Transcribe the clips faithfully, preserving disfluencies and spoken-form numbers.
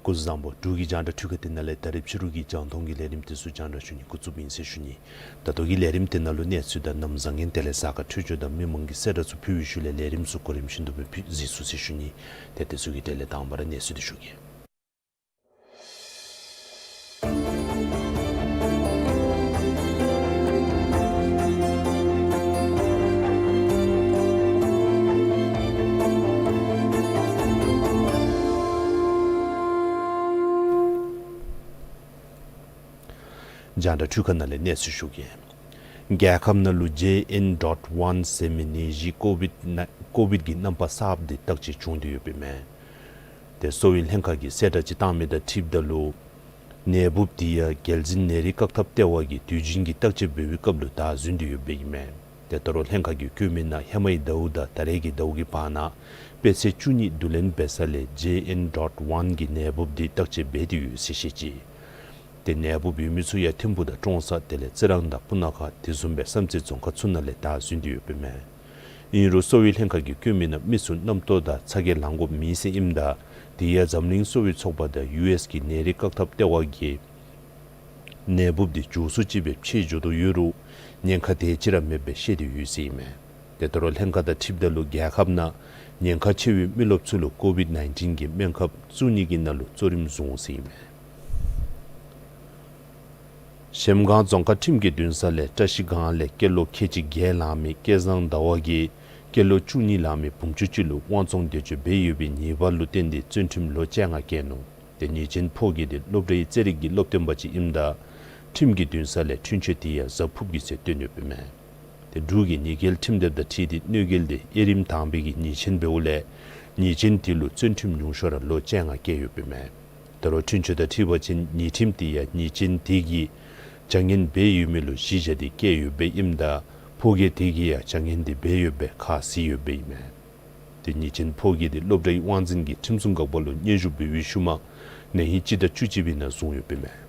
སྐུ་གཟུགས་བཟང་པོ། འབྲུག་གི་རྒྱང་བསྒྲགས་འཕྲུལ་ཁང་འདི་ནང་ལས་ད་རིས་ཕྱི་རུ་གི་རྒྱང་མཐོང་གི་ལས་རིམ་འདི་ཚུ་རྒྱང་བསྒྲགས་ཞུ་ནི་འགོ་བཙུགསཔ་ཨིན་ཟེར་ཞུ་ནི། ད་ལྟོ་གི་ལས་རིམ་འདི་ནང་ལུ་གནས་ཚུལ་དང་གནམ་བཟང་ངན་དེ་ལས་གཟའ་སྐར་འཕྲོད་སྦྱོར་དང་མི་མང་གི་གསལ་བསྒྲགས་ཚུ་ཕུལ་བའི་ཤུལ་ལས་ལས་རིམ་ཚུ་གོ་རིམ་བཞིན་དུ་སྦེ་ཕུལ་གཟིགས་ཚུགས་ཟེར་ཞུ་ནི། ཏེ་དེ་ཚུ་གི་གྲས་ལས་དང་པ་ར་གནས་ཚུལ་འདི་ཞུ་གེ། རྒྱང་བསྒྲགས་འཕྲུལ་ཁང་ནང་ལས་གནས་ཚུལ་ཞུ་གེ། རྒྱལ་ཁབ་ནང་ལུ་ཇེ་ཨེན་ཌོཊ་ཝན་ཟེར་མི་ནད་གཞི་ཀོ་བིཌ་ན་ཀོ་བིཌ་ཀྱི་རྣམ་པ་གསརཔ་འདི་བརྟག་དཔྱད་བྱུང་སྟེ་ཡོདཔ་ཨིན་མས། ཏེ་གསོ་བའི་ལྷན་ཁག་གིས་གསལ་བསྒྲགས་ཅིག་བཏང་མི་དང་འཁྲིལཝ་ད་ལུ་ནད་འབུཔ་འདི་ཡང་རྒྱལ་འཛིན་ནད་རིགས་བཀག་ཐབས་ལྟེ་བ་གིས་དུས་རྒྱུན་གྱི་བརྟག་དཔྱད་འབད་བའི་སྐབས་ལུ་བདའ་ཟུན་ཏེ་ཡོདཔ་ཨིན་མས། ཏེ་ད་རུང་ལྷན་ཁག་གིས་བཀོད་མི་ནང་ཧེ་མའི་ཟླཝ་དང་ད་རེས་ཀྱི་ཟླཝ་གི་བར་ན་དཔེ་ཚད་བཅུ་གཉིས་བསྡུ་ལེན་འབད་ས་ལས་ཇེ་ཨེན་ཌོཊ་ཝན་གྱི་ནད་འབུཔ་འདི་བརྟག་དཔྱད་འབད་དེ་ཡོད་ཟེར་བཤད་ཅི། ཏེ་ནད་འབུཔ་ཡོད་མི་ཚུ་ཡང་ཐིམ་ཕུག་དང་ཀྲོང་གསར་དེ་ལས་རྩི་རང་དང་སྤུ་ན་ཁ་དེ་བཟུམ་སྦེ་བསམ་རྩེ་རྫོང་ཁག་ཚུ་ནང་ལས་བདའ་ཟུན་ཏེ་ཡོདཔ་ཨིན་མས། ཨིན་རུང་གསོ་བའི་ལྷན་ཁག་གིས་བཀོད་མི་ནང་མི་ཚུ་རྣམ་རྟོག་དང་ཚ་གྱང་ལང་དགོཔ་མེད་ཟེར་ཨིནམ་ད་དེ་ཡང་འཛམ་གླིང་གསོ་བའི་ཚོགས་པ་དང་ཡུ་ཨེསི་གི་ནད་རིགས་བཀག་ཐབས་ལྟེ་བ་གིས་ནད་འབུཔ་འདི་མགྱོགས་སུ་ཅིག་སྦེ་ཕྱེད་འགྱོ་དོ་ཡོད་རུང་ཉེན་ཁ་དེ་ཅིག་ར་མེདཔ་སྦེ་བཤད་དེ་ཡོད་ཟེར་ཨིན་མས། ཏེ་ད་རུང་ལྷན་ཁག་དང་འཁྲིལཝ་ད་ལུ་རྒྱལ་ཁབ་ནང་ཉེན་ཁ་ཆེ་བའི་མི་རློབས་ཚུ་ལུ་ཀོ་བིཌ་ནའིན་ཊིན་གྱི་སྨན་ཁབ་བཙུགས་ནི་གི་ནང་ལུ་གཙོ་རིམ་བཟུང་ཟེར་ཨིན་མས། གཞལམ་སྒང་རྫོང་ཁག་ཁྲིམས་ཀྱི་འདུན་ས་ལས་བཀྲ་ཤིས་སྒང་ལས་སྐྱེས་ལོ་ཁལ་གཅིག་བརྒྱད་ལང་མི་སྐལ་བཟང་ཟླ་བ་གིས་སྐྱེས་ལོ་བཅུ་གཉིས་ལང་མི་བུམོ་ཆུང་ཅིག་ལུ་དབང་བཙོང་འདོད་སྤྱོད་འབད་ཡོད་པའི་ཉེས་པ་ལུ་བརྟེན་ཏེ་བཙོན་ཁྲིམས་ལོ་བཅོ་ལྔ་བཀལ་ནུག། ཏེ་ཉེས་ཅན་ཕོ་སྐྱེས་དེ་སློབ་གྲྭའི་རྩེད་རིགས་ཀྱི་སློབ་སྟོན་པ་ཅིག་ཨིནམ་ད་ཁྲིམས་ཀྱི་འདུན་ས་ལས་འཁྲུན་ཆོད་དེ་ཡང་གཟབ་ཕུབ་ཀྱི་ཚེ་བཏོན་ཡོདཔ་ཨིན་མས། ཏེ་འབྲུག་གི་ཉེས་འགེལ་ཁྲིམས་དེབ་དང་འཁྲིལ་ཏེ་གནོད་འགེལ་དེ་དབྱེ་རིམ་དང་པའི་གི་ཉེས་ཅན་འབདཝ་ལས་ཉེས་ཅན་དེ་ལུ་བཙོན་ཁྲིམས་ཉུང་ཤོས་ར་ལོ་བཅོ་ལྔ་བཀལ་ཡོདཔ་ཨིན་མས། ད་རུང་འཁྲུན་ཆོད་དང་འཁྲིལ་བ་ཅིན་ཉེས་ཁྲིམས་དེ་ཡང་ཉེས་ཅན་དེ་གིས་བྱ་ངན་འབད་ཡོད་མི་ལུ་གཞི་བཞག་སྟེ་བཀལ་ཡོདཔ་ཨིནམ་ད་ཕོ་སྐྱེས་དེ་གིས་ཡང་བྱ་ངན་དེ་འབད་ཡོདཔ་ཁ་བཟེད་ཡོདཔ་ཨིན་མས། ཏེ་ཉེས་ཅན་ཕོ་སྐྱེས་དེ་སློབ་གྲྭའི་དབང་འཛིན་གྱིས་ཁྲིམས་སྲུང་འགག་པ་ལུ་སྙན་ཞུ་འབད་བའི་ཤུལ་མ་ན་ཧིང་སྤྱི་ཟླ་བཅུ་གཅིག་པའི་ནང་བཟུང་ཡོདཔ་ཨིན་མས།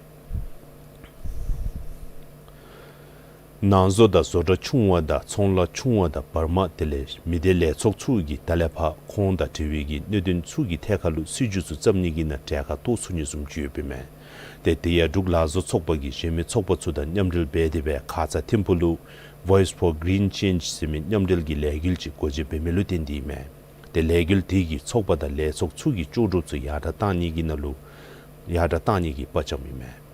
ནང་བཟོ་དང་བཟོ་གྲྭ་ཆུང་བ་དང་ཚོང་ལཱ་ཆུང་བ་དང་བར་མ་དེ་ལས་མི་སྡེ་ལས་ཚོགས་ཚུ་གིས་ད་ལས་ཕར་ཁོང་དང་འབྲེལ་བའི་གི་གནད་དོན་ཚུ་གི་ཐད་ཁར་ལུ་སྲིད་བྱུས་ཚུ་བརྩམ་ནི་གི་ནང་གྲལ་ཁར་གཏོགས་ཚུགས་ནི་བཟུམ་ཅིག་ཡོདཔ་ཨིན་མས། ཏེ་དེ་ཡང་འབྲུག་ལག་བཟོ་ཚོགས་པ་གིས་གཞན་མི་ཚོགས་པ་ཚུ་དང་མཉམ་འབྲེལ་འབད་དེ་སྦེ་ཁ་ཙ་ཐིམ་ཕུག་ལུ་Voice for Green Change ཟེར་མི་མཉམ་འབྲེལ་གྱི་ལས་འགུལ་ཅིག་སྒོ་འབྱེད་འབད་མི་ལུ་བརྟེན་ཏེ་ཨིན་མས། ཏེ་ལས་འགུལ་དེ་གིས་ཚོགས་པ་དང་ལས་ཚོགས་ཚུ་གི་ལྕོགས་གྲུབ་ཚུ་ཡར་དྲག་གཏང་ནི་གི་ནང་ལུ་ཡར་དྲག་གཏང་ནི་གི་དཔའ་བཅམ་ཨིན་མས།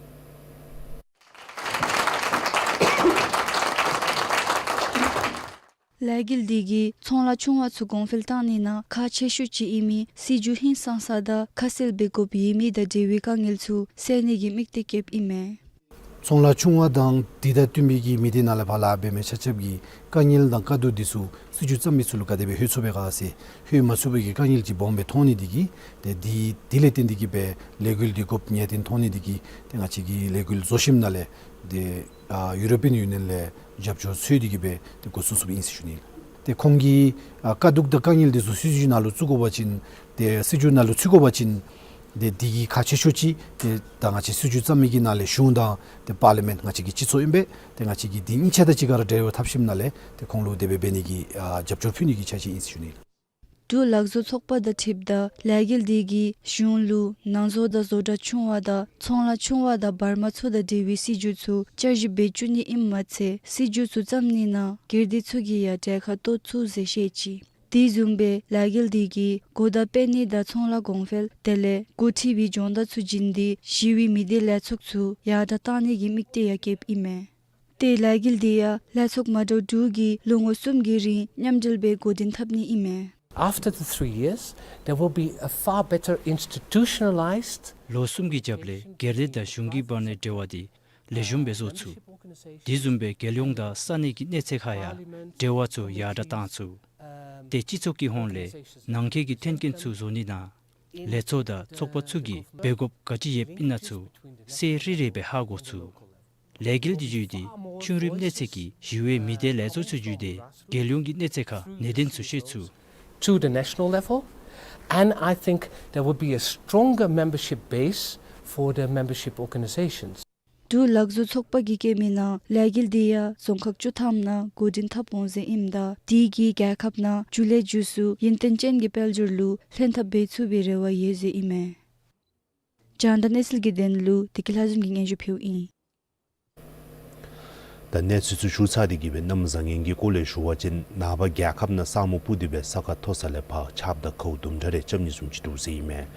ལས་འགུལ་འདི་གིས་ཚོང་ལཱ་ཆུང་བ་ཚུ་གོང་འཕེལ་གཏང་ནི་ནང་ཁག་ཆེ་ཤོས་ཅིག་ཨིན་མི་སྲིད་བྱུས་ཧིང་སངས་ས་དང་ཁ་གསལ་འབད་དགོཔ་ཡོད་མི་དང་འབྲེལ་བའི་དཀའ་ངལ་ཚུ་སེལ་ནི་གི་དམིགས་གཏད་བསྐྱེདཔ་ཨིན་མས། ཚོང་ལཱ་ཆུང་བ་དང་དེ་དང་བསྟུན་པའི་གི་མི་སྡེ་ནང་ལས་ཕར་ལཱ་འབད་མི་ཆ་ཁྱབ་ཀྱི་དཀའ་ངལ་དང་དཀའ་སྡུག་འདི་ཚུ་སྲིད་བྱུས་བརྩམ་མི་ཚུ་ལུ་ག་དེ་སྦེ་ལྷོད་ཚུགས་པས་ག་ཟེར། ལྷོད་མ་ཚུགས་པའི་གི་དཀའ་ངལ་ཅིག་སྦོམ་སྦེ་མཐོང་ནི་འདི་གིས་ཏེ་འདི་འདི་ལས་བརྟེན་ཏེ་གིས་སྦེ་ལས་འགུལ་འདི་དགོཔ་ངེས་གཏན་མཐོང་ནི་འདི་གིས་ཏེ་ང་བཅས་ཀྱི་ལས་འགུལ་བཟོ་ཞིནམ་ལས་ཏེ་ཨ་ཡུ་རོ་པིའན་ཡུ་ནི་ཡཱན་ལས་རྒྱབ་སྐྱོར་འཚོལ་ཏེ་གིས་སྦེ་ཏེ་འགོ་བཙུགས་བཙུགསཔ་ཨིན་ཟེར་ཞུ་ནི། ཏེ་ཁོང་གི་ཨ་དཀའ་སྡུག་དང་དཀའ་ངལ་འདི་ཚུ་སྲིད་བྱུས་ནང་ལུ་བཙུགས་དགོ་པ་ཅིན་ཏེ་སྲིད་བྱུས་ནང་ལུ་ཚུད་དགོ་པ་ཅིན་ཏེ་འདི་གི་ཁག་ཆེ་ཤོས་ཅིག་ཏེ་ད་ང་བཅས་སྲིད་བྱུས་བརྩམ་མི་གི་ནང་ལས་གཞུང་དང་ཏེ་པར་ལི་མེནཊ་ང་བཅས་ཀྱི་སྤྱི་ཚོགས་ཨིན་པས། ཏེ་ང་བཅས་ཀྱིས་འདི་གཉིས་ཆ་དང་གཅིག་ཁར་འབྲེལ་བ་འཐབ་ཞིནམ་ལས་ཏེ་ཁོང་ལུ་དེ་སྦེ་འབད་ནི་གི་ཨ་རྒྱབ་སྐྱོར་ཕུལ་ནི་གི་འཆར་གཞི་ཨིན་ཟེར་ཞུ་ནི། འབྲུག་ལག་བཟོ་ཚོགས་པ་དང་འཁྲིལཝ་ད་ལས་འགུལ་འདི་གིས་གཞུང་ལུ་ནང་བཟོ་དང་བཟོ་གྲྭ་ཆུང་བ་དང་ཚོང་ལཱ་ཆུང་བ་དང་བར་མ་ཚུ་དང་འབྲེལ་བའི་སྲིད་བྱུས་ཚུ་བསྐྱར་ཞིབ་འབད་བཅུག་ནི་ཨིནམ་མ་ཚད་སྲིད་བྱུས་ཚུ་བརྩམ་ནི་ནང་སྒེར་སྡེ་ཚུ་གིས་ཡང་གྲལ་ཁར་གཏོགས་ཚུགས་ཟེར་བཤད་ཅི། དེ་བཟུམ་སྦེ་ལས་འགུལ་འདི་གིས་གོ་བརྡ་སྤེལ་ནི་དང་ཚོང་ལཱ་གོང་འཕེལ་དེ་ལས་འགོ་ཁྲིད་པའི་སྦྱོང་བརྡར་ཚུ་བྱིན་ཏེ་ཞི་བའི་མི་སྡེ་ལས་ཚོགས་ཚུ་ཡར་དྲག་གཏང་ནི་གི་དམིགས་གཏད་ཡང་བསྐྱེདཔ་ཨིན་མས། ཏེ་ལས་འགུལ་འདི་ཡང་ལས་ཚོགས་མ་འདྲཝ་དྲུག་གིས་ལོ་ངོ་གསུམ་གྱི་རིང་མཉམ་འབྲེལ་སྦེ་འགོ་འདྲེན་འཐབ་ནི་ཨིན་མས། After the three years, there will be a far better institutionalized ལོ་གསུམ་གྱི་རྒྱབ་ལས་སྒེར་སྡེ་དང་གཞུང་གི་བར་ནའི་འབྲེལ་བ་འདི་ ལེགས་ཤོམ་སྦེ་བཟོ་ཚུགས། དེ་བཟུམ་སྦེ་རྒྱལ་ཡོངས་དང་ས་གནས་ཀྱི་གནས་ཚད་ཁར་ཡང་འབྲེལ་བ་ཚུ་ཡར་དྲག་བཏང་ཚུགས། ཏེ་སྤྱི་ཚོགས་ཀྱི་ཧོངས་ལས་ནང་འཁོད་ཀྱི་མཐུན་རྐྱེན་ཚུ་བཟོ་ནི་དང་ལས་ཚོགས་དང་ཚོགས་པ་ཚུ་གིས་འབད་དགོཔ་ག་ཅི་ཡོདཔ་ཨིན་ན་ཚུ་གསལ་རི་རི་སྦེ་ཧ་གོ་ཚུགས། ལས་འགུལ་འདི་བརྒྱུད་དེ་ཆུང་རིམ་གནས་ཚད་ཀྱི་ཞི་བའི་མི་སྡེ་ལས་ཚོགས་ཚུ་བརྒྱུད་དེ་རྒྱལ་ཡོངས་ཀྱི་གནས་ཚད་ཁར་གནད་དོན་ཚུ་ཤེས་ཚུགས། To the national level, and I think there would be a stronger membership base for the membership organizations. འབྲུག་ལག་བཟོ་ཚོགས་པ་གིས་བཀོད་མི་ནང་ལས་འགུལ་འདི་ཡང་རྫོང་ཁག་བཅུ་ཐམ་ནང་འགོ་འདྲེན་འཐབ་འོང་ཟེར་ཨིནམ་ད་དེ་གིས་རྒྱལ་ཁབ་ནང་རྒྱུན་ལས་རྒྱུ་ཚུ་ཡུན་བརྟན་ཅན་གྱི་དཔལ་འབྱོར་ལུ་ལྷན་ཐབས་འབད་ཚུགས་པའི་རེ་བ་ཡོད་ཟེར་ཨིན་མས། རྒྱང་བསྒྲགས་གནས་ཚུལ་གྱི་དོན་ལུ་བདེ་སྐྱིད་ལྷ་འཛོམས་ཀྱིས་སྙན་ཞུ་ཕུལཝ་ཨིན། ད་གནས་ཚུལ་ཚུ་ཞུ་ཚར་ཏེ་གི་སྦེ་གནམ་བཟང་ངན་གྱི་སྐོར་ལས་ཞུ་བ་ཅིན་ནངས་པ་རྒྱལ་ཁབ་ནང་ས་སྨུག་སྤུབས་ཏེ་སྦེ་ས་ཁ་མཐོ་ས་ལས་ཕར་ཆརཔ་དང་ཁཝ་དུམ་གྲ་རེ་རྐྱབ་ནི་བཟུམ་ཅིག་འདུག་ཟེར་ཨིན་མས།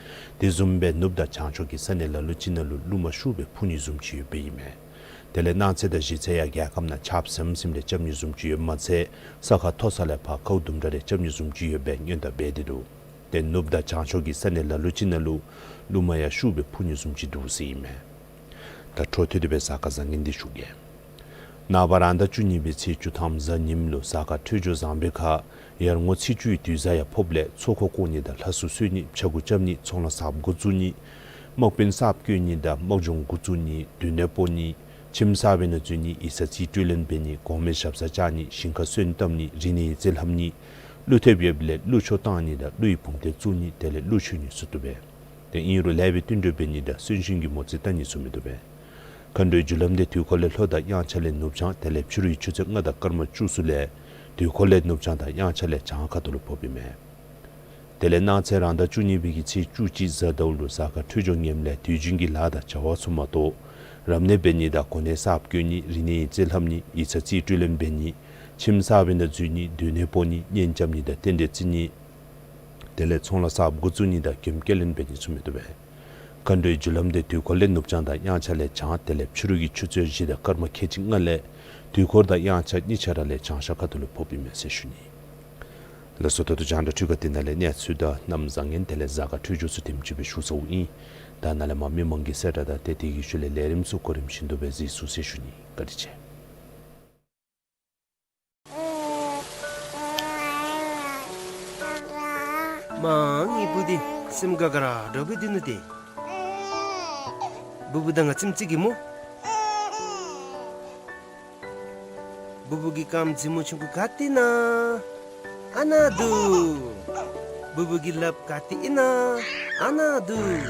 དེ་བཟུམ་སྦེ་ནུབ་དང་བྱང་ཕྱོགས་ཀྱི་ས་གནས་ལ་ལུ་ཅིག་ནང་ལུ་རླུང་མ་ཤུགས་སྦེ་འཕུ་ནི་བཟུམ་ཅིག་ཡོདཔ་སྦེ་ཨིན་མས། དེ་ལས་གནངས་ཚེ་དང་གཞེས་ཚེ་ཡང་རྒྱལ་ཁབ་ནང་ཆརཔ་ཟེམ་ཟེམ་རེ་རྐྱབ་ནི་བཟུམ་ཅིག་ཡོདཔ་མ་ཚད་ས་ཁ་མཐོ་ས་ལས་ཕར་ཁཝ་དུམ་གྲ་རེ་རྐྱབ་ནི་བཟུམ་ཅིག་ཡོད་པའི་སྔོན་བརྡ་འབད་དེ་འདུག། ཏེ་ནུབ་དང་བྱང་ཕྱོགས་ཀྱི་ས་གནས་ལ་ལུ་ཅིག་ནང་ལུ་རླུང་མ་ཡང་ཤུགས་སྦེ་འཕུ་ནི་བཟུམ་ཅིག་འདུག་ཟེར་ཨིན་མས། ད་འཕྲོ་མཐུད་དེ་སྦེ་གཟའ་སྐར་བཟང་ངན་འདི་ཞུ་གེ། ནངས་པ་རང་ཟླ་བཅུ་གཉིས་པའི་ཚེས་བཅུ་ཐམ་གཟའ་ཉིམ་ལུ་གཟའ་སྐར་འཕྲོད་སྦྱོར་བཟང་པོའི་ཁར་ཡར་ངོ་ཚེས་བཅུའི་དུས་གཟའ་ཡང་ཕོགཔ་ལས་ཚོགས་འཁོར་བསྐོར་ནི་དང་ལྷ་གསོལ་གསོལ་ནི་ཕྱྭ་འགུགས་རྐྱབ་ནི་ཚོང་ལཱ་གསརཔ་འགོ་བཙུགས་ནི་དམག་དཔོན་གསརཔ་བསྐོ་ནི་དང་དམག་སྦྱོང་འགོ་བཙུགས་ནི་སྡོད་གནས་སྤོ་ནི་ཁྱིམ་གསར་པའི་ནང་འཛུལ་ནི་ཡིག་ཚང་རྩིས་སྤྲོད་ལེན་འབད་ནི་གོང་མའི་ཞབས་སར་བཅར་ནི་ཞིང་ཁར་སོན་བཏབ་ནི་རིག་གནས་ཡིག་རྩིས་ལྷབ་ནི་ཀླུ་ཐེབས་ཡོདཔ་ལས་ཀླུ་ཆོག་བཏང་ནི་དང་ཀླུ་ཡི་བུམ་སྡེ་བཙུགས་ནི་དེ་ལས་ཀླུ་མཆོད་ནི་ཚུ་འདུག་པས། ཏེ་ཨིན་རུང་ལེགས་པའི་བསྟུན་གྲོས་འབད་ནི་དང་གསོན་གཤིན་གྱི་མོ་རྩིས་བལྟ་ནི་ཚུ་མི་འདུག་པས། མཁའ་འགྲོའི་རྒྱུ་ལམ་འདི་དུས་འཁོར་ལས་ལྷོ་དང་དབྱངས་འཆར་ལས་ནུབ་བྱང་དེ་ལས་ཕྱི་རུའི་ཆུ་ཚོད་ལྔ་དང་སྐར་མ་བཅུ་ཚུ་ལས་དུས་འཁོར་ལས་ནུབ་བྱང་དང་དབྱངས་འཆར་ལས་བྱང་ཁ་ཐུག་ལུ་ཕོགཔ་ཨིན་མས། དེ་ལས་གནངས་ཚེ་རང་ཟླ་བཅུ་གཉིས་པའི་གི་ཚེས་བཅུ་གཅིག་གཟའ་ཟླཝ་ལུ་གཟའ་སྐར་འཕྲོད་སྦྱོར་ངནམ་ལས་དུས་རྒྱུན་གྱི་ལཱ་དང་བྱ་བ་ཚུ་མ་གཏོགས་རབ་གནས་འབད་ནི་དང་གོ་གནས་གསརཔ་བསྐོ་ནི་རིག་གནས་ཡིག་རྩིས་ལྷབ་ནི་ཡིག་ཚང་རྩིས་སྤྲོད་ལེན་འབད་ནི་ཁྱིམ་གསར་པའི་ནང་འཛུལ་ནི་སྡོད་གནས་སྤོ་ནི་གཉེན་རྐྱབ་ནི་དང་རྟེན་འབྲེལ་བརྩི་ནི་དེ་ལས་ཚོང་ལཱ་གསརཔ་འགོ་བཙུགས་ནི་དང་གྱོང་བཀལ་ལེན་འབད་ནི་ཚུ་མི་འདུག་པས། མཁའ་འགྲོའི་རྒྱུ་ལམ་འདི་དུས་འཁོར་ལས་ནུབ་བྱང་དང་དབྱངས་འཆར་ལས་བྱང་དེ་ལས་ཕྱི་རུ་གི་ཆུ་ཚོད་བཞི་དང་སྐར་མ་ཁལ་གཅིག་ལྔ་ལས་དུས་འཁོར་དང་དབྱངས་འཆར་གཉིས་ཆ་ར་ལས་བྱང་ཤར་ཁ་ཐུག་ལུ་ཕོགཔ་ཨིན་མས་ཟེར་ཞུ་ནི། ལགས་སོ། ད་ལྟོ་རྒྱང་བསྒྲགས་འཕྲུལ་ཁང་འདི་ནང་ལས་གནས་ཚུལ་དང་གནམ་བཟང་ངན་དེ་ལས་གཟའ་སྐར་འཕྲོད་སྦྱོར་ཚུ་དེམ་ཅིག་སྦེ་ཞུ་ཚརཝ་ཨིན། ད་ནཱ་ལས་མར་མི་མང་གི་གསལ་བསྒྲགས་དང་ཏེ་དེ་གི་ཤུལ་ལས་ལས་རིམ་ཚུ་གོ་རིམ་བཞིན་དུ་སྦེ་གཟིགས་ཚུགས་ཟེར་ཞུ་ནི། བཀའ་དྲིན་ཆེ། མ་ངེའི་བུ་འདི་སེམས་དགའ་དགའ་ར་འདྲཝ་སྦེ་སྡོད་ནུག་ཏེ། བུ་བུ་དང་ང་ཙམ་ཅིག་གིས་སྨོ། བུ་བུ་གི་རྐངམ་རྫི་མོ་ཆུང་ཀུ་ག་ཏེ་ཨིན་ན། ཨ་ནཱ་འདུག། བུ་བུ་གི་ལགཔ་ག་ཏེ་ཨིན་ན། ཨ་ནཱ་འདུག།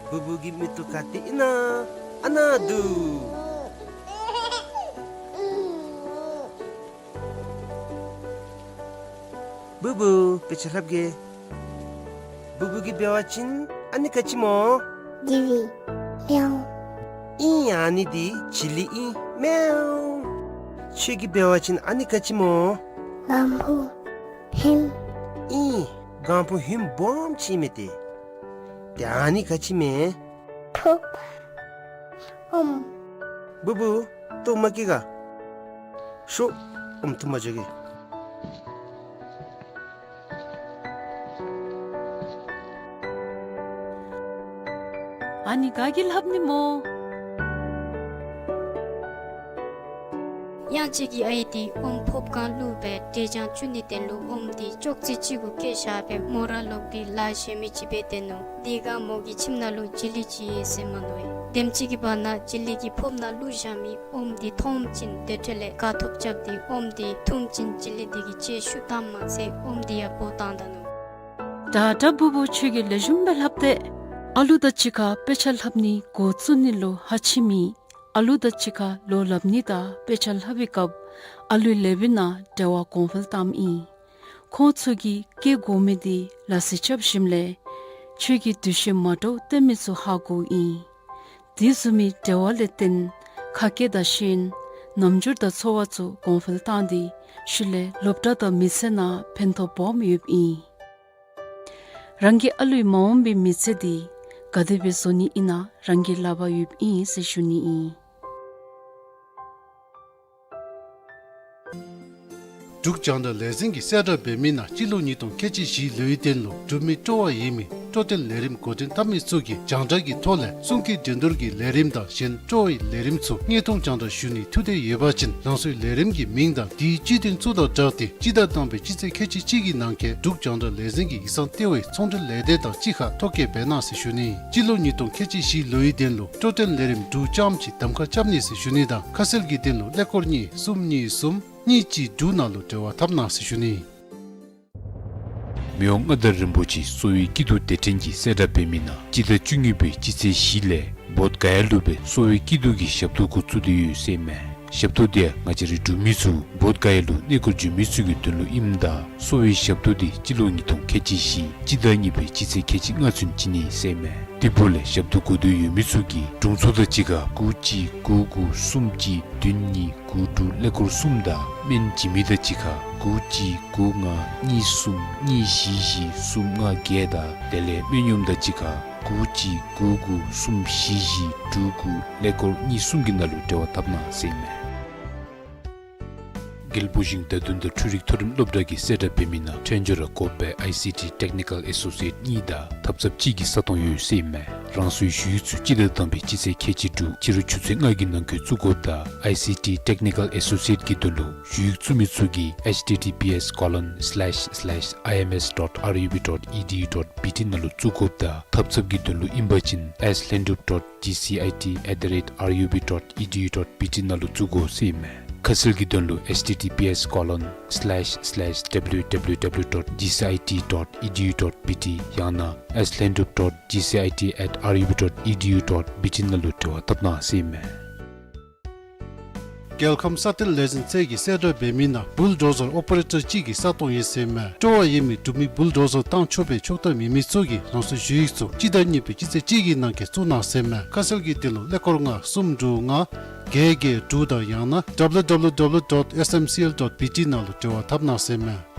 བུ་བུ་གི་མིག་ཏོ་ག་ཏེ་ཨིན་ན། ཨ་ནཱ་འདུག། བུ་བུ་དཔེ་ཆ་ལྷབ་གེ། བུ་བུ་གིས་འབད་བ་ཅིན་ཨ་ནི་ག་ཅི་སྨོ། ཇི་ལི། མེའུ། ཨིན། ཨ་ནི་འདི་ཇི་ལི་ཨིན། མེའུ། ཁྱོད་ཀྱིས་འབད་བ་ཅིན་ཨ་ནི་ག་ཅི་སྨོ། གང་ཕུ་ཧུམ། ཨིན། གང་ཕུ་ཧུམ་སྦོམ་ཅིག་མས་ཏེ། ཏེ་ཨ་ནི་ག་ཅི་མས། ཕུགཔ། ཨོམ། བུ་བུ་ལྟོཝ་མ་བཀྱེས་ག། ཤོག། ཨོམ་འཐུ་མ་འགྱོ་གེ། ཨ་ནི་ག་གིས་ལྷབ་ནི་སྨོ། དབྱངས་ཅན་གྱི་ཨའི་འདི་ཨོམ་ཕོརཔ་སྒང་བླུགས་སྦེ་འབྲས་ལྗང་བཙུགས་ནི་དོན་ལུ་ཨོམ་འདི་ཅོག་ཙེ་ཅིག་གུ་བཀལ་བཞག་སྦེ་མོ་ར་ལོག་སྟེ་ལཱ་གཞན་མི་ཅིག་འབད་སྡོད་ནུག། དེ་སྒང་མོ་གི་ཁྱིམ་ནང་ལུ་ཇི་ལི་ཅིག་ཡོད་ཟེར་མ་མནོ་བས། དེམ་ཅིག་གི་བར་ན་ཇི་ལི་གི་ཕོརཔ་ནང་བླུགས་བཞག་མི་ཨོམ་འདི་མཐོངམ་ཅིག་དེ་འཕྲོ་ལས་དགའ་ཐོབ་རྐྱབ་སྟེ་ཨོམ་འདི་འཐུངམ་ཅིག་ཇི་ལི་འདི་གིས་ལྕེ་བཤུད་བཏངམ་མ་ཚད་ཨོམ་འདི་ཡང་འབོ་བཏང་ད་ནུག། དྲག་དྲག་བུ་བུ་ཁྱོད་ཀྱིས་ལེགས་ཤོམ་སྦེ་ལྷབ་སྟེ། ཨ་ལུ་དང་གཅིག་ཁར་དཔེ་ཆ་ལྷབ་ནི་འགོ་བཙུགས་ནི་ལུ་ཧ་ཆི་མི་ཨ་ལུ་དང་གཅིག་ཁར་ལོ་ལྷབ་ནི་དང་དཔེ་ཆ་ལྷབ་པའི་སྐབས་ཨ་ལུའི་ལགཔ་ནང་འབྲེལ་བ་གོང་འཕེལ་བཏངམ་ཨིན། ཁོང་ཚུ་གིས་བཀལ་དགོ་མི་འདི་ལག་སི་རྐྱབ་ཞིནམ་ལས་ཁྱོད་ཀྱིས་འདུ་ཤེས་མ་འདྲཝ་བསྟེན་མི་ཚུ་ཧ་གོཝ་ཨིན། དེ་བཟུམ་མའི་འབྲེལ་བ་ལས་བརྟེན་ཁ་སྐད་དང་ཤེས་ཡོན་རྣམ་འགྱུར་དང་ཚོར་བ་ཚུ་གོང་འཕེལ་བཏང་སྟེ་ཤུལ་ལས་སློབ་གྲྭ་དང་མི་ཚེ་ནང་ཕན་ཐོགས་སྦོམ་ཡོདཔ་ཨིན། རང་གི་ཨ་ལུའི་མ་འོངས་པའི་མི་ཚེ་འདི་ག་དེ་སྦེ་བཟོ་ནི་ཨིན་ན་རང་གི་ལག་པར་ཡོདཔ་ཨིན་ཟེར་ཞུ་ནི་ཨིན། འབྲུག་རྒྱང་བསྒྲགས་ལས་འཛིན་གྱིས་གསལ་བསྒྲགས་འབད་མི་ནང་སྤྱི་ལོ་ཉིས་སྟོང་ཁལ་གཅིག་བཞི་ལོའི་དོན་ལུ་འབྲུག་མི་སྤྲོ་བ་ཡོད་མི་སྤྲོ་སྟོན་ལས་རིམ་འགོ་འདྲེན་འཐབ་མི་ཚུ་གིས་རྒྱང་བསྒྲགས་ཀྱི་ཐོག་ལས་གསུང་སྐད་འགྲན་བསྡུར་གྱི་ལས་རིམ་དང་གཞན་སྤྲོ་བའི་ལས་རིམ་ཚུ་དངོས་མཐོང་རྒྱང་བསྒྲགས་ཞུ་ནིའི་ཐུགས་འདོད་ཡོད་པ་ཅིན་རང་སོའི་ལས་རིམ་གྱི་མིང་དང་དེའི་སྤྱི་དོན་ཚུ་དང་སྦྲགས་ཏེ་སྤྱི་ཟླ་དང་པའི་སྤྱི་ཚེས་ཁལ་གཅིག་གཅིག་གི་ནང་འཁོད་འབྲུག་རྒྱང་བསྒྲགས་ལས་འཛིན་གྱི་ཡིག་ཚང་ལྟེ་བའི་ཚོང་འབྲེལ་ལས་སྡེ་དང་གཅིག་ཁར་ཐོ་བཀོད་འབད་གནང་ཟེར་ཞུ་ནི། སྤྱི་ལོ་ཉིས་སྟོང་ཁལ་གཅིག་བཞི་ལོའི་དོན་ལུ་སྤྲོ་སྟོན་ལས་རིམ་འབྲུག་རྐྱངམ་གཅིག་གདམ་ཁ་རྐྱབ་ནི་ཟེར་ཞུ་ནི་དང་ཁ་གསལ་གྱི་དོན་ལུ་ཀླད་ཀོར་གཉིས་གསུམ་གཉིས་གསུམ་གཉིས་གཅིག་དྲུག་ནང་ལུ་འབྲེལ་བ་འཐབ་གནང་ཟེར་ཞུ་ནི། མི་དབང་མངའ་བདག་རིན་པོ་ཆེ་གསོ་བའི་སྐྱིད་སྡུག་སྡེ་ཕྲན་གྱིས་གསལ་བསྒྲགས་འབད་མི་ནང་སྤྱི་ཟླ་བཅུ་གཉིས་པའི་སྤྱི་ཚེས་བཞི་ལས་བོདྷ་ག་ཡ་ལུ་སྦེ་གསོ་བའི་སྐྱིད་སྡུག་གི་ཞབས་ཏོག་འགོ་བཙུགས་ཏེ་ཡོད་ཟེར་མས། ཞབས་ཏོག་འདི་ཡང་ང་བཅས་རའི་འབྲུག་མི་ཚུ་བོདྷ་ག་ཡ་ལུ་གནས་སྐོར་འགྱོ་མི་ཚུ་གི་དོན་ལུ་ཨིནམ་ད་གསོ་བའི་ཞབས་ཏོག་འདི་སྤྱི་ལོ་ཉིས་སྟོང་ཁལ་གཅིག་བཞི་སྤྱི་ཟླ་གཉིས་པའི་སྤྱི་ཚེས་ཁལ་གཅིག་ལྔ་ཚུན་བྱིན་ནི་ཟེར་མས། དེ་འབདཝ་ལས་ཞབས་ཏོག་དགོ་འདོད་ཡོད་མི་ཚུ་གིས་དྲུང་འཚོ་དང་གཅིག་ཁར་དགུ་གཅིག་དགུ་དགུ་གསུམ་གཅིག་བདུན་གཉིས་དགུ་དྲུག་ཀླད་ཀོར་གསུམ་དང་སྨན་བྱིན་མི་དང་གཅིག་ཁར་དགུ་གཅིག་དགུ་ལྔ་གཉིས་གསུམ་གཉིས་བཞི་བཞི་གསུམ་ལྔ་བརྒྱད་དང་དེ་ལས་སྨན་གཡོགམ་དང་གཅིག་ཁར་དགུ་གཅིག་དགུ་དགུ་གསུམ་བཞི་བཞི་དྲུག་དགུ་ཀླད་ཀོར་གཉིས་གསུམ་གྱི་ནང་ལུ་འབྲེལ་བ་འཐབ་གནང་ཟེར་མས། རྒྱལ་པོ་ཞིང་བདག་འདོན་དང་འཕྲུལ་རིག་མཐོ་རིམ་སློབ་གྲྭ་གིས་གསལ་བསྒྲགས་འབད་མི་ནང་ཕྲན་སྦྱོར་ར་དགོཔ་སྦེ་ཨའི་སི་ཊི་Technical Associate གཉིས་དང་ཐབ་ཚངཔ་གཅིག་གི་ས་སྟོང་ཡོད་ཟེར་མས། རང་སོའི་ཞུ་ཡིག་ཚུ་སྤྱི་ཟླ་དང་པའི་སྤྱི་ཚེས་ཁལ་གཅིག་དྲུག་ཕྱི་རུ་ཆུ་ཚོད་ལྔ་གི་ནང་འཁོད་བཙུགས་དགོཔ་ད་ཨའི་སི་ཊི་Technical Associate གི་དོན་ལུ་ཞུ་ཡིག་བཙུགས་མི་ཚུ་གིས་H T T P S colon slash slash I M S dot R U B dot E D U dot B T ནང་ལུ་བཙུགས་དགོཔ་ད་ཐབ་ཚངཔ་གི་དོན་ལུ་ཨིན་པ་ཅིན S Lhendup dot G C I T at the rate R U B dot E D U dot B T ནང་ལུ་བཙུགས་དགོ་ཟེར་ཨིན་མས། ཁ་གསལ་གྱི་དོན་ལུ་H T T P S colon slash slash W W W dot G C I T dot E D U dot B T ཡང་ན S Lhendup dot G C I T at R U B dot E D U dot B T ནང་ལུ་འབྲེལ་བ་འཐབ་གནང་ཟེར་ཨིན་མས། རྒྱལ་ཁམས་ས་གཏེར་ལས་འཛིན་ཚད་ཀྱིས་གསལ་བསྒྲགས་འབད་མི་ནང་བུལ་ཌོ་ཟར་ཨོ་པ་རེ་ཊར་གཅིག་གི་ས་སྟོང་ཡོད་ཟེར་ཨིན་མས། སྤྲོ་བ་ཡོད་མི་འབྲུག་མི་བུལ་ཌོ་ཟར་བཏང་ཆོག་པའི་ཆོག་ཐམ་ཡོད་མི་ཚུ་གིས་རང་སོའི་ཞུ་ཡིག་ཚུ་སྤྱི་ཟླ་གཉིས་པའི་སྤྱི་ཚེས་གཅིག་གི་ནང་འཁོད་བཙུགས་གནང་ཟེར་ཨིན་མས། ཁ་གསལ་གྱི་དོན་ལུ་ཀླད་ཀོར་ལྔ་གསུམ་དྲུག་ལྔ་བརྒྱད་བརྒྱད་དྲུག་དང་ཡང་ན W W W dot S M C L dot B T ནང་ལུ་འབྲེལ་བ་འཐབ་གནང་ཟེར་ཨིན་མས།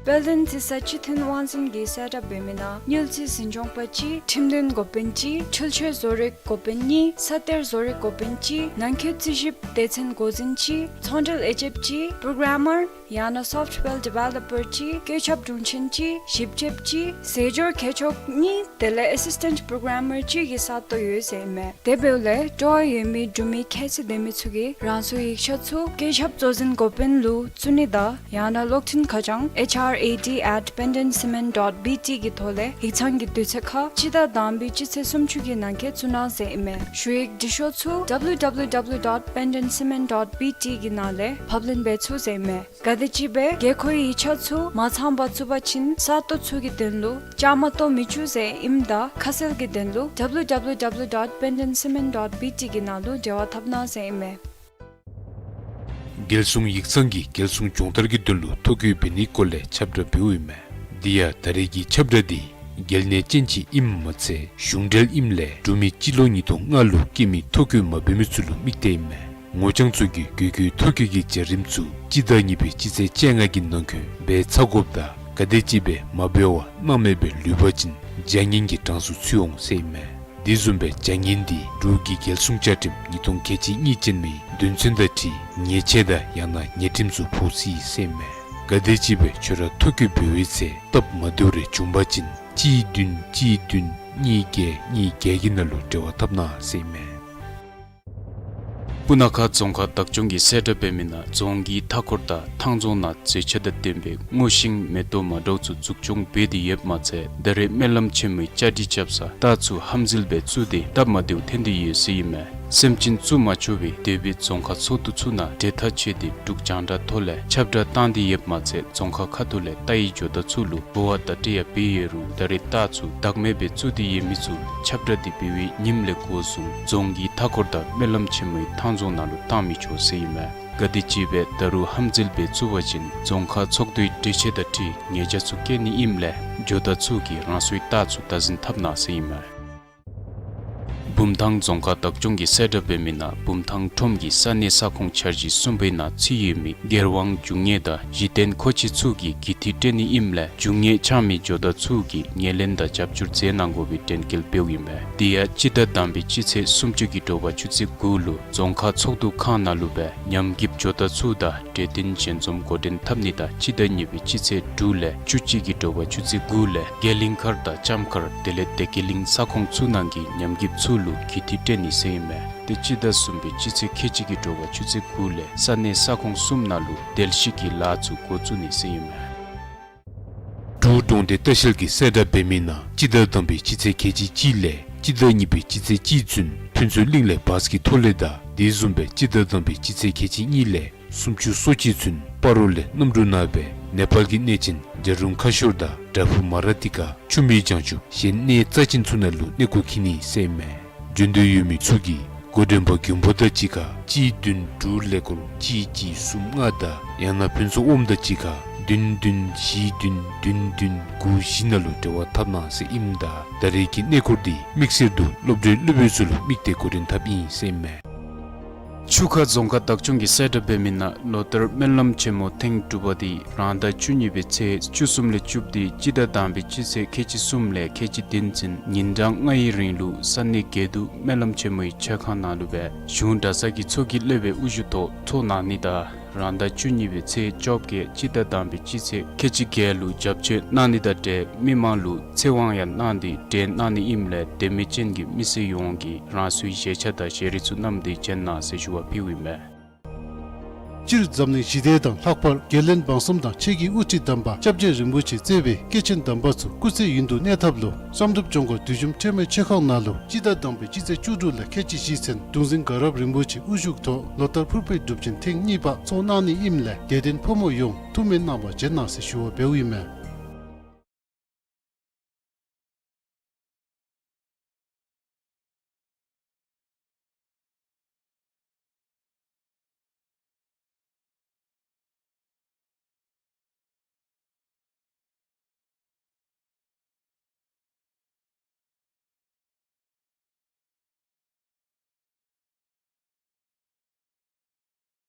དཔལ་ལྡན་རྩི་ས་སྤྱི་མཐུན་དབང་འཛིན་གྱིས་གསལ་བསྒྲགས་འབད་མི་ནང་དངུལ་རྩིས་འཛིན་སྐྱོང་པ་གཅིག་ཁྲིམས་དོན་འགོ་དཔོན་གཅིག་འཕྲུལ་ཆས་བཟོ་རིག་འགོ་དཔོན་གཉིས་ས་གཏེར་བཟོ་རིག་འགོ་དཔོན་གཅིག་ནང་འཁོད་རྩིས་ཞིབ་སྡེ་ཚན་འགོ་འཛིན་གཅིག་ཚོང་འབྲེལ་དབྱེ་ཞིབ་གཅིག་པྲོ་གྲམ་མར་ཡང་ན་སོཕཊ་ཝེར་ཌི་བེ་ལོ་པར་གཅིག་བཀོད་ཁྱབ་དྲུང་ཆེན་གཅིག་ཞིབ་དཔྱོདཔ་གཅིག་ཟས་སྦྱོར་མཁས་མཆོག་གཉིས་དེ་ལས་ཨེ་སིས་ཊེནཊ་པྲོ་གྲམ་མར་གཅིག་གི་ས་སྟོང་ཡོད་ཟེར་ཨིན་མས། དེ་འབདཝ་ལས་སྤྲོ་བ་ཡོད་མི་འབྲུག་མི་ཁྱད་ཚད་ལྡན་མི་ཚུ་གིས་རང་སོའི་ཡིག་ཆ་ཚུ་བཀོད་ཁྱབ་གཙོ་འཛིན་འགོ་དཔོན་ལུ་བཙུགས་ནི་དང་ཡང་ན་གློག་འཕྲིན་ཁ་བྱང་H R A D at pendensiment dot B T གི་ཐོག་ལས་ཡིག་ཚང་གི་དུས་ཚོད་ཁར་སྤྱི་ཟླ་དང་པའི་སྤྱི་ཚེས་སུམ་ཅུ་གི་ནང་འཁོད་བཙུགས་གནང་ཟེར་ཨིན་མས། ཞུ་ཡིག་འབྲི་ཤོག་ཚུ་W W W dot pendensiment dot B T གི་ནང་ལས་ཕབ་ལེན་འབད་ཚུགས་ཟེར་ཨིན་མས། ག་དེམ་ཅིག་སྦེ་དགོས་མཁོའི་ཡིག་ཆ་ཚུ་མ་ཚངམ་བཙུགས་པ་ཅིན་ས་སྟོང་ཚུ་གི་དོན་ལུ་བཅའ་མར་གཏོགས་མི་བཅུག་ཟེར་ཨིནམ་ད་ཁ་གསལ་གྱི་དོན་ལུ W W W dot pendensiment dot B T གི་ནང་ལུ་འབྲེལ་བ་འཐབ་གནང་ཟེར་ཨིན་མས། རྒྱལ་སྲུང་ཡིག་ཚང་གིས་རྒྱལ་སྲུང་སྦྱོང་བརྡར་གྱི་དོན་ལུ་ཐོ་བཀོད་འབད་ནིའི་སྐོར་ལས་ཁྱབ་བསྒྲགས་འབདཝ་ཨིན་མས། དེ་ཡང་ད་རེས་ཀྱི་ཁྱབ་བསྒྲགས་འདི་རྒྱལ་ནད་ཅན་ཅིག་ཨིནམ་མ་ཚད་གཞུང་འབྲེལ་ཨིནམ་ལས་འབྲུག་མི་སྤྱི་ལོ་ཉིས་སྟོང་ལྔ་ལུ་སྐྱེས་མི་ཐོ་བཀོད་མ་འབད་མི་ཚུ་ལུ་དམིགས་ཏེ་ཨིན་མས། ངོ་རྐྱང་ཚུ་གིས་དགོས་མཁོའི་ཐོ་བཀོད་ཀྱི་བྱ་རིམ་ཚུ་སྤྱི་ཟླ་གཉིས་པའི་སྤྱི་ཚེས་བཅོ་ལྔ་གི་ནང་འཁོད་འབད་ཚར་དགོཔ་དང་ག་དེམ་ཅིག་སྦེ་མ་འབད་བར་སྣང་མེད་སྦེ་ལུས་པ་ཅིན་བྱ་ངན་གྱི་གྲངས་སུ་ཚུད་འོང་ཟེར་ཨིན་མས། དེ་བཟུམ་སྦེ་བྱ་ངན་འདི་འབྲུག་གི་རྒྱལ་སྲུང་བཅའ་ཁྲིམས་ཉིས་སྟོང་ཁལ་གཅིག་གཉིས་ཅན་མའི་དོན་ཚན་དང་འཁྲིལ་ཉེས་ཆད་དང་ཡང་ན་ཉེས་ཁྲིམས་ཚུ་ཕོག་སྲིད་ཟེར་ཨིན་མས། ག་དེམ་ཅིག་སྦེ་ཁྱོད་ར་ཐོ་བཀོད་འབད་བའི་ཚེ་སྟབས་མ་བདེཝ་རེ་བྱུང་པ་ཅིན་གཅིག་བདུན་གཅིག་བདུན་གཉིས་བརྒྱད་གཉིས་བརྒྱད་ཀྱི་ནང་ལུ་འབྲེལ་བ་འཐབ་གནང་ཟེར་ཨིན་མས། སྤུ་ན་ཁ་རྫོང་ཁག་བདག་སྐྱོང་གིས་གསལ་བསྒྲགས་འབད་མི་ནང་རྫོང་གི་མཐའ་འཁོར་དང་ཐང་རྫོང་ནང་མཛེས་ཆ་དང་ལྡན་པའི་སྔོ་ཤིང་མེ་ཏོག་མ་འདྲཝ་ཚུ་འཛུགས་སྐྱོང་འབད་དེ་ཡོདཔ་མ་ཚད་ད་རེས་སྨོན་ལམ་ཆེན་མོའི་བཅའ་སྒྲིག་རྐྱབ་ས་རྟ་ཚུ་ཧམ་འཛུལ་སྦེ་བཙུགས་ཏེ་སྟབས་མ་བདེཝ་ཐོན་ཏེ་ཡོད་ཟེར་ཨིན་མས། སེམས་ཅན་བཙུགས་མ་ཆོག་པའི་དེ་སྦེ་རྫོང་ཁག་ཚོགས་འདུ་ཚུ་ནང་གྲོས་ཐག་བཅད་དེ་འབྲུག་རྒྱང་བསྒྲགས་ཐོག་ལས་ཁྱབ་བསྒྲགས་བཏང་སྟེ་ཡོདཔ་མ་ཚད་རྫོང་ཁག་ཁ་ཐུག་ལས་རྟ་ཡི་ཇོ་བདག་ཚུ་ལུ་འབུ་བ་བརྡ་སྤྲོད་ཡང་འབད་ཡོད་རུང་ད་རེས་རྟ་ཚུ་བདག་མེད་སྦེ་བཙུགས་ཏེ་ཡོད་མི་ཚུ་ཁྱབ་བསྒྲགས་འདི་འབད་བའི་ཉིནམ་ལས་འགོ་བཟུང་རྫོང་གི་མཐའ་འཁོར་དང་སྨོན་ལམ་ཆེན་མོའི་ཐང་རྫོང་ནང་ལུ་བཏང་མི་ཆོག་ཟེར་ཨིན་མས། ག་དེམ་ཅིག་སྦེ་ད་རུང་ཧམ་འཛུལ་སྦེ་བཙུགས་པ་ཅིན་རྫོང་ཁག་ཚོགས་འདུའི་གྲོས་ཆོད་དང་འཁྲིལ་ཉེས་བྱ་ཚུ་བཀལ་ནི་ཨིནམ་ལས་ཇོ་བདག་ཚུ་གིས་རང་སོའི་རྟ་ཚུ་བདག་འཛིན་འཐབ་གནང་ཟེར་ཨིན་མས། བུམ་ཐང་རྫོང་ཁག་བདག་སྐྱོང་གིས་གསལ་བསྒྲགས་འབད་མི་ནང་བུམ་ཐང་ཁྲོམ་གྱི་ས་གནས་ས་ཁོངས་འཆར་གཞི་གསུམ་པའི་ནང་ཚུད་ཡོད་མི་སྒེར་དབང་རྒྱུ་དངོས་དང་གཞི་རྟེན་མཁོ་ཆས་ཚུ་གི་གུས་འདུད་སྤྲོད་ནི་ཨིནམ་ལས་རྒྱུ་དངོས་འཆང་མི་ཇོ་བདག་ཚུ་གིས་ངོས་ལེན་དང་རྒྱབ་སྐྱོར་མཛད་གནང་དགོ་པའི་དྲན་སྐུལ་འབདཝ་ཨིན་མས། དེ་ཡང་སྤྱི་ཟླ་དང་པའི་སྤྱི་ཚེས་སུམ་ཅུ་གི་དྲོ་པ་ཆུ་ཚོད་དགུ་ལུ་རྫོང་ཁག་ཚོགས་འདུ་ཁང་ནང་ལུ་སྦེ་ཉམས་རྒུདཔ་ཇོ་བདག་ཚུ་དང་གྲོས་བསྟུན་ཞལ་འཛོམས་འགོ་འདྲེན་འཐབ་ནི་དང་སྤྱི་ཟླ་གཉིས་པའི་སྤྱི་ཚེས་དྲུག་ལས་བཅུ་གཅིག་གི་དྲོ་པ་ཆུ་ཚོད་དགུ་ལས་རྒྱ་གླིང་མཁར་དང་ལྕམ་མཁར་དེ་ལས་བདེ་སྐྱིད་གླིང་ས་ཁོངས་ཚུ་ནང་གི་ཉམས་རྒུདཔ་ཚུ་ལུ་གུས་འདུད་སྤྲོད་ནི་ཟེར་ཨིན་མས། དེ་སྤྱི་ཟླ་གསུམ་པའི་སྤྱི་ཚེས་ཁལ་གཅིག་གི་དྲོ་པ་ཆུ་ཚོད་དགུ་ལས་ས་གནས་ས་ཁོངས་གསུམ་ནང་ལུ་དལ་བཤིག་གི་ལཱ་ཚུ་འགོ་བཙུགས་ནི་ཟེར་ཨིན་མས། འབྲུག་གྲོང་སྡེ་ལྟ་བཤལ་གྱིས་གསལ་བསྒྲགས་འབད་མི་ནང་སྤྱི་ཟླ་དང་པའི་སྤྱི་ཚེས་ཁལ་གཅིག་གཅིག་ལས་སྤྱི་ཟླ་གཉིས་པའི་སྤྱི་ཚེས་གཅིག་ཚུན་ཕུན་ཚོགས་གླིང་ལས་བཱས་ཀྱི་ཐོག་ལས་དང་དེ་བཟུམ་སྦེ་སྤྱི་ཟླ་དང་པའི་སྤྱི་ཚེས་ཁལ་གཅིག་གཉིས་ལས་སུམ་ཅུ་སོ་གཅིག་ཚུན་སྤ་རོ་ལས་གནམ་གྲུ་ནང་སྦེ་ནེ་པཱལ་གྱི་གནས་ཆེན་ཇ་རུང་ཁ་ཤོར་དང་བྲག་ཕུག་མ་ར་ཏི་ཀ་ཆུ་སྨད་བྱང་ཆུབ་གཞན་གནས་རྩ་ཅན་ཚུ་ནང་ལུ་གནས་སྐོར་འཁྱིད་ནི་ཟེར་ཨིན་མས། འབྱོན་འདོད་ཡོད་མི་ཚུ་གིས་འགོ་འདྲེན་པ་མགོན་པོ་དང་གཅིག་ཁར་གཅིག་བདུན་དྲུག་ཀླད་ཀོར་གཅིག་གཅིག་གསུམ་ལྔ་དང་ཡང་ན་ཕུན་ཚོགས་ཨོམ་དང་གཅིག་ཁར་བདུན་བདུན་བཞི་བདུན་བདུན་བདུན་དགུ་བཞི་ནང་ལུ་འབྲེལ་བ་འཐབ་གནང་ཟེར་ཨིནམ་ད་ད་རེས་ཀྱི་གནས་སྐོར་འདི་དམིགས་བསལ་དུ་སློབ་གྲྭའི་སློབ་དཔོན་ཚུ་ལུ་དམིགས་ཏེ་འགོ་འདྲེན་འཐབ་ཨིན་ཟེར་ཨིན་མས། ཆུ་ཁ་རྫོང་ཁག་བདག་སྐྱོང་གིས་གསལ་བསྒྲགས་འབད་མི་ནང་ལོ་ལྟར་སྨོན་ལམ་ཆེན་མོ་ཐེངས་དྲུག་པ་འདི་རང་ཟླ་བཅུ་གཉིས་པའི་ཚེས་བཅུ་གསུམ་ལས་བཅུ་བདུན་སྤྱི་ཟླ་དང་པའི་སྤྱི་ཚེས་ཁལ་གཅིག་གསུམ་ལས་ཁལ་གཅིག་བདུན་ཚུན་ཉིན་གྲངས་ལྔའི་རིང་ལུ་ས་གནས་དགེ་འདུན་སྨོན་ལམ་ཆེན་མོའི་མཆོད་ཁང་ནང་ལུ་སྦེ་གཞུང་གྲྭ་ཚང་གི་ཚོགས་ཀྱི་སློབ་དཔོན་དབུ་བཞུགས་ཐོག་ཚོགས་གནང་ནི་དང་རང་ཟླ་བཅུ་གཉིས་པའི་ཚེས་བཅོ་བརྒྱད་སྤྱི་ཟླ་དང་པའི་སྤྱི་ཚེས་ཁལ་གཅིག་བརྒྱད་ལུ་རྒྱབ་ཆོས་གནང་ནི་དང་འབྲེལ་མི་མང་ལུ་ཚེ་དབང་ཡང་གནང་སྟེ་གྲོལ་གནང་ནི་ཨིནམ་ལས་དད་མོས་ཅན་གྱི་མི་སེར་ཡོངས་ཀྱིས་རང་སོའི་བཞེས་ཆ་དང་བཞེས་རིགས་ཚུ་བསྣམས་ཏེ་བྱོན་གནང་ཟེར་ཞུ་བ་ཕུལཝ་ཨིན་མས། སྤྱིར་འཛམ་གླིང་ཞི་བདེ་དང་ལྷག་པར་རྒྱལ་བློན་འབངས་གསུམ་དང་ཆོས་ཀྱི་དབུ་ཁྲིད་དམ་པ་སྐྱབས་རྗེ་རིན་པོ་ཆེ་གཙོས་པའི་སྐྱེས་ཆེན་དམ་པ་ཚུ་སྐུ་ཚེ་ཡུན་དུ་གནས་ཐབས་ལུ་བསམ་གྲུབ་ལྗོངས་མཁར་བདུད་འཇོམས་ཁྲོས་མའི་མཆོད་ཁང་ནང་ལུ་སྤྱི་ཟླ་དང་པའི་སྤྱི་ཚེས་བཅུ་དྲུག་ལས་ཁལ་གཅིག་བཞི་ཚུན་གདུང་འཛིན་དགའ་རབ་རིན་པོ་ཆེ་དབུ་བཞུགས་ཐོག་ལོ་ལྟར་ཕུར་པའི་སྒྲུབ་ཆེན་ཐེངས་གཉིས་པ་ཚོགས་གནང་ནི་ཨིནམ་ལས་དད་ལྡན་ཕོ་མོ་ཡོངས་ཐུགས་སྨོན་གནང་བར་བྱོན་གནང་ཟེར་ཞུ་བ་འབདཝ་ཨིན་མས།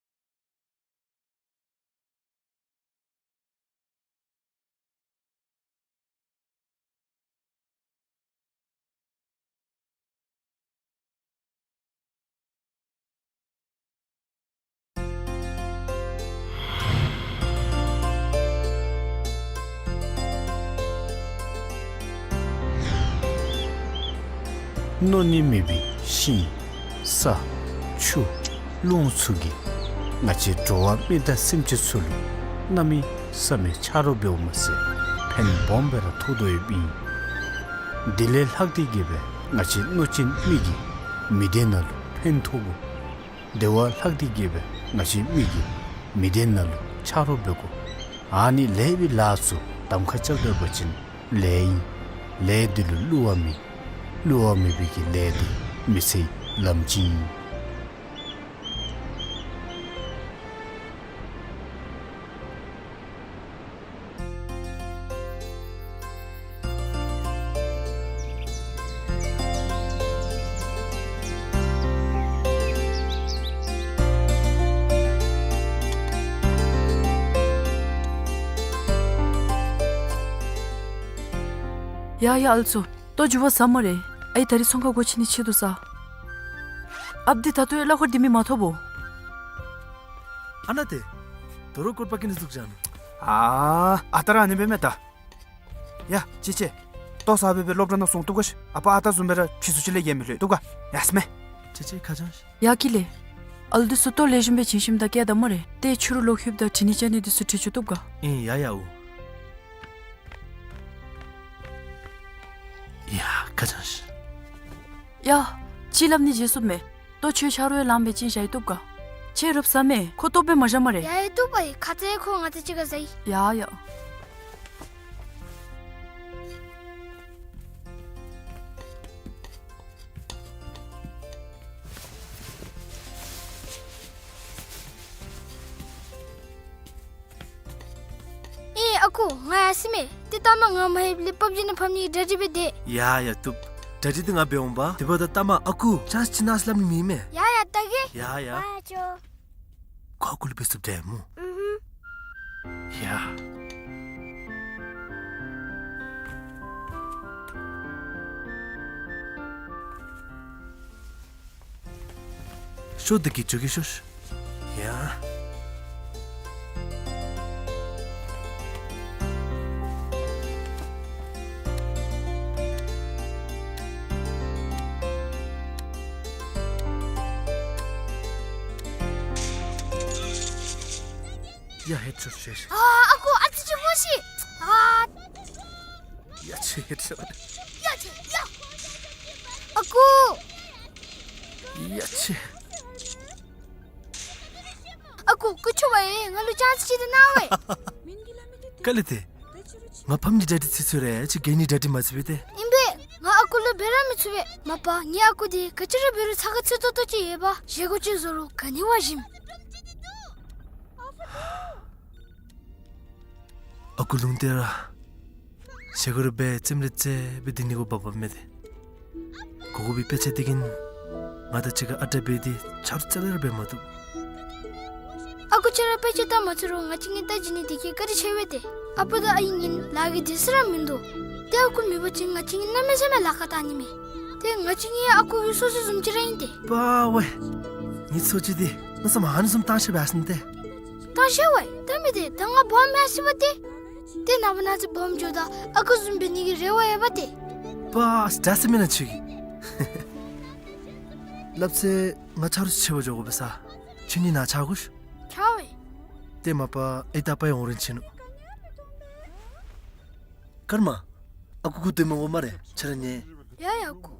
མནོ་ནི་མེད་པའི་ཤིང་ས་ཆུ་རླུང་ཚུ་གིས་ང་བཅས་འགྲོ་བ་མི་དང་སེམས་ཅན་ཚུ་ལུ་གནམ་མེད་ས་མེད་ཆ་རོགས་འབདཝ་མ་ཚད་ཕན་སྦོམ་སྦེ་ར་ཐོགས་དོ་ཡོདཔ་ཨིན། དེ་ལས་ལྷག་སྟེ་གིས་སྦེ་ང་བཅས་མནོ་ཅན་མི་གིས་མི་སྡེ་ནང་ལུ་ཕན་ཐོགས་དགོ། དེ་བ་ལྷག་སྟེ་གིས་སྦེ་ང་བཅས་མི་གིས་མི་སྡེ་ནང་ལུ་ཆ་རོགས་འབད་དགོ། ཨ་ནི་ལེགས་པའི་ལཱ་ཚུ་གདམ་ཁ་རྐྱབ་ད་པ་ཅིན་ལེགས་ཨིན། ལས་འདི་ལུ་བསླུ་བ་མེད། བསླུ་བ་མེད་པའི་གི་ལས་འདི་མི་ཚེའི་ལམ་སྤྱི་ཨིན། ཡ་ཡ་ཨ་ལུ་ཚུ། ལྟོ་རྒྱུ་བ་ཟ་སྨ་རེ། ཨའི་ད་རིས་ཚོང་ཁང་སྒོ་ཕྱེ་ནི་ཆེད་དུ་ཟ། ཨཔ་འདི་ད་ལྟོ་ཡང་གླ་འཁོར་འདི་མི་མ་ཐོབ་བོ། ཨ་ནཱ་ཏེ། དོ་རུང་སྐོར་པ་གི་ནི་འདུག་ཅན། ཨ་ཨ་ད་ར་ཨ་ནི་འབད་མས་ད། ཡ་ཅི་ཅི། ལྟོ་ཟ་སྦེ་སྦེ་སློབ་གྲྭ་ནང་སོང་བཏུབ་ག་ཤིག། ཨ་པ་ཨ་ད་བཟུམ་སྦེ་ར་ཕྱིས་སུ་ཅིག་ལས་ཡང་མི་ལྷོད་བཏུབ་ག། ཡ་སྨས། ཅི་ཅི་ཁ་བྱང་ཤིག། ཡ་ཀི་ལེ། ཨ་ལུ་འདི་ཚུ་ལྟོ་ལེགས་ཤོམ་སྦེ་བྱིན་ཞིནམ་ད་བསྐྱལ་ད་སྨ་རེ། ཏེ་ཕྱི་རུ་ལོག་ལྷོདཔ་ད་དྲི་ནི་དྲི་ནི་འདི་ཚུ་དྲི་བཅུག་བཏུབ་ག། ཨིན་ཡ་ཡ་འོ། ཡ་ཁ་བྱང་ཤིག། ཡ། ཅིག་སླབ་ནི་བརྗེད་སོངམ་མས། ལྟོ་ཁྱོད་ཆ་རོགས་ཡང་ལངམ་སྦེ་བྱིན་བཞག་ཡི་བཏུབ་ག། ཁྱོད་རོགས་ཟ་མས། ཁོ་ལྟོ་སྦེ་མ་བཞག་སྨ་རེ། ཡ་ཡ་བཏུབ་པ་ཨིན། ཁ་ཙ་ཁོ་ང་བཅས་གཅིག་ཁར་ཟ་ཡི། ཡ་ཡ། ཨེ་ཨ་ཁུ་ང་ཡར་སོ་ཡི་མས། ཏེ་ལྟ་མ་ང་མ་ལྷོདཔ་ལས་པབ་ཇི་ནང་ཕབ་ནི་གི་གྲ་སྒྲིག་འབད་དེ། ཡ་ཡ་བཏུབ། གྲ་སྒྲིག་འདི་ང་འབད་འོང་པ། དེ་འབདཝ་ད་ལྟ་མ་ཨ་ཁུ་ཅཱནསི་ཅིག་གནང་ཟེར་སླབ་ནི་མེད་མས། ཡ་ཡ་ལྟ་གེ། ཡ་ཡ། ཨ་ཅོ། ཁོ་ཨ་ཁུ་ལུ་འབད་ཚུགསཔ་འདྲས་སྨོ། ཨུ་ཧུམ། ཡ། ཤོག་འདི་གིས་འགྱོ་གེ་ཤོག། ཡ། ཡ་ཧེད་ཤོག་ཤོག། ཨ་ཨ་ཁུ་ཨ་ཙི་ཅིག་སྨོ་ཤིག། ཨ། ཡ་ཆེ་ཧེད་ཤོག། ཡ་ཆེ་ཡ། ཨ་ཁུ། ཡ་ཆེ། ཨ་ཁུ་སྐུ་མཁྱེན་པ་ཡིས་ང་ལུ་ཅཱནསི་ཅིག་ཏེ་གནང་བས། ག་ལས་ཏེ། ང་ཕམ་གྱི་གྲ་སྒྲིག་ཚུ་ཚུ་རེ་ཅིག་གི་ནི་གྲ་སྒྲིག་མ་ཚུགས་པས་ཏེ། ཨིན་པས། ང་ཨ་ཁུ་ལུ་འབད་ར་མི་ཚུགས་པས། མ་པ་ངེའི་ཨ་ཁུ་འདི་ག་ཅི་ར་འབད་རུང་ཚ་ཁ་ཚུད་ཏོག་ཏོ་ཅིག་ཡོད་པ། བཞེས་སྒོ་ཅིག་བཟོ་རུང་ག་ནི་བ་ཞིམ། ཨ་ཁུ་ལུང་བསྟན་ར། བཞེས་སྒོ་རེ་འབད་རྩེདམོ་རེ་རྩེ་སྦེ་སྡོད་ནི་གུ་བབ་བབ་མས་ཏེ། དགོ་དགོ་པའི་དཔེ་ཆ་འདི་གིས་ང་དང་གཅིག་ཁར་ཨ་རྟག་འབད་དེ་ཆ་རོགས་རྩ་ལས་ར་འབད་མ་བཏུབ། ཨ་ཁུ་ཁྱོད་ར་དཔེ་ཆ་ལྟ་མ་ཚུགས་རུང་ང་བཅས་གཉིས་ལྟ་བྱིན་ནི་འདི་གིས་བཀའ་དྲིན་ཆེ་བས་ཏེ། ཨ་པ་དང་ཨའི་གཉིས་ལཱ་གི་དུས་ཚོད་ར་མིན་འདུག། ཏེ་ཨ་ཁུ་མེད་པ་ཅིན་ང་བཅས་གཉིས་གནམ་མེད་ས་མེད་ལཱ་ཁག་བཏང་ནི་མས། ཏེ་ང་བཅས་གཉིས་ཨ་ཁུ་གི་སོ་སོ་བཟུམ་ཅིག་ར་ཨིན་ཏེ། པ་ཝེ། ངེའི་སོ་སོ་འདི་མནོ་བསམ་ཨ་ནི་བཟུམ་བཏང་ཤེས་པས་ཟེར་ཏེ། བཏང་ཤེས་པས། ད་མི་དེ་ད་ང་འབོ་མི་ཤེས་པས་ཏེ། ཏེ་ནངས་པ་གནངས་ཚེ་འབོ་འགྱོཝ་ད་ཨ་ཁུ་བཟུམ་འབད་ནི་གི་རེ་བ་ཡོད་པས་ཏེ། པ་ཨ་ཙི་ད་ཟེར་མེན་ན་ཁྱོད་ཀྱིས། སླབ་ཚེ་ང་ཆ་རོགས་ཆེ་བ་འགྱོ་དགོ་པས་ས། ཁྱོད་གཉིས་ནཱ་ཆ་དགོ་ཤོག། ཆ་བས། ཏེ་མ་པ་ཨའི་དང་པའི་འོང་རན་ཆི་ནུག། ཀརྨ། ཨ་ཁུ་ཁུ་སྟོན་མ་དགོ་སྨ་རེ། ཁྱོད་ར་ཉལ། ཡ་ཡ་ཨ་ཁུ།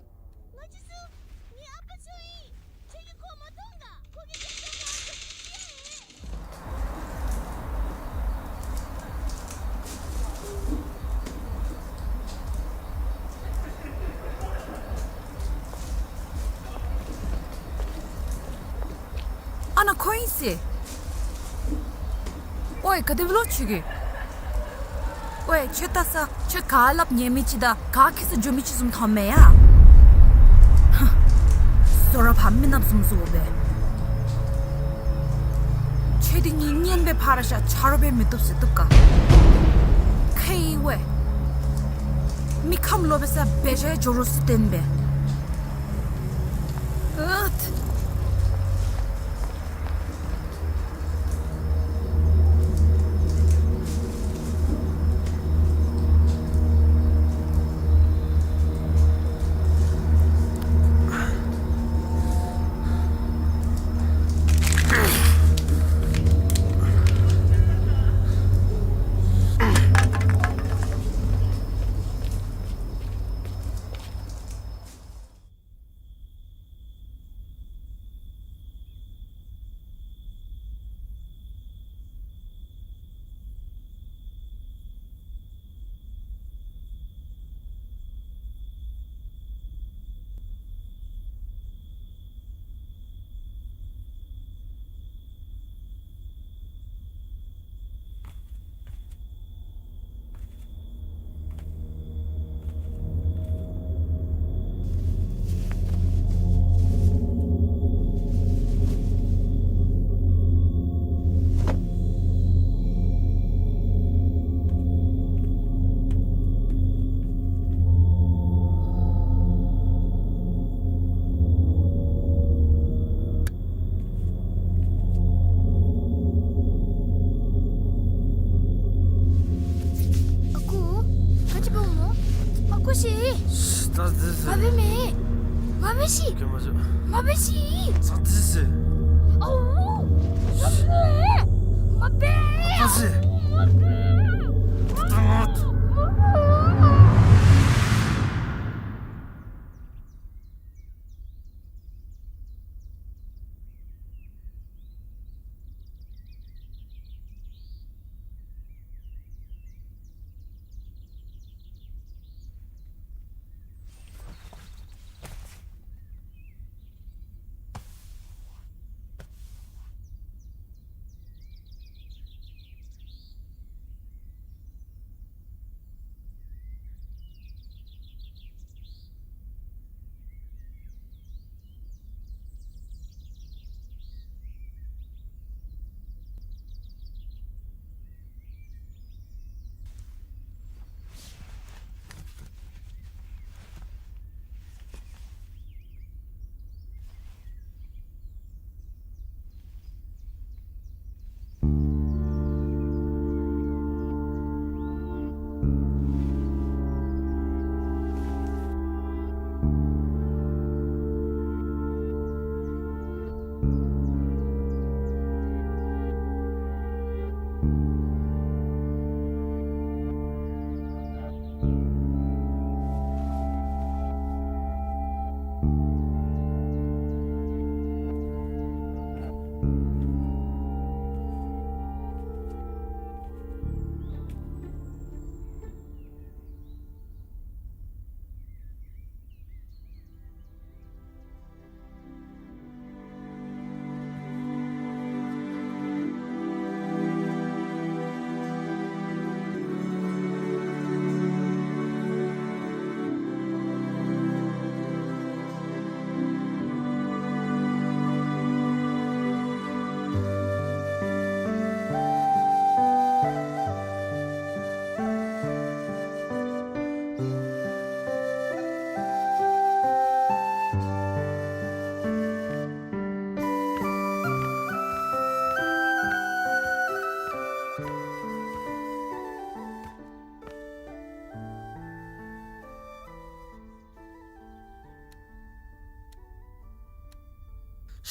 ཨ་ནཱ་ཁོ་ཨིན་ཟེར། ཝའེ་ག་དེ་སྦེ་ལོ་ཁྱོད་ཀྱིས། ཝའེ་ཁྱོད་ལྟ་ས་ཁྱོད་ག་སླབ་ཉན་མི་ཅིག་དང་ག་ཁྱད་ས་འགྱོ་མི་ཅིག་བཟུམ་མཐོངམ་མས་ཡ། ཧ། བཟོ་ར་ཕར་མི་ནགཔ་བཟུམ་བཟོ་སྦེ། ཁྱོད་འདི་གཉིས་གཉེན་སྦེ་ཕར་བཞག་ཆ་རོགས་སྦེ་མི་བཏུབ་ཟེར་བཏུབ་ག། ཁེ་ཝའེ། མི་ཁམས་ལོག་པའི་ས་འབད་བཞག་འགྱོ་རོགས་ཟེར་བསྟན་པས། ཨུད། ཨ་ཁུ། ག་ཅི་འབདཝ་སྨོ། ཨ་ཁུ་ཤི། ད་དེ་ཟེར། མ་འབད་མེན། མ་འབད་ཤིག། ཀྱེ་མ་ཟེར། མ་འབད་ཤིག། ད་དེ་ཟེར། ཨའུ། མ་འབད། མ་འབད། ད་ཟེར། མ་འབད། ད་ད་ང་། མ་འབད།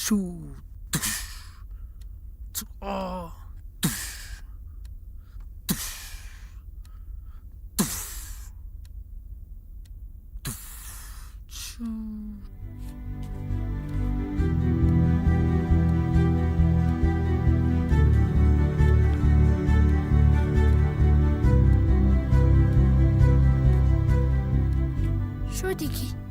ཤུ། དུག། ཚུ། ཨ། དུག། དུག། དུག། དུག། ཤུ། ཤོ་དེ་གི།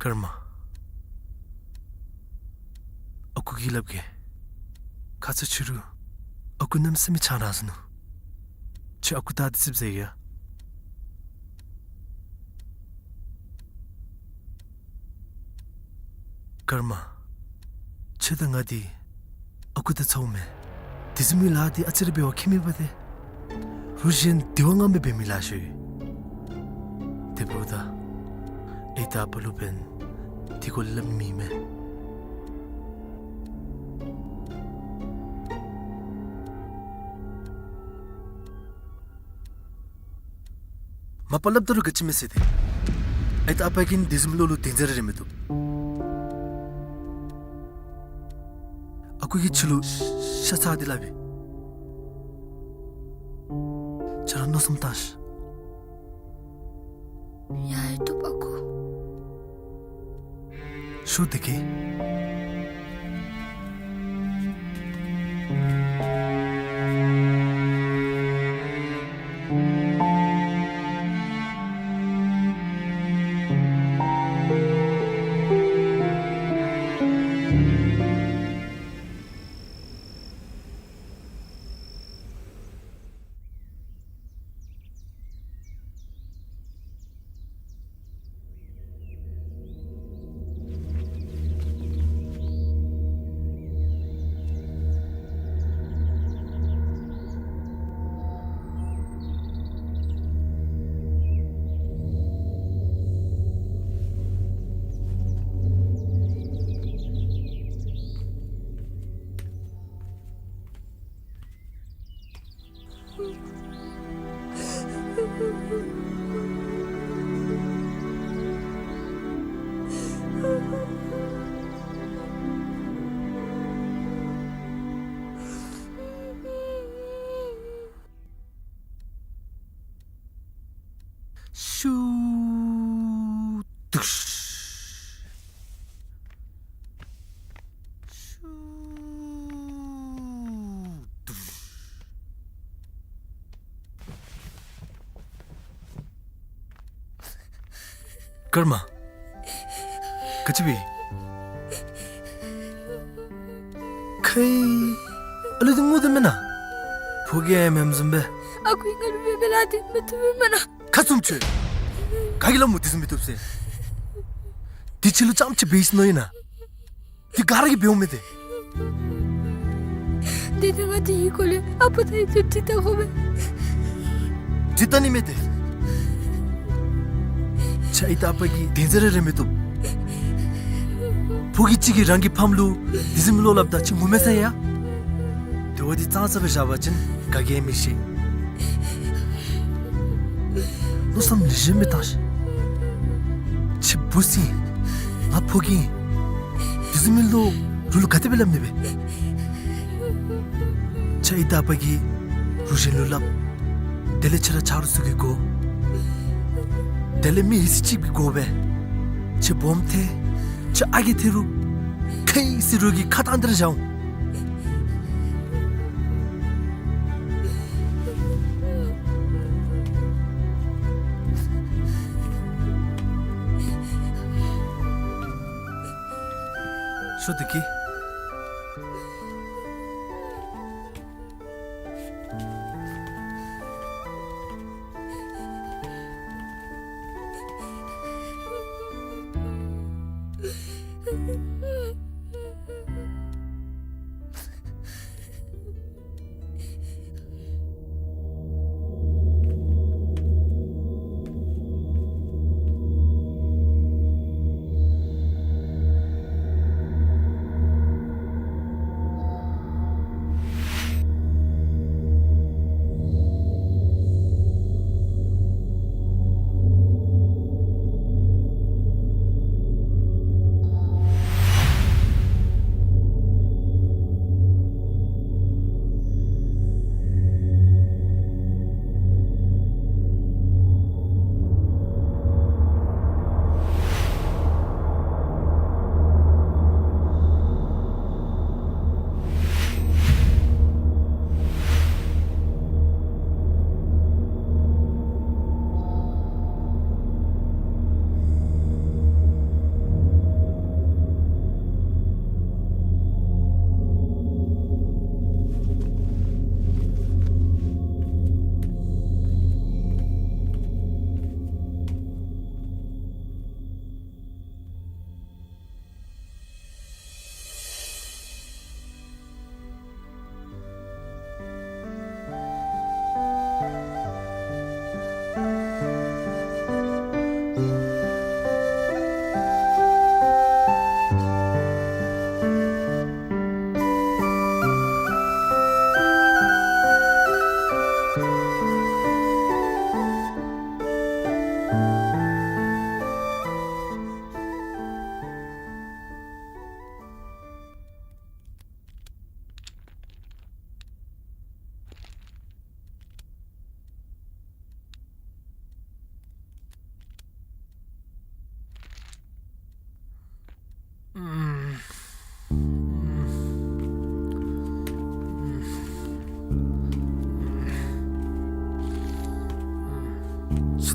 ཀརྨ། ཨ་ཁུ་གིས་སླབ་གེ། ཁ་ཙ་ཕྱི་རུ་ཨ་ཁུ་གནམ་མེད་ས་མེད་ཆང་རག་སོ་ནུག། ཁྱོད་ཨ་ཁུ་ད་འདི་ཙིགཔ་ཟ་ཡ། ཀརྨ། ཁྱོད་དང་ང་འདི་ཨ་ཁུ་དང་ཚ་བོ་མེན། དེ་བཟུམ་མའི་ལཱ་འདི་ཨ་ཙི་རེ་འབད་བ་ཁྱད་མེད་པ་ཏེ། རུ་གཞན་དེ་བ་ང་མི་འབད་མི་ལཱ་ཤོས། དེ་འབདཝ་ད་ཨའི་དང་ཨ་པ་ལུ་འབདན་དེ་སྐོར་ལས་སླབ་མི་མེད། མ་པ་སླབ་ད་རུང་ག་ཅི་མེད་ཟེར་ཏེ། ཨའི་དང་ཨ་པ་གིས་དེ་བཟུམ་ལོ་ལུ་དོན་ཟེར་རེ་མི་བཏུབ། ཨ་ཁུ་གིས་ཁྱོད་ལུ་ཤ་ཚ་འདི་སླབ་ཨིན། ཁྱོད་ར་མནོ་བསམ་བཏང་ཤིག། ཡ་ཡ་བཏུབ་ཨ་ཁུ། ཤོ་དེ་གི། ཤུ། དུག། ཤུ། དུག། ཀརྨ། ག་ཅི་འབད། ཁའི་ཨ་ལུ་འདི་ངུ་དོ་མེན་ན། ཕོ་རྒྱས་མེནམ་བཟུམ་སྦེ། ཨ་ཁུ་ང་ལུ་འབད་མི་ལཱ་འདི་མི་བཏུབ་མེན་ན། ཁ་བཙུམ་ཁྱོད། ག་གིས་སླབ་མོ་དེ་བཟུམ་མི་བཏུབ་ཟེར། དེ་ཁྱོད་ལུ་རྐྱངམ་ཅིག་འབད་ཡི་ཟེར་མནོ་ཡི་ན། དེ་ག་ར་གིས་འབདཝ་མས་ཏེ། དེ་ནི་ང་དེའི་སྐོར་ལས་ཨ་པ་དང་ཨའི་ཚུ་དྲི་བལྟ་དགོ་པས། དྲི་བལྟ་ནི་མེད་ཏེ། ཁྱོད་ཨའི་དང་ཨ་པ་གིས་དོན་ཟེར་རེ་རེ་མི་བཏུབ། ཕོ་རྒྱས་ཅིག་གིས་རང་གི་ཕམ་ལུ་དེ་བཟུམ་བློ་སླབ་ད་ཁྱོད་ངོ་མ་ཚ་ཡ། དེ་བ་འདི་ཙང་ཙ་སྦེ་བཞག་པ་ཅིན་ག་གིས་མི་ཤེས། མནོ་བསམ་ལེགས་ཤོམ་སྦེ་བཏང་ཤིག། ཁྱོད་བུ་ཟེར་ང་ཕོ་རྒྱས་ཨིན། དེ་བཟུམ་མའི་བློ་རུ་ལུ་ག་དེ་སྦེ་སླབ་ནི་སྦེ། ཁྱོད་ཨའི་དང་ཨ་པ་གིས་རུ་གཞན་ལུ་སླབ། དེ་ལས་ཁྱོད་ར་ཆ་རོགས་ཚུ་གི་སྒོ། དེ་ལས་མི་ཧེ་སི་ཅིག་གི་སྒོ་སྦེ། ཁྱོད་སྦོམ་ཐལ། ཁྱོད་ཨ་རྒས་ཐལ་རུང་ཁའི་ཟེར་རུང་གི་ཁ་བཏང་སྟེ་ར་བཞག་འོང་། ཤོ་དེ་གི།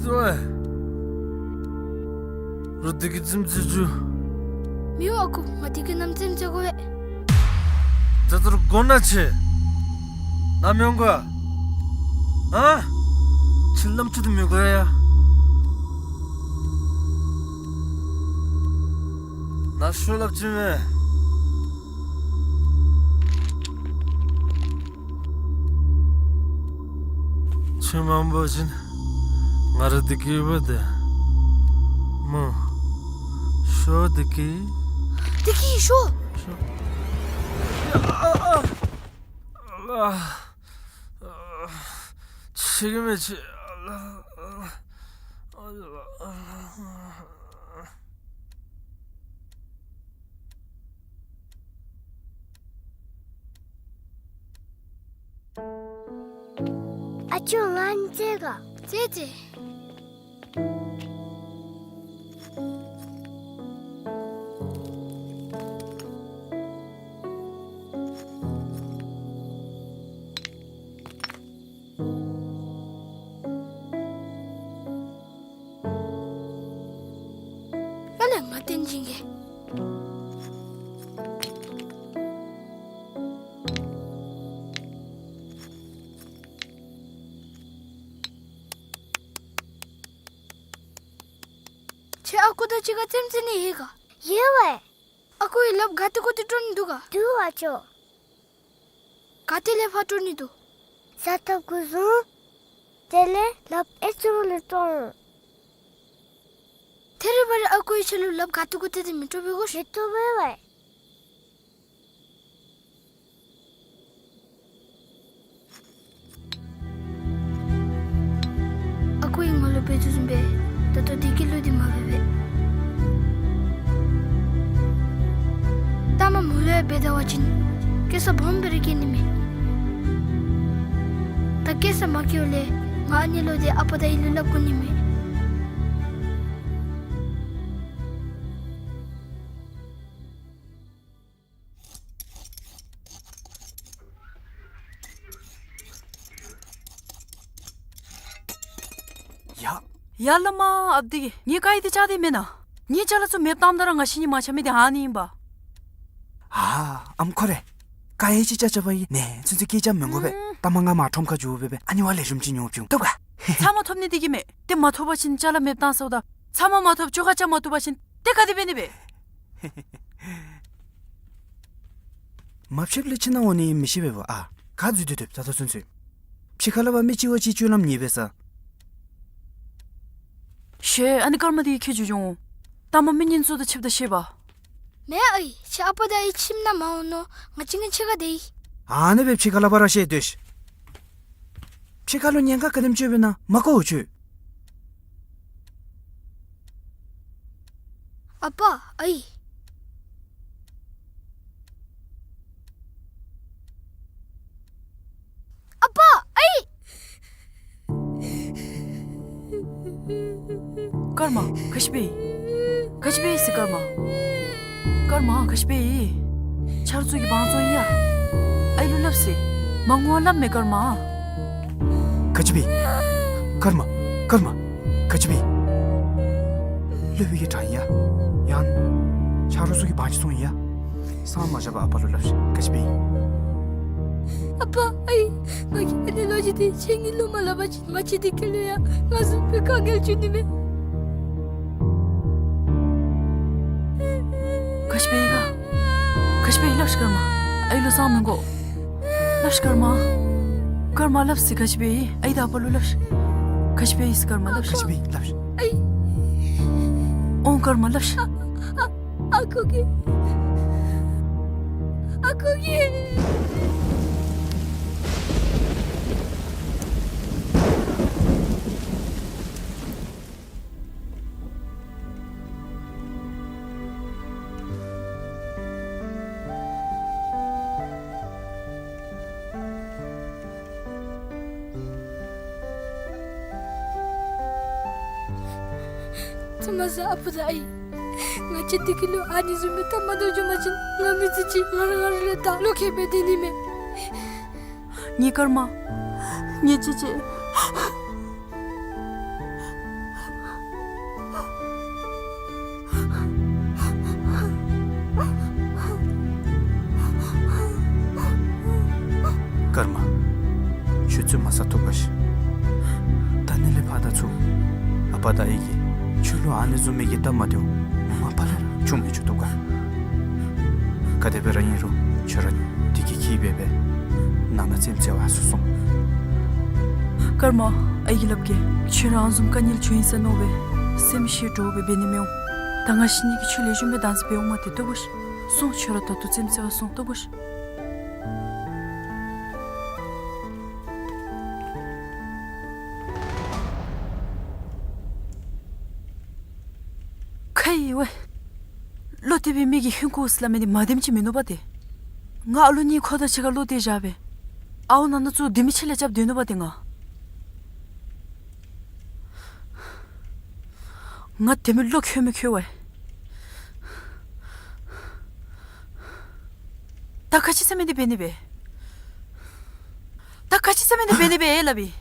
ལྟོས། རོགས་བདེ་སྐྱིད་རྩེདམོ་རྩེ་བཅུག། མི་འོང་ཨ་ཁུ། ང་བདེ་སྐྱིད་རྣམ་རྩེདམོ་རྩེ་དགོ་པས། ད་ལྟོ་ར་དགོ་ན་ཆེ། ནཱ་མི་འོང་ག། ཨ། ཁྱོད་ལམ་ཁྱོད་དུ་མི་དགོ་ཡ། ནཱ་ཤོག་སླབ་ཅི་མས། ཁྱོད་མ་འོང་པ་ཅིན་ང་ར་བདེ་སྐྱིད་ཡོད་པ་དེ་སྨོ། ཤོག་བདེ་སྐྱིད། བདེ་སྐྱིད་ཤོག། ཤོག། ཨ་ཨ་ཨ། ཤེས་ཀྱི་མེད་ཆེ། ཨ་ཅོ་ང་རྩེད་ག། རྩེད་རྩེད། ཨ་ལས་ང་བསྟན་སྦྱིན་གྱིས། ཁྱོད་ཨ་ཁུ་དང་གཅིག་ཁར་རྩེདམོ་རྩེ་ནི་ཡོད་ག། ཡོད་པས། ཨ་ཁུ་གིས་ལགཔ་ག་ཏེ་གུ་ཏེ་སྤྲོ་ནི་འདུག་ག། འདུག་ཨ་ཅོ། ག་ཏེ་ལས་ཕར་སྤྲོ་ནི་འདུག། ས་ཐོབ་གུ་བཟུང་། དེ་ལས་ལགཔ་ཨེ་ཙི་རུ་ལས་སྤྲོ་འོང་། ཐེ་རི་བ་རི་ཨ་ཁུ་གིས་ཁྱོད་ལུ་ལགཔ་ག་ཏེ་གུ་ཏེ་ཏེ་མི་སྤྲོ་བའི་གོ་ཤེས། མི་སྤྲོ་བས་པས། ཨ་ཁུ་གིས་ང་ལུ་འབད་དོ་བཟུམ་སྦེ་ད་ལྟོ་བདེ་སྐྱིད་ལུ་འདི་མ་འབད་པས། ལྟ་མ་མོ་ལུ་ཡང་འབད་ད་པ་ཅིན་སྐྱེ་ས་སྦོམ་སྦེ་ར་སྐྱེ་ནི་མས། ད་སྐྱེ་ས་མ་སྐྱེཝ་ལས་ང་ཨ་ནི་ལུ་འདི་ཨ་པ་དང་ཨའི་ལུ་སླབ་དགོ་ནི་མས། ཡ། ཡ་བླ་མ་ཨཔ་དེ་གིས་ངེའི་ཀ་ཡི་དེ་བཅག་སྟེ་མེན་ན། ངེའི་ཅ་ལ་ཚུ་མེདཔ་བཏངམ་ད་ར་ང་ཤི་ནི་མ་ཆ་མི་དེ་ཨ་ནི་ཨིན་པ། ཨ་ཨམ་ཁོ་རེ། ཀ་ཡི་ཅིག་བཅག་བཅགཔ་ཨིན་ནི་ཚུན་ཚོད་སྐད་རྐྱབ་མི་དགོ་པས། ཨུམ། ལྟ་མ་ང་མར་ཁྲོམ་ཁར་འགྱོ་སྦེ་སྦེ་ཨ་ནི་བ་ལེགས་ཤོམ་ཅིག་ཉོ་བྱིན་འོང་། བཏུབ་ག། ཚབ་མ་ཐོབ་ནི་དེ་གིས་མེན། ཏེ་མ་ཐོབ་པ་ཅིན་ཅ་ལ་མེདཔ་བཏང་ཟེརཝ་ད། ཚབ་མ་མ་ཐོབ་ཅོག་ཁར་བཅའ་མ་བཏུབ་པ་ཅིན་ཏེ་ག་དེ་འབད་ནི་སྦེ། མ་ཕྱདཔ་ལས་ཁྱིམ་ནང་འོང་ནི་མི་ཤེས་པས་པ། ཨ་ག་འཛུལ་ཏེ་སྡོདཔ་ད་ལྟོ་ཚུན་ཚོད། ཕྱི་ཁར་ལས་ཕར་མི་གཅིག་བ་གཅིག་སྤྱོད་ལམ་ཉེས་པས་ས། ཤེས། ཨ་ནི་སྐར་མ་དེ་གིས་ཁྱོད་འགྱོ་འོང་། ལྟ་མ་མི་ངན་ཚུ་དང་ཕྱདཔ་ད་ཤེས་པ། མེན་ཨའི། ཁྱོད་ཨ་པ་དང་ཨའི་ཁྱིམ་ནང་མ་འོང་མནོ། ང་གཅིག་ངེའི་ཕྱི་ཁར་སྡོད་ཡི། ཨ་ནི་སྦེ་ཕྱི་ཁར་ལས་ཕར་ར་བཤལ་སྡོད་ཤིག། ཕྱི་ཁར་ལུ་ཉེན་ཁ་ག་དེམ་ཅིག་ཡོདཔ་ཨིན་ན་མ་གོ་འོང་ཁྱོད། ཨ་པ་ཨའི། ཨ་པ་ཨའི། སྐར་མ་ག་ཅི་འབད་ཡི། ག་ཅི་འབད་ཡི་ཟེར་སྐར་མ། སྐར་མ་ག་ཅི་འབད་ཡི། ཆ་རོགས་ཚུ་གིས་བང་བཙོང་ཡི་ཡ། ཨའི་ལུ་སླབ་ཟེར། མ་ངུ་བར་སླབ་མས་སྐར་མ། ག་ཅི་འབད་ཡི། སྐར་མ། སྐར་མ། ག་ཅི་འབད་ཡི། སློབ་དཔོན་གྱིས་དྲང་ཡི་ཡ། ཡང་ཆ་རོགས་ཚུ་གིས་བང་ཅིག་བཙོང་ཡི་ཡ། སང་མ་བཞག་པར་ཨ་པ་ལུ་སླབ་ཤིག། ག་ཅི་འབད་ཡི། ཨ་པ་ཨའི། ང་གིས་ཨ་ནི་ལོ་རྒྱུས་དེ་ཁྱེད་གཉིས་ལུ་མ་སླབ་པ་ཅིན་ང་བཅས་བདེ་སྐྱིད་ལུ་ཡང་ང་བཟུམ་སྦེ་དཀའ་ངལ་འབྱུང་ནི་མས། ག་ཅི་འབད་ཡི་ག། ག་ཅི་འབད་ཡི་སླབ་ཤིག་སྐར་མ། ཨའི་ལུ་སང་མི་དགོ། སླབ་ཤིག་སྐར་མ། སྐར་མ་སླབ་ཟེར་ག་ཅི་འབད་ཡི། ཨའི་དང་ཨ་པ་ལུ་སླབ་ཤིག། ག་ཅི་འབད་ཡི་ཟེར་སྐར་མ་སླབ་ཤིག། ག་ཅི་འབད་ཡི་སླབ་ཤིག། ཨའི། འོང་སྐར་མ་སླབ་ཤིག། ཨ་ཁུ་གིས། ཨ་ཁུ་གིས། ཚ་མ་ཟ་ཨ་པ་དང་ཨའི། ང་བཅས་བདེ་སྐྱིད་ལུ་ཨ་ནི་བཟུམ་སྦེ་སྟབས་མ་བདེཝ་བྱུང་པ་ཅིན་ང་མི་ཚེ་གཅིག་ང་ར་ང་ར་ལུ་བདའ་ལོག་ཁེ་སྦེ་སྡོད་ནི་མས། ངེའི་སྐར་མ། ངེའི་གཅེས་གཅེས། ཚུ་མ་ཟ་བཏུབ་ག་ཤིག། ད་ནི་ལས་ཕར་ད་ཚུར་ཨ་པ་དང་ཨའི་གིས་ཁྱོད་ལུ་ཨ་ནི་བཟུམ་མའི་གི་སྟབས་མ་བདེཝ་མ་པ་ལས་ར་བྱུང་མི་བཅུག་བཏུབ་ག། ག་དེ་སྦེ་ར་ཨིན་རུང་ཁྱོད་ར་དེ་གི་གི་སྦེ་སྦེ་ནང་ན་རྩེདམོ་རྩེ་བར་སོང་སོང་། ཀརྨ། ཨའི་གིས་སླབ་གེ། ཁྱོད་ར་ཨ་ནི་བཟུམ་དཀའ་ངལ་བྱུང་ཡི་ཟེར་མནོ་སྦེ་སེམས་ཤི་འདྲོག་སྦེ་འབད་ནི་མི་འོང་། ད་ང་བཅས་གཉིས་ཀྱིས་ཁྱོད་ལེགས་ཤོམ་སྦེ་བདག་འཛིན་འབད་འོང་མ་སྟེ་བཏུབ་ག་ཤིག། སོང་། ཁྱོད་ར་ད་ལྟོ་རྩེདམོ་རྩེ་བར་སོང་། བཏུབ་ག་ཤིག། ཁ་ཡི་ཝའི། བློ་གཏད་པའི་མི་གིས་ཧིང་ཁུ་སླབ་མི་འདི་མ་བདེནམ་ཅིག་མིན་ནུག་པ་ཏེ། ང་ཨ་ལུ་གཉིས་ཁོ་དང་གཅིག་ཁར་བློ་གཏད་བཞག་སྦེ་ཨརཝ་ནང་ན་བཙུགས་དེ་མི་ཕྱི་ལས་རྐྱབ་སྡོད་ནུག་པ་ཏེ་ང་། ང་དེ་མི་བློ་ཁོལ་མི་ཁོལ་ཝའི། ད་ག་ཅི་ཟེར་མི་འདི་འབད་ནི་སྦེ། ད་ག་ཅི་ཟེར་མི་འདི་འབད་ནི་སྦེ་ཨེ་སླབ་ཨིན།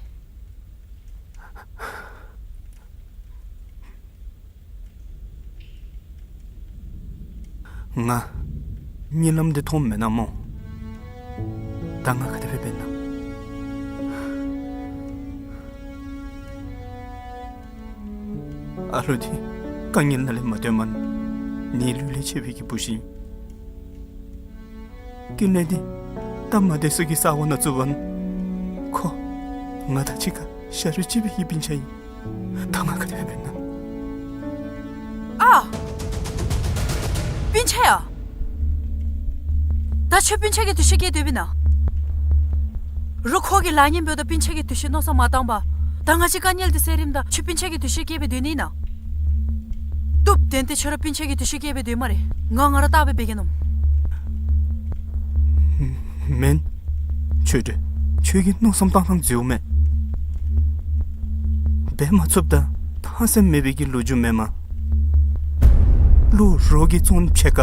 ང་གཉིད་ལམ་འདི་མཐོངམ་མེན་ན་སྨོ། ད་ང་ག་དེ་སྦེ་འབད་ན། ཨ་ལུ་འདི་དཀའ་ངལ་ནང་ལས་མ་བཏོན་མ་ནི་ལུས་ལས་ཆད་པའི་གི་བུ་ཤིང་། ཀུན་ལེགས་འདི་སྟབས་མ་བདེ་ས་གི་ས་གོ་ནང་བཙུགས་པ་ནི་ཁོ་ང་དང་གཅིག་ཁར་ཤ་རུས་གཅིག་པའི་གི་སྤུན་ཆ་ཨིན། ད་ང་ག་དེ་སྦེ་འབད་ན། ཨ། སྤུན་ཆ་ཡ། ད་ཁྱོད་སྤུན་ཆ་གི་འདུ་ཤེས་བསྐྱེད་སྡོད་པས་ན། རོགས་ཁོ་གིས་ལཱ་གཉེན་འབདཝ་ད་སྤུན་ཆ་གི་འདུ་ཤེས་མནོ་བསམ་མ་བཏང་པར་ད་ང་བཅས་དཀའ་ངལ་འདི་སེལ་རནམ་ད་ཁྱོད་སྤུན་ཆ་གི་འདུ་ཤེས་བསྐྱེད་སྦེ་སྡོད་ནི་ཨིན་ན། བཏུབ། དོན་དེ་ཁྱོད་ར་སྤུན་ཆ་གི་འདུ་ཤེས་བསྐྱེད་སྦེ་སྡོད་སྨ་རེ། ང་ང་ར་བལྟ་སྦེ་འབད་གེ་ནོ། མེན། ཆོས་སྒྲོན། ཁྱོད་ཀྱིས་མནོ་བསམ་བཏང་ཐངས་འཛོལཝ་མས། འབད་མ་ཚུགསཔ་དང་ཕངས་སེམས་མེད་པའི་གི་ལོ་རྒྱུས་མེན་མས། བློ་རོགས་ཀྱིས་བཙོང་ཕྱེད་ཀ་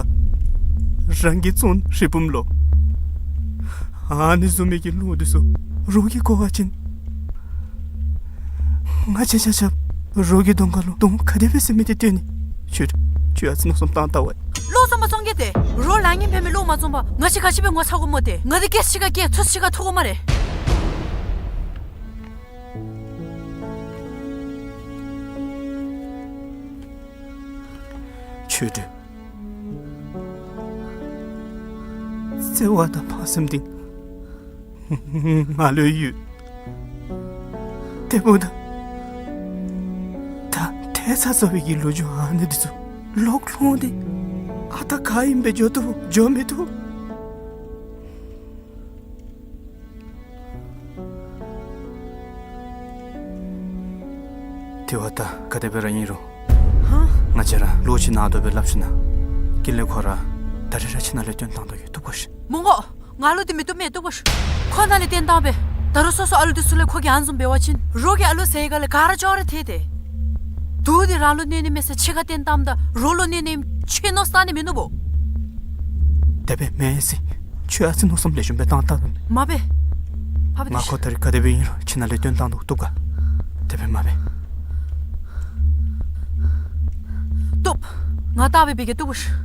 རང་གིས་བཙོང་རི་བུམ་ལོ། ཨ་ནི་བཟུམ་མའི་གི་བློ་འདི་ཚུ་རོགས་ཀྱིས་གོ་བ་ཅིན་ང་བཅས་ཆ་ཁྱབ་རོགས་ཀྱི་གདོང་ཁ་ལུ་གདོང་ག་དེ་སྦེ་ཟེར་མི་འདི་སྟོན་ནི། ཁྱོད་ཁྱོད་ཨ་ཙི་མནོ་བསམ་བཏང་ལྟ་ཝའི། བློ་བཟང་པོ་བཙོང་གེ་ཏེ། རོགས་ལཱ་གཉེན་འབད་མི་བློ་མ་བཟང་པར་ང་བཅས་ག་ཅི་སྦེ་ངོ་ཚ་དགོ་སྨོ་ཏེ། ང་འདི་སྐད་ཆ་གཅིག་ཁར་སྐད་ཚུགས་ཤིག་ཁ་ཐུག་དགོ་སྨ་རེ། ཆོས་སྒྲོན། བརྩེ་བ་དང་ཕངས་སེམས་འདི་ང་ལུ་ཡོད། དེ་འབདཝ་ད་ད་ཐལ་ཚ་ཚ་བའི་གི་ལོ་རྒྱུས་ཨ་ནི་འདི་ཚུ་ལོག་ལྷོང་སྟེ་ཨ་རྟག་ག་ཨིནམ་སྦེ་འགྱོ་བཏུབ་འགྱོ་མི་བཏུབ། དེ་བ་ད་ག་དེ་སྦེ་ར་ཨིན་རུང་། ཧ། ང་བཅས་ར་བློ་ཅིག་ནང་དོག་སྦེ་སླབ་ཞིན་ན་ཀུན་ལེགས་ཁོ་ར་ད་རིས་ར་ཁྱིམ་ནང་ལས་བཏོན་བཏང་དོ་གི་བཏུབ་ག་ཤིག། མི་དགོ། ང་ལུ་འདི་མི་བཏུབ་མས། བཏུབ་ག་ཤིག། ཁོ་ནང་ལས་བཏོན་བཏངམ་སྦེ་ད་རུང་སོ་སོ་ཨ་ལུ་འདི་ཚུ་ལས་ཁོ་གིས་ཨ་ནི་བཟུམ་འབད་བ་ཅིན་རོགས་ཀྱིས་ཨ་ལུ་ཟེར་ག་ལས་ག་ར་ཅོག་ར་ཐལ་ཏེ། དུག་འདི་རང་ལུ་གནོད་ནི་མེད་ཟེར་ཕྱི་ཁར་བཏོན་བཏངམ་ད་རོགས་ལུ་གནོད་ནི་ཨིནམ་ཁྱོད་མནོ་བསམ་བཏང་ནི་མིན་ནུག་པོ། དེ་སྦེ་མེན་ཟེར། ཁྱོད་ཨ་ཙི་མནོ་བསམ་ལེགས་ཤོམ་སྦེ་བཏང་བལྟ་ད་ནི། མ་འབད། ཕ་བི་ང་ཁོ་ད་རིས་ག་དེ་སྦེ་ཨིན་རུང་ཁྱིམ་ནང་ལས་བཏོན་བཏང་དོ་གི། བཏུབ་ག། དེ་སྦེ་མ་འབད། བཏུབ། ང་བལྟ་སྦེ་འབད་གེ། བཏུབ་ག་ཤིག།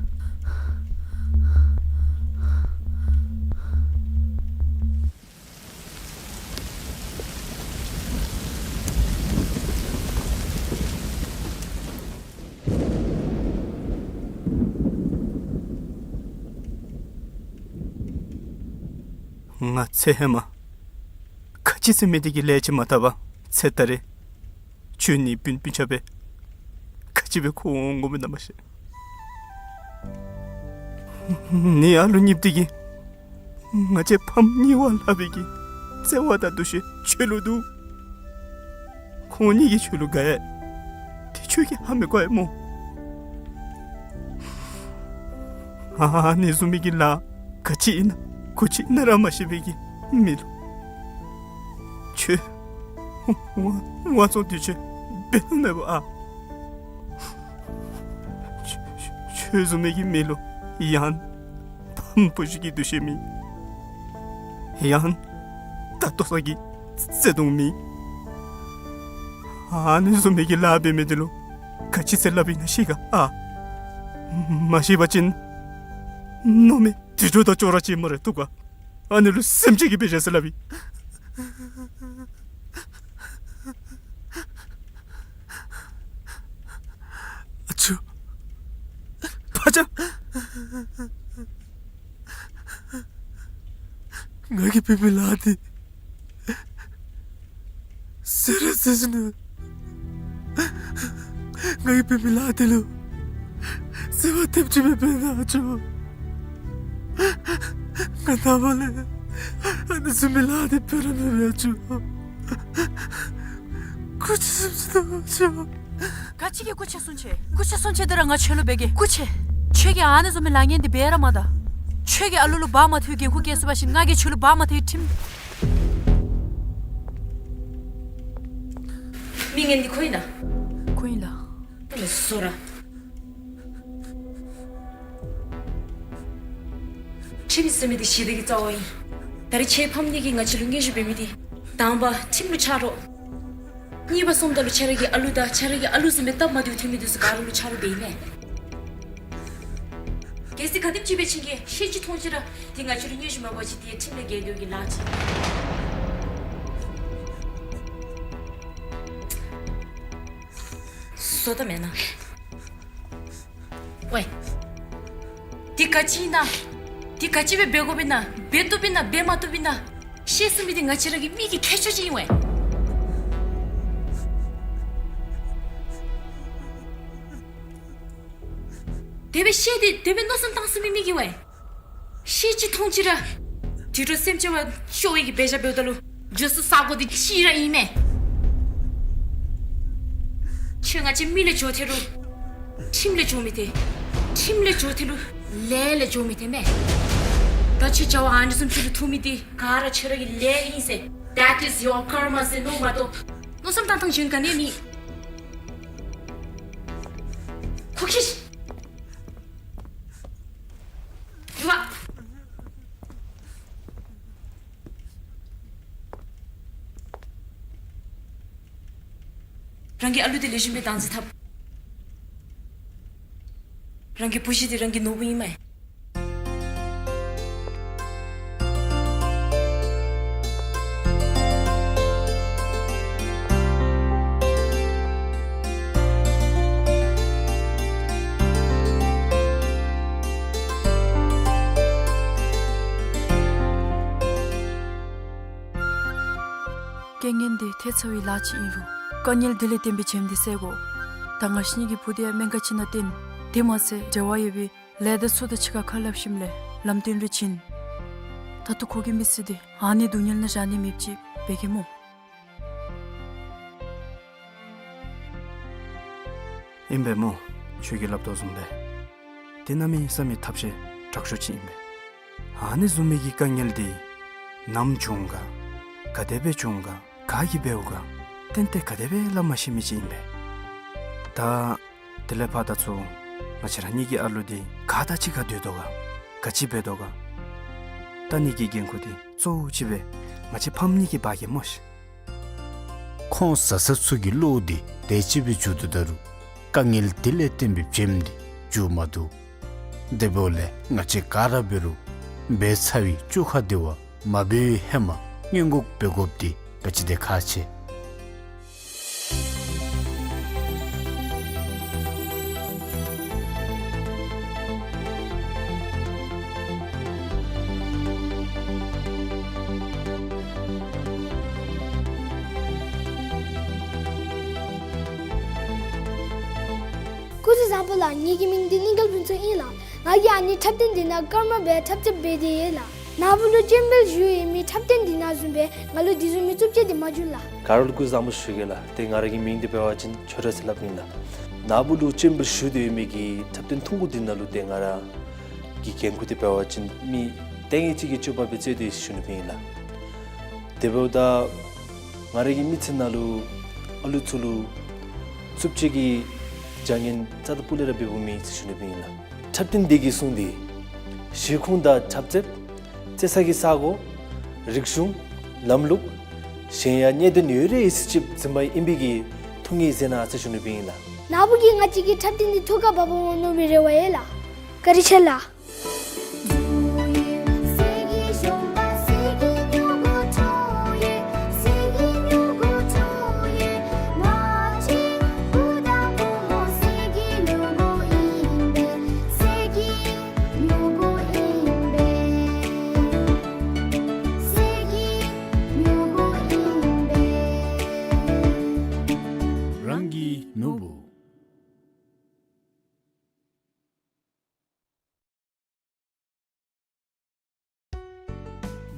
ང་ཚེ་ཧེ་མ་ག་ཅི་ཟེར་མི་འདི་གི་ལས་ཅིག་མ་བཏབ་པར་ཚེ་ད་རིས་ཁྱོད་ནི་སྤུན་སྤུན་ཆ་སྦེ་ག་ཅི་སྦེ་འཁོར་འོང་དགོ་མི་ཨིན་ན་མ་ཤེས། ནི་ཨ་ལུ་གཉིསཔོ་འདི་གིས་ང་བཅས་ཕམ་གཉིས་པ་སླབ་པའི་གི་བརྩེ་བ་དང་འདུ་ཤེས་ཁྱོད་ལུ་འདུག། ཁོང་གཉིས་ཀྱིས་ཁྱོད་ལུ་དགའ་ཡི། དེ་ཁྱོད་ཀྱིས་ཧ་མི་གོ་ཡི་སྨོ། ཨ་ནི་བཟུམ་མའི་གི་ལཱ་ག་ཅི་ཨིན་ན་གུ་ཅི་ཨིན་ན་ར་མ་ཤེས་པའི་གི་མི་ལུ་ཁྱོད་དབང་དབང་བཙོང་འདི་ཁྱོད་འབད་ནི་མེད་པ་ཨ། ཁྱོད་ཁྱོད་བཟུམ་མའི་གི་མི་ལུ་ཡང་ཕམ་བུ་གཞི་གི་འདུ་ཤེས་མེད། ཡང་ད་ལྟོ་ས་གི་བརྩེ་དུང་མེད། ཨ་ནི་བཟུམ་མའི་གི་ལཱ་འབད་མི་འདི་ལུ་ག་ཅི་ཟེར་སླབ་ཨིན་ན་ཤེས་ག་ཨ། མ་ཤེས་པ་ཅིན་མནོ་མི་དྲི་དྲོ་དང་ཅོག་ར་ཅིག་སྨ་རེ། བཏུབ་ག། ཨ་ནི་ལུ་སེམས་ཅན་གྱིས་འབད་བཞག་ཟེར་སླབ་ཨིན། ང་གིས་འབད་མི་ལཱ་འདི་གསོད་ར་གསོད་ཅི་ན། ང་གིས་འབད་མི་ལཱ་འདི་ལུ་གསོལ་བ་འདེབས་ཅི་སྦེ་འབད་ན་ཨ་ཇོ། ང་ནངས་པ་ལས་ཨ་ནི་བཟུམ་མའི་ལཱ་འདི་འབད་ར་མི་འབད་ཨ་ཇོ། སྐུ་མཁྱེན་གསུང་ཅི་ད་ཨ་ཇོ། ག་ཅི་གི་སྐུ་མཁྱེན་གསུང་ཅི། སྐུ་མཁྱེན་གསུང་ཅི་འདི་ར་ང་ཁྱོད་ལུ་འབད་གེ། སྐུ་མཁྱེན། ཁྱོད་ཀྱིས་ཨ་ནི་བཟུམ་མའི་ལཱ་ངན་འདི་འབད་ར་མ་ད། ཁྱོད་ཀྱིས་ཨ་ལུ་ལུ་བ་མ་ཐུག་འགན་ཁུར་བཀལ་ཚུགས་པ་ཅིན་ང་གིས་ཁྱོད་ལུ་བ་མ་ཐུག་ཁྲིམས། མི་ངན་འདི་ཁོ་ཨིན་ན། ཁོ་ཨིན་ལགས། ཨ་ལས་བཟོ་ར། ཁྲིམས་ཟེར་མི་འདི་ཞི་བདེ་གི་རྩ་བ་ཨིན། ད་རིས་ཁྱོད་ཕམ་གཉིས་ཀྱིས་ང་བཅས་ལུ་སྙན་ཞུ་འབད་མི་འདི་དང་པ་ཁྲིམས་ལུ་ཆ་རོགས། གཉིས་པ་སོངམ་ད་ལུ་ཁྱོད་ར་གི་ཨ་ལུ་དང་ཁྱོད་ར་གི་ཨ་ལུ་བཟུམ་མའི་སྟབས་མ་བདེཝ་ཐོན་མི་འདི་ཚུ་ག་ར་ལུ་ཆ་རོགས་འབད་ཨིན་མས། གལ་སྲིད་ག་དེམ་ཅིག་སྦེ་ཕྱིན་གེ་ཤེས་ཅི་མཐོང་ཅི་ར་འདི་ང་བཅས་ལུ་སྙན་ཞུ་མ་འབད་བ་ཅིན་འདི་ཁྲིམས་ལས་འགལ་འགྱོ་གི་ལཱ་ཅིག། བཟོ་ད་མེན་ན། ཝའེ། འདི་ག་ཅི་ཨིན་ན། འདི་ག་ཅི་སྦེ་འབད་དགོཔ་ཨིན་ན། འབད་བཏུབ་ཨིན་ན་འབད་མ་བཏུབ་ཨིན་ན། ཤེས་ཚུགས་མི་འདི་ང་བཅས་ར་གི་མི་གི་ཁྱད་ཆོས་ཅིག་ཨིན་ཝའེ། དེ་སྦེ་ཤེས་ཏེ་དེ་སྦེ་མནོ་བསམ་བཏང་ཚུགས་མི་མི་གིས་ཝའེ། ཤེས་ཅི་མཐོང་ཅི་ར་དུད་འགྲོ་སེམས་ཅན་བ་ཤོར་བའི་གི་འབད་བཞག་འབདཝ་ད་ལུ་འགྱོ་ས་ས་གོ་འདི་གཅིག་ར་ཨིན་མས། ཁྱོད་ང་བཅས་མི་ལས་འགྱོ་ཐལ་རུང་ཁྲིམས་ལས་འགྱོ་མི་ཐལ། ཁྲིམས་ལས་འགྱོ་ཐལ་རུང་ལས་ལས་འགྱོ་མི་ཐལ་མས། ད་ཁྱོད་བྱ་བ་ཨ་ནི་བཟུམ་ཅིག་ལུ་ཐུག་མི་འདི་ག་ར་ཁྱོད་ར་གི་ལས་ཨིན་ཟེར། That is your karma ཟེར་མནོ་མ་གཏོགས་མནོ་བསམ་བཏང་ཐངས་གཞན་ག་ནི་མེད། ཁོ་ཁྱིད། རྒྱུག་པ། རང་གི་ཨ་ལུ་འདི་ལེགས་ཤོམ་སྦེ་བདག་འཛིན་འཐབ། རང་གི་བུ་གཞི་འདི་རང་གི་ནོར་བུ་ཨིན་མས། རྐྱེན་ངན་འདི་ཐེབས་ཚར་བའི་ལཱ་ཅིག་ཨིན་རུང་དཀའ་ངལ་འདི་ལས་བརྟེན་པའི་བྱེམ་འདི་བསལ་དགོ། ད་ང་བཅས་གཉིས་ཀྱི་བུ་འདི་ཡང་སྨན་ཁང་ཅིག་ནང་བསྟེན། དེ་མ་ཚད་འབྲེལ་བ་ཡོད་པའི་ལས་སྡེ་ཚུ་དང་གཅིག་ཁར་ཁ་སླབ་ཞིནམ་ལས་ལམ་སྟོན་རེ་བྱིན། ད་ལྟོ་ཁོ་གི་མི་ཚེ་འདི་ཨ་ནི་སྡུག་བསྔལ་ནང་བཞག་ནི་མེདཔ་ཅིག་འབད་གེ་སྨོ། ཨིན་པས་སྨོ། ཁྱོད་ཀྱིས་སླབ་དོ་བཟུམ་སྦེ་འདི་གནམ་མེད་ས་མེད་ཐབས་ཤེས་དྲག་ཤོས་ཅིག་ཨིན་པས། ཨ་ནི་བཟུམ་མའི་གི་དཀའ་ངལ་འདི་ནམ་བྱུང་ག་ག་དེ་སྦེ་བྱུང་ག་ག་གིས་འབདཝ་ག་ཏན་ཏན་ག་དེ་སྦེ་སླབ་མ་ཤེས་མི་ཅིག་ཨིན་པས། ད་དེ་ལས་ཕར་ད་ཚུར་ང་བཅས་ར་གཉིས་ཀྱི་ཨ་ལུ་འདི་ག་དང་གཅིག་ཁར་སྡོད་དོ་ག་ག་ཅི་འབད་དོ་ག་ལྟ་ནི་གི་འགན་ཁུར་འདི་གཙོ་བོ་ཅིག་སྦེ་ང་བཅས་ཕམ་གཉིས་ཀྱིས་འབག་གེ་སྨོ་ཤིག། ཁོང་བཟའ་ཚང་ཚུ་གི་བློ་འདི་དེ་ཅིག་སྦེ་འགྱུར་དོ་ད་རུང་དཀའ་ངལ་འདི་ལས་བརྟེན་པའི་བྱེམ་འདི་འགྱུར་མ་བཏུབ། དེ་འབདཝ་ལས་ང་བཅས་ག་ར་འབད་རུང་འབད་ཚར་བའི་བཅོ་ཁ་འདི་བ་མ་འབད་བའི་ཧེ་མ་སྔོན་འགོག་འབད་དགོཔ་འདི་ག་ཅི་དེ་ཁག་ཆེ། སྐུ་གཟུགས་བཟང་པོ་ལགས། ངེ་གི་མིང་འདི་གླིང་དཀར་ཕུན་ཚོགས་ཨིན་ལགས། ང་གིས་ཨ་ནི་འཁྲབ་སྟོན་འདི་ནང་ཀརྨ་སྦེ་འཁྲབ་རྩེདཔ་འབད་དེ་ཡོད་ལགས། ནཱ་བུ་ལུ་སྤྱན་འབུལ་ཞུ་ཡོད་མི་འཁྲབ་སྟོན་འདི་ནང་བཟུམ་སྦེ་ང་ལུ་འདི་བཟུམ་མའི་རྩུབ་སྤྱོད་འདི་མ་བྱུང་ལགས། ག་ར་ལུ་སྐུ་གཟུགས་བཟང་པོ་ཞུ་གེ་ལགས། ཏེ་ང་ར་གི་མིང་འདི་འབད་བ་ཅིན་ཆོས་གྲགས་ཟེར་སླབ་ཨིན་ལགས། ནཱ་བུ་ལུ་སྤྱན་འབུལ་ཞུ་སྟེ་ཡོད་མི་གི་འཁྲབ་སྟོན་ཐུང་ཀུ་འདི་ནང་ལུ་ཏེ་ང་ར་གི་འགན་ཁུར་འདི་འབད་བ་ཅིན་མི་ལྟས་ངན་ཅིག་གི་སྤྱོད་པ་སྦེ་རྩེད་དེ་ཡོད་ཟེར་ཞུ་ནི་སྦེ་ཨིན་ལགས། དེ་འབདཝ་ད་ང་ར་གི་མི་ཚེ་ནང་ལུ་ཨ་ལུ་ཚུ་ལུ་རྩུབ་སྤྱོད་ཀྱི་བྱ་ངན་རྩ་དང་སྤུ་ལས་ར་འབདཝ་མེད་ཟེར་ཞུ་ནི་སྦེ་ཨིན་ལགས། འཁྲབ་སྟོན་འདི་གིས་བཟུང་སྟེ་གཞིས་ཁོངས་དང་འཁྲབ་རྩེདཔ་རྩེ་ས་གི་ས་གོ་རིག་གཞུང་ལམ་ལུགས་གཞན་ཡང་གནད་དོན་ཡོད་རིགས་ཅིག་འཛིན་པ་ཨིན་པའི་གི་ཐུགས་ངེས་མཛད་གནང་ཟེར་ཞུ་ནི་སྦེ་ཨིན་ལགས། ནཱ་བུ་གིས་ང་བཅས་ཀྱི་འཁྲབ་སྟོན་འདི་ཐུགས་ཁར་བབ་འོང་མནོ་བའི་རེ་བ་ཡོད་ལགས། བཀའ་དྲིན་ཆེ་ལགས།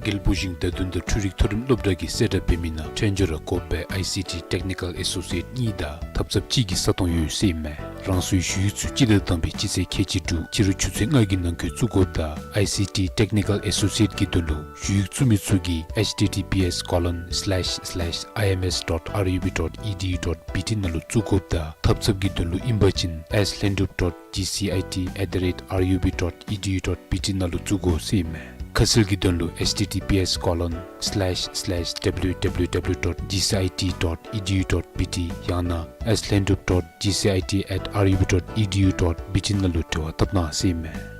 རྒྱལ་བུ་ཤིང་བརྡ་དོན་དང་འཕྲུལ་རིག་མཐོ་རིམ་སློབ་གྲྭ་གིས་གསལ་བསྒྲགས་འབད་མི་ནང་ཕྲན་སྦྱོར་ར་དགོཔ་སྦེ་ཨའི་སི་ཊི་ཊེག་ནི་ཀཱལ་ཨེ་སོ་སི་ཨེཊ་གཉིས་དང་ཐབ་ཚངཔ་གཅིག་གི་ས་སྟོང་ཡོད་ཟེར་ཨིན་མས། རང་སོའི་ཞུ་ཡིག་ཚུ་སྤྱི་ཟླ་དང་པའི་སྤྱི་ཚེས་ཁལ་གཅིག་དྲུག་ཕྱི་རུ་ཆུ་ཚོད་ལྔ་གི་ནང་འཁོད་བཙུགས་དགོཔ་དང་ཨའི་སི་ཊི་ཊེག་ནི་ཀཱལ་ཨེ་སོ་སི་ཨེཊ་གི་དོན་ལུ་ཞུ་ཡིག་བཙུགས་མི་ཚུ་གིས་ཨེཆ་ཊི་ཊི་པི་ཨེསི་ཀོ་ལོན་སི་ལེཤ་སི་ལེཤ་ཨའི་ཨེམ་ཨེསི་ཌོཊ་ཨར་ཡུ་བི་ཌོཊ་ཨི་ཌི་ཡུ་ཌོཊ་བི་ཊི་ནང་ལུ་བཙུགས་དགོཔ་དང་ཐབ་ཚངཔ་གི་དོན་ལུ་ཨིན་པ་ཅིན་ཨེསི་ལྷན་གྲུབ་ཌོཊ་ཇི་སི་ཨའི་ཊི་ཨེཊ་དི་རེཊ་ཨར་ཡུ་བི་ཌོཊ་ཨི་ཌི་ཡུ་ཌོཊ་བི་ཊི་ནང་ལུ་བཙུགས་དགོ་ཟེར་ཨིན་མས། ཁ་གསལ་གྱི་དོན་ལུ་ཨེཆ་ཊི་ཊི་པི་ཨེསི་ཀོ་ལོན་སི་ལེཤ་སི་ལེཤ་ཌབ་ལིའུ་ཌབ་ལིའུ་ཌབ་ལིའུ་ཌོཊ་ཇི་སི་ཨའི་ཊི་ཌོཊ་ཨི་ཌི་ཡུ་ཌོཊ་བི་ཊི་ཡང་ན་ཨེསི་ལྷན་གྲུབ་ཌོཊ་ཇི་སི་ཨའི་ཊི་ཨེཊ་ཨར་ཡུ་བི་ཌོཊ་ཨི་ཌི་ཡུ་ཌོཊ་བི་ཊི་ནང་ལུ་འབྲེལ་བ་འཐབ་གནང་ཟེར་ཨིན་མས།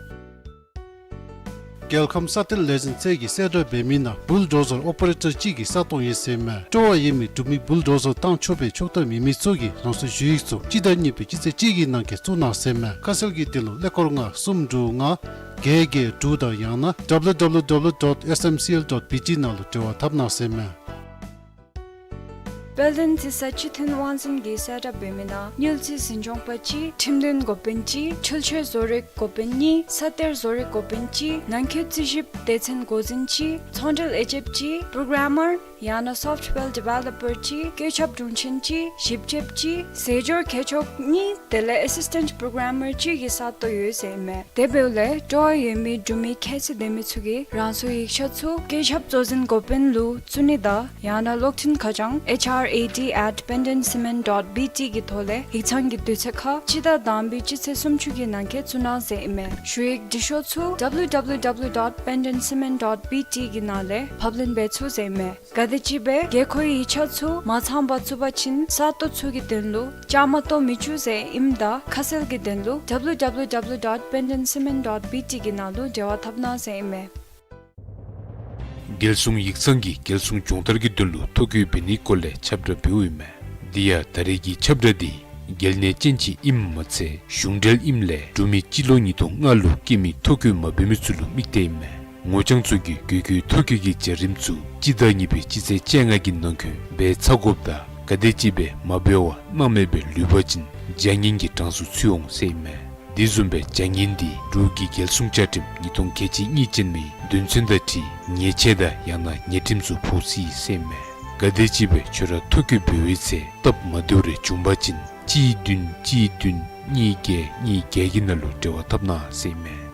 རྒྱལ་ཁམས་ས་གཏེར་ལས་འཛིན་ཚད་ཀྱིས་གསལ་བསྒྲགས་འབད་མི་ནང་བུལ་ཌོ་ཟར་ཨོ་པ་རེ་ཊར་གཅིག་གི་ས་སྟོང་ཡོད་ཟེར་ཨིན་མས། སྤྲོ་བ་ཡོད་མི་འབྲུག་མི་བུལ་ཌོ་ཟར་བཏང་ཆོག་པའི་ཆོག་ཐམ་ཡོད་མི་ཚུ་གིས་རང་སོའི་ཞུ་ཡིག་ཚུ་སྤྱི་ཟླ་གཉིས་པའི་སྤྱི་ཚེས་གཅིག་གི་ནང་འཁོད་བཙུགས་གནང་ཟེར་ཨིན་མས། ཁ་གསལ་གྱི་དོན་ལུ་ཀླད་ཀོར་ལྔ་གསུམ་དྲུག་ལྔ་བརྒྱད་བརྒྱད་དྲུག་དང་ཡང་ན་ཌབ་ལིའུ་ཌབ་ལིའུ་ཌབ་ལིའུ་ཌོཊ་ཨེསི་ཨེམ་སི་ཨེལ་ཌོཊ་བི་ཊི་ནང་ལུ་འབྲེལ་བ་འཐབ་གནང་ཟེར་ཨིན་མས། དཔལ་ལྡན་རྩི་ས་སྤྱི་མཐུན་དབང་འཛིན་གྱིས་གསལ་བསྒྲགས་འབད་མི་ནང་དངུལ་རྩིས་འཛིན་སྐྱོང་པ་གཅིག་ཁྲིམས་དོན་འགོ་དཔོན་གཅིག་འཕྲུལ་ཆས་བཟོ་རིག་འགོ་དཔོན་གཉིས་ས་གཏེར་བཟོ་རིག་འགོ་དཔོན་གཅིག་ནང་འཁོད་རྩིས་ཞིབ་སྡེ་ཚན་འགོ་འཛིན་གཅིག་ཚོང་འབྲེལ་ཨེ་ཇེནཊ་གཅིག་པྲོ་གྲམ་མར་ཡང་ན་སོཕཊ་ཝེར་ཌི་ཝེ་ལོ་པར་གཅིག་བཀོད་ཁྱབ་དྲུང་ཆེན་གཅིག་ཞིབ་དཔྱོདཔ་གཅིག་ཟས་སྦྱོར་མཁས་མཆོག་གཉིས་དེ་ལས་ཨེ་སིས་ཊེནཊ་པྲོ་གྲམ་མར་གཅིག་གི་ས་སྟོང་ཡོད་ཟེར་ཨིན་མས། དེ་འབདཝ་ལས་སྤྲོ་བ་ཡོད་མི་འབྲུག་མི་ཁྱད་ཚད་ལྡན་མི་ཚུ་གིས་རང་སོའི་ཡིག་ཆ་ཚུ་བཀོད་ཁྱབ་གཙོ་འཛིན་འགོ་དཔོན་ལུ་བཙུགས་ནི་དང་ཡང་ན་གློག་འཕྲིན་ཁ་བྱང་ཨེཆ་ཨར་ཨེ་ཌི་ཨེཊ་པེན་ཌེན་སི་མེནཊ་ཌོཊ་བི་ཊི་གི་ཐོག་ལས་ཡིག་ཚང་གི་དུས་ཚོད་ཁར་སྤྱི་ཟླ་དང་པའི་སྤྱི་ཚེས་སུམ་ཅུ་གི་ནང་འཁོད་བཙུགས་གནང་ཟེར་ཨིན་མས། ཞུ་ཡིག་འབྲི་ཤོག་ཚུ་ཌབ་ལིའུ་ཌབ་ལིའུ་ཌབ་ལིའུ་ཌོཊ་པེན་ཌེན་སི་མེནཊ་ཌོཊ་བི་ཊི་གི་ནང་ལས་ཕབ་ལེན་འབད་ཚུགས་ཟེར་ཨིན་མས། ག་དེམ་ཅིག་སྦེ་དགོས་མཁོའི་ཡིག་ཆ་ཚུ་མ་ཚངམ་བཙུགས་པ་ཅིན་ས་སྟོང་ཚུ་གི་དོན་ལུ་བཅའ་མར་གཏོགས་མི་ཚུགས་ཟེར་ཨིནམ་ད་ཁ་གསལ་གྱི་དོན་ལུ་ཌབ་ལིའུ་ཌབ་ལིའུ་ཌབ་ལིའུ་ཌོཊ་པེན་ཌེན་སི་མེནཊ་ཌོཊ་བི་ཊི་གི་ནང་ལུ་འབྲེལ་བ་འཐབ་གནང་ཟེར་ཨིན་མས། རྒྱལ་སྲུང་ཡིག་ཚང་གིས་རྒྱལ་སྲུང་སྦྱོང་བརྡར་གྱི་དོན་ལུ་ཐོ་བཀོད་འབད་ནིའི་སྐོར་ལས་ཁྱབ་བསྒྲགས་འབདཝ་ཨིན་མས། དེ་ཡང་ད་རེས་ཀྱི་ཁྱབ་བསྒྲགས་འདི་རྒྱལ་ནང་ཅན་ཅིག་ཨིནམ་མ་ཚད་གཞུང་འབྲེལ་ཨིནམ་ལས་འབྲུག་མི་སྤྱི་ལོ་ཉིས་སྟོང་ལྔ་ལུ་སྐྱེས་མི་ཐོ་བཀོད་མ་འབད་མི་ཚུ་ལུ་དམིགས་ཏེ་ཨིན་མས། ངོ་རྐྱང་ཚུ་གིས་དགོས་མཁོའི་ཐོ་བཀོད་ཀྱི་བྱ་རིམ་ཚུ་སྤྱི་ཟླ་གཉིས་པའི་སྤྱི་ཚེས་བཅོ་ལྔ་གི་ནང་འཁོད་འབད་ཚར་དགོཔ་དང་ག་དེམ་ཅིག་སྦེ་མ་འབད་བར་སྣང་མེད་སྦེ་ལུས་པ་ཅིན་བྱ་ངན་གྱི་གྲངས་སུ་ཚུད་འོང་ཟེར་ཨིན་མས། དེ་བཟུམ་སྦེ་བྱ་ངན་འདི་འབྲུག་གི་རྒྱལ་སྲུང་བཅའ་ཁྲིམས་ཉིས་སྟོང་ཁལ་གཅིག་གཉིས་ཅན་མའི་དོན་ཚན་དང་འཁྲིལ་ཉེས་ཆད་དང་ཡང་ན་ཉེས་ཁྲིམས་ཚུ་ཕོག་སྲིད་ཟེར་ཨིན་མས། ག་དེམ་ཅིག་སྦེ་ཁྱོད་ར་ཐོ་བཀོད་འབད་བའི་ཚེ་སྟབས་མ་བདེཝ་རེ་བྱུང་པ་ཅིན་གཅིག་བདུན་གཅིག་བདུན་གཉིས་བརྒྱད་གཉིས་བརྒྱད་ཀྱི་ནང་ལུ་འབྲེལ་བ་འཐབ་གནང་ཟེར་ཨིན་མས།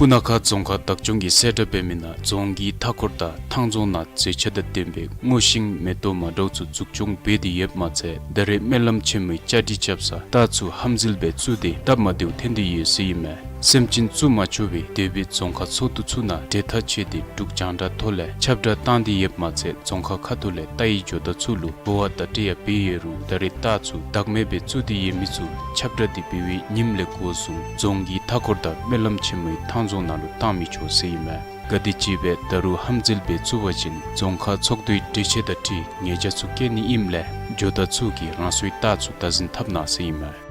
སྤུ་ན་ཁ་རྫོང་ཁག་བདག་སྐྱོང་གིས་གསལ་བསྒྲགས་འབད་མི་ནང་རྫོང་གི་མཐའ་འཁོར་དང་ཐང་རྫོང་ནང་མཛེས་ཆ་དང་ལྡན་པའི་སྔོ་ཤིང་མེ་ཏོག་མ་འདྲཝ་ཚུ་འཛུགས་སྐྱོང་འབད་དེ་ཡོདཔ་མ་ཚད་ད་རེས་སྨོན་ལམ་ཆེན་མོའི་བཅའ་སྒྲིག་རྐྱབ་ས་རྟ་ཚུ་ཧམ་འཛུལ་སྦེ་བཙུགས་ཏེ་སྟབས་མ་བདེཝ་ཐོན་ཏེ་ཡོད་ཟེར་ཨིན་མས། སེམས་ཅན་བཙུགས་མ་ཆོག་པའི་དེ་སྦེ་རྫོང་ཁག་ཚོགས་འདུ་ཚུ་ནང་གྲོས་ཐག་བཅད་དེ་འབྲུག་རྒྱང་བསྒྲགས་ཐོག་ལས་ཁྱབ་བསྒྲགས་བཏང་སྟེ་ཡོདཔ་མ་ཚད་རྫོང་ཁག་ཁ་ཐུག་ལས་རྟའི་ཇོ་བདག་ཚུ་ལུ་འབུལ་བ་དང་སྤྲོ་བ་ཡང་འབད་ཡོད་རུང་ད་རེས་རྟ་ཚུ་བདག་མེད་སྦེ་བཙུགས་ཏེ་ཡོད་མི་ཚུ་ཁྱབ་བསྒྲགས་འདི་འབད་བའི་ཉིནམ་ལས་འགོ་བཟུང་རྫོང་གི་མཐའ་འཁོར་དང་སྨོན་ལམ་ཆེན་མོའི་ཐང་རྫོང་ནང་ལུ་བཏང་མི་ཆོག་ཟེར་ཨིན་མས། ག་དེམ་ཅིག་སྦེ་ད་རུང་ཧམ་འཛུལ་སྦེ་བཙུགས་པ་ཅིན་རྫོང་ཁག་ཚོགས་འདུའི་གྲོས་ཆོད་དང་འཁྲིལ་ཉེས་བྱ་ཚུ་བཀལ་ནི་ཨིནམ་ལས་ཇོ་བདག་ཚུ་གིས་རང་སོའི་རྟ་ཚུ་བདག་འཛིན་འཐབ་གནང་ཟེར་ཨིན་མས།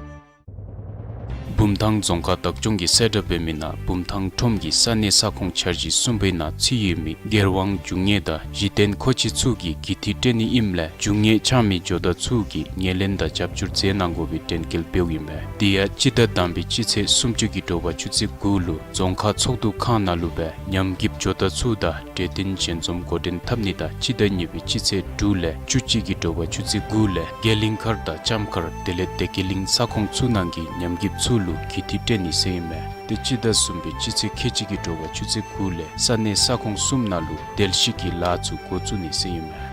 བུམ་ཐང་རྫོང་ཁག་བདག་སྐྱོང་གིས་གསལ་བསྒྲགས་འབད་མི་ནང་བུམ་ཐང་ཁྲོམ་གྱི་ས་གནས་ས་ཁོངས་འཆར་གཞི་གསུམ་པའི་ནང་ཚུད་ཡོད་མི་སྒེར་དབང་རྒྱུ་དངོས་དང་གཞི་རྟེན་མཁོ་ཆས་ཚུ་གི་གུས་འདུད་སྤྲོད་ནི་ཨིནམ་ལས་རྒྱུ་དངོས་འཆང་མི་ཇོ་བདག་ཚུ་གིས་ངོས་ལེན་དང་རྒྱབ་སྐྱོར་མཛད་གནང་དགོ་པའི་དྲན་སྐུལ་འབདཝ་ཨིན་མས། དེ་ཡང་སྤྱི་ཟླ་དང་པའི་སྤྱི་ཚེས་སུམ་ཅུ་གི་དྲོ་པ་ཆུ་ཚོད་དགུ་ལུ་རྫོང་ཁག་ཚོགས་འདུ་ཁང་ནང་ལུ་སྦེ་ཉམས་རྒུདཔ་ཇོ་བདག་ཚུ་དང་གྲོས་བསྟུན་ཞལ་འཛོམས་འགོ་འདྲེན་འཐབ་ནི་དང་སྤྱི་ཟླ་གཉིས་པའི་སྤྱི་ཚེས་དྲུག་ལས་བཅུ་གཅིག་གི་དྲོ་པ་ཆུ་ཚོད་དགུ་ལས་རྒྱ་གླིང་མཁར་དང་ལྕམ་མཁར་དེ་ལས་བདེ་སྐྱིད་གླིང་ས་ཁོངས་ཚུ་ནང་གི་ཉམས་རྒུདཔ་ཚུ་ལུ་གུས་འདུད་སྤྲོད་ནི་ཟེར་ཨིན་མས། དེ་སྤྱི་ཟླ་གསུམ་པའི་སྤྱི་ཚེས་ཁལ་གཅིག་གི་དྲོ་པ་ཆུ་ཚོད་དགུ་ལས་ས་གནས་ས་ཁོངས་གསུམ་ནང་ལུ་དལ་བཤིག་གི་ལཱ་ཚུ་འགོ་བཙུགས་ནི་ཟེར་ཨིན་མས།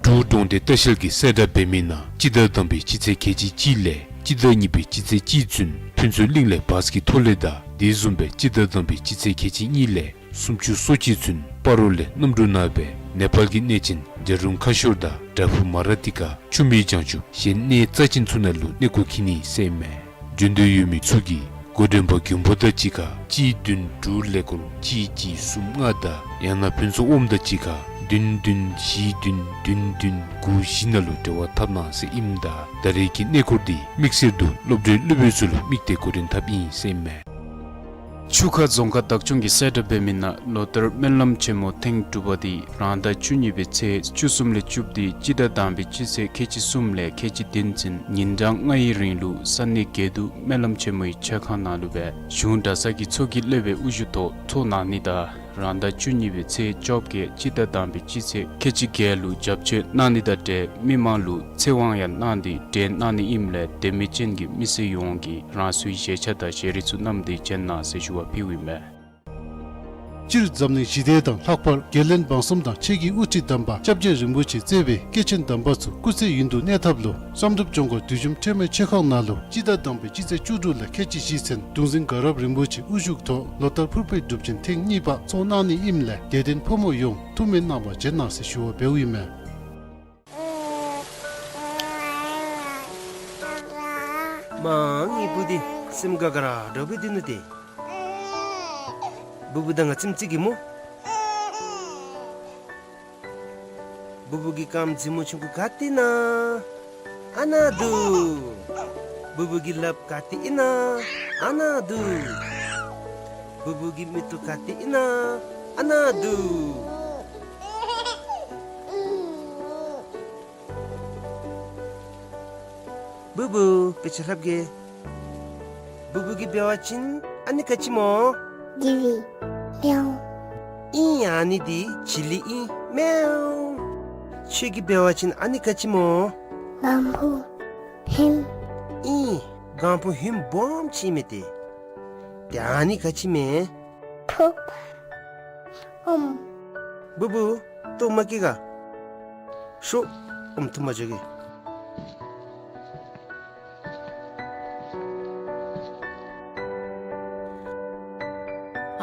འབྲུག་གྲོང་སྡེ་ལྟ་བཤལ་གྱིས་གསལ་བསྒྲགས་འབད་མི་ནང་སྤྱི་ཟླ་དང་པའི་སྤྱི་ཚེས་ཁལ་གཅིག་གཅིག་ལས་སྤྱི་ཟླ་གཉིས་པའི་སྤྱི་ཚེས་གཅིག་ཚུན་ཕུན་ཚོགས་གླིང་ལས་བཱས་ཀྱི་ཐོག་ལས་དང་དེ་བཟུམ་སྦེ་སྤྱི་ཟླ་དང་པའི་སྤྱི་ཚེས་ཁལ་གཅིག་གཉིས་ལས་སུམ་ཅུ་སོ་གཅིག་ཚུན་སྤ་རོ་ལས་གནམ་གྲུ་ནང་སྦེ་ནེ་པཱལ་གྱི་གནས་ཆེན་གྲལ་རོང་ཁ་ཤོར་དང་བྲག་ཕུག་མ་ར་ཏི་ཀ་ཆུ་མིག་བྱང་ཆུབ་གཞན་གནས་རྩ་ཅན་ཚུ་ནང་ལུ་གནས་སྐོར་འཁྱིད་ནི་ཟེར་ཨིན་མས། འབྱོན་འདོད་ཡོད་མི་ཚུ་གིས་འགོ་འདྲེན་པ་མགོན་པོ་དང་གཅིག་ཁར་གཅིག་བདུན་དྲུག་ཀླད་ཀོར་གཅིག་གཅིག་གསུམ་ལྔ་དང་ཡང་ན་ཕུན་ཚོགས་ཨོམ་དང་གཅིག་ཁར་བདུན་བདུན་བཞི་བདུན་བདུན་བདུན་དགུ་བཞི་ནང་ལུ་འབྲེལ་བ་འཐབ་གནང་ཟེར་ཨིནམ་ད་ད་རེས་ཀྱི་གནས་སྐོར་འདི་དམིགས་བསལ་དུ་སློབ་གྲྭའི་སློབ་དཔོན་ཚུ་ལུ་དམིགས་ཏེ་འགོ་འདྲེན་འཐབ་ཨིན་ཟེར་ཨིན་མས། ཆུ་ཁ་རྫོང་ཁག་བདག་སྐྱོང་གིས་གསལ་བསྒྲགས་འབད་མི་ནང་ལོ་ལྟར་སྨོན་ལམ་ཆེན་མོ་ཐེངས་དྲུག་པ་འདི་རང་ཟླ་བཅུ་གཉིས་པའི་ཚེས་བཅུ་གསུམ་ལས་བཅུ་བདུན་སྤྱི་ཟླ་དང་པའི་སྤྱི་ཚེས་ཁལ་གཅིག་གསུམ་ལས་ཁལ་གཅིག་བདུན་ཚུན་ཉིན་གྲངས་ལྔའི་རིང་ལུ་ས་གནས་དགེ་འདུན་སྨོན་ལམ་ཆེན་མོའི་ཆ་ཁང་ནང་ལུ་སྦེ་གཞུང་གྲྭ་ཚང་གི་ཚོགས་ཀྱི་སློབ་དཔོན་དབུ་བཞུགས་ཐོག་ཚོགས་གནང་ནི་དང་རང་ཟླ་བཅུ་གཉིས་པའི་ཚེས་བཅོ་བརྒྱད་སྤྱི་ཟླ་དང་པའི་སྤྱི་ཚེས་ཁལ་གཅིག་བརྒྱད་ལུ་བྱབས་མཆོད་གནང་ནི་དང་འབྲེལ་མི་མང་ལུ་ཚེ་དབང་ཡང་གནང་སྟེ་གྲོལ་གནང་ནི་ཨིནམ་ལས་དད་མོས་ཅན་གྱི་མི་སེར་ཡོངས་ཀྱིས་རང་སོའི་བཞེས་ཆ་དང་བཞེས་རིགས་ཚུ་བསྣམས་ཏེ་བྱོན་གནང་ཟེར་ཞུ་བ་ཕུལཝ་ཨིན་མས། སྤྱིར་འཛམ་གླིང་ཞི་བདེ་དང་ལྷག་པར་རྒྱལ་བློན་འབངས་གསུམ་དང་ཆོས་ཀྱི་དབུ་ཁྲིད་དམ་པ་སྐྱབས་རྗེ་རིན་པོ་ཆེ་གཙོས་པའི་སྐྱེས་ཆེན་དམ་པ་ཚུ་སྐུ་ཚེ་ཡུན་དུ་གནས་ཐབས་ལུ་བསམ་གྲུབ་ལྗོངས་མཁར་བདུད་འཇོམས་ཁྲོས་མའི་མཆོད་ཁང་ནང་ལུ་སྤྱི་ཟླ་དང་པའི་སྤྱི་ཚེས་བཅུ་དྲུག་ལས་ཁལ་གཅིག་བཞི་ཚུན་གདུང་འཛིན་དགའ་རབ་རིན་པོ་ཆེ་དབུ་བཞུགས་ཐོག་ལོ་ལྟར་ཕུར་པའི་སྒྲུབ་ཆེན་ཐེངས་གཉིས་པ་ཚོགས་གནང་ནི་ཨིནམ་ལས་དད་ལྡན་ཕོ་མོ་ཡོངས་ཐུགས་སྨོན་གནང་བར་བྱོན་གནང་ཟེར་ཞུ་བ་འབདཝ་ཨིན་མས། མ་ངེའི་བུ་འདི་སེམས་དགའ་དགའ་ར་འདྲཝ་སྦེ་སྡོད་ནུག་ཏེ། བུ་བུ་དང་ང་ཙམ་ཅིག་གིས་སྨོ། བུ་བུ་གི་རྐངམ་མཛེས་མོ་ཆུང་ཀུ་ག་ཏེ་ཨིན་ན། ཨ་ནཱ་འདུག། བུ་བུ་གི་ལགཔ་ག་ཏེ་ཨིན་ན། ཨ་ནཱ་འདུག། བུ་བུ་གི་མིག་ཏོ་ག་ཏེ་ཨིན་ན། ཨ་ནཱ་འདུག། བུ་བུ་དཔེ་ཆ་ལྷབ་གེ། བུ་བུ་གིས་འབད་བ་ཅིན་ཨ་ནི་ག་ཅི་སྨོ། ཇི་ལི། མེའོ། ཨིན། ཨ་ནི་འདི་ཇི་ལི་ཨིན། མེའོ། ཁྱོད་ཀྱིས་འབད་བ་ཅིན་ཨ་ནི་ག་ཅི་སྨོ། ལམ་བུ། ཧིམ། ཨིན། ལམ་བུ་ཧིམ་སྦོམ་ཅིག་མས་ཏེ། ཏེ་ཨ་ནི་ག་ཅི་མས། ཕུགཔ། ཨོམ། བུ་བུ་ལྟོ་མ་བཀྱེས་ག། ཤོག། ཨོམ་འཐུང་པར་འགྱོ་གེ།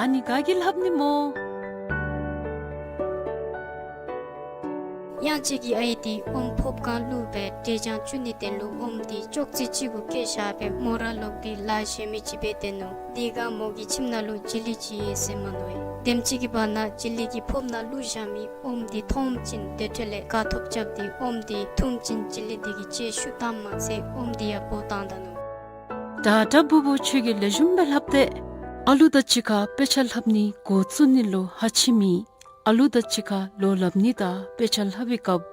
ཨ་ནི་ག་གིས་ལྷབ་ནི་སྨོ། གཡང་ཅིག་གི་ཨའི་འདི་ཨོམ་ཕོརཔ་སྒང་བླུགས་སྦེ་འབྲས་ཆང་བཙུགས་ནི་དོན་ལུ་ཨོམ་འདི་ཅོག་ཙེ་ཅིག་གུ་བཀལ་བཞག་སྦེ་མོ་ར་ལོག་སྟེ་ལཱ་གཞན་མི་ཅིག་འབད་དེ་ནུག། དེ་སྒང་མོ་གི་ཁྱིམ་ནང་ལུ་ཇི་ལི་ཅིག་ཡོད་ཟེར་མ་མནོ་བས། དེམ་ཅིག་གི་བར་ན་ཇི་ལི་གིས་ཕོརཔ་ནང་བླུགས་བཞག་མི་ཨོམ་འདི་མཐོངམ་ཅིག་དེ་འཕྲོ་ལས་དགའ་ཐོབ་རྐྱབ་སྟེ་ཨོམ་འདི་འཐུངམ་ཅིག་ཇི་ལི་འདི་གི་ལྕེ་ཤུགས་བཏངམ་མ་ཚད་ཨོམ་འདི་ཡང་སྦོ་བཏང་ད་ནུག། ད་ད་བུ་བུ་ཁྱོད་ཀྱིས་ལེགས་ཤོམ་སྦེ་ལྷབ་སྟེ། ཨ་ལུ་དང་གཅིག་ཁར་དཔེ་ཆ་ལྷབ་ནི་འགོ་བཙུགས་ནི་ལུ་ཧ་ཅིག་མེད། ཨ་ལུ་དང་གཅིག་ཁར་ལོ་ལྷབ་ནི་དང་དཔེ་ཆ་ལྷབ་པའི་སྐབས་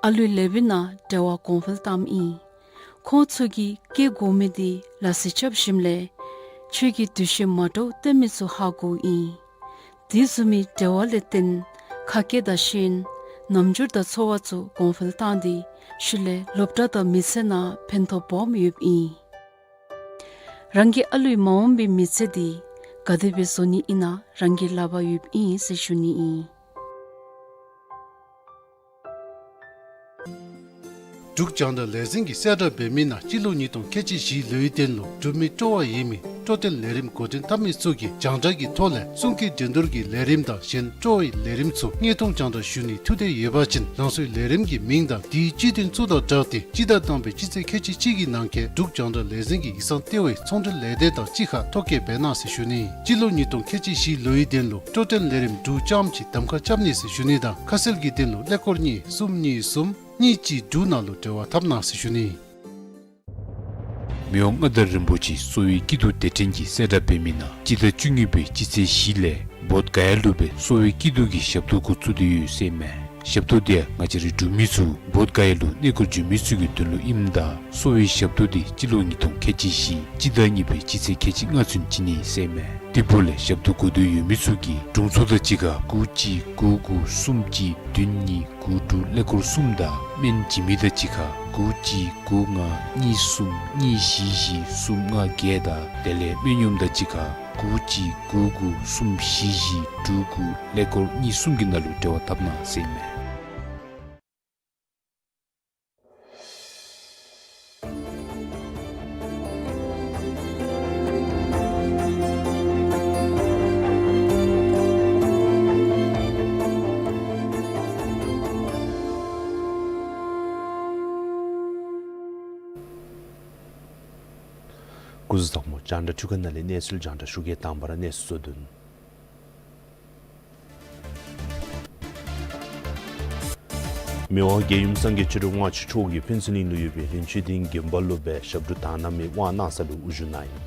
ཨ་ལུའི་ལེའུ་ནང་འབྲེལ་བ་གོང་འཕེལ་བཏངམ་ཨིན། ཁོང་ཚུ་གིས་སྐྱེ་དགོ་མི་འདི་ལ་སི་རྐྱབ་ཞིནམ་ལས་ཁྱོད་ཀྱིས་འདུ་ཤེས་མ་འདྲཝ་སྟོན་མི་ཚུ་ཧ་གོཝ་ཨིན། དེ་བཟུམ་མའི་འབྲེལ་བ་ལས་བརྟེན་ཁ་སྐད་དང་ཤེས་ཡོན་རྣམ་འགྱུར་དང་ཚོར་བ་ཚུ་གོང་འཕེལ་བཏང་སྟེ་ཤུལ་ལས་སློབ་གྲྭ་དང་མི་ཚེ་ནང་ཕན་ཐོགས་སྦོམ་ཡོདཔ་ཨིན། རང་གི་ཨ་ལུའི་མ་འོངས་པའི་མི་ཚེ་འདི་ག་དེ་སྦེ་བཟོ་ནི་ཨིན་ན་རང་གི་ལག་པར་ཡོདཔ་ཨིན་ཟེར་ཞུ་ནི་ཨིན། འབྲུག་རྒྱང་བསྒྲགས་ལས་འཛིན་གྱིས་གསལ་བསྒྲགས་འབད་མི་ནང་སྤྱི་ལོ་ཉིས་སྟོང་ཁལ་གཅིག་བཞི་ལོའི་དོན་ལུ་འབྲུག་མི་སྤྲོ་བ་ཡོད་མི་སྤྲོ་སྟོན་ལས་རིམ་འགོ་འདྲེན་འཐབ་མི་ཚུ་གིས་རྒྱང་བསྒྲགས་ཀྱི་ཐོག་ལས་གསུང་སྐད་འགྲན་བསྡུར་གྱི་ལས་རིམ་དང་གཞན་སྤྲོ་བའི་ལས་རིམ་ཚུ་དངོས་མཐོང་རྒྱང་བསྒྲགས་ཞུ་ནི་ཐུགས་འདོད་ཡོད་པ་ཅིན་རང་སོའི་ལས་རིམ་གྱི་མིང་དང་དེའི་སྤྱི་དོན་ཚུ་དང་སྦྲགས་ཏེ་སྤྱི་ཟླ་དང་པའི་སྤྱི་ཚེས་ཁལ་གཅིག་གཅིག་གི་ནང་འཁོད་འབྲུག་རྒྱང་བསྒྲགས་ལས་འཛིན་གྱི་ཡིག་ཚང་ལྟེ་བའི་ཚོང་འབྲེལ་ལས་སྡེ་དང་གཅིག་ཁར་ཐོ་བཀོད་འབད་གནང་ཟེར་ཞུ་ནི། སྤྱི་ལོ་ཉིས་སྟོང་ཁལ་གཅིག་བཞི་ལོའི་དོན་ལུ་སྤྲོ་སྟོན་ལས་རིམ་དྲུག་ཙམ་ཅིག་གདམ་ཁ་རྐྱབ་ནི་ཟེར་ཞུ་ནི་དང་ཁ་གསལ་གྱི་དོན་ལུ་ཀླད་ཀོར་གཉིས་གསུམ་གཉིས་གསུམ་གཉིས་གཅིག་དྲུག་ནང་ལུ་འབྲེལ་བ་འཐབ་གནང་ཟེར་ཞུ་ནི། མི་དབང་མངའ་བདག་རིན་པོ་ཆེ་གསོ་བའི་སྐྱིད་སྡུག་དེ་དྲན་གྱི་གསལ་བསྒྲགས་འབད་མི་ནང་སྤྱི་ཟླ་བཅུ་གཉིས་པའི་སྤྱི་ཚེས་བཞི་ལས་བོདྷ་ག་ཡ་ལུ་སྦེ་གསོ་བའི་སྐྱིད་སྡུག་གི་ཞབས་ཏོག་འགོ་བཙུགས་ཏེ་ཡོད་ཟེར་མས། ཞབས་ཏོག་འདི་ཡང་ང་བཅས་རའི་འབྲུག་མི་ཚུ་བོདྷ་ག་ཡ་ལུ་གནས་སྐོར་འགྱོ་མི་ཚུ་གི་དོན་ལུ་ཨིནམ་ད་གསོ་བའི་ཞབས་ཏོག་འདི་སྤྱི་ལོ་ཉིས་སྟོང་ཁལ་གཅིག་བཞི་སྤྱི་ཟླ་གཉིས་པའི་སྤྱི་ཚེས་ཁལ་གཅིག་ལྔ་ཚུན་བྱིན་ནི་ཟེར་མས། དེ་འབདཝ་ལས་ཞབས་ཏོག་དགོ་འདོད་ཡོད་མི་ཚུ་གིས་དྲུང་འཚོ་དང་གཅིག་ཁར་དགུ་གཅིག་དགུ་དགུ་གསུམ་གཅིག་བདུན་གཉིས་དགུ་དྲུག་ཀླད་ཀོར་གསུམ་དང་སྨན་བྱིན་མི་དང་གཅིག་ཁར་དགུ་གཅིག་དགུ་ལྔ་གཉིས་གསུམ་གཉིས་བཞི་བཞི་གསུམ་ལྔ་བརྒྱད་དང་དེ་ལས་སྨན་གཡོགམ་དང་གཅིག་ཁར་དགུ་གཅིག་དགུ་དགུ་གསུམ་བཞི་བཞི་དྲུག་དགུ་ཀླད་ཀོར་གཉིས་གསུམ་གྱི་ནང་ལུ་འབྲེལ་བ་འཐབ་གནང་ཟེར་མས། སྐུ་གཟུགས་བཟང་པོ། རྒྱང་བསྒྲགས་འཕྲུལ་ཁང་ནང་ལས་གནས་ཚུལ་རྒྱང་བསྒྲགས་ཞུ་གེ། དང་པ་ར་གནས་ཚུལ་གཙོ་དོན། མི་དབང་རྒྱལ་ཡུམ་སངས་རྒྱས་ཆོས་སྒྲོན་དབང་ཕྱུག་མཆོག་གིས་ཕུན་ཚོགས་གླིང་ལུ་ཡོད་པའི་རིན་ཆེན་སྡིངས་དགོན་པ་ལུ་སྦེ་ཞབས་དྲུང་དག་སྣང་མའི་དབང་གནང་ས་ལུ་དབུ་བཞུགས་གནང་ཡི།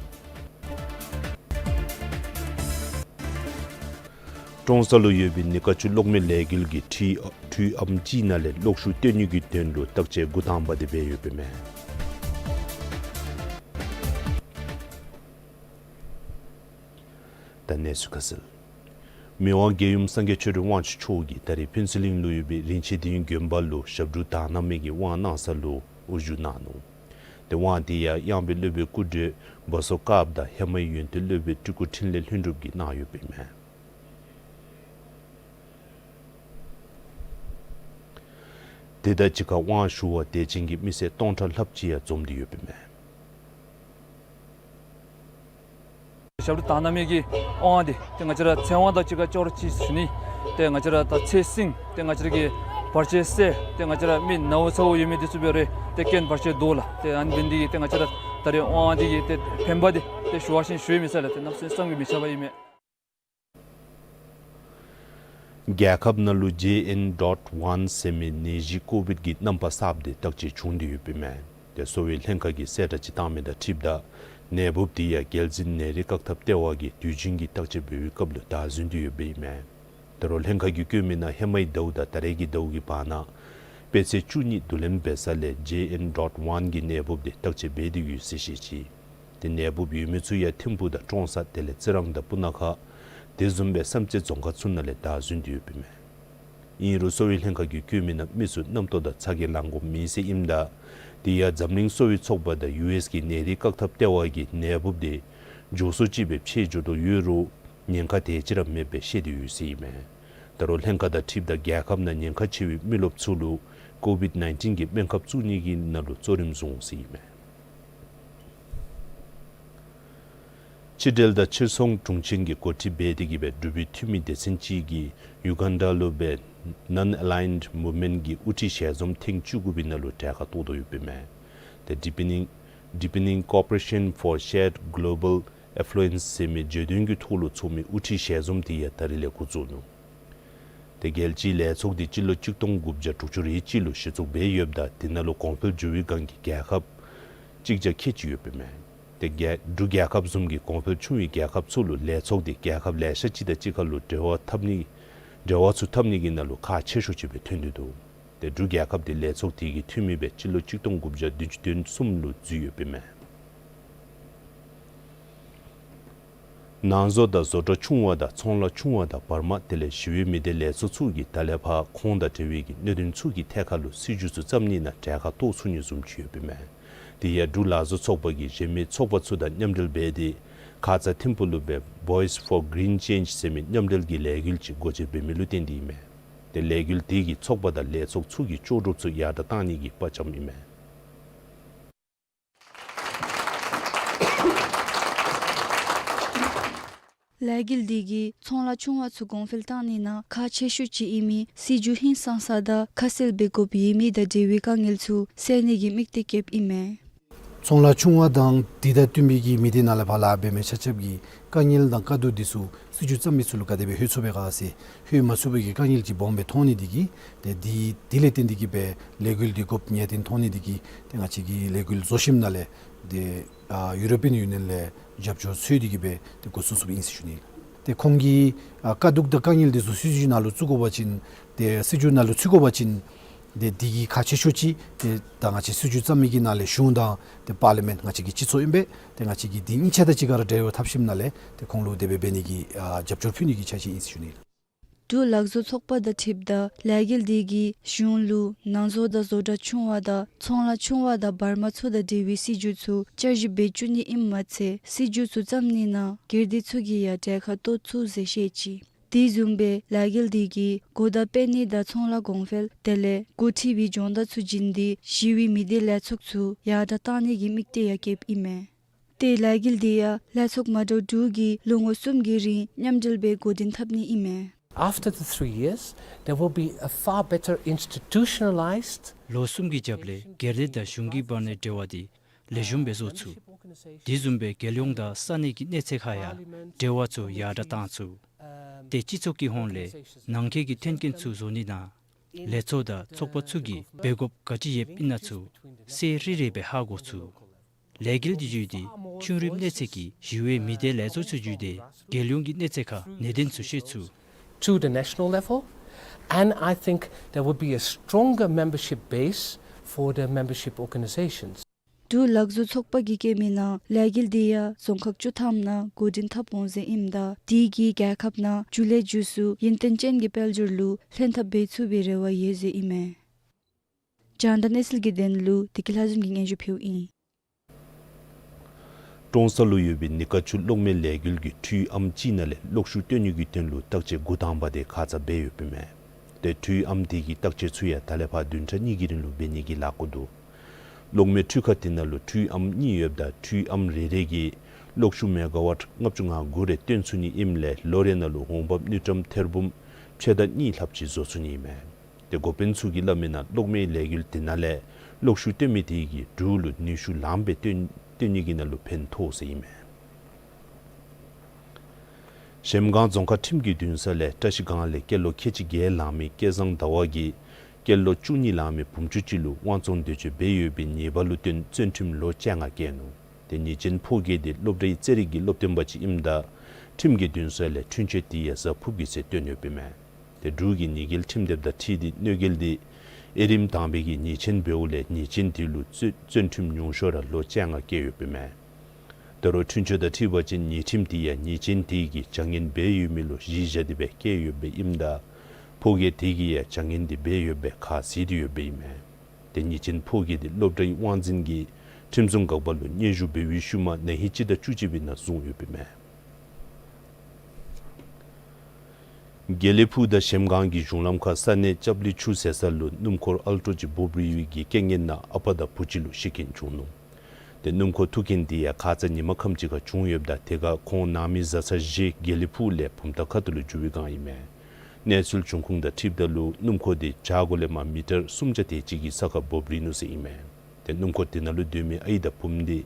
ཀྲོང་གསར་ལུ་ཡོད་པའི་ནི་ཀ་ཆུ་གློག་མེ་ལས་འགུལ་གྱི་འཕྲུལ་འཕྲུལ་ཨམ་ཅིག་ནང་ལས་གློག་ཤུགས་བཏོན་ནི་གི་དོན་ལུ་བརྟག་དཔྱད་འགོ་དང་པ་དེ་འབད་ཡོདཔ་ཨིན་མས། ད་གནས་ཚུལ་ཁ་གསལ། མི་དབང་རྒྱལ་ཡུམ་སངས་རྒྱས་ཆོས་སྒྲོན་དབང་ཕྱུག་མཆོག་གིས་ད་རིས་ཕུན་ཚོགས་གླིང་ལུ་ཡོད་པའི་རིན་ཆེན་དིལ་མགོན་དགོན་པ་ལུ་ཞབས་དྲུང་དག་སྣང་མེད་ཀྱི་དབང་གནང་ས་ལུ་དབུ་བཞུགས་གནང་ནུག། ཏེ་དབང་དེ་ཡང་གཡང་འབོད་སློབ་དཔོན་སྐུ་བགྲེས་བ་སོ་དཀརཔོ་དང་ཧེ་མའི་ཡོན་ཏན་སློབ་དཔོན་སྤྲུལ་སྐུ་འཕྲིན་ལས་ལྷུན་གྲུབ་ཀྱིས་གནང་ཡོདཔ་ཨིན་མས། དེ་དང་གཅིག་ཁར་དབང་ཞུ་བར་དད་ཅན་གྱི་མི་སེར་སྟོང་ཕྲག་ལྷགཔ་ཅིག་ཡང་འཛོམས་ཏེ་ཡོདཔ་ཨིན་མས། ཞབས་དྲུང་དག་སྣང་མེད་ཀྱི་དབང་འདི་ཏེ་ང་བཅས་ར་ཚེ་དབང་དང་གཅིག་ཁར་ཅོག་ར་གཅིག་ཞུ་ནི། ཏེ་ང་བཅས་ར་ད་ཚེ་བསྲིང་ཏེ་ང་བཅས་ར་གི་བར་ཆད་སེལ་ཏེ་ང་བཅས་ར་མི་ནཝ་ཚཝ་ཡོད་མི་འདི་ཚུ་འབད་རུང་ཏེ་རྐྱེན་བར་ཆད་བཟློག་ལགས། ཏེ་ཨ་ནི་འབད་ནི་འདི་གིས་ཏེ་ང་བཅས་ར་ད་རིས་དབང་འདི་གི་ཏེ་ཕན་པ་འདི་ཏེ་ཞུ་བ་ཅིན་ཞུ་ཡང་མི་ཚར་ལགས། ཏེ་རྣམ་སེམས་བསམ་གྱིས་མི་ཁྱབ་པ་ཨིན་མས། རྒྱལ་ཁབ་ནང་ལུ་ཇེ་ཨེན་ཌོཊ་ཝན་ཟེར་མི་ནད་གཞི་ཀོ་བིཌ་ཀྱི་རྣམ་པ་གསརཔ་དེ་བརྟག་དཔྱད་བྱུང་སྟེ་ཡོདཔ་ཨིན་མས། ཏེ་གསོ་བའི་ལྷན་ཁག་གིས་གསལ་བསྒྲགས་ཅིག་བཏང་མི་དང་འཁྲིལཝ་ད་ནད་འབུཔ་དེ་ཡང་རྒྱལ་སྲིད་ནད་རིགས་བཀག་ཐབས་ལྟེ་བ་གིས་དུས་རྒྱུན་གྱི་བརྟག་དཔྱད་འབད་བའི་སྐབས་ལུ་བདའ་ཟུན་ཏེ་ཡོདཔ་ཨིན་མས། ད་རུང་ལྷན་ཁག་གིས་བཀོད་མི་ནང་ཧེ་མའི་ཟླཝ་དང་ད་རེས་ཀྱི་ཟླཝ་གི་བར་ན་དཔེ་ཚེག་བཅུ་གཉིས་བསྡུ་ལེན་འབད་ས་ལས་ཇེ་ཨེན་ཌོཊ་ཝན་གྱི་ནད་འབུཔ་དེ་བརྟག་དཔྱད་འབད་དེ་ཡོད་ཟེར་བཤད་ཅི། ཏེ་ནད་འབུཔ་ཡོད་མི་ཚུ་ཡང་ཐིམ་ཕུག་དང་ཀྲོང་གསར་དེ་ལས་རྩི་རང་དང་སྤུ་ན་ཁ་དེ་བཟུམ་སྦེ་བསམ་རྩེ་རྫོང་ཁག་ཚུ་ནང་ལས་བདའ་ཟུན་ཏེ་ཡོདཔ་ཨིན་མས། ཨིན་རུང་གསོ་བའི་ལྷན་ཁག་གིས་བཀོད་མི་ནང་མི་ཚུ་རྣམ་རྟོག་དང་ཚ་གྱང་ལང་དགོཔ་མེད་ཟེར་ཨིནམ་ད་དེ་ཡང་འཛམ་གླིང་གསོ་བའི་ཚོགས་པ་དང་ཡུ་ཨེསི་གི་ནད་རིགས་བཀག་ཐབས་ལྟེ་བ་གིས་ནད་འབུཔ་དེ་མགྱོགས་སུ་ཅིག་སྦེ་ཕྱེད་འགྱོ་དོ་ཡོད་རུང་ཉེན་ཁ་དེ་ཅིག་ར་མེདཔ་སྦེ་བཤད་དེ་ཡོད་ཟེར་ཨིན་མས། ད་རུང་ལྷན་ཁག་དང་འཁྲིལཝ་ད་རྒྱལ་ཁབ་ནང་ཉེན་ཁ་ཆེ་བའི་མི་རློབས་ཚུ་ལུ་ཀོ་བིཌ་ནའིན་ཊིན་གྱི་སྨན་ཁབ་བཙུགས་ནི་གི་ནང་ལུ་གཙོ་རིམ་བཟུང་ཟེར་ཨིན་མས། ཕྱི་འབྲེལ་དང་ཕྱིར་ཚོང་དྲུང་ཆེན་གྱིས་འགོ་ཁྲིད་འབད་དེ་གིས་སྦེ་འབྲུག་པའི་འཐུས་མི་སྡེ་ཚན་ཅིག་གིས་ཡུ་གན་ཌ་ལུ་སྦེ་ནཱོན་ཨ་ལའིནཌ་མུབ་མེནཊ་གི་དབུ་ཁྲིད་ཞལ་འཛོམས་ཐེངས་བཅུ་དགུ་པའི་ནང་ལུ་གྲལ་ཁར་གཏོགས་དོ་ཡོདཔ་ཨིན་མས། ཏེ་Deepening Deepening Cooperation for Shared Global Affluence ཟེར་མི་བརྗོད་དོན་གྱི་ཐོག་ལུ་ཚོགས་མི་དབུ་ཁྲིད་ཞལ་འཛོམས་དེ་ཡང་ད་རིས་ལས་འགོ་བཙུགས་ནུག། ཏེ་རྒྱལ་སྤྱིའི་ལས་ཚོགས་དེ་སྤྱི་ལོ་གཅིག་སྟོང་དགུ་བརྒྱ་དྲུག་ཅུ་རེ་གཅིག་ལུ་གཞི་བཙུགས་འབད་ཡོདཔ་ད་དེ་ནང་ལུ་གོང་འཕེལ་འགྱོ་བའི་སྒང་གི་རྒྱལ་ཁབ་གཅིག་བརྒྱ་ཁལ་གཅིག་ཡོདཔ་ཨིན་མས། ཏེ་རྒྱལ་འབྲུག་རྒྱལ་ཁབ་བཟུམ་གྱི་གོང་འཕེལ་ཆུང་བའི་རྒྱལ་ཁབ་ཚུ་ལུ་ལས་ཚོགས་དེ་རྒྱལ་ཁབ་ལེ་ཤ་ཅིག་དང་གཅིག་ཁར་ལུ་འབྲེལ་བ་འཐབ་ནི་འབྲེལ་བ་ཚུ་འཐབ་ནི་གི་ནང་ལུ་ཁག་ཆེ་ཤོས་ཅིག་སྦེ་ཐོན་ཏེ་འདུག། ཏེ་འབྲུག་རྒྱལ་ཁབ་དེ་ལས་ཚོགས་དེ་གི་འཐུས་མི་སྦེ་སྤྱི་ལོ་གཅིག་སྟོང་དགུ་བརྒྱ་བདུན་ཅུ་དོན་གསུམ་ལུ་འཛུལ་ཡོདཔ་ཨིན་མས། ནང་བཟོ་དང་བཟོ་གྲྭ་ཆུང་བ་དང་ཚོང་ལཱ་ཆུང་བ་དང་བར་མ་དེ་ལས་ཞི་བའི་མི་སྡེ་ལས་ཚོགས་ཚུ་གིས་ད་ལས་ཕར་ཁོང་དང་འབྲེལ་བའི་གི་གནད་དོན་ཚུ་གི་ཐད་ཁར་ལུ་སྲིད་བྱུས་ཚུ་བརྩམ་ནི་ནང་གྲལ་ཁར་གཏོགས་ཚུགས་ནི་བཟུམ་ཅིག་ཡོདཔ་ཨིན་མས། དེ་ཡང་འབྲུག་ལག་བཟོ་ཚོགས་པ་གིས་གཞན་མི་ཚོགས་པ་ཚུ་དང་མཉམ་འབྲེལ་འབད་དེ་ཁ་ཙ་ཐིམ་ཕུག་ལུ་སྦེ་Voice for Green Change ཟེར་མི་མཉམ་འབྲེལ་གྱི་ལས་འགུལ་ཅིག་སྒོ་འབྱེད་འབད་མི་ལུ་བརྟེན་ཏེ་ཨིན་མས། ཏེ་ལས་འགུལ་དེ་གིས་ཚོགས་པ་དང་ལས་ཚོགས་ཚུ་གི་ལྕོགས་གྲུབ་ཚུ་ཡར་དྲག་གཏང་ནི་གི་དཔའ་བཅམ་ཨིན་མས། ལས་འགུལ་འདི་གིས་ཚོང་ལཱ་ཆུང་བ་ཚུ་གོང་འཕེལ་གཏང་ནི་ནང་ཁག་ཆེ་ཤོས་ཅིག་ཨིན་མི་སྲིད་བྱུས་ཧིང་སངས་ས་དང་ཁ་གསལ་འབད་དགོཔ་ཨིན་མི་དང་འབྲེལ་བའི་དཀའ་ངལ་ཚུ་སེལ་ནི་གི་དམིགས་གཏད་བསྐྱེདཔ་ཨིན་མས། ཚོང་ལཱ་ཆུང་བ་དང་དེ་དང་བསྟུན་པའི་གི་མི་སྡེ་ནང་ལས་ཕར་ལཱ་འབད་མི་ཆ་ཁྱབ་ཀྱི་དཀའ་ངལ་དང་དཀའ་སྡུག་འདི་ཚུ་སྲིད་བྱུས་བརྩམ་མི་ཚུ་ལུ་ག་དེ་སྦེ་ལྷོད་ཚུགས་པས་ག་ཟེར་ལྷོད་མ་ཚུགས་པའི་གི་དཀའ་ངལ་ཅིག་སྦོམ་སྦེ་མཐོང་ནི་འདི་གིས་ཏེ་འདི་འདི་ལས་བརྟེན་ཏེ་གིས་སྦེ་ལས་འགུལ་འདི་དགོཔ་ངེས་བདེན་མཐོང་ནི་འདི་གིས་ཏེ་ང་བཅས་ཀྱི་ལས་འགུལ་བཟོ་ཞིནམ་ལས་ཏེ་ཨ་ཡུ་རོ་པི་ཡཱན་ཡུ་ནི་ཡཱན་ལས་རྒྱབ་སྐྱོར་འཚོལ་ཏེ་གིས་སྦེ་ཏེ་འགོ་བཙུགས་བཙུགསཔ་ཨིན་ཟེར་ཞུ་ནི། ཏེ་ཁོང་གིས་ཨ་དཀའ་སྡུག་དང་དཀའ་ངལ་འདི་ཚུ་སྲིད་བྱུས་ནང་ལུ་བཙུགས་དགོ་པ་ཅིན་ཏེ་སྲིད་བྱུས་ནང་ལུ་ཚུད་དགོ་པ་ཅིན་ཏེ་འདི་གི་ཁག་ཆེ་ཤོས་ཅིག་ཏེ་ད་ང་བཅས་སྲིད་བྱུས་བརྩམ་མི་གི་ནང་ལས་གཞུང་དང་ཏེ་པར་ལི་མེནཊ་ང་བཅས་ཀྱི་སྤྱི་ཚོགས་ཨིན་པས། ཏེ་ང་བཅས་ཀྱིས་འདི་གཉིས་ཆ་དང་གཅིག་ཁར་འབྲེལ་བ་འཐབ་ཞིནམ་ལས་ཏེ་ཁོང་ལུ་དེ་སྦེ་འབད་ནི་གི་ཨ་རྒྱབ་སྐྱོར་ཕུལ་ནི་གི་འཆར་གཞི་ཨིན་ཟེར་ཞུ་ནི། འབྲུག་ལག་བཟོ་ཚོགས་པ་དང་འཁྲིལཝ་ད་ལས་འགུལ་འདི་གིས་གཞུང་ལུ་ནང་བཟོ་དང་བཟོ་གྲྭ་ཆུང་བ་དང་ཚོང་ལཱ་ཆུང་བ་དང་བར་མ་ཚུ་དང་འབྲེལ་བའི་སྲིད་བྱུས་ཚུ་བསྐྱར་ཞིབ་འབད་བཅུག་ནི་ཨིནམ་མ་ཚད་སྲིད་བྱུས་ཚུ་བརྩམ་ནི་ནང་སྒེར་སྡེ་ཚུ་གིས་ཡང་གྲལ་ཁར་གཏོགས་ཚུགས་ཟེར་བཤད་ཅི། དེ་བཟུམ་སྦེ་ལས་འགུལ་འདི་གིས་གོ་བརྡ་སྤེལ་ནི་དང་ཚོང་ལཱ་གོང་འཕེལ་དེ་ལས་འགོ་ཁྲིད་པའི་སྦྱོང་བརྡར་ཚུ་བྱིན་ཏེ་ཞི་བའི་མི་སྡེ་ལས་ཚོགས་ཚུ་ཡར་དྲག་གཏང་ནི་གི་དམིགས་གཏད་ཡང་བསྐྱེདཔ་ཨིན་མས། ཏེ་ལས་འགུལ་འདི་ཡང་ལས་ཚོགས་མ་འདྲཝ་དྲུག་གིས་ལོ་ངོ་གསུམ་གྱི་རིང་མཉམ་འབྲེལ་སྦེ་འགོ་འདྲེན་འཐབ་ནི་ཨིན་མས། After the three years, there will be a far better institutionalized ལོ་གསུམ་གྱི་རྒྱབ་ལས་སྒེར་སྡེ་དང་གཞུང་གི་བར་ནའི་འབྲེལ་བ་འདི་ལེགས་ཤོམ་སྦེ་བཟོ་ཚུགས། དེ་བཟུམ་སྦེ་རྒྱལ་ཡོངས་དང་ས་གནས་ཀྱི་གནས་ཚད་ཁར་ཡང་འབྲེལ་བ་ཚུ་ཡར་དྲག་གཏང་ཚུགས། ཏེ་སྤྱི་ཚོགས་ཀྱི་ཧོངས་ལས་ནང་འཁོད་ཀྱི་མཐུན་རྐྱེན་ཚུ་བཟོ་ནི་དང་ལས་ཚོགས་དང་ཚོགས་པ་ཚུ་གིས་འབད་དགོཔ་ག་ཅི་ཡོདཔ་ཨིན་ན་ཚུ་གསལ་རི་རི་སྦེ་ཧ་གོ་ཚུགས། ལས་འགུལ་འདི་བརྒྱུད་དེ་ཆུང་རིམ་གནས་ཚད་ཀྱི་ཞི་བའི་མི་སྡེ་ལས་ཚོགས་ཚུ་བརྒྱུད་དེ་རྒྱལ་ཡོངས་ཀྱི་གནས་ཚད་ཁར་གནད་དོན་ཚུ་ཤེས་ཚུགས། to the national level, and I think there will be a stronger membership base for the membership organizations. འབྲུག་ལག་བཟོ་ཚོགས་པ་གིས་བཀོད་མི་ནང་ལས་འགུལ་འདི་ཡང་རྫོང་ཁག་བཅུ་ཐམ་ནང་འགོ་འདྲེན་འཐབ་འོང་ཟེར་ཨིནམ་ད་དེ་གིས་རྒྱལ་ཁབ་ནང་རྒྱུན་ལས་བརྒྱུད་སུ་ཡུན་བརྟན་ཅན་གྱི་དཔལ་འབྱོར་ལུ་ལྷན་ཐབས་འབད་ཚུགས་པའི་རེ་བ་ཡོད་ཟེར་ཨིན་མས། རྒྱང་བསྒྲགས་གནས་ཚུལ་གྱི་དོན་ལུ་བདེ་སྐྱིད་ལྷ་འཛོམས་ཀྱིས་སྙན་ཞུ་ཕུལཝ་ཨིན། ཀྲོང་གསར་ལུ་ཡོད་པའི་ནི་ཀ་ཆུ་གློག་མེ་ལས་འགུལ་གྱི་འཕྲུལ་ཨམ་ཅིག་ནང་ལས་གློག་ཤུགས་བཏོན་ནི་གི་དོན་ལུ་བརྟག་དཔྱད་འགོ་དང་པ་དེ་ཁ་ཙ་འབད་ཡོདཔ་ཨིན་མས། ཏེ་འཕྲུལ་ཨམ་དེ་གི་བརྟག་དཔྱད་ཚུ་ཡང་ད་ལས་ཕར་བདུན་ཕྲག་གཉིས་ཀྱི་རིང་ལུ་འབད་ནི་གི་ལཱ་འགོ་འདུག། གློག་མེ་འཕྲུལ་ཁང་དེ་ནང་ལུ་འཕྲུལ་ཨམ་གཉིས་ཡོདཔ་ད་འཕྲུལ་ཨམ་རེ་རེ་གིས་གློག་ཤུགས་མེ་ག་ཝཊ་ལྔ་བཅུ་ང་དགུ་རེ་བཏོན་ཚུགས་ནི་ཨིནམ་ལས་ལོ་རེ་ནང་ལུ་འོང་འབབ་དངུལ་ཀྲམ་ཐེར་འབུམ་ཕྱེད་དང་གཉིས་ལྷགཔ་ཅིག་བཟོ་ཚུགས་ནི་ཨིན་མས། ཏེ་འགོ་དཔོན་ཚུ་གིས་སླབ་མིའི་ནང་གློག་མེ་ལས་འགུལ་དེ་ནང་ལས་གློག་ཤུགས་བཏོན་མི་དེ་གིས་འབྲུག་ལུ་ནུས་ཤུགས་ལངམ་སྦེ་བཏོན་བཏོན་ནི་གི་ནང་ལུ་ཕན་ཐོགས་ཟེར་ཨིན་མས། གཞལམ་སྒང་རྫོང་ཁག་ཁྲིམས་ཀྱི་འདུན་ས་ལས་བཀྲ་ཤིས་སྒང་ལས་སྐྱེས་ལོ་ཁལ་གཅིག་བརྒྱད་ལང་མི་སྐལ་བཟང་ཟླ་བ་གིས་སྐྱེས་ལོ་བཅུ་གཉིས་ལང་མི་བུམོ་ཆུང་ཅིག་ལུ་དབང་བཙོང་འདོད་སྤྱོད་འབད་ཡོད་པའི་ཉེས་པ་ལུ་བརྟེན་བཙོན་ཁྲིམས་ལོ་བཅོ་ལྔ་བཀལ་ནུག། ཏེ་ཉེས་ཅན་ཕོ་སྐྱེས་དེ་སློབ་གྲྭའི་རྩེད་རིགས་ཀྱི་སློབ་སྟོན་པ་ཅིག་ཨིནམ་ད་ཁྲིམས་ཀྱི་འདུན་ས་ལས་འཁྲུན་ཆོད་དེ་ཡང་གཟའ་ཕུརཔ་གི་ཚེ་བཏོན་ཡོདཔ་ཨིན་མས། ཏེ་འབྲུག་གི་ཉེས་འགེལ་ཁྲིམས་དེབ་དང་འཁྲིལ་ཏེ་གནོད་འགེལ་དེ་དབྱེ་རིམ་དང་པའི་གི་ཉེས་ཅན་འབདཝ་ལས་ཉེས་ཅན་དེ་ལུ་བཙོན་བཙོན་ཁྲིམས་ཉུང་ཤོས་ར་ལོ་བཅོ་ལྔ་བཀལ་ཡོདཔ་ཨིན་མས། ད་རུང་འཁྲུན་ཆོད་དང་འཁྲིལ་བ་ཅིན་ཉེས་ཁྲིམས་དེ་ཡང་ཉེས་ཅན་དེ་གིས་བྱ་ངན་འབད་ཡོད་མི་ལུ་གཞི་བཞག་སྟེ་སྦེ་བཀལ་ཡོདཔ་ཨིནམ་ད་ཕོ་སྐྱེས་དེ་གིས་ཡང་བྱ་ངན་དེ་འབད་ཡོདཔ་སྦེ་ཁ་བཟེད་དེ་ཡོདཔ་ཨིན་མས། ཏེ་ཉེས་ཅན་ཕོ་སྐྱེས་དེ་སློབ་གྲྭའི་དབང་འཛིན་གྱིས་ཁྲིམས་སྲུང་འགག་པ་ལུ་སྙན་ཞུ་འབད་བའི་ཤུལ་མ་ན་ཧིང་སྤྱི་ཟླ་བཅུ་གཅིག་པའི་ནང་བཟུང་ཡོདཔ་ཨིན་མས། དགེ་ལེགས་ཕུག་དང་གཞལམ་སྒང་གི་གཞུང་ལམ་ཁར་ས་གནས་ལྕགས་བླི་ཆུ་ཟེར་ས་ལུ་སྣུམ་འཁོར་ཨལ་ཊོ་ཅིག་འབོ་བར་བའི་གི་རྐྱེན་ངན་ནང་ཨ་པ་དང་བུ་གཅིག་ལུ་ཤི་རྐྱེན་བྱུང་ནུག། ཏེ་སྣུམ་འཁོར་ཐུག་རྐྱེན་དེ་ཡང་ཁ་ཙ་ཉིན་མ་ཁམས་ཅིག་ཁར་བྱུང་ཡོདཔ་ད་དེ་ཁར་ཁོང་ནང་མི་བཟའ་ཚང་བཞི་དགེ་ལེགས་ཕུག་ལས་བུམ་ཐང་ཁ་ཐུག་ལུ་འགྱོ་བའི་སྒང་ཨིན་མས། གནས་ཚུལ་བྱུང་ཁུངས་དང་འཁྲིལཝ་ད་ལུ་སྣུམ་འཁོར་དེ་བྱག་གུ་ལས་མར་མི་ཊར་སུམ་བརྒྱ་དེ་ཅིག་གི་ས་ཁར་འབོ་བར་ནུག་ཟེར་ཨིན་མས། ཏེ་སྣུམ་འཁོར་དེ་ནང་ལུ་སྡོད་མི་ཨའི་དང་བུམོ་དེ་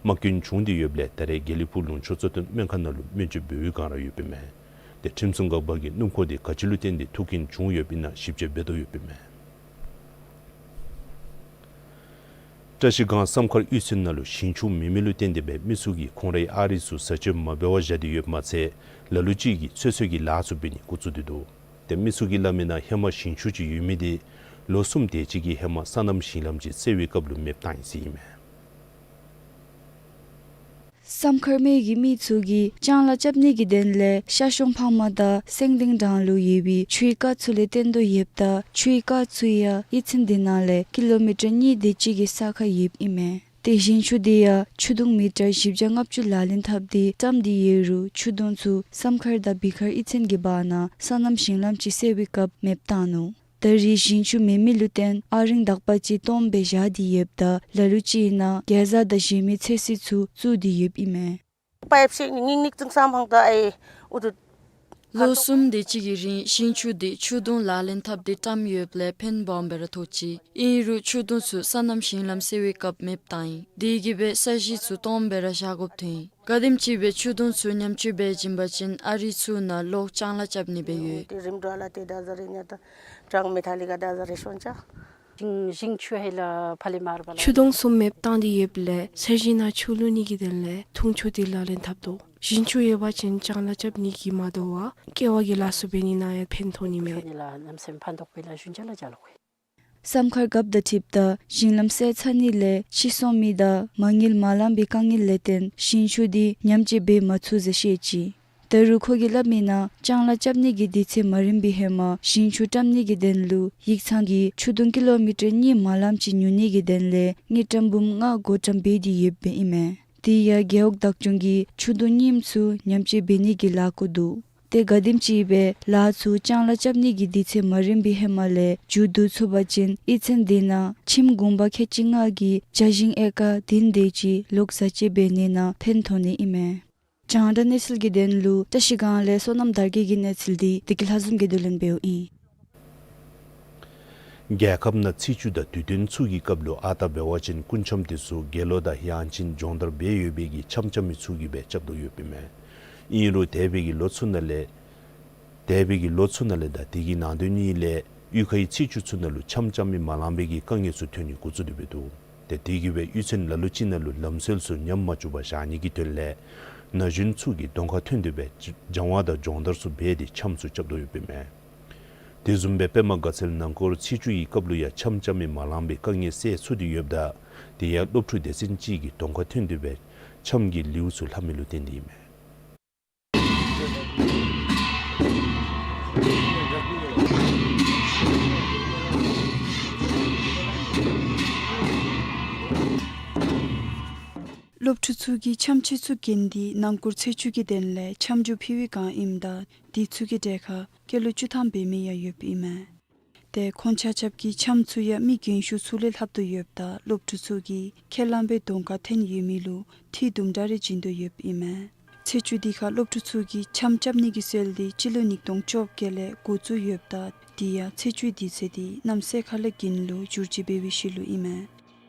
རྨ་སྐྱོན་བྱུང་སྟེ་ཡོདཔ་ལས་ད་རེས་དགེ་ལེགས་ཕུག་ལུང་ཕྱོགས་གཙོ་བསྟེན་སྨན་ཁང་ནང་ལུ་སྨན་བཅོས་འབད་བའི་སྒང་ར་ཡོདཔ་ཨིན་མས། ཏེ་ཁྲིམས་སྲུང་འགག་པ་གིས་སྣུམ་འཁོར་དེ་ག་ཅི་ལུ་བརྟེན་ཏེ་ཐུག་རྐྱེན་བྱུང་ཡོདཔ་ཨིན་ན་ཞིབ་དཔྱད་འབད་དོ་ཡོདཔ་ཨིན་མས། བཀྲ་ཤིས་སྒང་བསམ་མཁར་གཡུས་ཚན་ནང་ལུ་ཞིང་ཆུ་མེད་མི་ལུ་བརྟེན་ཏེ་སྦེ་མི་ཚུ་གིས་ཁོང་རའི་ཨ་རིགས་ཚུ་བཟའ་སྤྱོད་མ་འབད་བར་བཞག་སྟེ་ཡོདཔ་མ་ཚད་ལ་ལུ་ཅིག་གིས་ཚོད་བསྲེ་གི་ལཱ་ཚུ་འབད་ནི་འགོ་བཙུགས་ཏེ་འདུག། ཏེ་མི་ཚུ་གིས་སླབ་མིའི་ནང་ཧེ་མ་ཞིང་ཆུ་ཅིག་ཡོད་མི་དེ་ལོ་གསུམ་དེ་ཅིག་གི་ཧེ་མ་སོ་ནམ་ཞིང་ལམ་ཅིག་བསལ་བའི་སྐབས་ལུ་མེདཔ་བཏང་ཡི་ཟེར་ཨིན་མས། བསམ་མཁར་སྨད་ཀྱི་མི་ཚུ་གིས་ལྕང་ལཱ་རྐྱབ་ནི་གི་དོན་ལས་ཤར་གཤོང་ཕག་མ་དང་སེང་ལྡེང་འབྲང་ལུ་ཡོད་པའི་ཆུའི་རྐ་ཚུ་ལས་བཏོན་དོ་ཡོདཔ་ད་ཆུའི་རྐ་ཚུ་ཡང་གཡུས་ཚན་དེ་ནང་ལས་ཀི་ལོ་མི་ཊར་གཉིས་དེ་ཅིག་གི་ས་ཁར་ཡོདཔ་ཨིན་མས། ཏེ་ཞིང་ཆུ་དེ་ཡང་ཆུ་དུང་མི་ཊར་བཞི་བརྒྱ་ལྔ་བཅུ་ལག་ལེན་འཐབ་སྟེ་བཀྲམ་སྟེ་ཡོད་རུང་ཆུ་དུང་ཚུ་བསམ་མཁར་དང་བི་མཁར་གཡུས་ཚན་གྱི་བར་ན་སོ་ནམ་ཞིང་ལམ་ཅིག་བསལ་བའི་སྐབས་མེདཔ་བཏང་ནུག། ད་རེས་ཞིང་ཆུ་མེད་མི་ལུ་བརྟེན་ཨ་རིང་དག་པ་ཅིག་སྟོངམ་སྦེ་བཞག་སྟེ་ཡོདཔ་ད་ལ་ལུ་ཅིག་ནང་གེ་ཛ་དང་གཞན་མི་ཚོད་བསྲེ་ཚུ་བཙུགས་ཏེ་ཡོདཔ་ཨིན་མས། པའིཔ་ཞིག་ཉིང་ཉིང་ཙིང་སམ་ཕང་ད་ཨའི་ཨུ་ཐུ། ལོ་གསུམ་དེ་ཅིག་གི་རིང་ཞིང་ཆུ་དེ་ཆུ་དུང་ལག་ལེན་འཐབ་སྟེ་བཀྲམ་ཡོདཔ་ལས་ཕན་སྦོམ་སྦེ་ར་ཐོགས་ཅི། ཨིན་རུང་ཆུ་དུང་ཚུ་སོ་ནམ་ཞིང་ལམ་བསལ་བའི་སྐབས་མེདཔ་བཏང་ཡི། དེ་གིས་སྦེ་ས་གཞི་ཚུ་སྟོངམ་སྦེ་ར་བཞག་དགོཔ་ཐོན་ཡི། ག་དེམ་ཅིག་སྦེ་ཆུ་དུང་ཚུ་ཉམས་བཅོས་འབད་བྱིན་པ་ཅིན་ཨ་རིགས་ཚུ་ནང་ལོག་ལྕང་ལཱ་རྐྱབ་ནི་སྦེ་ཡོད། ཏེ་རིམ་གྲོ་ལཱ་ཏེ་ད་ཟ་རེ་ཉ་ད་གྲང་མེ་ཐ་ལི་ག་ད་ཟ་རེ་ཤོང་ཅ། ཞིང་ཞིང་ཆུ་ཧེ་ལ་ཕ་ལེ་མར་བ་ལ། ཆུ་དུང་ཚུ་མེདཔ་བཏང་སྟེ་ཡོདཔ་ལས་ས་གཞི་ནང་ཆུ་བླུག་ནི་གི་དོན་ལས་འཐུང་ཆུ་དེ་ལག་ལེན་འཐབ་དོ། ཞིང་ཆུ་ཡོད་པ་ཅིན་ལྕང་ལཱ་རྐྱབ་ནི་གི་མ་དོ་བར་ཀེ་བ་གི་ལཱ་ཚུ་འབད་ནི་ནང་ཡང་ཕན་ཐོགས་ནི་མས། ནི་ལ་ནམ་སེམས་ཕན་ཐོགས་པའི་ལཱ་ཞུན་ཅ་ལ་ཅ་ལོ་ཁོ། བསམ་མཁར་རྒཔོ་དང་འཁྲིལཝ་ད་ཞིང་ལམ་བསལ་ཚར་ནི་ལས་ཕྱིར་སོང་མི་དང་མ་དངུལ་མ་ལང་པའི་དཀའ་ངལ་ལས་བརྟེན་ཞིང་ཆུ་དེ་ཉམས་བཅོས་འབད་མ་ཚུགས་ཟེར་བཤད་ཅི། ད་རུང་ཁོ་གིས་སླབ་མིའི་ནང་ལྕང་ལཱ་རྐྱབ་ནི་གི་དུས་ཚོད་མ་རན་པའི་ཧེ་མ་ཞིང་ཆུ་བཀྲམ་ནི་གི་དོན་ལུ་ཡིག་ཚང་གིས་ཆུ་དུང་ཀི་ལོ་མི་ཊར་གཉིས་མ་ལངམ་ཅིག་ཉོ་ནི་གི་དོན་ལས་དངུལ་ཀྲམ་འབུམ་ལྔ་བགོ་བཀྲམ་འབད་དེ་ཡོདཔ་ཨིན་མས། དེ་ཡང་རྒེད་འོག་བདག་སྐྱོང་གིས་ཆུ་དུང་རྙིངམ་ཚུ་ཉམས་བཅོས་འབད་ནི་གི་ལཱ་འགོ་འདུག། ཏེ་ག་དེམ་ཅིག་སྦེ་ལཱ་ཚུ་ལྕང་ལཱ་རྐྱབ་ནི་གི་དུས་ཚོད་མ་རན་པའི་ཧེ་མ་ལས་མཇུག་བསྡུ་ཚུགས་པ་ཅིན་གཡུས་ཚན་དེ་ནང་ཁྱིམ་གུང་པ་ཁལ་གཅིག་ལྔ་གི་བྱ་ཞིང་ཨེ་ཀར་བདུན་དེ་ཅིག་ལོག་བཟའ་སྤྱོད་འབད་ནི་ནང་ཕན་ཐོགས་ནི་ཨིན་མས། རྒྱང་བསྒྲགས་གནས་ཚུལ་གྱི་དོན་ལུ་བཀྲ་ཤིས་སྒང་ལས་བསོད་ནམས་དར་རྒྱས་ཀྱི་གནས་ཚུལ་འདི་བདེ་སྐྱིད་ལྷ་འཛོམས་ཀྱིས་བསྡུ་ལེན་འབདཝ་ཨིན། རྒྱལ་ཁབ་ནང་ཚེས་བཅུ་དང་དུས་སྟོན་ཚུ་གི་སྐབས་ལུ་ཨ་རྟག་འབད་བ་ཅིན་སྐུ་འཆམ་དེ་ཚུ་དགེ་ལོ་དང་དབྱངས་ཅན་སྦྱོང་བརྡར་འབད་ཡོད་པའི་གི་འཆམ་རྐྱབ་མི་ཚུ་གིས་སྦེ་རྐྱབ་དོ་ཡོདཔ་ཨིན་མས། ཨིན་རུང་འདས་པའི་གི་ལོ་ཚུ་ནང་ལས་འདས་པའི་གི་ལོ་ཚུ་ནང་ལས་དང་དེ་གི་ནང་དོན་གཉིས་ལས་གཡུས་ཁའི་ཚེས་བཅུ་ཚུ་ནང་ལུ་འཆམ་རྐྱབ་མི་མ་ལང་པའི་གི་དཀའ་ངལ་ཚུ་ཐོན་ནི་འགོ་བཙུགས་ཏེ་འབད་འདུག། ཏེ་དེ་གིས་སྦེ་གཡུས་ཚན་ལ་ལུ་ཅིག་ནང་ལུ་ལམ་སྲོལ་ཚུ་ཉམས་མ་བཅུག་པར་བཞག་ནི་གི་དོན་ལས་ ན་གཞོན་ཚུ་གིས་གདོང་ཁར་ཐོན་ཏེ་སྦེ་སྦྱང་བ་དང་སྦྱོང་བརྡར་ཚུ་འབད་དེ་འཆམ་ཚུ་རྐྱབ་དོ་ཡོདཔ་ཨིན་མས། དེ་བཟུམ་སྦེ་པདྨ་དགའ་ཚལ་ནང་སྐོར་ཚེས་བཅུ་གི་སྐབས་ལུ་ཡང་འཆམ་རྐྱབ་མི་མ་ལང་པའི་དཀའ་ངལ་སེལ་ཚུགས་ཏེ་ཡོདཔ་ད། དེ་ཡང་སློབ་ཕྲུག་སྡེ་ཚན་ཅིག་གིས་གདོང་ཁར་ཐོན་ཏེ་སྦེ་འཆམ་གྱི་ལེའུ་ཚུ་ལྷབ་མི་ལུ་བརྟེན་ཏེ་ཨིན་མས། སློབ་ཕྲུག་ཚུ་གིས་འཆམ་ཆས་ཚུ་གྱོན་ཏེ་ནང་སྐོར་ཚེས་བཅུ་གི་དོན་ལས་འཆམ་འགྱོ་ཕུལ་བའི་བསྒང་ཨིནམ་ད་དེ་ཚུ་གི་གྲལ་ཁར་སྐྱེས་ལོ་བཅུ་ཐམ་འབད་མི་ཡང་ཡོདཔ་ཨིན་མས། ཏེ་ཁོང་ཆ་ཁྱབ་ཀྱིས་འཆམ་ཚུ་ཡང་མི་རྒན་ཤོས་ཚུ་ལས་ལྷབ་དོ་ཡོདཔ་ད་སློབ་ཕྲུག་ཚུ་གིས་ཁས་བླངས་སྦེ་གདོང་ཁར་འཐོན་ཡོད་མི་ལུ་འཐུས་དུམ་གྲ་རེ་བྱིན་དོ་ཡོདཔ་ཨིན་མས། ཚེས་བཅུ་དེ་ཁར་སློབ་ཕྲུག་ཚུ་གིས་འཆམ་རྐྱབ་ནི་གི་སྲོལ་དེ་སྤྱི་ལོ་ཉིས་སྟོང་བཅོ་བརྒྱད་ལས་འགོ་བཙུགས་ཡོདཔ་ད་དེ་ཡང་ཚེས་བཅུ་དེ་ཚེ་དེ་གནམ་སེར་ཁ་ལས་རྒྱུན་ལུ་འགྱུར་བཅོས་འབད་བའི་ཤུལ་ལུ་ཨིན་མས།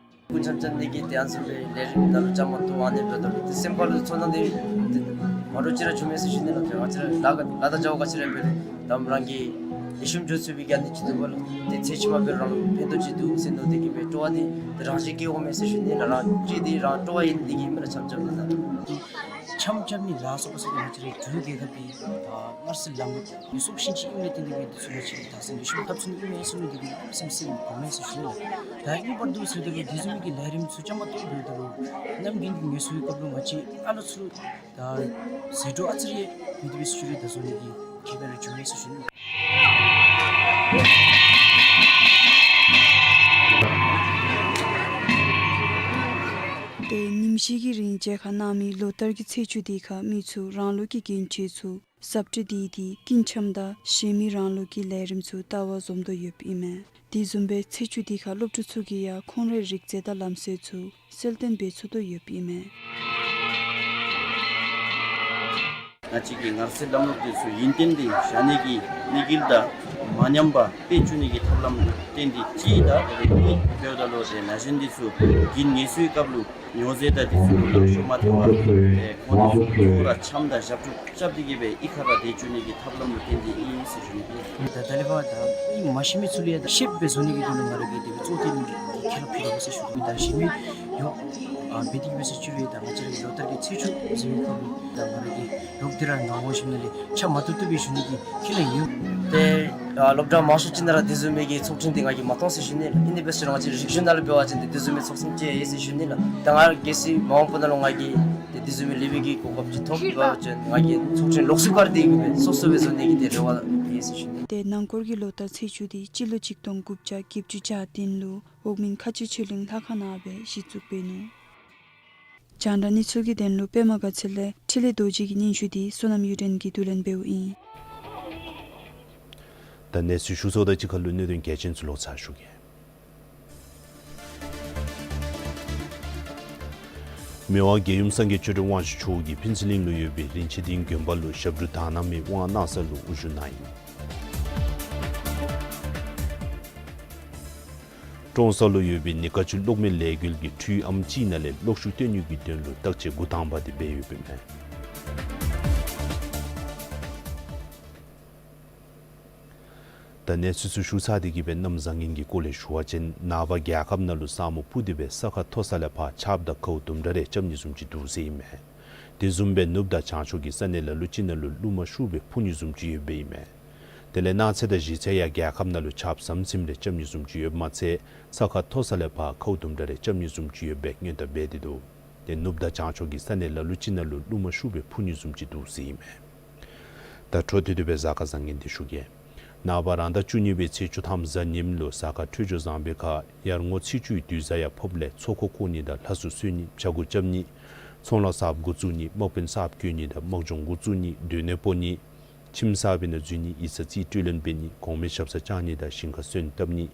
སྐུ་འཆམ་རྐྱབ་ནི་གི་དེ་ཨ་ནི་བཟུམ་སྦེ་ལས་རིམ་ནང་ལུ་བཅའ་མར་གཏོགས་ཨ་ནི་འབདཝ་ད་ལུ་དེ་སེམས་ཁར་ལུ་ཚོར་སྣང་དེ་མ་འདྲཝ་ཅིག་ར་བྱུང་མས་ཟེར་ཞུ་ནི་ལགས། ང་བཅས་ར་ལཱ་ཁག་ལཱ་དང་བྱ་བ་ག་ཅི་ར་འབད་རུང་དམ་རང་གི་ལེགས་ཤོམ་འགྱོ་ཚུགས་པའི་ག་ནི་ཅིག་འདུག་པ་ལགས། དེ་ཚེ་ཕྱི་མ་འབད་རུང་ཕན་ཐོགས་ཅིག་འདུག་ཟེར་མནོ་སྟེ་གིས་སྦེ་སྤྲོ་བ་དེ་རང་བཞིན་སྐྱེ་འོང་མས་ཟེར་ཞུ་ནི་ལགས། རང་བཅས་དེ་རང་སྤྲོ་བ་ཡོད་ནི་དེ་གིས་མེན་ན་འཆམ་རྐྱབ་ནི་ལགས། འཆམ་རྐྱབ་ནི་ལ་སོགས་པ་ཟེར་ང་བཅས་རའི་འབྲུག་རྒྱལ་ཁབ་ཀྱི་ད་སྔར་སྲོལ་ལམ་ལུགས་ཀྱི་སྲོག་ཤིང་ཅིག་ཨིནམ་ལས་བརྟེན་ཏེ་སྦེ་དེ་ཚུ་ང་བཅས་ཀྱིས་ད་སེམས་ལེགས་ཤོམ་ཐབས་ཚུ་ནི་ཨིན་མས་ཟེར་མནོ་སྟེ་གིས་སེམས་སེམས་གོ་མས་ཟེར་ཞུ་ནི་ལགས། ད་ཨིན་པར་འདུག་ཟེརཝ་ད་ལུ་དེ་བཟུམ་གྱི་ལས་རིམ་ཚུ་བཅའ་མར་གཏོགས་འབདཝ་ད་ལུ་གནམ་དགུན་གྱི་ངལ་གསོའི་སྐབས་ལུ་ང་བཅས་ཨ་ལོ་ཚུ་ད་ཟད་འགྲོ་ཨ་ཙི་རེ་མེད་དེ་སྦེ་ཤུལ་ལས་ད་བཟོ་ནི་གི་ཁེ་ཕན་རེ་བྱུང་མས་ཟེར་ཞུ་ནི། ཏེ་ཉིནམ་བཞི་གི་རིང་མཇལ་ཁ་གནང་མི་ལོ་ལྟར་གྱི་ཚེས་བཅུ་དེ་ཁར་མི་ཚུ་རང་ལུགས་ཀྱི་གྱོན་ཆས་ཚུ་གཟབ་སྤྲོས་དེ་དེ་སྐྱིན་འཆམ་དང་གཞན་མི་རང་ལུགས་ཀྱི་ལས་རིམ་ཚུ་ལྟ་བར་འཛོམས་དོ་ཡོདཔ་ཨིན་མས། དེ་བཟུམ་སྦེ་ཚེས་བཅུ་དེ་ཁར་སློབ་ཕྲུག་ཚུ་གིས་ཡང་ཁོང་རའི་རིག་རྩལ་དང་ལམ་སྲོལ་ཚུ་གསལ་སྟོན་འབད་ཚུགས་དོ་ཡོདཔ་ཨིན་མས། ང་བཅས་ཀྱི་ངལ་གསོའི་ལམ་ལུགས་དེ་ཚུ་ཡུན་བརྟན་དུ་བཞག་ནི་གི་དམིགས་ཡུལ་དང་མ་ཉམས་པར་སྤེལ་བཅུག་ནི་གི་ཐབས་ལམ་ལུ་བརྟེན་ཏེ་གཅིག་དང་དེ་ལས་གཉིས་འབདཝ་ད་ལུ་ཏེ་ན་གཞོན་དེ་ཚུ་དགུན་ངལ་གསོའི་སྐབས་ལུ་ཉོ་ཟེར་དང་དེ་ཚུ་ལུ་ལག་ཤོར་མ་ཐལ་བར་ཏེ་ཁོང་དེ་ཚུ་གཙོ་བོ་ར་འཆམ་དང་ཞབས་བྲོ་རྐྱབ་སྟེ་གིས་སྦེ་གཡུས་ཁར་ར་སྡོད་བཅུག་ནི་གི་ཐབས་ལམ་ལུ་བརྟེན་ཏེ་ཨིན་ཟེར་ཞུ་ནི། ད་ད་ལས་ཕར་ད་གཡུས་མ་ཤེས་མི་ཚུ་ལུ་ཡང་ད་ཤེསཔ་སྦེ་བཟོ་ནི་གི་དོན་ལུ་ང་ར་གིས་དེ་སྦེ་གཙོ་བོ་བཏོན་ནི་གི་ཁས་བླངས་ཕུལཝ་ཨིན་ཟེར་ཞུ་ནི། ད་གཞན་མི་ཡང་ཨ་འབད་དེ་གིས་སྦེ་ཟེར་ཞུ་རུང་ད་ང་བཅས་ར་གི་ལོ་ལྟར་གྱི་ཚེས་བཅུ་ཟེར་བའི་སྐབས་ལུ་ད་ང་ར་གིས་ལོག་སྟེ་ར་ནང་འོང་ཞིནམ་ལས་འཆམ་མ་བཏུབ་བཏུབ་སྦེ་ཞུ་ནི་གི་ཁས་ལེན་ཡོད། ཏེ་ཨ་སློབ་གྲྭ་མང་ཤོས་ཅིག་ནང་ར་དེ་བཟུམ་མའི་གི་ཚོགས་ཆེན་དེ་ང་གིས་མ་མཐོང་ཟེར་ཞུ་ནི། ཨིན་ཏེ་འབད་ཟེར་རུང་ང་བཅས་རིག་གཞུང་ནང་ལུ་འབད་བ་ཅིན་ཏེ་དེ་བཟུམ་མའི་ཚོགས་ཆེན་ཅིག་ཡོད་ཟེར་ཞུ་ནི་ལགས། ད་ང་གལ་སྲིད་མ་འོངས་པ་ནང་ལུ་ང་གིས་ཏེ་དེ་བཟུམ་མའི་ལེགས་པའི་གི་གོ་སྐབས་ཅིག་ཐོབ་པ་ཅིན་ང་གིས་ཚོགས་ཆེན་ལོགས་སུ་བཀར་ཏེ་གིས་སྦེ་སོ་སོ་སྦེ་བཟོ་ནི་གི་ཏེ་རེ་བ་ཡོད་ཟེར་ཞུ་ནི། ཏེ་ནང་སྐོར་གྱི་ལོ་ལྟར་ཚེས་བཅུ་དེ་སྤྱི་ལོ་གཅིག་སྟོང་དགུ་བརྒྱ་བརྒྱད་ཅུ་གྱ་བདུན་ལུ་འོག་མིན་ཁ་ཆེ་ཆོས་གླིང་ལྷ་ཁང་ནང་སྦེ་གཞི་བཙུགས་འབད་ནུག། རྒྱང་བསྒྲགས་གནས་ཚུལ་གྱི་དོན་ལུ་པདྨ་དགའ་ཚལ་ལས་འཕྲིན་ལས་རྡོ་རྗེ་གི་སྙན་ཞུ་དེ་བསོད་ནམས་གཡུ་སྒྲོན་གྱིས་བསྡུ་ལེན་འབདཝ་ཨིན། ད་གནས་ཚུལ་ཞུ་ཚརཝ་དང་གཅིག་ཁར་ལུ་གནད་དོན་གལ་ཆེན་ཚུ་ལོག་ཚར་ཞུ་གེ། མི་དབང་རྒྱལ་ཡུམ་སངས་རྒྱས་ཆོས་སྒྲོན་དབང་ཕྱུག་མཆོག་གིས་ཕུན་ཚོགས་གླིང་ལུ་ཡོད་པའི་རིན་ཆེན་སྡིངས་དགོན་པ་ལུ་ཞབས་དྲུང་དག་སྣང་མའི་དབང་གནང་ས་ལུ་དབུ་བཞུགས་གནང་ཡི། ཀྲོང་གསར་ལུ་ཡོད་པའི་ནི་ཀ་ཅུ་གློག་མེ་ལས་འགུལ་གྱི་འཕྲུལ་ཨམ་ཅིག་ནང་ལས་གློག་ཤུགས་བཏོན་ནི་གི་དོན་ལུ་བརྟག་དཔྱད་འགོ་དང་པ་དེ་འབད་ཡོདཔ་ཨིན་མས། ད་གནས་ཚུལ་ཚུ་ཞུ་ཚར་ཏེ་གིས་སྦེ་གནམ་བཟང་ངན་གྱི་སྐོར་ལས་ཞུ་བ་ཅིན་ནངས་པ་རྒྱལ་ཁབ་ནང་ལུ་ས་སྨུག་སྤུབས་ཏེ་སྦེ་ས་ཁ་མཐོ་ས་ལས་ཕར་ཆརཔ་དང་ཁཝ་དུམ་གྲ་རེ་རྐྱབ་ནི་བཟུམ་ཅིག་འདུག་ཟེར་ཨིན་མས། དེ་བཟུམ་སྦེ་ནུབ་དང་བྱང་ཕྱོགས་ཀྱི་ས་གནས་ལ་ལུ་ཅིག་ནང་ལུ་རླུང་མ་ཤུགས་སྦེ་འཕུ་ནི་བཟུམ་ཅིག་ཡོདཔ་ཨིན་མས། དེ་ལས་གནངས་ཚེ་དང་གཞེས་ཚེ་ཡང་རྒྱལ་ཁབ་ནང་ལུ་ཆརཔ་ཟམ་ཟིམ་རེ་རྐྱབ་ནི་བཟུམ་ཅིག་ཡོདཔ་མ་ཚད་ས་ཁ་མཐོ་ས་ལས་ཕར་ཁཝ་དུམ་གྲ་རེ་རྐྱབ་ནི་བཟུམ་ཅིག་ཡོད་པའི་སྔོན་བརྡ་འབད་དེ་འདུག། ཏེ་ནུབ་དང་བྱང་ཕྱོགས་ཀྱི་ས་གནས་ལ་ལུ་ཅིག་ནང་ལུ་རླུང་མ་ཤུགས་སྦེ་འཕུ་ནི་བཟུམ་ཅིག་འདུག་ཟེར་ཨིན་མས། ད་འཕྲོ་མཐུད་དེ་སྦེ་གཟའ་སྐར་བཟང་ངན་དེ་ཞུ་གེ། ནངས་པ་རང་ཟླ་བཅུ་གཉིས་པའི་ཚེས་བཅུ་ཐམ་གཟའ་ཉིམ་ལུ་གཟའ་སྐར་འཕྲོད་སྦྱོར་བཟང་པའི་ཁར་ཡར་ངོ་ཚེས་བཅུའི་དུས་གཟའ་ཡང་ཕོགཔ་ལས་ཚོགས་འཁོར་བསྐོར་ནི་དང་ལྷ་གསོལ་གསོལ་ནི་བྱ་འགུག་རྐྱབ་ནི་ཚོང་ལཱ་གསརཔ་འགོ་བཙུགས་ནི་དམག་དཔོན་གསརཔ་བསྐོ་ནི་དང་དམག་སྦྱོང་འགོ་བཙུགས་ནི་སྡོད་གནས་སྤོ་ནི་ཁྱིམ་གསར་པའི་ནང་འཛུལ་ནི་ཡིག་ཚང་རྩིས་སྤྲོད་ལེན་འབད་ནི་གོང་མའི་ཞབས་སར་བཅར་ནི་དང་ཞིང་ཁར་སོན་བཏབ་ནི་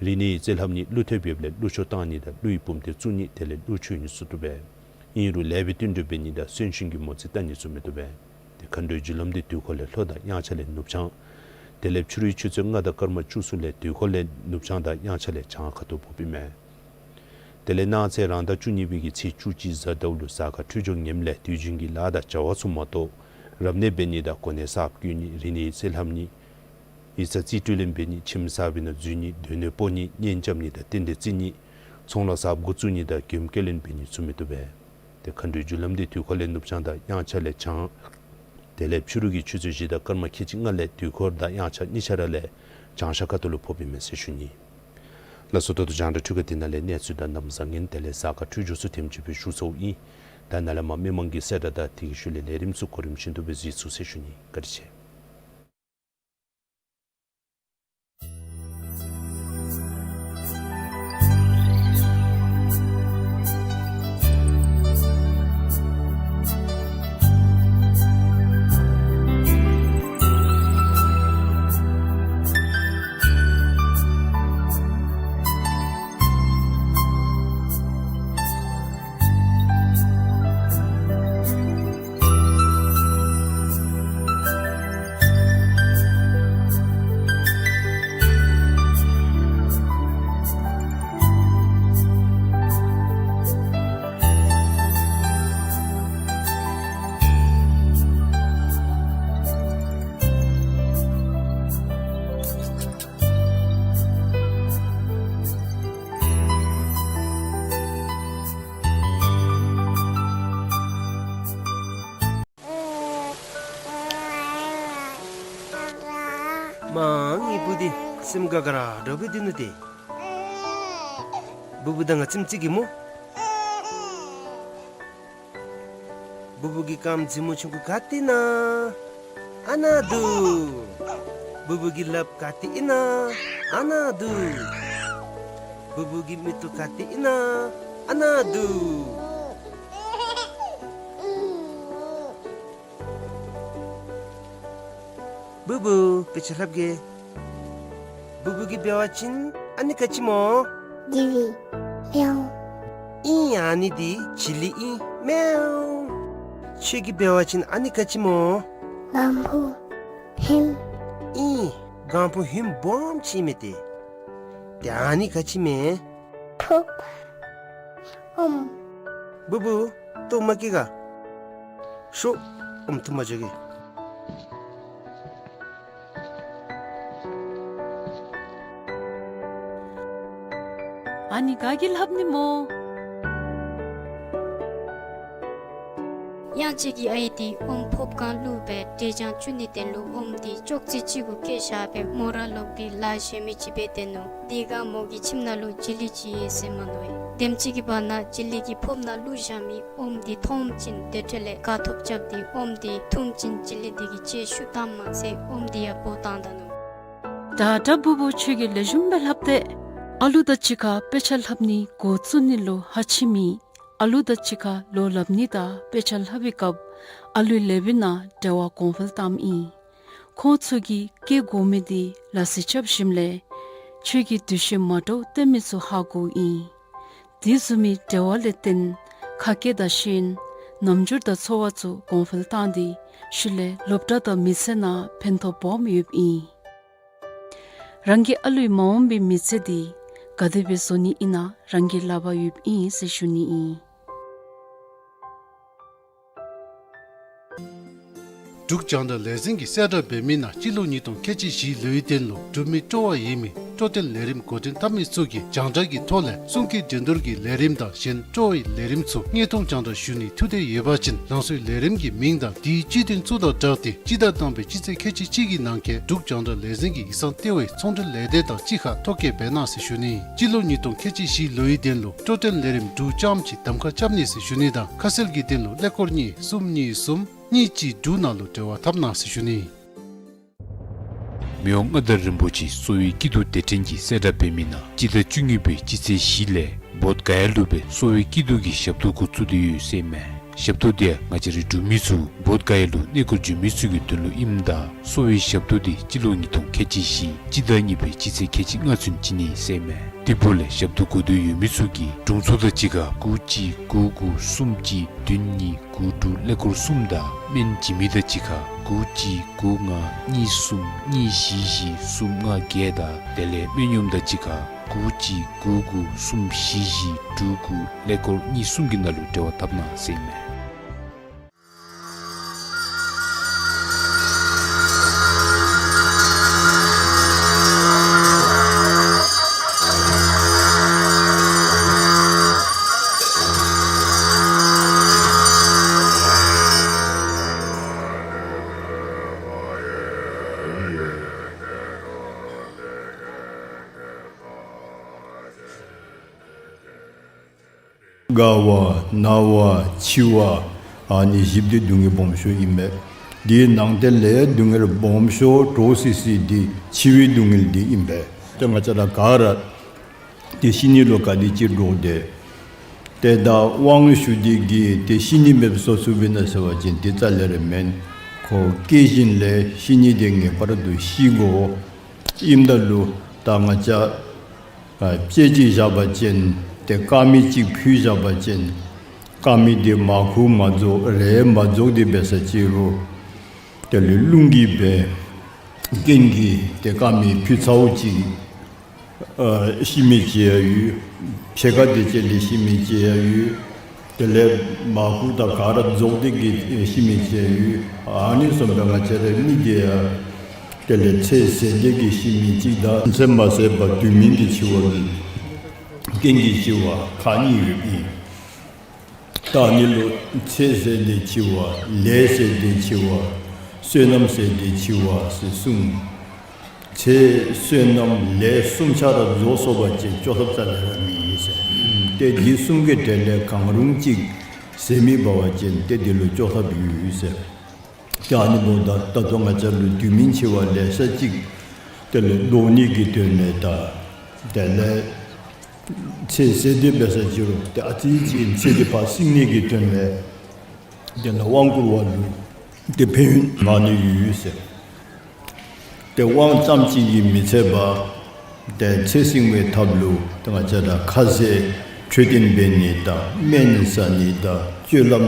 རིག་གནས་ཡིག་རྩིས་ལྷབ་ནི་ཀླུ་ཐེབས་ཡོདཔ་ལས་ཀླུ་ཆོག་བཏང་ནི་དང་ཀླུའི་བུམ་ཐེངས་བཙུགས་ནི་དེ་ལས་ཀླུ་ཆོག་ནི་ཚུ་འདུག་པས། ཨིན་རུང་ལེགས་པའི་བསྟུན་གྲོས་འབད་ནི་དང་གསོན་གཤིན་གྱི་མོ་རྩིས་བལྟ་ནི་ཚུ་མི་བཏུབ་པས། ཏེ་མཁའ་འགྲོའི་རྒྱུ་ལམ་དེ་དུས་འཁོར་ལས་ལྷོ་དང་དབྱངས་འཆར་ལས་ནུབ་བྱང་། དེ་ལས་ཕྱི་རུའི་ཆུ་ཚོད་ལྔ་དང་སྐར་མ་བཅུ་གསུམ་ལས་དུས་འཁོར་ལས་ནུབ་བྱང་དང་དབྱངས་འཆར་ལས་བྱང་ཁ་ཐུག་འབོཝ་ཨིན་མས། དེ་ལས་གནངས་ཚེ་རང་ཟླ་བཅུ་གཉིས་པའི་གི་ཚེས་བཅུ་གཅིག་གཟའ་ཟླཝ་ལུ་གཟའ་སྐར་འཕྲོད་སྦྱོར་ངནམ་ལས་དུས་རྒྱུན་གྱི་ལཱ་དང་བྱ་བ་ཚུ་མ་གཏོགས་རབ་གནས་འབད་ནི་དང་གོ་གནས་གསརཔ་བསྐོ་ནི་རིག་གནས་ཡིག་རྩིས་ལྷབ་ནི་ཡིག་ཚང་རྩིས་སྤྲོད་ལེན་འབད་ནི་ཁྱིམ་གསར་པའི་ནང་འཛུལ་ནི་སྡོད་གནས་སྤོ་ནི་གཉེན་རྐྱབ་ནི་དང་རྟེན་འབྲེལ་བརྩི་ནི་ཚོང་ལཱ་གསརཔ་འགོ་བཙུགས་ནི་དང་མགྱོནམ་བསྐྱལ་ལེན་འབད་ནི་ཚུ་མི་བཏུབ་པས། ཏེ་མཁའ་འགྲོའི་རྒྱུ་ལམ་འདི་དུས་འཁོར་ལས་ནུབ་བྱང་དང་དབྱངས་འཆར་ལས་བྱང་། དེ་ལས་ཕྱི་རུ་གི་ཆུ་ཚོད་བཞི་དང་སྐར་མ་ཁལ་གཅིག་ལྔ་ལས་དུས་འཁོར་དང་དབྱངས་འཆར་གཉིས་ཆ་ར་ལས་བྱང་ཤར་ཁ་ཐུག་ལུ་ཕོགཔ་ཨིན་མས་ཟེར་ཞུ་ནི། ལགས་སོ། ད་ལྟོ་རྒྱང་བསྒྲགས་འཕྲུལ་ཁང་འདི་ནང་ལས་གནས་ཚུལ་དང་གནམ་བཟང་ངན་དེ་ལས་གཟའ་སྐར་འཕྲོད་སྦྱོར་ཚུ་དེམ་ཅིག་སྦེ་ཞུ་ཚརཝ་ཨིན། ད་ནཱ་ལས་མར་མི་མང་གི་གསལ་བསྒྲགས་དང་དེ་གི་ཤུལ་ལས་ལས་རིམ་ཚུ་གོ་རིམ་བཞིན་དུ་སྦེ་གཟིགས་ཚུགས་ཟེར་ཞུ་ནི། བཀའ་དྲིན་ཆེ། མ་ངེའི་བུ་འདི་སེམས་དགའ་དགའ་ར་འདྲཝ་སྦེ་སྡོད་ནུག་ཏེ། བུ་བུ་དང་ང་ཙམ་ཅིག་གིས་སྨོ། བུ་བུ་གི་རྐངམ་མཛེས་མོ་ཆུང་ཀུ་ག་ཏེ་ཨིན་ན། ཨ་ནཱ་འདུག། བུ་བུ་གི་ལགཔ་ག་ཏེ་ཨིན་ན། ཨ་ནཱ་འདུག། བུ་བུ་གི་མིག་ཏོ་ག་ཏེ་ཨིན་ན། ཨ་ནཱ་འདུག། བུ་བུ་དཔེ་ཆ་ལྷབ་གེ། བུ་བུ་གིས་འབད་བ་ཅིན་ཨ་ནི་ག་ཅི་སྨོ། ཇི་ལི། མེའོ། ཨིན། ཨ་ནི་འདི་ཇི་ལི་ཨིན། མེའོ། ཁྱོད་ཀྱིས་འབད་བ་ཅིན་ཨ་ནི་ག་ཅི་སྨོ། སྒང་ཕུ་ཧིམ། ཨིན། སྒང་ཕུ་ཧིམ་སྦོམ་ཅིག་ཨིན་མས་ཏེ། ཏེ་ཨ་ནི་ག་ཅི་མས། ཕུགཔ། ཨོམ། བུ་བུ་ལྟོཝ་མ་བཀྱེས་ག། ཤོག། ཨོམ་འཐུ་མ་འགྱོ་གེ། ཨ་ནི་ག་གིས་ལྷབ་ནི་སྨོ། དབྱངས་ཅན་གྱི་ཨའི་འདི་ཨོམ་ཕོརཔ་སྒང་བླུགས་སྦེ་འབྲས་ལྗང་བཙུགས་ནི་དེ་ལུ་ཨོམ་འདི་ཅོག་ཙེ་ཅིག་གུ་བཀལ་བཞག་སྦེ་མོ་ར་ལོག་སྟེ་ལཱ་གཞན་མི་ཅིག་འབད་སྡོད་ནུག། དེ་སྒང་མོ་གི་ཁྱིམ་ནང་ལུ་ཇི་ལི་ཅིག་ཡོད་ཟེར་མ་མནོ་བས། དེམ་ཅིག་གི་བར་ན་ཇི་ལི་གིས་ཕོརཔ་ནང་བླུགས་བཞག་མི་ཨོམ་འདི་མཐོངམ་ཅིག་དེ་འཕྲོ་ལས་དགའ་ཐོབ་རྐྱབ་སྟེ་ཨོམ་འདི་འཐུངམ་ཅིག་ཇི་ལི་འདི་གིས་ལྕེ་ཤུགས་བཏངམ་མ་ཚད་ཨོམ་འདི་ཡང་སྦོ་བཏང་ད་ནུག། ད་ད་བུ་བུ་ཁྱོད་ཀྱིས་ལེགས་ཤོམ་སྦེ་ལྷབ་སྟེ། ཨ་ལུ་དང་གཅིག་ཁར་དཔེ་ཆ་ལྷབ་ནི་འགོ་བཙུགས་ནི་ལུ་ཧ་ཅིག་མེད། ཨ་ལུ་དང་གཅིག་ཁར་ལོ་ལྷབ་ནི་དང་དཔེ་ཆ་ལྷབ་པའི་སྐབས་ཨ་ལུའི་ལེའུ་ནང་འབྲེལ་བ་གོང་འཕེལ་བཏངམ་ཨིན། ཁོང་ཚུ་གིས་བཀལ་དགོ་མི་འདི་ལ་སི་རྐྱབ་ཞིནམ་ལས་ཁྱོད་ཀྱིས་འདུ་ཤེས་མ་འདྲཝ་སྟོན་མི་ཚུ་ཧ་གོཝ་ཨིན། དེ་བཟུམ་མའི་འབྲེལ་བ་ལས་བརྟེན་ཁ་སྐད་དང་ཤེས་ཡོན་རྣམ་འགྱུར་དང་ཚོར་བ་ཚུ་གོང་འཕེལ་བཏང་སྟེ་ཤུལ་ལས་སློབ་གྲྭ་དང་མི་ཚེ་ནང་ཕན་ཐོགས་སྦོམ་ཡོདཔ་ཨིན། རང་གི་ཨ་ལུའི་མ་འོངས་པའི་མི་ཚེ་འདི་ག་དེ་སྦེ་བཟོ་ནི་ཨིན་ན་རང་གི་ལག་པར་ཡོདཔ་ཨིན་ཟེར་ཞུ་ནི་ཨིན། འབྲུག་རྒྱང་བསྒྲགས་ལས་འཛིན་གྱིས་གསལ་བསྒྲགས་འབད་མི་ནང་སྤྱི་ལོ་ཉིས་སྟོང་ཁལ་གཅིག་བཞི་ལོའི་དོན་ལུ་འབྲུག་མི་སྤྲོ་བ་ཡོད་མི་སྤྲོ་སྟོན་ལས་རིམ་འགོ་འདྲེན་འཐབ་མི་ཚུ་གིས་རྒྱང་བསྒྲགས་ཀྱི་ཐོག་ལས་གསུང་སྐད་འགྲན་བསྡུར་གྱི་ལས་རིམ་དང་གཞན་སྤྲོ་བའི་ལས་རིམ་ཚུ་དངོས་མཐོང་རྒྱང་བསྒྲགས་ཞུ་ནི་ཐུགས་འདོད་ཡོད་པ་ཅིན་རང་སོའི་ལས་རིམ་གྱི་མིང་དང་དེའི་སྤྱི་དོན་ཚུ་དང་སྦྲགས་ཏེ་སྤྱི་ཟླ་དང་པའི་སྤྱི་ཚེས་ཁལ་གཅིག་གཅིག་གི་ནང་འཁོད་འབྲུག་རྒྱང་བསྒྲགས་ལས་འཛིན་གྱི་ཡིག་ཚང་ལྟེ་བའི་ཚོང་འབྲེལ་ལས་སྡེ་དང་གཅིག་ཁར་ཐོ་བཀོད་འབད་གནང་ཟེར་ཞུ་ནི། སྤྱི་ལོ་ཉིས་སྟོང་ཁལ་གཅིག་བཞི་ལོའི་དོན་ལུ་སྤྲོ་སྟོན་ལས་རིམ་དྲུག་ཙམ་ཅིག་གདམ་ཁ་རྐྱབ་ནི་ཟེར་ཞུ་ནི་དང་ཁ་གསལ་གྱི་དོན་ལུ་ཀླད་ཀོར་གཉིས་གསུམ་གཉིས་གསུམ་གཉིས་གཅིག་དྲུག་ནང་ལུ་འབྲེལ་བ་འཐབ་གནང་ཟེར་ཞུ་ནི། མི་དབང་མངའ་བདག་རིན་པོ་ཆེ་གསོ་བའི་སྐྱིད་སྡུག་སྡེ་ཕྲན་གྱིས་གསལ་བསྒྲགས་འབད་མི་ནང་སྤྱི་ཟླ་བཅུ་གཉིས་པའི་སྤྱི་ཚེས་བཞི་ལས་བོདྷ་ག་ཡ་ལུ་སྦེ་གསོ་བའི་སྐྱིད་སྡུག་གི་ཞབས་ཏོག་འགོ་བཙུགས་ཏེ་ཡོད་ཟེར་མས། ཞབས་ཏོག་འདི་ཡང་ང་བཅས་རའི་འབྲུག་མི་ཚུ་བོདྷ་ག་ཡ་ལུ་གནས་སྐོར་འབྱོན་མི་ཚུ་གི་དོན་ལུ་ཨིནམ་ད་གསོ་བའི་ཞབས་ཏོག་འདི་སྤྱི་ལོ་ཉིས་སྟོང་ཁལ་གཅིག་བཞི་སྤྱི་ཟླ་གཉིས་པའི་སྤྱི་ཚེས་ཁལ་གཅིག་ལྔ་ཚུན་བྱིན་ནི་ཟེར་མས། དེ་འབདཝ་ལས་ཞབས་ཏོག་དགོ་འདོད་ཡོད་མི་ཚུ་གིས་དྲུང་འཚོ་དང་གཅིག་ཁར་དགུ་གཅིག་དགུ་དགུ་གསུམ་གཅིག་བདུན་གཉིས་དགུ་དྲུག་ཀླད་ཀོར་གསུམ་དང་སྨན་བྱིན་མི་དང་གཅིག་ཁར་དགུ་གཅིག་དགུ་ལྔ་གཉིས་གསུམ་གཉིས་བཞི་བཞི་གསུམ་ལྔ་བརྒྱད་དང་དེ་ལས་སྨན་གཡོགམ་དང་གཅིག་ཁར་དགུ་གཅིག་དགུ་དགུ་གསུམ་བཞི་བཞི་དྲུག་དགུ་ཀླད་ཀོར་གཉིས་གསུམ་གྱི་ནང་ལུ་འབྲེལ་བ་འཐབ་གནང་ཟེར་མས། རྒ་བ་ན་བ་འཆི་བ། ཨ་ནི་བཞི་པོ་འདི་སྡུག་བསྔལ་སྦོམ་ཤོས་ཨིན་པས། དེའི་ནང་དེ་ལས་སྡུག་བསྔལ་སྦོམ་ཤོས་འདྲོག་སི་སི་འདི་འཆི་བའི་སྡུག་བསྔལ་འདི་ཨིན་པས། ཏེ་ང་བཅས་ར་ག་ར་ཏེ་ཤི་ནི་ལུ་ག་དེ་ཅིག་འདྲོག་སྟེ། ཏེ་ད་དབང་ཞུ་སྟེ་གིས་ཏེ་ཤི་ནི་མེདཔ་བཟོ་ཚུགས་པས་ན་ཟེར་བ་ཅིན་ཏེ་རྩ་ལས་ར་མེན། ཁོ་སྐྱེ་བཞིན་ལས་ཤི་ནི་དེ་ངེས་པར་དུ་ཤི་དགོ། ཨིནམ་ད་ལུ་ད་ང་བཅས་ཨ་དཔེ་ཅིག་བཞག་པ་ཅིན་ཏེ་དཀར་མེ་ཅིག་ཕུལ་བཞག་པ་ཅིན་དཀར་མེ་དེ་མར་ཁུ་མ་རྫོགས་རས་མ་རྫོགས་དེ་འབད་ས་ཅིག་རུང་དེ་ལས་རླུང་གིས་འབད་རྐྱེན་གྱིས་ཏེ་དཀར་མེ་ཕུལ་ཚརཝ་ཅིག་ཨ་ཤི་མི་ཅིག་ཡང་ཡོད། ཕྱེད་ཀ་དེ་ཅིག་ལས་ཤི་མི་ཅིག་ཡང་ཡོད། དེ་ལས་མར་ཁུ་དང་ག་ར་རྫོགས་ཏེ་གིས་ཤི་མི་ཅིག་ཡང་ཡོད། ཨ་ནི་བཟུམ་སྦེ་ང་བཅས་རའི་མི་དེ་ཡང་དེ་ལས་ཚེ་ཟད་དེ་གིས་ཤི་མི་ཅིག་དང་ཚེ་མ་ཟད་པར་དུས་མིན་གྱི་འཆི་བ་གིས་རྐྱེན་གྱིས་ཤི་བ་ཁག་གཉིས་ཡོདཔ་ཨིན། ད་ཨ་ནི་ལུ་ཚེ་ཟད་དེ་འཆི་བ་ལས་ཟད་དེ་འཆི་བ་བསོད་ནམས་ཟད་དེ་འཆི་བ་ཟེར་གསུངས། ཚེ་བསོད་ནམས་ལས་གསུམ་ཆ་ར་རྫོགས་སོང་པ་ཅིན་སྐྱོབ་ཐབས་རྩ་ལས་ར་མེད་ཟེར། ཏེ་འདི་གསུམ་གྱི་གྲས་ལས་གང་རུང་ཅིག་ཟད་མི་འབད་བ་ཅིན་ཏེ་འདི་ལུ་སྐྱོབ་ཐབས་ཡོད་ཟེར། ཏེ་ཨ་ནི་འབདཝ་ད་ད་ལྟོ་ང་བཅས་ལུ་དུས་མིན་འཆི་བ་ལེ་ཤ་ཅིག་དེ་ལས་བཟློག་ནི་གི་དོན་ལས་དང་དེ་ལས་ཚེ་ཟད་དེ་འབད་ས་ཅིག་རུང་ཏེ་ཨ་ཙི་ཅིག་ཚེ་འདི་ཕར་བསྲིང་ནི་གི་དོན་ལས་དེ་ལས་དབང་བསྐུར་བ་ལུ་ཏེ་ཕན་ཡོན་མང་ནི་ཡོད་ཟེར། ཏེ་དབང་ཙམ་ཅིག་གིས་མི་ཚད་པར་ཏེ་ཚེ་བསྲིང་བའི་ཐབས་ལུ་ཏེ་ང་བཅས་ར་ཁ་ཟས་འཕྲོད་བསྟེན་འབད་ནི་དང་སྨན་ཟ་ནི་དང་སྤྱོད་ལམ་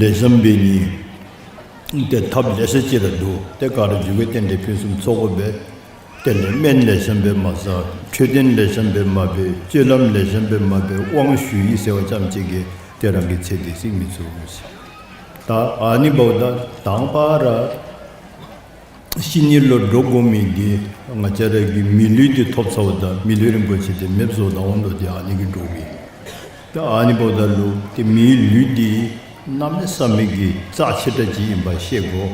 ལེགས་ཤོམ་འབད་ནི་ཏེ་ཐབས་ལེ་ཤ་ཅིག་ར་འདུག། ཏེ་ག་ར་མཇུག་གི་རྟེན་འབྲེལ་ཕུན་སུམ་ཚོགས་དགོ་པས། དེ་ལས་སྨན་ལེགས་ཤོམ་སྦེ་མ་ཟ། འཕྲོད་བསྟེན་ལེགས་ཤོམ་སྦེ་མ་འབད། སྤྱོད་ལམ་ལེགས་ཤོམ་སྦེ་མ་འབད། དབང་ཞུ་ཡི་ཟེར་བ་ཙམ་ཅིག་གིས་ཏེ་རང་གི་ཚེ་འདི་བསྲིང་མི་ཚུགས་ཟེར། ད་ཨ་ནི་འབདཝ་ད་དང་པ་ར་ཤི་ནི་ལུ་འདྲོག་དགོ་མི་འདི་ང་བཅས་ར་གིས་མི་ལུས་འདི་ཐོབ་ཚརཝ་ད་མི་ལུས་རིན་པོ་ཆེ་འདི་མེདཔ་བཟོ་བཏང་འོང་དོ། ཏེ་ཨ་ནི་གིས་འདྲོག་པས། ཏེ་ཨ་ནི་འབདཝ་ད་ལུ་ཏེ་མིའི་ལུས་འདི་གནམ་མེད་ས་མེད་ཀྱི་རྩ་ཆེ་དྲགས་ཅིག་ཨིན་པ་ཤེས་དགོ།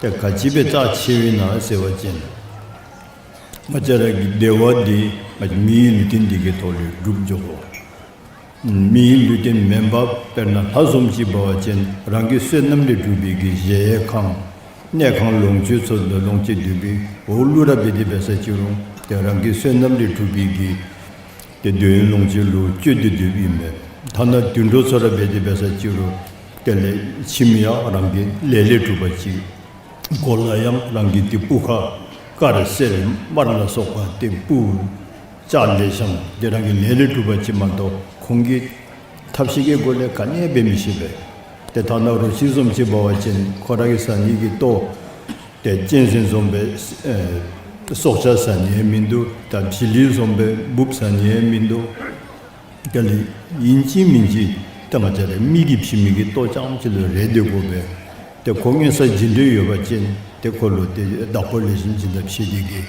ཏེ་ག་ཅི་སྦེ་རྩ་ཆེཝ་ཨིན་ན་ཟེར་བ་ཅིན་ང་བཅས་ར་གི་བདེ་བ་འདི་ང་བཅས་མིའི་ལུས་རྟེན་འདི་གི་ཐོག་ལས་སྒྲུབ་འགྱོ་དགོ། མིའི་ལུས་རྟེན་མེན་པར་དཔེར་ན་ལྷ་བཟུམ་ཅིག་འབད་བ་ཅིན་རང་གི་བསོད་ནམས་ལས་གྲུབ་པའི་གི་གཞལ་ཡས་ཁང་གནས་ཁང་ལོངས་སྤྱོད་ཚུ་ལུ་ལོངས་སྤྱོད་འདོད་པའི་འོག་ལུ་ར་འབད་དེ་འབད་ས་ཅིག་རུང་ཏེ་རང་གི་བསོད་ནམས་ལས་གྲུབ་པའི་གི་ཏེ་འདོད་ཡོན་ལོངས་སྤྱོད་ལུ་སྤྱོད་དེ་སྡོདཔ་ཨིན་པས། ཐ་ན་དུད་འགྲོ་ཚུ་ར་འབད་དེ་འབད་ས་ཅིག་རུང་དེ་ལས་ཁྱིམ་ཡང་རང་གི་ལས་ལས་གྲུབ་པ་ཅིག། གོ་ལ་ཡང་རང་གི་ཏེ་སྤུ་ཁ་དཀར་སེར་དམར་ལ་སོགས་པ་ཏེ་སྤུ་ལྕགས་ལེགས་ཤོམ་འདི་རང་གི་ལས་ལས་གྲུབ་པ་ཅིག་མ་གཏོགས་ཁོང་གིས་ཐབས་ཤེས་ཀྱི་སྒོ་ལས་ག་ནི་འབད་མི་ཤེས་པས། ཏེ་ཐ་ན་རོ་ཁྱི་བཟུམ་ཅིག་འབད་བ་ཅིན་ཁོ་ར་གིས་ཟ་ནི་གི་ལྟོ་ཏེ་གཅན་གཟན་བཟུམ་སྦེ་ཨེ་སྲོག་ཆགས་ཟ་ནི་ཡང་མིན་འདུག། ད་བྱི་ལི་བཟུམ་སྦེ་འབུཔ་ཟ་ནི་ཡང་མིན་འདུག། དེ་ལས་ཨིན་ཅི་མིན་ཅི་ད་ང་བཅས་ར་མི་གིས་བྱིན་མི་གི་ལྟོ་རྐྱངམ་ཅིག་ལུ་རེ་སྡོད་དགོ་པས། ཏེ་ཁོ་མངོན་གསལ་ཇི་འདྲ་ཡོད་པ་ཅིན་ཏེ་ཁོ་ལུ་ཏེ་བདག་པོ་ལེགས་ཤོམ་བྱིན་ཐབས་ཤེས་ཏེ་གིས་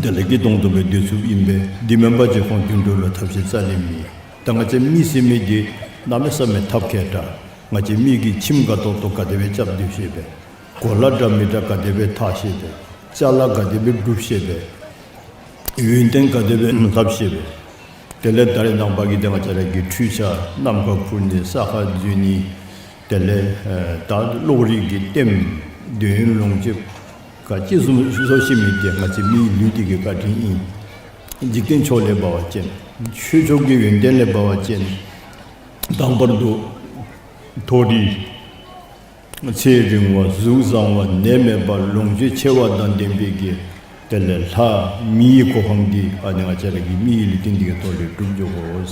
དེ་ལས་སྐྱིད་ཏོང་ཏོ་སྦེ་སྡོད་ཚུགསཔ་ཨིན་པས། འདི་མེན་པ་ཅིན་ཁོང་དུད་འགྲོ་ལུ་ཐབས་ཤེས་རྩ་ལས་མེད། ད་ང་བཅས་མི་ཟེར་མི་འདི་གནམ་མེད་ས་མེད་ཐབས་མཁས་དྲགས། ང་བཅས་མི་གིས་ཁྱིམ་ག་ཏོག་ཏོ་ག་དེ་སྦེ་རྐྱབ་སྡོད་ཤེས་པས། གོ་ལ་འདྲ་མི་འདྲ་ག་དེ་སྦེ་འཐག་ཤེས་པས། ཅ་ལ་ག་དེ་སྦེ་སྒྲུབ་ཤེས་པས། ཡོན་ཏན་ག་དེ་སྦེ་ལྷབ་ཤེས་པས། དེ་ལས་ད་རེས་ནངས་པ་གི་ཏེ་ང་བཅས་ར་གི་འཕྲུལ་ཆས་ནམ་མཁའ་འཕུར་ནི་ས་ཁར་འཛུལ་ནི་དེ་ལས་ཨེ་ད་གློག་རིག་གི་ལྟདམོ་འདོད་ཡོན་ལོངས་སྤྱོད་ག་ཅི་བཟུམ་བཟོ་ཤེས་མི་འདི་ང་བཅས་མིའི་ལུས་འདི་གི་བཀའ་དྲིན་ཨིན། འཇིག་རྟེན་ཕྱོགས་ལས་འབད་བ་ཅིན་ཆོས་ཕྱོགས་ཀྱི་ཡོན་ཏན་ལས་འབད་བ་ཅིན་དང་པར་དུ་མཐོ་རིས་ཚེ་རིང་བ་གཟུགས་བཟང་བ་ནད་མེད་པ་ལོངས་སྤྱོད་ཆེ་བ་དང་ལྡན་པའི་གི་དེ་ལས་ལྷ་མིའི་གོ་འཕང་འདི་ཨ་ནི་ང་བཅས་ར་གི་མིའི་ལུས་རྟེན་འདི་གི་ཐོག་ལས་སྒྲུབ་འགྱོ་དགོ།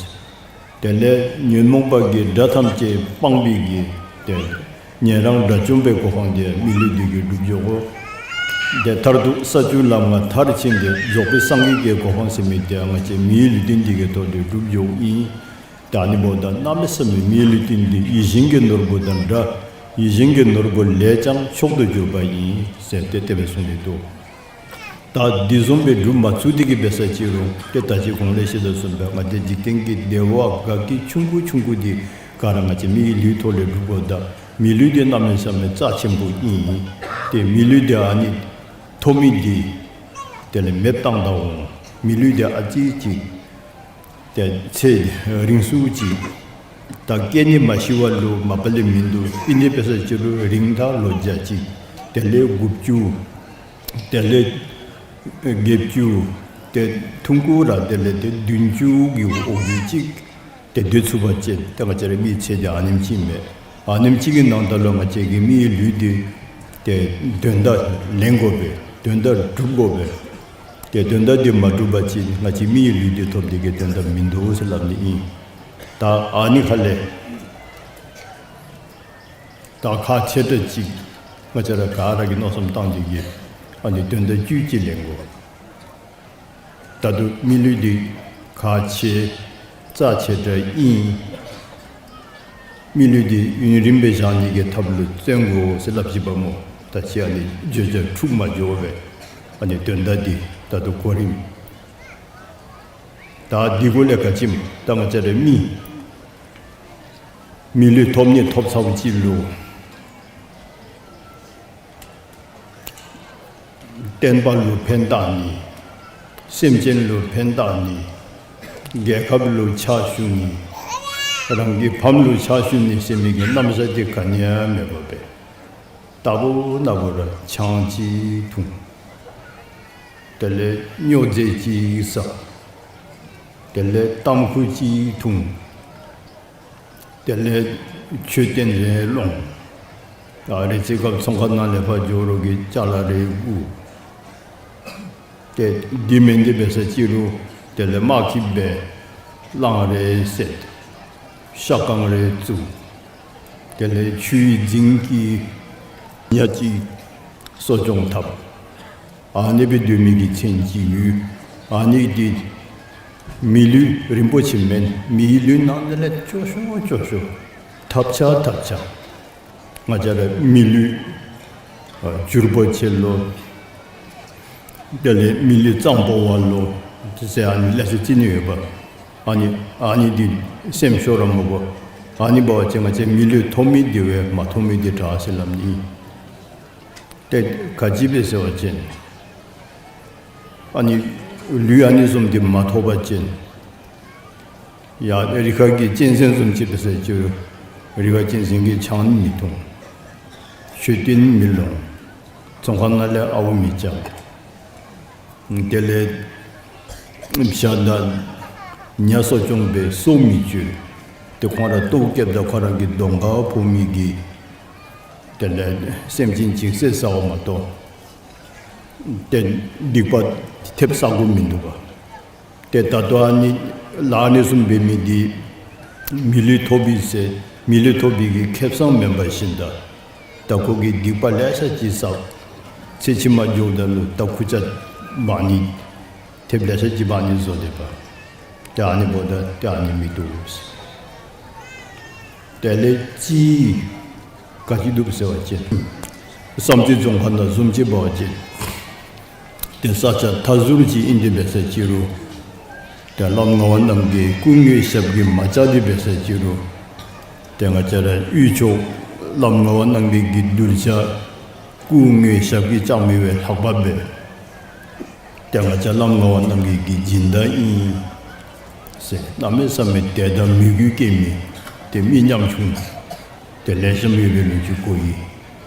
དེ་ལས་ཉོན་མོངས་པ་གི་དགྲ་ཐམས་ཅད་སྤངས་པའི་གི་ཏེ་ཉན་རང་དགྲ་བཅོམ་པའི་གོ་འཕང་འདི་མི་ལུས་འདི་གིས་སྒྲུབ་འགྱོ་དགོ། ཏེ་མཐར་ཐུག་ས་བཅུ་ལམ་ལྔ་མཐར་ཕྱིན་ཏེ་རྫོགས་པའི་སངས་རྒྱས་ཀྱི་གོ་འཕང་ཟེར་མི་འདི་ང་བཅས་མིའི་ལུས་རྟེན་འདི་གི་ཐོག་ལས་སྒྲུབ་འགྱོཝ་ཨིན། ད་ཨ་ནི་འབདཝ་ད་གནམ་མེད་ས་མེད་མིའི་ལུས་རྟེན་འདི་ཡིད་བཞིན་གྱི་ནོར་བུ་དང་འདྲ། ཡིད་བཞིན་གྱི་ནོར་བུ་ལས་ཀྱང་མཆོག་ཏུ་གྱུར་པ་ཡིན་ཟེར་ཏེ་དེ་སྦེ་གསུངས་ཏེ་འདུག། ད་འདི་བཟུམ་སྦེ་སྒྲུབ་མ་ཚུགས་ཏེ་གིས་འབད་ས་ཅིག་རུང་ཏེ་ད་ཅི་གོང་ལས་བཤད་དོ་བཟུམ་སྦེ་ང་བཅས་འཇིག་རྟེན་གྱི་བདེ་བ་དགའ་སྐྱིད་ཆུང་ཀུ་ཆུང་ཀུ་འདི་ག་ར་ང་བཅས་མིའི་ལུས་ཐོག་ལས་སྒྲུབ་དགོཔ་ད་མི་ལུས་འདི་གནམ་མེད་ས་མེད་རྩ་ཆེན་པོ་ཨིན། ཏེ་མི་ལུས་འདི་ཨ་ནི་ཐོབ་མི་འདི་དེ་ལས་མེདཔ་བཏང་ད་འོང་། མི་ལུས་འདི་ཨ་ཙི་ཅིག་ ཏེ་ཚེ་རིང་སུ་ཅིག་ད་སྐྱེ་ནི་མ་ཤི་བ་ལུ་མ་པ་ལས་མིན་འདུག། ཨིན་ཏེ་འབད་ས་ཅིག་ལུ་རིང་ད་ལོ་བརྒྱ་ཅིག། དེ་ལས་དགུ་བཅུ། དེ་ལས་བརྒྱད་ཅུ། ཏེ་ཐུང་ཀུ་ར་དེ་ལས་ཏེ་བདུན་ཅུ་གི་འོག་གི་ཅིག་ཏེ་སྡོད་ཚུགས་པ་ཅིན་ཏེ་ང་བཅས་རའི་མི་ཚེ་འདི་ཨ་ནེམ་ཅིག་མས། ཨ་ནེམ་ཅིག་གི་ནང་ད་ལུ་ང་བཅས་ཀྱི་མིའི་ལུས་འདི་ཏེ་དོན་དག་ལེན་དགོ་པས། དོན་དག་སྒྲུབ་དགོ་པས། ཏེ་དོན་དག་འདི་མ་སྒྲུབ་པ་ཅིན་ང་བཅས་མིའི་ལུས་འདི་ཐོབ་སྟེ་གི་དོན་དག་མིན་འདུག་ཟེར་སླབ་ནི་ཨིན། ད་ཨ་ནི་ཁ་ལས་ད་ཁག་ཆེ་དྲགས་ཅིག་ང་བཅས་ར་ག་ར་གིས་མནོ་བསམ་བཏང་སྟེ་གི་ཨ་ནི་དོན་དག་བཅུད་ཅིག་ལེན་དགོ། ད་ལྟོ་མི་ལུས་འདི་ཁག་ཆེ་རྩ་ཆེ་དྲགས་ཨིན། མི་ལུས་འདི་ཡུན་རིངམོ་སྦེ་བཞག་ནི་གི་ཐབས་ལུ་བརྩོན་དགོ་ཟེར་སླབ་ཅི་པ་སྨོ། ད་ཅི་ཨ་ནི་བརྗོད་བྱ་འཁྲུགས་མ་འགྱོ་བར་ཨ་ནི་དོན་དག་འདི་ད་ལྟོ་གོ་རིམ་ད་འདི་གུ་ལས་ག་ཅི་སྨོ། ད་ང་བཅས་ར་མི་མི་ལུས་ཐོབ་ནི་ཐོབ་ཚརཝ་ཅིག་ལུ་བསྟན་པ་ལུ་ཕན་བཏགས་ནི། སེམས་ཅན་ལུ་ཕན་བཏགས་ནི། རྒྱལ་ཁབ་ལུ་ཕྱག་ཞུ་ནི། རང་གི་ཕམ་ལུ་ཕྱག་ཞུ་ནི་ཟེར་མི་གི་རྣམ་གཞག་འདི་ག་ནི་ཡང་མེད་པར་སྦེ་རྟག་བུ་ན་བུ་ར་ཆང་ཅིག་འཐུང་། དེ་ལས་སྨྱོ་རྫས་ཅིག་ཟ། དེ་ལས་ཏམ་ཁུ་ཅིག་འཐུང་། དེ་ལས་མཆོད་རྟེན་རེ་སློང་། ཨ་རེ་ཅིག་སྐབས་ཚོང་ཁང་ནང་ལས་ཕར་འགྱོ་རོགས་ཀྱི་ཅ་ལ་རེ་བརྐུ། ཏེ་འདི་མེན་ཏེ་འབད་ས་ཅིག་རུང་དེ་ལས་དམག་ཁྱིམ་སྦེ་གླང་རེ་བསད། ཤ་རྐང་རེ་བཙུགས། དེ་ལས་ཆུའི་རྫིང་གི་ཉ་ཅིག་གསོ་སྐྱོང་འཐབ། ཨ་ནི་སྦེ་སྡོད་མི་གི་ཚེ་ཅིག་ཡོད། ཨ་ནི་འདི་མི་ལུས་རིན་པོ་ཆེ་མེན། མིའི་ལུས་ནང་དེ་ལས་སྐྱོ་ཤོས་སྐྱོ་ཤོས་ཐབས་ཆག་ཐབས་ཆག། ང་བཅས་ར་མི་ལུས་ཨ་འགྱུར་བ་ཆེ་ལོ། དེ་ལས་མི་ལུས་གཙང་པོ་བ་ལོ། ཟེར་ཨ་ནི་ལེ་ཤ་ཅིག་ནི་ཡོདཔ། ཨ་ནི་ཨ་ནི་འདི་སེམས་ཤོར་ར་མི་དགོ། ཨ་ནི་འབད་བ་ཅིན་ང་བཅས་མི་ལུས་ཐོབ་མི་འདི་བས་མ་ཐོབ་མི་འདི་དྲག་ཟེར་སླབ་ནི། ཏེ་ག་ཅི་སྦེ་ཟེར་བ་ཅིན་ཨ་ནི་ལུས་ཨ་ནི་བཟུམ་འདི་མ་ཐོབ་པ་ཅིན་ཡ་རི་ཁ་གི་གཅན་གཟན་བཟུམ་ཅིག་འབད་ས་ཅིག་རུང་རི་ཁ་གཅན་གཟན་གྱིས་ཆང་མི་འཐུང་། མཆོད་རྟེན་མི་སློང་། ཚོང་ཁང་ནང་ལས་ཨརཝ་མི་རྐྱབ། དེ་ལས་བྱ་དང་ཉ་གསོ་སྐྱོང་འབད་སོ་མི་གཅོད། ཏེ་ཁོང་ར་ལྟོཝ་བཀྱེསཔ་ད་ཁོ་ར་གི་གདོང་ཁར་ཕོག་མི་གི་དེ་ལས་སེམས་ཅན་ཅིག་བསད་ཟཝ་མ་གཏོགས་ཏེ་སྡིག་པ་ཐེབས་ས་གོ་མིན་འདུག་པ། ཏེ་ད་ལྟོ་ཨ་ནི་ལཱ་ཨ་ནི་བཟུམ་འབད་མི་འདི་མི་ལུས་ཐོབ་པའི་ཚེ་མི་ལུས་ཐོབ་པའི་གི་ཁེ་བཟང་མེན་པར་ཤིན་ད་ད་ཁོ་གིས་སྡིག་པ་ལེ་ཤ་ཅིག་བསགས། ཚེ་ཕྱི་མ་འགྱོཝ་ད་ལུ་ད་ཁུར་ཆ་འབག་ནི་ཐེབས་ལེ་ཤ་ཅིག་འབག་ནི་བཟོ་དེས་པ། ཏེ་ཨ་ནི་འབདཝ་ད་ཏེ་ཨ་ནི་མི་བཏུབ་ཟེར། དེ་ལས་ཅིག་ག་ཅི་འདུག་ཟེར་བ་ཅིན་བསམ་རྩེ་རྫོང་ཁག་ནང་བཟུམ་ཅིག་འབད་བ་ཅིན་ཏེ་ས་ཆ་མཐའ་ཟུར་ཅིག་ཨིན་ཏེ་འབད་ས་ཅིག་རུང་ཏེ་བླམ་ངག་དབང་རྣམ་རྒྱལ་སྐུ་དངོས་ཞབས་ཀྱིས་མ་བཅགས་ཏེ་འབད་ས་ཅིག་རུང་ཏེ་ང་བཅས་ར་དབུས་ཕྱོགས་བླམ་ངག་དབང་རྣམ་རྒྱལ་གྱི་གདུལ་བྱ་སྐུ་དངོས་ཞབས་ཀྱིས་བཅགས་མི་བས་ལྷག་པ་འབད། ཏེ་ང་བཅས་བླམ་ངག་དབང་རྣམ་རྒྱལ་གྱི་སྦྱིན་བདག་ཨིན་ཟེར་གནམ་མེད་ས་མེད་དད་དང་མོས་གུས་བསྐྱེད་མི་ཏེ་མི་ཉམ་ཆུང་ཏེ་ལེ་ཤ་མི་ཡོདཔ་ལུ་ཅིག་གོ་ཡི།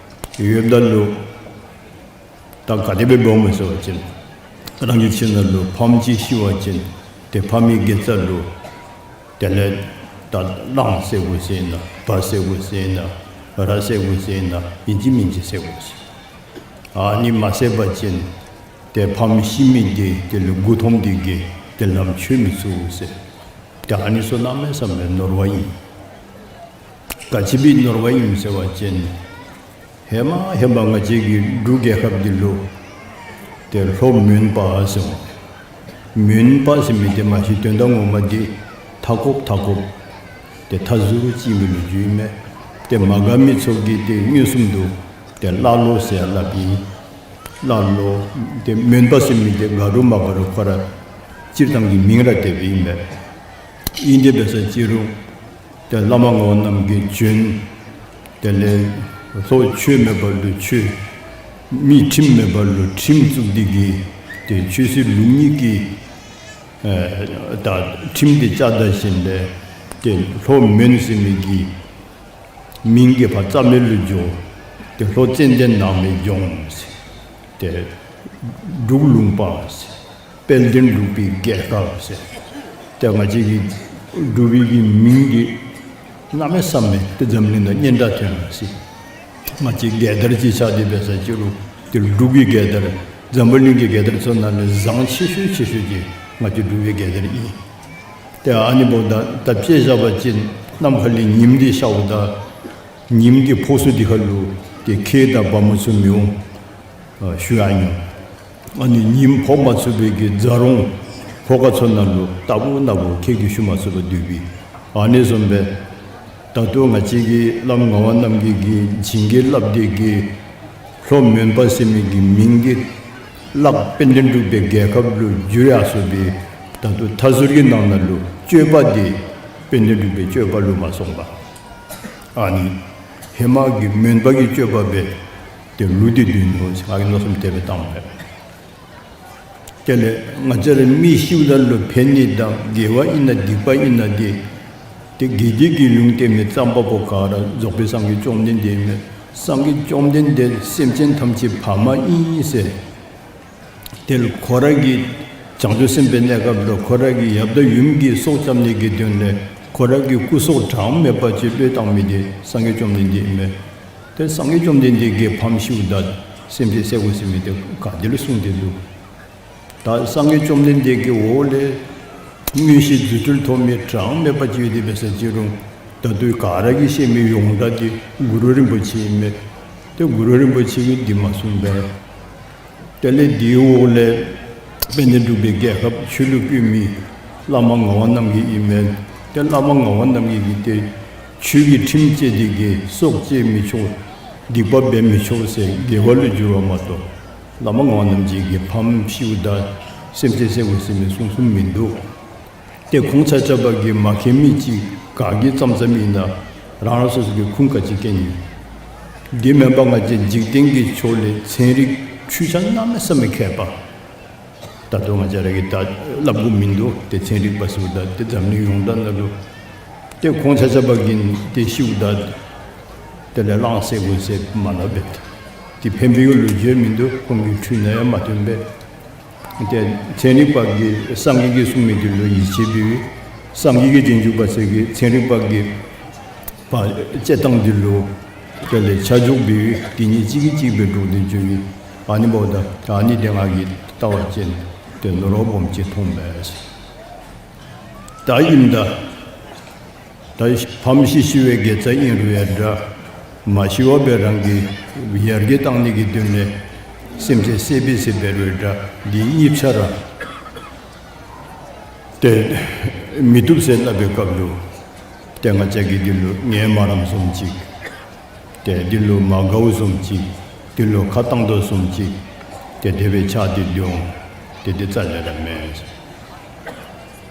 ཡོདཔ་ད་ལུ་ད་ག་དེ་སྦེ་འབདཝ་སྨོ་ཟེར་བ་ཅིན་རང་གི་ཁྱིམ་ནང་ལུ་ཕམ་ཅིག་ཤི་བ་ཅིན་ཏེ་ཕ་མའི་དགེ་རྩ་ལུ་དེ་ལས་ད་གླང་བསད་དགོ་ཟེར་ན་བ་བསད་དགོ་ཟེར་ན་ར་བསད་དགོ་ཟེར་ན་ཨིན་ཅི་མིན་ཅི་བསད་དགོ་ཟེར། ཨ་ནི་མ་བསད་པ་ཅིན་ཏེ་ཕམ་ཤི་མི་འདི་དེ་ལུ་མགུ་འཐོམས་ཏེ་གི་ཏེ་ལམ་ཆོད་མི་ཚུགས་ཟེར། ཏེ་ཨ་ནི་ཚུ་གནམ་མེད་ས་མེད་ནོར་བ་ཨིན། ག་ཅི་སྦེ་ནོར་བ་ཨིན་ཟེར་བ་ཅིན་ཧེ་མ་ཧེ་མ་ང་བཅས་ཀྱི་འབྲུག་རྒྱལ་ཁབ་འདི་ལུ་ཏེ་ལྷོ་མོན་པ་ཟེར་སྨོ། མོན་པ་ཟེར་མི་འདི་མ་གཞི་དོན་དག་ངོ་མ་འདི་མཐའ་འཁོབ་མཐའ་འཁོབ་ཏེ་མཐའ་ཟུར་ཅིག་མི་ལུ་བརྗོད་མས། ཏེ་མ་དགའ་མི་ཚུ་གིས་ཏེ་མངོན་སུམ་དུ་ཏེ་ཀླ་ཀློ་ཟེར་སླབ་ཨིན། ཀླ་ཀློ། ཏེ་མོན་པ་ཟེར་མི་འདི་དགའ་རུང་མ་དགའ་རུང་ཁོ་ར་སྤྱིར་བཏང་གི་མིང་ར་དེ་སྦེ་ཨིན་པས། ཨིན་ཏེ་འབད་ས་ཅིག་རུང་ཏེ་བླ་མ་ངག་དབང་རྣམ་རྒྱལ་བྱོན། དེ་ལས་ལྷོ་ཆོས་མེད་པ་ལུ་ཆོས། མི་ཁྲིམས་མེད་པ་ལུ་ཁྲིམས་བཙུགས་ཏེ་གི་ཏེ་ཆོས་སྲིད་ལུགས་གཉིས་ཀྱི་ ཨེ་ད་ཁྲིམས་འདི་བཅའ་ད་ཞིནམ་ལས་ཏེ་ལྷོ་མོན་ཟེར་མི་གི་མིང་གི་ཕར་རྩ་མེད་ལུ་འགྱོ། ཏེ་ལྷོ་ཙན་དན་ནགས་མོའི་ལྗོངས་ཟེར། ཏེ་འབྲུག་ལུང་པ་ཟེར། དཔལ་ལྡན་འབྲུག་པའི་རྒྱལ་ཁབ་ཟེར། ཏེ་ང་བཅས་ཀྱི་འབྲུག་པའི་གི་མིང་འདི་གནམ་མེད་ས་མེད་ཏེ་འཛམ་གླིང་ནང་སྙན་གྲགས་ཐོན་ཡི་ཟེར། ང་བཅས་རྒྱལ་དར་ཅིག་ཆགས་ཏེ་འབད་ས་ཅིག་རུང་ཏེ་འབྲུག་གི་རྒྱལ་དར་འཛམ་བུ་གླིང་གི་རྒྱལ་དར་ཚུ་ནང་ལས་བཟང་ཆེ་ཤོས་ཆེ་ཤོས་ཅིག་ང་བཅས་འབྲུག་པའི་རྒྱལ་དར་ཨིན། ཏེ་ཨ་ནི་འབདཝ་ད་ད་དཔེ་བཞག་པ་ཅིན་ནམ་མཁའ་ལས་ཉིམ་འདི་ཤརཝ་ད་ཉིམ་གྱི་ཕོ་སུ་འདི་ཁ་ལུ་ཏེ་ཁྱེགས་དང་བ་མོ་ཚུ་མི་འོང་ཨ་ཞུ་ཡང་མྱོང་། ཨ་ནི་ཉིམ་ཕོག་མ་ཚུགས་པའི་གི་རྫ་རོང་ཕོ་ཁ་ཚུ་ནང་ལུ་རྟག་བུ་ན་བུ་ཁྱེགས་ཀྱིས་ཞུ་མ་ཚུགས་པར་སྡོད་པའི་ཨ་ནི་བཟུམ་སྦེ་ད་ལྟོ་ང་བཅས་ཀྱི་བླམ་ངག་དབང་རྣམ་རྒྱལ་གྱིས་བྱིན་གྱིས་བརླབས་ཏེ་གིས་ལྷོ་མོན་པ་ཟེར་མི་གི་མིང་འདི་བརླག་དཔལ་ལྡན་འབྲུག་པའི་རྒྱལ་ཁབ་ལུ་བསྒྱུར་ཡར་སོང་པའི་ད་ལྟོ་མཐའ་ཟུར་གྱི་ནང་ན་ལུ་སྤྱོད་པ་འདི་དཔལ་ལྡན་འབྲུག་པའི་སྤྱོད་པ་ལུ་མ་སོང་པར་ཨ་ནི་ཧེ་མ་གི་མོན་པ་གི་སྤྱོད་པ་སྦེ་ཏེ་ལུས་ཏེ་སྡོད་ནུག་ཟེར་ང་གིས་མནོ་བསམ་དེ་སྦེ་བཏངམ་མས། དེ་ལས་ང་བཅས་ར་མི་ཤིཝ་ད་ལུ་ཕན་ནི་དང་དགེ་བ་ཨིན་ན་སྡིག་པ་ཨིན་ན་འདི་ཏེ་དགེ་སྡིག་གི་ལུང་བསྟན་མི་རྩོམ་པ་པོ་ག་ར་རྫོགས་པའི་སངས་རྒྱས་བཅོམ་ལྡན་འདས་ཨིན་མས། སངས་རྒྱས་བཅོམ་ལྡན་འདས་སེམས་ཅན་ཐམས་ཅད་ཕ་མ་ཨིན་ཟེར། དེ་ལས་ཁོ་ར་གི་བྱང་ཆུབ་སེམས་དཔའི་གནས་སྐབས་ལུ་ཁོ་ར་གི་ཡབ་དང་ཡུམ་གྱི་སྲོག་སྐྱབས་ནི་གི་དོན་ལས་ཁོ་ར་གི་སྐུ་སྲོག་གྲངས་མེད་པ་ཅིག་བློས་བཏང་མི་འདི་སངས་རྒྱས་བཅོམ་ལྡན་འདས་ཨིན་མས། ཏེ་སངས་རྒྱས་བཅོམ་ལྡན་འདས་ཀྱི་ཕམ་ཤིཝ་ད་སེམས་ཅན་བསད་དགོ་ཟེར་མི་འདི་ག་དེ་ལུ་གསུངས་ཏེ་འདུག། ད་སངས་རྒྱས་བཅོམ་ལྡན་འདས་ཀྱི་འོག་ལས་མངོན་ཤེས་རྫུ་འཕྲུལ་ཐོབ་མི་གྲངས་མེད་པ་ཅིག་ཡོད་དེ་འབད་ས་ཅིག་རུང་ད་ལྟོ་ག་ར་གིས་ཤེས་མི་ཡོངས་གྲགས་འདི་གུ་རུ་རིན་པོ་ཆེ་ཨིན་མས། ཏེ་གུ་རུ་རིན་པོ་ཆེ་གིས་འདི་མ་གསུངས་པས། དེ་ལས་དེའི་འོག་ལས་དཔལ་ལྡན་འབྲུག་པའི་རྒྱལ་ཁབ་ཆོས་ལུ་བཀོད་མི་བླ་མ་ངག་དབང་རྣམ་རྒྱལ་ཨིན་མས། ཏེ་བླ་མ་ངག་དབང་རྣམ་རྒྱལ་གྱིས་ཏེ་ཆོས་ཀྱི་ཁྲིམས་བཅས་ཏེ་གིས་སྲོག་བཅད་མི་ཆོག། སྡིག་པ་འབད་མི་ཆོག་ཟེར་དགེ་བ་ལུ་བསྒྱུར་བ་མ་གཏོགས་བླ་མ་ངག་དབང་རྣམ་རྒྱལ་གྱི་ཕམ་ཤིཝ་ད་སེམས་ཅན་བསད་དགོ་ཟེར་མི་གསུངས་གསུངསམ་མིན་འདུག། ཏེ་ཁོང་ཆ་ཁྱབ་ཀྱིས་མ་མཁྱེན་མི་ཅིག་ག་གིས་བརྩམས་བརྩམསམ་ཨིན་ན་རང་རང་སོ་སོ་གི་ཁུངས་ག་ཅི་བཀལ་ནི། འདི་མེན་པར་ང་བཅས་འཇིག་རྟེན་གྱི་ཕྱོགས་ལས་ཚན་རིག་འཕྲུལ་ཆས་གནམ་མེད་ས་མེད་མཁས་པ། ད་ལྟོ་ང་བཅས་ར་གིས་ད་སླབ་དགོཔ་མིན་འདུག། ཏེ་ཚན་རིག་པ་ཟེརཝ་ད་ཏེ་འཛམ་གླིང་ཡོངས་གྲགས་ནང་ལུ་ཏེ་ཁོང་ཆ་ཁྱབ་ཀྱིས་ཏེ་ཤིཝ་ད་དེ་ལས་གླང་བསད་དགོ་ཟེར་མ་སླབ་པས། ཏེ་ཕན་པའི་ལོ་རྒྱུས་མིན་འདུག། ཁོང་གི་འཕྲུལ་ནང་ཡང་མ་ཐོན་པས། ཏེ་ཚན་རིག་པ་གིས་སངས་རྒྱས་ཀྱིས་གསུངས་མི་འདི་ལུ་ཡིད་ཆེས་འབད་བའི་སངས་རྒྱས་ཀྱི་རྗེས་འཇུག་པ་ཚུ་གིས་ཚན་རིག་པ་གིས་པ་དཔྱད་གཏང་འདི་ལུ་དེ་ལས་ཆ་འཇོག་འབད་བའི་དེ་གཉིས་གཅིག་གིས་གཅིག་སྦེ་འགྲོགས་ཏེ་འགྱོ་བའི་ཨ་ནི་འབདཝ་ད་ཨ་ནི་དེ་ང་གིས་བལྟ་བ་ཅིན་ཏེ་ནོར་བ་སྦོམ་ཅིག་མཐོང་པས། ད་ཨིནམ་ད་ད་ཕམ་ཤི་ཤི་བའི་དགེ་རྩ་ཨིན་རུང་ཡང་འདྲ། མ་ཤི་བར་སྦེ་རང་གི་ཡར་རྒྱས་གཏང་ནི་གི་དོན་ལས་སེམས་ཅན་བསད་པའི་ཟེར་འབད་རུང་འདྲ། འདི་གཉིས་ཆ་ར་ཏེ་མི་བཏུབ་ཟེར་སླབ་པའི་སྐབས་ལུ་ཏེ་ང་བཅས་ཀྱིས་འདི་ལུ་ངལ་མ་རངསམ་བཟུམ་ཅིག། ཏེ་འདི་ལུ་མ་དགའཝ་བཟུམ་ཅིག། འདི་ལུ་ཁ་བཏང་དོ་བཟུམ་ཅིག། ཏེ་དེ་སྦེ་ཆགས་ཏེ་སྡོད་འོང་། ཏེ་འདི་རྩ་ལས་ར་མེན།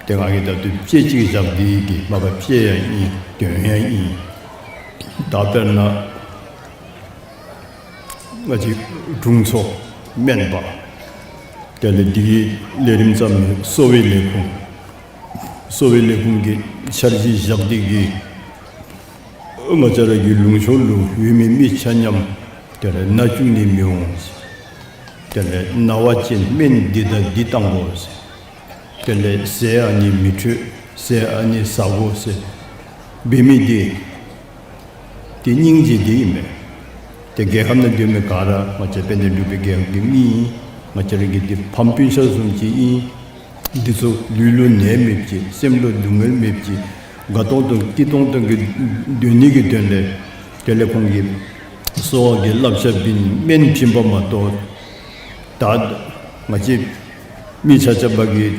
ཏེ་ང་གིས་ད་ལྟོ་དཔེ་ཅིག་བཞག་སྟེ་གིས་མ་པ་དཔེ་ཡང་ཨིན་དོན་ཡང་ཨིན། ད་དཔེར་ན་ང་བཅས་དྲུང་འཚོ་སྨན་པ་དེ་ལས་འདི་གི་ལས་རིམ་བརྩམས་མི་གསོ་བའི་ལས་ཁུངས་གསོ་བའི་ལས་ཁུངས་ཀྱི་འཆར་གཞི་བཞག་སྟེ་གིས་ང་བཅས་ར་གི་ལུང་ཕྱོགས་ལུ་ཡོད་མི་མི་ཆ་མཉམ་དེ་ལས་ན་བཅུག་ནི་མི་འོང་། དེ་ལས་ན་བ་ཅིན་སྨན་འདི་དང་འདི་བཏང་དགོ། དེ་ལས་ཟས་ཨ་ནི་མི་འཕྲོད། ཟས་ཨ་ནི་ཟ་དགོ་ཟེར་འབད་མི་འདི་ཏེ་སྙིང་རྗེ་འདི་ཨིན་མས། ཏེ་རྒྱལ་ཁབ་ནང་སྡོད་མི་ག་ར་ང་བཅས་དཔལ་ལྡན་འབྲུག་པའི་རྒྱལ་ཁབ་ཀྱི་མི་ཨིན། ང་བཅས་ར་གི་འདི་ཕམ་སྤུན་ཆ་བཟུམ་ཅིག་ཨིན། འདི་ཚུ་ལུས་ལུ་ནད་མེདཔ་ཅིག། སེམས་ལུ་སྡུག་བསྔལ་མེདཔ་ཅིག། དགའ་ཏོང་ཏོ་སྐྱིད་ཏོང་ཏོ་གི་སྡོད་ནི་གི་དོན་ལས་དེ་ལས་ཁོང་གིས་གསོ་བ་གི་བསླབ་བྱ་བྱིན་སྨན་བྱིན་པ་མ་གཏོགས་ད་ང་བཅས་མི་ཆ་ཁྱབ་ཀྱིས་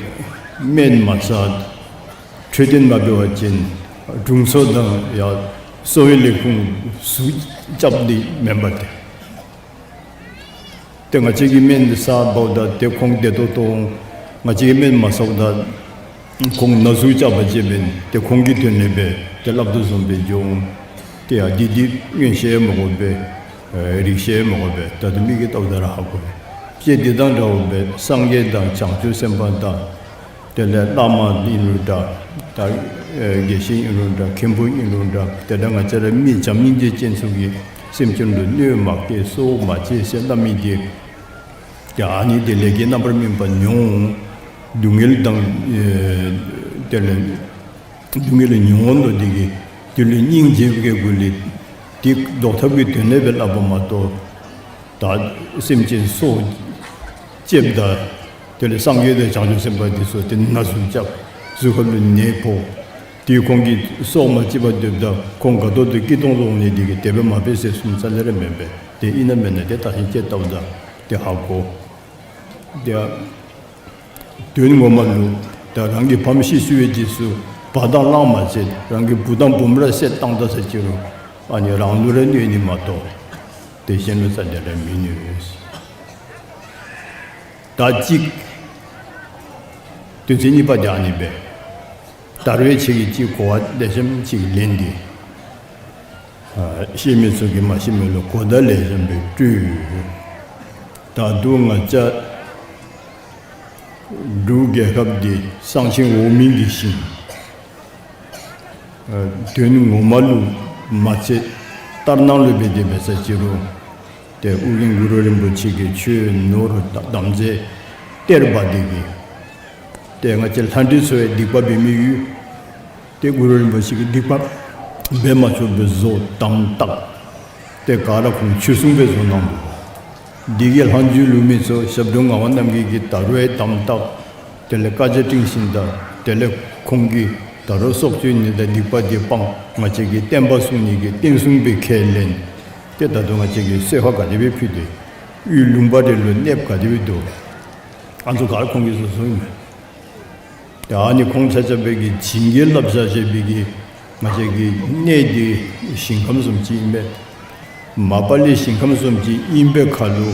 སྨན་མ་ཟ་འཕྲོད་བསྟེན་མ་འབད་བ་ཅིན་དྲུང་འཚོ་དང་ཡང་གསོ་བའི་ལས་ཁུངས་ཟུག་རྐྱབ་ནི་མེན་པ་ཏེ། ཏེ་ང་བཅས་ཀྱིས་སྨན་འདི་ཟཝ་ད་ཏེ་ཁོང་བདེ་ཏོག་ཏོ་འོང་། ང་བཅས་ཀྱིས་སྨན་མ་ཟཝ་ད་ཁོང་ན་ཟུག་རྐྱབ་པ་ཅིན་ཏེ་ཁོང་གི་དོན་ལས་སྦེ་ཏེ་སླབ་དོ་བཟུམ་སྦེ་འགྱོ་འོང་། ཏེ་ཡང་འདི་འདི་མངོན་ཤེས་མ་དགོ་པས། ཨེ་རིག་ཤེས་མ་དགོ་པས། ད་ལྟོ་མིག་གིས་བལྟཝ་ད་ར་ཧ་གོ་བས། དཔེ་འདི་དང་འདྲཝ་སྦེ་སངས་རྒྱས་དང་བྱང་ཆུབ་སེམས་དཔའ་དང་། དེ་ལས་བླ་མ་ཨིན་རུང་འདྲ། ད་ཨེ་དགེ་བཤེས་ཨིན་རུང་འདྲ། མཁན་པོ་ཨིན་རུང་འདྲ། དེ་འདྲ་ང་བཅས་ར་མི་བྱམས་སྙིང་རྗེ་ཅན་ཚུ་གིས་སེམས་ཅན་ལུ་གནོད་མ་བསྐྱལ་སྲོག་མ་བཅད་ཟེར་སླབ་མི་འདི་ཏེ་ཨ་ནི་འདི་ལས་ཀྱི་རྣམ་པར་སྨིན་པ་མྱོང་། སྡུག་བསྔལ་དང་ཨེ་དེ་ལས་སྡུག་བསྔལ་མྱོང་འོང་དོ་འདི་གིས་དེ་ལུ་སྙིང་རྗེ་བའི་སྒོ་ལས་དེ་བཟློག་ཐབས་ཀྱི་དོན་ལས་སྦེ་སླབ་པ་མ་གཏོགས། ད་སེམས་ཅན་སྲོག་བཅདཔ་ད་དེ་ལས་སངས་རྒྱས་དང་བྱང་ཆུབ་སེམས་དཔའ་འདི་ཚུ་ཏེ་ན་ཟུག་རྐྱབ། གཟུགས་ཁ་ལུ་ནད་ཕོག། དེ་ཁོང་གིས་སྲོག་མ་བཅད་པར་སྡོདཔ་ད་ཁོང་དགའ་ཏོག་ཏོ་སྐྱིད་ཏོང་ཏོ་འོང་ནི་འདི་གིས་དེ་སྦེ་མ་འབད་ཟེར་གསུངས་ས་ལས་ར་མེན་པས། དེ་ཨིན་ན་མེན་ན་དེ་ད་ཅི་ཅིག་བལྟཝ་ད་དེ་ཧ་གོ། དེ་དོན་ངོ་མ་ལུ་ད་རང་གི་ཕམ་ཤི་སོང་བའི་རྗེས་སུ་བ་དང་གླང་མ་བཅད། རང་གི་བུ་དང་བུམོ་ར་བསད་བཏང་ད་ཟེར་ཅི་རུང་ཨ་ནི་རང་ལུ་ར་གནོད་ནི་མ་གཏོགས་ཏེ་གཞན་ལུ་རྩ་ལས་ར་མི་གནོད། ད་ཅིག་དོན་ཚན་གཉིས་པ་འདི་ཨ་ནི་སྦེ། ད་རུང་ཁྱེད་ཀྱིས་ཅིག་གོ་བ་ལེགས་ཤོམ་ཅིག་ལེན་ཏེ། ཨ་ཤེས་མི་ཚུ་གིས་མ་ཤེས་མི་ལུ་གོ་བརྡ་ལེགས་ཤོམ་སྦེ་སྤྲོད། ད་རུང་ང་བཅས་འབྲུག་རྒྱལ་ཁབ་འདི་གསང་ཆེན་འོག་མིན་གྱི་ཞིང་། ཨ་དོན་ངོ་མ་ལུ་མ་ཚད་ལྟར་སྣང་ལུ་འབད་དེ་འབད་ས་ཅི་རུང་ཏེ་ཨོ་རྒྱན་གུ་རུ་རིན་པོ་ཆེ་གིས་ཆོས་ནོར་དམ་རྫས་གཏེར་སྦ་འདི་གིས་ཏེ་ང་བཅས་ལྷ་འདྲེ་ཚུ་ཡང་སྡིག་པ་འབད་མི་ཡོད། ཏེ་གུ་རུ་རིན་པོ་ཆེ་གིས་སྡིག་པ་འབད་མ་ཆོགཔ་སྦེ་བཟོ་དམ་བཏགས། ཏེ་ག་ར་ཁོང་ཆོས་སྲུང་སྦེ་བཟོ་གནང་འདུག། འདི་གི་ལྷག་མཇུག་ལུས་མི་ཚུ་ཞབས་དྲུང་ངག་དབང་རྣམ་རྒྱལ་གྱིས་ད་རུང་ཡང་དམ་བཏགས། དེ་ལས་བཀའ་རྒྱ་སྤྲིངས་ཞིནམ་ད་དེ་ལས་ཁོང་གིས་ད་རུང་སྲོག་གཅོད་ནི་དང་སྡིག་པ་འདི་སྤང་། ང་བཅས་ཀྱི་བསྟན་པ་སྲུང་ནི་གི་བསྟན་སྲུང་སྦེ་ཁས་ལེན། ཏེ་ད་རུང་ང་བཅས་ཀྱིས་གསོལ་ཁ་ག་དེ་སྦེ་ཕུལ་ཏེ་ཡུལ་ལུང་པ་རེ་ལུ་གནསཔ་ག་དེ་སྦེ་འདུག། ཨ་ནི་ཚུ་ག་ར་ཁོང་གིས་བཟོ་བཟོཝ་ཨིན་མས། ཏེ་ཨ་ནི་ཁོང་ཆ་ཁྱབ་སྦེ་གིས་བྱིན་གྱིས་བརླབས་བཞག་བཞག་པའི་གི་ང་བཅས་ཀྱི་གནས་འདི་ཞིང་ཁམས་བཟུམ་ཅིག་ཨིན་པས། མ་པ་ལས་ཞིང་ཁམས་བཟུམ་ཅིག་ཨིན་པའི་ཁར་ལུ་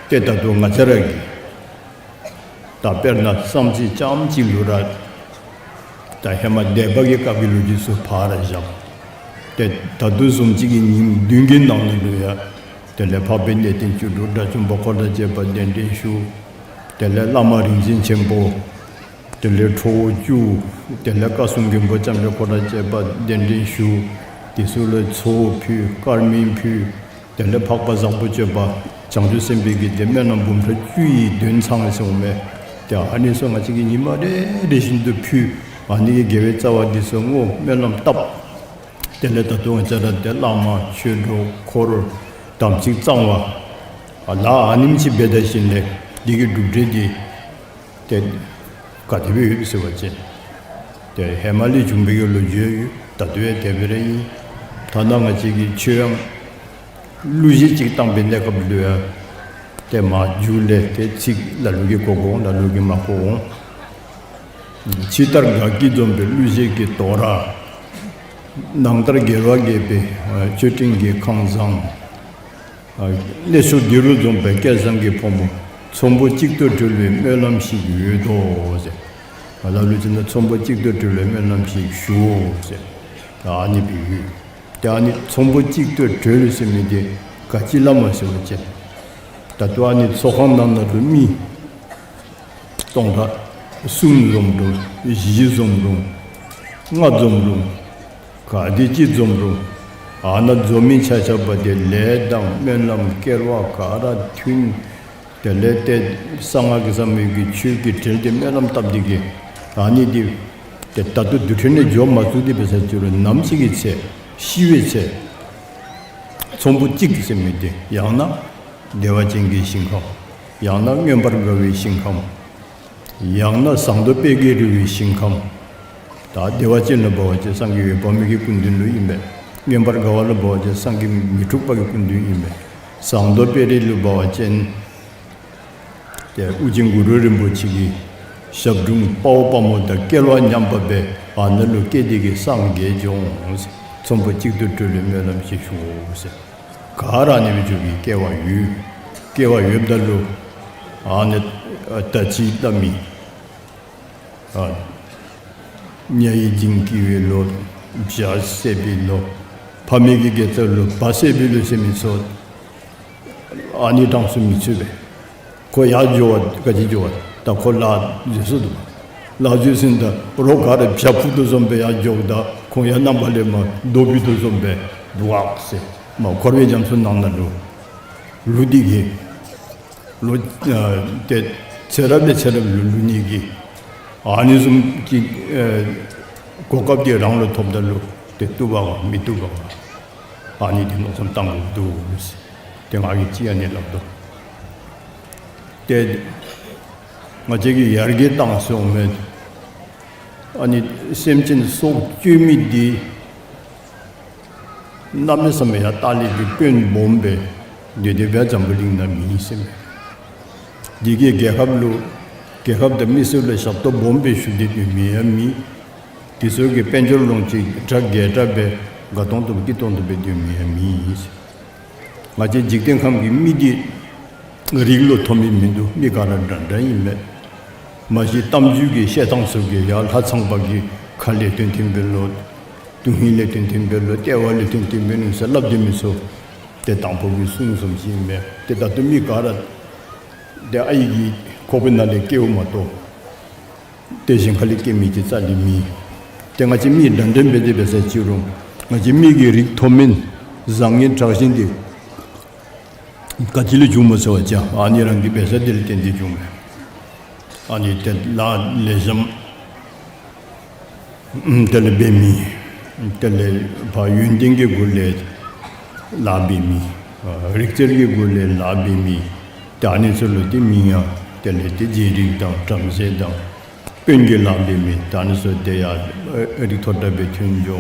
ཏེ་ད་རུང་ང་བཅས་ར་གིས་ད་དཔེར་ན་བསམ་རྩེ་རྐྱངམ་གཅིག་ལུ་ར་ད་ཧེ་མ་སྡེ་པ་གི་སྐབས་ཀྱི་ལོ་རྒྱུས་ཚུ་ཕར་བཞག། ཏེ་ད་ལྟོ་བཟུམ་ཅིག་གི་ཉིནམ་བདུན་གྱི་ནང་ན་ལུ་ཡང་དེ་ལས་འཕགས་པའི་གནས་བརྟན་བཅུ་དྲུག་དགྲ་བཅོམ་པ་འཁོར་དང་བཅས་པ་གདན་འདྲེན་ཞུ། དེ་ལས་བླ་མ་རིག་འཛིན་ཆེན་པོ། དེ་ལས་ཁྲོ་བོ་བཅུ། དེ་ལས་བཀའ་སྲུང་མགོན་པོ་ལྕམ་དྲལ་འཁོར་དང་བཅས་པ་གདན་འདྲེན་ཞུ། དེ་ཚུ་ལུ་ཚོགས་ཕུལ། དཀར་མེ་ཕུལ། དེ་ལས་འཕགས་པ་བཟང་པོ་སྤྱོད་པ་བྱང་ཆུབ་སེམས་དཔའི་གི་དེ་སྨོན་ལམ་འབུམ་ཕྲག་བཅུ་ཡི་འདོན་ཚང་ཟེར་འོང་མས། ཏེ་ཨ་ནི་ཚུ་ང་བཅས་ཀྱིས་ཉི་མ་རེ་རེ་བཞིན་དུ་ཕུལ། ཨ་ནི་གི་དགེ་བའི་རྩ་བ་འདི་ཚུ་བསྔོ་སྨོན་ལམ་བཏབ། དེ་ལས་ད་རུང་ང་བཅས་ར་ཏེ་བླ་མ་ཆོས་གྲོགས་འཁོར་དམ་ཚིག་གཙང་བ་ལ་ཨ་ནེམ་ཅིག་འབད་ད་ཞིནམ་ལས་འདི་གི་གྲུབ་འབྲས་འདི་ཏེ་ག་དེ་སྦེ་ཡོད་ཟེར་བ་ཅིན་ཏེ་ཧེ་མ་ལས་བྱུང་བའི་གི་ལོ་རྒྱུས་ཡོད། ད་ལྟོ་ཡང་དེ་སྦེ་ར་ཨིན། ཐ་ན་ང་བཅས་ཀྱིས་ཆོས་ཡང་གླུ་གཞས་ཅིག་བཏང་པའི་གནས་སྐབས་ལུ་ཡང་ཏེ་མཇུག་ལས་ཏེ་ཚིག་ལ་ལུ་གིས་གོ་གོ་འོང་། ལ་ལུ་གིས་མ་གོ་འོང་། ཕྱི་ལྟར་དགའ་སྐྱིད་འཛོམས་པའི་གླུ་གཞས་ཀྱི་དོ་ར། ནང་ལྟར་དགེ་བ་རྒྱས་པའི་མཆོད་སྤྲིན་གྱི་ཁང་བཟང་། གནས་མཆོག་འདི་རུ་འཛོམས་པའི་སྐལ་བཟང་གི་ཕོ་མོ། ཚོམ་བུ་གཅིག་ཏུ་གྲོལ་བའི་སྨོན་ལམ་ཞིག་ཡོད་དོ་ཟེར། ལ་ལུ་ཅིག་ནང་ཚོམ་བུ་གཅིག་ཏུ་གྲོལ་བའི་སྨོན་ལམ་ཞིག་ཞུའོ་ཟེར། ཨ་ནི་སྦེ་ཡོད། ཏེ་ཨ་ནི་ཚོམ་བུ་གཅིག་ཏུ་གྲོལ་ཟེར་མི་འདི་ག་ཅི་སླབ་མས་ཟེར་བ་ཅིན་ད་ལྟོ་ཨ་ནི་ཚོགས་ཁང་ནང་ན་ལུ་མི་སྟོང་ཕྲག་གསུམ་འཛོམས་རུང་བཞི་འཛོམས་རུང་ལྔ་འཛོམས་རུང་ག་དེ་ཅིག་འཛོམས་རུང་ཨ་ནཱ་འཛོམས་མི་ཆ་ཁྱབ་འདི་ལས་དང་སྨོན་ལམ་སྐལ་བ་ག་ར་མཐུན། དེ་ལས་ཏེ་གསང་སྔགས་ཀྱི་ཟབ་མོའི་གི་ཆོས་ཀྱི་གྲལ་འདི་སྨོན་ལམ་བཏབ་འདི་གིས་ཨ་ནི་འདི་ཏེ་ད་ལྟོ་དུས་ཚོད་ནང་འགྱོ་མ་ཚུགས་ཏེ་འབད་ས་ཅི་རུང་ནམ་ཞིག་གི་ཚེ་ཤི་བའི་ཚེ་ཚོམ་བུ་གཅིག་ཟེར་མི་འདི་ཡང་ན་བདེ་བ་ཅན་གྱི་ཞིང་ཁམས། ཡང་ན་མངོན་པར་དགའ་བའི་ཞིང་ཁམས། ཡང་ན་ཟངས་མདོག་དཔལ་གྱིས་རོལ་བའི་ཞིང་ཁམས། ད་བདེ་བ་ཅན་ལུ་འབད་བ་ཅིན་སངས་རྒྱས་འོད་དཔག་མེད་ཀྱི་སྐུ་མདུན་ལུ་ཨིན་པས། མངོན་པར་དགའ་བ་ལུ་འབད་བ་ཅིན་སངས་རྒྱས་མི་འཁྲུགས་པ་གི་སྐུ་མདུན་ཨིན་པས། ཟངས་མདོག་དཔལ་རི་ལུ་འབད་བ་ཅིན་ཏེ་ཨོ་རྒྱན་གུ་རུ་རིན་པོ་ཆེ་གི་ཞབས་དྲུང་དཔའ་བོ་དཔའ་མོ་དང་སྐལ་བ་མཉམ་པ་སྦེ་ཨ་ནཱ་ལུ་སྐྱེས་འདི་གིས་སངས་རྒྱས་འགྱོ་འོང་ཟེར། ཚོམ་བུ་གཅིག་ཏུ་གྲོལ་བའི་སྨོན་ལམ་ཞིག་ཞུའོ་ཟེར། ག་ར་ཨ་ནི་སྦེ་འགྱོ་བའི་སྐལ་བ་ཡོད། སྐལ་བ་ཡོདཔ་ད་ལུ་ཨ་ནི་ཨ་ད་ཅི་སླབ་མི་ཨ་ཉ་ཡི་འཇིང་སྐྱིད་པའི་ལོ། བྱ་བསད་པའི་ལོ། ཕ་མའི་གི་དགེ་རྩ་ལུ་བ་བསད་པའི་ལོ་ཟེར་མི་ཚུ་ཨ་ནི་གྲངས་སུ་མི་ཚུད་པས། ཁོ་ཡར་འགྱོ་བ་ག་ཅི་འགྱོ་བ་ད་ཁོ་ལཱ་འཛོལ་སོ་འདུག། ལག་འཇུ་ཟིན་ད་རོགས་ག་ར་བྱ་ཕུ་དོ་བཟུམ་སྦེ་ཡར་འགྱོཝ་ད་ཁོང་ཡང་རྣམ་པ་ལས་མར་རྡོ་བུད་དོ་བཟུམ་སྦེ་འབག་ཟེར། མར་འཁོར་བའི་རྒྱ་མཚོ་ནང་ན་ལུ་ལུ་འདི་གིས་ལོ་ཨ་ཏེ་ཚེ་རབས་ལས་ཚེ་རབས་ལུ་ལུ་ནི་གི་ཨ་ནི་བཟུམ་གྱི་ཨེ་གོ་སྐབས་འདི་རང་ལུ་ཐོབ་ད་ལུ་ཏེ་བཏུབ་པ་ག་མི་བཏུབ་པ་ག། ཨ་ནི་འདི་མནོ་བསམ་བཏང་དགོཔ་འདུག་ཟེར། ཏེ་ང་གིས་ཅིག་ཨ་ནི་སླབ་དོ། ཏེ་ང་བཅས་ཀྱིས་ཡར་རྒྱས་བཏང་སོང་མས། ཨ་ནི་སེམས་ཅན་སྲོག་གཅོད་མི་འདི་གནམ་མེད་ས་མེད་ཡར་ལྟག་ལས་ཀྱི་དཔོན་སྦོམ་སྦེ་སྡོད་དེ་སྦེ་འཛམ་བུ་གླིང་ན་མེད་ཟེར་མས། འདི་གིས་རྒྱལ་ཁབ་ལུ་རྒྱལ་ཁབ་དང་མི་སེར་ལུ་ཞབས་ཏོག་སྦོམ་སྦེ་ཞུ་སྟེ་སྡོད་མི་ཡང་མེད། དེ་ཚུ་གིས་དཔལ་འབྱོར་ལོངས་སྤྱོད་གྲ་རྒྱས་དྲགས་སྦེ་དགའ་ཏོང་ཏོ་སྐྱིད་ཏོང་ཏོ་སྦེ་སྡོད་མི་ཡང་མེད་ཟེར། ང་བཅས་འཇིག་རྟེན་ཁམས་ཀྱི་མི་འདི་རིགས་ལུ་མཐོ་དམན་མིན་འདུག། མི་ག་ར་འདྲ་འདྲ་ཨིན་མས། མ་གཞི་གཏམ་རྒྱུད་ཀྱི་བཤད་ཐངས་ཚུ་གིས་ཡར་ལྷ་ཚངས་པ་གི་ཁ་ལས་བཏོན་བཏོན་འབད་ལོ། དོན་ཧིང་ལས་བཏོན་བཏོན་འབད་ལོ། ལྟེ་བ་ལས་བཏོན་བཏོན་འབད་ནུག་ཟེར་སླབ་སྡོད་མི་ཚུ་ཏེ་དང་ཕུ་གི་གསུང་བཟུམ་ཅིག་ཨིན་མས། ཏེ་ད་ལྟོ་མི་ག་ར་ཏེ་ཨའི་གི་ཁོག་པའི་ནང་ལས་སྐྱེཝ་མ་གཏོགས་ཏེ་གཞན་ཁ་ལས་སྐྱེ་མི་འདི་རྩ་ལས་མེད། ཏེ་ང་བཅས་མི་འདྲ་འདྲ་འབད་དེ་འབད་ས་ཅིག་རུང་ང་བཅས་མི་གི་རིགས་མཐོ་དམན་བཟང་ངན་དྲག་ཞན་འདི་ག་ཅི་ལས་བྱུངམ་སྨོ་ཟེར་བ་ཅིན་ཨ་ནི་རང་གི་འབད་ས་འདི་ལས་བརྟེན་ཏེ་བྱུངམ་མས། ཨ་ནི་ཏེ་ལཱ་ལེགས་ཤོམ་དེ་ལས་འབད་མི་དེ་ལས་ཕར་ཡོན་ཏན་གྱི་སྒོ་ལས་ལཱ་འབད་མི་རིག་རྩལ་གྱི་སྒོ་ལས་ལཱ་འབད་མི་ཏེ་ཨ་ནི་ཚུ་ལུ་ཏེ་མིང་ཡང་དེ་ལས་ཏེ་རྗེ་རིགས་དང་བྲམ་ཟེ་དང་དཔོན་གྱི་ལཱ་འབད་མི་ཏེ་ཨ་ནི་ཚུ་ཏེ་ཡར་རིགས་མཐོ་དྲགས་སྦེ་ཐོན་འགྱོ།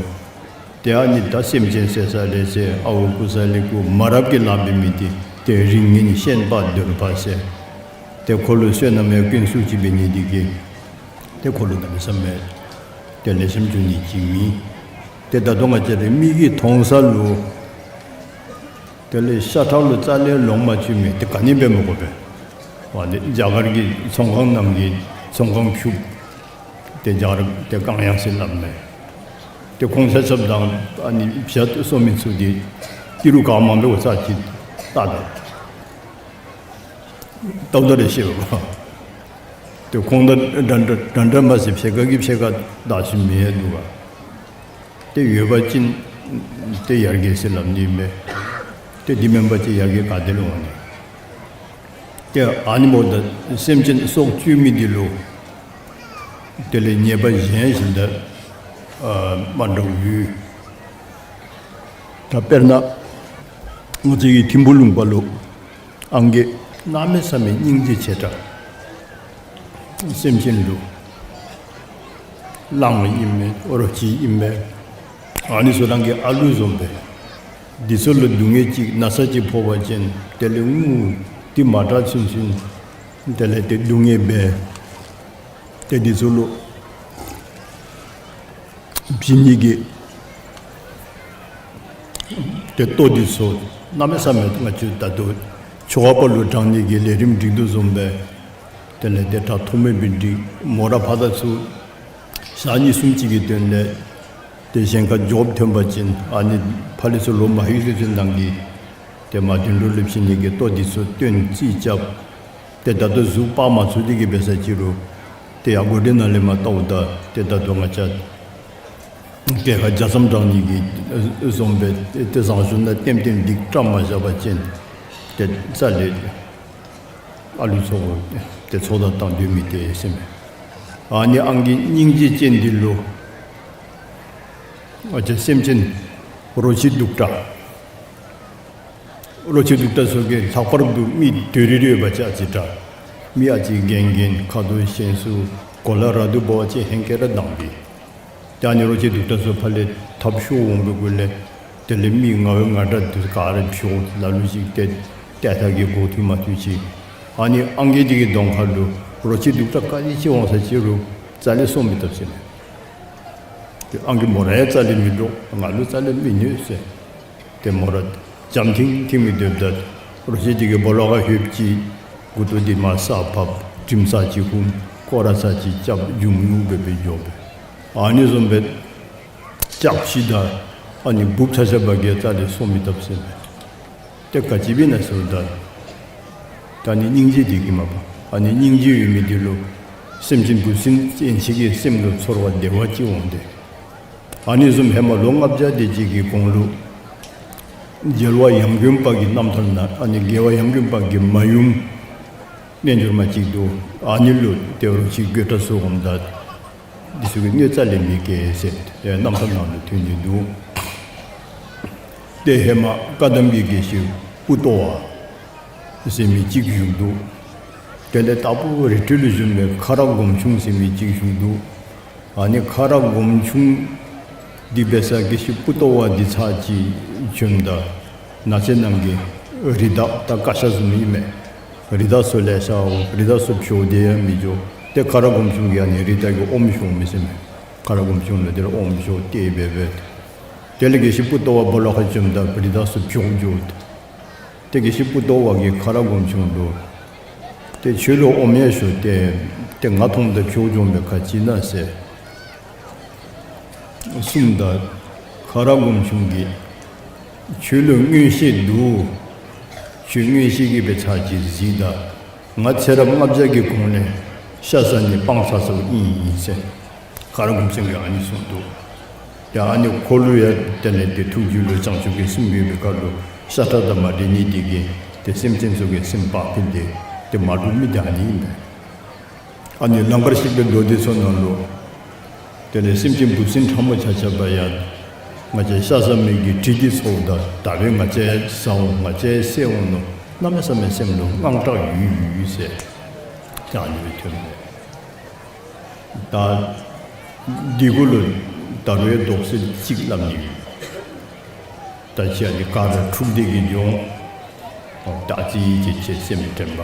ཏེ་ཨ་ནི་ད་སེམས་ཅན་བསད་ས་ལས་བསད། ཨརཝ་རྐུ་ས་ལས་རྐུ། མ་རབས་ཀྱི་ལཱ་འབད་མི་འདི་ཏེ་རིགས་ངན་ཤན་པ་གདོལ་པ་ཟེར། ཏེ་ཁོ་ལུ་བསོད་ནམས་ཡང་ཀུན་སུ་ཅིག་འབད་ནི་འདི་གིས་ཏེ་ཁོ་ལུ་གནམ་མེད་ས་མེད་ཏེ་ལེགས་ཤོམ་འགྱོ་ནི་ཅིག་མེད། ཏེ་ད་ལྟོ་ང་བཅས་རའི་མིག་གིས་མཐོང་ས་ལུ་དེ་ལས་ཤ་ཁྲག་ལུ་རྩ་ལས་ལོང་མ་བཅུག་མི་འདི་ག་ནི་འབད་མི་དགོ་པས། ཨ་ནི་རྒྱ་གར་གྱི་ཚོང་ཁང་ནང་གི་ཚོང་ཁང་ཕྱུགཔོ་ཏེ་རྒྱ་གར་ཏེ་གང་ཡང་ཟེར་སླབ་མས། ཏེ་ཁོང་ཆ་ཁྱབ་དང་ཨ་ནི་བྱ་གསོ་མི་ཚུ་འདི་ཏི་རུ་ག་མང་པོ་ས་ཅིག་ལྟ་ད་ལྟ་ད་རེ་ཤེས་པ། ཏེ་ཁོང་དང་འདྲ་འདྲ་འདྲ་འདྲ་མ་ཟེར་ཕྱེད་ཀ་གིས་ཕྱེད་ཀ་བདག་ཤུལ་མི་ཡང་འདུག་ག། ཏེ་ཡོད་པ་ཅིན་ཏེ་ཡར་རྒྱས་ཟེར་སླབ་ནི་མས། ཏེ་འདི་མེན་པ་ཅིན་ཡར་རྒྱས་ག་ཏེ་ལས་འོང་ནི། ཏེ་ཨ་ནི་འབདཝ་ད་སེམས་ཅན་སྲོག་གཅོད་མི་འདི་ལུ་དེ་ལས་ཉེས་པ་གཞན་ཞིག་ད་ཨ་མ་འདྲཝ་ཡོད། ད་དཔེར་ན་ང་བཅས་ཀྱི་ཐིམ་ཕུ་ལུང་པ་ལུ་ཨང་རྒས་གནམ་མེད་ས་མེད་སྙིང་རྗེ་ཆེ་དྲགས། སེམས་ཅན་ལུ་གླང་ཨིན་མས། རོ་ཁྱི་ཨིན་མས། ཨ་ནི་ཚུ་རང་གི་ཨ་ལུ་བཟུམ་སྦེ། འདི་ཚུ་ལུ་སྡུག་བསྔལ་ཅིག་ན་ཚ་ཅིག་ཕོག་པ་ཅིན་དེ་ལས་ངུ་སྟེ་མ་དྲག་ཚུན་ཚུན་དེ་ལས་ཏེ་སྡུག་བསྔལ་འབད། ཏེ་འདི་ཚུ་ལུ་བྱིན་ནི་གི་ཏེ་ལྟོ་འདི་ཚུ་གནམ་མེད་ས་མེད་ང་བཅས་ད་ལྟོ་ཆོ་ག་པ་ལུ་དྲང་ནི་གི་ལས་རིམ་སྒྲིག་དོ་བཟུམ་སྦེ་དེ་ལས་ཏེ་དྲག་ཐོག་མེད་སྦེ་སྒྲིག། མོ་ར་ཕར་དང་ཚུར་ཞག་གཉིས་གསུམ་ཅིག་གི་དོན་ལས་ཏེ་གཞན་ཁར་འགྱོཝ་ཐོན་པ་ཅིན་ཨ་ནི་ཕར་ལས་ཚུར་ལོག་མ་ལྷོད་ཚུན་ཚོད་ནང་གི་ཏེ་མ་དོན་གྲུབ་ལུ་བྱིན་ནི་གི་ལྟོ་འདི་ཚུ་བཏོན་རྩིས་རྐྱབ། ཏེ་ད་ལྟོ་གཟུགས་སྤར་མ་ཚུགས་དེ་གིས་འབད་ས་ཅིག་རུང་ཏེ་ཡར་སྒོ་འདི་ནང་ལས་མར་བལྟཝ་ད་ཏེ་ད་ལྟོ་ང་བཅས་སྐྱེད་ཀ་རྒྱ་ཙམ་དྲང་ནི་གི་བཟུམ་སྦེ་ཏེ་བཟང་སྤྱོད་ནང་ལྟེམ་ལྟེམ་སྒྲིག་བཀྲམ་མ་བཞག་པ་ཅིན་ཏེ་རྩ་ལས་ཨ་ལུ་ཚུ་ཏེ་ཚོགས་བདའ་བཏང་སྡོད་མི་ཏེ་ཟེར་མས། ཨ་ནི་ཨང་རྒས་སྙིང་རྗེ་ཅན་འདི་ལུ་ང་བཅས་སེམས་ཅན་རོ་ཁྱི་གདུག་དྲགས། རོ་ཁྱི་གདུག་དྲགས་ཚུ་གིས་ལྷག་པར་དུ་མི་དོ་རི་རི་ཡོད་པ་ཅིན་ཨ་ཙི་དྲག། མི་ཨ་ཙི་རྒན་རྒན་ཁ་དོག་ཞན་སུ་གོ་ལ་ར་དུ་འབད་བ་ཅིན་ཧེང་སྐལ་ར་དྭངས་པས། ཏེ་ཨ་ནི་རོ་ཁྱི་གདུག་དྲགས་ཚུ་ཕར་ལས་ཐབས་ཤོར་འོང་པའི་གུ་ལས་དེ་ལས་མི་ང་བའི་ང་དྲག་འདི་ག་ར་ཤོར། ལ་ལུ་ཅིག་ཏེ་ཏེ་ཐ་གི་འགོ་ཐུག་མ་ཐུག་ཅིག། ཨ་ནི་ཨང་རྒས་འདི་གི་གདོང་ཁ་ལུ་རོ་ཁྱི་གདུག་དྲགས་ག་དེ་ཅིག་འོང་ས་ཅིག་རུང་རྩ་ལས་སོང་མི་བཏུབ་ཟེར་མས། ཏེ་ཨང་རྒས་མོ་ར་ཡང་རྩ་ལས་མི་འདྲོག། ང་ལུ་རྩ་ལས་མི་གནོད་ཟེར། ཏེ་མོ་ར་འཇམ་ཐིང་ཐིང་སྦེ་སྡོདཔ་ད་རོ་ཁྱི་འདི་གིས་སྦོ་ལོགས་ཁར་ལྷོདཔ་ཅིག་མགུ་ཏོ་འདི་མར་ས་ཕབ། དྲིམ་ཚར་ཅིག་ཧུམ། སྐོར་ར་ཚར་ཅིག་རྐྱབ། འཇུམ་ཉུག་སྦེ་སྦེ་འགྱོ་བས། ཨ་ནི་བཟུམ་སྦེ་ལྕགས་ཕྱེ་དང་ཨ་ནི་འབུཔ་ཆ་ཆ་བ་གིས་རྩ་ལས་སོང་མི་བཏུབ་ཟེར་མས། ཏེ་ག་ཅི་སྦེ་ཨིན་ན་ཟེརཝ་ད་ད་ཨ་ནི་སྙིང་རྗེ་འདི་གིས་མས་པ། ཨ་ནི་སྙིང་རྗེ་ཡོད་མི་འདི་ལུ་ སེམས་ཅན་འབུ་སྲིན་ཅན་ཅིག་གི་སེམས་ལུ་ཚོར་བ་བདེ་བ་ཅིག་འོང་སྟེ། ཨ་ནི་བཟུམ་ཧེ་མ་ལོ་ལྔ་བརྒྱ་དེ་ཅིག་གི་གོང་ལུ་རྒྱལ་བ་ཡང་དགོན་པ་གི་རྣམ་ཐར་ནང་ཨ་ནི་རྒྱལ་བ་ཡང་དགོན་པ་གི་མ་ཡུམ་རྣལ་འབྱོར་མ་ཅིག་འདུག། ཨ་ནི་ལུ་དེ་རུ་ཅིག་དགོད་བྲ་ཚུ་འོངམ་ད་འདི་ཚུ་གི་གནོད་འཚེ་ལས་མི་གེ་ཟེར་རྣམ་ཐར་ནང་ལུ་ཐོན་ནི་འདུག། ཏེ་ཧེ་མ་བཀའ་གདམས་ཀྱི་དགེ་བཤེས་པུ་ཏོ་བ་ཟེར་མི་ཅིག་བཞུགས་འདུག། དེ་ལས་དྭགས་པོ་རི་ཁྲོད་ལུ་བཞུགས་པའི་ཁ་རག་སྒོམ་ཆུང་ཟེར་མི་ཅིག་བཞུགས་འདུག། ཨ་ནི་ཁ་རག་སྒོམ་ཆུང་འདི་འབད་ས་དགེ་བཤེས་པུ་ཏོ་བ་འདི་ཚར་ཅིག་བྱོནམ་ད་ནགས་ཚལ་ནང་གི་རི་དྭགས་ད་ཀ་ཤ་བཟུམ་ཨིན་མས། རི་དྭགས་ཚུ་ལེ་ཤ་འོང་། རི་དྭགས་ཚུ་བྱོག་སྟེ་ཡང་མི་འགྱོ། ཏེ་ཁ་རག་སྒོམ་ཆུང་གིས་ཨ་ནི་རི་དྭགས་ཀྱི་ཨོམ་བཞོཝ་མས་ཟེར་མས། ཁ་རག་སྒོམ་ཆུང་ལུ་དེ་ལས་ཨོམ་བཞོ་སྟེ་འབད་འབད། དེ་ལས་དགེ་བཤེས་པུ་ཏོ་བ་སྦོ་ལོགས་ཁར་བྱོནམ་ད་རི་དྭགས་ཚུ་བྱོག་འགྱོ། ཏེ་དགེ་བཤེས་པུ་ཏོ་བ་གིས་ཁ་རག་སྒོམ་ཆུང་ལུ་ཏེ་ཁྱོད་ལུ་ཨོམ་ཡང་བཞོ་སྟེ་ཏེ་ང་མཐོངམ་ད་བྱོག་འགྱོ་མི་ག་ཅི་ཨིན་ན་ཟེར་གསུངམ་ད་ཁ་རག་སྒོམ་ཆུང་གིས་ཁྱོད་ལུ་མངོན་ཤེས་འདུག། ཁྱོད་མངོན་ཤེས་ཀྱིས་འབད་ཚར་ཅིག་གཟིགས་ད། ང་ཚེ་རབས་ལྔ་བརྒྱ་གི་གོང་ལས་ཤ་ཟ་ནི་སྤང་ཚར་སོངམ་ཨིན་ཟེར་ཁ་རག་སྒོམ་ཆུང་གིས་ཨ་ནི་གསུངས་འདུག། ཡ་ཨ་ནི་ཁོ་ལུ་ཡང་དེ་ལས་ཏེ་ཐུགས་རྒྱུད་ལུ་བྱང་ཆུབ་ཀྱི་སེམས་ཡོད་པའི་ཁར་ལུ་ཤ་ཁྲག་དང་མ་འདྲེས་ནི་དེ་གིས་ཏེ་སེམས་ཅན་ཚུ་གི་སེམས་བག་ཕེབས་ཏེ་ཏེ་མ་འདྲོག་མི་དེ་ཨ་ནི་ཨིན་པས། ཨ་ནི་ལང་ཀར་གཤེགས་པའི་མདོ་སྡེ་ཚུ་ནང་ལུ་དེ་ལས་སེམས་ཅན་འབུ་སྲིན་ཕྲ་མོ་ཆ་ཁྱབ་ཡང་ང་བཅས་ཤ་ཟ་མི་གི་དྲི་འདི་ཚོརཝ་ད་ད་འབདན་ང་བཅས་ཟ་འོང་ང་བཅས་བསད་འོང་མནོ་གནམ་མེད་ས་མེད་སེམས་ལུ་དངངས་སྐྲག་ཡོད་ཡོད་ཟེར་ད་ཨ་ནི་སྦེ་ཐོན་མས། ད་འདི་གུ་ལུ་ད་རུང་ཡང་དོགས་སེལ་ཅིག་སླབ་ནི་ཡོད། ད་ཅི་ཨ་ནི་ག་ར་འཁྲུགས་འདི་གི་འབྱུང་ད་ཅི་ཅི་ཅི་སེམས་དྲན་པ།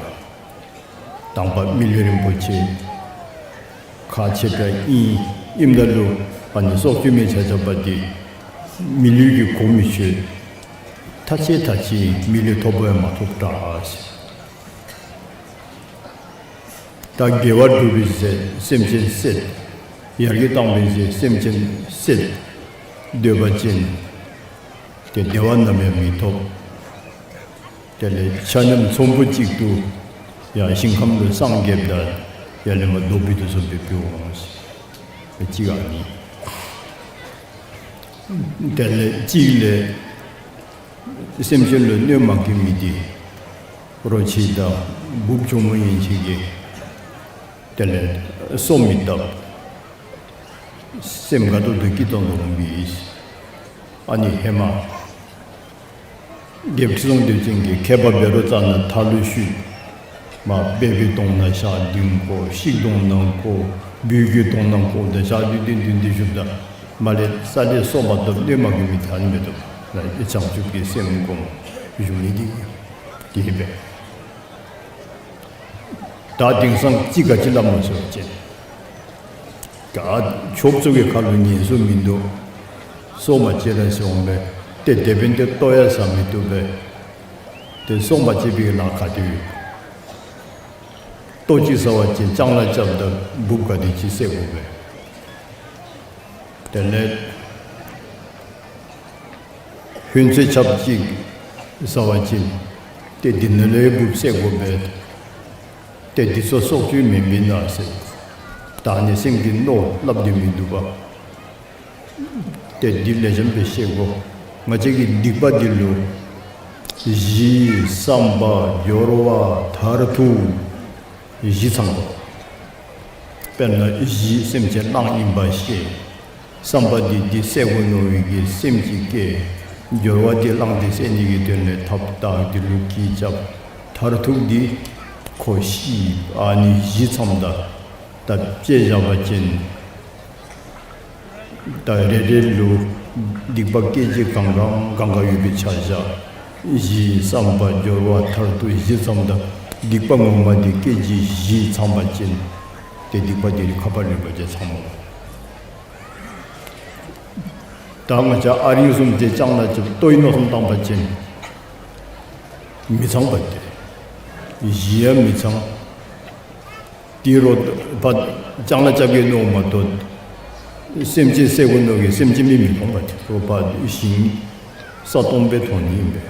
དང་པ་མི་ལུས་རིན་པོ་ཆེ་ཁག་ཆེ་དྲགས་ཨིན། ཨིནམ་ད་ལུ་ཨ་ནི་སྲོག་གཅོད་མི་ཆ་ཁྱབ་འདི་མི་ལུས་ཀྱི་གོ་མི་ཆོད། ཐག་ཆོད་ཐག་ཆོད་མི་ལུས་ཐོབ་པ་ཡང་མ་ཐོབ་དྲགས་ཟེར། ད་དགེ་བ་སྒྲུབ་པའི་ཚེ་སེམས་ཅན་བསད། ཡར་གྱི་བཏང་བའི་ཚེ་སེམས་ཅན་བསད། སྡོད་པ་ཅིན་ཏེ་བདེ་བ་ནམ་ཡང་མི་ཐོབ། དེ་ལས་ཆ་མཉམ་ཚོམ་བུ་གཅིག་ཏུ་ཡང་ཞིང་ཁམས་ལུ་སངས་རྒྱསཔ་ད་ཡར་ལས་མར་རྡོ་སྦིས་དོ་བཟུམ་སྦེ་འབད་འོང་ཟེར། གཅིག་ཨ་ནི། དེ་ལས་གཅིག་ལས་སེམས་ཅན་ལུ་གནོད་མ་བཀལ་མི་འདི་རོ་ཁྱི་དང་འབུཔ་གྱོག་མོ་ཡན་ཆད་ཀྱིས་དེ་ལས་གསོ་མི་བཏུབ། སེམས་དགའ་ཏོག་ཏོ་སྐྱིད་ཏོང་ཏོ་འོང་པས། ཨ་ནི་ཧེ་མ་རྒྱལཔོ་ཁྲི་སྲོང་ལྡེའུ་བཙན་གྱིས་མཁས་པ་འབད་རུང་རྩ་ནས་མཐའ་ལུ་བཤུད། མ་སྦལ་པའི་གདོང་ནང་ཞག་བདུན་བཀོ། ཤིག་གདོང་ནང་བཀོ། སྦུལ་གྱི་གདོང་ནང་བཀོ། ད་ཞག་བདུན་བདུན་བདུན་བདུན་བཞུགསཔ་ད་མ་ལས་རྩ་ལས་གསོ་མ་བཏུབ། གནོད་མ་བཀལ་མི་ད་ཨ་ནི་འབད་དོ། ལ་བྱང་ཆུབ་ཀྱི་སེམས་སྒོམ་བཞུགས་ནི་འདི་དེ་སྦེ། ད་དེང་སང་ཅིག་ག་ཅི་སླབ་སྨོ་ཟེར་བ་ཅིན་ད་ཆོསཔ་ཚུ་གི་ཁ་ལུ་ཉན་སྲོལ་མིན་འདུག། སྲོག་མ་བཅད་ར་ཟེར་འོང་པས། ཏེ་དེ་འབདན་ཏེ་ལྟོ་ཡང་ཟ་མི་བཏུབ་པས། ཏེ་སྲོག་མ་བཅད་པའི་ལཱ་ག་དེ་ཡོད། ལྟོ་ཅིག་ཟ་བ་ཅིན་ལྕང་ལཱ་རྐྱབ་ད་འབུཔ་ག་དེ་ཅིག་བསད་དགོ་པས། དེ་ལས་ཧོན་ཚོད་ཆབ་ཅིག་ཟ་བ་ཅིན་ཏེ་འདི་ནང་ལས་འབུཔ་བསད་དགོ་པས། ཏེ་འདི་ཚུ་སྲོག་གཅོད་མེན་པས་ན་ཟེར། ད་ཨ་ནི་སེམས་ཀྱི་མནོ་སླབ་སྟེ་མི་འདུག་པ། ཏེ་འདི་ལེགས་ཤོམ་སྦེ་ཤེས་དགོ། ང་བཅས་ཀྱི་སྡིག་པ་འདི་ལུ་གཞི་བསམ་པ་སྦྱོར་བ་མཐར་ཐུག་གཞི་ཚང་དགོ། དཔེར་ན་གཞི་སེམས་ཅན་གླང་ཨིན་པ་ཤེས། བསམ་པ་འདི་འདི་བསད་དགོ་མནོ་བའི་གི་སེམས་ཅིག་སྐྱེ། སྦྱོར་བ་འདི་གླང་འདི་བསད་ནི་གི་དོན་ལས་ཐགཔ་བཏགས། འདི་ལུ་གྱི་རྐྱབ། མཐར་ཐུག་འདི་ཁོ་ཤི། ཨ་ནི་གཞི་ཚངམ་ད་ད་དཔྱེ་བཞག་པ་ཅིན་ད་རེ་རེ་ལུ་སྡིག་པ་སྐད་ཅིག་གང་གང་གང་ག་ཡོད་པའི་ཆ་བཞག། གཞི་བསམ་པ་སྦྱོར་བ་མཐར་ཐུག་གཞི་ཚངམ་ད་སྡིག་པ་ངོ་མ་འདི་སྐད་ཅིག་གཞི་ཚང་པ་ཅིན་ཏེ་སྡིག་པ་འདི་ཁ་པར་ལུ་བ་ཅིན་ཚང་མོ། ད་ང་བཅས་ཨ་རིག་བཟུམ་ཏེ་ལྕང་ལཱ་རྐྱབ་ལྟོ་ཨིན་མནོ་བསམ་བཏང་པ་ཅིན་མི་ཚང་པ་ཏེ། གཞི་ཡང་མི་ཚང་། དེ་རུ་ཕར་ལྕང་ལཱ་རྐྱབ་གེ་མནོཝ་མ་གཏོགས་སེམས་ཅན་བསད་དགོ་མནོ་གི་སེམས་ཅན་མི་མི་མཐོང་པ་ཏེ། རོགས་ཕར་ཞིང་ས་སྟོང་སྦེ་མཐོང་ནི་ཨིན་པས།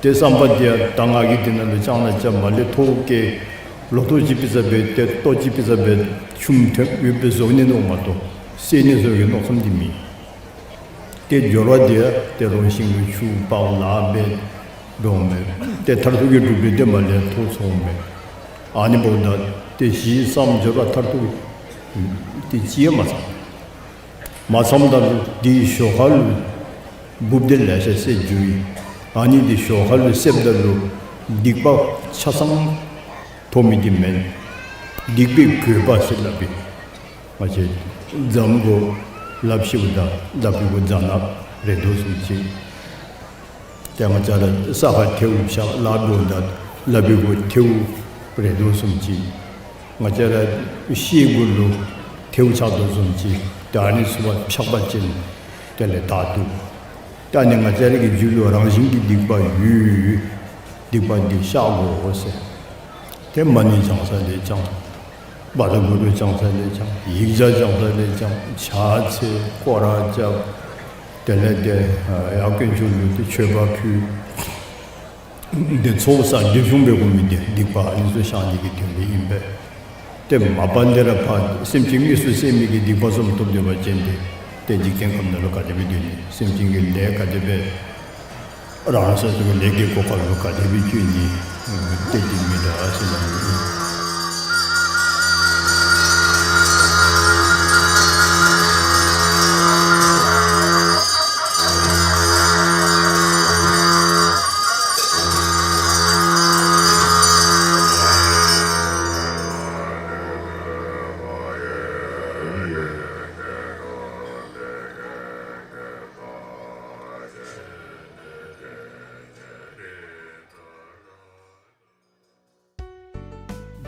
ཏེ་བསམ་པ་འདི་ཡང་ད་ང་གིས་འདི་ནང་ལུ་ལྕང་ལཱ་རྐྱབ་མ་ལས་ཐོག་བཀལ། ལོ་ཐོག་ཅིག་ཕུལ་ས་སྦེ་ཏེ་ལྟོ་ཅིག་ཕུལ་ས་སྦེ་ཆུམ་ཐོན་ཡོདཔ་སྦེ་བཟོ་ནི་མནོཝ་མ་གཏོགས་བསད་ནི་བཟོ་བའི་མནོ་བསམ་འདི་མེད། ཏེ་སྦྱོར་བ་འདི་ཡང་ཏེ་རོ་ཤིང་ལུ་ཆུ་ཕར་ལ་སྦེ་འགྱོཝ་མས། ཏེ་མཐར་ཐུག་གི་གྲུབ་འབྲས་འདི་མར་ལས་ཐོབ་སོངམ་མས། ཨ་ནི་འབདཝ་ད་ཏེ་ཞི་གསུམ་སྦྱོར་བ་མཐར་ཐུག་ཏེ་ཅིག་ཡང་མ་ཚང་། མ་ཚངམ་ད་ལུ་འདི་ཞོར་ཁ་ལུ་འབུཔ་འདི་ལེ་ཤ་བསད་འགྱོ་ཡི། ཨ་ནི་འདི་ཞོར་ཁ་ལུ་བསདཔ་ད་ལུ་སྡིག་པ་ཆ་ཚང་ཐོབ་མི་འདི་མེན། སྡིག་པའི་གོས་པ་ཟེར་སླབ་ཨིན། ང་བཅས་རྫམ་གུ་ལགཔ་བཤེད་པ་དང་ལགཔ་གི་གུ་རྫ་ནག་རེག་དོ་བཟུམ་ཅིག། ཏེ་ང་བཅས་ར་ས་ཁར་ཐལཝ་བཞག་ལཱ་འབདཝ་ད་ལགཔ་གི་གུ་ཐལཝ་རེག་དོ་བཟུམ་ཅིག། ང་བཅས་ར་ཤེལ་གུ་ལུ་ཐལཝ་ཆགས་དོ་བཟུམ་ཅིག། ཏེ་ཨ་ནི་ཚུ་བ་ཆགས་པ་ཅིན་དེ་ལས་ཐར་བཏུབ། ཏེ་ཨ་ནི་ང་བཅས་ར་གི་རྒྱུད་ལུ་རང་བཞིན་གྱི་སྡིག་པ་ཡོད། སྡིག་པ་འདི་བཤགས་དགོ་ཟེར། ཏེ་མ་ཎི་བགྱང་ས་ལས་བགྱང་། བཛྲ་གུ་རུ་བགྱང་ས་ལས་བགྱང་། ཡིག་བརྒྱ་བགྱང་ས་ལས་བགྱང་། ཕྱག་འཚལ་སྐོར་ར་རྐྱབ། དེ་ལས་ཏེ་ཡར་དཀོན་མཆོག་ལུ་ཏེ་མཆོད་པ་ཕུལ། ཏེ་ཚོགས་བསགས་སྒྲིབ་སྦྱོང་འབད་དགོ་མི་འདི་སྡིག་པ་ཨ་ནི་ཚུ་བཤགས་ནི་གི་དོན་ལུ་ཨིན་པས། ཏེ་མ་པ་ལས་ར་ཕར་སེམས་ཅན་དངོས་སུ་བསད་མི་གི་སྡིག་པ་བཟུམ་ཐོབ་སྟེ་འབད་བ་ཅིན་ཏེ་ཏེ་འཇིག་རྟེན་ཁམས་ནང་ལུ་ག་དེ་སྦེ་སྡོད་ནི། སེམས་ཅན་གྱི་ལས་ག་དེ་སྦེ་རང་སོ་སོ་གི་ལས་ཀྱི་གོ་སྐབས་ལུ་ག་དེ་སྦེ་བཅུག་ནི། ཏེ་འདི་མི་འདྲ་ཟེར་ནི།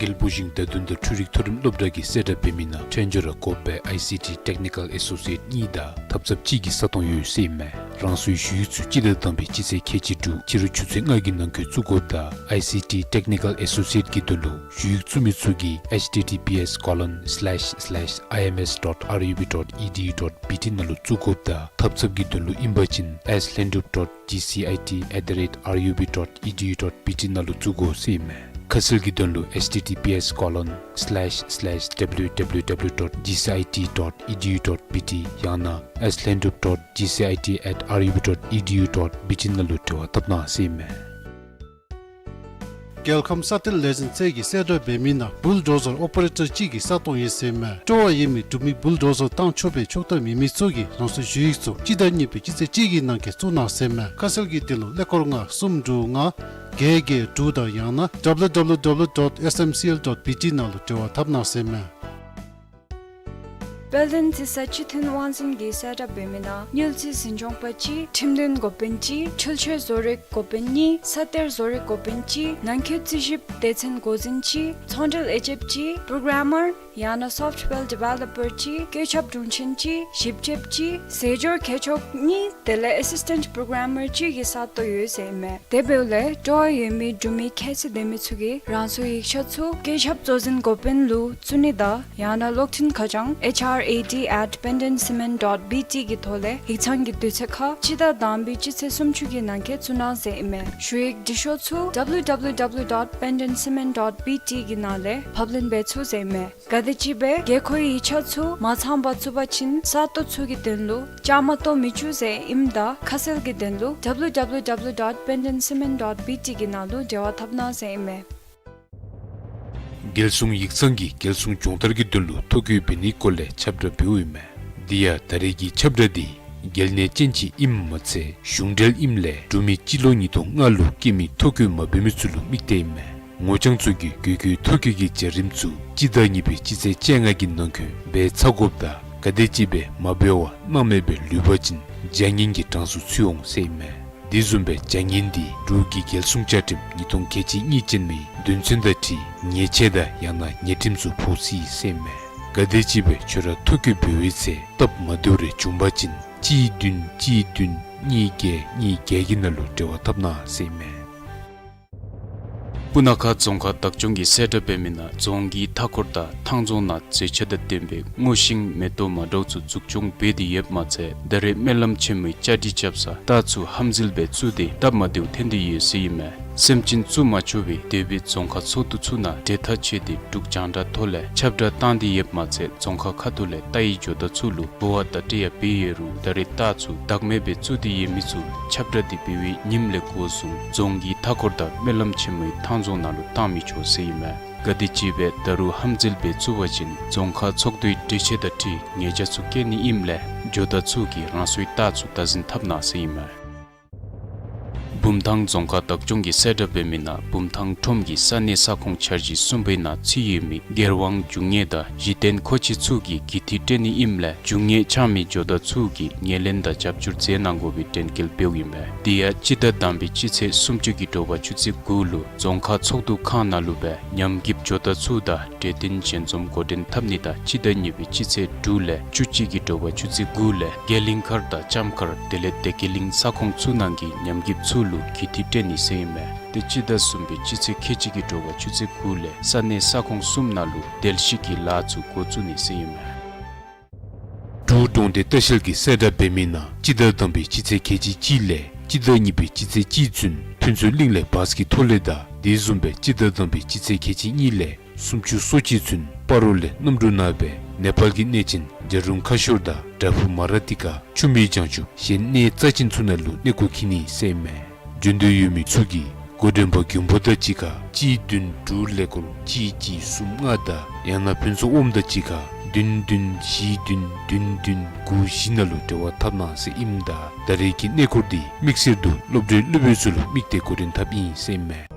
རྒྱལ་པོ་ཞིང་བདག་མདུན་དང་འཕྲུལ་རིག་མཐོ་རིམ་སློབ་གྲྭ་གིས་གསལ་བསྒྲགས་འབད་མི་ནང་ཕྲན་བཅས་ར་དགོ་པའི་ཨའི་སི་ཊི་ཊེག་ནི་ཀཱལ་ཨེ་སོ་སི་ཨེཊ་གཉིས་དང་ཐབ་ཚངཔ་གཅིག་གི་ས་སྟོང་ཡོད་ཟེར་ཨིན་མས། རང་སོའི་ཞུ་ཡིག་ཚུ་སྤྱི་ཟླ་དང་པའི་སྤྱི་ཚེས་ཁལ་གཅིག་དྲུག་ཕྱི་རུ་ཆུ་ཚོད་ལྔ་གི་ནང་འཁོད་བཙུགས་དགོཔ་དང་ཨའི་སི་ཊི་ཊེག་ནི་ཀཱལ་ཨེ་སོ་སི་ཨེཊ་གི་དོན་ལུ་ཞུ་ཡིག་བཙུགས་མི་ཚུ་གིས་ཨེཆ་ཊི་ཊི་པི་ཨེསི་ཀོ་ལོན་སི་ལེཤ་སི་ལེཤ་ཨའི་ཨེམ་ཨེསི་ཌོཊ་ཨར་ཡུ་བི་ཌོཊ་ཨི་ཌི་ཡུ་ཌོཊ་བི་ཊི་ནང་ལུ་བཙུགས་དགོཔ་དང་ཐབ་ཚངཔ་གི་དོན་ལུ་ཨིན་པ་ཅིན་ཨེསི་ལྷན་གྲུབ་ཌོཊ་ཇི་སི་ཨའི་ཊི་ཨེཊ་དི་རེཊ་ཨར་ཡུ་བི་ཌོཊ་ཨི་ཌི་ཡུ་ཌོཊ་བི་ཊི་ནང་ལུ་བཙུགས་དགོ་ཟེར་ཨིན་མས། ཁ་གསལ་གྱི་དོན་ལུ་ཨེཆ་ཊི་ཊི་པི་ཨེསི་ཀོ་ལོན་སི་ལེཤ་སི་ལེཤ་ཌབ་ལུ་ཡུ་ཌབ་ལུ་ཡུ་ཌབ་ལུ་ཡུ་ཌོཊ་ཇི་སི་ཨའི་ཊི་ཌོཊ་ཨི་ཌི་ཡུ་ཌོཊ་བི་ཊི་ཡང་ན་ཨེསི་ལྷན་གྲུབ་ཌོཊ་ཇི་སི་ཨའི་ཊི་ཨེཊ་ཨར་ཡུ་བི་ཌོཊ་ཨི་ཌི་ཡུ་ཌོཊ་བི་ཊི་ནང་ལུ་འབྲེལ་བ་འཐབ་གནང་ཟེར་ཨིན་མས། རྒྱལ་ཁམས་ས་གཏེར་ལས་འཛིན་ཚད་ཀྱིས་གསལ་བསྒྲགས་འབད་མི་ནང་བུལ་ཌོ་ཟར་ཨོ་པ་རེ་ཊར་གཅིག་གི་ས་སྟོང་ཡོད་ཟེར་ཨིན་མས། སྤྲོ་བ་ཡོད་མི་འབྲུག་མི་བུལ་ཌོ་ཟར་བཏང་ཆོག་པའི་ཆོག་ཐམ་མེད་མི་ཚུ་གིས་རང་སོའི་ཞུ་ཡིག་ཚུ་སྤྱི་ཟླ་གཉིས་པའི་སྤྱི་ཚེས་གཅིག་གི་ནང་འཁོད་བཙུགས་གནང་ཟེར་ཨིན་མས། ཁ་གསལ་གྱི་དོན་ལུ་ཀླད་ཀོར་ལྔ་གསུམ་དྲུག་ལྔ་བརྒྱད་བརྒྱད་དྲུག་དང་ཡང་ན་ཌབ་ལུ་ཡུ་ཌབ་ལུ་ཡུ་ཌོཊ་ཨེསི་ཨེམ་སི་ཨེལ་ཌོཊ་བི་ཊི་ནང་ལུ་འབྲེལ་བ་འཐབ་གནང་ཟེར་ཨིན་མས། དཔལ་ལྡན་རྩི་ས་སྤྱི་མཐུན་དབང་འཛིན་གྱིས་གསལ་བསྒྲགས་འབད་མི་ནང་དངུལ་རྩིས་འཛིན་སྐྱོང་པ་གཅིག་ཁྲིམས་དོན་འགོ་དཔོན་གཅིག་འཕྲུལ་ཆས་བཟོ་རིག་འགོ་དཔོན་གཉིས་ས་གཏེར་བཟོ་རིག་འགོ་དཔོན་གཅིག་ནང་འཁོད་རྩིས་ཞིབ་སྡེ་ཚན་འགོ་འཛིན་གཅིག་ཚོང་འབྲེལ་ཨེ་ཇེནཊ་གཅིག་པྲོ་གྲམ་མར་ཡང་ན་སོཕཊ་ཝེར་ཌི་ཝེ་ལོ་པར་གཅིག་བཀོད་ཁྱབ་དྲུང་ཆེན་གཅིག་ཞིབ་དཔྱདཔ་གཅིག་ཟས་སྦྱོར་མཁས་མཆོག་གཉིས་དེ་ལས་ཨེ་སིས་ཊེནཊ་པྲོ་གྲམ་མར་གཅིག་གི་ས་སྟོང་ཡོད་ཟེར་ཨིན་མས། དེ་འབདཝ་ལས་སྤྲོ་བ་ཡོད་མི་འབྲུག་མི་ཁྱད་ཚད་ལྡན་མི་ཚུ་གིས་རང་སོའི་ཡིག་ཆ་ཚུ་བཀོད་ཁྱབ་གཙོ་འཛིན་འགོ་དཔོན་ལུ་བཙུགས་ནི་དང་ཡང་ན་གློག་འཕྲིན་ཁ་བྱང་ཨེཆ་ཨར་ཨེ་ཌི་ཨེཊ་པེན་ཌེན་སི་མེནཊ་ཌོཊ་བི་ཊི་གི་ཐོག་ལས་ཡིག་ཚང་གི་དུས་ཚོད་ཁར་སྤྱི་ཟླ་དང་པའི་སྤྱི་ཚེས་སུམ་ཅུ་གི་ནང་འཁོད་བཙུགས་གནང་ཟེར་ཨིན་མས། ཞུ་ཡིག་འབྲི་ཤོག་ཚུ་ཌབ་ལུ་ཡུ་ཌབ་ལུ་ཡུ་ཌབ་ལུ་ཡུ་ཌོཊ་པེན་ཌེན་སི་མེནཊ་ཌོཊ་བི་ཊི་གི་ནང་ལས་ཕབ་ལེན་འབད་ཚུགས་ཟེར་ཨིན་མས། གལ་ཏེ་ཅིག་སྦེ་དགོས་མཁོའི་ཡིག་ཆ་ཚུ་མ་ཚང་པར་བཙུགས་པ་ཅིན་ས་སྟོང་ཚུ་གི་དོན་ལུ་བཅའ་མར་གཏོགས་མི་བཅུག་ཟེར་ཨིནམ་ད་ཁ་གསལ་གྱི་དོན་ལུ་ཌབ་ལུ་ཡུ་ཌབ་ལུ་ཡུ་ཌབ་ལུ་ཡུ་ཌོཊ་པེན་ཌེན་སི་མེནཊ་ཌོཊ་བི་ཊི་གི་ནང་ལུ་འབྲེལ་བ་འཐབ་གནང་ཟེར་ཨིན་མས། རྒྱལ་སྲུང་ཡིག་ཚང་གིས་རྒྱལ་སྲུང་སྦྱོང་བརྡར་གྱི་དོན་ལུ་ཐོ་བཀོད་འབད་ནིའི་སྐོར་ལས་ཁྱབ་བསྒྲགས་འབདཝ་ཨིན་མས། དེ་ཡང་ད་རེས་ཀྱི་ཁྱབ་བསྒྲགས་འདི་གལ་གནད་ཅན་ཅིག་ཨིནམ་མ་ཚད་གཞུང་འབྲེལ་ཨིནམ་ལས་འབྲུག་མི་སྤྱི་ལོ་ཉིས་སྟོང་ལྔ་ལུ་སྐྱེས་མི་ཐོ་བཀོད་མ་འབད་མི་ཚུ་ལུ་དམིགས་ཏེ་ཨིན་མས། ངོ་རྐྱང་ཚུ་གིས་དགོས་མཁོའི་ཐོ་བཀོད་ཀྱི་བྱ་རིམ་ཚུ་སྤྱི་ཟླ་གཉིས་པའི་སྤྱི་ཚེས་བཅོ་ལྔ་གི་ནང་འཁོད་འབད་ཚར་དགོཔ་དང་གལ་ཏེ་ཅིག་སྦེ་མ་འབད་བར་སྣང་མེད་སྦེ་ལུས་པ་ཅིན་བྱ་ངན་གྱི་གྲངས་སུ་ཚུད་འོང་ཟེར་ཨིན་མས། དེ་བཟུམ་སྦེ་བྱ་ངན་འདི་འབྲུག་གི་རྒྱལ་སྲུང་བཅའ་ཁྲིམས་ཉིས་སྟོང་ཁལ་གཅིག་གཉིས་ཅན་མའི་དོན་ཚན་དང་འཁྲིལ་ཉེས་ཆད་དང་ཡང་ན་ཉེས་ཁྲིམས་ཚུ་ཕོག་སྲིད་ཟེར་ཨིན་མས། གལ་ཏེ་ཅིག་སྦེ་ཁྱོད་ར་ཐོ་བཀོད་འབད་བའི་ཚེ་སྟབས་མ་བདེཝ་རེ་བྱུང་པ་ཅིན་གཅིག་བདུན་གཅིག་བདུན་གཉིས་བརྒྱད་གཉིས་བརྒྱད་ཀྱི་ནང་ལུ་འབྲེལ་བ་འཐབ་གནང་ཟེར་ཨིན་མས། སྤུ་ན་ཁ་རྫོང་ཁག་བདག་སྐྱོང་གིས་གསལ་བསྒྲགས་འབད་མི་ནང་རྫོང་གི་མཐའ་འཁོར་དང་ཐང་རྫོང་ནང་མཛེས་ཆ་དང་ལྡན་པའི་སྔོ་ཤིང་མེ་ཏོག་མ་འདྲཝ་ཚུ་འཛུགས་སྐྱོང་འབད་དེ་ཡོདཔ་མ་ཚད་ད་རེས་སྨོན་ལམ་ཆེན་མོའི་བཅའ་སྒྲིག་རྐྱབ་ས་རྟ་ཚུ་ཧམ་འཛུལ་སྦེ་བཙུགས་ཏེ་སྟབས་མ་བདེཝ་ཐོན་ཏེ་ཡོད་ཟེར་ཨིན་མས། སེམས་ཅན་བཙུགས་མ་ཆོག་པའི་དེ་སྦེ་རྫོང་ཁག་ཚོགས་འདུ་ཚུ་ནང་གྲོས་ཐག་བཅད་དེ་འབྲུག་རྒྱང་བསྒྲགས་ཐོག་ལས་ཁྱབ་བསྒྲགས་བཏང་སྟེ་ཡོདཔ་མ་ཚད་རྫོང་ཁག་ཁ་ཐུག་ལས་རྟ་ཡི་ཇོ་བདག་ཚུ་ལུ་འབུལ་བ་དང་སྤྲོ་བ་ཕུལ་ཡོད་རུང་ད་རེས་རྟ་ཚུ་བདག་མེད་སྦེ་བཙུགས་ཏེ་ཡོད་མི་ཚུ་ཁྱབ་བསྒྲགས་འདི་འབད་བའི་ཉིནམ་ལས་འགོ་བཟུང་རྫོང་གི་མཐའ་འཁོར་དང་སྨོན་ལམ་ཆེན་མོའི་ཐང་རྫོང་ནང་ལུ་བཏང་མི་ཆོག་ཟེར་ཨིན་མས། ག་དེམ་ཅིག་སྦེ་ད་རུང་ཧམ་འཛུལ་སྦེ་བཙུགས་པ་ཅིན་རྫོང་ཁག་ཚོགས་འདུའི་གྲོས་ཆོད་དང་འཁྲིལ་ཉེས་བྱ་ཚུ་བཀལ་ནི་ཨིནམ་ལས་ཇོ་བདག་ཚུ་གིས་རང་སོའི་རྟ་ཚུ་བདག་འཛིན་འཐབ་གནང་ཟེར་ཨིན་མས། བུམ་ཐང་རྫོང་ཁག་བདག་སྐྱོང་གི་གསལ་བསྒྲགས་འབད་མི་ནང་བུམ་ཐང་ཁྲོམ་གྱི་ས་གནས་ས་ཁོངས་འཆར་གཞི་གསུམ་པའི་ནང་ཚུད་ཡོད་མི་སྒེར་དབང་རྒྱུ་དངོས་དང་གཞི་རྟེན་མཁོ་ཆས་ཚུ་གི་གུས་འདུད་སྤྲོད་ནི་ཨིནམ་ལས་རྒྱུ་དངོས་འཆང་མི་ཇོ་བདག་ཚུ་གིས་ངོས་ལེན་དང་རྒྱབ་སྐྱོར་མཛད་གནང་དགོ་པའི་དྲན་སྐུལ་འབདཝ་ཨིན་མས། དེ་ཡང་སྤྱི་ཟླ་དང་པའི་སྤྱི་ཚེས་སུམ་ཅུ་གི་དྲོ་པ་ཆུ་ཚོད་དགུ་ལུ་རྫོང་ཁག་ཚོགས་འདུ་ཁང་ནང་ལུ་སྦེ་ཉམས་རྒུདཔ་ཇོ་བདག་ཚུ་དང་གྲོས་བསྟུན་ཞལ་འཛོམས་འགོ་འདྲེན་འཐབ་ནི་དང་སྤྱི་ཟླ་གཉིས་པའི་སྤྱི་ཚེས་དྲུག་ལས་བཅུ་གཅིག་གི་དྲོ་པ་ཆུ་ཚོད་དགུ་ལས་རྒྱ་གླིང་མཁར་དང་ལྕམ་མཁར་དེ་ལས་བདེ་སྐྱིད་གླིང་ས་ཁོངས་ཚུ་ནང་གི་ཉམས་རྒུདཔ་ཚུ་ལུ་གུས་འདུད་སྤྲོད་ནི་ཟེར་ཨིན་མས། དེ་སྤྱི་ཟླ་གསུམ་པའི་སྤྱི་ཚེས་ཁལ་གཅིག་གི་དྲོ་པ་ཆུ་ཚོད་དགུ་ལས་ས་གནས་ས་ཁོངས་གསུམ་ནང་ལུ་རྟེན་གཞི་གི་ལཱ་ཚུ་འགོ་བཙུགས་ནི་ཟེར་ཨིན་མས། འབྲུག་གྲོང་སྡེ་ལྟ་བཤལ་གྱི་གསལ་བསྒྲགས་འབད་མི་ནང་སྤྱི་ཟླ་དང་པའི་སྤྱི་ཚེས་ཁལ་གཅིག་གཅིག་ལས་སྤྱི་ཟླ་གཉིས་པའི་སྤྱི་ཚེས་གཅིག་ཚུན་ཕུན་ཚོགས་གླིང་ལས་བཱས་ཀྱི་ཐོག་ལས་དང་དེ་བཟུམ་སྦེ་སྤྱི་ཟླ་དང་པའི་སྤྱི་ཚེས་ཁལ་གཅིག་གཉིས་ལས་སུམ་ཅུ་སོ་གཅིག་ཚུན་སྤ་རོ་ལས་གནམ་གྲུ་ནང་སྦེ་ནེ་པཱལ་གྱི་གནས་ཆེན་ཇ་རུང་ཁ་ཤོར་དང་བྲག་ཕུག་མ་ར་ཏི་ཀ་ཆུ་སྨད་བྱང་ཆུབ་གཞན་གནས་རྩ་ཅན་ཚུ་ནང་ལུ་གནས་སྐོར་འཁྱིད་ནི་ཟེར་ཨིན་མས། འབྱོན་འདོད་ཡོད་མི་ཚུ་གིས་འགོ་འདྲེན་པ་མགོན་པོ་དང་གཅིག་ཁར་གཅིག་བདུན་དྲུག་ཀླད་ཀོར་གཅིག་གཅིག་གསུམ་ལྔ་དང་ཡང་ན་ཕུན་ཚོགས་དབངམོ་དང་གཅིག་ཁར་བདུན་བདུན་བཞི་བདུན་བདུན་བདུན་དགུ་བཞི་ནང་ལུ་འབྲེལ་བ་འཐབ་གནང་ཟེར་ཨིནམ་ད་ད་རེས་ཀྱི་གནས་སྐོར་འདི་དམིགས་བསལ་དུ་སློབ་གྲྭའི་སློབ་དཔོན་ཚུ་ལུ་དམིགས་ཏེ་འགོ་འདྲེན་འཐབ་ཨིན་ཟེར་ཨིན་མས།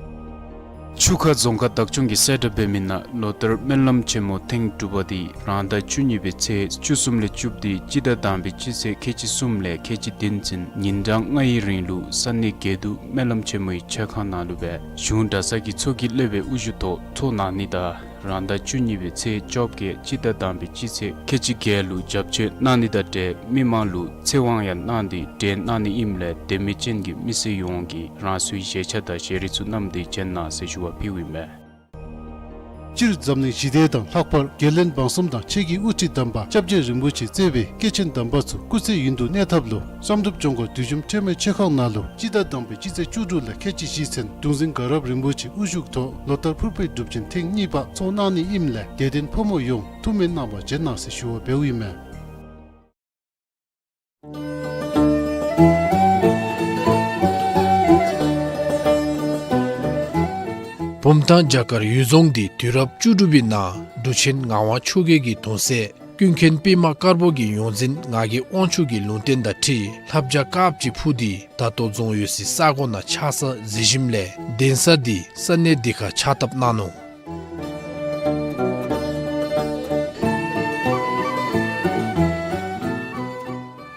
ཆུ་ཁ་རྫོང་ཁག་བདག་སྐྱོང་གི་གསལ་བསྒྲགས་འབད་མི་ནང་ལོ་ལྟར་སྨོན་ལམ་ཆེན་མོ་ཐེངས་དྲུག་པ་འདི་རང་ཟླ་བཅུ་གཉིས་པའི་ཚེས་བཅུ་གསུམ་ལས་བཅུ་བདུན་སྤྱི་ཟླ་དང་པའི་སྤྱི་ཚེས་ཁལ་གཅིག་གསུམ་ལས་ཁལ་གཅིག་བདུན་ཚུན་ཉིན་གྲངས་ལྔའི་རིང་ལུ་ས་གནས་དགེ་འདུན་སྨོན་ལམ་ཆེན་མོའི་ཆོས་ཁང་ནང་ལུ་སྦེ་གཞུང་གྲྭ་ཚང་གི་ཚོགས་ཀྱི་སློབ་དཔོན་དབུ་བཞུགས་ཐོག་ཚོགས་གནང་ནི་དང་རང་ཟླ་བཅུ་གཉིས་པའི་ཚེས་བཅོ་བརྒྱད་སྤྱི་ཟླ་དང་པའི་སྤྱི་ཚེས་ཁལ་གཅིག་བརྒྱད་ལུ་བྱབས་ཆོས་གནང་ནི་དང་འབྲེལ་མི་མང་ལུ་ཚེ་དབང་ཡང་གནང་སྟེ་གྲོལ་གནང་ནི་ཨིནམ་ལས་དད་མོས་ཅན་གྱི་མི་སེར་ཡོངས་ཀྱིས་རང་སོའི་བཞེས་ཆས་དང་ཞལ་རས་ཚུ་བསྣམས་ཏེ་བྱོན་གནང་ཟེར་ཞུ་བ་ཕུལཝ་ཨིན་མས། སྤྱིར་འཛམ་གླིང་ཞི་བདེ་དང་ལྷག་པར་རྒྱལ་བློན་འབངས་གསུམ་དང་ཆོས་ཀྱི་དབུ་ཁྲིད་དམ་པ་སྐྱབས་རྗེ་རིན་པོ་ཆེ་གཙོས་པའི་སྐྱེས་ཆེན་དམ་པ་ཚུ་སྐུ་ཚེ་ཡུན་དུ་གནས་ཐབས་ལུ་བསམ་གྲུབ་ལྗོངས་མཁར་བདུད་འཇོམས་ཁྲོས་མའི་མཆོད་ཁང་ནང་ལུ་སྤྱི་ཟླ་དང་པའི་སྤྱི་ཚེས་བཅུ་དྲུག་ལས་ཁལ་གཅིག་བཞི་ཚུན་གདུང་འཛིན་དགའ་རབ་རིན་པོ་ཆེ་དབུ་བཞུགས་ཐོག་ལོ་ལྟར་ཕུར་པའི་སྒྲུབ་ཆེན་ཐེངས་གཉིས་པ་ཚོགས་གནང་ནི་ཨིནམ་ལས་དད་ལྡན་ཕོ་མོ་ཡོངས་ཐུགས་སྨོན་གནང་བར་བྱོན་གནང་ཟེར་ཞུ་བ་འབདཝ་ཨིན་མས། བུམ་ཐང་བྱ་དཀར་གཡུལ་རྫོང་འདི་དུས་རབས་བཅུ་དྲུག་པའི་ནང་འབྲུག་ཆེན་ངག་དབང་ཆོས་རྒྱལ་གྱི་གདུང་སྲས་ཀུན་མཁྱེན་པདྨ་དཀར་པོ་གི་ཡོངས་འཛིན་ངག་གི་དབང་ཕྱུག་གི་ལུང་བསྟན་དང་འཁྲིལ་ལྷ་བྱ་དཀརཔོ་ཅིག་འཕུར་ཏེ་ད་ལྟོ་རྫོང་ཡོད་སའི་ས་གོ་ནང་ཆགས་ས་གཟིགས་ཞིནམ་ལས་གདན་ས་འདི་ས་གནས་འདི་ཁར་ཕྱག་བཏབ་གནང་ནུག།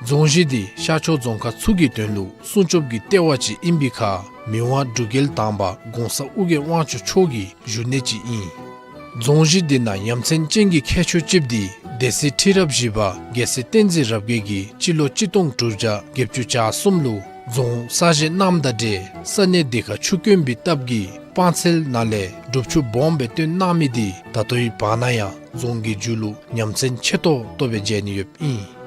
རྫོང་གཞི་འདི་ཤར་ཕྱོགས་རྫོང་ཁག་ཚུ་གི་དོན་ལུ་སྲུང་སྐྱོབ་ཀྱི་ལྟེ་བ་ཅིག་ཨིན་པའི་ཁར་མི་དབང་འབྲུག་རྒྱལ་དང་པ་གོང་ས་ཨོ་རྒྱན་དབང་ཕྱུག་མཆོག་གི་བཞུགས་གནས་ཅིག་ཨིན། རྫོང་གཞི་འདི་ནང་ཡ་མཚན་ཅན་གྱི་ཁྱད་ཆོས་ཅིག་འདི་སྡེ་སྲིད་ཁྲི་རབས་བཞི་པ་རྒྱལ་སྲས་བསྟན་འཛིན་རབ་རྒྱས་ཀྱིས་སྤྱི་ལོ་གཅིག་སྟོང་དྲུག་བརྒྱ་བརྒྱད་ཅུ་གྱ་གསུམ་ལུ་རྫོང་གསར་བཞེངས་གནངམ་དང་འབྲེལ་ས་གནས་འདི་ཁར་ཆུ་དཀོན་པའི་སྟབས་ཀྱིས་སྤང་ཚལ་ནང་ལས་སྒྲུབ་ཆུ་སྦོམ་སྦེ་བཏོན་གནང་མི་འདི་ད་ལྟོའི་བར་ན་ཡང་རྫོང་གི་མཇུག་ལུ་ཡ་མཚན་ཆེ་ཏོག་ཏོ་སྦེ་མཇལ་ནི་ཡོདཔ་ཨིན།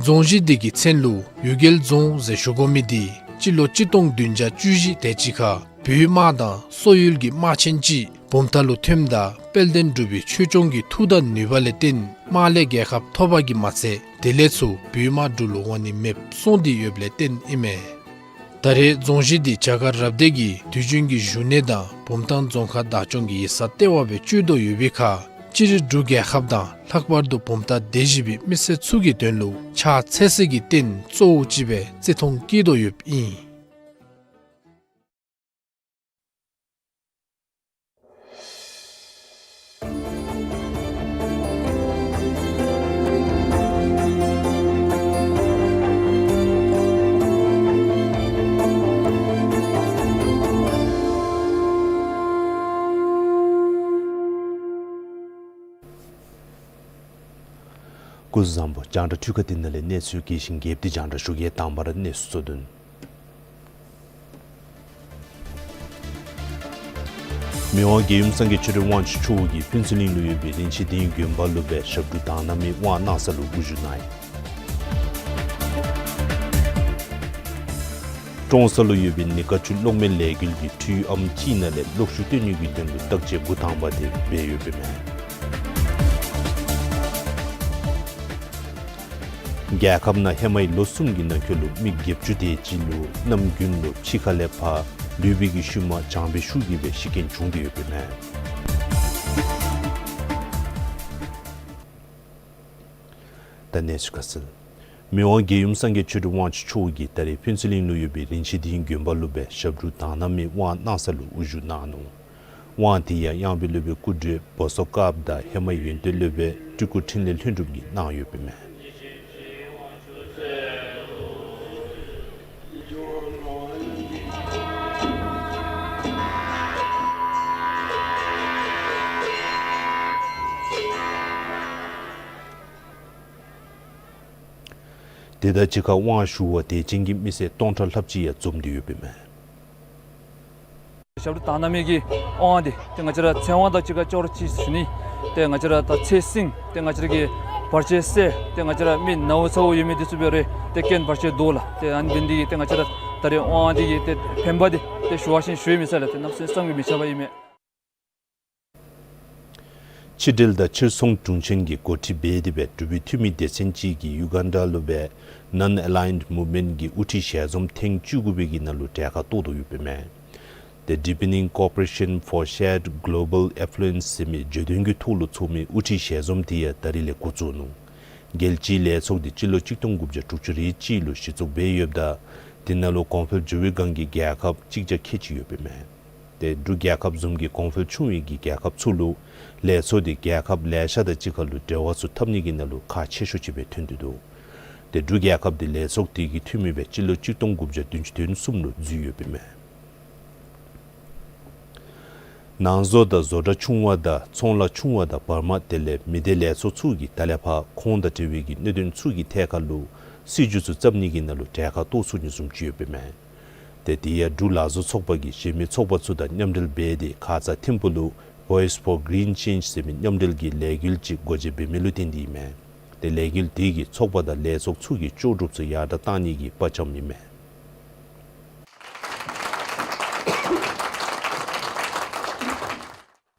རྫོང་གཞི་འདི་གི་མཚན་ལུ་གཡུལ་རྒྱལ་རྫོང་ཟེར་ཞུ་དགོ་མི་འདི་སྤྱི་ལོ་གཅིག་སྟོང་བདུན་བརྒྱ་བཅུ་བཞི་དེ་ཅིག་ཁར་བོད་དམག་དང་སོག་ཡུལ་གྱི་དམག་ཆེན་ཅིག་བུམ་ཐང་ལུ་ཐོནམ་ད་དཔལ་ལྡན་འབྲུག་པའི་ཆོས་སྐྱོང་གི་མཐུ་དང་ནུས་པ་ལས་བརྟེན་དམག་ལས་རྒྱལ་ཁ་ཐོབ་པ་གིས་མ་ཚད་དེ་ལས་ཚུར་བོད་དམག་འབྲུག་ལུ་འོང་ནི་མེདཔ་སོང་སྟེ་ཡོདཔ་ལས་བརྟེན་ཨིན་མས། ད་རེས་རྫོང་གཞི་འདི་བྱ་དཀར་རབ་སྡེ་གི་དུས་རྒྱུན་གྱི་བཞུགས་གནས་དང་བུམ་ཐང་རྫོང་ཁག་བདག་སྐྱོང་གི་ཡིག་ཚང་ལྟེ་བ་སྦེ་སྤྱོད་དོ་ཡོད་པའི་ཁར་སྤྱིར་འབྲུག་རྒྱལ་ཁབ་དང་ལྷག་པར་དུ་བུམ་ཐང་སྡེ་བཞི་པའི་མི་སེར་ཚུ་གི་དོན་ལུ་ཕྱག་འཚལ་སའི་རྟེན་གཙོ་བོ་ཅིག་སྦེ་བརྩི་མཐོང་བསྐྱེད་དོ་ཡོདཔ་ཨིན། སྐུ་གཟུགས་བཟང་པོ། རྒྱང་བསྒྲགས་འཕྲུལ་ཁང་འདི་ནང་ལས་གནས་ཚུལ་རྒྱས་ཤིང་རྒྱསཔ་འདི་རྒྱང་བསྒྲགས་ཞུ་གེ། དང་པ་ར་གནས་ཚུལ་གཙོ་དོན། མི་དབང་རྒྱལ་ཡུམ་སངས་རྒྱས་ཆོས་སྒྲོན་དབང་ཕྱུག་མཆོག་གིས་ཕུན་ཚོགས་གླིང་ལུ་ཡོད་པའི་རིན་ཆེན་གདན་དགོན་པ་ལུ་སྦེ་ཞབས་དྲུང་དག་སྣང་མའི་དབང་གནང་ས་ལུ་དབུ་བཞུགས་གནང་ཡི། ཀྲོང་གསར་ལུ་ཡོད་པའི་ནི་ཀ་ཅུ་གློག་མེ་ལས་འགུལ་གྱིས་འཕྲུལ་ཨམ་ཅིག་ནང་ལས་གློག་ཤུགས་བཏོན་ནི་གི་དོན་ལུ་བརྟག་དཔྱད་འགོ་དང་པ་དེ་འབད་ཡོདཔ་ཨིན་མས། རྒྱལ་ཁབ་ནང་ཧེ་མའི་ལོ་གསུམ་གྱི་ནང་འཁོད་ལུ་མི་བརྒྱད་ཅུ་དེ་ཅིག་ལུ་གནམ་དགུན་ལུ་ཕྱི་ཁ་ལས་ཕར་ལུས་པའི་གི་ཤུལ་མ་གྱང་བའི་ཤུགས་ཀྱིས་སྦེ་ཤི་རྐྱེན་བྱུང་སྟེ་ཡོདཔ་ཨིན་མས། ད་གནས་ཚུལ་ཁ་གསལ། མི་དབང་རྒྱལ་ཡུམ་སངས་རྒྱས་ཆོས་སྒྲོན་དབང་ཕྱུག་མཆོག་གིས་ད་རེས་ཕུན་ཚོགས་གླིང་ལུ་ཡོད་པའི་རིན་ཆེན་སྡིངས་དགོན་པ་ལུ་སྦེ་ཞབས་དྲུང་དག་སྣང་མའི་དབང་གནང་ས་ལུ་དབུ་བཞུགས་གནང་ནུག། དབང་དེ་ཡང་གཡང་འབུལ་སློབ་དཔོན་སྐུ་བགྲེས་བོ་སོ་ཀབ་དང་ཧེ་མའི་ཡོན་ཏན་སློབ་དཔོན་སྤྲུལ་སྐུ་འཕྲིན་ལས་ལྷུན་གྲུབ་ཀྱིས་གནང་ཡོདཔ་ཨིན་མས། དེ་དང་གཅིག་ཁར་དབང་ཞུ་བར་དད་ཅན་གྱི་མི་སེར་སྟོང་ཕྲག་ལྷགཔ་ཅིག་ཡང་འཛོམས་ཏེ་ཡོདཔ་ཨིན་མས། ཞབས་དྲུང་དག་སྣང་མའི་གི་དབང་དེ་ཏེ་ང་བཅས་ར་ཚེ་དབང་དང་གཅིག་ཁར་ཅོག་ར་གཅིག་ཞུ་ནི། ཏེ་ང་བཅས་ར་ད་ཚེ་སྲིང་ཏེ་ང་བཅས་ར་གི་བར་ཆད་སེལ། ཏེ་ང་བཅས་ར་མི་ནཝ་ཚཝ་ཡོད་མི་འདི་ཚུ་འབད་རུང་ཏེ་རྐྱེན་བར་ཆད་བཟློག་ལགས། ཏེ་ཨ་ནི་འབད་ནི་འདི་གིས་ཏེ་ང་བཅས་ར་ད་རེས་དབང་འདི་གི་ཏེ་ཕན་པ་འདི་ཏེ་ཞུ་བ་ཅིན་ཞུ་ཡང་མི་ཚར་ལགས། ཏེ་གནམ་མེད་ས་མེད་མི་ཁྱབ་པ་ཨིན་མས། ཕྱི་འབྲེལ་དང་ཕྱིར་ཚོང་དྲུང་ཆེན་གྱི་འགོ་ཁྲིདཔ་འབད་དེ་སྦེ་འབྲུག་པའི་འཐུས་མི་སྡེ་ཚན་ཅིག་གིས་ཡུ་གན་ཌ་ལུ་སྦེ་Non-Aligned Movement གི་དབུ་ཁྲིད་ཞལ་འཛོམས་ཐེངས་བཅུ་དགུ་པའི་གི་ནང་ལུ་གྲལ་ཁར་གཏོགས་དོ་ཡོདཔ་ཨིན་མས། ཏེ་Deepening Cooperation for Shared Global Affluence ཟེར་མི་བརྗོད་དོན་གྱི་ཐོག་ལུ་ཚོགས་མི་དབུ་ཁྲིད་ཞལ་འཛོམས་དེ་ཡང་ད་རིས་ལས་འགོ་བཙུགས་ནུག། རྒྱལ་སྤྱིའི་ལས་ཚོགས་དེ་སྤྱི་ལོ་གཅིག་སྟོང་དགུ་བརྒྱ་དྲུག་ཅུ་རེ་གཅིག་ལུ་གཞི་བཙུགས་འབད་ཡོདཔ་ད་དེ་ནང་ལུ་གོང་འཕེལ་འགྱུར་བའི་སྒང་གི་རྒྱལ་ཁབ་གཅིག་བརྒྱ་ཁལ་གཅིག་ཡོདཔ་ཨིན་མས། ཏེ་འབྲུག་རྒྱལ་ཁབ་བཟུམ་གྱི་གོང་འཕེལ་ཆུང་བའི་གི་རྒྱལ་ཁབ་ཚུ་ལུ་ལས་ཚོགས་དེ་རྒྱལ་ཁབ་ལེ་ཤ་དང་གཅིག་ཁར་ལུ་འབྲེལ་བ་ཚུ་འཐབ་ནི་གི་ནང་ལུ་ཁག་ཆེ་ཤོས་ཅིག་སྦེ་ཐོན་ཏེ་འདུག། ཏེ་འབྲུག་རྒྱལ་ཁབ་དེ་ལས་ཚོགས་དེ་གི་འཐུས་མི་སྦེ་སྤྱི་ལོ་གཅིག་སྟོང་དགུ་བརྒྱ་བདུན་ཅུ་དོན་གསུམ་ལུ་འཛུལ་ཡོདཔ་ཨིན་མས། ནང་བཟོ་དང་བཟོ་གྲྭ་ཆུང་བ་དང་ཚོང་ལཱ་ཆུང་བ་དང་བར་མ་དེ་ལས་མི་སྡེ་ལས་ཚོགས་ཚུ་གིས་ད་ལས་ཕར་ཁོང་དང་འབྲེལ་བའི་གི་གནད་དོན་ཚུ་གི་ཐད་ཁར་ལུ་སྲིད་བྱུས་ཚུ་བརྩམ་ནི་གི་ནང་ལུ་གྲལ་ཁར་གཏོགས་ཚུགས་ནི་བཟུམ་ཅིག་ཡོདཔ་ཨིན་མས། ཏེ་དེ་ཡང་འབྲུག་ལག་བཟོ་ཚོགས་པ་གིས་གཞན་མི་ཚོགས་པ་ཚུ་དང་མཉམ་འབྲེལ་འབད་དེ་ཁ་ཙ་ཐིམ་ཕུག་ལུ་Voice for Green Change ཟེར་མི་མཉམ་འབྲེལ་གྱི་ལས་འགུལ་ཅིག་སྒོ་འབྱེད་འབད་མི་ལུ་བརྟེན་ཏེ་ཨིན་མས། ཏེ་ལས་འགུལ་དེ་གིས་ཚོགས་པ་དང་ལས་ཚོགས་ཚུ་གི་ལྕོགས་གྲུབ་ཚུ་ཡར་དྲགས་གཏང་ནི་གི་དཔའ་བཅམ་ཨིན་མས།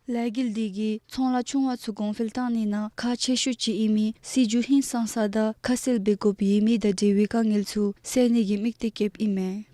ལས་འགུལ་འདི་གིས་ཚོང་ལཱ་ཆུང་བ་ཚུ་གོང་འཕེལ་གཏང་ནི་ནང་ཁག་ཆེ་ཤོས་ཅིག་ཨིན་མི་སྲིད་བྱུས་ཧིང་སངས་ས་དང་ཁ་གསལ་འབད་དགོཔ་ཡོད་མི་དང་འབྲེལ་བའི་དཀའ་ངལ་ཚུ་སེལ་ནི་གི་དམིགས་གཏད་བསྐྱེདཔ་ཨིན་མས།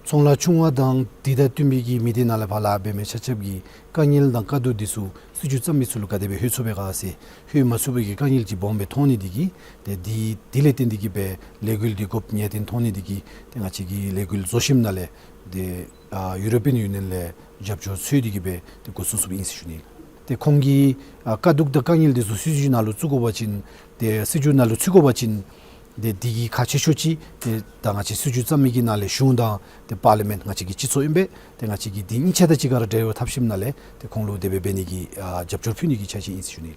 ཚོང་ལཱ་ཆུང་བ་དང་དེ་དང་བསྟུན་པའི་གི་མི་སྡེ་ནང་ལས་ཕར་ལཱ་འབད་མི་ཆ་ཁྱབ་ཀྱི་དཀའ་ངལ་དང་དཀའ་སྡུག་འདི་ཚུ་སྲིད་བྱུས་བརྩམ་མི་ཚུ་ལུ་ག་དེ་སྦེ་ལྷོད་ཚུགས་པས་ག་ཟེར་ལྷོད་མ་ཚུགས་པའི་གི་དཀའ་ངལ་ཅིག་སྦོམ་སྦེ་མཐོང་ནི་འདི་གིས་ཏེ་འདི་འདི་ལས་བརྟེན་ཏེ་གིས་སྦེ་ལས་འགུལ་འདི་དགོཔ་ངེས་བདེན་མཐོང་ནི་འདི་གིས་ཏེ་ང་བཅས་ཀྱིས་ལས་འགུལ་བཟོ་ཞིནམ་ལས་ཏེ་ཨ་ཡུ་རོ་པིའན་ཡུ་ནི་ཡན་ལས་རྒྱབ་སྐྱོར་འཚོལ་ཏེ་གིས་སྦེ་ཏེ་འགོ་བཙུགས་བཙུགསཔ་ཨིན་ཟེར་ཞུ་ནི། ཏེ་ཁོང་གི་ཨ་དཀའ་སྡུག་དང་དཀའ་ངལ་འདི་ཚུ་སྲིད་བྱུས་ནང་ལུ་བཙུགས་དགོ་པ་ཅིན་ཏེ་སྲིད་བྱུས་ནང་ལུ་ཚུད་དགོ་པ་ཅིན་ཏེ་འདི་གི་ཁག་ཆེ་ཤོས་ཅིག་ཏེ་ད་ང་བཅས་སྲིད་བྱུས་བརྩམ་མི་གི་ནང་ལས་གཞུང་དང་ཏེ་པར་ལི་མེནཊ་ང་བཅས་ཀྱི་སྤྱི་ཚོགས་ཨིན་པས། ཏེ་ང་བཅས་ཀྱིས་འདི་གཉིས་ཆ་དང་གཅིག་ཁར་འབྲེལ་བ་འཐབ་ཞིནམ་ལས་ཏེ་ཁོང་ལུ་དེ་སྦེ་འབད་ནི་གི་ཨ་རྒྱབ་སྐྱོར་ཕུལ་ནི་གི་འཆར་གཞི་ཨིན་ཟེར་ཞུ་ནི།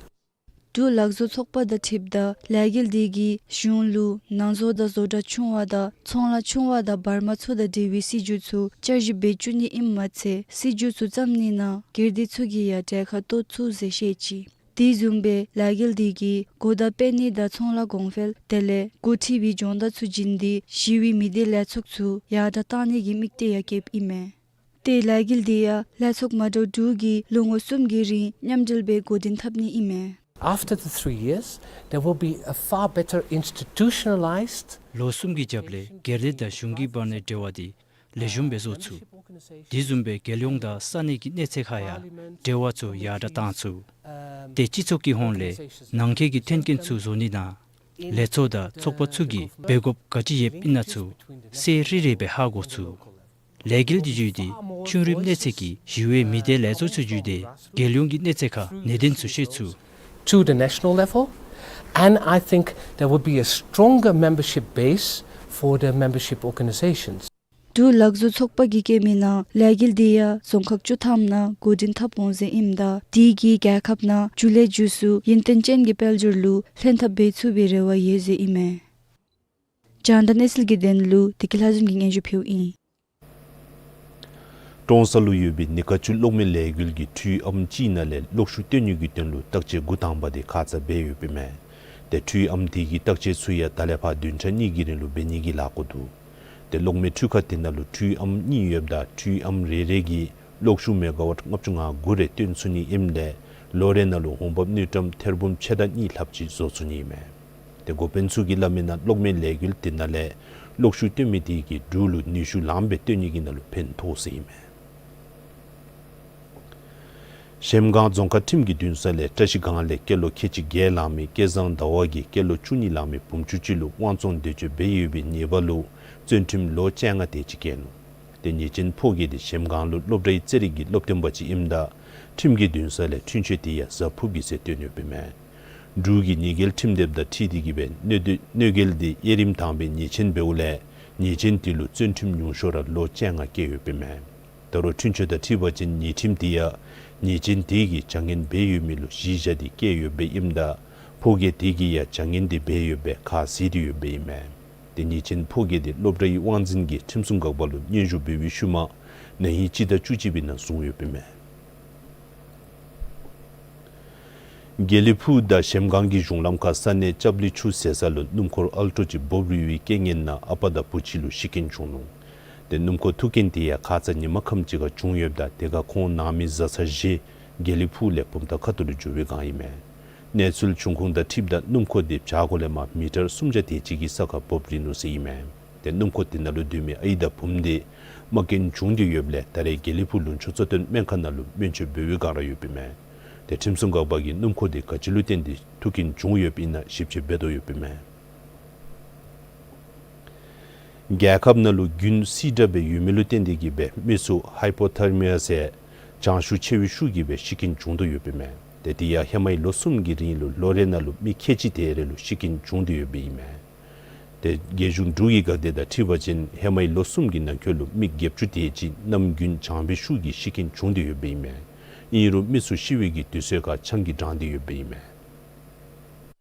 འབྲུག་ལག་བཟོ་ཚོགས་པ་དང་འཁྲིལཝ་ད་ལས་འགུལ་འདི་གིས་གཞུང་ལུ་ནང་བཟོ་དང་བཟོ་གྲྭ་ཆུང་བ་དང་ཚོང་ལཱ་ཆུང་བ་དང་བར་མ་ཚུ་དང་འབྲེལ་བའི་སྲིད་བྱུས་ཚུ་བསྐྱར་ཞིབ་འབད་བཅུག་ནི་ཨིནམ་མ་ཚད་སྲིད་བྱུས་ཚུ་བརྩམ་ནི་ནང་སྒེར་སྡེ་ཚུ་གིས་ཡང་གྲལ་ཁར་གཏོགས་ཚུགས་ཟེར་བཤད་ཅི། དེ་བཟུམ་སྦེ་ལས་འགུལ་འདི་གིས་གོ་བརྡ་སྤེལ་ནི་དང་ཚོང་ལཱ་གོང་འཕེལ་དེ་ལས་འགོ་ཁྲིད་པའི་སྦྱོང་བརྡར་ཚུ་བྱིན་ཏེ་ཞི་བའི་མི་སྡེ་ལས་ཚོགས་ཚུ་ཡར་དྲགས་གཏང་ནི་གི་དམིགས་གཏད་ཡང་བསྐྱེདཔ་ཨིན་མས། ཏེ་ལས་འགུལ་འདི་ཡང་ལས་ཚོགས་མ་འདྲཝ་དྲུག་གིས་ལོ་ངོ་གསུམ་གྱི་རིང་མཉམ་འབྲེལ་སྦེ་འགོ་འདྲེན་འཐབ་ནི་ཨིན་མས། After the three years, there will be a far better institutionalized ལོ་གསུམ་གྱི་རྒྱབ་ལས་སྒེར་སྡེ་དང་གཞུང་གི་བར་ནའི་འབྲེལ་བ་འདི་ལེགས་ཤོམ་སྦེ་བཟོ་ཚུགས། དེ་བཟུམ་སྦེ་རྒྱལ་ཡོངས་དང་ས་གནས་ཀྱི་གནས་ཚད་ཁར་ཡང་འབྲེལ་བ་ཚུ་ཡར་དྲགས་གཏང་ཚུགས། ཏེ་སྤྱི་ཚོགས་ཀྱི་ཧོངས་ལས་ནང་འཁོད་ཀྱི་མཐུན་རྐྱེན་ཚུ་བཟོ་ནི་དང་ལས་ཚོགས་དང་ཚོགས་པ་ཚུ་གིས་འབད་དགོཔ་ག་ཅི་ཡོདཔ་ཨིན་ན་ཚུ་གསལ་རི་རི་སྦེ་ཧ་གོ་ཚུགས། ལས་འགུལ་འདི་བརྒྱུད་དེ་ཆུང་རིམ་གནས་ཚད་ཀྱི་ཞི་བའི་མི་སྡེ་ལས་ཚོགས་ཚུ་བརྒྱུད་དེ་རྒྱལ་ཡོངས་ཀྱི་གནས་ཚད་ཁར་གནད་དོན་ཚུ་ཤེས་ཚུགས། To the national level, and I think there will be a stronger membership base for the membership organizations. འབྲུག་ལག་བཟོ་ཚོགས་པ་གིས་བཀོད་མི་ནང་ལས་འགུལ་འདི་ཡང་རྫོང་ཁག་བཅུ་ཐམ་ནང་འགོ་འདྲེན་འཐབ་འོང་ཟེར་ཨིནམ་ད་དེ་གིས་རྒྱལ་ཁབ་ནང་རྒྱུན་ལས་རྒྱུན་སྲུང་ཡུན་བརྟན་ཅན་གྱི་དཔལ་འབྱོར་ལུ་ལྷན་ཐབས་འབད་ཚུགས་པའི་རེ་བ་ཡོད་ཟེར་ཨིན་མས། རྒྱང་བསྒྲགས་གནས་ཚུལ་གྱི་དོན་ལུ་བདེ་སྐྱིད་ལྷ་འཛོམས་ཀྱིས་སྙན་ཞུ་ཕུལཝ་ཨིན། ཀྲོང་གསར་ལུ་ཡོད་པའི་ནི་ཀ་ཅུ་གློག་མེ་ལས་འགུལ་གྱིས་འཕྲུལ་ཨམ་ཅིག་ནང་ལས་གློག་ཤུགས་བཏོན་ནི་གི་དོན་ལུ་བརྟག་དཔྱད་འགོ་དང་པ་དེ་ཁ་ཙ་འབད་ཡོདཔ་ཨིན་མས། ཏེ་འཕྲུལ་ཨམ་དེ་གི་བརྟག་དཔྱད་ཚུ་ཡང་ད་ལས་ཕར་བདུན་ཕྲག་གཉིས་ཀྱི་རིང་ལུ་འབད་ནི་གི་ལཱ་འགོ་འདུག། ཏེ་གློག་མེ་འཕྲུལ་ཁང་དེ་ནང་ལུ་འཕྲུལ་ཨམ་གཉིས་ཡོདཔ་ད་འཕྲུལ་ཨམ་རེ་རེ་གིས་གློག་ཤུགས་མེ་ག་ཝཊ་ལྔ་བཅུ་ང་དགུ་རེ་བཏོན་ཚུགས་ནི་ཨིནམ་ལས་ལོ་རེ་ནང་ལུ་འོང་འབབ་དངུལ་ཀྲམ་ཐེར་འབུམ་ཕྱེད་དང་གཉིས་ལྷགཔ་ཅིག་བཟོ་ཚུགས་ནི་ཨིན་མས། ཏེ་འགོ་དཔོན་ཚུ་གིས་སླབ་མི་ནང་གློག་མེ་ལས་འགུལ་དེ་ནང་ལས་གློག་ཤུགས་བཏོན་མི་དེ་གིས་འབྲུག་ལུ་ནུས་ཤུགས་ལངམ་སྦེ་བཏོན་ནི་གི་ནང་ལུ་ཕན་ཐོགས་ཟེར་ཨིན་མས། གཞལམ་སྒང་རྫོང་ཁག་ཁྲིམས་ཀྱི་འདུན་ས་ལས་བཀྲ་ཤིས་སྒང་ལས་སྐྱེས་ལོ་ཁལ་གཅིག་བརྒྱད་ལང་མི་སྐལ་བཟང་ཟླ་བ་གིས་སྐྱེས་ལོ་བཅུ་གཉིས་ལང་མི་བུམོ་ཆུང་ཅིག་ལུ་དབང་བཙོང་འདོད་སྤྱོད་འབད་ཡོད་པའི་ཉེས་པ་ལུ་བཙོན་ཁྲིམས་ལོ་བཅོ་ལྔ་དེ་ཅིག་བཀལ་ནུག། ཏེ་ཉེས་ཅན་ཕོ་རྒས་དེ་གཞལམ་སྒང་ལུ་སློབ་གྲྭའི་རྩེད་རིགས་ཀྱི་སློབ་སྟོན་པ་ཅིག་ཨིནམ་ད་ཁྲིམས་ཀྱི་འདུན་ས་ལས་འཁྲུན་ཆོད་དེ་ཡང་གཟའ་ཕུར་བུ་གི་ཚེ་བཏོན་ཡོདཔ་ཨིན་མས། འབྲུག་གི་ཉེས་འགེལ་ཁྲིམས་དེབ་དང་འཁྲིལ་ཏེ་གིས་སྦེ་གནོད་འདོད་གནོད་འགེལ་དེ་དབྱེ་རིམ་དང་པའི་ཉེས་ཅན་འབདཝ་ལས་ཉེས་ཅན་དེ་ལུ་བཙོན་ཁྲིམས་ཉུང་ཤོས་ར་ལོ་བཅོ་ལྔ་བཀལ་ཡོདཔ་ཨིན་མས། ད་རུང་འཁྲུན་ཆོད་དང་འཁྲིལ་བ་ཅིན་ཉེས་ཁྲིམས་དེ་ཡང་ཉེས་ཅན་དེ་གིས་བྱ་ངན་འབད་ཡོད་མི་ལུ་གཞི་བཞག་སྟེ་བཀལ་ཡོདཔ་ཨིནམ་ད་ཕོ་རྒས་དེ་གིས་ཡང་བྱ་ངན་དེ་འབད་ཡོདཔ་ཁ་བཟེད་དེ་ཡོདཔ་ཨིན་མས། ཏེ་ཉེས་ཅན་ཕོ་རྒས་དེ་སློབ་གྲྭའི་དབང་འཛིན་གྱིས་ཁྲིམས་སྲུང་འགག་པ་ལུ་སྙན་ཞུ་འབད་བའི་ཤུལ་མ་ན་ཧིང་སྤྱི་ཟླ་བཅུ་གཅིག་པའི་ནང་བཟུང་ཡོདཔ་ཨིན་མས། དགེ་ལེགས་ཕུག་དང་གཞལམ་སྒང་གི་གཞུང་ལམ་ཁར་ས་གནས་ལྕགས་བླི་ཆུ་ཟེར་ས་ལུ་སྣུམ་འཁོར་ཨལ་ཊོ་ཅིག་འབོབ་རིལ་བའི་རྐྱེན་ངན་ནང་ཨ་པ་དང་བུ་གཅིག་ལུ་ཤི་རྐྱེན་བྱུང་ནུག། ཏེ་སྣུམ་འཁོར་ཐུག་རྐྱེན་དེ་ཡང་ཁ་ཙ་ཉིན་མ་ཁམས་ཅིག་ཁར་བྱུང་ཡོདཔ་ད་དེ་ཁར་ཁོང་ནང་མི་བཟའ་ཚང་བཞི་དགེ་ལེགས་ཕུག་ལས་བུམ་ཐང་ཁ་ཐུག་ལུ་འགྱོ་བའི་སྒང་ཨིན་མས། གནས་ཚུལ་བྱུང་ཁུངས་དང་འཁྲིལཝ་ད་སྣུམ་འཁོར་དེ་བྱག་གོ་ལས་མར་མི་ཊར་སུམ་བརྒྱ་དེ་ཅིག་གི་ས་ཁར་འབོབ་རིལ་ནུག་ཟེར་ཨིན་མས། ཏེ་སྣུམ་འཁོར་དེ་ནང་ལུ་སྡོད་མི་ཨའི་དང་བུམོ་དེ་རྨ་སྐྱོན་བྱུང་སྟེ་ཡོདཔ་ལས་ད་རེས་དགེ་ལེགས་ཕུག་ལུང་ཕྱོགས་གཙོ་བསྟེན་སྨན་ཁང་ནང་ལུ་སྨན་བཅོས་འབད་བའི་སྒང་ར་ཡོདཔ་ཨིན་མས། ཏེ་ཁྲིམས་སྲུང་འགག་པ་གིས་སྣུམ་འཁོར་དེ་ག་ཅི་ལུ་བརྟེན་ཏེ་ཐུག་རྐྱེན་བྱུང་ཡོདཔ་ཨིན་ན་ཞིབ་དཔྱད་འབད་དོ་ཡོདཔ་ཨིན་མས། རྒྱལ་ཁབ་ནང་ལུ་དགུན་བསིལ་དྲགས་སྦེ་ཡོད་མི་ལུ་བརྟེན་ཏེ་གིས་སྦེ་མི་ཚུ་ཧའི་པོ་ཐར་མི་ཡ་ཟེར་གྱང་ཤུགས་ཆེ་བའི་ཤུགས་ཀྱིས་སྦེ་ཤི་རྐྱེན་བྱུང་དོ་ཡོདཔ་ཨིན་མས། ཏེ་དེ་ཡང་ཧེ་མའི་ལོ་གསུམ་གྱི་རིང་ལུ་ལོ་རེ་ནང་ལུ་མི་ཁལ་གཅིག་དེ་རེ་ལུ་ཤི་རྐྱེན་བྱུང་སྟེ་ཡོདཔ་ཨིན་མས། ཏེ་རྒྱལ་གཞུང་འབྲུག་གི་འགག་སྡེ་དང་འཁྲིལ་བ་ཅིན་ཧེ་མའི་ལོ་གསུམ་གྱི་ནང་འཁོད་ལུ་མི་བརྒྱད་ཅུ་དེ་ཅིག་གནམ་དགུན་གྱང་བའི་ཤུགས་ཀྱིས་ཤི་རྐྱེན་བྱུང་སྟེ་ཡོདཔ་ཨིན་མས། ཨིན་རུང་མི་ཚུ་ཤི་བའི་གི་དུས་ཚོད་ཁར་ཆང་གིས་དྲངས་ཏེ་ཡོདཔ་ཨིན་མས།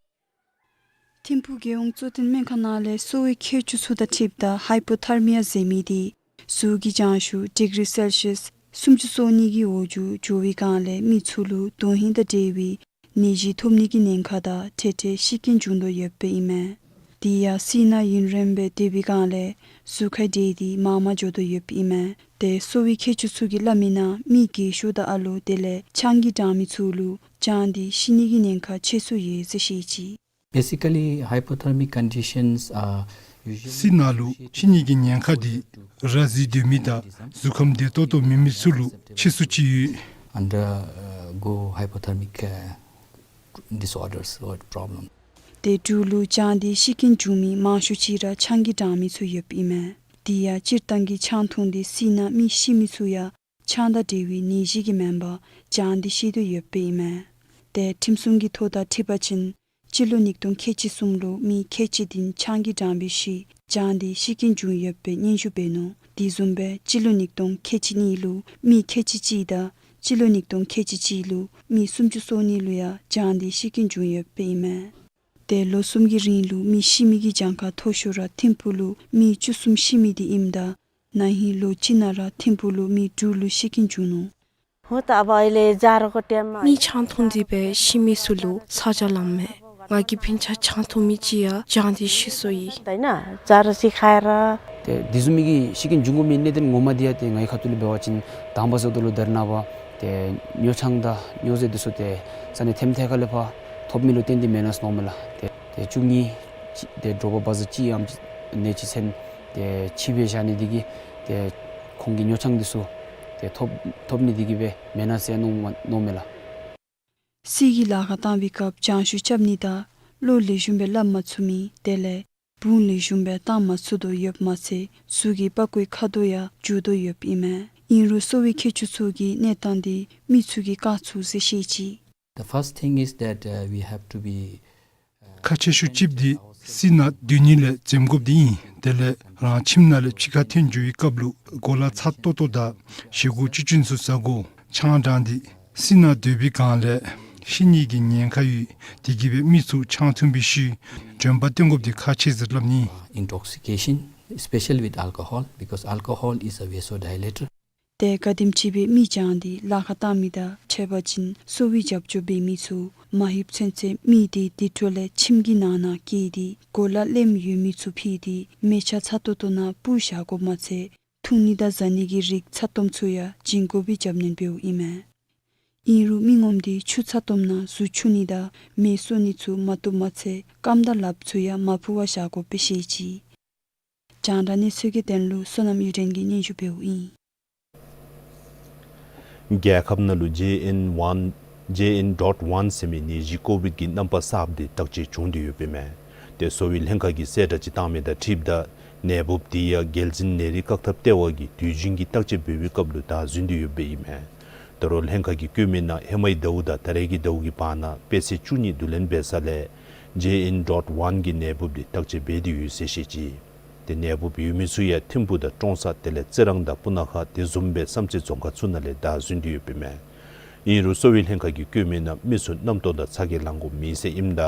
ཐིམ་ཕུག་རྒྱལ་ཡོངས་གཙོ་བསྟེན་སྨན་ཁང་ནང་ལས་གསོ་བའི་མཁས་མཆོག་ཚུ་དང་འཁྲིལཝ་ད་ཧའི་པོ་ཐར་མི་ཡ་ཟེར་མི་དེ་གཟུགས་ཀྱི་གྱང་ཤུགས་ཌིག་རི་སེལ་ཤིས་སུམ་ཅུ་སོ་གཉིས་ཀྱི་འོག་འགྱོ་འགྱོ་བའི་སྒང་ལས་མི་ཚུ་ལུ་དོན་ཧིང་དང་འབྲེལ་བའི་ནད་གཞི་ཐོབ་ནི་གི་ཉེན་ཁ་དང་འཕྲད་འཕྲད་ཤི་རྐྱེན་བྱུང་དོ་ཡོདཔ་ཨིན་མས། དེ་ཡང་བསིལ་ནང་ཡུན་རིངམོ་སྦེ་སྡོད་པའི་སྒང་ལས་གཟུགས་ཁར་འདྲེས་ཏེ་མར་མར་འགྱོ་དོ་ཡོདཔ་ཨིན་མས། ཏེ་གསོ་བའི་མཁས་མཆོག་ཚུ་གིས་སླབ་མི་ནང་མི་རྒས་ཤོས་དང་ཨ་ལོ་དེ་ལས་ཆང་གིས་དྲང་མི་ཚུ་ལུ་གྱང་འདི་ཤི་ནི་གི་ཉེན་ཁ་ཆེ་སུ་ཡོད་ཟེར་བཤད་ཅི། Basically, hypothermic conditions are usually བསིལ་ནང་ལུ་ཤི་ནི་གི་ཉེན་ཁ་འདི་ར་བཟི་སྡོད་མི་དང་གཟུགས་ཁམས་བདེ་ཏོག་ཏོ་མེད་མི་ཚུ་ལུ་ཆེ་སུ་ཅིག་ཡོད། Undergo hypothermic, uh, disorders or problem. ཏེ་འབྲུག་ལུ་གྱང་འདི་ཤི་རྐྱེན་བྱུང་མི་མང་ཤོས་ཅིག་ར་ཆང་གིས་དྲང་མི་ཚུ་ཡོདཔ་ཨིན་མས། དེ་ཡང་སྤྱིར་བཏང་གི་ཆང་འཐུང་སྟེ་བསིལ་ནང་མི་ཤི་མི་ཚུ་ཡང་ཆང་དང་འབྲེལ་བའི་ནད་གཞི་གིས་མེན་པར་གྱང་འདི་ཤི་དོ་ཡོདཔ་ཨིན་མས། ཏེ་ཁྲིམས་སྲུང་གི་ཐོ་དང་འཁྲིལ་བ་ཅིན་སྤྱི་ལོ་ཉིས་སྟོང་ཁལ་གཅིག་གསུམ་ལུ་མི་ཁལ་གཅིག་དེ་ཆང་གིས་དྲང་སྦེ་ཤི་གྱང་འདི་ཤི་རྐྱེན་བྱུང་ཡོདཔ་སྦེ་སྙན་ཞུ་འབད་ནུག། དེ་བཟུམ་སྦེ་སྤྱི་ལོ་ཉིས་སྟོང་ཁལ་གཅིག་གཉིས་ལུ་མི་ཁལ་གཅིག་གཅིག་དང་སྤྱི་ལོ་ཉིས་སྟོང་ཁལ་གཅིག་གཅིག་ལུ་མི་སུམ་ཅུ་སོ་གཉིས་ལུ་ཡང་གྱང་འདི་ཤི་རྐྱེན་བྱུང་ཡོདཔ་ཨིན་མས། ཏེ་ལོ་གསུམ་གྱི་རིང་ལུ་མི་ཤི་མི་གི་གྱངས་ཁ་མཐོ་ཤོས་ར་ཐིམ་ཕུག་ལུ་མི་བཅུ་གསུམ་ཤི་མི་དེ་ཨིནམ་ད་ན་ཧིང་ལོ་གཅིག་ནང་ར་ཐིམ་ཕུག་ལུ་མི་དྲུག་ལུ་ཤི་རྐྱེན་བྱུང་ནུག། ཧུ་ད་བ་ཨི་ལེ་ཛར་གོ་ཏེ་མ། མི་ཆང་འཐུང་སྟེ་སྦེ་ཤི་མི་ཚུ་ལུ་ཚ་གྱང་ལངམ་མས། ང་གིས་སྤུན་ཆ་ཆང་འཐུང་མི་ཅིག་ཡང་གྱང་འདི་ཤི་སོ་ཡི། ད་ཨིན་ན་ཛར་སི་ཁའི་ར། ཏེ་དེ་བཟུམ་མའི་གི་ཤི་རྐྱེན་བྱུང་དགོ་མི་གནད་དོན་ངོ་མ་དེ་ཡང་ཏེ་ངེའི་ཁ་ཐུག་ལས་འབད་བ་ཅིན་དང་པ་ཟེརཝ་ད་ལུ་ད་རེས་ནངས་པ་ཏེ་ཉོ་ཆང་དང་ཉོ་ཟས་དེ་ཚུ་ཏེ་ས་གནས་ཐེམ་ཐེ་ཁ་ལས་ཕར་ཐོབ་མི་ལུ་བརྟེན་ཏེ་མེན་ན་ཟེར་མནོཝ་མས་ལགས། ཏེ་ཏེ་བཅུ་གཉིས་ཅིག་ཏེ་དྲོ་པ་བ་ཛ་གཅིག་ཡང་ནད་ཅིག་ཚུན་ཏེ་འཆི་སྦེ་བཞག་ནི་དེ་གིས་ཏེ་ཁོང་གི་ཉོ་ཆང་དེ་ཚུ་ཏེ་ཐོབ་ཐོབ་ནི་དེ་གིས་སྦེ་མེན་ན་ཟེར་མནོཝ་མནོཝ་མས་ལགས། སྲིད་ཀྱི་ལཱ་ཁག་བཏང་བའི་སྐབས་གྱང་ཤུགས་རྐྱབ་ནི་དང་བློ་ལེགས་ཤོམ་སྦེ་སླབ་མ་ཚུགས་མི་དེ་ལས་བུང་ལེགས་ཤོམ་སྦེ་བཏང་མ་ཚུགས་དོ་ཡོདཔ་མ་ཚད་གཟུགས་ཀྱི་པགས་ཀོའི་ཁ་དོག་ཡང་འགྱུར་དོ་ཡོདཔ་ཨིན་མས། ཨིན་རུང་གསོ་བའི་མཁས་མཆོག་ཚུ་གིས་གནས་སྟངས་འདི་མི་ཚུ་གིས་བཀག་ཚུགས་ཟེར་བཤད་ཅི། The first thing is that, uh, we have to be ཁག་ཆེ་ཤོས་ཅིག་འདི་བསིལ་ནང་སྡོད་ནི་ལས་འཛེམ་དགོཔ་འདི་ཨིན། དེ་ལས་རང་ཁྱིམ་ནང་ལས་ཕྱི་ཁར་ཐོན་འགྱོ་བའི་སྐབས་ལུ་གོ་ལ་ཚ་ཏོག་ཏོ་དང་བཞེས་སྒོ་ཅི་ཅིན་ཚུ་ཟ་དགོ། ཆང་དྲངས་ཏེ་བསིལ་ནང་སྡོད་པའི་སྒང་ལས་ཤི་ནི་གི་ཉེན་ཁ་ཡོད། དེ་གིས་སྦེ་མི་ཚུ་ཆང་འཐུང་བའི་ཤུལ་དྲན་པ་བཏོན་དགོཔ་འདི་ཁག་ཆེ་ཟེར་སླབ་ནི། Intoxication, especially with alcohol, because alcohol is a vasodilator. ཏེ་ག་དེམ་ཅིག་སྦེ་མི་གྱངས་ཏེ་ལཱ་ཁག་བཏང་མི་དང་ཕྱད་པ་ཅིན་གསོ་བའི་རྒྱབ་སྐྱོར་འབད་མི་ཚུ་མ་ལྷོད་ཚུན་ཚོད་མི་དེ་དེ་འཕྲོ་ལས་ཁྱིམ་གྱི་ནང་ན་བསྐྱལ་ཏེ་གོ་ལ་ལེནམ་ཡོད་མི་ཚུ་ཕུད་དེ་མལ་ཆ་ཚ་ཏོག་ཏོ་ནང་སྤུར་བཞག་དགོཔ་མ་ཚད་འཐུང་ནི་དང་བཟའ་ནི་གི་རིགས་ཚ་ཏོམ་ཚུ་ཡང་བྱིན་དགོ་པའི་རྒྱབ་སྣོན་འབདཝ་ཨིན་མས། ཨིན་རུང་མི་ངོམ་དེ་ཆུ་ཚ་ཏོམ་ནང་གཟུགས་འཁྱུ་ནི་དང་མལ་གསོ་ནི་ཚུ་མ་བཏུབ་མ་ཚད་རྐངམ་དང་ལགཔ་ཚུ་ཡང་མ་ཕུ་བར་བཞག་དགོ་པའི་བཤད་ཅི། རྒྱང་བསྒྲགས་གནས་ཚུལ་གྱི་དོན་ལུ་བསོད་ནམས་གཡུ་སྒྲོན་གྱིས་སྙན་ཞུ་འབདཝ་ཨིན། རྒྱལ་ཁབ་ནང་ལུ་ཇེ་ཨེན་ཝན་ཇེ་ཨེན་ཌོཊ་ཝན་ཟེར་མི་ནད་གཞི་ཀོ་བིཌ་ཀྱི་རྣམ་པ་གསརཔ་དེ་བརྟག་དཔྱད་བྱུང་སྟེ་ཡོདཔ་ཨིན་མས། ཏེ་གསོ་བའི་ལྷན་ཁག་གིས་གསལ་བསྒྲགས་ཅིག་བཏང་མི་དང་འཁྲིལཝ་ད་ནད་འབུཔ་དེ་ཡང་རྒྱལ་འཛིན་ནད་རིགས་བཀག་ཐབས་ལྟེ་བ་གིས་དུས་རྒྱུན་གྱི་བརྟག་དཔྱད་འབད་བའི་སྐབས་ལུ་བདའ་ཟུན་ཏེ་ཡོདཔ་ཨིན་མས། ད་རུང་ལྷན་ཁག་གིས་བཀོད་མི་ནང་ཧེ་མའི་ཟླཝ་དང་ད་རེས་ཀྱི་ཟླཝ་གི་བར་ན་དཔེ་ཚད་བཅུ་གཉིས་བསྡུ་ལེན་འབད་ས་ལས་ཇེ་ཨེན་ཌོཊ་ཝན་གྱི་ནད་འབུཔ་དེ་བརྟག་དཔྱད་འབད་དེ་ཡོད་ཟེར་བཤད་ཅི། ཏེ་ནད་འབུཔ་ཡོད་མི་ཚུ་ཡང་ཐིམ་ཕུག་དང་ཀྲོང་གསར་དེ་ལས་རྩི་རང་དང་སྤུ་ན་ཁ་དེ་བཟུམ་སྦེ་བསམ་རྩེ་རྫོང་ཁག་ཚུ་ནང་ལས་བདའ་ཟུན་ཏེ་ཡོདཔ་ཨིན་མས། ཨིན་རུང་གསོ་བའི་ལྷན་ཁག་གིས་བཀོད་མི་ནང་མི་ཚུ་རྣམ་རྟོག་དང་ཚ་གྱང་ལང་དགོཔ་མེད་ཟེར་ཨིནམ་ད་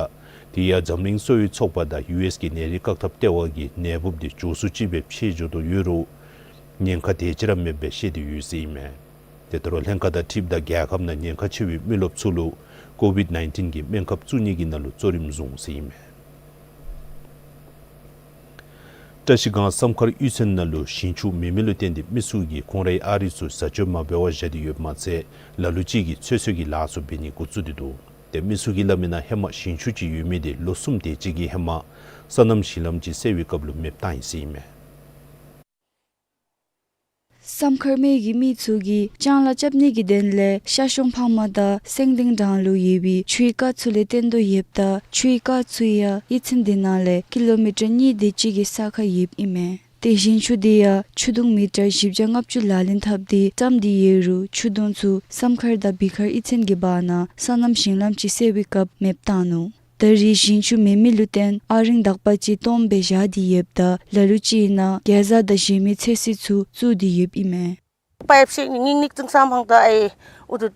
དེ་ཡང་འཛམ་གླིང་གསོ་བའི་ཚོགས་པ་དང་ཡུ་ཨེསི་གི་ནད་རིགས་བཀག་ཐབས་ལྟེ་བ་གིས་ནད་འབུཔ་དེ་མགྱོགས་སུ་ཅིག་སྦེ་ཕྱེ་འགྱོ་དོ་ཡོད་རུང་ཉེན་ཁ་དེ་ཅིག་ར་མེདཔ་སྦེ་བཤད་དེ་ཡོད་ཟེར་ཨིན་མས། ཏེ་ད་རུང་ལྷན་ཁག་དང་འཁྲིལཝ་ད་རྒྱལ་ཁབ་ནང་ཉེན་ཁ་ཆེ་བའི་མི་རློབས་ཚུ་ལུ་ཀོ་བིཌ་ནའིན་ཊིན་གྱི་སྨན་ཁབ་བཙུགས་ནི་གི་ནང་ལུ་གཙོ་རིམ་བཟུང་ཟེར་ཨིན་མས། བཀྲ་ཤིས་སྒང་བསམ་མཁར་གཡུས་ཚན་ནང་ལུ་ཞིང་ཆུ་མེད་མི་ལུ་བརྟེན་ཏེ་མི་ཚུ་གིས་ཁོང་རའི་ཨ་རིགས་ཚུ་བཟའ་སྤྱོད་མ་འབད་བར་བཞག་སྟེ་ཡོདཔ་མ་ཚད་ལ་ལུ་ཅིག་གིས་ཚོད་བསྲེ་གི་ལཱ་ཚུ་འབད་ནི་འགོ་བཙུགས་ཏེ་འདུག། ཏེ་མི་ཚུ་གིས་སླབ་མི་ནང་ཧེ་མ་ཞིང་ཆུ་ཅིག་ཡོད་མི་དེ་ལོ་གསུམ་དེ་ཅིག་གི་ཧེ་མ་སོ་ནམ་ཞིང་ལམ་ཅིག་བསལ་བའི་སྐབས་ལུ་མེདཔ་བཏང་ཡི་ཟེར་ཨིན་མས། བསམ་མཁར་སྨད་ཀྱི་མི་ཚུ་གིས་ལྕང་ལཱ་རྐྱབ་ནི་གི་དོན་ལས་ཤར་གཤོང་ཕག་མ་དང་སེང་ལྡེང་འབྲང་ལུ་ཡོད་པའི་ཆུའི་རྐ་ཚུ་ལས་བཏོན་དོ་ཡོདཔ་ད་ཆུའི་རྐ་ཚུ་ཡང་གཡུས་ཚན་དེ་ནང་ལས་ཀི་ལོ་མི་ཊར་གཉིས་དེ་ཅིག་གི་ས་ཁར་ཡོདཔ་ཨིན་མས། ཏེ་ཞིང་ཆུ་དེ་ཡང་ཆུ་དུང་མི་ཊར་བཞི་བརྒྱ་ལྔ་བཅུ་ལག་ལེན་འཐབ་སྟེ་བཀྲམ་སྟེ་ཡོད་རུང་ཆུ་དུང་ཚུ་བསམ་མཁར་དང་བི་མཁར་གཡུས་ཚན་གྱི་བར་ན་སོ་ནམ་ཞིང་ལམ་ཅིག་བསལ་བའི་སྐབས་མེདཔ་བཏང་ནུག། ད་རེས་ཞིང་ཆུ་མེད་མི་ལུ་བརྟེན་ཨ་རིང་དག་པ་ཅིག་སྟོངམ་སྦེ་བཞག་སྟེ་ཡོདཔ་ད་ལ་ལུ་ཅིག་ནང་གེ་ཛ་དང་གཞན་མི་ཚོད་བསྲེ་ཚུ་བཙུགས་ཏེ་ཡོདཔ་ཨིན་མས། པའིཔ་ཅིག་ནི་ཉིང་ཉིང་ཙིང་སམ་ཕང་ད་ཨའི་ཨུ་ཐུ།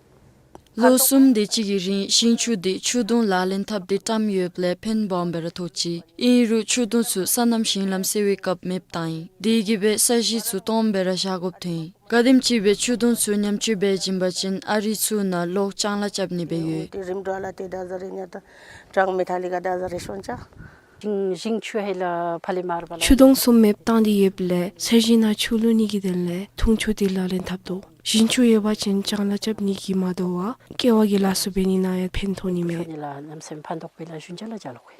ལོ་གསུམ་དེ་ཅིག་གི་རིང་ཞིང་ཆུ་དེ་ཆུ་དུང་ལག་ལེན་འཐབ་སྟེ་བཀྲམ་ཡོདཔ་ལས་ཕན་སྦོམ་སྦེ་ར་ཐོགས་ཅི། ཨིན་རུང་ཆུ་དུང་ཚུ་སོ་ནམ་ཞིང་ལམ་བསལ་བའི་སྐབས་མེདཔ་བཏང་ཡི། དེ་གིས་སྦེ་ས་གཞི་ཚུ་སྟོངམ་སྦེ་ར་བཞག་དགོཔ་ཐོན་ཡི། ག་དེམ་ཅིག་སྦེ་ཆུ་དུང་ཚུ་ཉམས་བཅོས་འབད་བྱིན་པ་ཅིན་ཨ་རིགས་ཚུ་ནང་ལོག་ལྕང་ལཱ་རྐྱབ་ནི་སྦེ་ཡོད། ཏེ་རིམ་གྲོ་ལ་ཏེ་ད་ཟ་རེ་ཉ་ད་གྲང་མི་ཐ་ལི་ག་ད་ཟ་རེ་ཤོན་ཅ། ཞིང་ཞིང་ཆུ་ཧེ་ལ་ཕ་ལི་མར་བ་ལ། ཆུ་དུང་ཚུ་མེདཔ་བཏང་སྟེ་ཡོདཔ་ལས་ས་གཞི་ནང་ཆུ་བླུག་ནི་གི་དོན་ལས་འཐུང་ཆུ་དེ་ལག་ལེན་འཐབ་དོ། ཞིང་ཆུ་ཡོད་པ་ཅིན་ལྕང་ལཱ་རྐྱབ་ནི་གི་མ་དོ་བར་ཀེ་བ་གི་ལཱ་ཚུ་འབད་ནི་ནང་ཡང་ཕན་ཐོགས་ནི་མས། ཆུ་ནི་ལ་ནམ་སེམས་ཕན་ཐོགས་པའི་ལ་ཞུན་ཅ་ལ་ཅ་ལོ་གོ།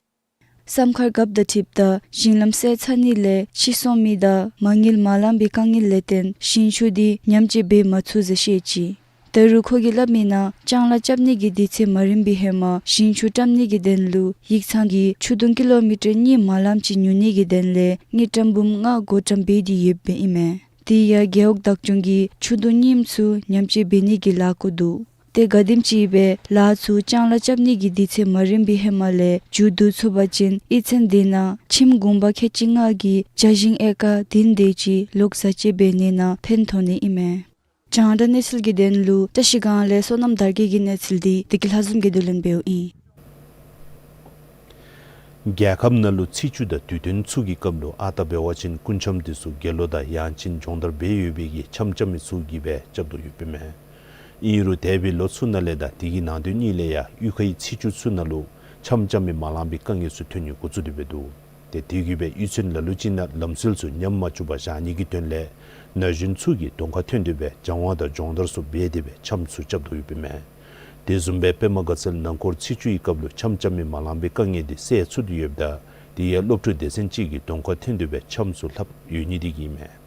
བསམ་མཁར་རྒཔོ་དང་འཁྲིལཝ་ད་ཞིང་ལམ་བསལ་ཚར་ནི་ལས་ཕྱི་སོང་མི་དང་མ་དངུལ་མ་ལང་པའི་དཀའ་ངལ་ལས་བརྟེན་ཞིང་ཆུ་དེ་ཉམས་བཅོས་འབད་མ་ཚུགས་ཟེར་བཤད་ཅི། ད་རུང་ཁོ་གིས་སླབ་མི་ནང་ལྕང་ལཱ་རྐྱབ་ནི་གི་དུས་ཚོད་མ་རན་པའི་ཧེ་མ་ཞིང་ཆུ་བཀྲམ་ནི་གི་དོན་ལུ་ཡིག་ཚང་གིས་ཆུ་དུང་ཀི་ལོ་མི་ཊར་གཉིས་མ་ལངམ་ཅིག་ཉོ་ནི་གི་དོན་ལས་དངུལ་ཀྲམ་འབུམ་ལྔ་བགོ་བཀྲམ་འབད་དེ་ཡོདཔ་ཨིན་མས། དེ་ཡང་རྒེད་འོག་བདག་སྐྱོང་གིས་ཆུ་དུང་རྙིངམ་ཚུ་ཉམས་བཅོས་འབད་ནི་གི་ལཱ་བཀོད་འདུག། ཏེ་ག་དེམ་ཅིག་སྦེ་ལཱ་ཚུ་ལྕང་ལཱ་རྐྱབ་ནི་གི་དུས་ཚོད་མ་རན་པའི་ཧེ་མ་ལས་མཇུག་བསྡུ་ཚུགས་པ་ཅིན་གཡུས་ཚན་དེ་ནང་ཁྱིམ་གུང་པ་ཁལ་གཅིག་ལྔ་གིས་ཇ་ཞིང་ཨེ་ཀར་བདུན་དེ་ཅིག་ལོག་བཟའ་སྤྱོད་འབད་ནི་ནང་ཕན་ཐོགས་ནི་ཨིན་མས། རྒྱང་བསྒྲགས་གནས་ཚུལ་གྱི་དོན་ལུ་བཀྲ་ཤིས་སྒང་ལས་བསོད་ནམས་དར་རྒྱས་ཀྱི་གནས་ཚུལ་དེ་བདེ་སྐྱིད་ལྷ་འཛོམས་ཀྱིས་བསྡུ་ལེན་འབདཝ་ཨིན། རྒྱལ་ཁབ་ནང་ལུ་ཚེས་བཅུ་དང་དུས་སྟོན་ཚུ་གི་སྐབས་ལུ་ཨ་རྟག་འབད་བ་ཅིན་སྐུ་འཆམ་དེ་ཚུ་དགེ་སློང་དང་ཡང་ཅིན་སྦྱོང་བརྡར་འབད་ཡོད་པའི་གི་འཆམ་རྐྱབ་མི་ཚུ་གིས་སྦེ་རྐྱབ་དོ་ཡོདཔ་ཨིན་མས། ཨིན་རུང་འདས་པའི་ལོ་ཚུ་ནང་ལས་དང་དེ་གི་ནང་དོན་གཉིས་ལས་ཡང་གཡུས་ཁའི་ཚེས་བཅུ་ཚུ་ནང་ལུ་འཆམ་རྐྱབ་མི་མ་ལང་པའི་དཀའ་ངལ་ཚུ་ཐོན་ནི་འགོ་བཙུགས་ཏེ་འབད་འདུག། ཏེ་དེ་གིས་སྦེ་གཡུས་ཚན་ལ་ལུ་ཅིག་ནང་ལམ་སྲོལ་ཚུ་ཉམས་མ་བཅུག་པར་བཞག་ནི་གི་དོན་ལས་ན་གཞོན་ཚུ་གིས་གདོང་ཁར་ཐོན་ཏེ་སྦེ་སྦྱང་བ་དང་སྦྱོང་བརྡར་ཚུ་འབད་དེ་སྦེ་འཆམ་ཚུ་རྐྱབ་དོ་ཡོདཔ་ཨིན་མས། དེ་བཟུམ་སྦེ་པདྨ་དགའ་ཚལ་ནང་སྐོར་ཚེས་བཅུ་ཡི་སྐབས་ལུ་འཆམ་རྐྱབ་མི་མ་ལང་པའི་དཀའ་ངལ་དེ་བསལ་ཚུགས་ཏེ་ཡོདཔ་ད་དེ་ཡང་སློབ་ཕྲུག་སྡེ་ཚན་གཅིག་གིས་གདོང་ཁར་ཐོན་ཏེ་སྦེ་འཆམ་ཚུ་ལྷབ་ཡོད་ནི་དེ་གིས་ཨིན་མས།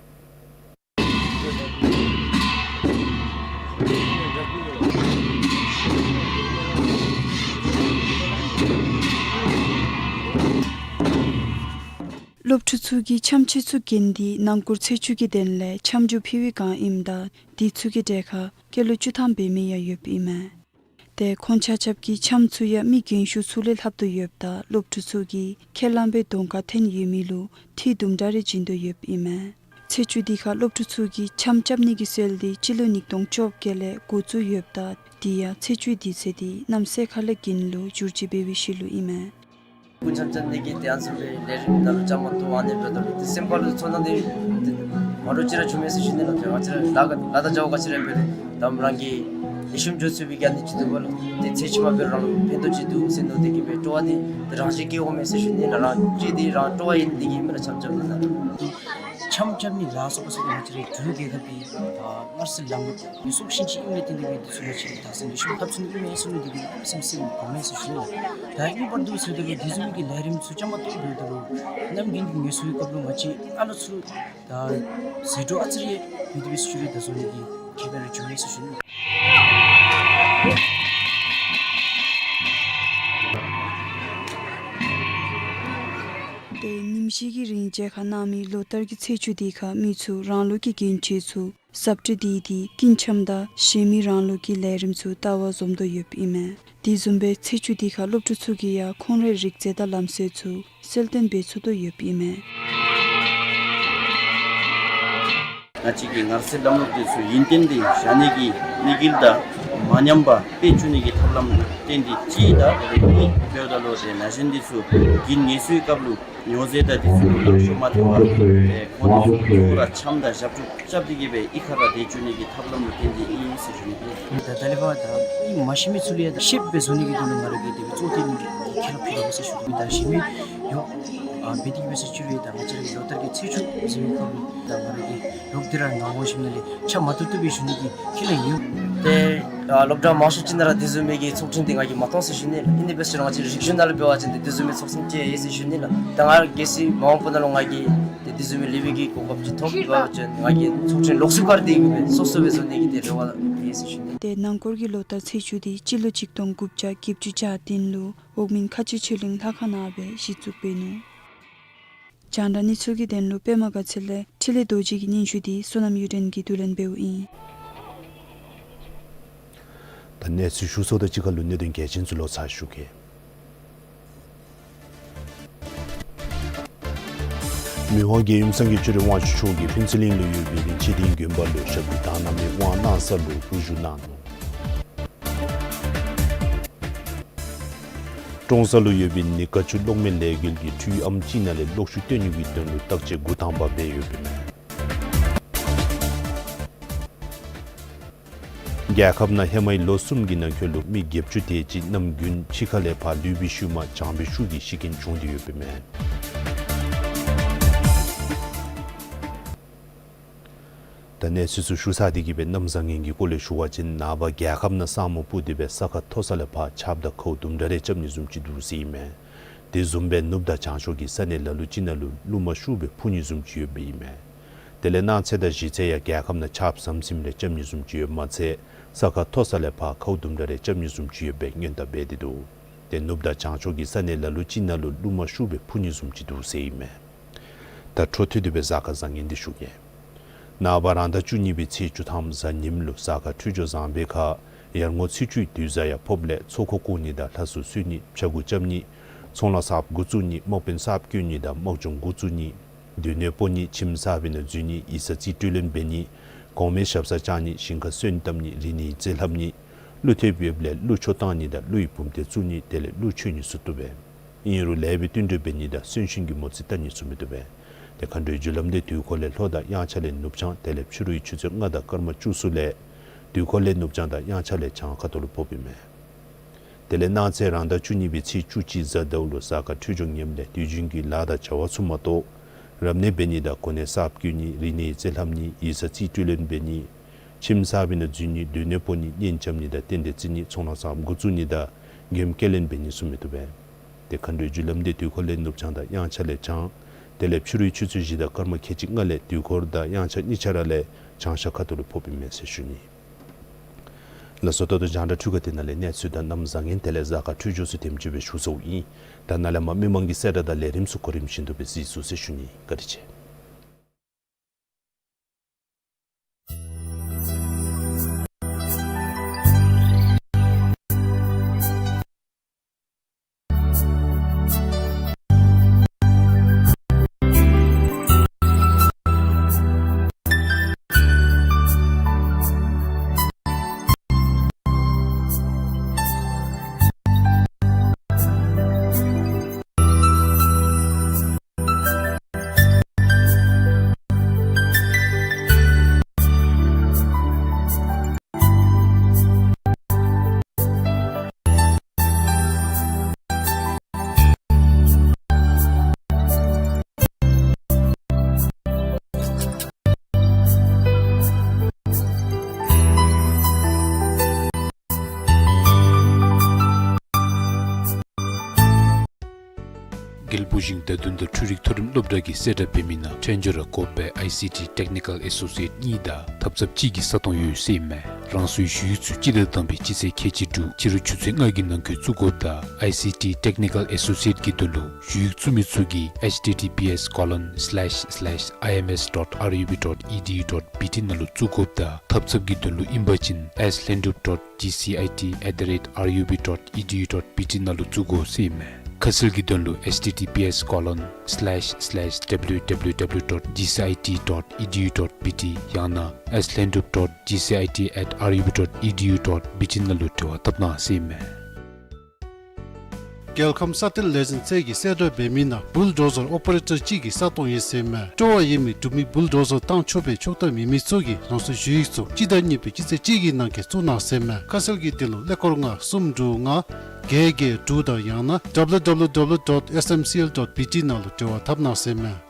སློབ་ཕྲུག་ཚུ་གིས་འཆམ་ཆས་ཚུ་གྱོན་ཏེ་ནང་སྐོར་ཚེས་བཅུ་གི་དོན་ལས་འཆམ་འགྱོ་ཕུལ་བའི་བསྒང་ཨིནམ་ད་དེ་ཚུ་གི་གྲལ་ཁར་སྐྱེས་ལོ་བཅུ་ཐམ་འབད་མི་ཡང་ཡོདཔ་ཨིན་མས། ཏེ་ཁོང་ཆ་ཁྱབ་ཀྱིས་འཆམ་ཚུ་ཡང་མི་རྒན་ཤོས་ཚུ་ལས་ལྷབ་དོ་ཡོདཔ་ད་སློབ་ཕྲུག་ཚུ་གིས་ཁས་བླངས་པའི་གདོང་ཁར་ཐོན་ཡོད་མི་ལུ་འཐུས་དུམ་གྲ་རེ་བྱིན་དོ་ཡོདཔ་ཨིན་མས། ཚེས་བཅུ་དེ་ཁར་སློབ་ཕྲུག་ཚུ་གིས་འཆམ་རྐྱབ་ནི་གི་སྲོལ་དེ་སྤྱི་ལོ་ཉིས་སྟོང་བཅོ་བརྒྱད་ལས་འགོ་བཙུགས་ཡོདཔ་ད་དེ་ཡང་ཚེས་བཅུའི་དུས་ཚོད་དེ་གནམ་སེར་ཁ་ལས་དགུན་ལུ་འགྱུར་བཅོས་འབད་བའི་ཤུལ་ལུ་ཨིན་མས། སྐུ་འཆམ་རྐྱབ་ནི་གི་དེ་ཡང་ཚུ་སྦེ་ལས་རིམ་ནང་ལུ་བཅའ་མར་གཏོགས་ཨ་ནི་འབད་དོ་ལུ་ཏེ་སེམས་ཁར་ལུ་ཚོར་སྣང་དེ་ མ་འདྲཝ་ཅིག་ར་བྱུང་མས་ཟེར་ཞུ་ནི་ལགས། ང་བཅས་ར་ལཱ་ཁག་ལཱ་དང་བྱ་བ་ག་ཅི་ར་འབད་རུང་དམ་རང་གི་ལེགས་ཤོམ་འགྱོ་ཚུགས་པའི་ག་ནི་ཅིག་འདུག་པ་ལགས། ཏེ་ཚེ་ཕྱི་མ་འབད་རུང་རང་ལུ་ཕན་ཐོགས་ཅིག་འདུག་ཟེར་མནོ་སྟེ་གིས་སྦེ་སྤྲོ་བ་འདི་ཏེ་རང་བཞིན་སྐྱེ་འོང་མས་ཟེར་ཞུ་ནི་ལགས། རང་གཅིག་འདི་རང་སྤྲོ་བ་ཨིན། དེ་གིས་མེན་ན་འཆམ་འཆམ་ལུ་ན་འཆམ་འཆམ་ནི་ལ་སོགས་པ་ཟེར་ང་བཅས་རའི་འབྲུག་རྒྱལ་ཁབ་ཀྱི་ད་སྔར་སྲོལ་ལམ་ལུགས་སྲོག་ཤིང་ཅིག་ཨིནམ་ལས་བརྟེན་ཏེ་སྦེ་འདི་ཚུ་ང་བཅས་ཀྱིས་དག་ས་ལེགས་ཤོམ་འཐབ་ཚུགས་ནི་ཨིན་མས་ཟེར་མནོ་སྟེ་གིས་སེམས་སེམས་གོ་མས་ཟེར་ཞུ་ནི་ལགས། ད་ཨིན་པར་འདུག་ཟེར་དེ་ལུ་དེ་བཟུམ་གྱི་ལས་རིམ་ཚུ་བཅའ་མར་གཏོགས་འབདཝ་ད་ལུ་གནམ་དགུན་གྱི་ངལ་གསོའི་སྐབས་ལུ་ང་བཅས་ཨ་ལོ་ཚུ་ད་ཟད་འགྲོ་ཨ་ཙི་རེ་ཡང་མེད་དེ་སྦེ་ཚུ་རེ་ད་བཟོ་ནི་གི་ཁེ་ཕན་རེ་བྱུང་མས་ཟེར་ཞུ་ནི། ཏེ་ཉིནམ་བཞི་གི་རིང་མཇལ་ཁ་གནང་མི་ལོ་ལྟར་གྱི་ཚེས་བཅུ་དེ་ཁར་མི་ཚུ་རང་ལུགས་ཀྱི་གྱོན་ཆས་ཚུ་གཟབ་སྤྲོས་བསྡུས་ཏེ་སྐྱིན་འཆམ་དང་གཞན་མི་རང་ལུགས་ཀྱི་ལས་རིམ་ཚུ་ལྟ་བར་འཛོམས་དོ་ཡོདཔ་ཨིན་མས། དེ་བཟུམ་སྦེ་ཚེས་བཅུ་དེ་ཁར་སློབ་ཕྲུག་ཚུ་གིས་ཡང་ཁོང་རའི་རིག་རྩལ་དང་ལམ་སྲོལ་ཚུ་གསལ་སྟོན་འབད་ཚུགས་དོ་ཡོདཔ་ཨིན་མས། ང་བཅས་ཀྱི་ངལ་གསོའི་ལམ་ལུགས་འདི་ཚུ་ཡུན་བརྟན་དུ་བཞག་ནི་གི་གནས་སྐབས་དང་མ་ཉམས་པར་སྤེལ་བཅུག་ནི་གི་ཐབས་ལམ་ལུ་བརྟེན་ཏེ་གཅིག་དང་གཉིས་འབདཝ་ད་ལུ་ཏེ་ན་གཞོན་འདི་ཚུ་གྱོན་ངལ་གསོའི་སྐབས་ལུ་ཉོ་ཟེར་ད་འདི་ཚུ་ལུ་ལག་ཤོར་མ་ཐལ་བར་ཏེ་ཁོང་འདི་ཚུ་གཙོ་བོ་ར་འཆམ་དང་ཞབས་བྲོ་རྐྱབ་སྟེ་གིས་སྦེ་གཡུས་ཁར་ར་སྡོད་བཅུག་ནི་གི་ཐབས་ལམ་ལུ་བརྟེན་ཏེ་ཨིན་ཟེར་ཞུ་ནི། ད་ད་ལས་ཕར་ད་ཨིན་མ་ཤེས་མི་ཚུ་ལུ་ཡང་ད་ཤེསཔ་སྦེ་བཟོ་ནི་གི་དོན་ལུ་ང་ར་གིས་དེ་སྦེ་གཙོ་བོ་བཏོན་ནི་གི་ཁས་བླངས་ཕུལ་དོ་ཟེར་ཞུ་དོ། ད་གཞན་མི་ཡོད་ཨ་འབད་དེ་གིས་སྦེ་ཟེར་ཞུ་རུང་ད་ང་བཅས་ར་གི་ལོ་ལྟར་གྱི་ཚེས་བཅུ་ཟེར་བའི་སྐབས་ལུ་ད་ང་ར་གིས་ལོག་སྟེ་ར་ངག་དབང་ཞིང་ནང་ལས་ཆ་མ་བཏུབ་བཏུབ་སྦེ་ཞུ་ནི་གི་ཁས་ལེན་ཡོད། ཏེ་ཨ་སློབ་གྲྭ་མང་ཤོས་ཅིག་ནང་ར་དེ་བཟུམ་མའི་གི་ཚོགས་ཆེན་འདི་ང་གིས་མ་མཐོང་ཟེར་ཞུ་ནི། ཨིན་ཏེ་འབད་ཟེར་ང་བཅས་རིག་གཞུང་ནང་ལུ་འབད་བ་ཅིན་ཏེ་དེ་བཟུམ་མའི་ཚོགས་ཆེན་ཅིག་ཡོད་ཟེར་ཞུ་ནི་ལགས། ད་ང་གལ་སྲིད་མ་འོངས་པ་ནང་ལུ་ང་གིས་ཏེ་དེ་བཟུམ་མའི་ལེགས་པའི་གི་གོ་སྐབས་ཅིག་ཐོབ་པ་ཅིན་ང་གིས་ཚོགས་ཆེན་ལོགས་སུ་བཀར་ཏེ་གིས་སྦེ་སོ་སོ་སྦེ་བཟོ་ནི་གི་ཏེ་རེ་བ་ཡོད་ཟེར་ཞུ་ནི། ཏེ་ནང་འཁོད་ཀྱི་ལོ་ལྟར་ཚེས་བཅུ་དེ་སྤྱི་ལོ་གཅིག་སྟོང་དགུ་བརྒྱ་བརྒྱད་ཅུ་གྱ་བདུན་ལུ་འོག་མིན་ཁ་ཆེ་ཆོས་གླིང་ལྷ་ཁང་ནང་སྦེ་གཞི་བཙུགས་འབད་ནུག། རྒྱང་བསྒྲགས་གནས་ཚུལ་གྱི་དོན་ལུ་པདྨ་དགའ་ཚལ་ལས་འཕྲིན་ལས་རྡོ་རྗེ་གི་སྙན་ཞུ་འདི་བསོད་ནམས་གཡུ་སྒྲོན་གྱིས་བསྡུ་ལེན་འབདཝ་ཨིན། ད་གནས་ཚུལ་ཞུ་ཚརཝ་དང་གཅིག་ཁར་ལུ་གནད་དོན་གལ་ཆེན་ཚུ་ལོག་ཚར་ཞུ་གེ། མི་དབང་རྒྱལ་ཡུམ་སངས་རྒྱས་ཆོས་རྗེ་དབང་ཕྱུག་མཆོག་གིས་ཕུན་ཚོགས་གླིང་ལུ་ཡོད་པའི་རིན་ཆེན་གླིང་དགོན་པ་ལུ་ཞབས་ཀྱིས་བདག་སྣང་མེད་དབང་གནང་ས་ལུ་དབུ་བཞུགས་གནང་ནུག། ཀྲོང་གསར་ལུ་ཡོད་པའི་ནི་ཀ་ཆུ་གློག་མེ་ལས་འགུལ་གྱི་འཕྲུལ་ཨམ་ཅིག་ནང་ལས་གློག་ཤུགས་བཏོན་ནི་གི་དོན་ལུ་བརྟག་དཔྱད་འགོ་དང་པ་འབད་ཡོདཔ་ཨིན་མས། རྒྱལ་ཁབ་ནང་ཧེ་མའི་ལོ་གསུམ་གྱི་ནང་འཁོད་ལུ་མི་བརྒྱད་ཅུ་དེ་ཅིག་གནམ་དགུན་ཕྱི་ཁ་ལས་ཕར་ལུས་པའི་ཤུལ་མ་གྱང་བའི་ཤུགས་ཀྱིས་ཤི་རྐྱེན་བྱུང་སྟེ་ཡོདཔ་ཨིན་མས། ད་གནས་ཚུལ་ཚུ་ཞུ་ཚར་ཏེ་གིས་སྦེ་གནམ་བཟང་ངན་གྱི་སྐོར་ལས་ཞུ་བ་ཅིན་ནངས་པ་རྒྱལ་ཁབ་ནང་ས་སྨུག་སྤུབས་ཏེ་སྦེ་ས་ཁ་མཐོ་ས་ལས་ཕར་ཆརཔ་དང་ཁཝ་དུམ་གྲ་རེ་རྐྱབ་ནི་བཟུམ་ཅིག་འདུག་ཟེར་ཨིན་མས། དེ་བཟུམ་སྦེ་ནུབ་དང་བྱང་ཕྱོགས་ཀྱི་ས་གནས་ལ་ལུ་ཅིག་ནང་ལུ་རླུང་མ་ཤུགས་སྦེ་འཕུ་ནི་བཟུམ་ཅིག་ཡོདཔ་ཨིན་མས། དེ་ལས་གནངས་ཚེ་དང་གཞེས་ཚེ་ཡང་རྒྱལ་ཁབ་ནང་ཆརཔ་ཟམ་ཟིམ་རེ་རྐྱབ་ནི་བཟུམ་ཅིག་ཡོདཔ་མ་ཚད་ས་ཁ་མཐོ་ས་ལས་ཕར་ཁཝ་དུམ་གྲ་རེ་རྐྱབ་ནི་བཟུམ་ཅིག་ཡོད་པའི་སྔོན་བརྡ་འབད་དེ་འདུག། ཏེ་ནུབ་དང་བྱང་ཕྱོགས་ཀྱི་ས་གནས་ལ་ལུ་ཅིག་ནང་ལུ་རླུང་མ་ཤུགས་སྦེ་འཕུ་ནི་བཟུམ་ཅིག་འདུག་ཟེར་ཨིན་མས། ད་འཕྲོ་མཐུད་དེ་སྦེ་གཟའ་སྐར་བཟང་ངན་འདི་ཞུ་གེ། ནངས་པ་རང་ཟླ་བཅུ་གཉིས་པའི་ཚེས་བཅུ་ཐམ་གཟའ་ཉིམ་ལུ་གཟའ་སྐར་འཕྲོད་སྦྱོར་བཟང་པའི་ཁར་ཡར་ངོ་ཚེས་བཅུའི་དུས་གཟའ་ཡང་ཕོགཔ་ལས་ཚོགས་འཁོར་བསྐོར་ནི་དང་ལྷ་གསོལ་གསོལ་ནི་ཕྱྭ་འགུགས་རྐྱབ་ནི་ཚོང་ལཱ་གསརཔ་འགོ་བཙུགས་ནི་དམག་དཔོན་གསརཔ་བསྐྱོད་ནི་དང་དམག་སྦྱོང་འགོ་བཙུགས་ནི་སྡོད་གནས་སྤོ་ནི་ཁྱིམ་གསར་པའི་ནང་འཛུལ་ནི་ཡིག་ཚང་རྩིས་སྤྲོད་ལེན་འབད་ནི་གོང་མའི་ཞབས་སར་བཅར་ནི་ཞིང་ཁར་སོན་བཏབ་ནི་རིག་གནས་ཡིག་རྩིས་ལྷབ་ནི་ཀླུ་ཐེབས་ཡོདཔ་ལས་ཀླུ་མཆོད་བཏང་ནི་དང་ཀླུ་ཡི་བུམ་སྡེ་བཙུགས་ནི་དེ་ལས་ཀླུ་མཆོད་ནི་ཚུ་བཏུབ་པས། ཨིན་རུང་ལེགས་པའི་བསྟུན་གྲོས་འབད་ནི་དང་གསོན་གཤིན་གྱི་མོ་རྩིས་བལྟ་ནི་ཚུ་མི་བཏུབ་པས། ཏེ་མཁའ་འགྲོའི་རྒྱུ་ལམ་འདི་དུས་འཁོར་ལས་ལྷོ་དང་དབྱངས་འཆར་ལས་ནུབ་བྱང་དེ་ལས་ཕྱི་རུའི་ཆུ་ཚོད་ལྔ་དང་སྐར་མ་བཅུ་གསུམ་ལས་དུས་འཁོར་ལས་ནུབ་བྱང་དང་དབྱངས་འཆར་ལས་བྱང་ཁ་ཐུག་ལུ་ཕོགཔ་ཨིན་མས། དེ་ལས་གནངས་ཚེ་རང་ཟླ་བཅུ་གཉིས་པའི་ཚེས་བཅུ་གཅིག་གཟའ་ཟླཝ་ལུ་གཟའ་སྐར་འཕྲོད་སྦྱོར་ངནམ་ལས་དུས་རྒྱུན་གྱི་ལཱ་དང་བྱ་བ་ཚུ་མ་གཏོགས་རབ་གནས་འབད་ནི་དང་གོ་གནས་གསརཔ་བསྐོ་ནི་རིག་གནས་ཡིག་རྩིས་ལྷབ་ནི་ཡིག་ཚང་རྩིས་སྤྲོད་ལེན་འབད་ནི་ཁྱིམ་གསར་པའི་ནང་འཛུལ་ནི་སྡོད་གནས་སྤོ་ནི་གཉེན་རྐྱབ་ནི་དང་རྟེན་འབྲེལ་བརྩི་ནི་ཚོང་ལཱ་གསརཔ་འགོ་བཙུགས་ནི་དང་མགྱོནམ་སྐྱེལ་ལེན་འབད་ནི་ཚུ་མི་བཏུབ་པས། ཏེ་མཁའ་འགྲོའི་རྒྱུ་ལམ་འདི་དུས་འཁོར་ལས་ནུབ་བྱང་དང་དབྱངས་འཆར་ལས་བྱང་དེ་ལས་ཕྱི་རུའི་ཆུ་ཚོད་བཞི་དང་སྐར་མ་ཁལ་གཅིག་ལྔ་ལས་དུས་འཁོར་དང་དབྱངས་འཆར་གཉིས་ཆ་ར་ལས་བྱང་ཤར་ཁ་ཐུག་ལུ་ཕོགཔ་ཨིན་མས་ཟེར་ཞུ་ནི། ལགས་སོ། ད་ལྟོ་རྒྱང་བསྒྲགས་འཕྲུལ་ཁང་འདི་ནང་ལས་གནས་ཚུལ་དང་གནམ་བཟང་ངན་དེ་ལས་གཟའ་སྐར་འཕྲོད་སྦྱོར་ཚུ་དེམ་ཅིག་སྦེ་ཞུ་ཚརཝ་ཨིན། ད་ནཱ་ལས་མར་མི་མང་གི་གསལ་བསྒྲགས་དང་ལས་རིམ་ཚུ་གོ་རིམ་བཞིན་དུ་སྦེ་གཟིགས་ཚུགས་ཟེར་ཞུ་ནི། བཀའ་དྲིན་ཆེ། རྒྱལ་པོ་ཞིང་བདག་དོན་དང་འཕྲུལ་རིག་མཐོ་རིམ་སློབ་གྲྭ་གིས་གསལ་བསྒྲགས་འབད་མི་ནང་ཕྲན་སྦྱོར་ར་དགོ་པའི་ཨའི་སི་ཊི་ཊེག་ནི་ཀཱལ་ཨེ་སོ་སི་ཨེཊ་གཉིས་དང་ཐབ་ཚངཔ་གཅིག་གི་ས་སྟོང་ཡོད་ཟེར་ཨིན་མས། རང་སོའི་ཞུ་ཡིག་ཚུ་སྤྱི་ཟླ་དང་པའི་སྤྱི་ཚེས་ཁལ་གཅིག་དྲུག་ཕྱི་རུ་ཆུ་ཚོད་ལྔ་གི་ནང་འཁོད་བཙུགས་དགོཔ་དང་ཨའི་སི་ཊི་ཊེག་ནི་ཀཱལ་ཨེ་སོ་སི་ཨེཊ་གི་དོན་ལུ་ཞུ་ཡིག་བཙུགས་མི་ཚུ་གིས་ཨེཆ་ཊི་ཊི་པི་ཨེསི་ཀོ་ལོན་སི་ལེཤ་སི་ལེཤ་ཨའི་ཨེམ་ཨེསི་ཌོཊ་ཨར་ཡུ་བི་ཌོཊ་ཨི་ཌི་ཡུ་ཌོཊ་བི་ཊི་ནང་ལུ་བཙུགས་དགོཔ་དང་ཐབ་ཚངཔ་གི་དོན་ལུ་ཨིན་པ་ཅིན་ཨེསི་ལྷན་གྲུབ་ཌོཊ་ཇི་སི་ཨའི་ཊི་ཨེཊ་དི་རེཊ་ཨར་ཡུ་བི་ཌོཊ་ཨི་ཌི་ཡུ་ཌོཊ་བི་ཊི་ནང་ལུ་བཙུགས་དགོ་ཟེར་ཨིན་མས། ཁ་གསལ་གྱི་དོན་ལུ་ཨེཆ་ཊི་ཊི་པི་ཨེསི་ཀོ་ལོན་སི་ལེཤ་སི་ལེཤ་ཌབ་ལིའུ་ཌབ་ལིའུ་ཌབ་ལིའུ་ཌོཊ་ཇི་སི་ཨའི་ཊི་ཌོཊ་ཨི་ཌི་ཡུ་ཌོཊ་བི་ཊི་ཡང་ན་ཨེསི་ལྷན་གྲུབ་ཌོཊ་ཇི་སི་ཨའི་ཊི་ཨེཊ་ཨར་ཡུ་བི་ཌོཊ་ཨི་ཌི་ཡུ་ཌོཊ་བི་ཊི་ནང་ལུ་འབྲེལ་བ་འཐབ་གནང་ཟེར་ཨིན་མས། རྒྱལ་ཁམས་ས་གཏེར་ལས་འཛིན་ཚད་ཀྱིས་གསལ་བསྒྲགས་འབད་མི་ནང་བུལ་ཌོ་ཟར་ཨོ་པ་རེ་ཊར་གཅིག་གི་ས་སྟོང་ཡོད་ཟེར་ཨིན་མས། སྤྲོ་བ་ཡོད་མི་འབྲུག་མི་བུལ་ཌོ་ཟར་བཏང་ཆོག་པའི་ཆོག་ཐམ་མེད་མི་ཚུ་གིས་རང་སོའི་ཞུ་ཡིག་ཚུ་སྤྱི་ཟླ་གཉིས་པའི་སྤྱི་ཚེས་གཅིག་གི་ནང་འཁོད་བཙུགས་གནང་ཟེར་ཨིན་མས། ཁ་གསལ་གྱི་དོན་ལུ་ཀླད་ཀོར་ལྔ་གསུམ་དྲུག་ལྔ་བརྒྱད་བརྒྱད་དྲུག་དང་ཡང་ན་ཌབ་ལིའུ་ཌབ་ལིའུ་ཌབ་ལིའུ་ཌོཊ་ཨེསི་ཨེམ་སི་ཨེལ་ཌོཊ་བི་ཊི་ནང་ལུ་འབྲེལ་བ་འཐབ་གནང་ཟེར་ཨིན་མས།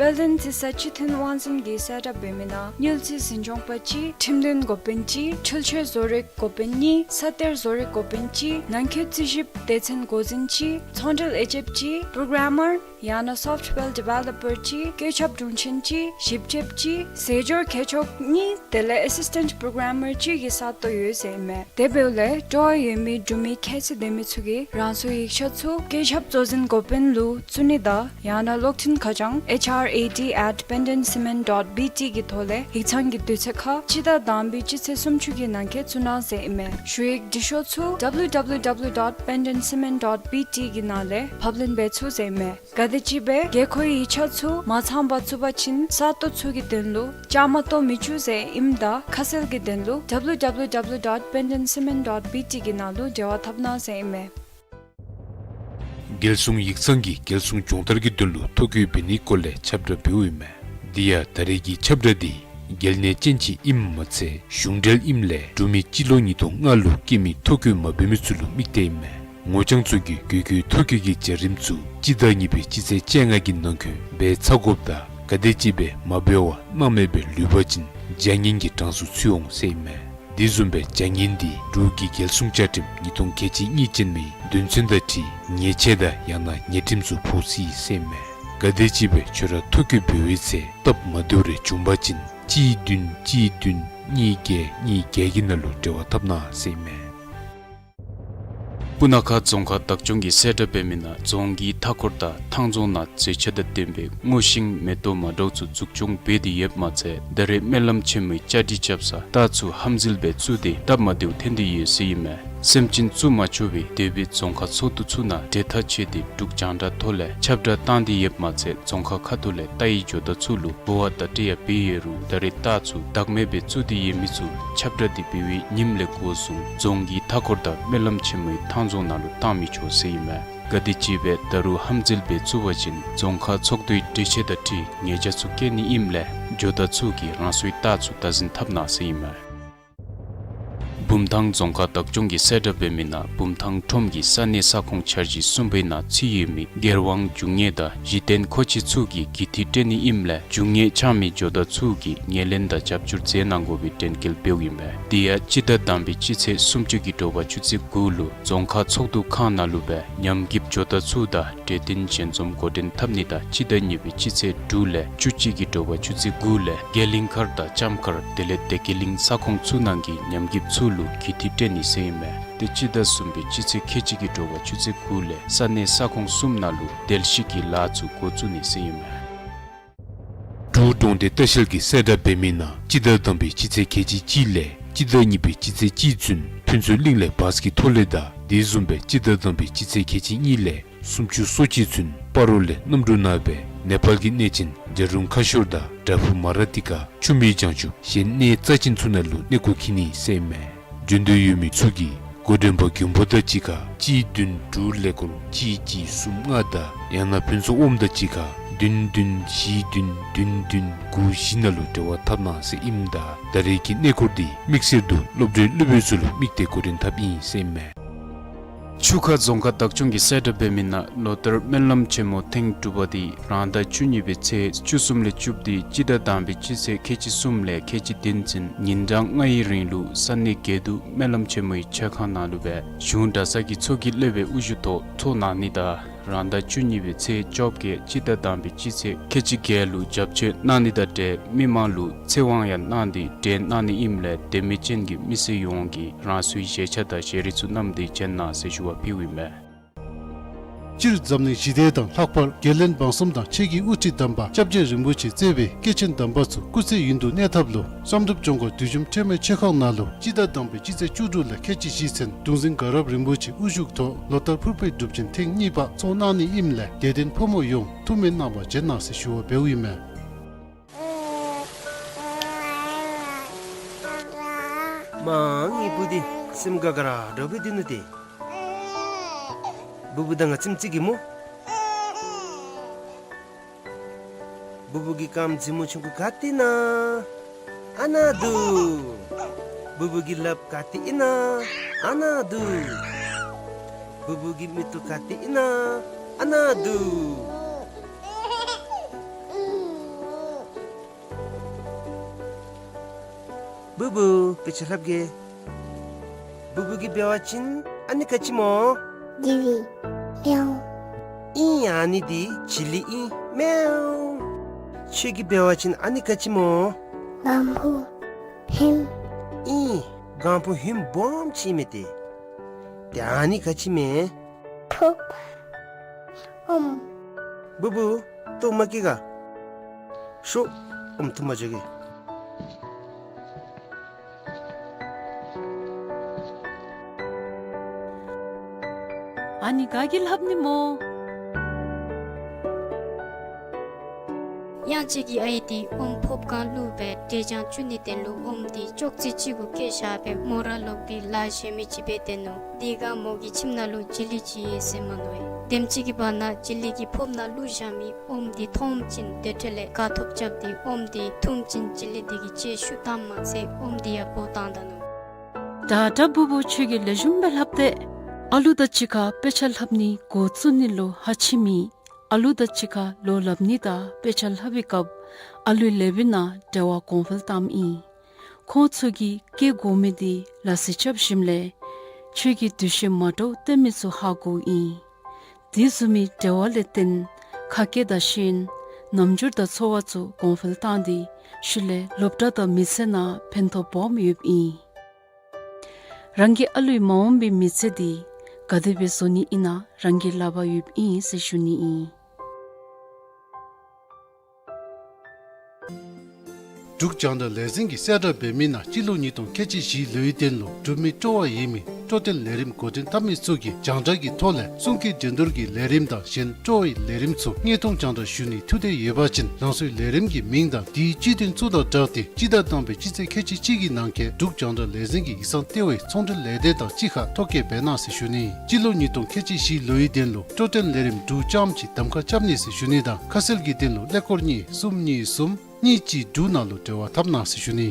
དཔལ་ལྡན་རྩི་ས་སྤྱི་མཐུན་དབང་འཛིན་གྱིས་གསལ་བསྒྲགས་འབད་མི་ནང་དངུལ་རྩིས་འཛིན་སྐྱོང་པ་གཅིག་ཁྲིམས་དོན་འགོ་དཔོན་གཅིག་འཕྲུལ་ཆས་བཟོ་རིག་འགོ་དཔོན་གཉིས་ས་གཏེར་བཟོ་རིག་འགོ་དཔོན་གཅིག་ནང་འཁོད་རྩིས་ཞིབ་སྡེ་ཚན་འགོ་འཛིན་གཅིག་ཚོང་འབྲེལ་ཨེ་ཇེནཊ་གཅིག་པྲོ་གྲམ་མར་ཡང་ན་སོཕཊ་ཝེར་ཌི་ཝེ་ལོ་པར་གཅིག་བཀོད་ཁྱབ་དྲུང་ཆེན་གཅིག་ཞིབ་དཔྱོདཔ་གཅིག་ཟས་སྦྱོར་མཁས་མཆོག་གཉིས་དེ་ལས་ཨེ་སིས་ཊེནཊ་པྲོ་གྲམ་མར་གཅིག་གི་ས་སྟོང་ཡོད་ཟེར་ཨིན་མས། དེ་འབདཝ་ལས་སྤྲོ་བ་ཡོད་མི་འབྲུག་མི་ཁྱད་ཚད་ལྡན་མི་ཚུ་གིས་རང་སོའི་ཡིག་ཆ་ཚུ་བཀོད་ཁྱབ་གཙོ་འཛིན་འགོ་དཔོན་ལུ་བཙུགས་ནི་དང་ཡང་ན་གློག་འཕྲིན་ཁ་བྱང་ཨེཆ་ཨར་ཨེ་ཌི་ཨེཊ་པེན་ཌེན་སི་མེནཊ་ཌོཊ་བི་ཊི་གི་ཐོག་ལས་ཡིག་ཚང་གི་དུས་ཚོད་ཁར་སྤྱི་ཟླ་དང་པའི་སྤྱི་ཚེས་སུམ་ཅུ་གི་ནང་འཁོད་བཙུགས་གནང་ཟེར་ཨིན་མས། ཞུ་ཡིག་འབྲི་ཤོག་ཚུ་ཌབ་ལིའུ་ཌབ་ལིའུ་ཌབ་ལིའུ་ཌོཊ་པེན་ཌེན་སི་མེནཊ་ཌོཊ་བི་ཊི་གི་ནང་ལས་ཕབ་ལེན་འབད་ཚུགས་ཟེར་ཨིན་མས། ག་དེམ་ཅིག་སྦེ་དགོས་མཁོའི་ཡིག་ཆ་ཚུ་མ་ཚངམ་བཙུགས་པ་ཅིན་ས་སྟོང་ཚུ་གི་དོན་ལུ་བཅའ་མར་གཏོགས་མི་ཚུགས་ཟེར་ཨིནམ་ད་ཁ་གསལ་གྱི་དོན་ལུ་ཌབ་ལིའུ་ཌབ་ལིའུ་ཌབ་ལིའུ་ཌོཊ་པེན་ཌེན་སི་མེནཊ་ཌོཊ་བི་ཊི་གི་ནང་ལུ་འབྲེལ་བ་འཐབ་གནང་ཟེར་ཨིན་མས། རྒྱལ་སྲུང་ཡིག་ཚང་གིས་རྒྱལ་སྲུང་སྦྱོང་བརྡར་གྱི་དོན་ལུ་ཐོ་བཀོད་འབད་ནིའི་སྐོར་ལས་ཁྱབ་བསྒྲགས་འབདཝ་ཨིན་མས། དེ་ཡང་ད་རེས་ཀྱི་ཁྱབ་བསྒྲགས་འདི་རྒྱལ་ནང་ཅན་ཅིག་ཨིནམ་མ་ཚད་གཞུང་འབྲེལ་ཨིནམ་ལས་འབྲུག་མི་སྤྱི་ལོ་ཉིས་སྟོང་ལྔ་ལུ་སྐྱེས་མི་ཐོ་བཀོད་མ་འབད་མི་ཚུ་ལུ་དམིགས་ཏེ་ཨིན་མས། ངོ་རྐྱང་ཚུ་གིས་དགོས་མཁོའི་ཐོ་བཀོད་ཀྱི་བྱ་རིམ་ཚུ་སྤྱི་ཟླ་གཉིས་པའི་སྤྱི་ཚེས་བཅོ་ལྔ་གི་ནང་འཁོད་འབད་ཚར་དགོཔ་དང་ག་དེམ་ཅིག་སྦེ་མ་འབད་བར་སྣང་མེད་སྦེ་ལུས་པ་ཅིན་བྱ་ངན་གྱི་གྲངས་སུ་ཚུད་འོང་ཟེར་ཨིན་མས། དེ་བཟུམ་སྦེ་བྱ་ངན་འདི་འབྲུག་གི་རྒྱལ་སྲུང་བཅའ་ཁྲིམས་ཉིས་སྟོང་ཁལ་གཅིག་གཉིས་ཅན་མའི་དོན་ཚན་དང་འཁྲིལ་ཉེས་ཆད་དང་ཡང་ན་ཉེས་ཁྲིམས་ཚུ་ཕོག་སྲིད་ཟེར་ཨིན་མས། ག་དེམ་ཅིག་སྦེ་ཁྱོད་ར་ཐོ་བཀོད་འབད་བའི་ཚེ་སྟབས་མ་བདེཝ་རེ་བྱུང་པ་ཅིན་གཅིག་བདུན་གཅིག་བདུན་གཉིས་བརྒྱད་གཉིས་བརྒྱད་ཀྱི་ནང་ལུ་འབྲེལ་བ་འཐབ་གནང་ཟེར་ཨིན་མས། སྤུ་ན་ཁ་རྫོང་ཁག་བདག་སྐྱོང་གིས་གསལ་བསྒྲགས་འབད་མི་ནང་རྫོང་གི་མཐའ་འཁོར་དང་ཐང་རྫོང་ནང་མཛེས་ཆ་དང་ལྡན་པའི་སྔོ་ཤིང་མེ་ཏོག་མ་འདྲཝ་ཚུ་འཛུགས་སྐྱོང་འབད་དེ་ཡོདཔ་མ་ཚད་ད་རེས་སྨོན་ལམ་ཆེན་མོའི་བཅའ་སྒྲིག་རྐྱབ་ས་རྟ་ཚུ་ཧམ་འཛུལ་སྦེ་བཙུགས་ཏེ་སྟབས་མ་བདེཝ་ཐོན་ཏེ་ཡོད་ཟེར་ཨིན་མས། སེམས་ཅན་བཙུགས་མ་ཆོག་པའི་དེ་སྦེ་རྫོང་ཁག་ཚོགས་འདུ་ཚུ་ནང་གྲོས་ཐག་བཅད་དེ་འབྲུག་རྒྱང་བསྒྲགས་ཐོག་ལས་ཁྱབ་བསྒྲགས་བཏང་སྟེ་ཡོདཔ་མ་ཚད་རྫོང་ཁག་ཁ་ཐུག་ལས་རྟའི་ཇོ་བདག་ཚུ་ལུ་འབུལ་བ་དང་སྤྲོ་བ་ཡང་འབད་ཡོད་རུང་ད་རེས་རྟ་ཚུ་བདག་མེད་སྦེ་བཙུགས་ཏེ་ཡོད་མི་ཚུ་ཁྱབ་བསྒྲགས་འདི་འབད་བའི་ཉིནམ་ལས་འགོ་བཟུང་རྫོང་གི་མཐའ་འཁོར་དང་སྨོན་ལམ་ཆེན་མོའི་ཐང་རྫོང་ནང་ལུ་བཏང་མི་ཆོག་ཟེར་ཨིན་མས། ག་དེམ་ཅིག་སྦེ་ད་རུང་ཧམ་འཛུལ་སྦེ་བཙུགས་པ་ཅིན་རྫོང་ཁག་ཚོགས་འདུའི་གྲོས་ཆོད་དང་འཁྲིལ་ཉེས་ཆད་ཚུ་བཀལ་ནི་ཨིནམ་ལས་ཇོ་བདག་ཚུ་གིས་རང་སོའི་རྟ་ཚུ་བདག་འཛིན་འཐབ་གནང་ཟེར་ཨིན་མས། བུམ་ཐང་རྫོང་ཁག་བདག་སྐྱོང་གིས་གསལ་བསྒྲགས་འབད་མི་ནང་བུམ་ཐང་ཁྲོམ་གྱི་ས་གནས་ས་ཁོངས་འཆར་གཞི་གསུམ་པའི་ནང་ཚུད་ཡོད་མི་སྒེར་དབང་རྒྱུ་དངོས་དང་གཞི་རྟེན་མཁོ་ཆས་ཚུ་གི་གུས་འདུད་སྤྲོད་ནི་ཨིནམ་ལས་རྒྱུ་དངོས་འཆང་མི་ཇོ་བདག་ཚུ་གིས་ངོས་ལེན་དང་རྒྱབ་སྐྱོར་མཛད་གནང་དགོ་པའི་དྲན་སྐུལ་འབདཝ་ཨིན་མས། དེ་ཡང་སྤྱི་ཟླ་དང་པའི་སྤྱི་ཚེས་སུམ་ཅུ་གི་དྲོ་པ་ཆུ་ཚོད་དགུ་ལུ་རྫོང་ཁག་ཚོགས་འདུ་ཁང་ནང་ལུ་སྦེ་ཉམས་རྒུདཔ་ཇོ་བདག་ཚུ་དང་གྲོས་བསྟུན་ཞལ་འཛོམས་འགོ་འདྲེན་འཐབ་ནི་དང་སྤྱི་ཟླ་གཉིས་པའི་སྤྱི་ཚེས་དྲུག་ལས་བཅུ་གཅིག་གི་དྲོ་པ་ཆུ་ཚོད་དགུ་ལས་རྒྱ་གླིང་མཁར་དང་ལྕམ་མཁར་དེ་ལས་བདེ་སྐྱིད་གླིང་ས་ཁོངས་ཚུ་ནང་གི་ཉམས་རྒུདཔ་ཚུ་ལུ་གུས་འདུད་སྤྲོད་ནི་ཟེར་ཨིན་མས། དེ་སྤྱི་ཟླ་གསུམ་པའི་སྤྱི་ཚེས་ཁལ་གཅིག་གི་དྲོ་པ་ཆུ་ཚོད་དགུ་ལས་ས་གནས་ས་ཁོངས་གསུམ་ནང་ལུ་དལ་བཤིག་གི་ལཱ་ཚུ་འགོ་བཙུགས་ནི་ཟེར་ཨིན་མས། འབྲུག་གྲོང་སྡེ་ལྟ་བཤལ་གྱིས་གསལ་བསྒྲགས་འབད་མི་ནང་སྤྱི་ཟླ་དང་པའི་སྤྱི་ཚེས་ཁལ་གཅིག་གཅིག་ལས་སྤྱི་ཟླ་གཉིས་པའི་སྤྱི་ཚེས་གཅིག་ཚུན་ཕུན་ཚོགས་གླིང་ལས་བཱས་ཀྱི་ཐོག་ལས་དང་དེ་བཟུམ་སྦེ་སྤྱི་ཟླ་དང་པའི་སྤྱི་ཚེས་ཁལ་གཅིག་གཉིས་ལས་སུམ་ཅུ་སོ་གཅིག་ཚུན་སྤ་རོ་ལས་གནམ་གྲུ་ནང་སྦེ་ནེ་པཱལ་གྱི་གནས་ཆེན་བྱ་རུང་ཁ་ཤོར་དང་བྲག་ཕུག་མ་ར་ཏི་ཀ་ཆུ་མིག་བྱང་ཆུབ་གཞན་གནས་རྩ་ཅན་ཚུ་ནང་ལུ་གནས་སྐོར་འཁྱིད་ནི་ཟེར་ཨིན་མས། འབྱོན་འདོད་ཡོད་མི་ཚུ་གིས་འགོ་འདྲེན་པ་མགོན་པོ་དང་གཅིག་ཁར་གཅིག་བདུན་དྲུག་ཀླད་ཀོར་གཅིག་གཅིག་གསུམ་ལྔ་དང་ཡང་ན་ཕུན་ཚོགས་ཨོམ་དང་གཅིག་ཁར་བདུན་བདུན་བཞི་བདུན་བདུན་བདུན་དགུ་བཞི་ནང་ལུ་འབྲེལ་བ་འཐབ་གནང་ཟེར་ཨིནམ་ད་ད་རེས་ཀྱི་གནས་སྐོར་འདི་དམིགས་བསལ་དུ་སློབ་གྲྭའི་སློབ་དཔོན་ཚུ་ལུ་དམིགས་ཏེ་འགོ་འདྲེན་འཐབ་ཨིན་ཟེར་ཨིན་མས། ཆུ་ཁ་རྫོང་ཁག་བདག་སྐྱོང་གིས་གསལ་བསྒྲགས་འབད་མི་ནང་ལོ་ལྟར་སྨོན་ལམ་ཆེན་མོ་ཐེངས་དྲུག་པ་དེ་རང་ཟླ་བཅུ་གཉིས་པའི་ཚེས་བཅུ་གསུམ་ལས་བཅུ་བདུན་དེ་སྤྱི་ཟླ་དང་པའི་སྤྱི་ཚེས་ཁལ་གཅིག་གསུམ་ལས་ཁལ་གཅིག་བདུན་ཚུན་ཉིན་གྲངས་ལྔའི་རིང་ལུ་ས་གནས་དགེ་འདུན་སྨོན་ལམ་ཆེན་མོའི་མཆོད་ཁང་ནང་ལུ་སྦེ་གཞུང་གྲྭ་ཚང་གི་ཚོགས་ཀྱི་སློབ་དཔོན་དབུ་བཞུགས་ཐོག་ཚོགས་གནང་ནི་དང་རང་ཟླ་བཅུ་གཉིས་པའི་ཚེས་བཅོ་བརྒྱད་སྤྱི་ཟླ་དང་པའི་སྤྱི་ཚེས་ཁལ་གཅིག་བརྒྱད་ལུ་བྱབས་མཆོད་གནང་ནི་དང་འབྲེལ་མི་མང་ལུ་ཚེ་དབང་ཡང་གནང་སྟེ་གྲོལ་གནང་ནི་ཨིནམ་ལས་དད་མོས་ཅན་གྱི་མི་སེར་ཡོངས་ཀྱིས་རང་སོའི་བཞེས་ཆ་དང་བཞེས་རིགས་ཚུ་བསྣམས་ཏེ་བྱོན་གནང་ཟེར་ཞུ་བ་ཕུལཝ་ཨིན་མས། སྤྱིར་འཛམ་གླིང་ཞི་བདེ་དང་ལྷག་པར་རྒྱལ་བློན་འབངས་གསུམ་དང་ཆོས་ཀྱི་དབུ་ཁྲིད་དམ་པ་སྐྱབས་རྗེ་རིན་པོ་ཆེ་གཙོས་པའི་སྐྱེས་ཆེན་དམ་པ་ཚུ་སྐུ་ཚེ་ཡུན་དུ་གནས་ཐབས་ལུ་བསམ་གྲུབ་ལྗོངས་མཁར་བདུད་འཇོམས་ཁྲོས་མའི་མཆོད་ཁང་ནང་ལུ་སྤྱི་ཟླ་དང་པའི་སྤྱི་ཚེས་བཅུ་དྲུག་ལས་ཁལ་གཅིག་བཞི་ཚུན་གདུང་འཛིན་དགའ་རབ་རིན་པོ་ཆེ་དབུ་བཞུགས་ཐོག་ལོ་ལྟར་ཕུར་པའི་སྒྲུབ་ཆེན་ཐེངས་གཉིས་པ་ཚོགས་གནང་ནི་ཨིནམ་ལས་དད་ལྡན་ཕོ་མོ་ཡོངས་ཐུགས་སྨོན་གནང་བར་བྱོན་གནང་ཟེར་ཞུ་བ་འབདཝ་ཨིན་མས། མ་ངེའི་བུ་འདི་སེམས་དགའ་དགའ་ར་འདྲཝ་སྦེ་སྡོད་ནུག་ཏེ། བུ་བུ་དང་ང་ཙམ་ཅིག་གིས་སྨོ། བུ་བུ་གི་རྐངམ་རྫི་མོ་ཆུང་ཀུ་ག་ཏེ་ཨིན་ན། ཨ་ནཱ་འདུག། བུ་བུ་གི་ལགཔ་ག་ཏེ་ཨིན་ན། ཨ་ནཱ་འདུག། བུ་བུ་གི་མིག་ཏོ་ག་ཏེ་ཨིན་ན། ཨ་ནཱ་འདུག། བུ་བུ་དཔེ་ཆ་ལྷབ་གེ། བུ་བུ་གིས་འབད་བ་ཅིན་ཨ་ནི་ག་ཅི་སྨོ། ཇི་ལི། མེའོ། ཨིན། ཨ་ནི་འདི་ཇི་ལི་ཨིན། མེའོ། ཁྱོད་ཀྱིས་འབད་བ་ཅིན་ཨ་ནི་ག་ཅི་སྨོ། ལམ་བུ། ཧིམ། ཨིན། ལམ་བུ་ཧིམ་སྦོམ་ཅིག་མས་ཏེ། ཏེ་ཨ་ནི་ག་ཅི་མས། ཕོརཔ། ཨོམ། བུ་བུ། ལྟོ་མ་བཀྱེས་ག། ཤོག། ཨོམ་འཐུང་པར་འགྱོ་གེ། ཨ་ནི་ག་གིས་ལྷབ་ནི་སྨོ། གཡང་སྐྱིད་ཀྱི་ཨའི་འདི་ཨོམ་ཕོརཔ་སྒང་བླུགས་སྦེ་འབྲས་ལྗང་བཙུགས་ནིའི་དོན་ལུ་ཨོམ་འདི་ཅོག་ཙེ་གཅིག་གུ་བཀལ་བཞག་སྦེ་མོ་ར་ལོག་སྟེ་ལཱ་གཞན་མི་ཅིག་འབད་དེ་ནུག། དེ་སྒང་མོ་གི་ཁྱིམ་ནང་ལུ་ཇི་ལི་ཅིག་ཡོད་ཟེར་མ་མནོ་བས། དེམ་ཅིག་གི་བར་ན་ཇི་ལི་གིས་ཕོརཔ་ནང་བླུགས་བཞག་མི་ཨོམ་འདི་མཐོངམ་ཅིག་དེ་འཕྲོ་ལས་དགའ་ཐོབ་རྐྱབ་སྟེ་ཨོམ་འདི་འཐུངམ་ཅིག་ཇི་ལི་འདི་གིས་ལྕེ་བཤུད་བཏངམ་མ་ཚད་ཨོམ་འདི་ཡང་འབོ་བཏང་ད་ནུག། ད་ད་བུ་བུ་ཁྱོད་ཀྱིས་ལེགས་ཤོམ་སྦེ་ལྷབ་སྟེ། ཨ་ལུ་དང་གཅིག་ཁར་དཔེ་ཆ་ལྷབ་ནི་འགོ་བཙུགས་ནི་ལུ་ཧ་ཅིག་མེད། ཨ་ལུ་དང་གཅིག་ཁར་ལོ་ལྷབ་ནི་དང་དཔེ་ཆ་ལྷབ་པའི་སྐབས་ཨ་ལུའི་ལེ་བའི་ནང་འབྲེལ་བ་གོང་འཕེལ་བཏངམ་ཨིན། ཁོང་ཚུ་གིས་སྐྱེ་དགོ་མི་འདི་ལག་རྩལ་རྐྱབ་ཞིནམ་ལས་ཁྱོད་ཀྱི་འདུ་ཤེས་མ་འདྲཝ་སྟོན་མི་ཚུ་ཧ་གོཝ་ཨིན། དེ་བཟུམ་མའི་འབྲེལ་བ་ལས་བརྟེན་ཁ་སྐད་དང་ཤེས་ཡོན་རྣམ་འགྱུར་དང་འཚོ་བ་ཚུ་གོང་འཕེལ་བཏང་སྟེ་ཤུལ་ལས་སློབ་གྲྭ་དང་མི་ཚེ་ནང་ཕན་ཐོགས་སྦོམ་ཡོདཔ་ཨིན། རང་གིས་ཨ་ལུའི་མ་འོངས་པའི་མི་ཚེ་འདི་ག་དེ་སྦེ་བཟོ་ནི་ཨིན་ན་རང་གི་ལག་པར་ཡོདཔ་ཨིན་ཟེར་ཞུ་ནི་ཨིན། འབྲུག་རྒྱང་བསྒྲགས་ལས་འཛིན་གྱིས་གསལ་བསྒྲགས་འབད་མི་ནང་སྤྱི་ལོ་ཉིས་སྟོང་ཁལ་གཅིག་བཞི་ལོའི་དོན་ལུ་འབྲུག་མི་སྤྲོ་བ་ཡོད་མི་སྤྲོ་སྟོན་ལས་རིམ་འགོ་འདྲེན་འཐབ་མི་ཚུ་གིས་རྒྱང་བསྒྲགས་ཀྱི་ཐོག་ལས་གསུང་སྐད་འགྲན་བསྡུར་གྱི་ལས་རིམ་དང་གཞན་སྤྲོ་བའི་ལས་རིམ་ཚུ་དངོས་མཐོང་རྒྱང་བསྒྲགས་ཞུ་ནིའི་ཐུགས་འདོད་ཡོད་པ་ཅིན་རང་སོའི་ལས་རིམ་གྱི་མིང་དང་དེའི་སྤྱི་དོན་ཚུ་དང་སྦྲགས་ཏེ་སྤྱི་ཟླ་དང་པའི་སྤྱི་ཚེས་ཁལ་གཅིག་གཅིག་གི་ནང་འཁོད་འབྲུག་རྒྱང་བསྒྲགས་ལས་འཛིན་གྱི་ཡིག་ཚང་ལྟེ་བའི་ཚོང་འབྲེལ་ལས་སྡེ་དང་གཅིག་ཁར་ཐོ་བཀོད་འབད་གནང་ཟེར་ཞུ་ནི། སྤྱི་ལོ་ཉིས་སྟོང་ཁལ་གཅིག་བཞི་ལོའི་དོན་ལུ་སྤྲོ་སྟོན་ལས་རིམ་དྲུག་ཙམ་ཅིག་གདམ་ཁ་རྐྱབ་ནི་ཟེར་ཞུ་ནི་དང་ཁ་གསལ་གྱི་དོན་ལུ་ཀླད་ཀོར་གཉིས་གསུམ་གཉིས་གསུམ་གཉིས་གཅིག་དྲུག་ནང་ལུ་འབྲེལ་བ་འཐབ་གནང་ཟེར་ཞུ་ནི།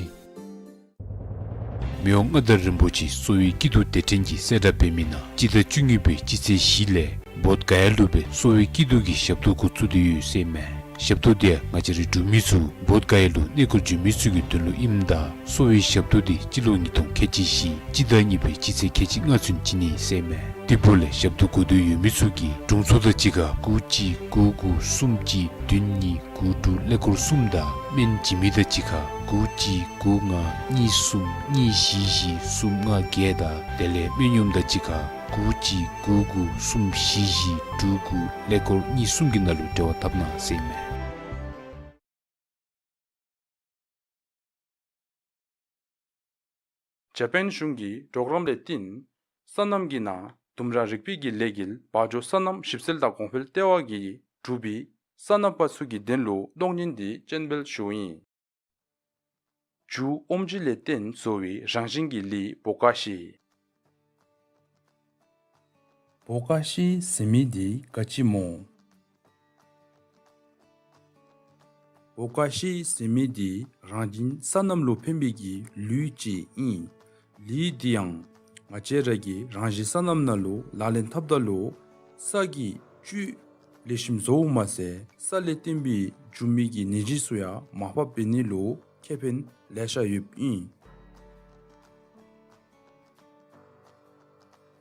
མི་དབང་མངའ་བདག་རིན་པོ་ཆེ་གསོ་བའི་སྐྱིད་སྡུག་སྡེ་ཕྲན་གྱིས་གསལ་བསྒྲགས་འབད་མི་ནང་སྤྱི་ཟླ་བཅུ་གཉིས་པའི་སྤྱི་ཚེས་བཞི་ལས་བོདྷ་ག་ཡ་ལུ་སྦེ་གསོ་བའི་སྐྱིད་སྡུག་གི་ཞབས་ཏོག་འགོ་བཙུགས་ཏེ་ཡོད་ཟེར་མས། ཞབས་ཏོག་འདི་ཡང་ང་བཅས་རའི་འབྲུག་མི་ཚུ་བོདྷ་ག་ཡ་ལུ་གནས་སྐོར་འགྱོ་མི་ཚུ་གི་དོན་ལུ་ཨིནམ་ད་གསོ་བའི་ཞབས་ཏོག་འདི་སྤྱི་ལོ་ཉིས་སྟོང་ཁལ་གཅིག་བཞི་སྤྱི་ཟླ་གཉིས་པའི་སྤྱི་ཚེས་ཁལ་གཅིག་ལྔ་ཚུན་བྱིན་ནི་ཟེར་མས། དེ་འབདཝ་ལས་ཞབས་ཏོག་དགོས་འདོད་ཡོད་མི་ཚུ་གིས་དྲུང་འཚོ་དང་གཅིག་ཁར་དགུ་གཅིག་དགུ་དགུ་གསུམ་གཅིག་བདུན་གཉིས་དགུ་དྲུག་ཀླད་ཀོར་གསུམ་དང་སྨན་བྱིན་མི་དང་གཅིག་ཁར་དགུ་གཅིག་དགུ་ལྔ་གཉིས་གསུམ་གཉིས་བཞི་བཞི་གསུམ་ལྔ་བརྒྱད་དང་དེ་ལས་སྨན་གཡོགམོ་དང་གཅིག་ཁར་དགུ་གཅིག་དགུ་དགུ་གསུམ་བཞི་བཞི་དྲུག་དགུ་ཀླད་ཀོར་གཉིས་གསུམ་གྱི་ནང་ལུ་འབྲེལ་བ་འཐབ་གནང་ཟེར་མས། ཇ་པཱན་གཞུང་གི་གྲོགས་རམ་ལས་བརྟེན་སོ་ནམ་གྱི་ནང་ལྡུམ་ར་རིག་པའི་གི་ལས་འགུལ་བ་འཇོ་སོ་ནམ་ཞིབ་འཚོལ་དང་གོང་འཕེལ་ལྟེ་བ་གིས་གྲུབ་པའི་སོ་ནམ་པ་ཚུ་གི་དོན་ལུ་གློག་བརྙན་འདི་སྤྱན་འབུལ་ཞུཝ་ཨིན། འབྲུག་ཨོམ་ཆི་ལས་བརྟེན་བཟོ་བའི་རང་བཞིན་གྱི་ལི་བོ་ཀ་ཤི། བོ་ཀ་ཤི་ཟེར་མི་འདི་ག་ཅི་སྨོ། བོ་ཀ་ཤི་ཟེར་མི་འདི་རང་བཞིན་སོ་ནམ་ལུ་ཕན་པའི་གི་ལུད་ཅིག་ཨིན། ལི་འདི་ཡང་ ང་བཅས་ར་གི་རང་བཞིན་སོ་ནམ་ནང་ལུ་ལག་ལེན་འཐབ་ད་ལུ་ས་གི་བཅུད་ལེགས་ཤོམ་བཟོཝ་མ་ཚད་ས་ལས་བརྟེན་པའི་འབྱུང་མི་གི་ནད་གཞི་ཚུ་ཡང་མར་ཕབ་འབད་ནི་ལུ་ཁེ་ཕན་ལེ་ཤ་ཡོདཔ་ཨིན།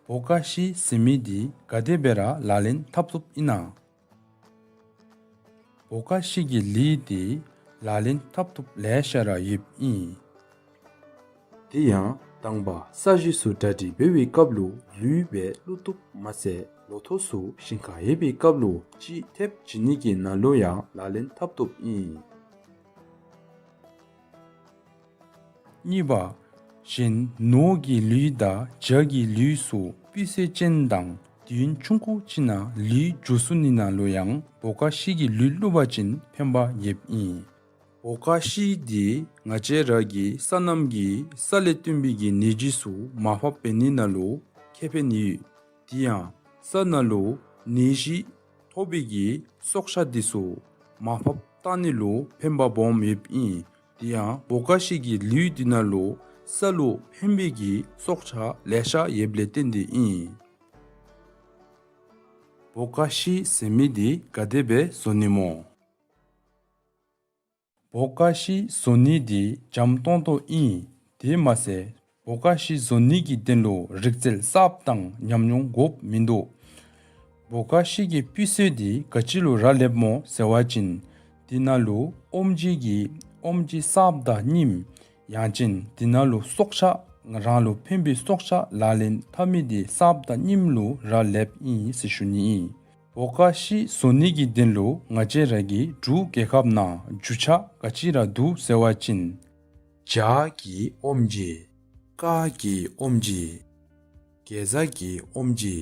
བོ་ཀ་ཤི་ཟེར་མི་འདི་ག་དེ་སྦེ་ར་ལག་ལེན་འཐབ་ཐུབ་ཨིན་ན། བོ་ཀ་ཤི་གི་ལུད་འདི་ལག་ལེན་འཐབ་ཐུབ་ལེ་ཤ་ར་ཡོདཔ་ཨིན། དེ་ཡང་དང་པ་ས་གཞི་ཚུ་གྲ་སྒྲིག་འབད་བའི་སྐབས་ལུ་ལུད་སྦེ་བླུག་ཐུབ་མ་ཚད་ལོ་ཐོག་ཚུ་ཞིང་ཁར་ཡོད་པའི་སྐབས་ལུ་དཔྱེ་ཐེབས་བྱིན་ནི་གི་ནང་ལུ་ཡང་ལག་ལེན་འཐབ་ཐུབ་ཨིན། གཉིས་པ། གཞན་ནོར་གྱི་ལུད་དང་བྱ་གི་ལུད་ཚུ་སྤུས་ཚད་ཅན་དང་དུས་ཡུན་ཆུང་ཀུ་ཅིག་ནང་ལུད་འགྱོ་ཚུགས་ནི་ནང་ལུ་ཡང་བོ་ཀ་ཤི་གི་ལུད་བླུག་པ་ཅིན་ཕན་པ་ཡོདཔ་ཨིན། བོ་ཀ་ཤི་འདི་ང་བཅས་ར་གི་སོ་ནམ་གྱི་ས་ལས་བརྟེན་པའི་གི་ནད་གཞི་ཚུ་མར་ཕབ་འབད་ནི་ནང་ལུ་ཁེ་ཕན་ཡོད། དེ་ཡང་ས་ནང་ལུ་ནད་གཞི་ཐོབ་པའི་གི་སྲོག་ཆགས་འདི་ཚུ་མར་ཕབ་བཏང་ནི་ལུ་ཕན་པ་སྦོམ་ཡོདཔ་ཨིན། དེ་ཡང་བོ་ཀ་ཤི་གི་ལུད་འདི་ནང་ལུ་ས་ལུ་ཕན་པའི་གི་སྲོག་ཆགས་ལེ་ཤ་ཡོདཔ་ལས་བརྟེན་ཏེ་ཨིན། བོ་ཀ་ཤི་ཟེར་མི་འདི་ག་དེ་སྦེ་བཟོ་ནི་སྨོ། བོ་ཀ་ཤི་བཟོ་ནི་འདི་འཇམ་ཏོང་ཏོ་ཨིན། དེ་མ་ཚད་བོ་ཀ་ཤི་བཟོ་ནི་གི་དོན་ལུ་རིག་རྩལ་གསརཔ་དང་ཉམས་མྱོང་དགོཔ་མིན་འདུག། བོ་ཀ་ཤི་གི་སྤུས་ཚད་འདི་ག་ཅི་ལུ་རག་ལསཔ་སྨོ་ཟེར་བ་ཅིན་དེ་ནང་ལུ་ཨོམ་ཇི་གི་ཨོམ་ཇི་གསརཔ་དང་རྙིངམ་ཡང་ཅིན་དེ་ནང་ལུ་སྲོག་ཆགས་རང་ལུ་ཕན་པའི་སྲོག་ཆགས་ལག་ལེན་འཐབ་མི་འདི་གསརཔ་དང་རྙིངམ་ལུ་རག་ལསཔ་ཨིན་ཟེར་ཞུ་ནི་ཨིན། བོ་ཀ་ཤི་བཟོ་ནི་གི་དོན་ལུ་ང་བཅས་ར་གི་འབྲུག་རྒྱལ་ཁབ་ནང་རྒྱུ་ཆ་ག་ཅི་ར་འདུག་ཟེར་བ་ཅིན་བྱ་གི་ཨོམ་ཇི། ཀ་གི་ཨོམ་ཇི། གེ་ཛ་གི་ཨོམ་ཇི།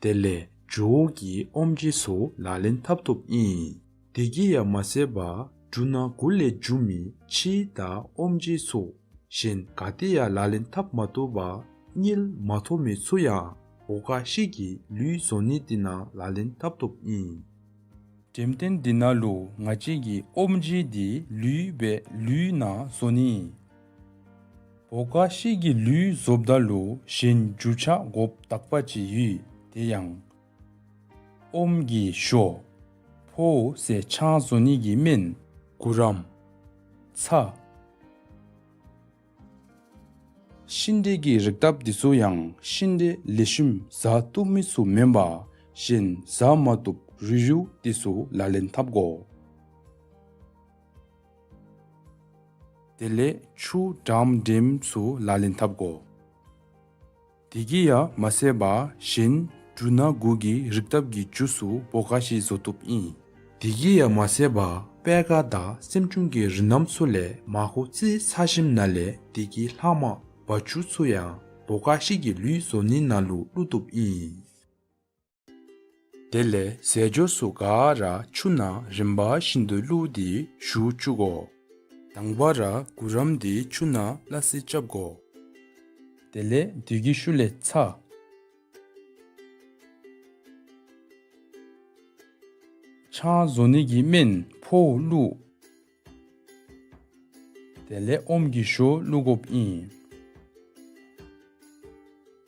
དེ་ལས་སྒྱོགས་ཀྱི་ཨོམ་ཇི་ཚུ་ལག་ལེན་འཐབ་ཐུབ་ཨིན། དེ་གིས་ཡང་མ་ཚད་པར་འབྲུ་སྣ་དགུ་ལས་འབྱུང་མི་ཕྱེ་དང་ཨོམ་ཇི་ཚུ་གཞན་ག་ཏེ་ཡང་ལག་ལེན་འཐབ་མ་བཏུབ་པར་དངུལ་མ་ཐོབ་མི་ཚུ་ཡང་བོ་ཀ་ཤི་གི་ལུད་བཟོ་ནི་འདི་ནང་ལག་ལེན་འཐབ་ཐུབ་ཨིན། འགྲེམས་སྟོན་འདི་ནང་ལུ་ང་བཅས་ཀྱིས་ཨོམ་ཇི་འདི་ལུད་སྦེ་ལུད་ནང་བཟོ་ནི་ཨིན། བོ་ཀ་ཤི་གི་ལུད་བཟོཝ་ད་ལུ་གཞན་རྒྱུ་ཆ་དགོཔ་དག་པ་ཅིག་ཡོད། དེ་ཡང་ཨོམ་གྱི་ཞོ། ཕོཝ་ཟེར་ཆང་བཟོ་ནི་གི་སྨན། གུ་རམ། ཚྭ། ཤིང་འབྲས་ཀྱི་རིགས་བཏབ་འདི་ཚུ་ཡང་ཤིང་འབྲས་ལེགས་ཤོམ་བཟའ་བཏུབ་མི་ཚུ་མེན་པར་གཞན་བཟའ་མ་བཏུབ་རུལ་རུལཝ་འདི་ཚུ་ལག་ལེན་འཐབ་དགོ། དེ་ལས་ཆུ་འགྲམ་འགྲེམས་ཚུ་ལག་ལེན་འཐབ་དགོ། དེ་གིས་ཡང་མ་ཚད་པར་གཞན་འབྲུ་སྣ་དགུ་གི་རིགས་བཏབ་ཀྱི་ཇུས་ཚུ་བོ་ཀ་ཤི་བཟོ་བཏུབ་ཨིན། དེ་གིས་ཡང་མ་ཚད་པར་པད་ཁ་དང་སྲནམ་ཅུང་གི་རིགས་རྣམས་ཚུ་ལས་མར་ཁུ་རྩི་ཚ་ཞིནམ་ལས་དེ་གི་ལྷག་མ་བ་ཅུ་ཚུ་ཡང་བོ་ཀ་ཤི་གི་ལུད་བཟོ་ནི་ནང་ལུ་བླུག་བཏུབ་ཨིན། དེ་ལས་ཟས་སྦྱོར་ཚུ་ག་ར་ཆུ་ནང་རིམ་པ་བཞིན་དུ་བླུགས་ཏེ་ཞུ་བཅུག་དགོ། དང་པ་ར་གུ་རམ་འདི་ཆུ་ནང་སླ་བསྲེ་རྐྱབ་དགོ། དེ་ལས་དེ་གི་ཤུལ་ལས་ཚྭ། ཆང་བཟོ་ནི་གི་སྨན་ཕོཝ་བླུགས། དེ་ལས་ཨོམ་གྱི་ཞོ་བླུག་དགོཔ་ཨིན།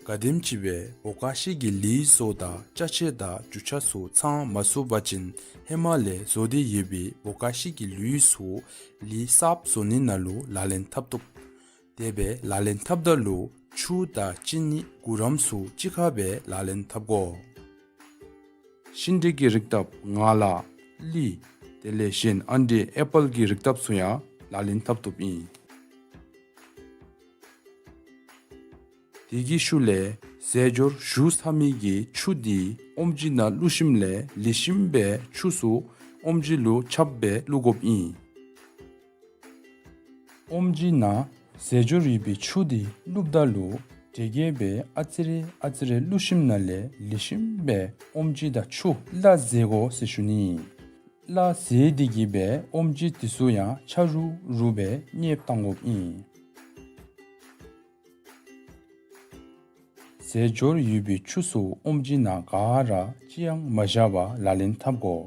ག་དེམ་ཅིག་སྦེ་བོ་ཀ་ཤི་གི་ལུད་བཟོཝ་ད་ཅ་ཆས་དང་རྒྱུ་ཆ་ཚུ་ཚང་མ་ཚུགས་པ་ཅིན་ཧེ་མ་ལས་བཟོ་སྟེ་ཡོད་པའི་བོ་ཀ་ཤི་གི་ལུད་ཚུ་ལུད་གསརཔ་བཟོ་ནི་ནང་ལུ་ལག་ལེན་འཐབ་བཏུབ། དེ་སྦེ་ལག་ལེན་འཐབ་ད་ལུ་ཆུ་དང་ཅི་ནི་གུ་རམ་ཚུ་གཅིག་ཁར་སྦེ་ལག་ལེན་འཐབ་དགོ། ཤིང་འབྲས་ཀྱི་རིགས་བཏབ་ང་ལ་ལི། དེ་ལས་གཞན་ཨ་འབྲས་ཨེ་པཱལ་གྱི་རིགས་བཏབ་ཚུ་ཡང་ལག་ལེན་འཐབ་བཏུབ་ཨིན། དེ་གི་ཤུལ་ལས་ཟས་སྦྱོར་ཞུ་ཚར་མི་གི་ཆུ་འདི་ཨོམ་ཇི་ནང་བླུགས་ཞིནམ་ལས་ལེགས་ཤོམ་སྦེ་ཆུ་ཚུ་ཨོམ་ཇི་ལུ་ཁྱབ་སྦེ་བླུག་དགོཔ་ཨིན། ཨོམ་ཇི་ནང་ཟས་སྦྱོར་ཡོད་པའི་ཆུ་འདི་བླུགཔ་ད་ལུ་དེ་གིས་སྦེ་ཨ་ཙི་རེ་ཨ་ཙི་རེ་བླུགས་ཞིནམ་ལས་ལེགས་ཤོམ་སྦེ་ཨོམ་ཇི་དང་ཆུ་སླ་བཟོ་དགོ་ཟེར་ཞུ་ནི་ཨིན། སླ་བཟོ་དེ་གིས་སྦེ་ཨོམ་ཇི་འདི་ཚུ་ཡང་ཆ་རུ་རུ་སྦེ་ཉེསཔ་བཏང་དགོཔ་ཨིན། ཟས་སྦྱོར་ཡོད་པའི་ཆུ་ཚུ་ཨོམ་ཇི་ནང་ག་ར་ཅི་ཡང་མ་བཞག་པར་ལག་ལེན་འཐབ་དགོ།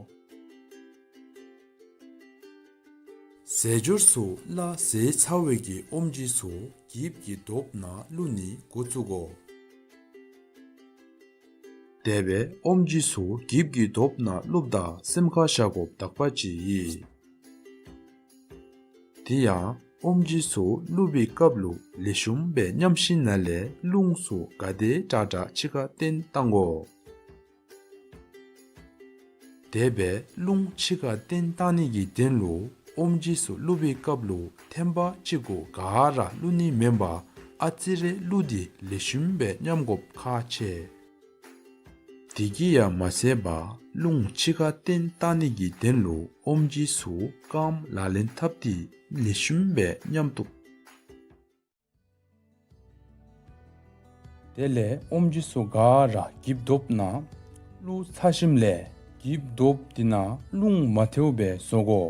ཟས་སྦྱོར་ཚུ་སླ་བཟོ་ཚར་བའི་གི་ཨོམ་ཇི་ཚུ་འགྱིབ་ཀྱི་དོབ་ནང་བླུགས་ནི་འགོ་བཙུགས་དགོ། དེ་སྦེ་ཨོམ་ཇི་ཚུ་གིབ་ཀྱི་དོབ་ནང་བླུགསཔ་ད་སེམས་ཁར་བཞག་དགོཔ་དག་པ་ཅིག་ཨིན། དེ་ཡང་ཨོམ་ཇི་ཚུ་བླུགས་པའི་སྐབས་ལུ་ལེགས་ཤོམ་སྦེ་མཉམ་ཞིནམ་ལས་རླུང་ཚུ་ག་དེ་དྲག་དྲག་ཕྱི་ཁར་བཏོན་བཏང་དགོ། དེ་སྦེ་རླུང་ཕྱི་ཁར་བཏོན་བཏང་ནི་གི་དོན་ལུ་ཨོམ་ཇི་ཚུ་བླུགས་པའི་སྐབས་ལུ་ཐེམ་པ་གཅིག་གུ་ག་ར་བླུགས་ནི་མེན་པར་ཨ་ཙི་རེ་བླུགས་ཏེ་ལེགས་ཤོམ་སྦེ་མཉམ་དགོཔ་ཁག་ཆེ། དེ་གིས་ཡང་མ་ཚད་པར་རླུང་ཕྱི་ཁར་བཏོན་བཏང་ནི་གི་དོན་ལུ་ཨོམ་ཇི་ཚུ་རྐངམ་ལག་ལེན་འཐབ་སྟེ་ལེགས་ཤོམ་སྦེ་མཉམ་བཏོག། དེ་ལས་ཨོམ་ཇི་ཚུ་ག་ར་གིབ་དོབ་ནང་བླུགས་ཚར་ཞིནམ་ལས་གིབ་དོབ་དེ་ནང་རླུང་མ་ཐལཝ་སྦེ་བཟོ་དགོ།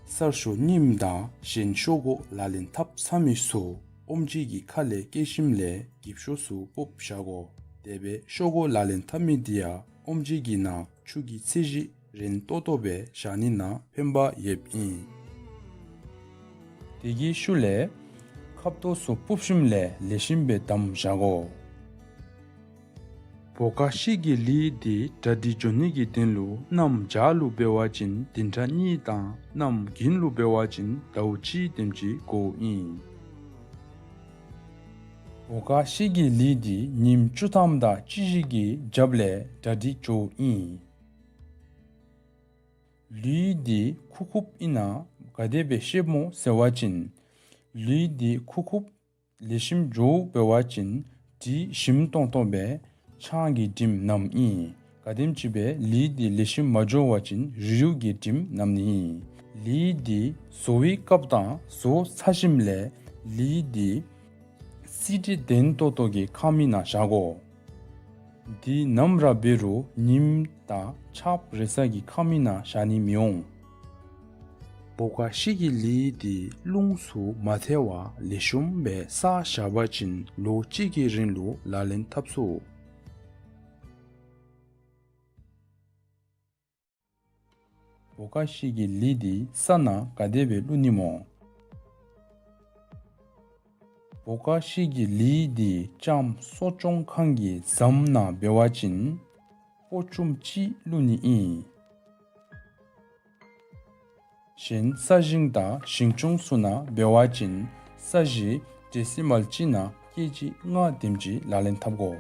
གསར་ཤོག་རྙིངམ་དང་གཞན་ཤོག་གུ་ལག་ལེན་འཐབ་ཚར་མི་ཚུ་ཨོམ་ཇི་གི་ཁ་ལས་བཀལ་ཞིནམ་ལས་གིབ་ཤོག་ཚུ་སྤུབས་བཞག་དགོ། དེ་སྦེ་ཤོག་གུ་ལག་ལེན་འཐབ་མི་དེ་ཡང་ཨོམ་ཇི་གི་ནང་ཆུ་གི་ཚད་གཞི་རན་ཏོག་ཏོ་སྦེ་བཞག་ནི་ནང་ཕན་པ་ཡོདཔ་ཨིན། དེ་གི་ཤུལ་ལས་ཁབ་ཏོ་ཚུ་སྤུབས་ཞིནམ་ལས་ལེགས་ཤོམ་སྦེ་བསྡམས་བཞག་དགོ། བོ་ཀ་ཤི་གི་ལི་འདི་གྲ་སྒྲིག་འགྱོ་ནི་གི་དོན་ལུ་གནམ་བྱཱར་ལུ་འབད་བ་ཅིན་བདུན་ཕྲག་གཉིས་དང་གནམ་དགུན་ལུ་འབད་བ་ཅིན་ཟླཝ་གཅིག་དེམ་ཅིག་འགོརཝ་ཨིན། བོ་ཀ་ཤི་གི་ལི་འདི་ཉིནམ་བཅུ་ཐམ་དང་ཕྱེད་བཞི་གི་རྒྱབ་ལས་གྲ་སྒྲིག་འགྱོཝ་ཨིན། ལུད་འདི་ཁུག་ཁུགཔ་ཨིན་ན་ག་དེ་སྦེ་ཤེསཔ་སྨོ་ཟེར་བ་ཅིན་ལུད་འདི་ཁུག་ཁུགཔ་ལེགས་ཤོམ་འགྱོཝ་འབད་བ་ཅིན་དྲི་ཞིམ་ཏོང་ཏོ་སྦེ་ཆང་གི་དྲིམ་མནམ་ཨིན། ག་དེམ་ཅིག་སྦེ་ལུད་འདི་ལེགས་ཤོམ་མ་འགྱོ་བ་ཅིན་རུལ་རུལ་གྱི་དྲིམ་མནམ་ནི་ཨིན། ལུད་འདི་བཟོ་བའི་སྐབས་དང་བཟོ་ཚར་ཞིནམ་ལས་ལུད་འདི་བསིལ་དྲོད་ལྡན་ཏོག་ཏོ་གི་ཁང་མིག་ནང་བཞག་དགོ། འདི་ནམ་ར་འབད་རུང་ཉིམ་དང་ཆརཔ་རེག་ས་གི་ཁང་མིག་ནང་བཞག་ནི་མི་འོང་། བོ་ཀ་ཤི་གི་ལུད་འདི་རླུང་ཚུ་མ་ཐལ་བར་ལེགས་ཤོམ་སྦེ་བསལ་བཞག་པ་ཅིན་ལོ་གཅིག་གི་རིང་ལུ་ལག་ལེན་འཐབ་ཚུགས། བོ་ཀ་ཤི་གི་ལུད་འདི་ས་ནང་ག་དེ་སྦེ་བླུག་ནི་སྨོ། བོ་ཀ་ཤི་གི་ལུད་འདི་ལྕངམ་གསོ་སྐྱོང་ཁང་གི་ཟམ་ནང་འབད་བ་ཅིན་པོ་ཅུམ་གཅིག་བླུག་ནི་ཨིན། གཞན་ས་ཞིང་དང་ཞིང་ཆུང་ཚུ་ནང་འབད་བ་ཅིན་ས་གཞི་ཌེ་སི་མཱལ་གཅིག་ནང་ཀེ་ཇི་ལྔ་དེམ་ཅིག་ལག་ལེན་འཐབ་དགོ།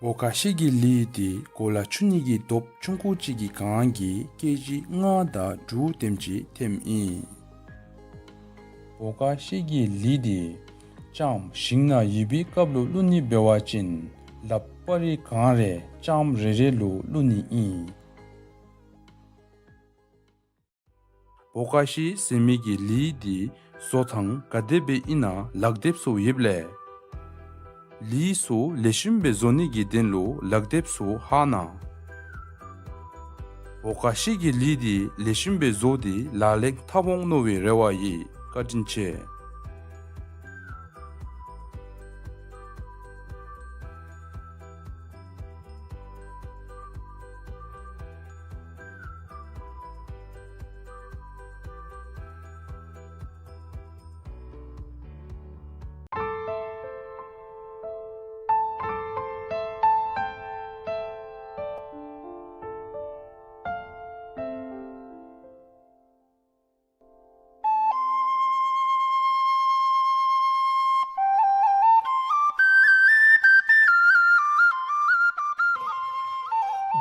བོ་ཀ་ཤི་གི་ལུད་འདི་གོ་ལ་འཁྱུ་ནི་གི་དོབ་ཆུང་ཀུ་ཅིག་གི་སྒང་གི་ཀེ་ཇི་ལྔ་དང་དྲུག་དེམ་ཅིག་ཐེམ་ཨིན། བོ་ཀ་ཤི་གི་ལུད་འདི་ལྕངམ་ཞིང་ནང་ཡོད་པའི་སྐབས་ལུ་བླུག་ནི་འབད་བ་ཅིན་ལགཔ་རེ་གང་རེ་ལྕངམ་རེ་རེ་ལུ་བླུག་ནི་ཨིན། བོ་ཀ་ཤི་ཟེར་མི་གི་ལུད་འདི་བཟོ་ཐངས་ག་དེ་སྦེ་ཨིན་ན་ལག་དེབ་ཚུ་ཡོདཔ་ལས། ལུད་ཚུ་ལེགས་ཤོམ་སྦེ་བཟོ་ནི་གི་དོན་ལུ་ལག་དེབ་ཚུ་ཧ་ན། བོ་ཀ་ཤི་གི་ལུད་འདི་ལེགས་ཤོམ་སྦེ་བཟོ་སྟེ་ལག་ལེན་འཐབ་འོང་མནོ་བའི་རེ་བ་ཡོད། བཀའ་དྲིན་ཆེ།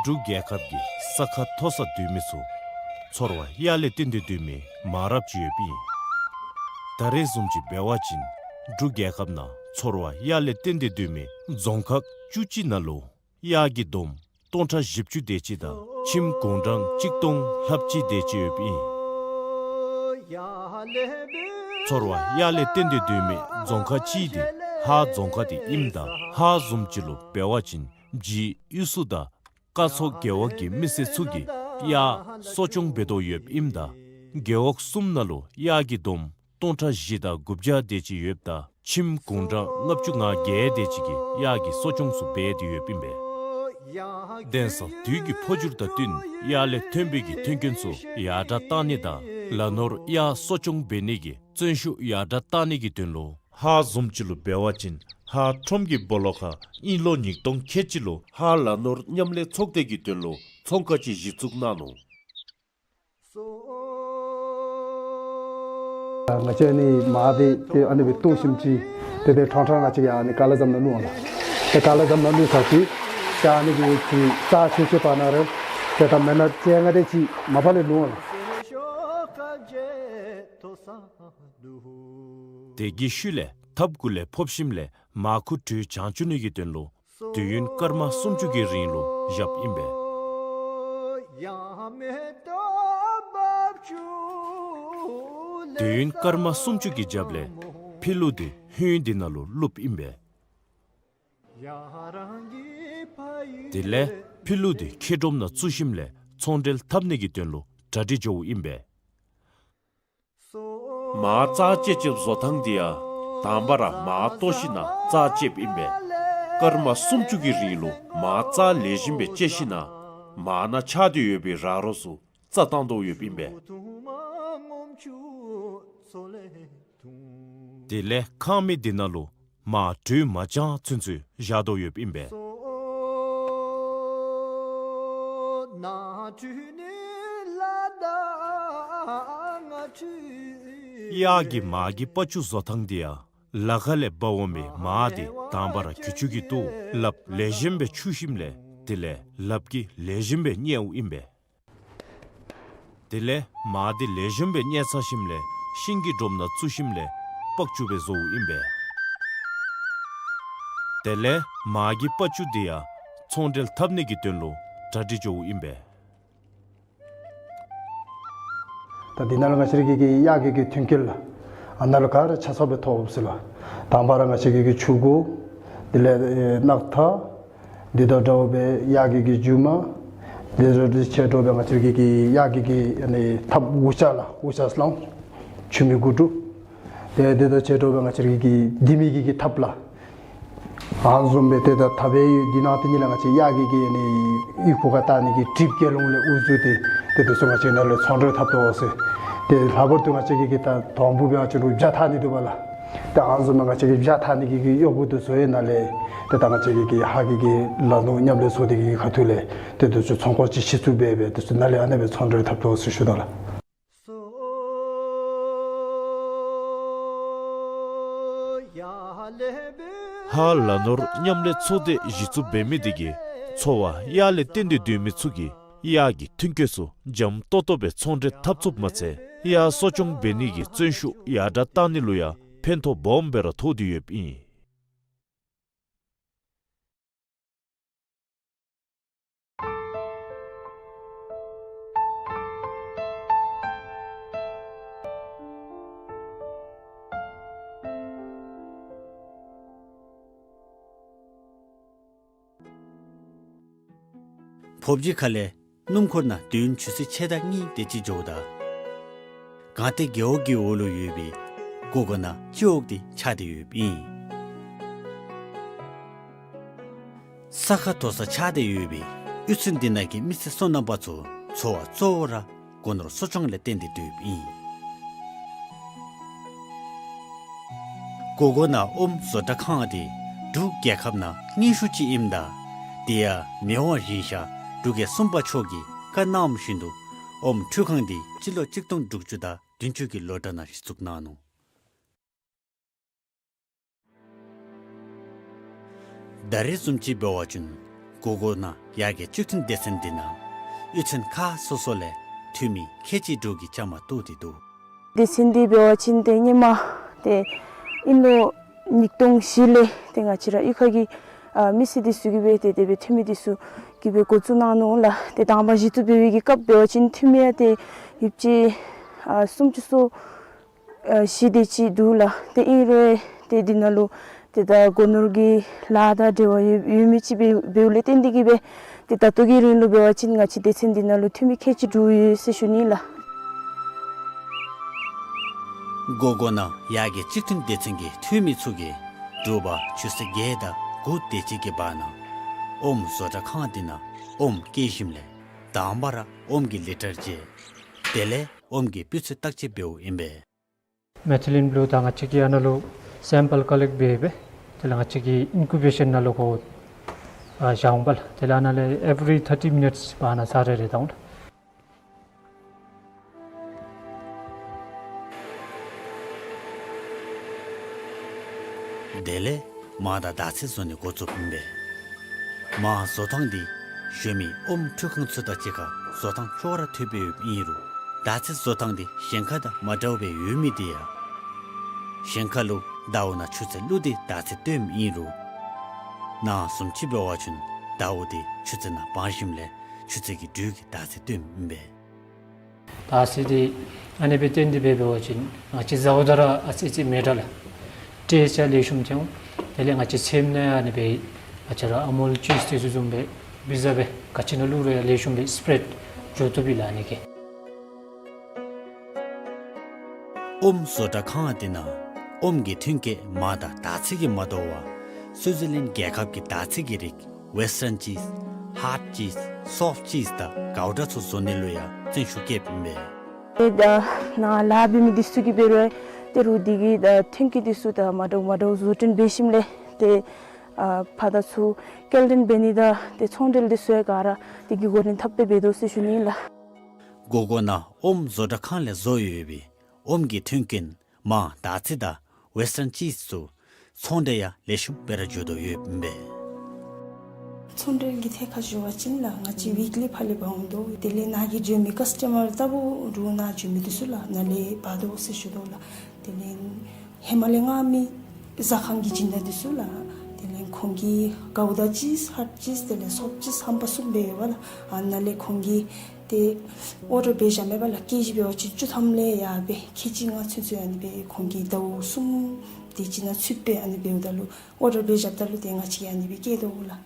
འབྲུག་རྒྱལ་ཁབ་ཀྱི་ས་ཁ་མཐོ་སར་སྡོད་མི་ཚུ་ཚོར་བ་གཡག་ལས་བཏོན་ཏེ་སྡོད་མི་མང་རབས་ཅིག་ཡོདཔ་ཨིན། ད་རེས་བཟུམ་ཅིག་འབད་བ་ཅིན་འབྲུག་རྒྱལ་ཁབ་ནང་ཚོར་བ་གཡག་ལས་བཏོན་ཏེ་སྡོད་མི་རྫོང་ཁག་བཅུ་གཅིག་ནང་ལུ་གཡག་གི་བསྡོམས་སྟོང་ཕྲག་བཞི་བཅུ་དེ་ཅིག་དང་ཁྱིམ་གུང་གྲངས་གཅིག་སྟོང་ལྷགཔ་ཅིག་དེ་ཅིག་ཡོདཔ་ཨིན། ཚོར་བ་གཡག་ལས་བཏོན་ཏེ་སྡོད་མི་རྫོང་ཁག་ཅིག་འདི་ཧཱ་རྫོང་ཁག་འདི་ཨིནམ་ད་ཧཱ་བཟུམ་ཅིག་ལུ་འབད་བ་ཅིན་ཇི་གཡུས་ཚུ་དང་སྐར་ཚོགས་རྒེད་འོག་གི་མི་སེར་ཚུ་གིས་གཡག་གསོ་སྐྱོང་འབད་དོ་ཡོདཔ་ཨིནམ་ད་རྒེད་འོག་གསུམ་ནང་ལུ་གཡག་གི་བསྡོམས་སྟོང་ཕྲག་བཞི་དང་དགུ་བརྒྱ་དེ་ཅིག་ཡོདཔ་ད་ཁྱིམ་གུང་གྲངས་ལྔ་བཅུ་ང་བརྒྱད་དེ་ཅིག་གིས་གཡག་གི་གསོ་སྐྱོང་ཚུ་འབད་དེ་ཡོདཔ་ཨིན་པས། གདན་ས་དུས་ཀྱི་འཕོ་འགྱུར་དང་བསྟུན་གཡག་ལས་ཐོན་པའི་གི་ཐོན་སྐྱེད་ཚུ་ཡར་དྲག་གཏང་ནི་དང་ལ་ནོར་གཡག་གསོ་སྐྱོང་འབད་ནི་གི་བརྩོན་ཤུགས་ཡར་དྲག་གཏང་ནི་གི་དོན་ལུ་ཧཱ་བཟུམ་ཅིག་ལུ་འབད་བ་ཅིན་ ཧཱ་ཁྲོམ་གྱི་སྦོ་ལོགས་ཁར་དབྱིན་ལོ་ཉིས་སྟོང་ཁལ་གཅིག་ལུ་ཧཱ་ལ་ནོར་མཉམ་ལས་ཚོགས་སྡེ་གི་དོན་ལུ་ཚོང་ཁང་ཅིག་གཞི་བཙུགས་གནང་ནུག། ང་བཅས་ནི་མར་འདི་ཏེ་ཨ་ནི་སྦེ་བཏོག་ཞིནམ་ཅིག་ཏེ་ཏེ་ཁྲང་ཁྲང་ང་བཅས་ཀྱིས་ཨ་ནི་ཀ་ལ་ཟམ་ནང་བླུགས་འོང་ལགས། ཏེ་ཀ་ལ་ཟམ་ནང་བླུགས་ཚར་ཅིག་ཏེ་ཨ་ནི་གི་ཅིག་རྩ་ཆོད་ཆོད་བར་ན་རེ་ཏེ་ད་མེན་ན་བཅོ་ལྔ་དེ་ཅིག་མ་པ་ལས་བླུགས་འོང་ལགས། དེ་གི་ཤུལ་ལས་ཐབ་གུ་ལས་ཕབ་ཞིནམ་ལས་མར་ཁུ་བྲུ་བྱང་བཅུག་ནི་གི་དོན་ལུ་དུས་ཡུན་སྐར་མ་སུམ་ཅུ་གི་རིང་ལུ་བཞགཔ་ཨིན་པས། དུས་ཡུན་སྐར་མ་སུམ་ཅུ་གི་རྒྱབ་ལས་ཕི་ལུ་འདི་ཧུན་འདི་ནང་ལུ་བླུགསཔ་ཨིན་པས། དེ་ལས་ཕི་ལུ་འདི་ཁེ་དྲོམ་ནང་བཙུགས་ཞིནམ་ལས་ཚོང་འབྲེལ་འཐབ་ནི་གི་དོན་ལུ་གྲ་སྒྲིག་འགྱོཝ་ཨིན་པས། མར་རྩ་བཅད་བཅདཔ་བཟོ་ཐངས་འདི་ཡང་དང་པ་ར་མར་བཏོག་ཞིན་ན་རྩ་བཅདཔ་ཨིན་པས། སྐར་མ་སུམ་ཅུ་གི་རིང་ལུ་མར་རྩ་ལེགས་ཤོམ་སྦེ་བཅད་ཞིན་ན་མར་ནང་ཆགས་ཏེ་ཡོད་པའི་ར་རོ་ཚུ་རྩ་བཏང་དོ་ཡོདཔ་ཨིན་པས། དེ་ལས་ཁང་མིག་འདི་ནང་ལུ་མར་བྲུ་མ་ཅང་ཚུན་ཚོད་བཞག་དོ་ཡོདཔ་ཨིན་པས། གཡག་གི་མར་གྱི་པ་ཅུ་བཟོ་ཐངས་འདི་ཡང་ལ་ཁ་ལས་འབག་འོང་མི་མར་འདི་དང་པ་ར་གྱི་ཅུ་གིས་བཏོག་ལགཔ་ལེགས་ཤོམ་སྦེ་འཁྱུ་ཞིནམ་ལས་དེ་ལས་ལགཔ་གིས་ལེགས་ཤོམ་སྦེ་མཉེཝ་ཨིན་པས། དེ་ལས་མར་འདི་ལེགས་ཤོམ་སྦེ་མཉེ་ཚར་ཞིནམ་ལས་ཤིང་གི་སྒྲོམ་ནང་བཙུགས་ཞིནམ་ལས་པག་ཅུ་སྦེ་བཟོཝ་ཨིན་པས། དེ་ལས་མར་གྱི་པ་ཅུ་འདི་ཡང་ཚོང་འབྲེལ་འཐབ་ནི་གི་དོན་ལུ་གྲ་སྒྲིག་འགྱོཝ་ཨིན་པས། ད་འདི་ནང་ལུ་ང་བཅས་ར་གི་གི་གཡག་གི་གི་མཐུན་རྐྱེན་ལགས། ཨ་ནཱ་ལུ་ག་ར་ཆ་ཚང་སྦེ་ཐོབ་ཟེར་ལགས། དང་པ་ར་ང་བཅས་ཀྱི་གི་ཆུ་མགོ། དེ་ལས་ཨེ་རྣག་ཐ། འདི་དང་འདྲཝ་སྦེ་གཡག་གི་གི་རྒྱུ་མ། དེ་དང་ཕྱད་དོ་སྦེ་ང་བཅས་ཀྱི་གི་གཡག་གི་གི་ཨ་ནི་ཐགཔ་འུ་ཅག་ལགས། འུ་ཅག་སླང་། ཆུ་མིག་དགུ་ཕྲུགས། དེ་དེ་དང་ཕྱད་དོ་སྦེ་ང་བཅས་ཀྱི་གི་ལྡེ་མིག་གི་གི་ཐགཔ་ལགས། ཨ་ནི་བཟུམ་སྦེ་ཏེ་ད་ཐགཔ་ཡོད། འདི་ནང་ཏེ་ནི་ལགས་ང་བཅས་གཡག་གི་གི་ཨ་ནི་ཡི་གུ་ཁར་བཏགས་ནི་གི་གྲིབ་བཀལ་ལོང་ལས་དབུ་བཙུགས་ཏེ་ཏེ་དེ་ཚུ་ང་བཅས་ནཱ་ལས་ཚོང་འབྲེལ་འཐབ་དོ་ཟེར། ཏེ་ལྷག་པར་དུ་ང་བཅས་ཀྱི་གི་ད་དོམ་བུ་སྦེ་ང་བཅས་ར་བྱ་འཐག་ནི་འདུག་པ་ལགས། ཏེ་ཨ་ནི་བཟུམ་སྦེ་ང་བཅས་ཀྱི་བྱ་འཐག་ནི་གི་གི་གཡོག་པོ་དེ་ཚུ་ཡང་ནཱ་ལས་ཏེ་ད་ང་བཅས་ཀྱི་གི་ཧཱ་གི་གི་ལ་ནོར་མཉམ་ལས་ཚོགས་སྡེ་གི་ཁ་ཐུག་ལས་ཏེ་དེ་ཚུ་ཚོང་ཁང་ཅིག་གཞི་བཙུགས་འབད་སྦེ་དེ་ཚུ་ནཱ་ལས་ཨ་ནེ་སྦེ་ཚོང་འབྲེལ་འཐབ་དོ་ཟེར་ཞུ་དོ་ལགས། ཧཱ་ལ་ནོར་མཉམ་ལས་ཚོགས་སྡེ་གཞི་བཙུགས་འབད་མི་འདི་གིས་འཚོ་བ་གཡག་ལས་བརྟེན་ཏེ་སྡོད་མི་ཚུ་གིས་གཡག་གི་མཐུན་རྐྱེན་ཚུ་འཇམ་ཏོག་ཏོ་སྦེ་ཚོང་འབྲེལ་འཐབ་ཚུགསཔ་མ་ཚད་གཡག་གསོ་སྐྱོང་འབད་ནི་གི་བརྩོན་ཤུགས་ཡར་དྲག་བཏང་ནི་ལུ་ཡང་ཕན་ཐོགས་སྦོམ་སྦེ་ར་ཐོགས་ཏེ་ཡོདཔ་ཨིན། ཕོབ་ཇི་ཁ་ལས་སྣུམ་འཁོར་ནང་དུས་ཡུན་ཆུ་ཚོད་ཕྱེད་དང་གཉིས་དེ་ཅིག་འགྱོཝ་ད་གངས་ཏི་རྒེད་འོག་གི་འོག་ལུ་ཡོད་པའི་གོ་གོ་ན་སྤྱི་འོག་འདི་ཆགས་ཏེ་ཡོདཔ་ཨིན། ས་ཁ་དོག་ས་ཆགས་ཏེ་ཡོད་པའི་གཡུས་ཚན་འདི་ནང་གི་མི་སེར་སོ་ནམ་པ་ཚུ་འཚོ་བ་གཙོ་བོ་ར་སྒོ་ནོར་གསོ་སྐྱོང་ལས་བརྟེན་ཏེ་སྡོདཔ་ཨིན། གོ་གོ་ན་ཨོམ་བཟོ་གྲྭ་ཁང་འདི་འབྲུག་རྒྱལ་ཁབ་ནང་རྙིང་ཤོས་ཅིག་ཨིནམ་ད་དེ་ཡང་མི་དབང་རིང་ཤག་འབྲུག་རྒྱལ་གསུམ་པ་མཆོག་གིས་བཀའ་གནངམ་བཞིན་དུ་ཨོམ་འཕྲུལ་ཁང་འདི་སྤྱི་ལོ་གཅིག་སྟོང་དྲུག་ཅུ་དང་བདུན་ཅུ་གི་ལོ་གྲངས་ནང་གཞི་བཙུགས་གནང་ནུག། ད་རེས་བཟུམ་ཅིག་འབད་བ་ཅིན་གོ་གོ་ན་ཡར་རྒྱས་གཅིག་མཐུན་སྡེ་ཚན་འདི་ནང་གཡུས་ཚན་ཁག་སོ་སོ་ལས་འཐུས་མི་ཁལ་གཅིག་དྲུག་གི་བཅའ་མར་གཏོགས་ཏེ་འདུག། སྡེ་ཚན་འདི་འབད་བ་ཅིན་ཏེ་སྔོན་མ་ཏེ་དབྱིན་ལོ་ཉིས་སྟོང་བཞི་ལས་ཏེ་ང་བཅས་ར་གཡུས་ཁ་གི་ཨ་མི་སེར་འདི་ཚུ་གིས་སྦེ་ཏེ་དེ་སྦེ་འཐུས་མི་འདི་ཚུ་གིས་སྦེ་འགོ་བཙུགས་གནང་ནུག་ལགས། ཏེ་དང་པ་གཞི་བཙུགས་འབད་བའི་གི་སྐབས་འབད་བ་ཅིན་འཐུས་མི་ཡང་ཏེ་ཡོདཔ་ཅིག་ཨ་སུམ་ཅུ་སོ་ཨ་བཞི་དེ་ཅིག་འདུག་ལགས། ཏེ་ཨིན་རུང་ཏེ་འདི་ནང་ལུ་ཏེ་ད་སྒོ་ནོར་གྱི་ལཱ་དང་འབྲེལ་བ་ཡོད་ཡོད་མི་ཅིག་འབད་འབདཝ་ལས་བརྟེན་ཏེ་གིས་སྦེ་ཏེ་ད་ལྟོ་གི་རིང་ལུ་འབད་བ་ཅིན་ང་བཅས་སྡེ་ཚན་འདི་ནང་ལུ་འཐུས་མི་ཁལ་གཅིག་དྲུག་ཡོད་ཟེར་ཞུ་ནི་ལགས། གོ་གོ་ན་ཡར་རྒྱས་གཅིག་མཐུན་སྡེ་ཚན་གྱི་འཐུས་མི་ཚུ་གིས་དྲོ་པ་ཆུ་ཚོད་བརྒྱད་དང་དགུ་དེ་ཅིག་གི་བར་ན་ཨོམ་བཟོ་གྲྭ་ཁང་འདི་ནང་ཨོམ་བཀལ་ཞིནམ་ལས་དང་པ་ར་ཨོམ་གྱི་ལི་ཊར་འཇལ། དེ་ལས་ཨོམ་གྱི་སྤུས་ཚད་བརྟག་དཔྱད་འབདཝ་ཨིན་པས། མེ་ཐི་ལིན་བླུག་ད་ང་བཅས་ཀྱིས་ཨ་ནཱ་ལུ་སེམ་པལ་ཀོ་ལེཀཊ་འབད་སྦེ་ དེ་ལས་ང་བཅས་ཀྱིས་ཨིན་ཀུ་བེ་ཤཱན་ནང་ལུ་ཁོ་ཨ་བཞག་འོང་པ་ལགས། དེ་ལས་ཨ་ནཱ་ལས་every thirty minutes ཕར་ཨ་ནཱ་ཟ་རེ་རེ་བཏང་འོང་ལགས། དེ་ལས་མར་དང་དར་ཚི་བཟོ་ནི་འགོ་བཙུགསཔ་ཨིན་པས། མར་བཟོ་ཐངས་འདི་གཞོན་མི་ཨོམ་འཁྲུ་ཁང་ཚུ་དང་གཅིག་ཁར་བཟོ་ཐངས་ཅོག་ར་འཐདཔ་སྦེ་ཡོདཔ་ཨིན་རུང་དར་ཚི་བཟོ་ཐངས་འདི་གཞན་ཁ་དང་མ་འདྲཝ་སྦེ་ཡོད་མི་འདི་ཡང་གཞན་ཁ་ལུ་དརཝ་ནང་ཆུ་ཚན་བླུགས་ཏེ་དར་ཚི་བཏོནམ་ཨིན་རུང་ནང་བཟུམ་ཅིག་འབད་བ་ཅིན་དརཝ་འདི་ཆུ་ཚན་ནང་སྦང་ཞིནམ་ལས་ཆུ་ཚན་གྱི་སྦྲུལ་གྱིས་དར་ཚི་བཏོནམ་ཨིན་པས། དར་ཚི་འདི་ཨ་ནི་སྦེ་བཏོན་ཏེ་སྦེ་འབད་བ་ཅིན་ང་བཅས་བཟའཝ་ད་ར་ཨ་ཙི་ཙི་མེད་དྲགས་ལགས། ཊེསཊ་ཡང་ལེགས་ཤོམ་ཐོན་འོང་། དེ་ལས་ང་བཅས་ཚེམ་ནང་ཡང་ཨ་ནི་སྦེ་ང་བཅས་ར་ཨ་མུལ་ཅུསི་དེ་ཚུ་བཟུམ་སྦེ་བི་ཛ་སྦེ་ག་ཅི་ནང་བླུགས་རུང་ཡང་ལེགས་ཤོམ་སྦེ་སི་པི་རེཌ་འགྱོ་བཏུབ་ཨིན་ལགས་ཨ་ནི་གིས། ཨོམ་བཟོ་གྲྭ་ཁང་འདི་ནང་ཨོམ་གྱི་ཐོན་སྐྱེད་མར་དང་དར་ཚི་གིས་མ་དོ་བར་སུའི་ཛི་ལེནཌ་རྒྱལ་ཁབ་ཀྱི་དར་ཚི་གི་རིགས་ཝེསི་ཊརན་ཅིསི་ཧཱརཌ་ཅིསི་སོཕཊ་ཅིསི་དང་གའུ་ཌ་ཚུ་བཟོ་ནི་ལུ་ཡང་བརྩོན་ཤུགས་བསྐྱེདཔ་ཨིན་པས། ཏེ་ད་ནཱ་ལཱ་འབད་མི་འདི་ཚུ་གིས་འབད་རུང་ཏེ་རུང་འདི་གི་ད་ཐོན་སྐྱེད་འདི་ཚུ་དང་མ་འདྲཝ་མ་འདྲཝ་བཟོ་སྐྲུན་འབད་ཞིནམ་ལས་ཏེ་ཨ་ཕར་དང་ཚུར་སྐྱེལ་འདྲེན་འབད་ནི་དང་ཏེ་ཚོང་འབྲེལ་འདི་ཚུ་ཡང་ག་ར་འདི་གི་འགོ་འདྲེན་འཐབ་སྦེ་འབད་དོ་ཟེར་ཞུ་ནི་ཨིན་ལགས། གོ་གོ་ནང་ཨོམ་བཟོ་གྲྭ་ཁང་ལས་བཟོ་ཡོད་པའི་ཨོམ་གྱི་ཐོན་སྐྱེད་མར་དར་ཚི་དང་ཝེསི་ཊརན་ཅིསི་ཚུ་ཚོང་འབྲེལ་ཡང་ལེགས་ཤོམ་སྦེ་ར་འགྱོ་དོ་ཡོདཔ་ཨིན་པས། ཚོང་འབྲེལ་གྱི་ཐད་ཁར་ཞུ་བ་ཅིན་ལགས་ང་བཅས་ཝིཀ་ལི་ཕར་ལས་འབག་འོང་དོ། དེ་ལས་ནཱ་གི་འགྱོ་མི་ཀཱསི་ཊ་མར་ལྟ་བུ་ར་ནཱ་འགྱོ་མི་འདི་ཚུ་ལགས་ནཱ་ལས་འབག་དོ་ཟེར་ཞུ་དོ་ལགས། དེ་ལས་ཧེ་མ་ལས་མངགས་མི་ཟ་ཁང་གི་སྦྱིན་བདག་འདི་ཚུ་ལགས། དེ་ལས་ཁོང་གིས་གའུ་ཌ་ཅིསི་ཧཱརཌ་ཅིསི་དེ་ལས་སོཕཊ་ཅིསི་ཧམ་པ་གསུམ་སྦེ་ཡོད་པ་ལགས། ཨ་ནཱ་ལས་ཁོང་གིས་ཏེ་ཨོར་ཌར་འབད་བཞག་མས་པ་ལགས། ཀེ་ཇི་འབད་བ་ཅིན་བཅུ་ཐམ་ལས་ཡར་སྦེ་ཁལ་གཅིག་ལྔ་ཚུན་ཚོད་ཨ་ནི་སྦེ་ཁོང་གིས་ཟླཝ་གསུམ་དེ་ཅིག་ནང་ཚུད་སྦེ་ཨ་ནི་འབདཝ་ད་ལུ་ཨོར་ཌར་འབད་བཞགཔ་ད་ལུ་ཏེ་ང་བཅས་ཀྱིས་ཨ་ནི་སྦེ་བསྐྱལ་དོ་ལགས།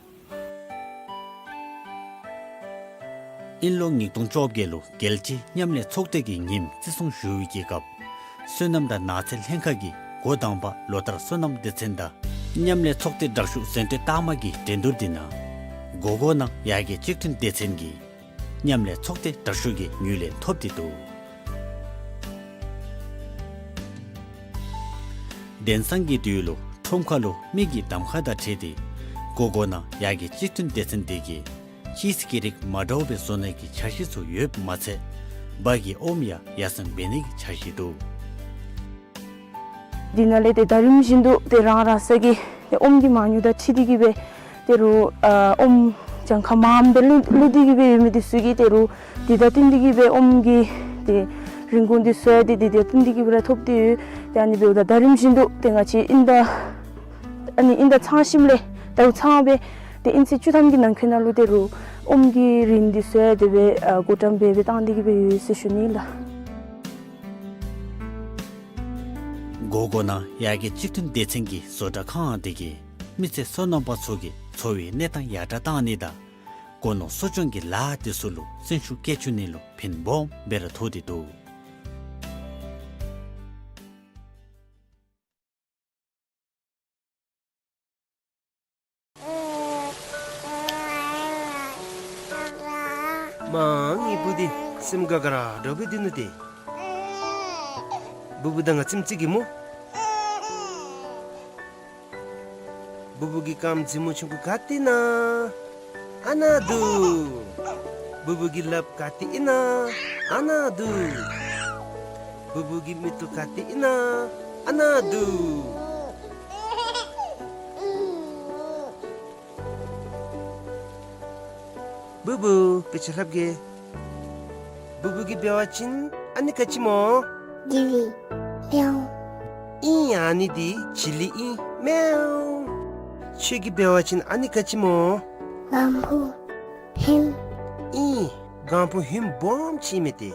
དབྱིན་ལོ་ཉིས་སྟོང་བཅོ་བརྒྱད་ལུ་རྒྱལ་སྤྱིའི་མཉམ་ལས་ཚོགས་སྡེ་གིས་ཉིནམ་བརྩི་སྲུང་ཞུ་བའི་སྐབས་སོ་ནམ་དང་ནགས་ཚལ་ལྷན་ཁག་གི་འགོ་དང་པ་ལོ་ལྟར་སོ་ནམ་སྡེ་ཚན་དང་མཉམ་ལས་ཚོགས་སྡེ་དྲག་ཤོས་གཟེངས་བསྟོད་རྟགས་མ་གི་འགྲན་བསྡུར་འདི་ནང་གོ་གོ་ནང་ཡར་རྒྱས་གཅིག་མཐུན་སྡེ་ཚན་གྱིས་མཉམ་ལས་ཚོགས་སྡེ་དྲག་ཤོས་ཀྱི་ངོས་ལས་ཐོབ་སྟེ་འདུག། དེང་སང་གི་དུས་ལུ་ཁྲོམ་ཁ་ལུ་མི་གི་གདམ་ཁ་དང་འཁྲིལ་ཏེ་གོ་གོ་ནང་ཡར་རྒྱས་གཅིག་མཐུན་སྡེ་ཚན་འདི་གིས་ཅིསི་གི་རིགས་མ་འདྲཝ་སྦེ་བཟོ་ནི་གི་འཆར་གཞི་ཚུ་ཡོདཔ་མ་ཚད་འབའ་གི་ཨོམ་ཡང་ཡར་སེང་འབད་ནི་གི་འཆར་གཞི་འདུག། འདི་ནང་ལས་ཏེ་ད་རིམ་བཞིན་དུ་ཏེ་རང་རང་སོའི་གི་ཏེ་ཨོམ་གྱི་མ་དངུལ་དང་འཁྲིལ་ཏེ་གི་སྦེ་ཏེ་རུང་ཨ་ཨོམ་གྱངས་ཁ་མངམ་སྦེ་བླུགས་བླུགས་ཏེ་གི་སྦེ་ཡོད་མི་འདི་ཚུ་གིས་ཏེ་རུང་འདི་དང་བསྟུན་ཏེ་གི་སྦེ་ཨོམ་གྱི་ཏེ་རིན་གོང་འདི་ཚུ་ཡང་ཏེ་འདི་དང་བསྟུན་ཏེ་གི་སྦེ་ར་ཐོབ་སྟེ་ཡོད། ཏེ་ཨ་ནི་འབདཝ་ད་ད་རིམ་བཞིན་དུ་ཏེ་ང་བཅས་དབྱིན་ཟླ་ཨ་ནི་དབྱིན་ཟླ་ཚང་ཞིནམ་ལས་ཟླཝ་ཚང་སྦེ་ཏེ་དབྱིན་ཚེས་བཅུ་ཐམ་གྱི་ནང་འཁོད་ནང་ལུ་ཏེ་རུང་ཨོམ་གྱི་རིན་འདི་ཚུ་ཡང་དེ་སྦེ་ཨ་མགོ་བཀྲམ་སྦེ་སྦེ་བཏང་སྟེ་གི་སྦེ་ཡོད་ཟེར་ཞུ་ནི་ལགས། གོ་གོ་ནང་ཡར་རྒྱས་གཅིག་མཐུན་སྡེ་ཚན་གྱི་བཟོ་གྲྭ་ཁང་འདི་གིས་མི་སེར་སོ་ནམ་པ་ཚུ་གི་འཚོ་བའི་གནས་སྟངས་ཡར་དྲག་བཏང་ནི་དང་སྒོ་ནོར་གསོ་སྐྱོང་གི་ལཱ་འདི་ཚུ་ལུ་བརྩོན་ཤུགས་བསྐྱེད་བཅུག་ནི་ལུ་ཕན་སྦོམ་སྦེ་ར་ཐོགས་ཏེ་འདུག། མ་ངེའི་བུ་འདི་སེམས་དགའ་དགའ་ར་འདྲཝ་སྦེ་སྡོད་ནུག་ཏེ། བུ་བུ་དང་ང་ཙམ་ཅིག་གིས་སྨོ། བུ་བུ་གི་རྐངམ་རྫི་མོ་ཆུང་ཀུ་ག་ཏེ་ཨིན་ན། ཨ་ནཱ་འདུག། བུ་བུ་གི་ལགཔ་ག་ཏེ་ཨིན་ན། ཨ་ནཱ་འདུག། བུ་བུ་གི་མིག་ཏོ་ག་ཏེ་ཨིན་ན། ཨ་ནཱ་འདུག། བུ་བུ་དཔེ་ཆ་ལྷབ་གེ། བུ་བུ་གིས་འབད་བ་ཅིན་ཨ་ནི་ག་ཅི་སྨོ། ཇི་ལི། མེའོ། ཨིན། ཨ་ནི་འདི་ཇི་ལི་ཨིན། མེའོ། ཁྱོད་ཀྱིས་འབད་བ་ཅིན་ཨ་ནི་ག་ཅི་སྨོ། ལམ་བུ། ཧིམ། ཨིན། ལམ་བུ་ཧིམ་སྦོམ་ཅིག་མས་ཏེ།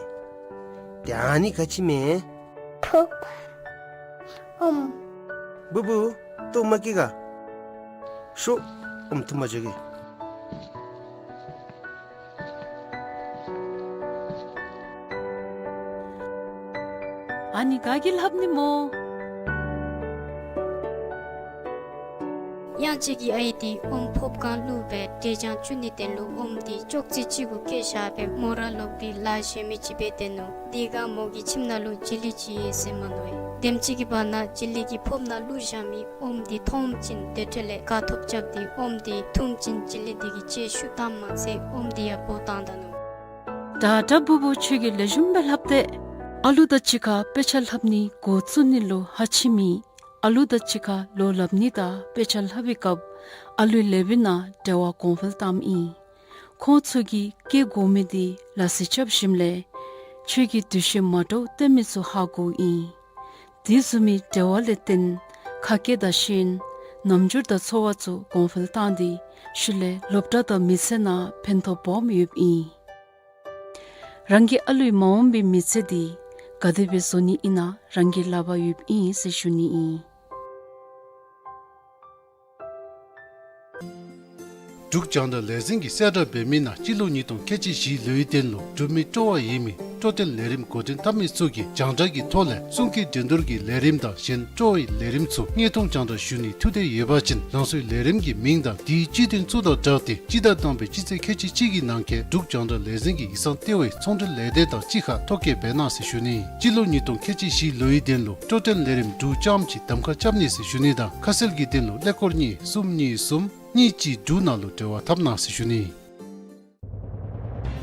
ཏེ་ཨ་ནི་ག་ཅི་མས། ཐུགཔ། ཨོམ། བུ་བུ་ལྟོཝ་མ་བཀྱེས་ག། ཤོག། ཨོམ་འཐུ་མ་འགྱོ་གེ། ཨ་ནི་ག་གིས་ལྷབ་ནི་སྨོ། གཡང་ཅིག་གི་ཨའི་འདི་ཨོམ་ཕོརཔ་སྒང་བླུགས་སྦེ་འབྲས་ལྗང་བཙུགས་ནིའི་དོན་ལུ་ཨོམ་འདི་ཅོག་ཙེ་ཅིག་གུ་བཀལ་བཞག་སྦེ་མོ་ར་ལོག་སྟེ་ལཱ་གཞན་མི་ཅིག་འབད་སྡོད་ནུག། དེ་སྒང་མོ་གི་ཁྱིམ་ནང་ལུ་བྱི་ལི་ཅིག་ཡོད་ཟེར་མནོ་ཡི། དེམ་ཅིག་གི་བར་ན་བྱི་ལི་གིས་ཕོརཔ་ནང་བླུགས་བཞག་མི་ཨོམ་འདི་མཐོངམ་ཅིག་དེ་འཕྲོ་ལས་དགའ་ཐོབ་རྐྱབ་སྟེ་ཨོམ་འདི་འཐུངམ་ཅིག་བྱི་ལི་འདི་གིས་ལྕེ་ཤུགས་བཏངམ་མ་ཚད་ཨོམ་འདི་ཡང་སྦོ་བཏང་ད་ནུག། ད་ད་འབུ་བུ་ཁྱོད་ཀྱིས་ལེགས་ཤོམ་སྦེ་ལྷབ་སྟེ། ཨ་ལུ་དང་གཅིག་ཁར་དཔེ་ཆ་ལྷབ་ནི་འགོ་བཙུགས་ནི་ལུ་ཧ་ཆི་མེད། ཨ་ལུ་དང་གཅིག་ཁར་ལོ་ལྷབ་ནི་དང་དཔེ་ཆ་ལྷབ་པའི་སྐབས་ཨ་ལུའི་ལགཔ་ནང་འབྲེལ་བ་གོང་འཕེལ་བཏངམ་ཨིན། ཁོང་ཚུ་གིས་བཀལ་དགོ་མི་འདི་ལ་སི་རྐྱབ་ཞིནམ་ལས་ཁྱོད་ཀྱིས་འདུ་ཤེས་མ་འདྲཝ་སྟོན་མི་ཚུ་ཧ་གོཝ་ཨིན། དེ་བཟུམ་མའི་འབྲེལ་བ་ལས་བརྟེན་ཁ་སྐད་དང་ཤེས་ཡོན་རྣམ་འགྱུར་དང་ཚོར་བ་ཚུ་གོང་འཕེལ་བཏང་སྟེ་ཤུལ་ལས་སློབ་གྲྭ་དང་མི་ཚེ་ནང་ཕན་ཐོགས་སྦོམ་ཡོདཔ་ཨིན། རང་གི་ཨ་ལུའི་མ་འོངས་པའི་མི་ཚེ་འདི་ག་དེ་སྦེ་བཟོ་ནི་ཨིན་ན་རང་གི་ལག་པར་ཡོདཔ་ཨིན་ཟེར་ཞུ་ནི་ཨིན། འབྲུག་རྒྱང་བསྒྲགས་ལས་འཛིན་གྱིས་གསལ་བསྒྲགས་འབད་མི་ནང་སྤྱི་ལོ་ཉིས་སྟོང་ཁལ་གཅིག་བཞི་ལོའི་དོན་ལུ་འབྲུག་མི་སྤྲོ་བ་ཡོད་མི་སྤྲོ་སྟོན་ལས་རིམ་འགོ་འདྲེན་འཐབ་མི་ཚུ་གིས་རྒྱང་བསྒྲགས་ཀྱི་ཐོག་ལས་གསུང་སྐད་འགྲན་བསྡུར་གྱི་ལས་རིམ་དང་གཞན་སྤྲོ་བའི་ལས་རིམ་ཚུ་དངོས་མཐོང་རྒྱང་བསྒྲགས་ཞུ་ནིའི་ཐུགས་འདོད་ཡོད་པ་ཅིན་རང་སོའི་ལས་རིམ་གྱི་མིང་དང་དེའི་སྤྱི་དོན་ཚུ་དང་སྦྲགས་ཏེ་སྤྱི་ཟླ་དང་པའི་སྤྱི་ཚེས་ཁལ་གཅིག་གཅིག་གི་ནང་འཁོད་འབྲུག་རྒྱང་བསྒྲགས་ལས་འཛིན་གྱི་ཡིག་ཚང་ལྟེ་བའི་ཚོང་འབྲེལ་ལས་སྡེ་དང་གཅིག་ཁར་ཐོ་བཀོད་འབད་གནང་ཟེར་ཞུ་ནི། སྤྱི་ལོ་ཉིས་སྟོང་ཁལ་གཅིག་བཞི་ལོའི་དོན་ལུ་སྤྲོ་སྟོན་ལས་རིམ་དྲུག་ཙམ་ཅིག་གདམ་ཁ་རྐྱབ་ནི་ཟེར་ཞུ་ནི་དང་ཁ་གསལ་གྱི་དོན་ལུ་ཀླད་ཀོར་གཉིས་གསུམ་གཉིས་གསུམ་གཉིས་གཅིག་དྲུག་ནང་ལུ་འབྲེལ་བ་འཐབ་གནང་ཟེར་ཞུ་ནི།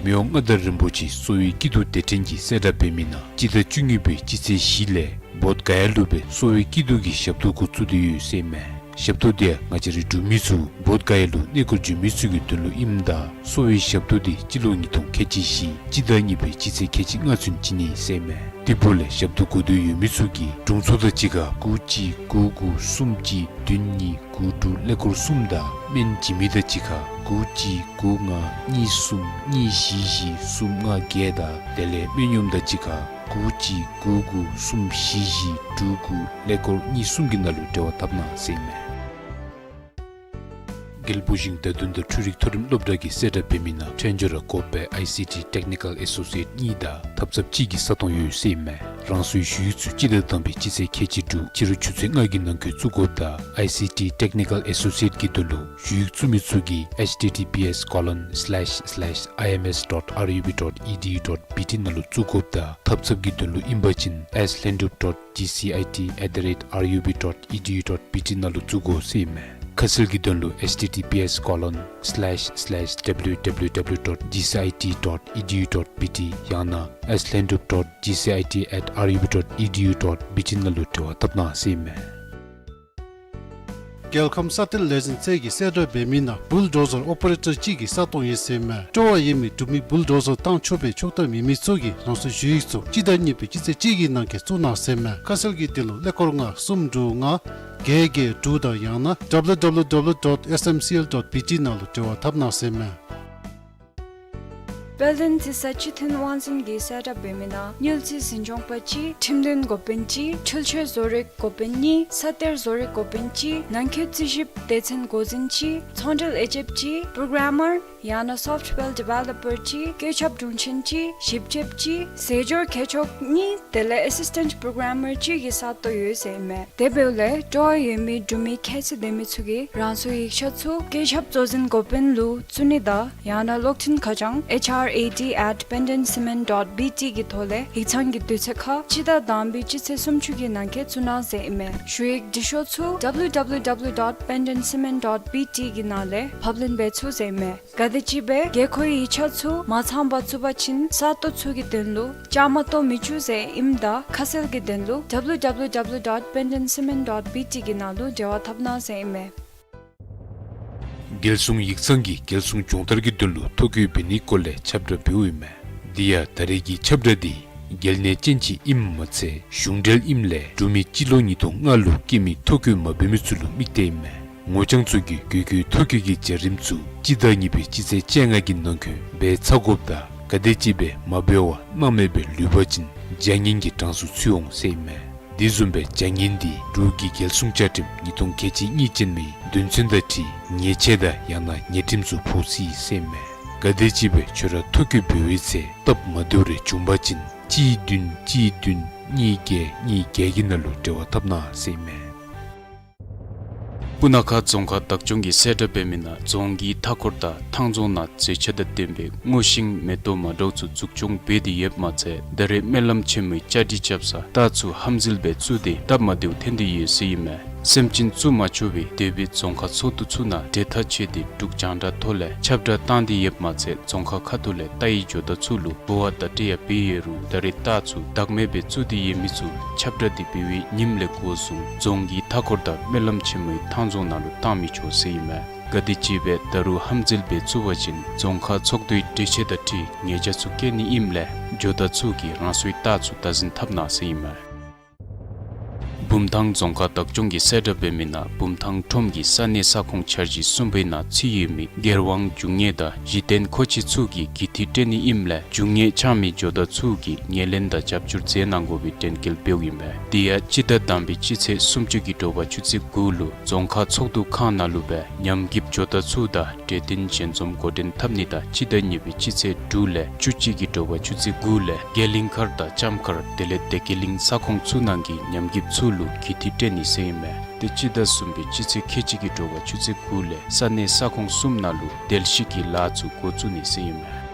མི་དབང་མངའ་བདག་རིན་པོ་ཆེ་གསོ་བའི་སྐྱིད་སྡུག་སྡེ་ཕྲན་གྱིས་གསལ་བསྒྲགས་འབད་མི་ནང་སྤྱི་ཟླ་བཅུ་གཉིས་པའི་སྤྱི་ཚེས་བཞི་ལས་བོདྷ་ག་ཡ་ལུ་སྦེ་གསོ་བའི་སྐྱིད་སྡུག་གི་ཞབས་ཏོག་འགོ་བཙུགས་ཏེ་ཡོད་ཟེར་མས། ཞབས་ཏོག་འདི་ཡང་ང་བཅས་རའི་འབྲུག་མི་ཚུ་བོདྷ་ག་ཡ་ལུ་གནས་སྐོར་འབྱོན་མི་ཚུ་གི་དོན་ལུ་ཨིནམ་ད་གསོ་བའི་ཞབས་ཏོག་འདི་སྤྱི་ལོ་ཉིས་སྟོང་ཁལ་གཅིག་བཞི་སྤྱི་ཟླ་གཉིས་པའི་སྤྱི་ཚེས་ཁལ་གཅིག་ལྔ་ཚུན་བྱིན་ནི་ཟེར་མས། དེ་འབདཝ་ལས་ཞབས་ཏོག་དགོ་འདོད་ཡོད་མི་ཚུ་གིས་དྲུང་འཚོ་དང་གཅིག་ཁར་དགུ་གཅིག་དགུ་དགུ་གསུམ་གཅིག་བདུན་གཉིས་དགུ་དྲུག་ཀླད་ཀོར་གསུམ་དང་སྨན་བྱིན་མི་དང་གཅིག་ཁར་དགུ་གཅིག་དགུ་ལྔ་གཉིས་གསུམ་གཉིས་བཞི་བཞི་གསུམ་ལྔ་བརྒྱད་དང་དེ་ལས་སྨན་གཡོགམ་དང་གཅིག་ཁར་དགུ་གཅིག་དགུ་དགུ་གསུམ་བཞི་བཞི་དྲུག་དགུ་ཀླད་ཀོར་གཉིས་གསུམ་གྱི་ནང་ལུ་འབྲེལ་བ་འཐབ་གནང་ཟེར་མས། རྒྱལ་པོ་ཞིང་བདག་འདོན་དང་འཕྲུལ་རིག་མཐོ་རིམ་སློབ་གྲྭ་གིས་གསལ་བསྒྲགས་འབད་མི་ནང་འཕྲལ་མགྱོགས་ར་དགོ་པའི་ཨའི་སི་ཊི་Technical Associate གཉིས་དང་ཐབ་ཚངཔ་གཅིག་གི་ས་སྟོང་ཡོད་ཟེར་མས། རང་སོའི་ཞུ་ཡིག་ཚུ་སྤྱི་ཟླ་དང་པའི་སྤྱི་ཚེས་ཁལ་གཅིག་དྲུག་ཕྱི་རུ་ཆུ་ཚོད་ལྔ་གི་ནང་འཁོད་བཙུགས་དགོཔ་དང་ཨའི་སི་ཊི་Technical Associate གི་དོན་ལུ་ཞུ་ཡིག་བཙུགས་མི་ཚུ་གིས་H T T P S colon slash slash I M S dot R U B dot E D U dot B T ནང་ལུ་བཙུགས་དགོཔ་དང་ཐབ་ཚངཔ་གི་དོན་ལུ་ཨིན་པ་ཅིན་S Lhendup dot G C I T at the rate R U B dot E D U dot B T ནང་ལུ་བཙུགས་དགོ་ཟེར་མས། ཁ་གསལ་གྱི་དོན་ལུ་H T T P S colon slash slash W W W dot G C I T dot E D U dot B T ཡང་ན་S Lhendup dot G C I T at R U B dot E D U dot B T ནང་ལུ་འབྲེལ་བ་འཐབ་གནང་ཟེར་མས། རྒྱལ་ཁམས་ས་གཏེར་ལས་འཛིན་ཚད་ཀྱིས་གསལ་བསྒྲགས་འབད་མི་ནང་བུལ་ཌོ་ཟར་ཨོ་པ་རེ་ཊར་གཅིག་གི་ས་སྟོང་ཡོད་ཟེར་མས། སྤྲོ་བ་ཡོད་མི་འབྲུག་མི་བུལ་ཌོ་ཟར་བཏང་ཆོག་པའི་ཆོག་ཐམ་ཡོད་མི་ཚུ་གིས་རང་སོའི་ཞུ་ཡིག་ཚུ་སྤྱི་ཟླ་གཉིས་པའི་སྤྱི་ཚེས་གཅིག་གི་ནང་འཁོད་བཙུགས་གནང་ཟེར་མས། ཁ་གསལ་གྱི་དོན་ལུ་ཀླད་ཀོར་ལྔ་གསུམ་དྲུག་ལྔ་བརྒྱད་བརྒྱད་དྲུག་དང་ཡང་ན་W W W dot S M C L dot B T ནང་ལུ་འབྲེལ་བ་འཐབ་གནང་ཟེར་མས། དཔལ་ལྡན་རྩི་ས་སྤྱི་མཐུན་དབང་འཛིན་གྱིས་གསལ་བསྒྲགས་འབད་མི་ནང་དངུལ་རྩིས་འཛིན་སྐྱོང་པ་གཅིག་ཁྲིམས་དོན་འགོ་དཔོན་གཅིག་འཕྲུལ་ཆས་བཟོ་རིག་འགོ་དཔོན་གཉིས་ས་གཏེར་བཟོ་རིག་འགོ་དཔོན་གཅིག་ནང་འཁོད་རྩིས་ཞིབ་སྡེ་ཚན་འགོ་འཛིན་གཅིག་ཚོང་འབྲེལ་དབྱེ་འབྱེདཔ་གཅིག་པྲོ་གྲམ་མར་ཡང་ན་སོཕཊ་ཝེར་ཌི་བེ་ལོ་པར་གཅིག་བཀོད་ཁྱབ་དྲུང་ཆེན་གཅིག་ཞིབ་དཔྱོདཔ་གཅིག་ཟས་སྦྱོར་མཁས་མཆོག་གཉིས་དེ་ལས་ཨེ་སིས་ཊེནཊ་པྲོ་གྲམ་མར་གཅིག་གི་ས་སྟོང་ཡོད་ཟེར་མས། དེ་འབདཝ་ལས་སྤྲོ་བ་ཡོད་མི་འབྲུག་མི་ཁྱད་ཚད་ལྡན་མི་ཚུ་གིས་རང་སོའི་ཡིག་ཆ་ཚུ་བཀོད་ཁྱབ་གཙོ་འཛིན་འགོ་དཔོན་ལུ་བཙུགས་ནི་དང་ཡང་ན་གློག་འཕྲིན་ཁ་བྱང་H R A D at pendantcement dot B T གི་ཐོག་ལས་ཡིག་ཚང་གི་དུས་ཚོད་ཁར་སྤྱི་ཟླ་དང་པའི་སྤྱི་ཚེས་སུམ་ཅུ་གི་ནང་འཁོད་བཙུགས་གནང་ཟེར་ཨིན་མས། ཞུ་ཡིག་འབྲི་ཤོག་ཚུ་W W W dot pendantcement dot B T གི་ནང་ལས་ཕབ་ལེན་འབད་ཚུགས་ཟེར་ཨིན་མས། གལ་ཏེ་ཅིག་སྦེ་དགོས་མཁོའི་ཡིག་ཆ་ཚུ་མ་ཚངམ་བཙུགས་པ་ཅིན་ས་སྟོང་ཚུ་གི་དོན་ལུ་བཅའ་མར་གཏོགས་མི་བཅུག་ཟེར་ཨིནམ་ད་ཁ་གསལ་གྱི་དོན་ལུ་W W W dot pendantcement dot B T གི་ནང་ལུ་འབྲེལ་བ་འཐབ་གནང་ཟེར་ཨིན་མས། རྒྱལ་སྲུང་ཡིག་ཚང་གིས་རྒྱལ་སྲུང་སྦྱོང་བརྡར་གྱི་དོན་ལུ་ཐོ་བཀོད་འབད་ནིའི་སྐོར་ལས་ཁྱབ་བསྒྲགས་འབདཝ་ཨིན་མས། དེ་ཡང་ད་རེས་ཀྱི་ཁྱབ་བསྒྲགས་འདི་རྒྱལ་ནད་ཅན་ཅིག་ཨིནམ་མ་ཚད་གཞུང་འབྲེལ་ཨིནམ་ལས་འབྲུག་མི་སྤྱི་ལོ་ཉིས་སྟོང་ལྔ་ལུ་སྐྱེས་མི་ཐོ་བཀོད་མ་འབད་མི་ཚུ་ལུ་དམིགས་ཏེ་ཨིན་མས། ངོ་རྐྱང་ཚུ་གིས་དགོས་མཁོའི་ཐོ་བཀོད་ཀྱི་བྱ་རིམ་ཚུ་སྤྱི་ཟླ་གཉིས་པའི་སྤྱི་ཚེས་བཅོ་ལྔ་གི་ནང་འཁོད་འབད་ཚར་དགོཔ་དང་གལ་ཏེ་ཅིག་སྦེ་མ་འབད་བར་སྣང་མེད་སྦེ་ལུས་པ་ཅིན་བྱ་ངན་གྱི་གྲངས་སུ་ཚུད་འོང་ཟེར་ཨིན་མས། དེ་བཟུམ་སྦེ་བྱ་ངན་འདི་འབྲུག་གི་རྒྱལ་སྲུང་བཅའ་ཁྲིམས་ཉིས་སྟོང་ཁལ་གཅིག་གཉིས་ཅན་མའི་དོན་ཚན་དང་འཁྲིལ་ཉེས་ཆད་དང་ཡང་ན་ཉེས་ཁྲིམས་སུ་ཕོག་སྲིད་ཟེར་ཨིན་མས། གལ་ཏེ་ཅིག་སྦེ་ཁྱོད་ར་ཐོ་བཀོད་འབད་བའི་ཚེ་སྟབས་མ་བདེཝ་རེ་བྱུང་པ་ཅིན་གཅིག་བདུན་གཅིག་བདུན་གཉིས་བརྒྱད་གཉིས་བརྒྱད་ཀྱི་ནང་ལུ་འབྲེལ་བ་འཐབ་གནང་ཟེར་ཨིན་མས། སྤུ་ན་ཁ་རྫོང་ཁག་བདག་སྐྱོང་གིས་གསལ་བསྒྲགས་འབད་མི་ནང་རྫོང་གི་མཐའ་འཁོར་དང་ཐང་རྫོང་ནང་མཛེས་ཆ་དང་ལྡན་པའི་སྔོ་ཤིང་མེ་ཏོག་མ་འདྲཝ་ཚུ་འཛུགས་སྐྱོང་འབད་དེ་ཡོདཔ་མ་ཚད་ད་རེས་སྨོན་ལམ་ཆེན་མོའི་བཅའ་སྒྲིག་རྐྱབ་ས་རྟ་ཚུ་ཧམ་འཛུལ་འབད་བཙུགས་ཏེ་སྟབས་མ་བདེཝ་ཐོན་ཏེ་ཡོད་ཟེར་ཨིན་མས། སེམས་ཅན་བཙུགས་མ་ཆོག་པའི་དེ་སྦེ་རྫོང་ཁག་ཚོགས་འདུ་ཚུ་ནང་གྲོས་ཐག་བཅད་དེ་འབྲུག་རྒྱང་བསྒྲགས་ཐོག་ལས་ཁྱབ་བསྒྲགས་བཏང་སྟེ་ཡོདཔ་མ་ཚད་རྫོང་ཁག་ཁ་ཐུག་ལས་རྟ་ཡི་ཇོ་བདག་ཚུ་ལུ་འབུལ་བ་བརྡ་སྤྲོད་ཡང་འབད་ཡོད་རུང་ད་རེས་རྟ་ཚུ་བདག་མེད་སྦེ་བཙུགས་ཏེ་ཡོད་མི་ཚུ་ཁྱབ་བསྒྲགས་འདི་འབད་བའི་ཉིནམ་ལས་འགོ་བཟུང་རྫོང་གི་མཐའ་འཁོར་དང་སྨོན་ལམ་ཆེན་མོའི་ཐང་རྫོང་ནང་ལུ་བཏང་མི་ཆོག་ཟེར་ཨིན་མས། ག་དེམ་ཅིག་སྦེ་ད་རུང་ཧམ་འཛུལ་འབད་བཙུགས་པ་ཅིན་རྫོང་ཁག་ཚོགས་འདུའི་གྲོས་ཆོད་དང་འཁྲིལ་ཉེས་བྱ་ཚུ་བཀལ་ནི་ཨིནམ་ལས་ཇོ་བདག་ཚུ་གིས་རང་སོའི་རྟ་ཚུ་བདག་འཛིན་འཐབ་གནང་ཟེར་ཨིན་མས། བུམ་ཐང་རྫོང་ཁག་བདག་སྐྱོང་གིས་གསལ་བསྒྲགས་འབད་མི་ནང་བུམ་ཐང་ཁྲོམ་གྱི་ས་གནས་ས་ཁོངས་འཆར་གཞི་གསུམ་པའི་ནང་ཚུད་ཡོད་མི་སྒེར་དབང་རྒྱུ་དངོས་དང་གཞི་རྟེན་མཁོ་ཆས་ཚུ་གི་གུས་བཏུད་སྤྲོད་ནི་ཨིནམ་ལས་རྒྱུ་དངོས་འཆང་མི་ཇོ་བདག་ཚུ་གིས་ངོས་ལེན་དང་རྒྱབ་སྐྱོར་མཛད་གནང་དགོ་པའི་དྲན་སྐུལ་འབདཝ་ཨིན་མས། དེ་ཡང་སྤྱི་ཟླ་དང་པའི་སྤྱི་ཚེས་སུམ་ཅུ་གི་དྲོ་པ་ཆུ་ཚོད་དགུ་ལུ་རྫོང་ཁག་ཚོགས་འདུ་ཁང་ནང་ལུ་སྦེ་ཉམས་རྒུདཔ་ཇོ་བདག་ཚུ་དང་གྲོས་བསྟུན་ཞལ་འཛོམས་འགོ་འདྲེན་འཐབ་ནི་དང་སྤྱི་ཟླ་གཉིས་པའི་སྤྱི་ཚེས་དྲུག་ལས་བཅུ་གཅིག་གི་དྲོ་པ་ཆུ་ཚོད་དགུ་ལས་རྒྱ་གླིང་མཁར་དང་ལྕམ་མཁར་དེ་ལས་བདེ་སྐྱིད་གླིང་ས་ཁོངས་ཚུ་ནང་གི་ཉམས་རྒུདཔ་ཚུ་ལུ་གུས་བཏུད་སྤྲོད་ནི་ཟེར་ཨིན་མས། ཏེ་སྤྱི་ཟླ་གསུམ་པའི་སྤྱི་ཚེས་ཁལ་གཅིག་གི་དྲོ་པ་ཆུ་ཚོད་དགུ་ལས་ས་གནས་ས་ཁོངས་གསུམ་ནང་ལུ་དལ་བཤིག་གི་ལཱ་ཚུ་འགོ་བཙུགས་ནི་ཟེར་ཨིན་མས།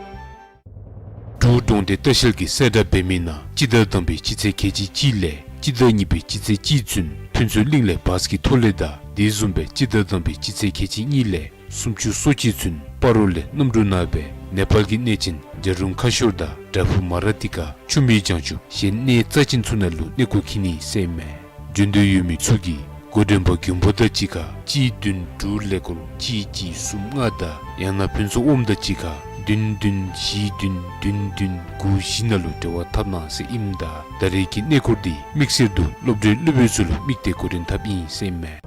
འབྲུག་གྲོང་སྡེ་ལྟ་བཤལ་གྱིས་གསལ་བསྒྲགས་འབད་མི་ནང་སྤྱི་ཟླ་དང་པའི་སྤྱི་ཚེས་ཁལ་གཅིག་གཅིག་ལས་སྤྱི་ཟླ་གཉིས་པའི་སྤྱི་ཚེས་གཅིག་ཚུན་ཕུན་ཚོགས་གླིང་ལས་བཱས་ཀྱི་ཐོག་ལས་དང་དེ་བཟུམ་སྦེ་སྤྱི་ཟླ་དང་པའི་སྤྱི་ཚེས་ཁལ་གཅིག་གཉིས་ལས་སུམ་ཅུ་སོ་གཅིག་ཚུན་སྤ་རོ་ལས་གནམ་གྲུ་ནང་སྦེ་ནེ་པཱལ་གྱི་གནས་ཆེན་བྱ་རུང་ཁ་ཤོར་དང་བྲག་ཕུག་མ་ར་ཏི་ཀ་ཆུ་མིག་བྱང་ཆུབ་གཞན་གནས་རྩ་ཅན་ཚུ་ནང་ལུ་གནས་སྐོར་འཁྱིད་ནི་ཟེར་ཨིན་མས། འབྱོན་འདོད་ཡོད་མི་ཚུ་གིས་འགོ་འདྲེན་པ་མགོན་པོ་དང་གཅིག་ཁར་གཅིག་བདུན་དྲུག་ཀླད་ཀོར་གཅིག་གཅིག་གསུམ་ལྔ་དང་ཡང་ན་ཕུན་ཚོགས་དབངམོ་དང་གཅིག་ཁར་བདུན་བདུན་བཞི་བདུན་བདུན་བདུན་དགུ་བཞི་ནང་ལུ་འབྲེལ་བ་འཐབ་གནང་ཟེར་ཨིནམ་ད་ད་རེས་ཀྱི་གནས་སྐོར་འདི་དམིགས་བསལ་དུ་སློབ་གྲྭའི་སློབ་དཔོན་ཚུ་ལུ་དམིགས་ཏེ་འགོ་འདྲེན་འཐབ་ཨིན་ཟེར་ཨིན་མས།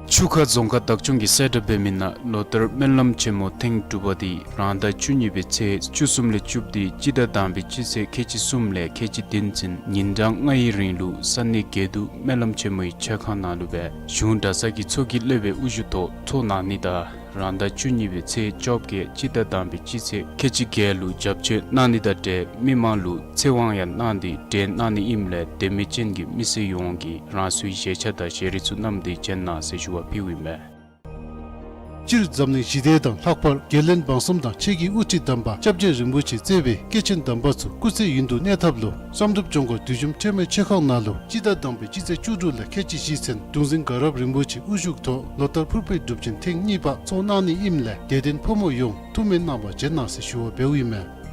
ཆུ་ཁ་རྫོང་ཁག་བདག་སྐྱོང་གིས་གསལ་བསྒྲགས་འབད་མི་ནང་ལོ་ལྟར་སྨོན་ལམ་ཆེན་མོ་ཐེངས་དྲུག་པ་འདི་རང་ཟླ་བཅུ་གཉིས་པའི་ཚེས་བཅུ་གསུམ་ལས་བཅུ་བདུན་སྤྱི་ཟླ་དང་པའི་སྤྱི་ཚེས་ཁལ་གཅིག་གསུམ་ལས་ཁལ་གཅིག་བདུན་ཚུན་ཉིན་གྲངས་ལྔའི་རིང་ལུ་ས་གནས་དགེ་འདུན་སྨོན་ལམ་ཆེན་མོའི་ཆ་ཁང་ནང་ལུ་སྦེ་གཞུང་གྲྭ་ཚང་གི་ཚོགས་ཀྱི་སློབ་དཔོན་དབུ་བཞུགས་ཐོག་ཚོགས་གནང་ནི་དང་རང་ཟླ་བཅུ་གཉིས་པའི་ཚེས་བཅོ་བརྒྱད་སྤྱི་ཟླ་དང་པའི་སྤྱི་ཚེས་ཁལ་གཅིག་བརྒྱད་ལུ་བྱབས་ཆོས་གནང་ནི་དང་འབྲེལ་མི་མང་ལུ་ཚེ་དབང་ཡང་གནང་སྟེ་གྲོལ་གནང་ནི་ཨིནམ་ལས་དད་མོས་ཅན་གྱི་མི་སེར་ཡོངས་ཀྱིས་རང་སོའི་བཞེས་ཆས་དང་ཞལ་རས་ཚུ་བསྣམས་ཏེ་བྱོན་གནང་ཟེར་ཞུ་བ་ཕུལཝ་ཨིན་མས། སྤྱིར་འཛམ་གླིང་ཞི་བདེ་དང་ལྷག་པར་རྒྱལ་བློན་འབངས་གསུམ་དང་ཆོས་ཀྱི་དབུ་ཁྲིད་དམ་པ་སྐྱབས་རྗེ་རིན་པོ་ཆེ་གཙོས་པའི་སྐྱེས་ཆེན་དམ་པ་ཚུ་སྐུ་ཚེ་ཡུན་དུ་གནས་ཐབས་ལུ་བསམ་གྲུབ་ལྗོངས་མཁར་བདུད་འཇོམས་ཁྲོས་མའི་མཆོད་ཁང་ནང་ལུ་སྤྱི་ཟླ་དང་པའི་སྤྱི་ཚེས་བཅུ་དྲུག་ལས་ཁལ་གཅིག་བཞི་ཚུན་གདུང་འཛིན་དགའ་རབ་རིན་པོ་ཆེ་དབུ་བཞུགས་ཐོག་ལོ་ལྟར་ཕུར་པའི་སྒྲུབ་ཆེན་ཐེངས་གཉིས་པ་ཚོགས་གནང་ནི་ཨིནམ་ལས་དད་ལྡན་ཕོ་མོ་ཡོངས་ཐུགས་སྨོན་གནང་བར་བྱོན་གནང་ཟེར་ཞུ་བ་འབདཝ་ཨིན་མས།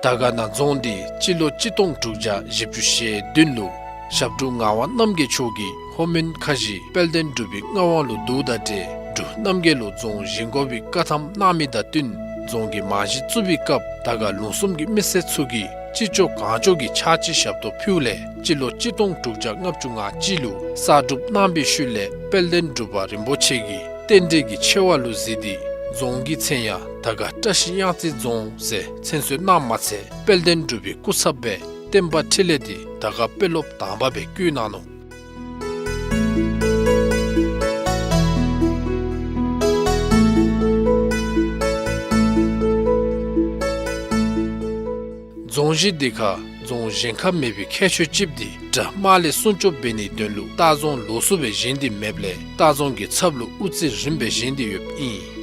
དར་དཀར་ན་རྫོང་འདི་སྤྱི་ལོ་གཅིག་སྟོང་དྲུག་བརྒྱ་བཞི་བཅུ་ཞེ་བདུན་ལུ་ཞབས་དྲུང་ངག་དབང་རྣམ་རྒྱལ་མཆོག་གིས་ལྷོ་མོན་ཁ་བཞི་དཔལ་ལྡན་འབྲུག་པའི་མངའ་དབང་ལུ་བསྡུཝ་དང་འབྲེལ་འབྲུག་རྣམ་རྒྱལ་ལུ་རྫོང་བཞེངས་དགོ་པའི་བཀའ་ཐམ་གནང་མི་དང་བསྟུན་རྫོང་གི་རྨང་གཞི་བཙུགས་པའི་སྐབས་དར་དཀར་ལུང་གསུམ་གྱི་མི་སེར་ཚུ་གིས་ཅི་ལྕོགས་གང་ལྕོགས་ཀྱི་ཕྱག་ཕྱི་ཞབས་ཏོག་ཕུལཝ་ལས་སྤྱི་ལོ་གཅིག་སྟོང་དྲུག་བརྒྱ་ལྔ་བཅུ་ང་གཅིག་ལུ་གསར་སྒྲུབ་གནང་བའི་ཤུལ་ལས་དཔལ་ལྡན་འབྲུག་པ་རིན་པོ་ཆེ་གིས་རྟེན་འབྲེལ་གྱི་ཆེ་བ་ལུ་གཟིགས་ཏེ་རྫོང་གི་མཚན་ཡང་དར་དཀར་བཀྲ་ཤིས་གཡང་རྩེ་རྫོང་ཟེར་མཚན་གསོལ་གནངམ་མ་ཚད་དཔལ་ལྡན་འབྲུག་པའི་སྐུ་ཚབ་སྦེ་བསྟན་པ་འཕྲིན་ལས་འདི་དར་དཀར་དཔོན་སློབ་དང་པ་སྦེ་བསྐོ་གནང་ནུག། རྫོང་གཞི་འདི་ཁར་རྫོང་གཞན་ཁར་མེད་པའི་ཁྱད་ཆོས་ཅིག་འདི་དགྲ་དམག་ལས་སྲུང་སྐྱོབ་འབད་ནིའི་དོན་ལུ་ལྟ་རྫོང་ལོགས་སུ་སྦེ་བཞེངས་ཏེ་མེདཔ་ལས་ལྟ་རྫོང་གི་ཚབ་ལུ་དབུ་རྩེ་རིམ་པས་བཞེངས་ཏེ་ཡོདཔ་ཨིན།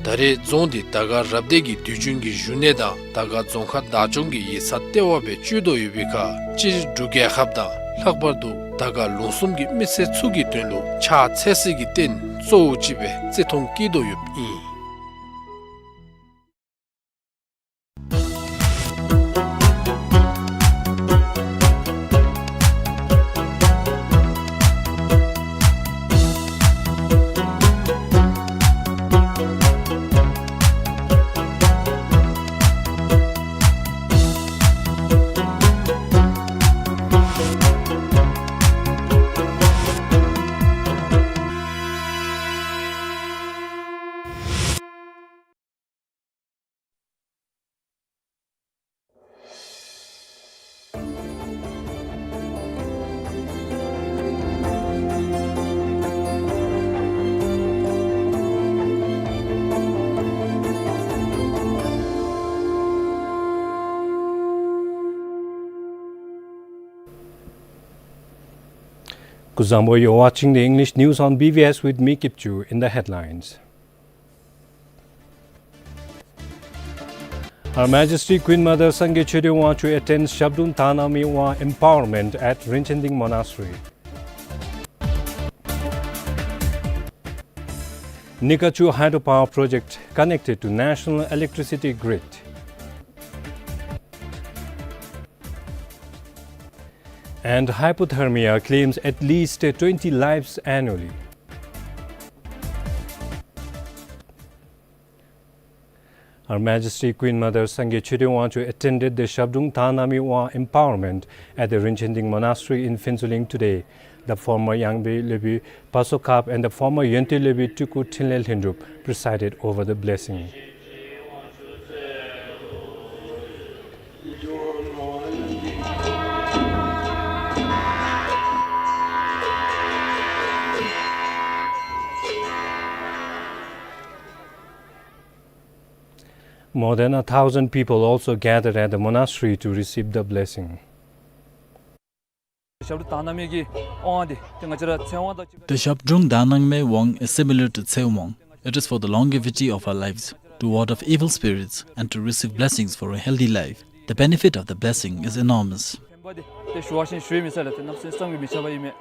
ད་རེས་རྫོང་འདི་དར་དཀར་རབ་སྡེ་གི་དུས་རྒྱུན་གྱི་བཞུགས་གནས་དང་དར་དཀར་རྫོང་ཁག་བདག་སྐྱོང་གི་ཡིག་ཚང་ལྟེ་བ་སྦེ་སྤྱོད་དོ་ཡོད་པའི་ཁར་སྤྱིར་འབྲུག་རྒྱལ་ཁབ་དང་ལྷག་པར་དུ་དར་དཀར་ལུང་གསུམ་གྱི་མི་སེར་ཚུ་གི་དོན་ལུ་ཕྱག་འཚལ་སའི་རྟེན་གཙོ་བོ་ཅིག་སྦེ་བརྩི་མཐོང་བསྐྱེད་དོ་ཡོདཔ་ཨིན། Kuzuzangpo, you're watching the English news on B B S with me, Kipchu. In the headlines, Her Majesty Queen Mother Sangye Choden Wangchuck attends Zhabdrung Dangdang Me Wang empowerment at Rinchen Ding Monastery. Nikachu hydropower project connected to national electricity grid. And hypothermia claims at least twenty lives annually. Her Majesty Queen Mother Sangye Choden Wangchuck attended the Zhabdrung Dangdang Me Wang empowerment at the Rinchen Ding Monastery in Phuentsholing today. The former Yangpyei Lobey Paso Kap and the former Yonte Lobey Tuku Trinley Lhingdrup presided over the blessing. More than a thousand people also gathered at the monastery to receive the blessing. ཞབས་དྲུང་དག་སྣང་མའི་གི་དབང་དེ་ཏེ་ང་བཅས་ར་ཚེ་དབང་དང་གཅིག་ཁར། The Zhabdrung Dangdang Me Wang is similar to Tseum Wang. It is for the longevity of our lives, to ward off evil spirits, and to receive blessings for a healthy life. The benefit of the blessing is enormous. ཕན་པ་དེ་ཏེ་ཞུ་བ་ཅིན་ཞུ་མི་ཚར་ལགས། ཏེ་གནམ་མེད་ས་མེད་མི་ཁྱབ་པ་ཨིན་མས།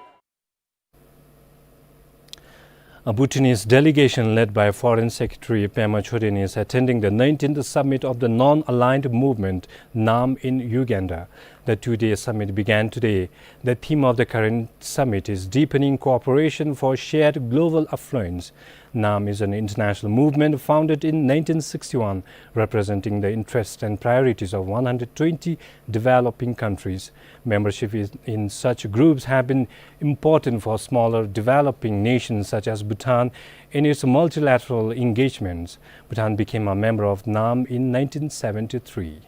A Bhutanese delegation led by Foreign Secretary Pema Chöden is attending the nineteenth summit of the Non-Aligned Movement, NAM, in Uganda. The two-day summit began today. The theme of the current summit is Deepening Cooperation for Shared Global Affluence. NAM is an international movement founded in nineteen sixty-one, representing the interests and priorities of one hundred twenty developing countries. Membership is, in such groups have been important for smaller developing nations such as Bhutan in its multilateral engagements. Bhutan became a member of NAM in nineteen seventy-three.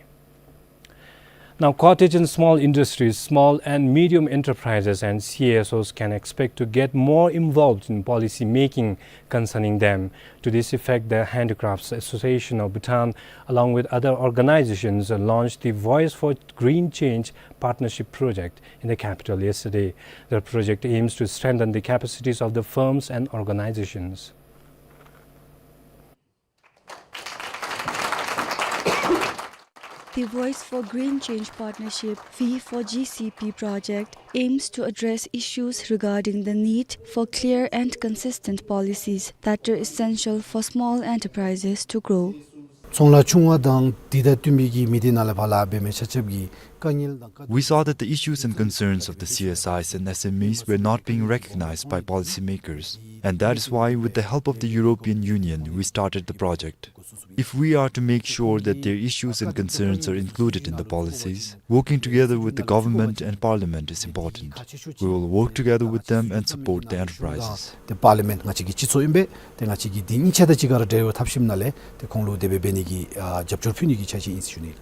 Now, cottage and small industries, small and medium enterprises, and C S Os can expect to get more involved in policy making concerning them. To this effect, the Handicrafts Association of Bhutan, along with other organizations, launched the Voice for Green Change Partnership Project in the capital yesterday. The project aims to strengthen the capacities of the firms and organizations. The Voice for Green Change Partnership, V four G C P project, aims to address issues regarding the need for clear and consistent policies that are essential for small enterprises to grow. ཚོང་ལཱ་ཆུང་བ་དང་དེ་དང་བསྟུན་པའི་གི་མི་སྡེ་ནང་ལས་ཕར་ལུ་འབད་མི་ཆ་ཁྱབ་ཀྱི་དཀའ་ངལ་དང་དཀའ། We saw that the issues and concerns of the C S Is and S M Es were not being recognized by policymakers, and that is why, with the help of the European Union, we started the project. If we are to make sure that their issues and concerns are included in the policies, working together with the government and parliament is important. We will work together with them and support the enterprises. ཏེ་པར་ལི་མེནཊ་ང་བཅས་ཀྱི་སྤྱི་ཚོགས་ཨིན་པས། ཏེ་ང་བཅས་ཀྱིས་འདི་གཉིས་ཆ་དང་གཅིག་ཁར་འབྲེལ་བ་འཐབ་ཞིནམ་ལས་ཏེ་ཁོང་ལུ་དེ་སྦེ་འབད་ནི་གི་ཨ་རྒྱབ་སྐྱོར་ཕུལ་ནི་གི་འཆར་གཞི་ཨིན་ཟེར་ཞུ་ནི།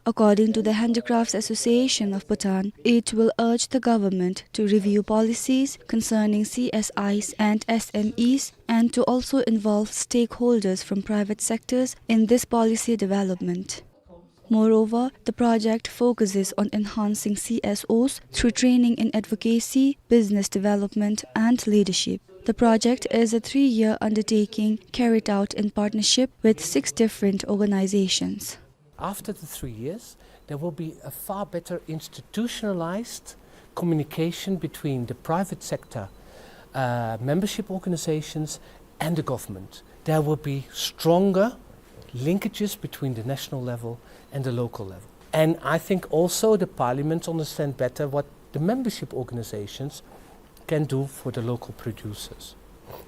According to the Handicrafts Association of Bhutan, it will urge the government to review policies concerning C S Is and S M Es and to also involve stakeholders from private sectors in this policy development. Moreover, the project focuses on enhancing C S Os through training in advocacy, business development, and leadership. The project is a three-year undertaking carried out in partnership with six different organizations. After the three years, there will be a far better institutionalized communication between the private sector, uh, membership organizations, and the government. There will be stronger linkages between the national level and the local level. And I think also the parliament understand better what the membership organizations can do for the local producers.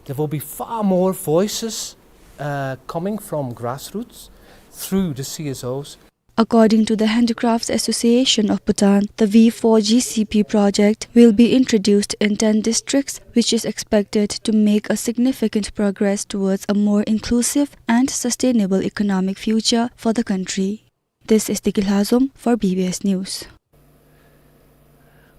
There will be far more voices, uh, coming from grassroots through the C S Os. According to the Handicrafts Association of Bhutan, the V four G C P project will be introduced in ten districts, which is expected to make a significant progress towards a more inclusive and sustainable economic future for the country. This is Deki Lhazom for B B S News.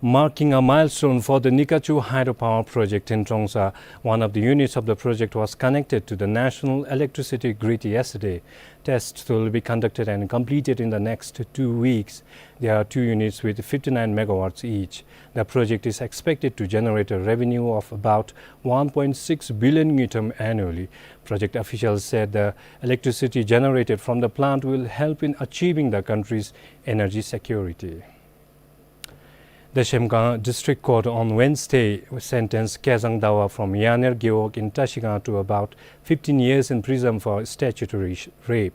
Marking a milestone for the Nikachu hydropower project in Trongsa, one of the units of the project was connected to the national electricity grid yesterday. Tests will be conducted and completed in the next two weeks. There are two units with fifty-nine megawatts each. The project is expected to generate a revenue of about one point six billion ngultrum annually. Project officials said the electricity generated from the plant will help in achieving the country's energy security. The Shemgang District Court on Wednesday sentenced Kezang Dawa from Yaner Gewog in Trashigang to about fifteen years in prison for statutory sh-, rape.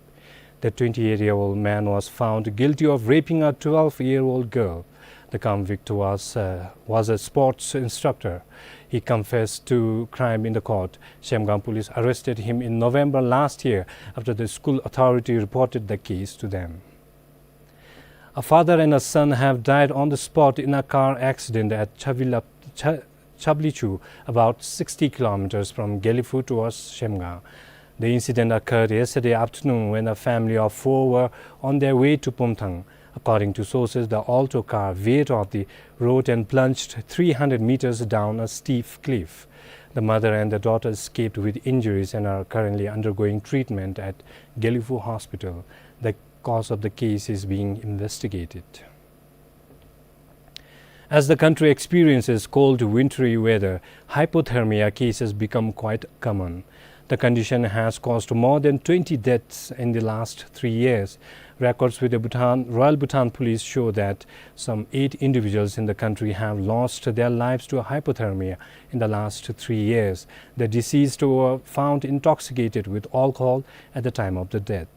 The twenty-eight-year-old man was found guilty of raping a twelve-year-old girl. The convict was, uh, was a sports instructor. He confessed to crime in the court. Shemgang police arrested him in November last year after the school authority reported the case to them. A father and a son have died on the spot in a car accident at Chavila-, Cha-, Chablichu, about sixty kilometers from Gelephu towards Shemgang. The incident occurred yesterday afternoon when a family of four were on their way to Pumthang. According to sources, the Alto car veered off the road and plunged three hundred meters down a steep cliff. The mother and the daughter escaped with injuries and are currently undergoing treatment at Gelephu Hospital. The cause of the case is being investigated. As the country experiences cold wintry weather, hypothermia cases become quite common. The condition has caused more than twenty deaths in the last three years. Records with the Bhutan, Royal Bhutan Police show that some eight individuals in the country have lost their lives to hypothermia in the last three years. The deceased were found intoxicated with alcohol at the time of the death.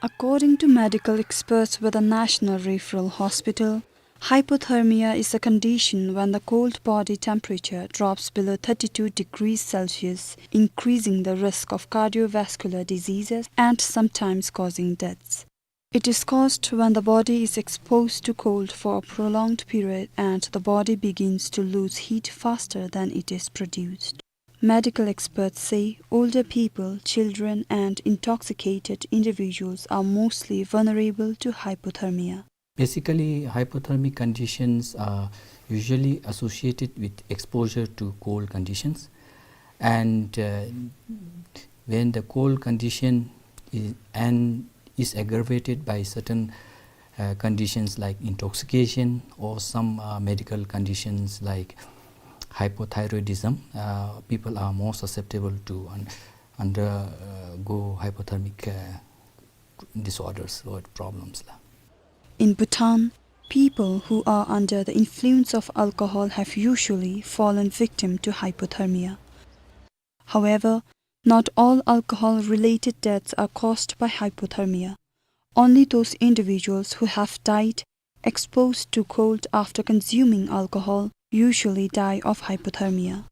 According to medical experts with the National Referral Hospital, hypothermia is a condition when the cold body temperature drops below thirty-two degrees Celsius, increasing the risk of cardiovascular diseases and sometimes causing deaths. It is caused when the body is exposed to cold for a prolonged period and the body begins to lose heat faster than it is produced. Medical experts say older people, children, and intoxicated individuals are mostly vulnerable to hypothermia. Basically, hypothermic conditions are usually associated with exposure to cold conditions, and, uh, when the cold condition is, and is aggravated by certain, uh, conditions like intoxication or some, uh, medical conditions like hypothyroidism, uh, people are more susceptible to un-, undergo hypothermic, uh, disorders or problems la. In Bhutan, people who are under the influence of alcohol have usually fallen victim to hypothermia. However, not all alcohol-related deaths are caused by hypothermia. Only those individuals who have died exposed to cold after consuming alcohol usually die of hypothermia.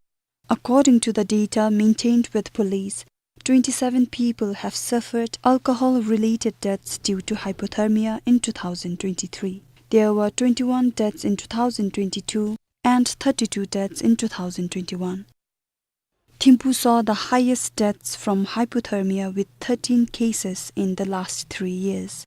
According to the data maintained with police, twenty-seven people have suffered alcohol-related deaths due to hypothermia in two thousand twenty-three. There were twenty-one deaths in two thousand twenty-two and thirty-two deaths in two thousand twenty-one. Thimphu saw the highest deaths from hypothermia with thirteen cases in the last three years.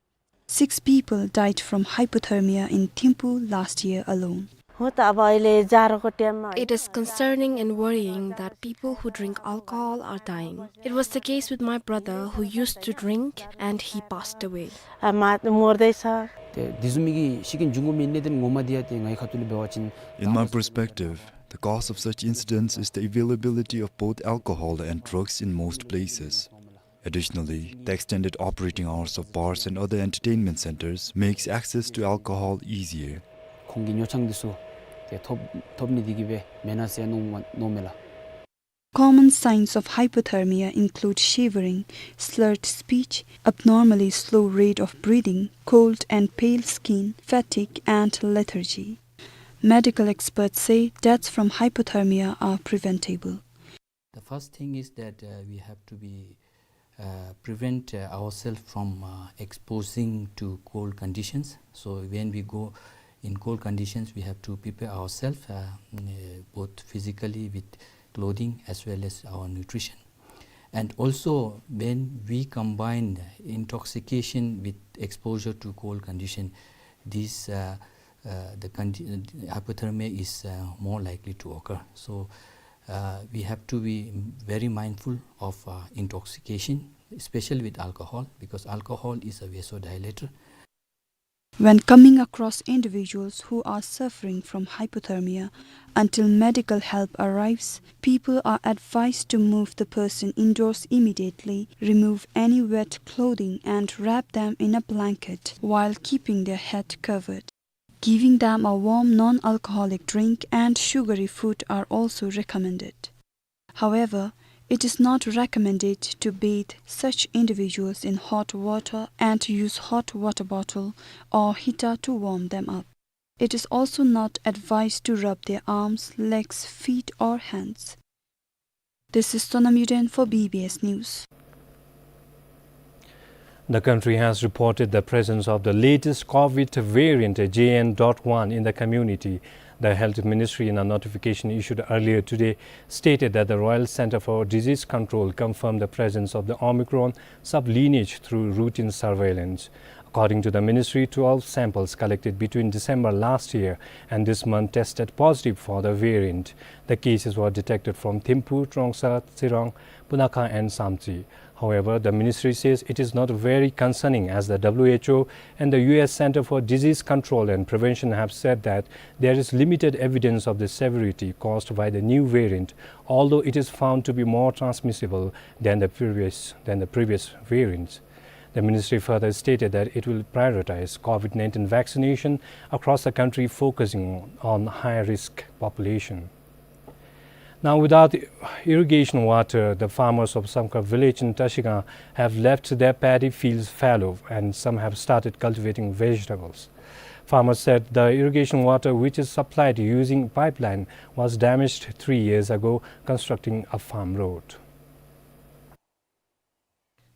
Six people died from hypothermia in Thimphu last year alone. हो त अब अहिले जाडोको टाइममा It is concerning and worrying that people who drink alcohol are dying. It was the case with my brother who used to drink and he passed away. आ, मा-, मर्दैछ। त्यो दिजुमिकी सिकिन जुङ्गो मिन्ने दिन ङोमा दिया ते ङाइ खतुली बेवाचिन। In my perspective, the cause of such incidents is the availability of both alcohol and drugs in most places. Additionally, the extended operating hours of bars and other entertainment centers makes access to alcohol easier. ཁོང་གི་ཉོ་ཆང་འདི་ཚུ་ཏེ་ཐོབ་ཐོབ་ནི་འདི་གིས་སྦེ་མེན་ན་ཟེར་མནོ་མནོཝ་མས་ལགས། Common signs of hypothermia include shivering, slurred speech, abnormally slow rate of breathing, cold and pale skin, fatigue, and lethargy. Medical experts say deaths from hypothermia are preventable. The first thing is that, uh, we have to be, uh, prevent, uh, ourselves from, uh, exposing to cold conditions. So when we go in cold conditions, we have to prepare ourselves, uh, mm, uh, both physically with clothing as well as our nutrition. And also, when we combine intoxication with exposure to cold condition, these, uh, uh, the condi-, hypothermia is, uh, more likely to occur. So, uh, we have to be very mindful of, uh, intoxication, especially with alcohol, because alcohol is a vasodilator. When coming across individuals who are suffering from hypothermia, until medical help arrives, people are advised to move the person indoors immediately, remove any wet clothing and wrap them in a blanket while keeping their head covered. Giving them a warm non-alcoholic drink and sugary food are also recommended. However, it is not recommended to bathe such individuals in hot water and use hot water bottle or heater to warm them up. It is also not advised to rub their arms, legs, feet or hands. This is Sonam Yuden for B B S News. The country has reported the presence of the latest COVID variant, J N dot one, in the community. The Health Ministry, in a notification issued earlier today, stated that the Royal Centre for Disease Control confirmed the presence of the Omicron sublineage through routine surveillance. According to the ministry, twelve samples collected between December last year and this month tested positive for the variant. The cases were detected from Thimphu, Trongsa, Tsirang, Punakha and Samtse. However, the ministry says it is not very concerning, as the W H O and the U S Centre for Disease Control and Prevention have said that there is limited evidence of the severity caused by the new variant, although it is found to be more transmissible than the previous, than the previous variants. The ministry further stated that it will prioritize COVID nineteen vaccination across the country, focusing on high-risk population. Now, without irrigation water, the farmers of Samkhar village in Trashigang have left their paddy fields fallow, and some have started cultivating vegetables. Farmers said the irrigation water, which is supplied using pipeline, was damaged three years ago constructing a farm road.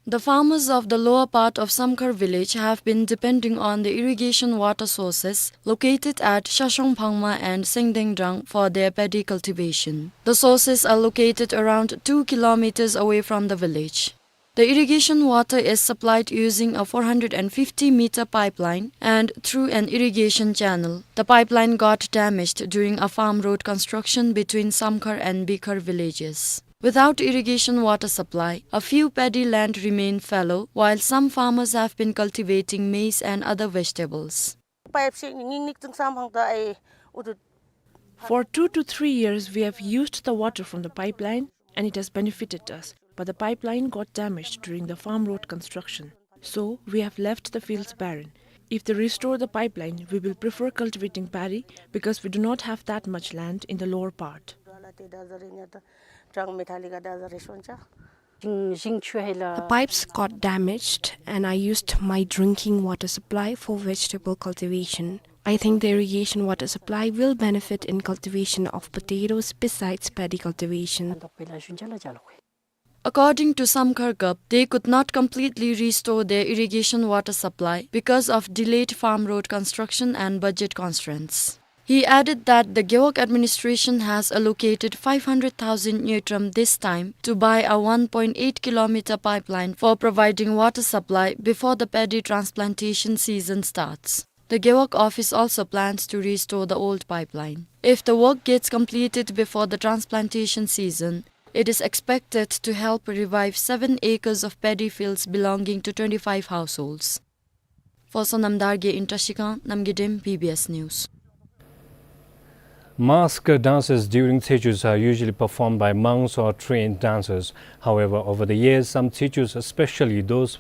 The farmers of the lower part of Samkhar village have been depending on the irrigation water sources located at Shashong Phangma and Sengdeng Drang for their paddy cultivation. The sources are located around two kilometers away from the village. The irrigation water is supplied using a four hundred and fifty meter pipeline and through an irrigation channel. The pipeline got damaged during a farm road construction between Samkhar and Bikhar villages. Without irrigation water supply, a few paddy land remain fallow, while some farmers have been cultivating maize and other vegetables. Pipe si ngingnik tungsam hangta ai utut. For two to three years, we have used the water from the pipeline and it has benefited us. But the pipeline got damaged during the farm road construction. So, we have left the fields barren. If they restore the pipeline, we will prefer cultivating paddy because we do not have that much land in the lower part. The pipes got damaged and I used my drinking water supply for vegetable cultivation. I think the irrigation water supply will benefit in cultivation of potatoes besides paddy cultivation. According to Samkhar Gup, they could not completely restore their irrigation water supply because of delayed farm road construction and budget constraints. He added that the Gewog administration has allocated five hundred thousand ngultrum this time to buy a one point eight kilometer pipeline for providing water supply before the paddy transplantation season starts. The Gewog office also plans to restore the old pipeline. If the work gets completed before the transplantation season, it is expected to help revive seven acres of paddy fields belonging to twenty-five households. For Sonam Dargye in Trashigang, Namgay Dem, B B S News. Masked dances during tsechus are usually performed by monks or trained dancers. However, over the years, some tsechus, especially those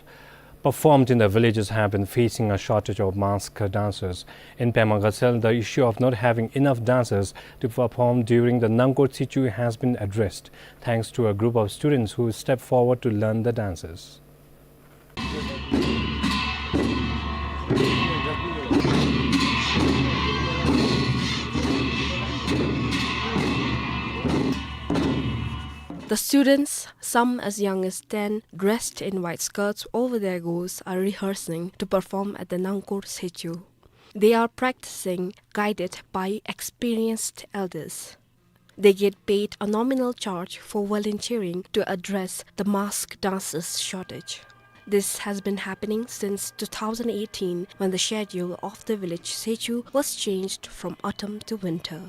performed in the villages, have been facing a shortage of masked dancers. In Pema Gatshel, the issue of not having enough dancers to perform during the Nangkor Tsechu has been addressed, thanks to a group of students who stepped forward to learn the dances. The students, some as young as ten, dressed in white skirts over their gos, are rehearsing to perform at the Nangkor Tsechu. They are practicing, guided by experienced elders. They get paid a nominal charge for volunteering to address the masked dancers shortage. This has been happening since two thousand eighteen, when the schedule of the village Sechu was changed from autumn to winter.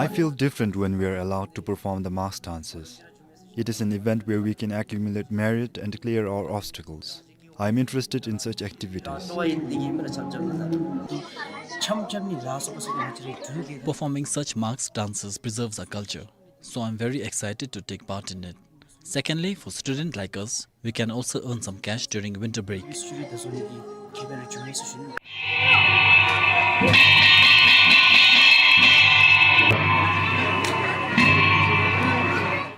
I feel different when we are allowed to perform the mask dances. It is an event where we can accumulate merit and clear our obstacles. I am interested in such activities. Performing such mask dances preserves our culture, so I'm very excited to take part in it. Secondly, for students like us, we can also earn some cash during winter break.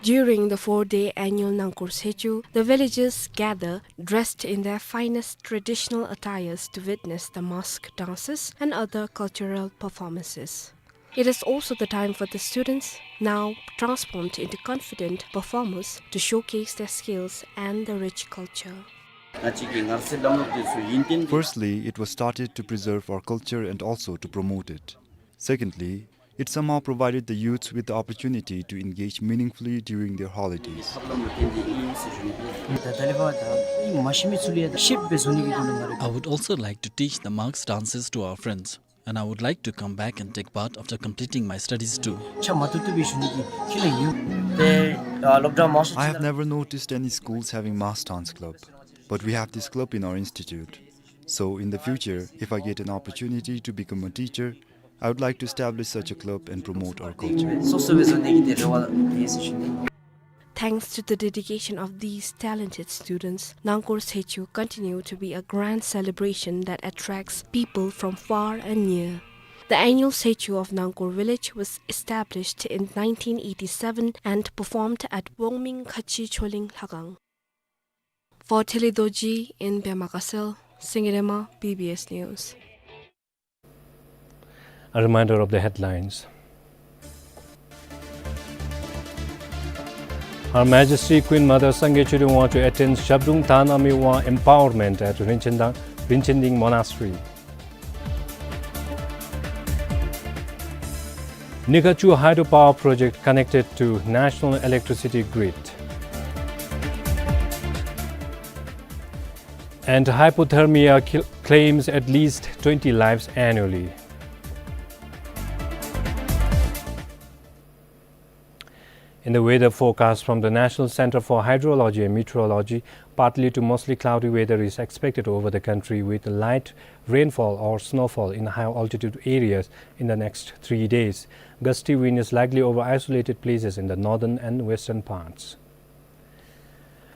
During the four-day annual Nangkur Sechu, the villagers gather dressed in their finest traditional attires to witness the mask dances and other cultural performances. It is also the time for the students, now transformed into confident performers, to showcase their skills and the rich culture. Firstly, it was started to preserve our culture and also to promote it. Secondly, it somehow provided the youths with the opportunity to engage meaningfully during their holidays. I would also like to teach the mask dances to our friends, and I would like to come back and take part after completing my studies too. I have never noticed any schools having mask dance club, but we have this club in our institute. So, in the future, if I get an opportunity to become a teacher, I would like to establish such a club and promote our culture. Thanks to the dedication of these talented students, Nangkur Sechu continue to be a grand celebration that attracts people from far and near. The annual Sechu of Nangkur village was established in nineteen eighty-seven and performed at Wongming Khachi Choling Lhagang. For Thili Dorji in Pema Gatshel, Singye Rema, B B S News. A reminder of the headlines. Her Majesty Queen Mother Sangay Choden Wangchuk attends Zhabdrung Dhan Army Wang empowerment at Rinchen Dang, Rinchen Ding Monastery. Nighachu hydropower project connected to national electricity grid. And hypothermia cl-, claims at least twenty lives annually. In the weather forecast from the National Center for Hydrology and Meteorology, partly to mostly cloudy weather is expected over the country with light rainfall or snowfall in high altitude areas in the next three days. Gusty wind is likely over isolated places in the northern and western parts.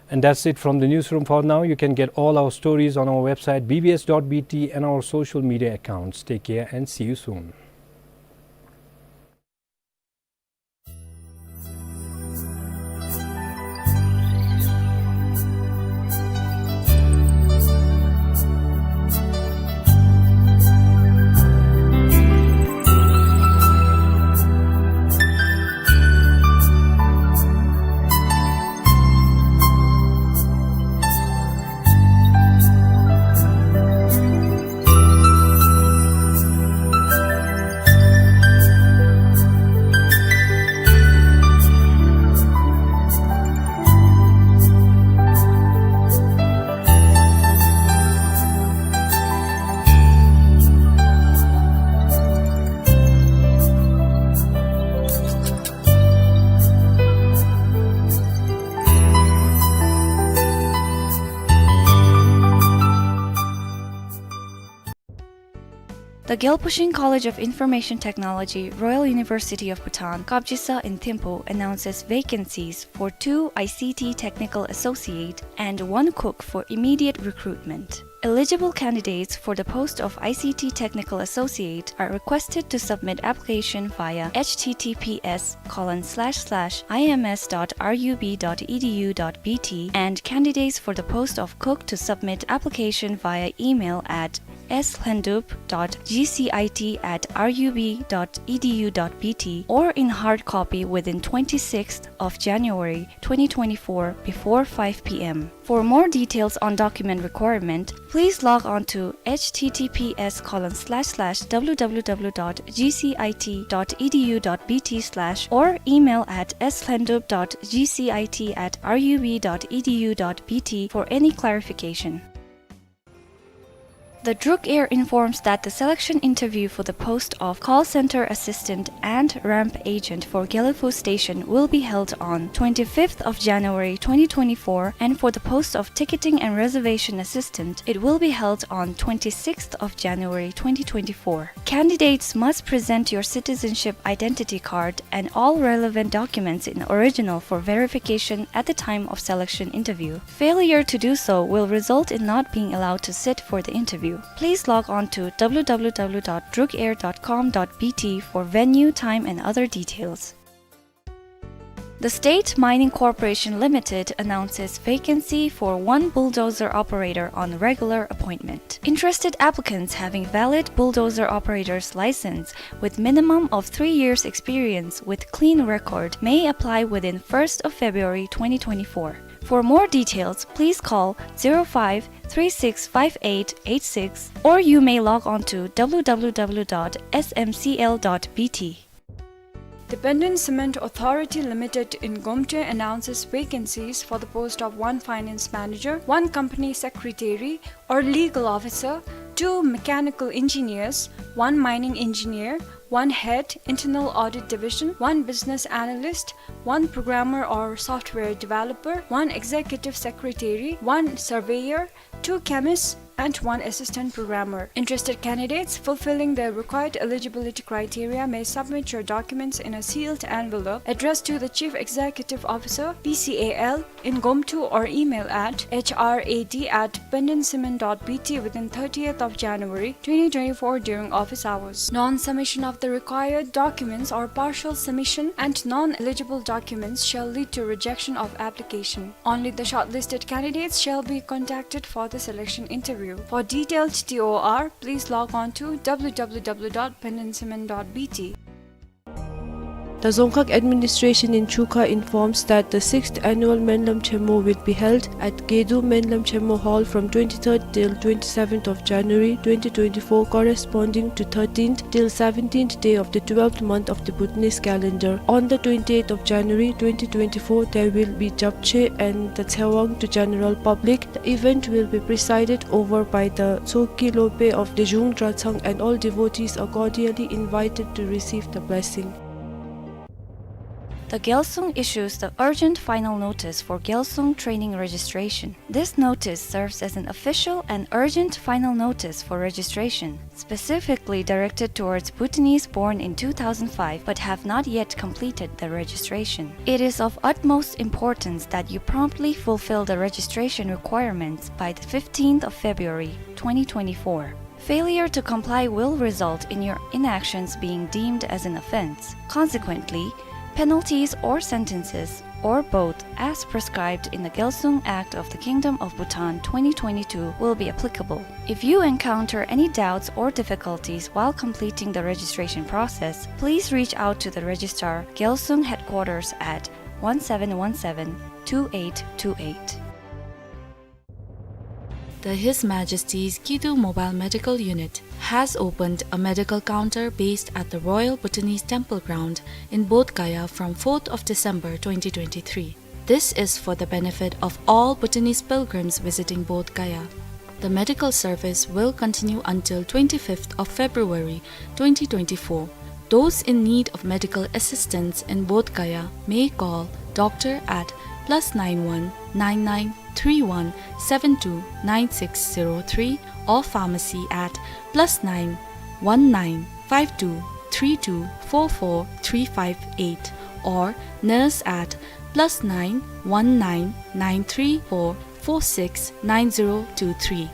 And that's it from the newsroom for now. You can get all our stories on our website B B S dot B T and our social media accounts. Take care and see you soon. The Gyalpo Shin College of Information Technology, Royal University of Bhutan, Kabjisa in Thimphu, announces vacancies for two I C T technical associate and one cook for immediate recruitment. Eligible candidates for the post of I C T technical associate are requested to submit application via H T T P S colon slash slash I M S dot R U B dot E D U dot B T, and candidates for the post of cook to submit application via email at S Lhendup dot G C I T at R U B dot E D U dot B T or in hard copy within twenty-sixth of January twenty twenty-four before five P M. For more details on document requirement, please log on to H T T P S colon slash slash W W W dot G C I T dot E D U dot B T slash or email at S Lhendup dot G C I T at R U B dot E D U dot B T for any clarification. The Druk Air informs that the selection interview for the post of call center assistant and ramp agent for Gelephu Station will be held on twenty-fifth of January twenty twenty-four, and for the post of ticketing and reservation assistant, it will be held on twenty-sixth of January twenty twenty-four. Candidates must present your citizenship identity card and all relevant documents in original for verification at the time of selection interview. Failure to do so will result in not being allowed to sit for the interview. Please log on to W W W dot drukair dot com dot B T for venue, time, and other details. The State Mining Corporation Limited announces vacancy for one bulldozer operator on regular appointment. Interested applicants having valid bulldozer operator's license with minimum of three years experience with clean record may apply within first of February twenty twenty-four. For more details, please call zero five three six five eight eight six, or you may log on to W W W dot S M C L dot B T. Dependent Cement Authority Limited in Gomtwe announces vacancies for the post of one finance manager, one company secretary or legal officer, two mechanical engineers, one mining engineer, one head, Internal Audit Division, one business analyst, one programmer or software developer, one executive secretary, one surveyor, two chemists, and one assistant programmer. Interested candidates fulfilling the required eligibility criteria may submit your documents in a sealed envelope addressed to the Chief Executive Officer, P C A L, in Gomtwe or email at H R A D at dependent cement dot B T within thirtieth of January twenty twenty-four during office hours. Non-submission of the required documents or partial submission and non-eligible documents shall lead to rejection of application. Only the shortlisted candidates shall be contacted for the selection interview. For detailed T O R, please log on to W W W dot dependent cement dot B T. The Dzongkhag administration in Chukha informs that the sixth annual Menlam Chemo will be held at Gedu Menlam Chemo Hall from twenty-third till twenty-seventh of January twenty twenty-four, corresponding to thirteenth till seventeenth day of the twelfth month of the Bhutanese calendar. On the twenty-eighth of January twenty twenty-four, there will be Japchae and the Tshewang to general public. The event will be presided over by the Tshogkhe Lophe of Dejung Dratshang, and all devotees are cordially invited to receive the blessing. The Gyalsung issues the urgent final notice for Gyalsung training registration. This notice serves as an official and urgent final notice for registration, specifically directed towards Bhutanese born in two thousand five but have not yet completed the registration. It is of utmost importance that you promptly fulfill the registration requirements by the fifteenth of February twenty twenty-four. Failure to comply will result in your inactions being deemed as an offense. Consequently, penalties or sentences, or both, as prescribed in the Gyalsung Act of the Kingdom of Bhutan twenty twenty-two, will be applicable. If you encounter any doubts or difficulties while completing the registration process, please reach out to the Registrar, Gyalsung Headquarters at one seven one seven, two eight two eight. The His Majesty's Kidu Mobile Medical Unit has opened a medical counter based at the Royal Bhutanese Temple Ground in Bodh Gaya from fourth of December twenty twenty-three. This is for the benefit of all Bhutanese pilgrims visiting Bodh Gaya. The medical service will continue until twenty-fifth of February twenty twenty-four. Those in need of medical assistance in Bodh Gaya may call doctor at plus nine one nine nine three one seven two nine six zero three or pharmacy at plus nine one nine five two three two four four three five eight or nurse at plus nine one nine nine three four four six nine zero two three.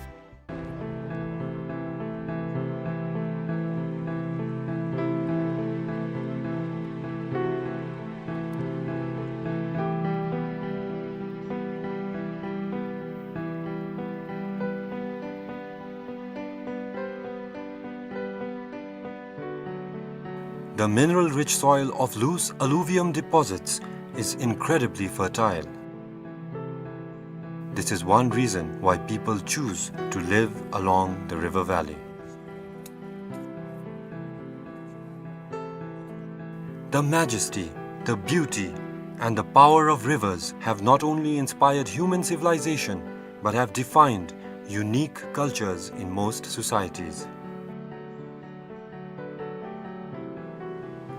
The mineral-rich soil of loose alluvium deposits is incredibly fertile. This is one reason why people choose to live along the river valley. The majesty, the beauty, and the power of rivers have not only inspired human civilization, but have defined unique cultures in most societies.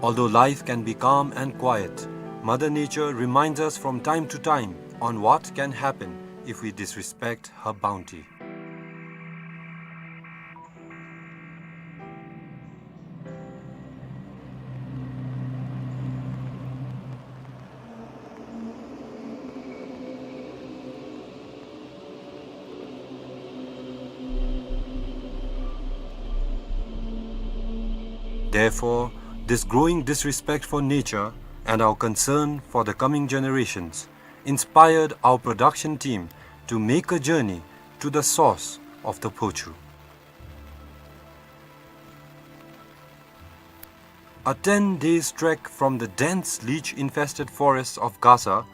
Although life can be calm and quiet, Mother Nature reminds us from time to time on what can happen if we disrespect her bounty. Therefore, this growing disrespect for nature and our concern for the coming generations inspired our production team to make a journey to the source of the Phochu. A ten days trek from the dense leech-infested forests of Gasa,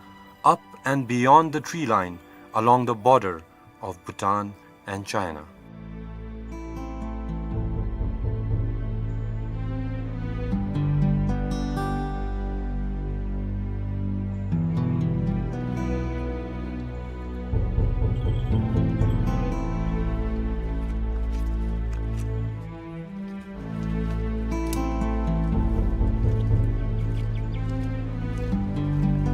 up and beyond the tree line, along the border of Bhutan and China.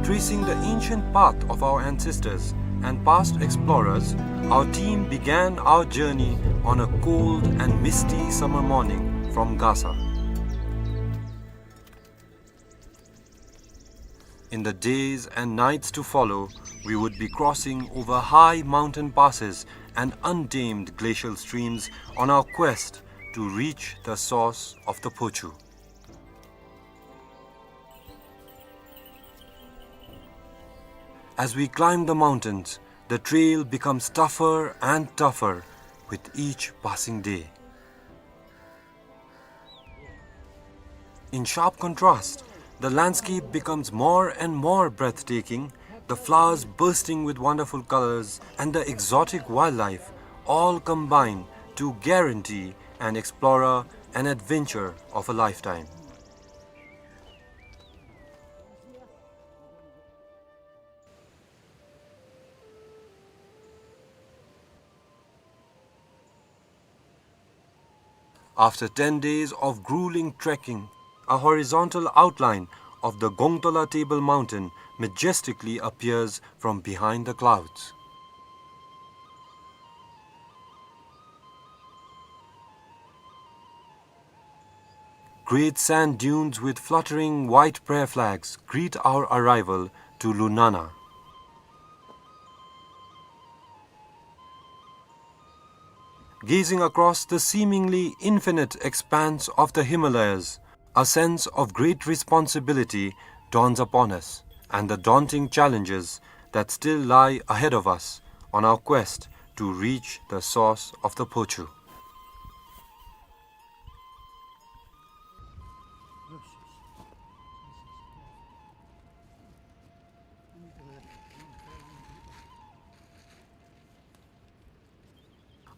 Tracing the ancient path of our ancestors and past explorers, our team began our journey on a cold and misty summer morning from Gasa. In the days and nights to follow, we would be crossing over high mountain passes and untamed glacial streams on our quest to reach the source of the Phochu. As we climb the mountains, the trail becomes tougher and tougher with each passing day. In sharp contrast, the landscape becomes more and more breathtaking, the flowers bursting with wonderful colors and the exotic wildlife all combine to guarantee an explorer an adventure of a lifetime. After ten days of grueling trekking, a horizontal outline of the Gongtola Table Mountain majestically appears from behind the clouds. Great sand dunes with fluttering white prayer flags greet our arrival to Lunana. Gazing across the seemingly infinite expanse of the Himalayas, a sense of great responsibility dawns upon us, and the daunting challenges that still lie ahead of us on our quest to reach the source of the Phochu.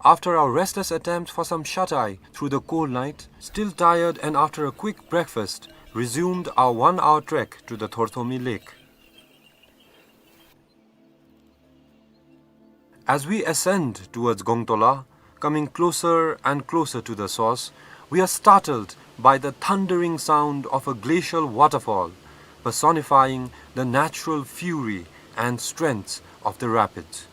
After our restless attempt for some shut-eye through the cold night, still tired and after a quick breakfast, resumed our one-hour trek to the Thorthomi Lake. As we ascend towards Gongtola, coming closer and closer to the source, we are startled by the thundering sound of a glacial waterfall, personifying the natural fury and strength of the rapids.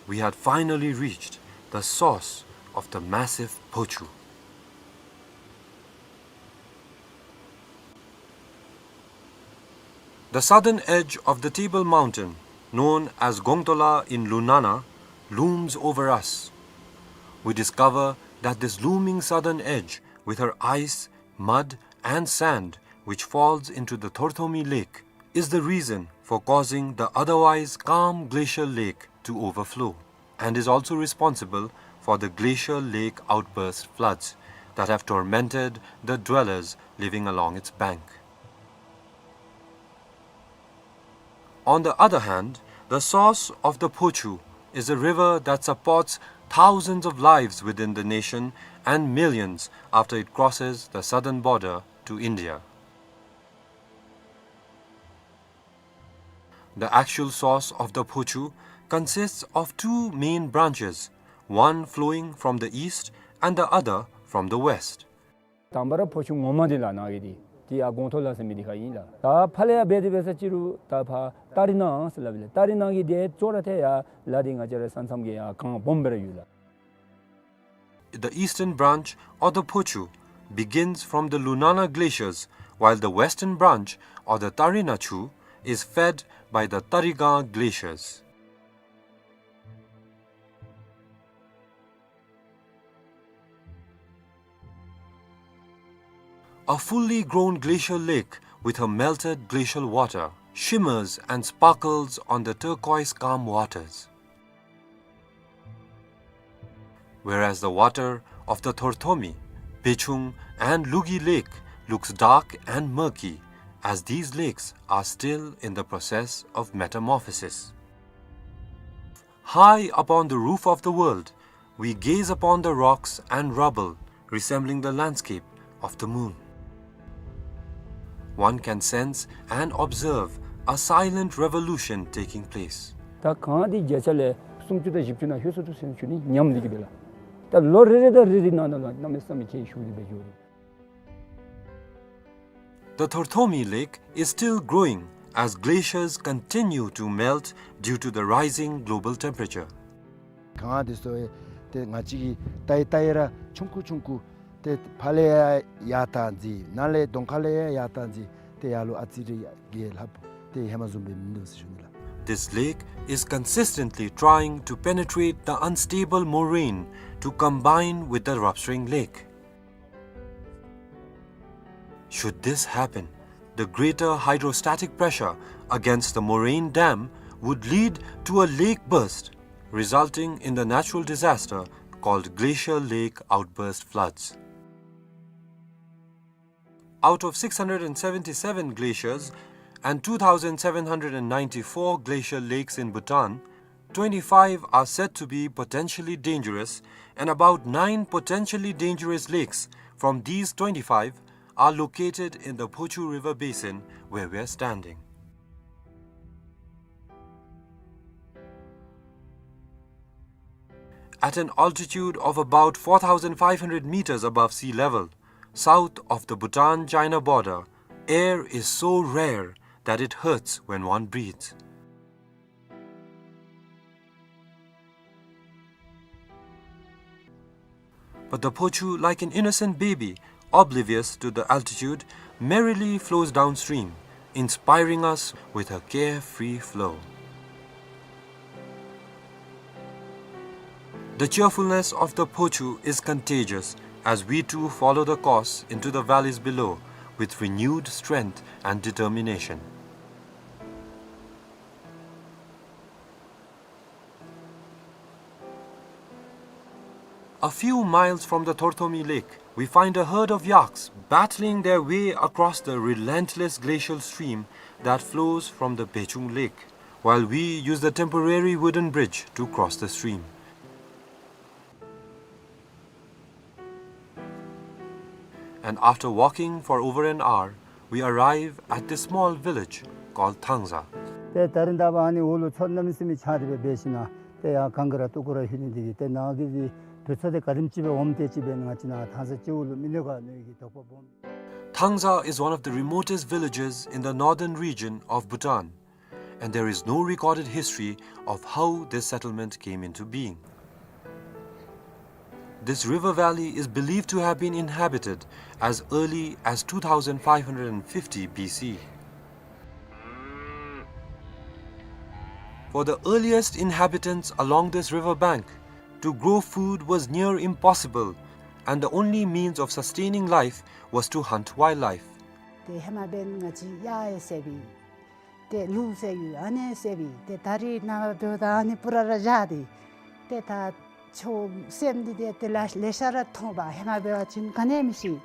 We had finally reached the source of the massive Phochu. The southern edge of the Table Mountain, known as Gongtola in Lunana, looms over us. We discover that this looming southern edge, with her ice, mud, and sand, which falls into the Thorthomi Lake, is the reason for causing the otherwise calm glacial lake to overflow, and is also responsible for the glacial lake outburst floods that have tormented the dwellers living along its bank. On the other hand, the source of the Phochu is a river that supports thousands of lives within the nation and millions after it crosses the southern border to India. The actual source of the Phochu consists of two main branches, one flowing from the east and the other from the west. དང་པ་ར་ཕོ་ཆུ་ངོ་མ་འདི་ལགས་ནཱ་གི་འདི་འདི་ཡར་སྒོང་ཐོག་ལ་ཟེར་མི་འདི་ཁར་ཨིན་ལགས། ད་ཕར་ལས་ཡར་འབད་དེ་འབད་ས་ཅིག་རུང་ད་ཕར་ཏ་རི་ནང་ཟེར་སླབ་ཨིན་ལགས། ཏ་རི་ནང་གི་འདི་ཅོག་ར་འཐདཔ་ཡར་ལ་འདི་ང་བཅས་ར་ས་མཚམས་ཀྱི་ཡར་སྒང་སྦོམ་སྦེ་ར་ཡོད་ལགས། The eastern branch, or the Phochu, begins from the Lunana glaciers, while the western branch, or the Tarina Chu, is fed by the Tarigang glaciers. A fully grown glacial lake with her melted glacial water shimmers and sparkles on the turquoise calm waters. Whereas the water of the Thorthomi, Bechung, and Lugi Lake looks dark and murky, as these lakes are still in the process of metamorphosis. High upon the roof of the world, we gaze upon the rocks and rubble resembling the landscape of the moon. One can sense and observe a silent revolution taking place. ད་གངས་འདི་བརྒྱ་ཆ་ལས་སུམ་ཅུ་དང་བཞི་བཅུ་ནང་ལྷོད་སོ་འདུག་ཟེར་ཞུ་ནི་ཉམས་འདི་གིས་འབད་ལགས། ད་ལོ་རེ་རེ་དང་རེ་རེ་ནང་ན་ལུ་གནམ་མེད་ས་མེད་ཁྱད་ཞུགས་ཏེ་འབད་འགྱོ་རུང་། The Thorthomi Lake is still growing as glaciers continue to melt due to the rising global temperature. གངས་འདི་ཚུ་ཡང་ཏེ་ང་བཅས་ཀྱིས་བལྟ་ཡི་བལྟ་ཡི་ར་ཆུང་ཀུ་ཆུང་ཀུ་ཏེ་ཕར་ལས་ཡར་ཡར་བཏང་ཅི་ནཱ་ལས་གདོང་ཁ་ལས་ཡར་ཡར་བཏང་ཅི་ཏེ་ཡར་ལུ་ཨ་ཙི་རེ་ཡར་རྒྱས་ལྷགཔ་ཏེ་ཧེ་མ་བཟུམ་སྦེ་མིན་འདུག་ཟེར་ཞུ་ནི་ལགས། This lake is consistently trying to penetrate the unstable moraine to combine with the Ropshring Lake. Should this happen, the greater hydrostatic pressure against the moraine dam would lead to a lake burst, resulting in the natural disaster called glacial lake outburst floods. Out of six hundred and seventy-seven glaciers and two thousand seven hundred and ninety-four glacial lakes in Bhutan, twenty-five are said to be potentially dangerous, and about nine potentially dangerous lakes from these twenty-five are located in the Phochu River basin where we are standing. At an altitude of about four thousand five hundred meters above sea level, south of the Bhutan-China border, air is so rare that it hurts when one breathes. But the Phochu, like an innocent baby, oblivious to the altitude, merrily flows downstream, inspiring us with her carefree flow. The cheerfulness of the Phochu is contagious as we too follow the course into the valleys below with renewed strength and determination. A few miles from the Thorthomi Lake, we find a herd of yaks battling their way across the relentless glacial stream that flows from the Bechung Lake, while we use the temporary wooden bridge to cross the stream. And after walking for over an hour, we arrive at this small village called Thangza. ཏེ་ད་རིས་ད་འབདན་ཨ་ནི་འོག་ལུ་མཚོ་གནམ་མེད་ས་མེད་ཆགས་ཏེ་སྦེ་འབད་ཞིནམ་ལས་ཏེ་ཡར་གངས་ཀྱི་ར་སྟུག་པོ་ར་ལྷོད་ནི་འདི་གིས་ཏེ་ནཱ་གི་འདི་དུས་ཚོད་འདི་ག་དེམ་ཅིག་སྦེ་འོངམ་དེ་ཅིག་སྦེ་ང་བཅས་ནཱ་ཐང་ས་སྤྱི་འོག་ལུ་མི་ལུས་ག་ནི་གི་དོགས་པ་སྦོམ། Thangza is one of the remotest villages in the northern region of Bhutan, and there is no recorded history of how this settlement came into being. This river valley is believed to have been inhabited as early as two thousand five hundred fifty B C. For the earliest inhabitants along this river bank, to grow food was near impossible, and the only means of sustaining life was to hunt wildlife. ཏེ་ཧེ་མ་འབདན་ང་བཅས་གཡག་ཡང་བསད་པས། ཏེ་ལུག་བསད་ཡོད། ཨ་ནི་བསད་པས། ཏེ་ད་རིས་ནངས་པ་འབདཝ་ད་ཨ་ནི་སྤུ་ར་ར་བཞག་སྟེ་ཏེ་ད་ ཆོས་སེམས་འདི་ཏེ་དེ་ལས་ལེ་ཤ་ར་ཐོབ་པ། ཧེ་མ་འབད་བ་ཅིན་ག་ནི་ཡང་མི་ཤེས།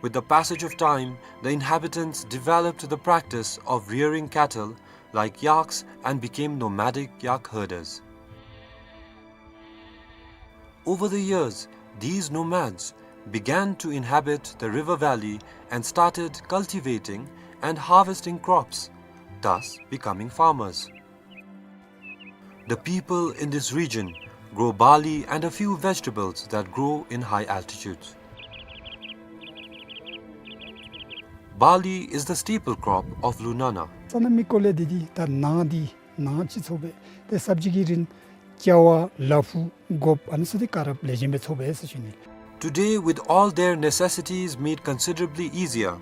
With the passage of time, the inhabitants developed the practice of rearing cattle like yaks and became nomadic yak herders. Over the years, these nomads began to inhabit the river valley and started cultivating and harvesting crops, thus becoming farmers. The people in this region grow barley and a few vegetables that grow in high altitudes. Barley is the staple crop of Lunana. ས་གནས་མི་སྐོར་ལས་འདི་འདི་ད་ནཱ་འདི་ནཱ་ཅིག་ཚོགས་པས། ཏེ་སབ་ཇི་གི་རིན་ཀྱ་བ་ལ་ཕུག་གོཔ་ཨ་ནི་ཚུ་འདི་ག་ར་ལེགས་ཤོམ་སྦེ་ཚོགས་པས་ཟེར་ཞུ་ནི། Today, with all their necessities made considerably easier,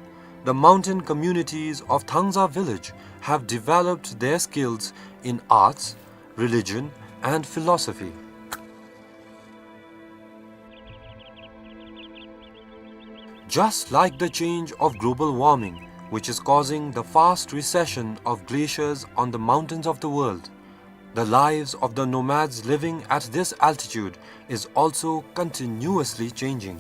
the mountain communities of Thangza village have developed their skills in arts, religion, and philosophy. Just like the change of global warming, which is causing the fast recession of glaciers on the mountains of the world, the lives of the nomads living at this altitude is also continuously changing.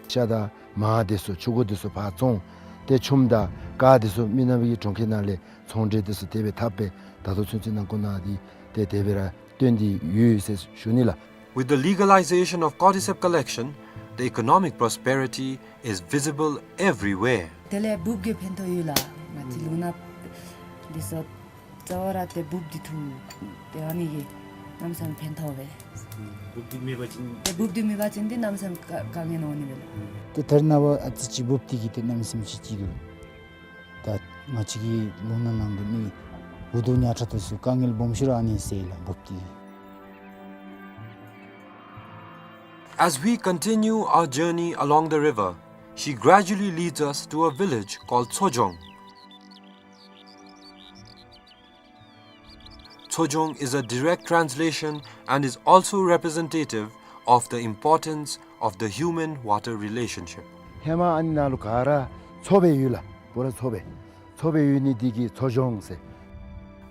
ཤ་དང་མར་དེ་ཚུ་ཕྱུར་འགོ་དེ་ཚུ་ཕར་བཙོང་། ཏེ་ཆུམ་དང་ཀར་དེ་ཚུ་མི་ནག་པའི་གྲོང་ཁྱེར་ནང་ལས་ཚོང་འབྲེལ་དེ་ཚུ་དེ་སྦེ་འཐབ་སྦེ་ད་ལྟོ་ཚུན་ཚོད་ནང་འཁོད་ནང་འདི་ཏེ་དེ་སྦེ་ར་སྟོན་ཏེ་ཡོད་ཟེར་ཞུ་ནི་ལགས། With the legalization of cordyceps collection, the economic prosperity is visible everywhere. དེ་ལས་འབུཔ་གིས་ཕན་ཐོགས་ཡོད་ལགས། ང་བཅས་ལུང་ནག་འདི་ཚུ་རྩ་བ་ར་ཏེ་འབུཔ་འདི་འཐུ་སྟེ་ཨ་ནི་གིས་གནམ་མེད་ས་མེད་ཕན་ཐོགས་པས། འབུཔ་འདི་མེད་པ་ཅིན་ཏེ་འབུཔ་འདི་མེད་པ་ཅིན་ཏེ་གནམ་མེད་ས་མེད་དཀའ་དཀའ་ངལ་འོང་ནི་མས་ལགས། ཏེ་ད་རེས་ནངས་པ་ཨ་ཙི་ཅིག་འབུཔ་འདི་གིས་ཏེ་གནམ་མེད་ས་མེད་ཅིག་ཅིག་འདུག། ད་ང་བཅས་ཀྱི་ལུང་ནག་ནང་དུ་མི་འུ་སྡུག་ཉམ་ཆག་དེ་ཚུ་དཀའ་ངལ་སྦོམ་ཤོས་ར་ཨ་ནི་སེལ་ལགས་འབུཔ་འདི། As we continue our journey along the river, she gradually leads us to a village called Tsojong. Tsojong is a direct translation and is also representative of the importance of the human-water relationship. ཧེ་མ་ཨ་ནི་ནང་ལུ་ག་ར་མཚོ་སྦེ་ཡོད་ལགས། པུ་ར་མཚོ་སྦེ། མཚོ་སྦེ་ཡོད་ནི་འདི་གིས་མཚོ་ལྗོངས་ཟེར།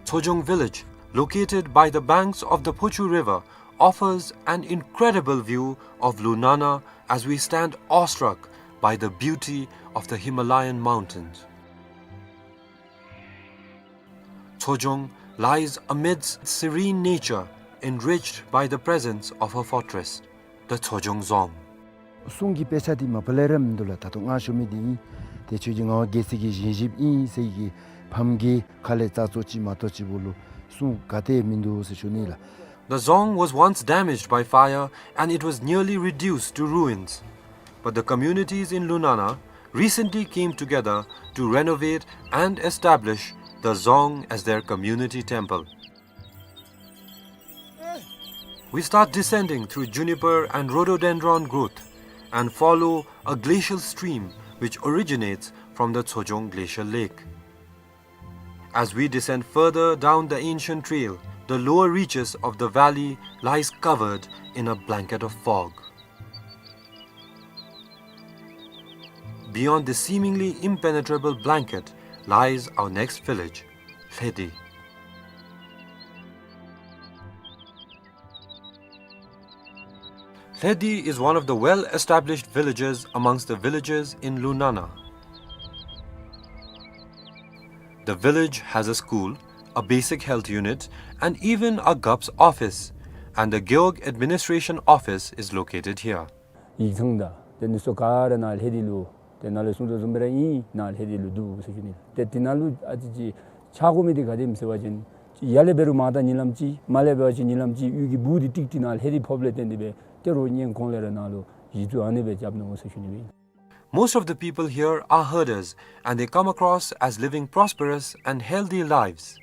Tsojong village, located by the banks of the Phochu River, offers an incredible view of Lunana as we stand awestruck by the beauty of the Himalayan mountains. Tsojong lies amidst serene nature, enriched by the presence of her fortress, the Tsojong Dzong. སྲུང་གི་དཔེ་ཆ་འདི་མ་པ་ལས་ར་མིན་འདུག་ལགས། ད་ལྟོ་ང་ཞུ་མི་འདི་ཨིན། ཏེ་ཁྱོད་ཀྱི་ངག་དབང་རྒྱལ་སྲས་ཀྱི་བཞེངས་གཞིཔ་ཨིན་ཟེར་གྱི་ཕམ་གྱི་ཁ་ལས་རྩ་ཚོ་ཅིག་མ་གཏོགས་ཅིག་པོ་ལུ་སྲུང་ག་ཏེ་མིན་འདུག་ཟེར་ཞུ་ནི་ལགས། The dzong was once damaged by fire and it was nearly reduced to ruins. But the communities in Lunana recently came together to renovate and establish the dzong as their community temple. We start descending through juniper and rhododendron growth and follow a glacial stream which originates from the Tsojong Glacial Lake. As we descend further down the ancient trail, the lower reaches of the valley lies covered in a blanket of fog. Beyond this seemingly impenetrable blanket lies our next village, Lhedi. Lhedi is one of the well-established villages amongst the villages in Lunana. The village has a school, a basic health unit, and even a G U P's office, and the Gewog Administration Office is located here. ཡིག་ཚང་དང་དེ་ནི་སོ་ག་ར་ནཱ་ལྷེ་དི་ལུ་དེ་ནཱ་ལས་གསུང་དོ་བཟུམ་སྦེ་ར་ཨིན། ནཱ་ལྷེ་དི་ལུ་འདུག་ཟེར་ཞུ་ནི། ཏེ་དེ་ནང་ལུ་ཨ་ཙི་ཅིག་ཆགས་དགོ་མི་འདི་ག་དེམ་ཟེར་བ་ཅིན་ཡར་ལས་འབད་རུང་མར་ད་ཉིན་ལམ་ཅིག་མར་ལས་འབད་བ་ཅིན་ཉིན་ལམ་ཅིག་གཡུས་ཀྱི་སྦུག་འདི་ཏིག་ཏི་ནཱ་ལྷེ་དི་ཕོགཔ་ལས་བརྟེན་ཏེ་སྦེ་ཏེ་རོགས་སྔོན་གོང་ལས་ར་ནཱ་ལུ་གཞི་བཙུགས་ཨ་ནི་སྦེ་རྐྱབ་ནུག་ཟེར་ཞུ་ནི་སྦེ་ཨིན། Most of the people here are herders and they come across as living prosperous and healthy lives.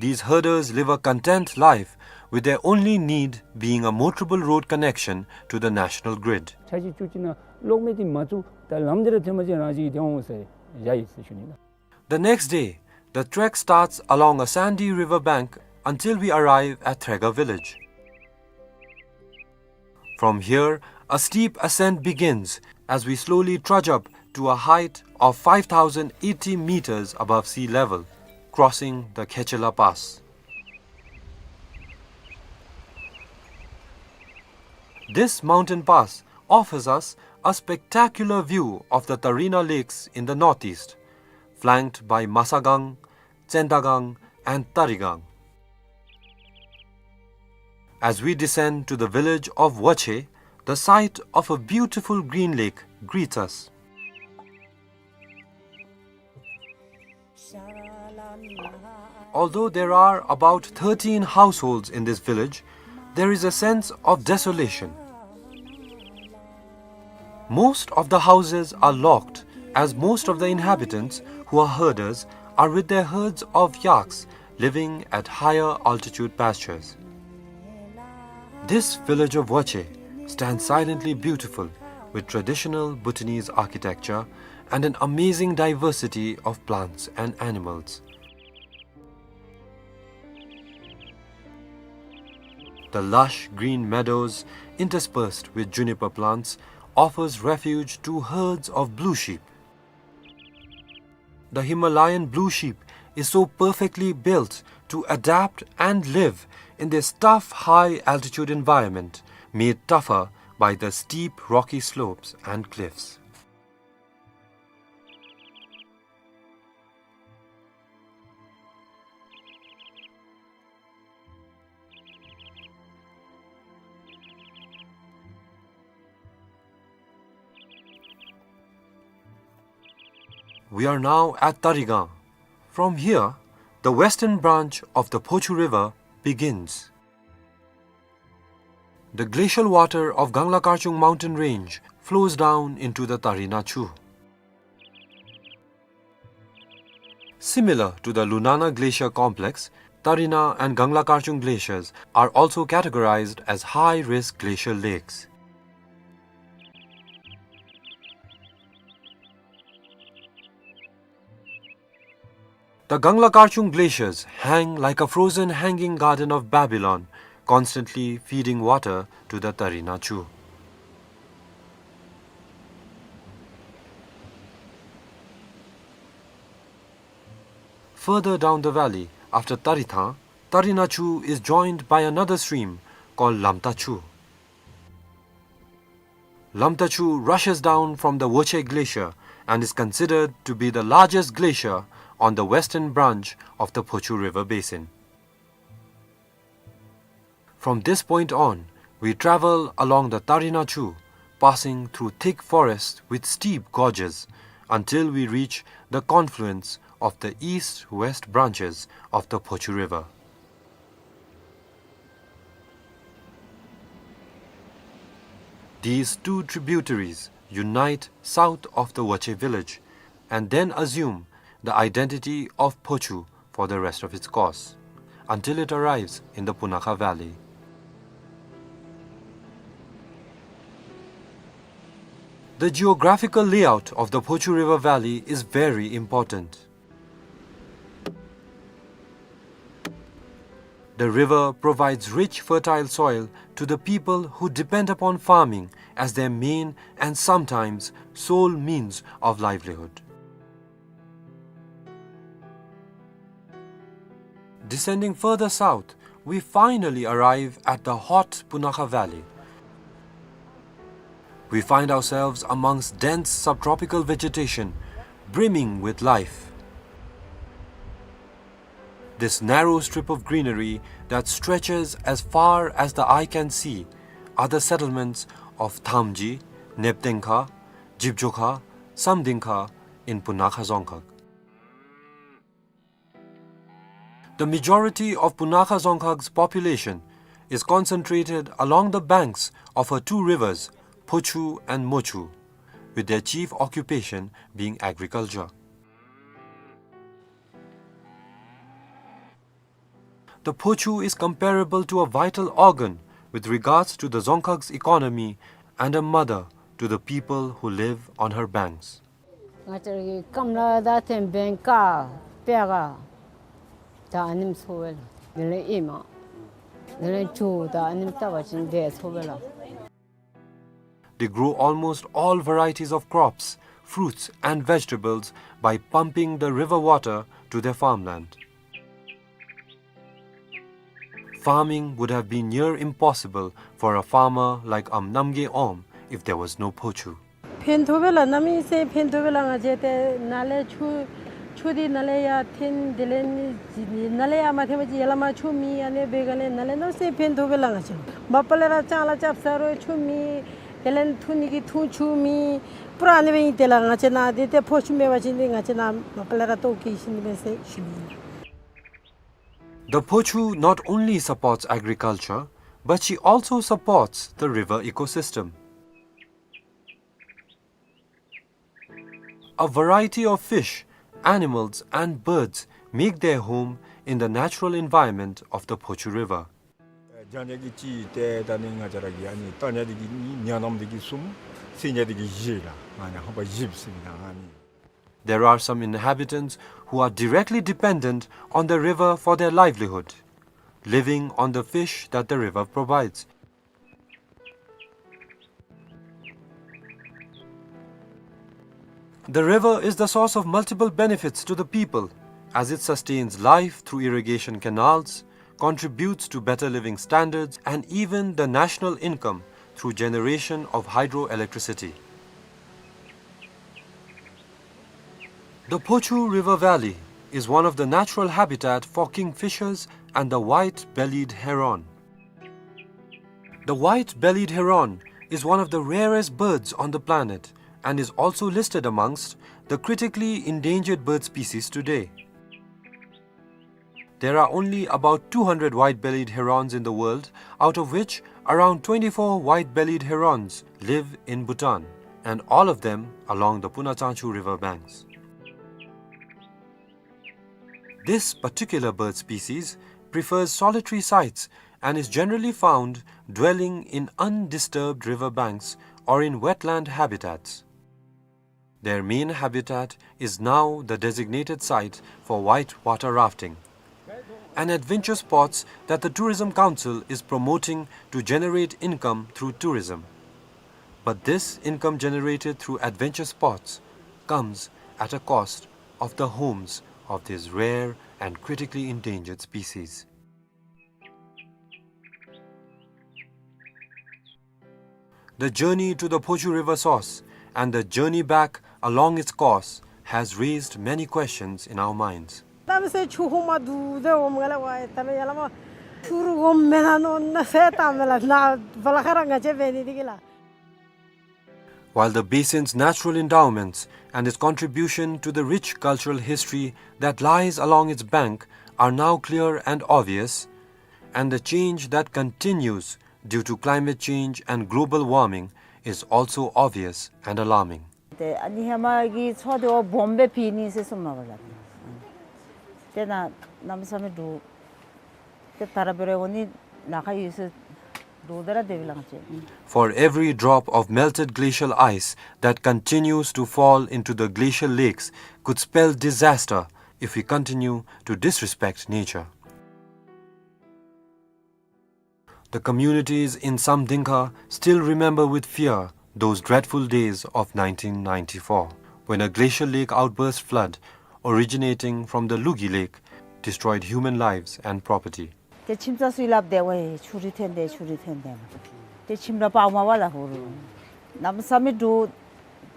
These herders live a content life, with their only need being a motorable road connection to the national grid. ཆ་ཅིག་ཅུ་ཅིག་ནང་གློག་མེ་འདི་མ་བཙུགས་ད་ལམ་འདི་ར་ཐོན་མ་ཅིག་རང་ཅིག་གིས་ཐོན་འོང་ཟེར་བཞག་ཡི་ཟེར་ཞུ་ནི་ལགས། The next day, the trek starts along a sandy river bank until we arrive at Threga village. From here, a steep ascent begins as we slowly trudge up to a height of five thousand eighty meters above sea level, crossing the Khechela Pass. This mountain pass offers us a spectacular view of the Tarina Lakes in the northeast, flanked by Masagang, Tsendagang, and Tarigang. As we descend to the village of Wache, the sight of a beautiful green lake greets us. Although there are about thirteen households in this village, there is a sense of desolation. Most of the houses are locked, as most of the inhabitants, who are herders, are with their herds of yaks living at higher altitude pastures. This village of Wache stands silently beautiful, with traditional Bhutanese architecture and an amazing diversity of plants and animals. The lush green meadows, interspersed with juniper plants, offers refuge to herds of blue sheep. The Himalayan blue sheep is so perfectly built to adapt and live in this tough high-altitude environment, made tougher by the steep rocky slopes and cliffs. We are now at Tarigang. From here, the western branch of the Phochu River begins. The glacial water of Gangla Karchung mountain range flows down into the Tarina Chu. Similar to the Lunana Glacier complex, Tarina and Gangla Karchung glaciers are also categorized as high-risk glacial lakes. The Gangla Karchung glaciers hang like a frozen hanging garden of Babylon, constantly feeding water to the Tarina Chu. Further down the valley, after Tarithang, Tarina Chu is joined by another stream called Lamta Chu. Lamta Chu rushes down from the Woche Glacier and is considered to be the largest glacier on the western branch of the Phochu River basin. From this point on, we travel along the Tarina Chu, passing through thick forests with steep gorges, until we reach the confluence of the east-west branches of the Phochu River. These two tributaries unite south of the Woche village and then assume the identity of Phochu for the rest of its course, until it arrives in the Punakha Valley. The geographical layout of the Phochu River Valley is very important. The river provides rich, fertile soil to the people who depend upon farming as their main and sometimes sole means of livelihood. Descending further south, we finally arrive at the hot Punakha Valley. We find ourselves amongst dense subtropical vegetation, brimming with life. This narrow strip of greenery that stretches as far as the eye can see are the settlements of Thamji, Neptengkha, Jibjokha, Samdingkha in Punakha Dzongkhag. The majority of Punakha Dzongkhag's population is concentrated along the banks of her two rivers, Phochu and Mochu, with their chief occupation being agriculture. The Phochu is comparable to a vital organ with regards to the Dzongkhag's economy and a mother to the people who live on her banks. ང་བཅས་ཀྱི་སྐམ་ལ་ད་ཐེམ་བེན་ཀ་པེ་ག་ད་ཨ་ནེམ་ཚོ་བེ་ལ། དེ་ལས་ཨི་མ་དེ་ལས་ཇུ་ད་ཨ་ནེམ་ཏ་བ་ཅིན་དེ་ཚོ་བེ་ལ། They grow almost all varieties of crops, fruits and vegetables by pumping the river water to their farmland. Farming would have been near impossible for a farmer like Am Namgay Om if there was no Phochu. ཕན་ཐོགས་པས་ལགས། གནམ་མེད་ས་མེད་ཕན་ཐོགས་པས་ལགས། ང་བཅས་ཏེ་ནཱ་ལས་ཆུ་ཆུ་འདི་ནཱ་ལས་ཡར་འཐེན། དེ་ལས་ནི་ནཱ་ལས་ཡར་མ་འཐེན་པ་ཅིན་ཡར་ལས་མར་ཆུ་མེད། ཨ་ནི་འབད་ག་ལས་ནཱ་ལས་གནམ་མེད་ས་མེད་ཕན་ཐོགས་པས་ལགས། ང་བཅས་མ་པ་ལས་ར་ལྕང་ལཱ་རྐྱབ་ས་རུང་ཆུ་མེད། དེ་ལས་འཐུང་ནི་གི་འཐུང་ཆུ་མེད། པུ་ར་ཨ་ནི་སྦེ་ཨིན། དེ་ལས་ང་བཅས་ནཱ་འདི་ཏེ་ཕོ་ཆུ་མེད་པ་ཅིན་འདི་ང་བཅས་ནཱ་མ་པ་ལས་ར་ལྟོཝ་བཀྱེས་ཞིནམ་ཨིན་པས་ཟེར་ཞུ་ནི་ཨིན། The Phochu not only supports agriculture, but she also supports the river ecosystem. A variety of fish, animals and birds make their home in the natural environment of the Phochu River. རྒྱང་ཉག་གི་གཅིག་ཏེ་ད་ནི་ང་བཅས་ར་གི་ཨ་ནི་རྟ་ཉག་འདི་གིས་གཉིས། ཉ་ནམ་འདི་གིས་གསུམ། སེང་ཉག་འདི་གིས་བཞི་ལགས། ང་ནི་ཧམ་པ་བཞི་ཟེར་ཨིན་ན་ཨ་ནི། There are some inhabitants who are directly dependent on the river for their livelihood, living on the fish that the river provides. The river is the source of multiple benefits to the people, as it sustains life through irrigation canals, contributes to better living standards, and even the national income through generation of hydroelectricity. The Phochu River Valley is one of the natural habitat for kingfishers and the white-bellied heron. The white-bellied heron is one of the rarest birds on the planet and is also listed amongst the critically endangered bird species today. There are only about two hundred white-bellied herons in the world, out of which around twenty-four white-bellied herons live in Bhutan, and all of them along the Puna Tsangchu river banks. This particular bird species prefers solitary sites and is generally found dwelling in undisturbed river banks or in wetland habitats. Their main habitat is now the designated site for white water rafting, an adventure sports that the Tourism Council is promoting to generate income through tourism. But this income generated through adventure sports comes at a cost of the homes of these rare and critically endangered species. The journey to the Phochu River source and the journey back along its course has raised many questions in our minds. གནམ་མེད་ས་མེད་ཆུ་ཧོང་མ་འདུག་དེ་འོངམ་ག་ལས་ཝའེ་ད་ལས་ཡར་ལས་མར་ཆུ་རུ་འོངམ་མེན་ན་མནོ་ནི་ཟེར་ད་མེན་ལགས། ནཱ་བ་ལ་ཁ་ར་ང་བཅས་འབད་ནི་འདི་གིས་ལགས། While the basin's natural endowments and its contribution to the rich cultural history that lies along its bank are now clear and obvious, and the change that continues due to climate change and global warming is also obvious and alarming. ཏེ་ཨ་ནི་ཧེ་མ་གི་མཚོ་འདི་འོ་སྦོམ་སྦེ་ཕྱེ་ནི་ཟེར་གསུངམ་མས་པ་ལགས། ཏེ་ནཱ་གནམ་མེད་ས་མེད་འདུག། ཏེ་ད་ར་འབད་རུང་འོང་ནི་ལཱ་ཁག་ཡོད་ཟེར་འདུག། ད་ར་དེ་སྦེ་ལགས། For every drop of melted glacial ice that continues to fall into the glacial lakes could spell disaster if we continue to disrespect nature. The communities in Samdingkha still remember with fear those dreadful days of nineteen ninety-four, when a glacial lake outburst flood originating from the Lugi Lake destroyed human lives and property. ཏེ་ཁྱིམ་ཚང་ཚུ་གིས་སླབ་དེས་ཝའེ་ཆུ་རུད་ཐོན་དེས། ཆུ་རུད་ཐོན་དེས། ཏེ་ཁྱིམ་ར་སྤརཝ་མས་པ་ལགས་ཧོར་རུ། གནམ་མེད་ས་མེད་འདུག།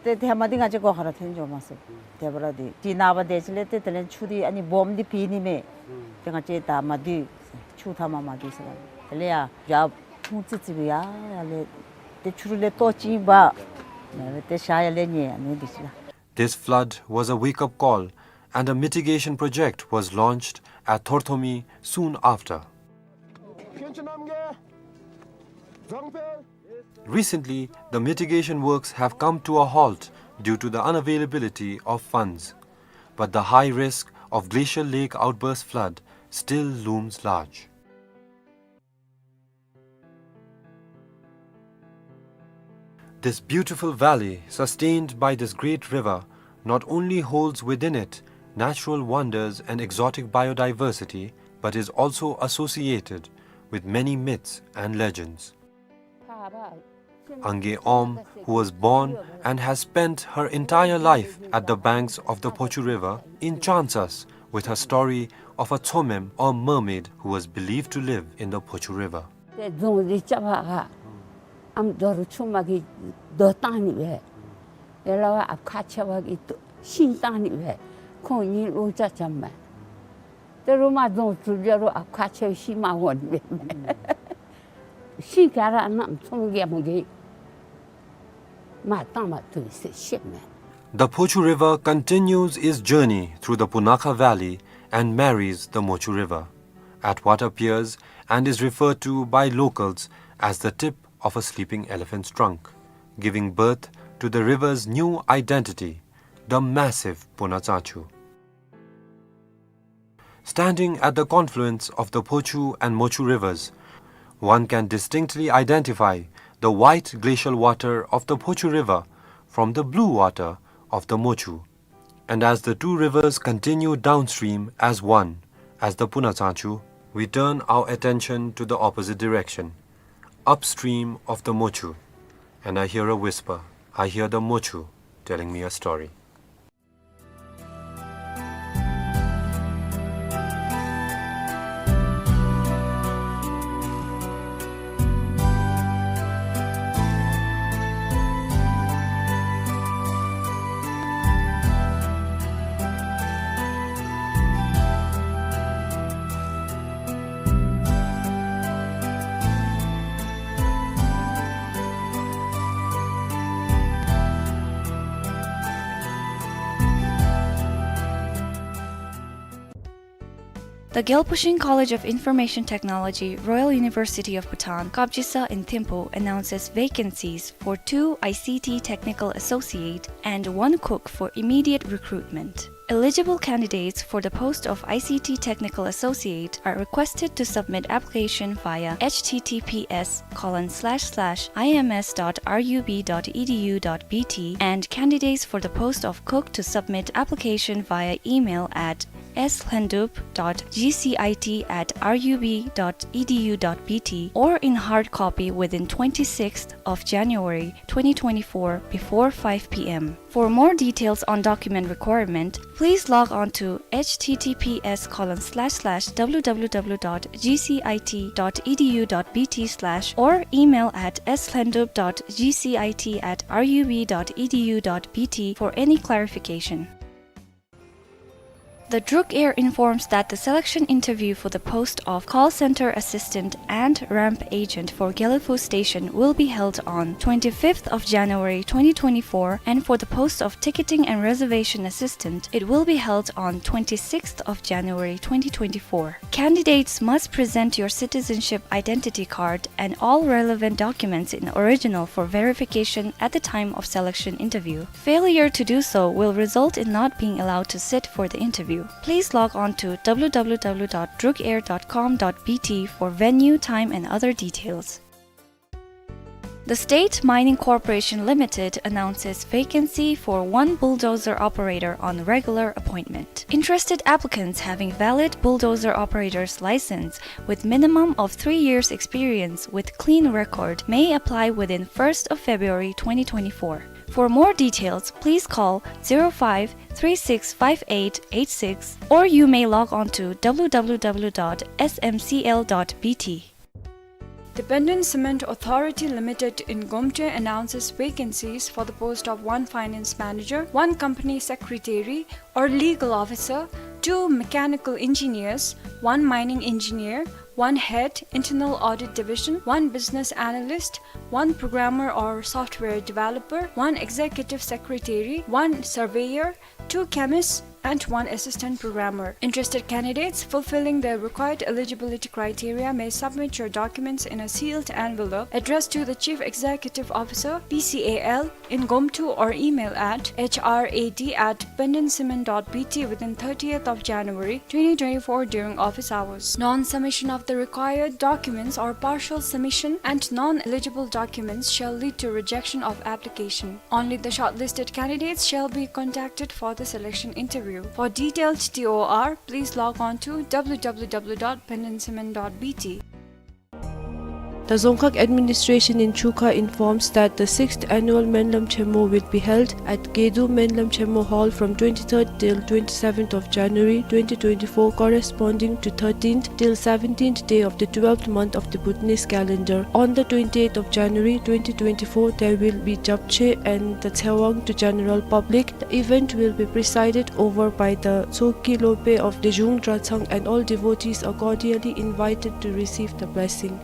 ཏེ་ཧེ་མ་འདི་ང་བཅས་སྒོ་ཁར་ར་ཐོན་འགྱོ་མས་ཟེར། དེ་འབད་ར་འདི་ཅིག་ནངས་པ་དེ་ཅིག་ལས་ཏེ་དེ་ལས་ཆུ་འདི་ཨ་ནི་སྦོམ་འདི་ཕྱེ་ནི་མས། ཏེ་ང་བཅས་ད་མ་སྡོད་ཟེར། ཆུ་མཐའ་མར་མ་སྡོད་ཟེར་ལགས། དེ་ལས་ཡར་ཡར་ཕུང་ཙི་ཙི་སྦེ་ཡར་ཡར་ལས་ཏེ་ཆུ་རུད་ལས་ལྟོ་ཅིག་འབག། ཏེ་ཞག་ཡར་ལས་ཉལ་ཨ་ནི་འདི་ཅིག་ལགས། This flood was a wake-up call, and a mitigation project was launched at Thorthomi soon after. Recently, the mitigation works have come to a halt due to the unavailability of funds, but the high risk of glacial lake outburst flood still looms large. This beautiful valley, sustained by this great river, not only holds within it natural wonders and exotic biodiversity, but is also associated with many myths and legends. Angay Om, who was born and has spent her entire life at the banks of the Phochu River, enchants us with her story of a ཚོ་མེན་or mermaid who was believed to live in the Phochu River. ཏེ་རྫོང་འདི་རྐྱབ་པར་ཨམ་རྡོ་རུ་ཆུང་མ་གིས་རྡོ་བཏང་ནི་སྦེ། ཡ་ལ་བ་ཨཔ་ཁ་ཆེ་བ་གིས་ཤིང་བཏང་ནི་སྦེ། ཁོང་གཉིས་ལོ་ཅ་ཅམ་མས། ཏེ་རུ་མ་རྫོང་གྲུབ་ཡ་རུ་ཨཔ་ཁ་ཆེ་བ་ཤི་མ་འོང་ནི་སྦེ། ཤིང་ག་ར་ནམ་ཚོང་རྒྱལ་མོ་གིས་མ་བཏང་མ་ཐུབ་ཟེར་བཤད་མས། The Phochu River continues its journey through the Punakha Valley and marries the Mochu River at what appears and is referred to by locals as the tip of a sleeping elephant's trunk, giving birth to the river's new identity, the massive Puna Tsachu. Standing at the confluence of the Phochu and Mochu rivers, one can distinctly identify the white glacial water of the Phochu River from the blue water of the Mochu. And as the two rivers continue downstream as one, as the Puna Tsachu, we turn our attention to the opposite direction, upstream of the Mochu. And I hear a whisper. I hear the Mochu telling me a story. The Gyalpo Shin College of Information Technology, Royal University of Bhutan, Kapjisa in Thimphu announces vacancies for two I C T technical associate and one cook for immediate recruitment. Eligible candidates for the post of I C T Technical Associate are requested to submit application via H T T P S colon slash slash I M S dot R U B dot E D U dot B T, and candidates for the post of cook to submit application via email at S Lhendup dot G C I T at R U B dot E D U dot B T or in hard copy within twenty-sixth of January twenty twenty-four before five P M. For more details on document requirement, please log on to H T T P S colon slash slash W W W dot G C I T dot E D U dot B T slash or email at S Lhendup dot G C I T at R U B dot E D U dot B T for any clarification. The Druk Air informs that the selection interview for the post of call center assistant and ramp agent for Gelephu Station will be held on twenty-fifth of January twenty twenty-four, and for the post of ticketing and reservation assistant, it will be held on twenty-sixth of January twenty twenty-four. Candidates must present your citizenship identity card and all relevant documents in original for verification at the time of selection interview. Failure to do so will result in not being allowed to sit for the interview. Please log on to W W W dot drukair dot com dot B T for venue, time, and other details. The State Mining Corporation Limited announces vacancy for one bulldozer operator on regular appointment. Interested applicants having valid bulldozer operator's license with minimum of three years experience with clean record may apply within first of February twenty twenty-four. For more details, please call zero five three six five eight eight six, or you may log on to W W W dot S M C L dot B T. The Benden Cement Authority Limited in Gomte announces vacancies for the post of one finance manager, one company secretary or legal officer, two mechanical engineers, one mining engineer, one head, internal audit division, one business analyst, one programmer or software developer, one executive secretary, one surveyor, two chemists, and one assistant programmer. Interested candidates fulfilling the required eligibility criteria may submit your documents in a sealed envelope addressed to the Chief Executive Officer, P C A L, in Gomtu or email at H R A D at bendencement dot B T within thirtieth of January twenty twenty-four during office hours. Non-submission of the required documents or partial submission and non-eligible documents shall lead to rejection of application. Only the shortlisted candidates shall be contacted for the selection interview. For detailed T O R, please log on to W W W dot bendencement dot B T. The Dzongkhag administration in Chukha informs that the sixth annual Menlam Chemo will be held at Gedu Menlam Chemo Hall from twenty-third till twenty-seventh of January twenty twenty-four, corresponding to thirteenth till seventeenth day of the twelfth month of the Bhutanese calendar. On the twenty-eighth of January twenty twenty-four, there will be Japchae and the Tshewang to general public. The event will be presided over by the Tshogkhe Lopen of Dejung Dratshang, and all devotees are cordially invited to receive the blessing.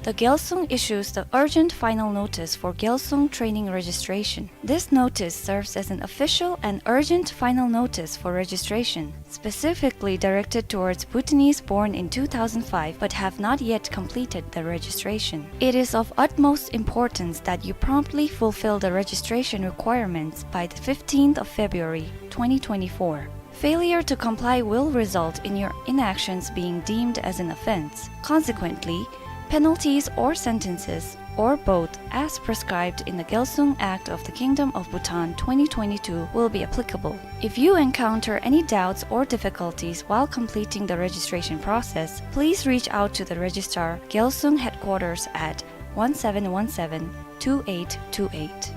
The Gyalsung issues the urgent final notice for Gyalsung training registration. This notice serves as an official and urgent final notice for registration, specifically directed towards Bhutanese born in two thousand five but have not yet completed the registration. It is of utmost importance that you promptly fulfill the registration requirements by the fifteenth of February twenty twenty-four. Failure to comply will result in your inactions being deemed as an offense. Consequently, penalties or sentences, or both, as prescribed in the Gyalsung Act of the Kingdom of Bhutan twenty twenty-two will be applicable. If you encounter any doubts or difficulties while completing the registration process, please reach out to the Registrar, Gyalsung Headquarters at one seven one seven two eight two eight.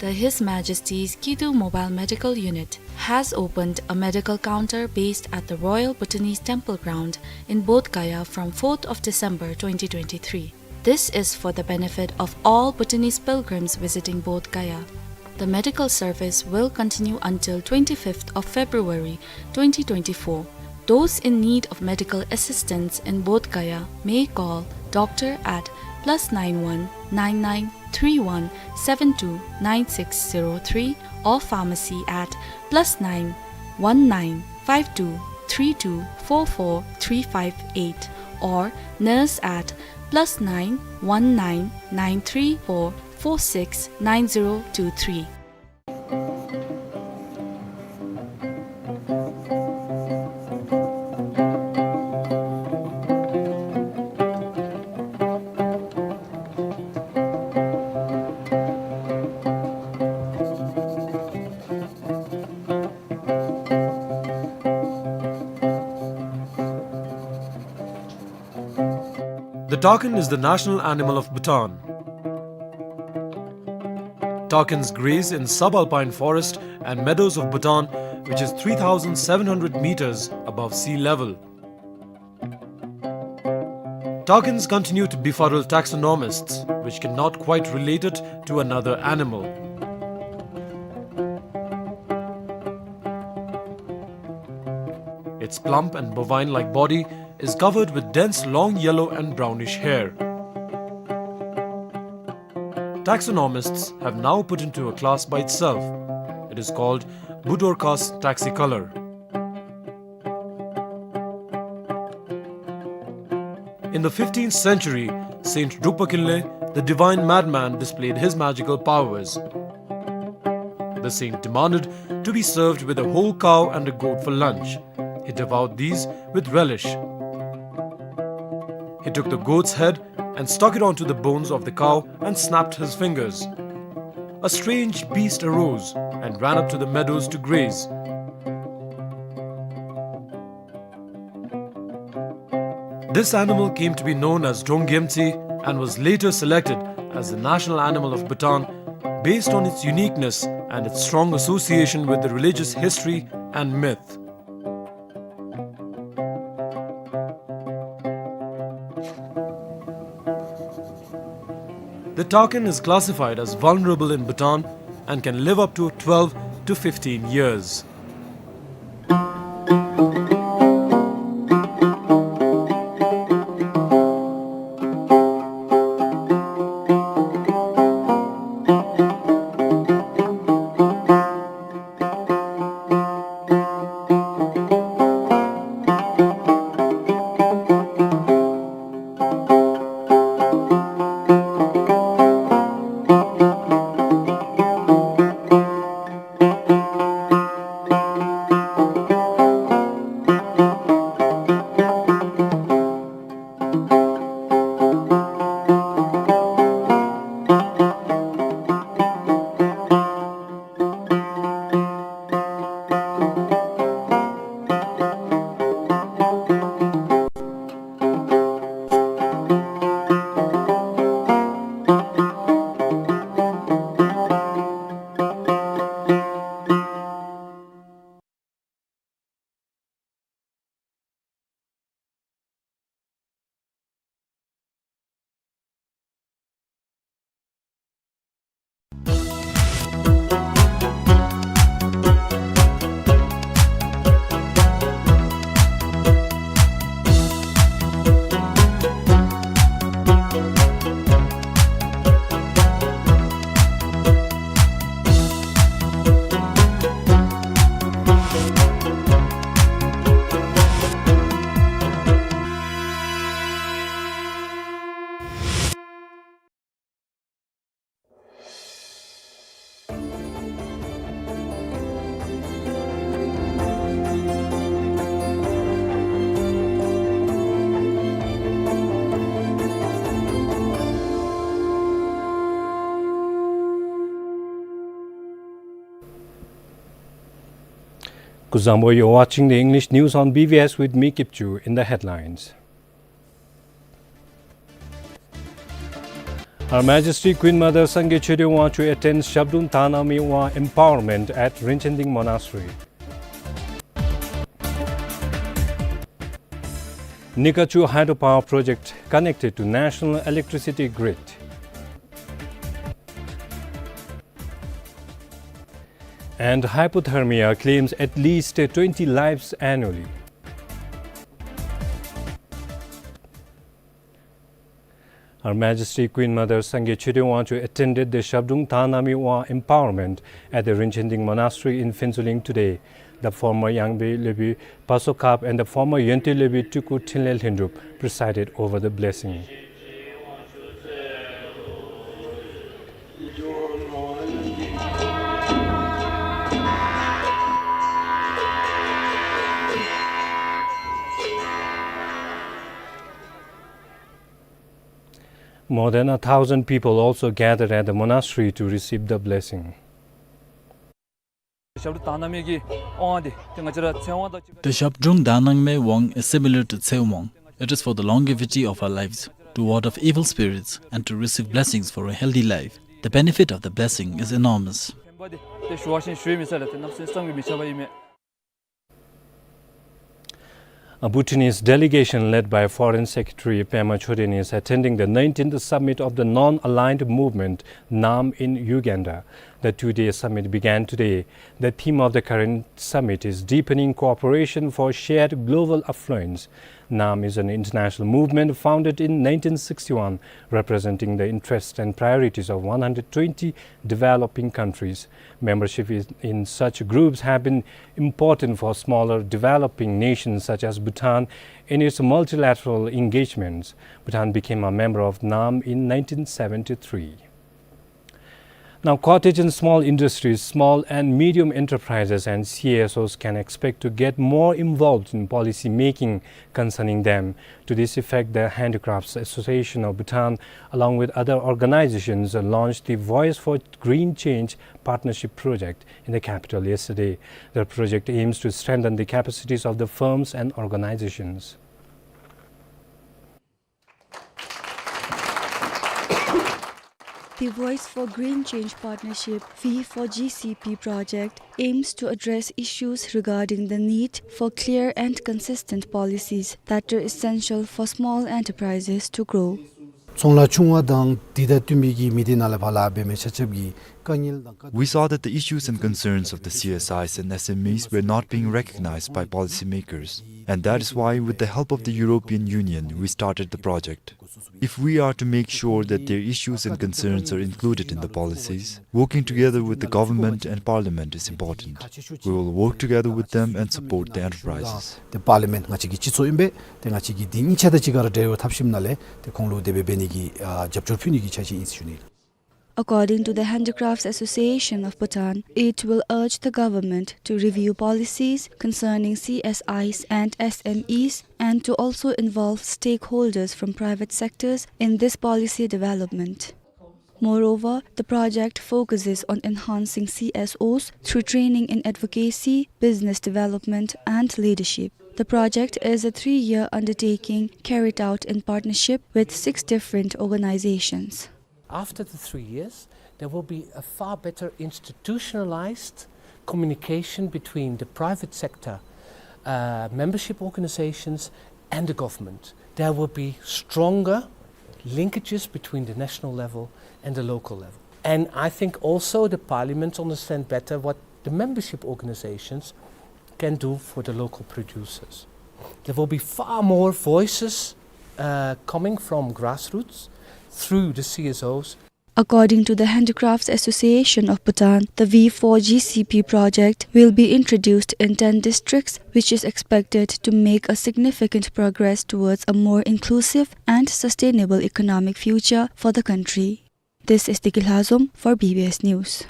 The His Majesty's Kidu Mobile Medical Unit has opened a medical counter based at the Royal Bhutanese Temple Ground in Bodh Gaya from fourth of December twenty twenty-three. This is for the benefit of all Bhutanese pilgrims visiting Bodh Gaya. The medical service will continue until twenty-fifth of February twenty twenty-four. Those in need of medical assistance in Bodh Gaya may call doctor at plus nine one nine nine three one seven two nine six zero three or pharmacy at plus nine one nine five two three two four four three five eight or nurse at plus nine one nine nine three four four six nine zero two three. The takin is the national animal of Bhutan. Takins graze in subalpine forest and meadows of Bhutan, which is three thousand seven hundred meters above sea level. Takins continue to befuddle taxonomists, which cannot quite relate it to another animal. Its plump and bovine-like body is covered with dense long yellow and brownish hair. Taxonomists have now put into a class by itself. It is called Budorcas taxicolor. In the fifteenth century, Saint Drukpa Kinley, the divine madman, displayed his magical powers. The saint demanded to be served with a whole cow and a goat for lunch. He devoured these with relish. He took the goat's head and stuck it onto the bones of the cow and snapped his fingers. A strange beast arose and ran up to the meadows to graze. This animal came to be known as Drongyemtsi and was later selected as the national animal of Bhutan based on its uniqueness and its strong association with the religious history and myth. The takin is classified as vulnerable in Bhutan and can live up to twelve to fifteen years. Kuzuzangpo, you're watching the English news on B B S with me, Kipchu. In the headlines, Her Majesty Queen Mother Sangye Choden Wangchuck attends Zhabdrung Dangdang Me Wang empowerment at Rinchen Ding Monastery. Nikachu hydropower project connected to national electricity grid. And hypothermia claims at least twenty lives annually. Her Majesty Queen Mother Sangye Choden Wangchuck attended the Zhabdrung Dangdang Me Wang empowerment at the Rinchen Ding Monastery in Phuentsholing today. The former Yangpyei Lwepoi Paso Kap and the former Yonte Lwepoi Tuku Trinley Lhingtrup presided over the blessing. More than a thousand people also gathered at the monastery to receive the blessing. ཞབས་དྲུང་དག་སྣང་མའི་གི་དབང་དེ་ཏེ་ང་བཅས་ར་ཚེ་དབང་དང་གཅིག་ཁར། The Zhabdrung Dangdang Me Wang is similar to Tshewmong. It is for the longevity of our lives, to ward off evil spirits, and to receive blessings for a healthy life. The benefit of the blessing is enormous. ཕན་པ་དེ་ཏེ་ཞུ་བ་ཅིན་ཞུ་མི་ཚར་ལགས། ཏེ་གནམ་མེད་ས་མེད་མི་ཁྱབ་པ་ཨིན་མས། A Bhutanese delegation led by Foreign Secretary Pema Chöden is attending the nineteenth summit of the Non-Aligned Movement, NAM, in Uganda. The two-day summit began today. The theme of the current summit is Deepening Cooperation for Shared Global Affluence. NAM is an international movement founded in nineteen sixty-one, representing the interests and priorities of one hundred twenty developing countries. Membership is, in such groups have been important for smaller developing nations such as Bhutan in its multilateral engagements. Bhutan became a member of NAM in nineteen seventy-three. Now, cottage and small industries, small and medium enterprises, and C S Os can expect to get more involved in policy making concerning them. To this effect, the Handicrafts Association of Bhutan, along with other organizations, launched the Voice for Green Change Partnership Project in the capital yesterday. The project aims to strengthen the capacities of the firms and organizations. The Voice for Green Change Partnership, V four G C P project, aims to address issues regarding the need for clear and consistent policies that are essential for small enterprises to grow. ཚོང་ལཱ་ཆུང་བ་དང་དེ་དང་བསྟུན་པའི་གི་མི་སྡེ་ནང་ལས་ཕར་ལཱ་འབད་མི་ཆ་ཁྱབ་ཀྱི་དཀའ་ངལ་དང་དཀའ། We saw that the issues and concerns of the C S Is and S M Es were not being recognized by policymakers, and that is why, with the help of the European Union, we started the project. If we are to make sure that their issues and concerns are included in the policies, working together with the government and parliament is important. We will work together with them and support the enterprises. ཏེ་པར་ལི་མེནཊ་ང་བཅས་ཀྱི་སྤྱི་ཚོགས་ཨིན་པས། ཏེ་ང་བཅས་ཀྱིས་འདི་གཉིས་ཆ་དང་གཅིག་ཁར་འབྲེལ་བ་འཐབ་ཞིནམ་ལས་ཏེ་ཁོང་ལུ་དེ་སྦེ་འབད་ནི་གི་ཨ་རྒྱབ་སྐྱོར་ཕུལ་ནི་གི་འཆར་གཞི་ཨིན་ཟེར་ཞུ་ནི། According to the Handicrafts Association of Bhutan, it will urge the government to review policies concerning C S Is and S M Es and to also involve stakeholders from private sectors in this policy development. Moreover, the project focuses on enhancing C S Os through training in advocacy, business development, and leadership. The project is a three-year undertaking carried out in partnership with six different organizations. After the three years, there will be a far better institutionalized communication between the private sector, uh, membership organizations, and the government. There will be stronger linkages between the national level and the local level. And I think also the parliament understand better what the membership organizations can do for the local producers. There will be far more voices, uh, coming from grassroots through the C S Os. According to the Handicrafts Association of Bhutan, the V four G C P project will be introduced in ten districts, which is expected to make a significant progress towards a more inclusive and sustainable economic future for the country. This is Diki Lhazom for B B S News.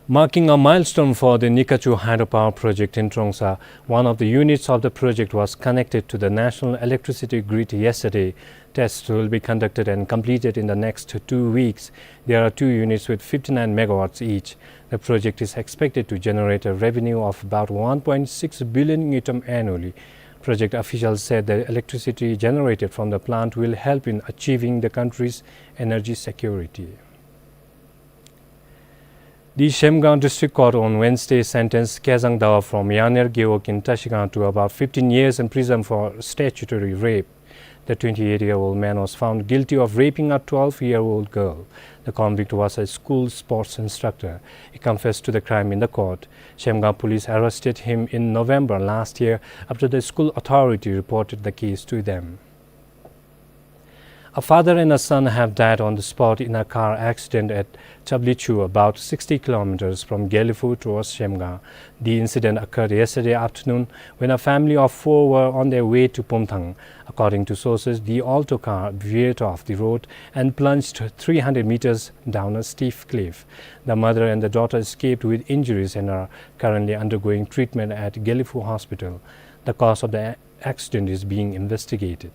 Marking a milestone for the Nikachu hydropower project in Trongsa, one of the units of the project was connected to the national electricity grid yesterday. Tests will be conducted and completed in the next two weeks. There are two units with fifty-nine megawatts each. The project is expected to generate a revenue of about one point six billion ngultrum annually. Project officials said the electricity generated from the plant will help in achieving the country's energy security. The Shemgang District Court on Wednesday sentenced Kezang Dawa from Yaner Gewog in Trashigang to about fifteen years in prison for statutory rape. The twenty-eight-year-old man was found guilty of raping a twelve-year-old girl. The convict was a school sports instructor. He confessed to the crime in the court. Shemgang police arrested him in November last year after the school authority reported the case to them. A father and a son have died on the spot in a car accident at Chablichu, about sixty kilometers from Gelephu towards Shemgang. The incident occurred yesterday afternoon when a family of four were on their way to Pumthang. According to sources, the Alto car veered off the road and plunged three hundred meters down a steep cliff. The mother and the daughter escaped with injuries and are currently undergoing treatment at Gelephu Hospital. The cause of the accident is being investigated.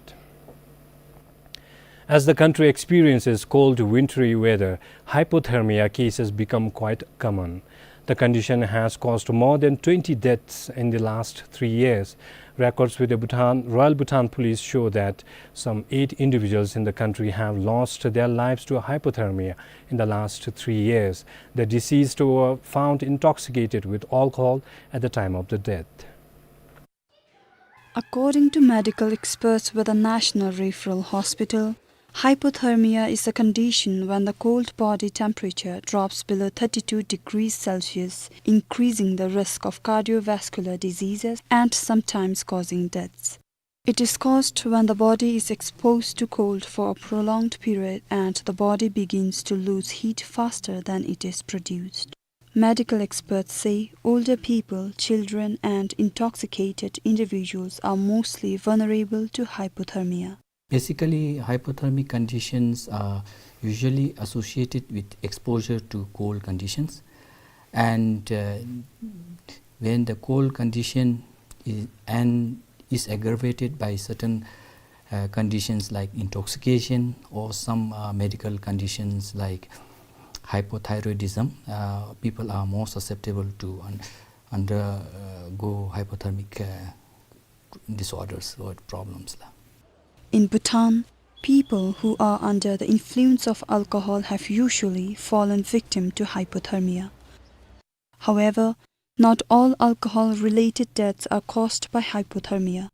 As the country experiences cold wintry weather, hypothermia cases become quite common. The condition has caused more than twenty deaths in the last three years. Records with the Bhutan, Royal Bhutan Police show that some eight individuals in the country have lost their lives to hypothermia in the last three years. The deceased were found intoxicated with alcohol at the time of the death. According to medical experts with the National Referral Hospital, hypothermia is a condition when the cold body temperature drops below thirty-two degrees Celsius, increasing the risk of cardiovascular diseases and sometimes causing deaths. It is caused when the body is exposed to cold for a prolonged period and the body begins to lose heat faster than it is produced. Medical experts say older people, children, and intoxicated individuals are mostly vulnerable to hypothermia. Basically, hypothermic conditions are usually associated with exposure to cold conditions. And, uh, when the cold condition is, and is aggravated by certain, uh, conditions like intoxication or some, uh, medical conditions like hypothyroidism, uh, people are more susceptible to un-, undergo hypothermic, uh, disorders or problems la. In Bhutan, people who are under the influence of alcohol have usually fallen victim to hypothermia. However, not all alcohol-related deaths are caused by hypothermia.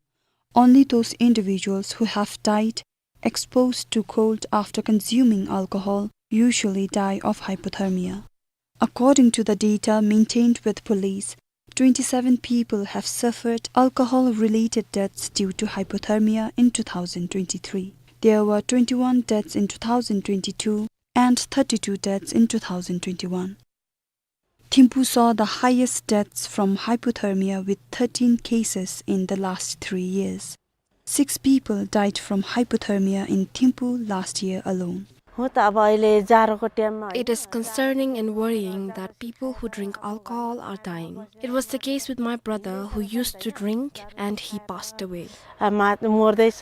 Only those individuals who have died exposed to cold after consuming alcohol usually die of hypothermia. According to the data maintained with police, twenty-seven people have suffered alcohol-related deaths due to hypothermia in two thousand twenty-three. There were twenty-one deaths in two thousand twenty-two and thirty-two deaths in two thousand twenty-one. Thimphu saw the highest deaths from hypothermia with thirteen cases in the last three years. Six people died from hypothermia in Thimphu last year alone. हो त अब अहिले जाडोको टाइममा It is concerning and worrying that people who drink alcohol are dying. It was the case with my brother who used to drink and he passed away. आ, मा-, मर्दैछ।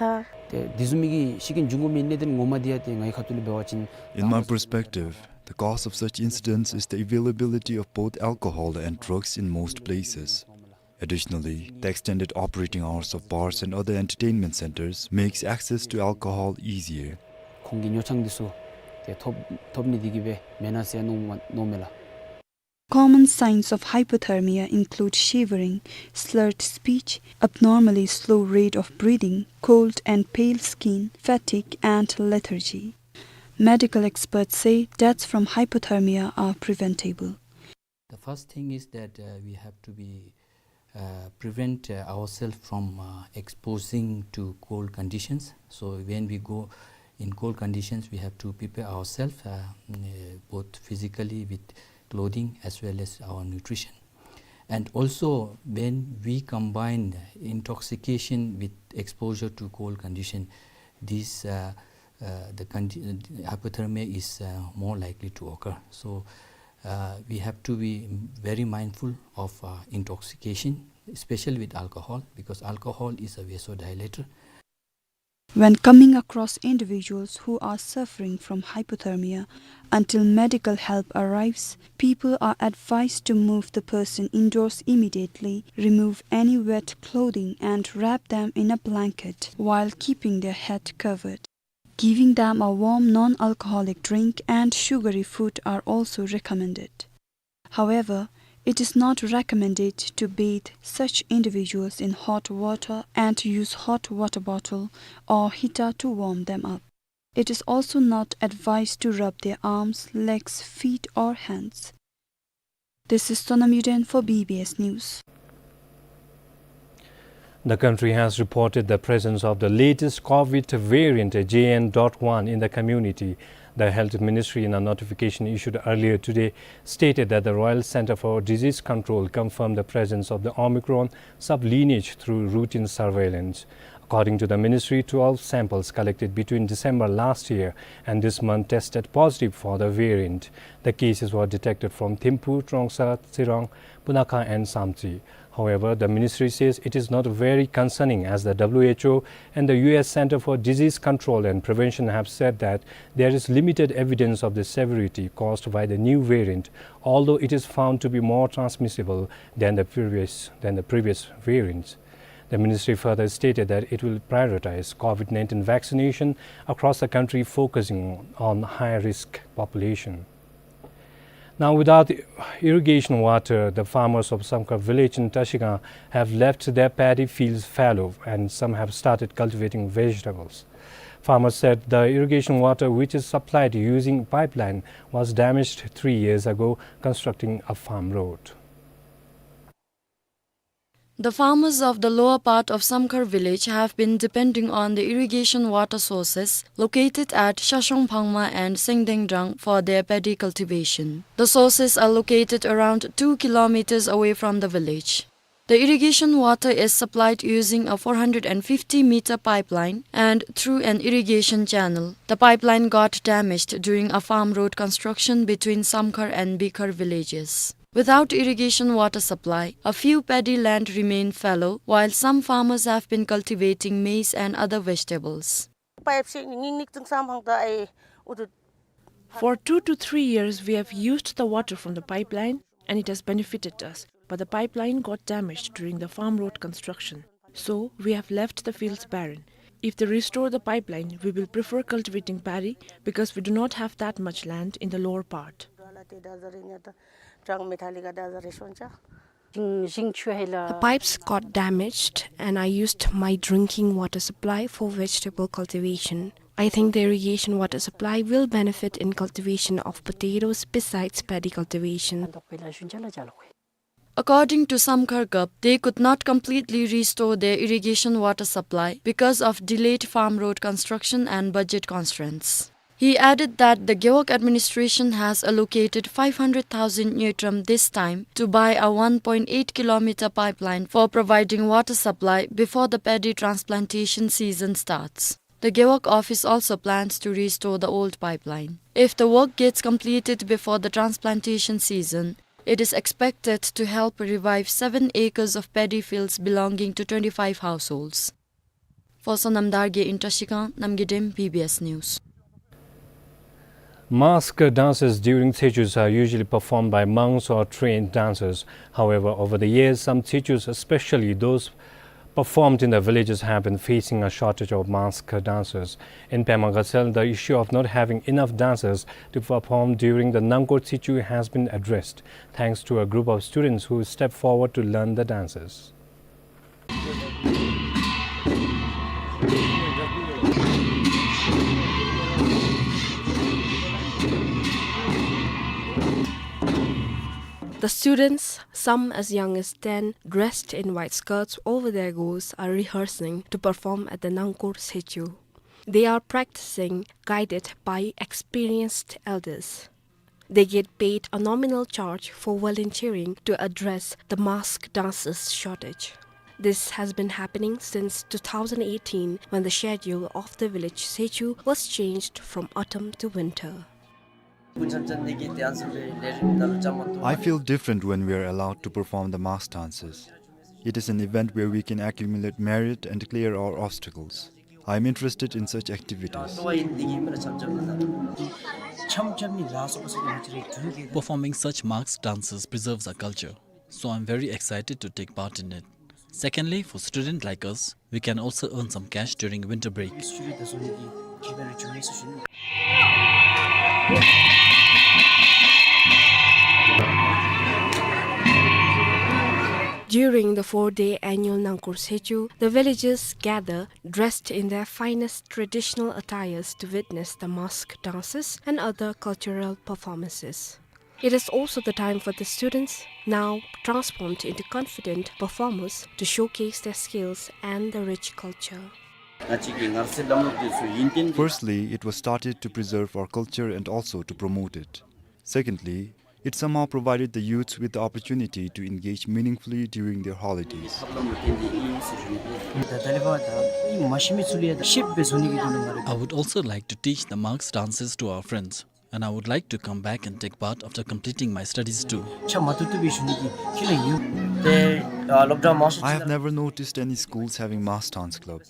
त्यो दिजुमिगी सिकिन जुंगो मिन्ने दिन ङोमा दिया ते ङाइ खतुली बेवाचिन। In my perspective, the cause of such incidents is the availability of both alcohol and drugs in most places. Additionally, the extended operating hours of bars and other entertainment centers makes access to alcohol easier. ཁོང་གི་ཉོ་ཆང་འདི་ཚུ་ཏེ་ཐོབ་ཐོབ་ནི་འདི་གིས་སྦེ་མེན་ན་ཟེར་མནོ་མནོཝ་མས་ལགས། Common signs of hypothermia include shivering, slurred speech, abnormally slow rate of breathing, cold and pale skin, fatigue, and lethargy. Medical experts say deaths from hypothermia are preventable. The first thing is that, uh, we have to be, uh, prevent, uh, ourselves from, uh, exposing to cold conditions. So when we go in cold conditions, we have to prepare ourselves, uh, mm, uh, both physically with clothing as well as our nutrition. And also, when we combine intoxication with exposure to cold condition, this, uh, uh, the condi-, hypothermia is, uh, more likely to occur. So, Uh, we have to be very mindful of, uh, intoxication, especially with alcohol, because alcohol is a vasodilator. When coming across individuals who are suffering from hypothermia, until medical help arrives, people are advised to move the person indoors immediately, remove any wet clothing and wrap them in a blanket while keeping their head covered. Giving them a warm non-alcoholic drink and sugary food are also recommended. However, it is not recommended to bathe such individuals in hot water and use hot water bottle or heater to warm them up. It is also not advised to rub their arms, legs, feet or hands. This is Sonam Yuden for B B S News. The country has reported the presence of the latest COVID variant, J N dot one, in the community. The Health Ministry, in a notification issued earlier today, stated that the Royal Centre for Disease Control confirmed the presence of the Omicron sublineage through routine surveillance. According to the ministry, twelve samples collected between December last year and this month tested positive for the variant. The cases were detected from Thimphu, Trongsa, Tsirang, Punakha and Samtse. However, the ministry says it is not very concerning, as the W H O and the U S Centre for Disease Control and Prevention have said that there is limited evidence of the severity caused by the new variant, although it is found to be more transmissible than the previous, than the previous variants. The ministry further stated that it will prioritize COVID nineteen vaccination across the country, focusing on high-risk population. Now, without irrigation water, the farmers of Samkhar village in Trashigang have left their paddy fields fallow, and some have started cultivating vegetables. Farmers said the irrigation water, which is supplied using pipeline, was damaged three years ago constructing a farm road. The farmers of the lower part of Samkhar village have been depending on the irrigation water sources located at Shashong Phangma and Sengdeng Drang for their paddy cultivation. The sources are located around two kilometers away from the village. The irrigation water is supplied using a four hundred and fifty meter pipeline and through an irrigation channel. The pipeline got damaged during a farm road construction between Samkhar and Bikhar villages. Without irrigation water supply, a few paddy land remain fallow, while some farmers have been cultivating maize and other vegetables. Pipe si ngingnik tsungsam hangta ai utut. For two to three years, we have used the water from the pipeline, and it has benefited us. But the pipeline got damaged during the farm road construction. So, we have left the fields barren. If they restore the pipeline, we will prefer cultivating paddy because we do not have that much land in the lower part. The pipes got damaged, and I used my drinking water supply for vegetable cultivation. I think the irrigation water supply will benefit in cultivation of potatoes besides paddy cultivation. According to Samkhar Gup, they could not completely restore their irrigation water supply because of delayed farm road construction and budget constraints. He added that the Gewog administration has allocated five hundred thousand ngultrum this time to buy a one point eight kilometer pipeline for providing water supply before the paddy transplantation season starts. The Gewog office also plans to restore the old pipeline. If the work gets completed before the transplantation season, it is expected to help revive seven acres of paddy fields belonging to twenty-five households. For Sonam Dargye in Trashigang, Namgay Dem, B B S News. Mask dances during Tsechus are usually performed by monks or trained dancers. However, over the years, some Tsechus, especially those performed in the villages, have been facing a shortage of mask dancers. In Pema Gatsel, the issue of not having enough dancers to perform during the Nangkor Tsechu has been addressed, thanks to a group of students who stepped forward to learn the dances. The students, some as young as ten, dressed in white skirts over their gos, are rehearsing to perform at the Nangkor Tsechu. They are practicing, guided by experienced elders. They get paid a nominal charge for volunteering to address the mask dancers shortage. This has been happening since two thousand eighteen, when the schedule of the village Tsechu was changed from autumn to winter. I feel different when we are allowed to perform the mask dances. It is an event where we can accumulate merit and clear our obstacles. I am interested in such activities. Performing such mask dances preserves our culture, so I'm very excited to take part in it. Secondly, for students like us, we can also earn some cash during winter break. During the four-day annual Nangkur Sechu, the villagers gather dressed in their finest traditional attires to witness the mask dances and other cultural performances. It is also the time for the students, now transformed into confident performers, to showcase their skills and the rich culture. Firstly, it was started to preserve our culture and also to promote it. Secondly, it somehow provided the youths with the opportunity to engage meaningfully during their holidays. I would also like to teach the mask dances to our friends, and I would like to come back and take part after completing my studies too. I have never noticed any schools having mask dance club,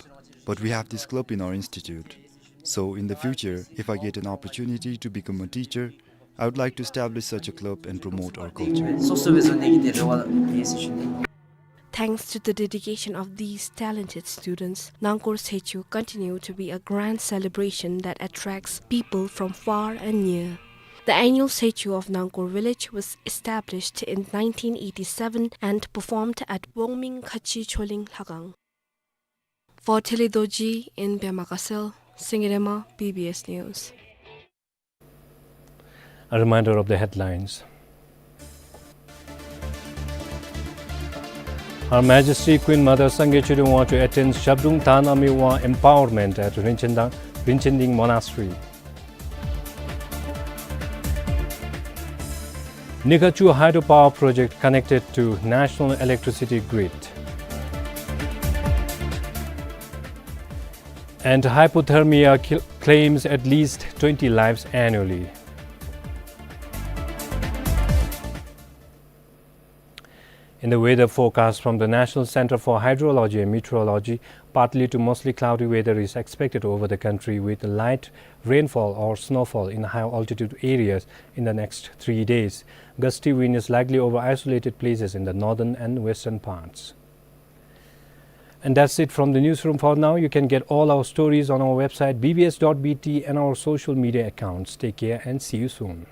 but we have this club in our institute. So in the future, if I get an opportunity to become a teacher, I would like to establish such a club and promote our culture. Thanks to the dedication of these talented students, Nangkur Sechu continue to be a grand celebration that attracts people from far and near. The annual Sechu of Nangkur village was established in nineteen eighty-seven and performed at Wongming Khachi Choling Lhagang. For Thili Dorji in Pema Gatshel, Singye Rema, B B S News. A reminder of the headlines. Her Majesty Queen Mother Sangay Choden Wangchuck attends Zhabdrung Dhan Amir Wang Empowerment at Rinchen Dang, Rinchen Ding Monastery. Nighachu Hydropower Project connected to national electricity grid. And hypothermia cl-, claims at least twenty lives annually. In the weather forecast from the National Center for Hydrology and Meteorology, partly to mostly cloudy weather is expected over the country with light rainfall or snowfall in high altitude areas in the next three days. Gusty wind is likely over isolated places in the northern and western parts. And that's it from the newsroom for now. You can get all our stories on our website B B S dot B T and our social media accounts. Take care and see you soon.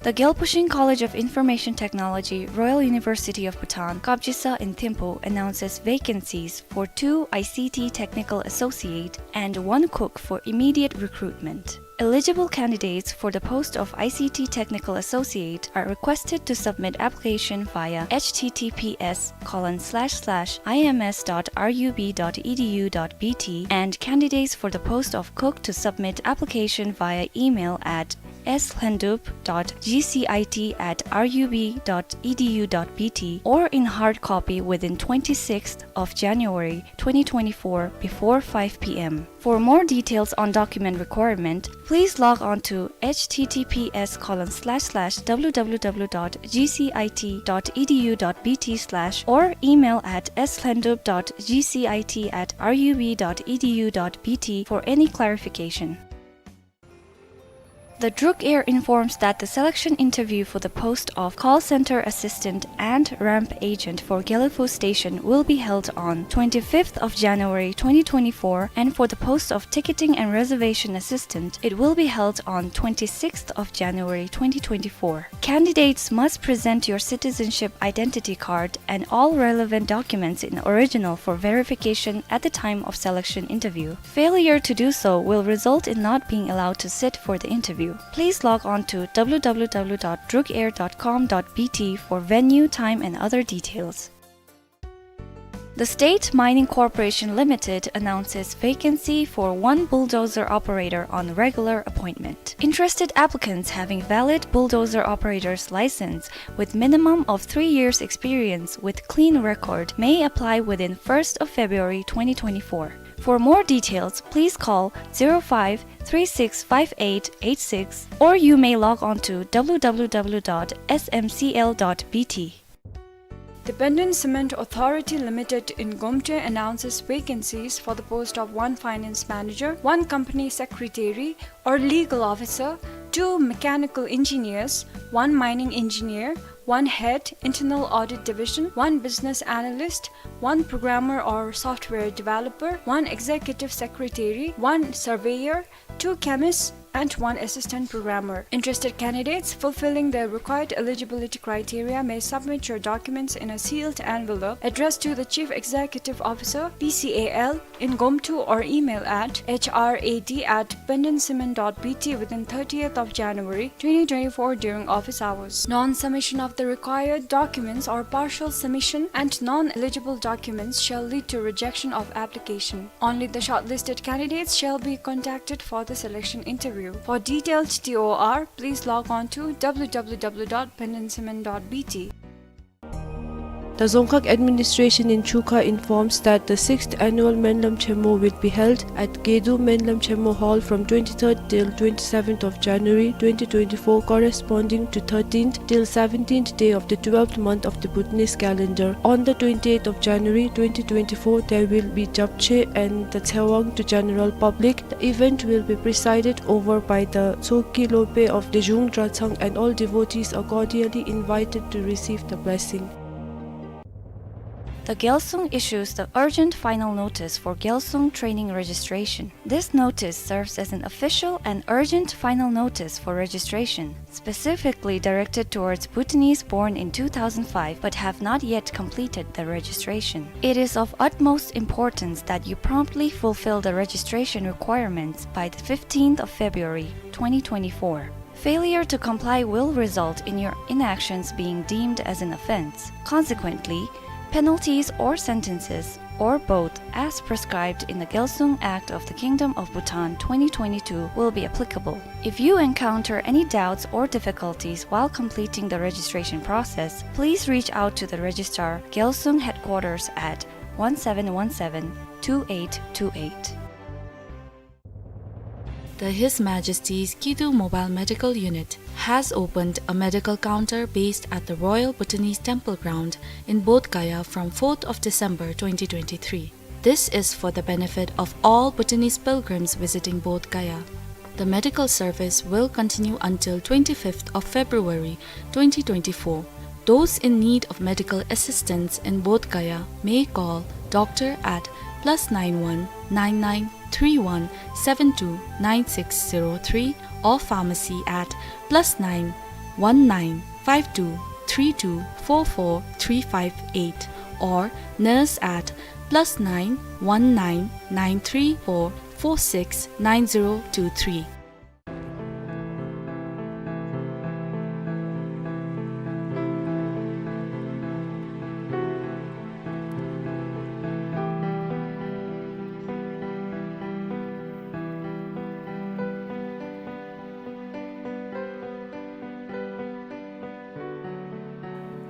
The Gyalpo Shing College of Information Technology, Royal University of Bhutan, Kapjisa in Thimphu announces vacancies for two I C T technical associate and one cook for immediate recruitment. Eligible candidates for the post of I C T technical associate are requested to submit application via H T T P S colon slash slash I M S dot R U B dot E D U dot B T, and candidates for the post of cook to submit application via email at S Lhendup dot G C I T at R U B dot E D U dot B T or in hard copy within twenty-sixth of January twenty twenty-four before five P M. For more details on document requirement, please log on to H T T P S colon slash slash W W W dot G C I T dot E D U dot B T slash or email at S Lhendup dot G C I T at R U B dot E D U dot B T for any clarification. The Druk Air informs that the selection interview for the post of call center assistant and ramp agent for Gelephu Station will be held on twenty-fifth of January twenty twenty-four, and for the post of ticketing and reservation assistant, it will be held on twenty-sixth of January twenty twenty-four. Candidates must present your citizenship identity card and all relevant documents in original for verification at the time of selection interview. Failure to do so will result in not being allowed to sit for the interview. Please log on to w w w dot drukair dot com dot b t for venue, time, and other details. The State Mining Corporation Limited announces vacancy for one bulldozer operator on regular appointment. Interested applicants having valid bulldozer operator's license with minimum of three years experience with clean record may apply within first of February twenty twenty-four. For more details, please call zero five three six five eight eight six, or you may log on to w w w dot s m c l dot b t. Dependent Cement Authority Limited in Gomte announces vacancies for the post of one finance manager, one company secretary or legal officer, two mechanical engineers, one mining engineer, one head internal audit division, one business analyst, one programmer or software developer, one executive secretary, one surveyor, two chemists, and one assistant programmer. Interested candidates fulfilling the required eligibility criteria may submit your documents in a sealed envelope addressed to the Chief Executive Officer, P C A L, in Gomtu or email at h r a d at dependent cement dot b t within thirtieth of January twenty twenty-four during office hours. Non-submission of the required documents or partial submission and non-eligible documents shall lead to rejection of application. Only the shortlisted candidates shall be contacted for the selection interview. For detailed T O R, please log on to w w w dot dependent cement dot b t. The Dzongkhag administration in Chukha informs that the sixth annual Menlam Chemo will be held at Gedu Menlam Chemo Hall from twenty-third till twenty-seventh of January twenty twenty-four, corresponding to thirteenth till seventeenth day of the twelfth month of the Bhutanese calendar. On the twenty-eighth of January twenty twenty-four, there will be Japchae and the Tsewang to general public. The event will be presided over by the Tsoki Lope of Dejung Dratshang, and all devotees are cordially invited to receive the blessing. The Gyalsung issues the urgent final notice for Gyalsung training registration. This notice serves as an official and urgent final notice for registration, specifically directed towards Bhutanese born in two thousand five but have not yet completed the registration. It is of utmost importance that you promptly fulfill the registration requirements by the fifteenth of February twenty twenty-four. Failure to comply will result in your inactions being deemed as an offense. Consequently, penalties or sentences, or both, as prescribed in the Gyalsung Act of the Kingdom of Bhutan twenty twenty-two, will be applicable. If you encounter any doubts or difficulties while completing the registration process, please reach out to the Registrar, Gyalsung Headquarters at one seven one seven, two eight two eight. The His Majesty's Kidu Mobile Medical Unit has opened a medical counter based at the Royal Bhutanese Temple Ground in Bodh Gaya from fourth of December twenty twenty-three. This is for the benefit of all Bhutanese pilgrims visiting Bodh Gaya. The medical service will continue until twenty-fifth of February twenty twenty-four. Those in need of medical assistance in Bodh Gaya may call doctor at plus nine one nine nine three one seven two nine six zero three or pharmacy at plus nine one nine five two three two four four three five eight or nurse at plus nine one nine nine three four four six nine zero two three.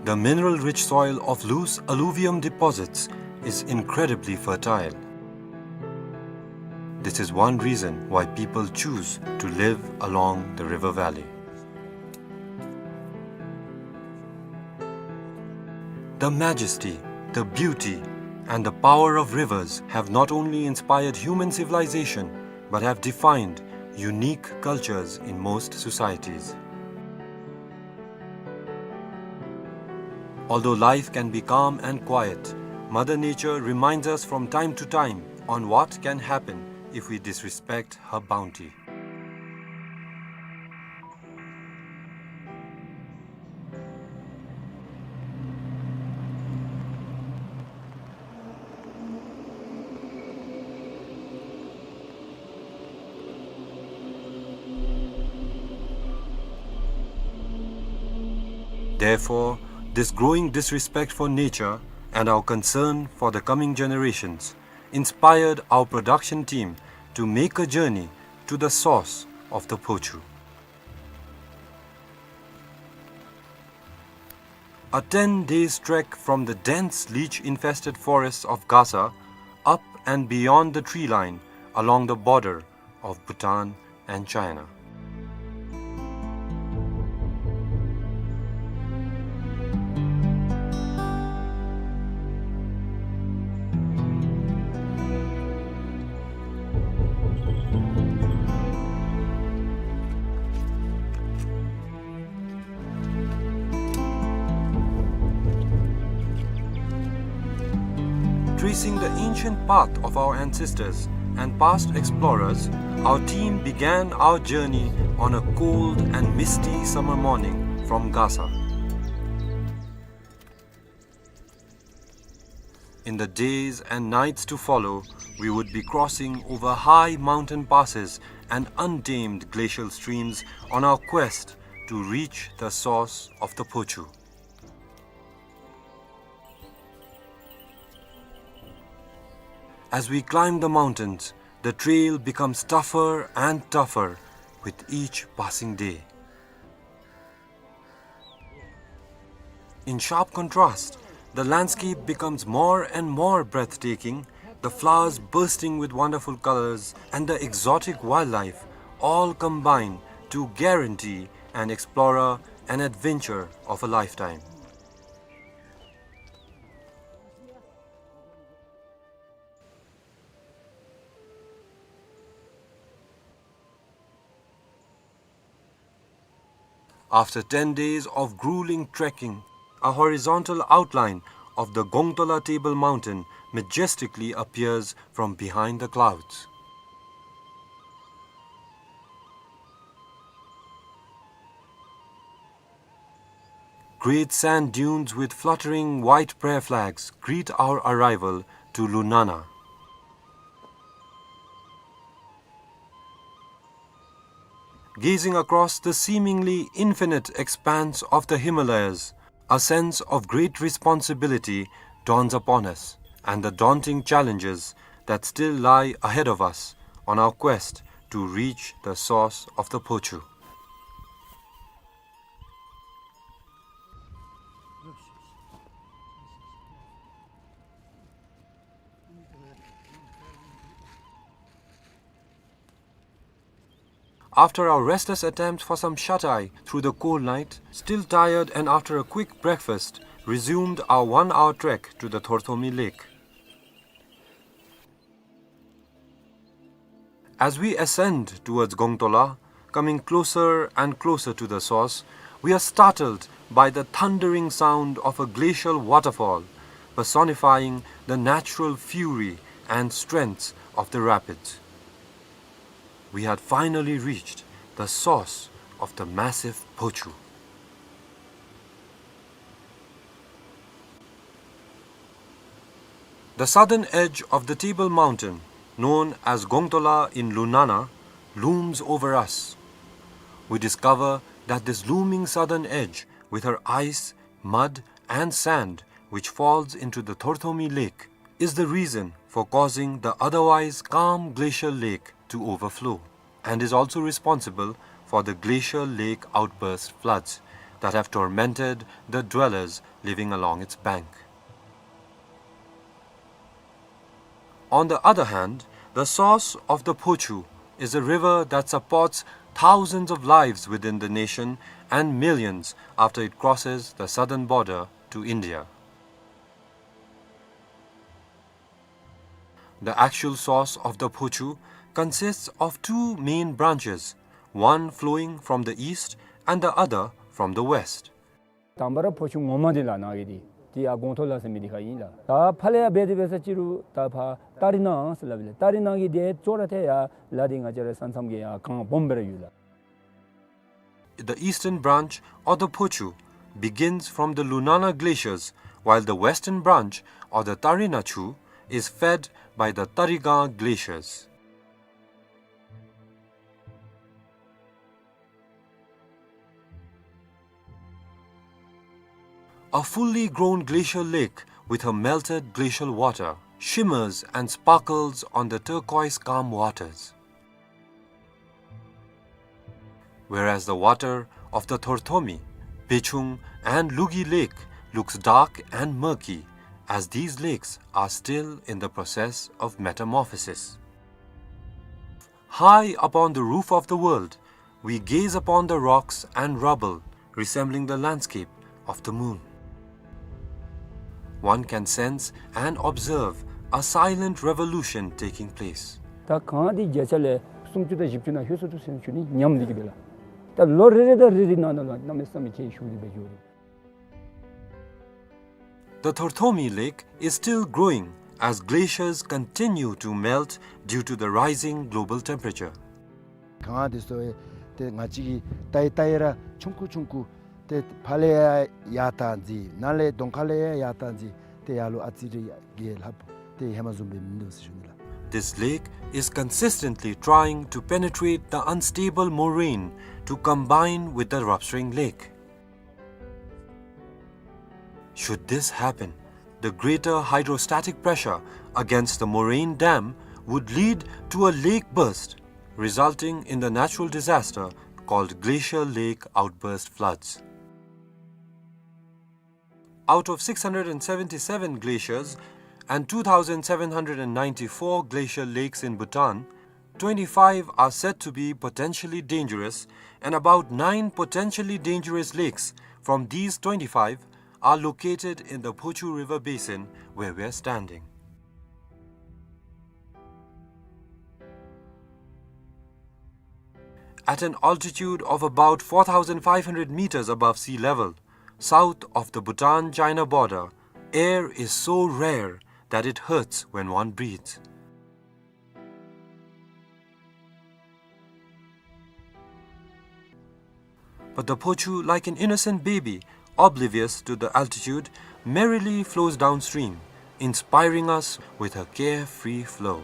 The mineral-rich soil of loose alluvium deposits is incredibly fertile. This is one reason why people choose to live along the river valley. The majesty, the beauty, and the power of rivers have not only inspired human civilization, but have defined unique cultures in most societies. Although life can be calm and quiet, Mother Nature reminds us from time to time on what can happen if we disrespect her bounty. Therefore, this growing disrespect for nature and our concern for the coming generations inspired our production team to make a journey to the source of the Phochu. A ten days trek from the dense leech-infested forests of Gasa, up and beyond the tree line, along the border of Bhutan and China. Tracing the ancient path of our ancestors and past explorers, our team began our journey on a cold and misty summer morning from Gasa. In the days and nights to follow, we would be crossing over high mountain passes and untamed glacial streams on our quest to reach the source of the Phochu. As we climb the mountains, the trail becomes tougher and tougher with each passing day. In sharp contrast, the landscape becomes more and more breathtaking, the flowers bursting with wonderful colors and the exotic wildlife all combine to guarantee an explorer an adventure of a lifetime. After ten days of grueling trekking, a horizontal outline of the Gongtola Table Mountain majestically appears from behind the clouds. Great sand dunes with fluttering white prayer flags greet our arrival to Lunana. Gazing across the seemingly infinite expanse of the Himalayas, a sense of great responsibility dawns upon us, and the daunting challenges that still lie ahead of us on our quest to reach the source of the Phochu. After our restless attempt for some shut-eye through the cold night, still tired and after a quick breakfast, resumed our one-hour trek to the Thorthomi Lake. As we ascend towards Gongtola, coming closer and closer to the source, we are startled by the thundering sound of a glacial waterfall, personifying the natural fury and strength of the rapids. We had finally reached the source of the massive Phochu. The southern edge of the Table Mountain, known as Gongtola in Lunana, looms over us. We discover that this looming southern edge, with her ice, mud, and sand, which falls into the Thorthomi Lake, is the reason for causing the otherwise calm glacial lake to overflow, and is also responsible for the glacial lake outburst floods that have tormented the dwellers living along its bank. On the other hand, the source of the Phochu is a river that supports thousands of lives within the nation and millions after it crosses the southern border to India. The actual source of the Phochu consists of two main branches, one flowing from the east and the other from the west. དང་པ་ར་ཕོ་ཆུ་ངོ་མ་འདི་ལགས་ནཱ་གི་འདི། འདི་ཡར་སྒོང་ཐོག་ལ་ཟེར་མི་འདི་ཁར་ཨིན་ལགས། ད་ཕར་ལས་ཡར་འབད་དེ་འབད་ས་ཅིག་རུང་ད་ཕར་ཏ་རི་ནང་ཟེར་སླབ་ཨིན་ལགས། ཏ་རི་ནང་གི་འདི་ཅོག་ར་འཐདཔ་ཡར་ལ་འདི་ང་བཅས་ར་ས་མཚམས་ཀྱི་ཡར་གངས་སྦོམ་སྦེ་ར་ཡོད་ལགས། The eastern branch, or the Phochu, begins from the Lunana glaciers, while the western branch, or the Tarina Chu, is fed by the Tarigang glaciers. A fully grown glacial lake with her melted glacial water shimmers and sparkles on the turquoise calm waters. Whereas the water of the Thorthomi, Bechung, and Lugi Lake looks dark and murky, as these lakes are still in the process of metamorphosis. High upon the roof of the world, we gaze upon the rocks and rubble resembling the landscape of the moon. One can sense and observe a silent revolution taking place. ད་གངས་འདི་བརྒྱ་ཆ་ལས་སུམ་ཅུ་དང་བཞི་བཅུ་ནང་ལྷོད་སོ་ནུག་ཟེར་ཞུ་ནི་ཉམས་ལེན་གྱི་སྦེ་ལགས། ད་ལོ་རེ་རེ་དང་རེ་རེ་ནང་ན་ལུ་གནམ་མེད་ས་མེད་ཅིག་ཤུགས་ཀྱིས་སྦེ་འགྱོ་རུང་། The Thorthomi Lake is still growing as glaciers continue to melt due to the rising global temperature. གངས་འདི་ཚུ་ཏེ་ང་བཅས་ཀྱིས་བལྟ་ཡི་བལྟ་ཡི་ར་ཆུང་ཀུ་ཆུང་ཀུ་ཏེ་ཕར་ལས་ཡར་ཡར་བཏང་ཅི་ནཱ་ལས་གདོང་ཁ་ལས་ཡར་ཡར་བཏང་ཅི་ཏེ་ཡར་ལུ་ཨ་ཙི་རེ་གིས་ལྷགཔ་ཏེ་ཧེ་མ་བཟུམ་སྦེ་མིན་འདུག་ཟེར་ཞུ་ནི་ལགས། This lake is consistently trying to penetrate the unstable moraine to combine with the Rapsring Lake. Should this happen, the greater hydrostatic pressure against the moraine dam would lead to a lake burst, resulting in the natural disaster called glacial lake outburst floods. Out of six hundred and seventy-seven glaciers and two thousand seven hundred and ninety-four glacial lakes in Bhutan, twenty-five are said to be potentially dangerous, and about nine potentially dangerous lakes from these twenty-five are located in the Phochu River basin where we are standing. At an altitude of about four thousand five hundred meters above sea level, south of the Bhutan-China border, air is so rare that it hurts when one breathes. But the Phochu, like an innocent baby, oblivious to the altitude, merrily flows downstream, inspiring us with her carefree flow.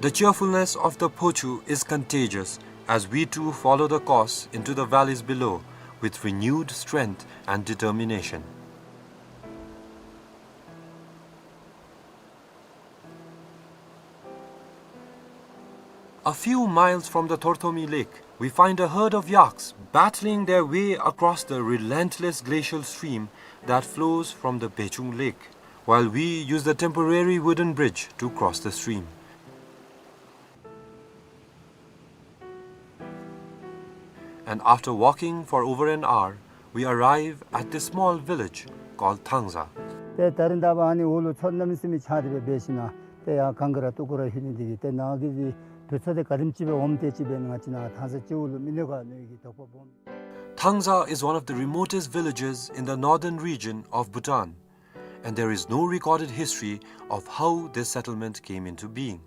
The cheerfulness of the Phochu is contagious as we too follow the course into the valleys below with renewed strength and determination. A few miles from the Thorthomi Lake, we find a herd of yaks battling their way across the relentless glacial stream that flows from the Bechung Lake, while we use the temporary wooden bridge to cross the stream. And after walking for over an hour, we arrive at this small village called Thangza. ཏེ་ད་རིས་ད་འབདན་ཨ་ནི་འོག་ལུ་མཚོ་གནམ་མེད་ས་མེད་ཆགས་ཏེ་སྦེ་འབད་ཞིནམ་ཏེ་ཡར་གངས་ཀྱི་ར་སྟུག་པོ་ར་ལྷོད་ནི་འདི་གིས་ཏེ་ནཱ་གི་འདི་དུས་ཚོད་འདི་ག་དེམ་ཅིག་སྦེ་འོངམ་དེ་ཅིག་སྦེ་ང་བཅས་ནཱ་ཐང་ས་སྤྱི་འོག་ལུ་མི་ནུས་ག་མནོ་ནི་གི་དོགས་པ་སྦོམ། Thangza is one of the remotest villages in the northern region of Bhutan, and there is no recorded history of how this settlement came into being.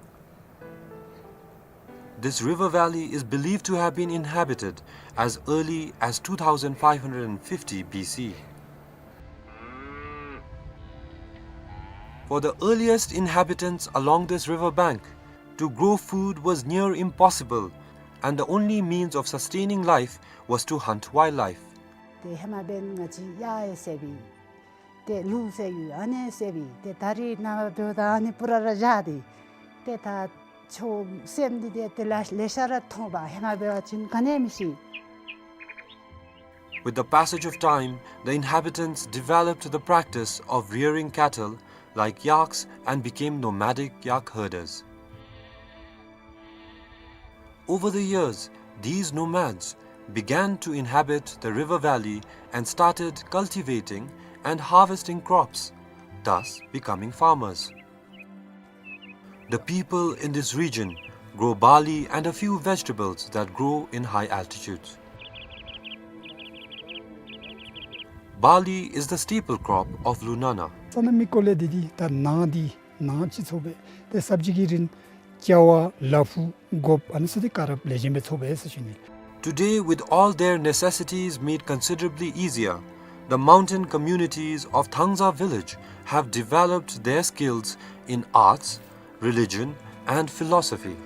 This river valley is believed to have been inhabited as early as two thousand five hundred fifty B C. For the earliest inhabitants along this river bank, to grow food was near impossible, and the only means of sustaining life was to hunt wildlife. ཏེ་ཧེ་མ་འབདན་ང་བཅས་གཡག་ཡང་བསད་པས། ཏེ་ལུག་བསད་ཡོད། ཨ་ནི་བསད་པས། ཏེ་ད་རིས་ནངས་པ་འབདཝ་ད་ཨ་ནི་པུ་ར་ར་བཞག་སྟེ། ཏེ་ད་ཆོས་སེམས་འདི་ཏེ་ཏེ་ལེ་ལེ་ཤ་ར་མཐོང་པས། ཧེ་མ་འབད་བ་ཅིན་ག་ནི་ཡང་མི་ཤེས། With the passage of time, the inhabitants developed the practice of rearing cattle like yaks and became nomadic yak herders. Over the years, these nomads began to inhabit the river valley and started cultivating and harvesting crops, thus becoming farmers. The people in this region grow barley and a few vegetables that grow in high altitudes. Barley is the staple crop of Lunana. ས་གནས་མི་སྐོར་ལས་འདི་འདི་ད་ནཱ་འདི་ནཱ་ཅིག་ཚོགས་པས། ཏེ་སབ་ཇི་གི་རིན་ཅ་ཝ་ལ་ཕུག་གོཔ་ཨ་ནི་ཚུ་འདི་ག་ར་ལེགས་ཤོམ་སྦེ་ཚོགས་པས་ཟེར་ཞུ་ནི། Today, with all their necessities made considerably easier, the mountain communities of Thangza village have developed their skills in arts, religion, and philosophy.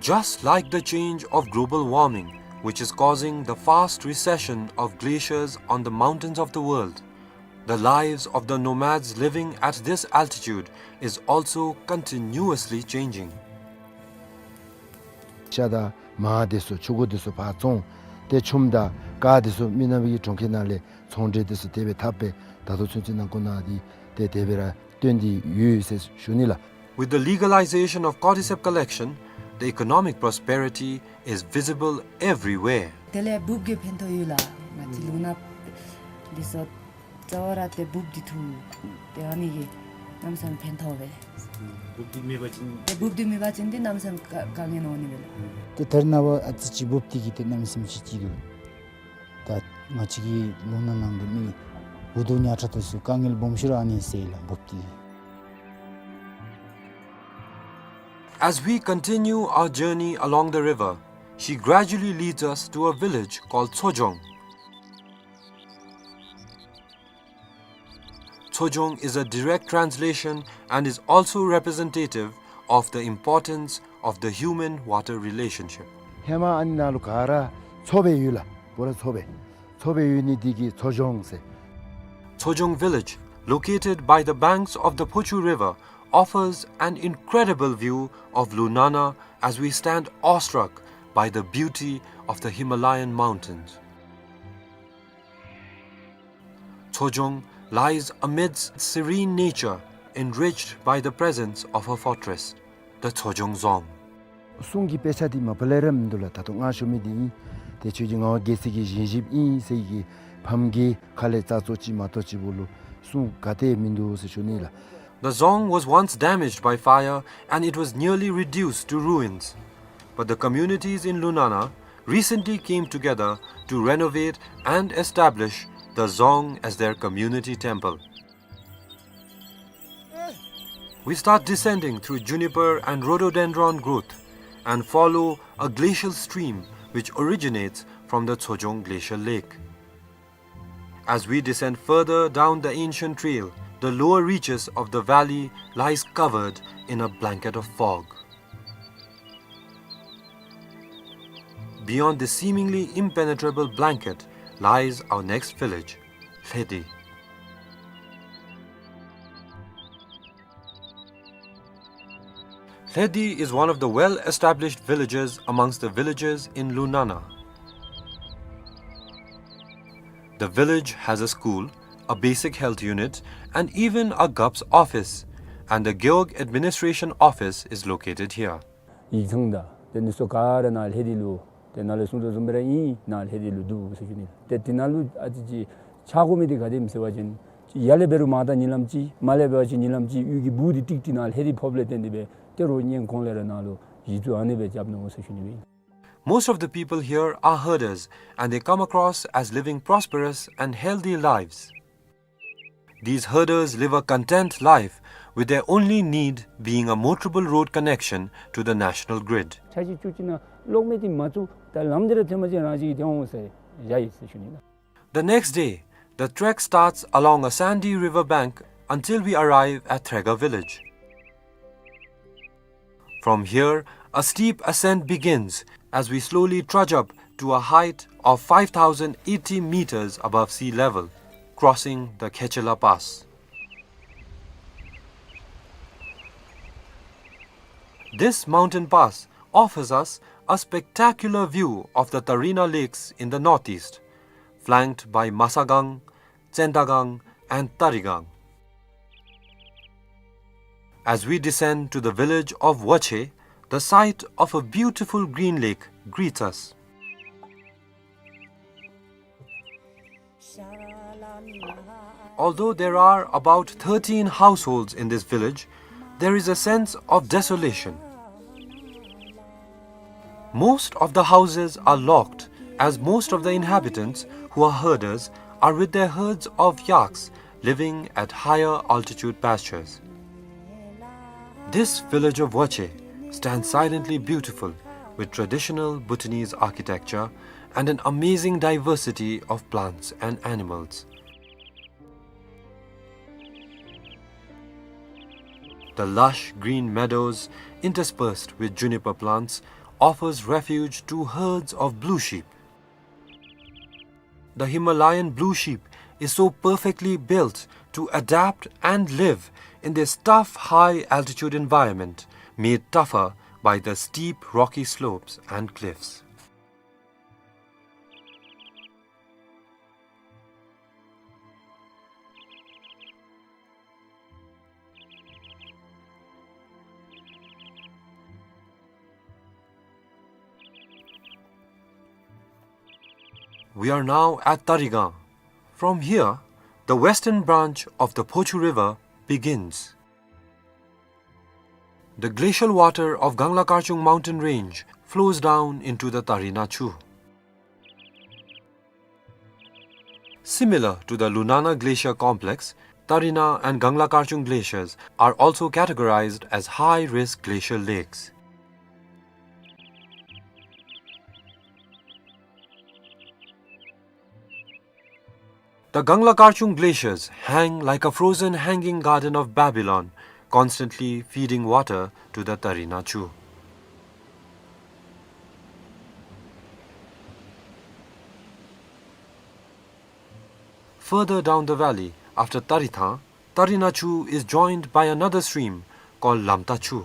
Just like the change of global warming, which is causing the fast recession of glaciers on the mountains of the world, the lives of the nomads living at this altitude is also continuously changing. ཤ་དང་མར་དེ་ཚུ་ཕྱུར་སྐོར་དེ་ཚུ་ཕར་བཙོང་། ཏེ་ཆུམ་དང་ཀར་དེ་ཚུ་མི་ནག་པའི་གྲོང་ཁྱེར་ནང་ལས་ཚོང་འབྲེལ་དེ་ཚུ་དེ་སྦེ་འཐབ་སྦེ་ད་ལྟོ་ཚུན་ཚོད་ནང་འཁོད་ནང་འདི་ཏེ་དེ་སྦེ་ར་སྟོན་ཏེ་ཡོད་ཟེར་ཞུ་ནི་ལགས། With the legalization of cordyceps collection, the economic prosperity is visible everywhere. དེ་ལས་འབུཔ་གིས་ཕན་ཐོགས་ཡོད་ལགས། ང་བཅས་ལུང་ནག་འདི་ཚུ་རྩ་བ་ར་ཏེ་འབུཔ་འདི་འཐུ། ཏེ་ཨ་ནི་གིས་གནམ་མེད་ས་མེད་ཕན་ཐོགས་པས། འབུཔ་འདི་མེད་པ་ཅིན་ཏེ་འབུཔ་འདི་མེད་པ་ཅིན་ཏེ་གནམ་མེད་ས་མེད་དཀའ་དཀའ་ངལ་འོང་ནི་མས་ལགས། ཏེ་ད་རེས་ནངས་པ་ཨ་ཙི་ཅིག་འབུཔ་འདི་གིས་ཏེ་གནམ་མེད་ས་མེད་ཅིག་སྐྱིད་འདུག། ད་ང་བཅས་ཀྱི་ལུང་ནག་ནང་གི་མི་འུ་སྡུག་ཉག་ཕྲ་དེ་ཚུ་དཀའ་ངལ་སྦོམ་ཤོས་ར་ཨ་ནི་སེལ་ལགས་འབུཔ་འདི་གིས། As we continue our journey along the river, she gradually leads us to a village called Tsojong. Tsojong is a direct translation and is also representative of the importance of the human-water relationship. ཧེ་མ་ཨ་ནི་ནང་ལུ་ག་ར་མཚོ་སྦེ་ཡོད་ལགས། བོ་ར་མཚོ་སྦེ། མཚོ་སྦེ་ཡོད་ནི་འདི་གིས་མཚོ་ལྗོངས་ཟེར། Tsojong village, located by the banks of the Phochu River, offers an incredible view of Lunana as we stand awestruck by the beauty of the Himalayan mountains. Tsojong lies amidst serene nature, enriched by the presence of her fortress, the Tsojong Dzong. གསུང་གི་དཔེ་ཆ་འདི་མ་པ་ལས་ར་མིན་འདུག་ལགས། ད་ལྟོ་ང་ཞུ་མི་འདི་ཨིན། ཏེ་ཁྱོད་ཀྱི་ངག་དབང་རྒྱལ་མཚན་གྱི་བཞེངས་གཞིཔ་ཨིན་ཟེར་གྱི་ཕམ་གྱི་ཁ་ལས་རྩ་ཚོ་ཅིག་མ་གཏོགས་ཅིག་བོ་ལུ་གསུང་ག་ཏེ་མིན་འདུག་ཟེར་ཞུ་ནི་ལགས། The dzong was once damaged by fire and it was nearly reduced to ruins. But the communities in Lunana recently came together to renovate and establish the dzong as their community temple. We start descending through juniper and rhododendron growth and follow a glacial stream which originates from the Tsojong Glacial Lake. As we descend further down the ancient trail, the lower reaches of the valley lies covered in a blanket of fog. Beyond this seemingly impenetrable blanket lies our next village, Lhedi. Lhedi is one of the well-established villages amongst the villages in Lunana. The village has a school, a basic health unit, and even a Gap's office, and the Gewog administration office is located here. ཡིག་ཚང་དང་དེ་ནི་སོ་ག་ར་ནཱ་ལྷེ་དི་ལུ་དེ་ནཱ་ལས་གསུང་དོ་བཟུམ་སྦེ་ར་ཨིན། ནཱ་ལྷེ་དི་ལུ་འདུག་ཟེར་ཞུ་ནི། ཏེ་དེ་ནང་ལུ་ཨ་ཙི་ཅིག་ཆགས་དགོ་མི་འདི་ག་དེམ་ཟེར་བ་ཅིན་ཡར་ལས་འབད་རུང་མར་ད་ཉིན་ལམ་ཅིག་མར་ལས་འབད་བ་ཅིན་ཉིན་ལམ་ཅིག་གཡུས་ཀྱི་སྦུག་འདི་ཀྲིག་ཀྲི་ནཱ་ལྷེ་དི་ཕོགཔ་ལས་བརྟེན་ཏེ་སྦེ་ཏེ་རོགས་སྔོན་གོང་ལས་ར་ནཱ་ལུ་གཞི་བཙུགས་ཨ་ནི་སྦེ་རྐྱབ་ནུག་ཟེར་ཞུ་ནི་སྦེ་ཨིན། Most of the people here are herders and they come across as living prosperous and healthy lives. These herders live a content life, with their only need being a motorable road connection to the national grid. ཆ་ཅིག་ཅུ་ཅིག་ནང་གློག་མེ་འདི་མ་བཙུགས་ད་ལམ་འདི་ར་ཐོན་པ་ཅིན་རང་ཅིག་གིས་ཏེ་འོང་ཟེར་བཞག་ཡི་ཟེར་ཞུ་ནི་ལགས། The next day, the trek starts along a sandy river bank until we arrive at Threga village. From here, a steep ascent begins as we slowly trudge up to a height of five thousand eighty meters above sea level, crossing the Khechela Pass. This mountain pass offers us a spectacular view of the Tarina Lakes in the northeast, flanked by Masagang, Tsendagang, and Tarigang. As we descend to the village of Wache, the sight of a beautiful green lake greets us. Although there are about thirteen households in this village, there is a sense of desolation. Most of the houses are locked, as most of the inhabitants, who are herders, are with their herds of yaks living at higher altitude pastures. This village of Wache stands silently beautiful, with traditional Bhutanese architecture and an amazing diversity of plants and animals. The lush green meadows, interspersed with juniper plants, offers refuge to herds of blue sheep. The Himalayan blue sheep is so perfectly built to adapt and live in this tough high-altitude environment, made tougher by the steep rocky slopes and cliffs. We are now at Tarigang. From here, the western branch of the Phochu River begins. The glacial water of Gangla Karchung mountain range flows down into the Tarina Chu. Similar to the Lunana Glacier Complex, Tarina and Gangla Karchung glaciers are also categorized as high-risk glacial lakes. The Gangla Karchung glaciers hang like a frozen hanging garden of Babylon, constantly feeding water to the Tarina Chu. Further down the valley, after Tarithang, Tarina Chu is joined by another stream called Lamta Chu.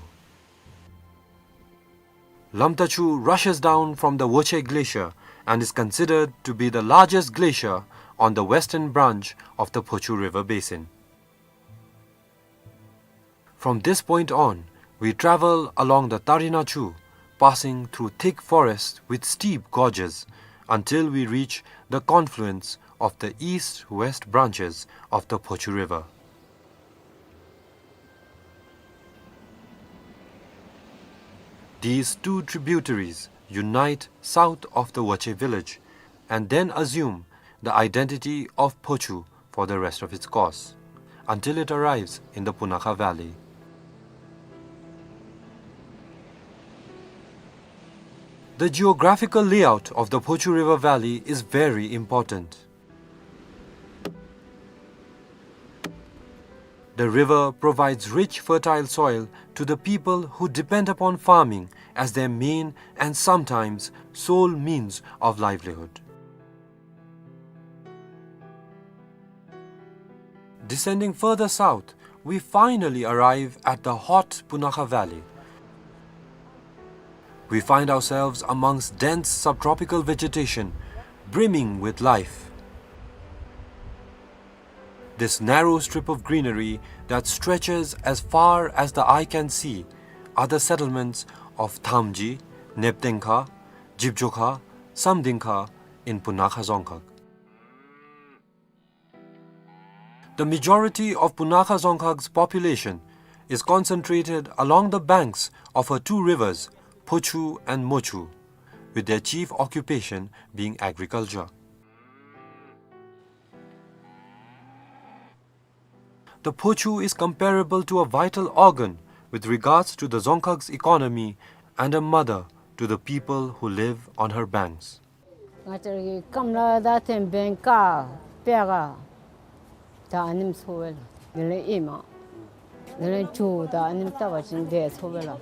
Lamta Chu rushes down from the Woche Glacier and is considered to be the largest glacier on the western branch of the Phochu River basin. From this point on, we travel along the Tarina Chu, passing through thick forests with steep gorges, until we reach the confluence of the east-west branches of the Phochu River. These two tributaries unite south of the Woche village and then assume the identity of Phochu for the rest of its course, until it arrives in the Punakha Valley. The geographical layout of the Phochu River Valley is very important. The river provides rich, fertile soil to the people who depend upon farming as their main and sometimes sole means of livelihood. Descending further south, we finally arrive at the hot Punakha Valley. We find ourselves amongst dense subtropical vegetation, brimming with life. This narrow strip of greenery that stretches as far as the eye can see are the settlements of Thamji, Neptengkha, Jibjokha, Samdingkha in Punakha Dzongkhag. The majority of Punakha Dzongkhag's population is concentrated along the banks of her two rivers, Phochu and Mochu, with their chief occupation being agriculture. The Phochu is comparable to a vital organ with regards to the Dzongkhag's economy and a mother to the people who live on her banks. ང་བཅས་ར་གི་སྐམ་ལ་ད་ཐེམ་བེན་ཀ་པེ་ག་ད་ཨ་ནེམ་ཚོ་བེ་ལ། དེ་ལས་ཨེ་མ་དེ་ལས་ཇོ་ད་ཨ་ནེམ་ལྟ་བ་ཅིན་དེ་ཚོ་བེ་ལ།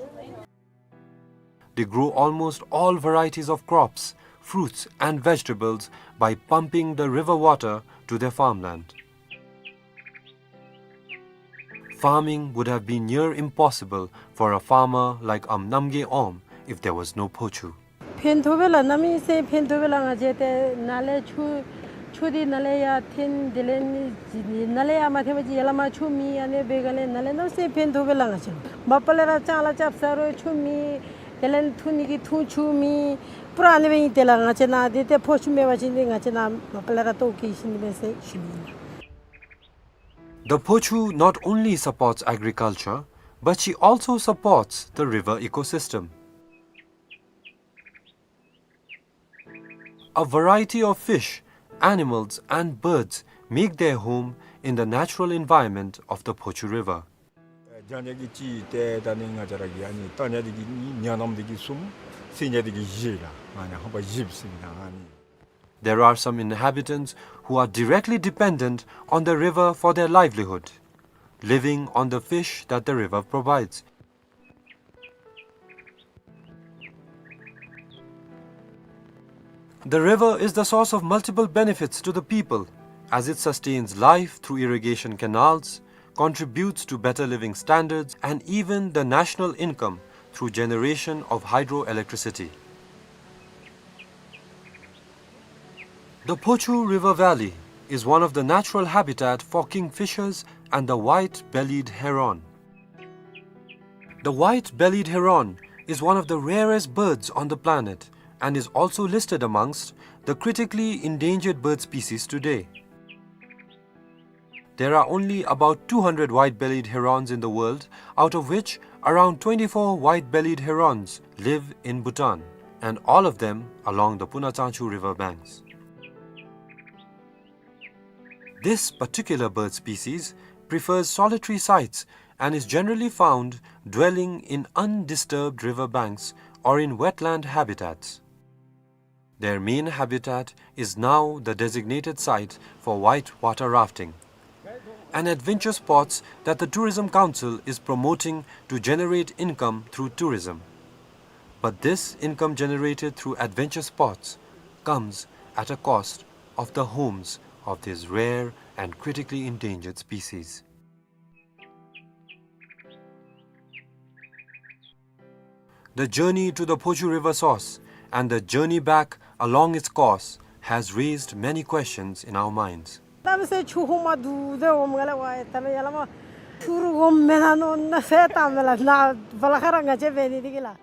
They grow almost all varieties of crops, fruits and vegetables by pumping the river water to their farmland. Farming would have been near impossible for a farmer like Am Namgay Om if there was no Phochu. ཕན་ཐོགས་པས་ལགས། གནམ་མེད་ས་ཕན་ཐོགས་པས་ལགས། ང་བཅས་ཏེ་ནཱ་ལས་ཆུ་ཆུ་འདི་ནཱ་ལས་ཡར་འཐེན། དེ་ལས་ནི་ནཱ་ལས་ཡར་མ་འཐེན་པ་ཅིན་ཡར་ལས་མར་ཆུ་མེད། ཨ་ནི་འབད་ག་ལས་ནཱ་ལས་གནམ་མེད་ས་ཕན་ཐོགས་པས་ལགས། ང་བཅས་མ་པ་ལས་ར་ལྕང་ལཱ་རྐྱབ་ས་རུང་ཆུ་མེད། དེ་ལས་འཐུང་ནི་གི་འཐུང་ཆུ་མེད། པུ་ར་ཨ་ནི་སྦེ་ཨིན་ཏེ་ལགས། ང་བཅས་ནཱ་འདི་ཏེ་ཕོ་ཆུ་མེད་པ་ཅིན་འདི་ང་བཅས་ནཱ་མ་པ་ལས་ར་ལྟོཝ་བཀྱེས་ཤི་ནི་མས་ཟེར་ཞུ་ནི་ཨིན། The Phochu not only supports agriculture, but she also supports the river ecosystem. A variety of fish, animals, and birds make their home in the natural environment of the Phochu River. ཨེ་ཇ་ཉ་གི་ཅིག་ཏེ་ད་ནི་ང་བཅས་ར་གི་ཨ་ནི་ཏ་ཉ་འདི་གིས་གཉིས། ཉ་ནམ་འདི་གིས་གསུམ། སེ་ཉ་འདི་གིས་བཞི་ལགས། ཨ་ནི་ཧམ་པ་བཞི་ཟེར་ཨིན་ན་ཨ་ནི། There are some inhabitants who are directly dependent on the river for their livelihood, living on the fish that the river provides. The river is the source of multiple benefits to the people, as it sustains life through irrigation canals, contributes to better living standards, and even the national income through generation of hydroelectricity. The Phochu River Valley is one of the natural habitat for kingfishers and the white-bellied heron. The white-bellied heron is one of the rarest birds on the planet and is also listed amongst the critically endangered bird species today. There are only about two hundred white-bellied herons in the world, out of which around twenty-four white-bellied herons live in Bhutan, and all of them along the Punachangchu river banks. This particular bird species prefers solitary sites and is generally found dwelling in undisturbed river banks or in wetland habitats. Their main habitat is now the designated site for white water rafting, an adventure sports that the Tourism Council is promoting to generate income through tourism. But this income generated through adventure sports comes at a cost of the homes of these rare and critically endangered species. The journey to the Phochu River source and the journey back along its course has raised many questions in our minds. གནམ་སའི་ཆུ་ཧོང་མ་འདུག་དེ་འོང་ང་ལ་ཝའི་ད་ནི་ཡ་ལ་མ་ཆུ་རུ་འོང་མེད་ན་ནོ་ན་སེ་ད་མེད་ལ་ན་བ་ལ་ཁ་ར་ང་ཅེ་བེ་ནི་དི་གི་ལ།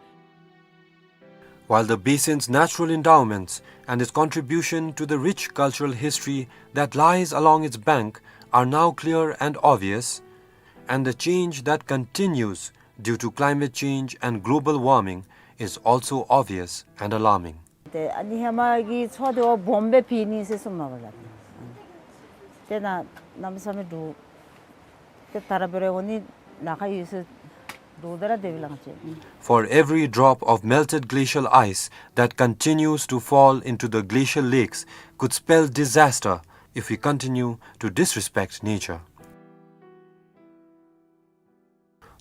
While the basin's natural endowments and its contribution to the rich cultural history that lies along its bank are now clear and obvious, and the change that continues due to climate change and global warming is also obvious and alarming. ཏེ་ཨ་ནི་ཧེ་མ་གི་མཚོ་དེ་བ་སྦོམ་སྦེ་ཕྱེ་ནི་ཟེར་གསུངམ་མས་པ་ལགས། ཏེ་ན་གནམ་མེད་ས་མེད་འདུག། ཏེ་ད་ར་འབད་རུང་འོང་ནི་ན་ཁ་ཡོད་ཟེར་འདུག་ད་ར་དེ་བི་ལང་ཅེ། For every drop of melted glacial ice that continues to fall into the glacial lakes could spell disaster if we continue to disrespect nature.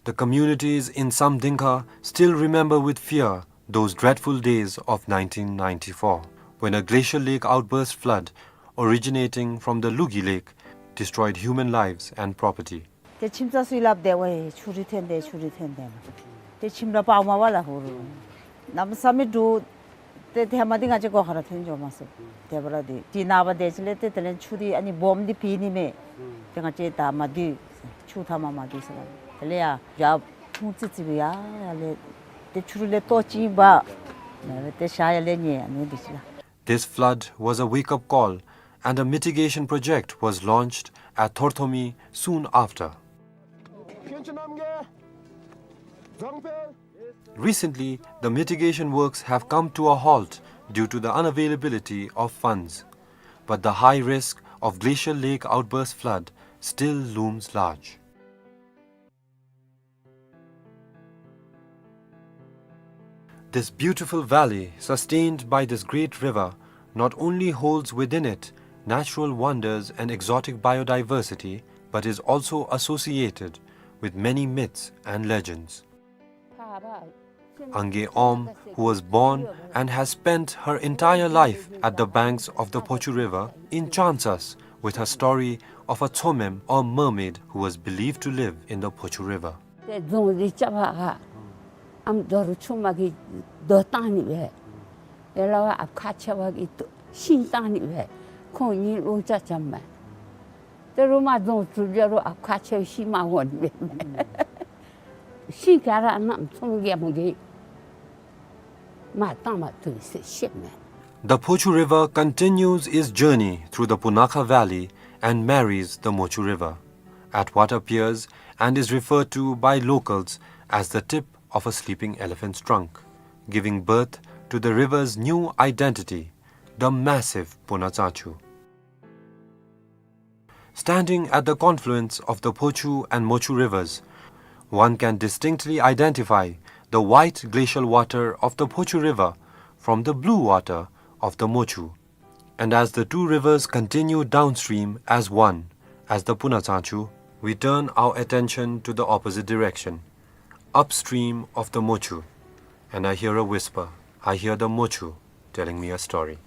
The communities in Samdingkha still remember with fear those dreadful days of nineteen ninety-four, when a glacial lake outburst flood originating from the Lugi Lake destroyed human lives and property. ཏེ་ཁྱིམ་ཚང་ཚུ་སླབ་དེ་ཝའི་ཆུ་རུད་ཐོན་དེ་ཆུ་རུད་ཐོན་དེ་ལགས། ཏེ་ཁྱིམ་ར་སྤརཝ་མས་པ་ལགས་ཧུ་རུ། གནམ་མེད་ས་མེད་འདུག། ཏེ་ཧེ་མ་འདི་ང་བཅས་སྒོ་ཁར་ཐོན་འགྱོ་མ་ཚུགས། དེ་འབད་ར་འདི་དེ་ནངས་པ་དེ་ཅིག་ལས་ཏེ་དེ་ལས་ཆུ་འདི་ཨ་ནི་སྦོམ་འདི་ཕྱེ་ནི་མས། ཏེ་ང་བཅས་ད་མ་འདུས། ཆུ་ཐ་མ་མ་འདུས་ཟེར་ལགས། དེ་ལས་ཡར་ཡར་ཕུང་ཙི་ཙི་སྦེ་ཡར་ཡར་ལས་ཏེ་ཆུ་རུད་ལས་ལྟོ་ཅིག་འབག། ཏེ་ཞག་ཡར་ལས་ཉལ་ཨ་ནི་འདི་ཅིག་ལགས། This flood was a wake-up call, and a mitigation project was launched at Thorthomi soon after. Recently, the mitigation works have come to a halt due to the unavailability of funds, but the high risk of glacial lake outburst flood still looms large. This beautiful valley, sustained by this great river, not only holds within it natural wonders and exotic biodiversity, but is also associated with many myths and legends. Ange Om, who was born and has spent her entire life at the banks of the Phochu River, enchants us with her story of a Tsomem or mermaid who was believed to live in the Phochu River. ཏེ་རྫོང་འདི་རྐྱབ་པ་ཨམ་རྡོ་རུ་ཆུ་མ་གིས་རྡོ་བཏང་ནི་སྦེ། ཡ་ལ་བ་ཨཔ་ཁ་ཆེ་བ་གིས་ཤིང་བཏང་ནི་སྦེ། ཁོང་གཉིས་ལོ་ཅ་ཅམ་མས། ཏེ་རུ་མ་རྫོང་གྲུབ་ལས་རུང་ཨཔ་ཁ་ཆེ་བ་ཤིང་མ་འོང་ནི་སྦེ། ཤིང་ག་ར་གནམ་ཚོང་རྒྱལ་མོ་གིས་མར་བཏང་མ་བཏུབ་ཟེར་བཤདཔ་མས། The Phochu River continues its journey through the Punakha Valley and marries the Mochu River. at what appears and is referred to by locals as the tip of a sleeping elephant's trunk, giving birth to the river's new identity, the massive Punatsangchu. Standing at the confluence of the Phochu and Mochu rivers, one can distinctly identify the white glacial water of the Phochu River from the blue water of the Mochu. And as the two rivers continue downstream as one, as the Punatsangchu, we turn our attention to the opposite direction, upstream of the Mochu, and I hear a whisper. I hear the Mochu telling me a story.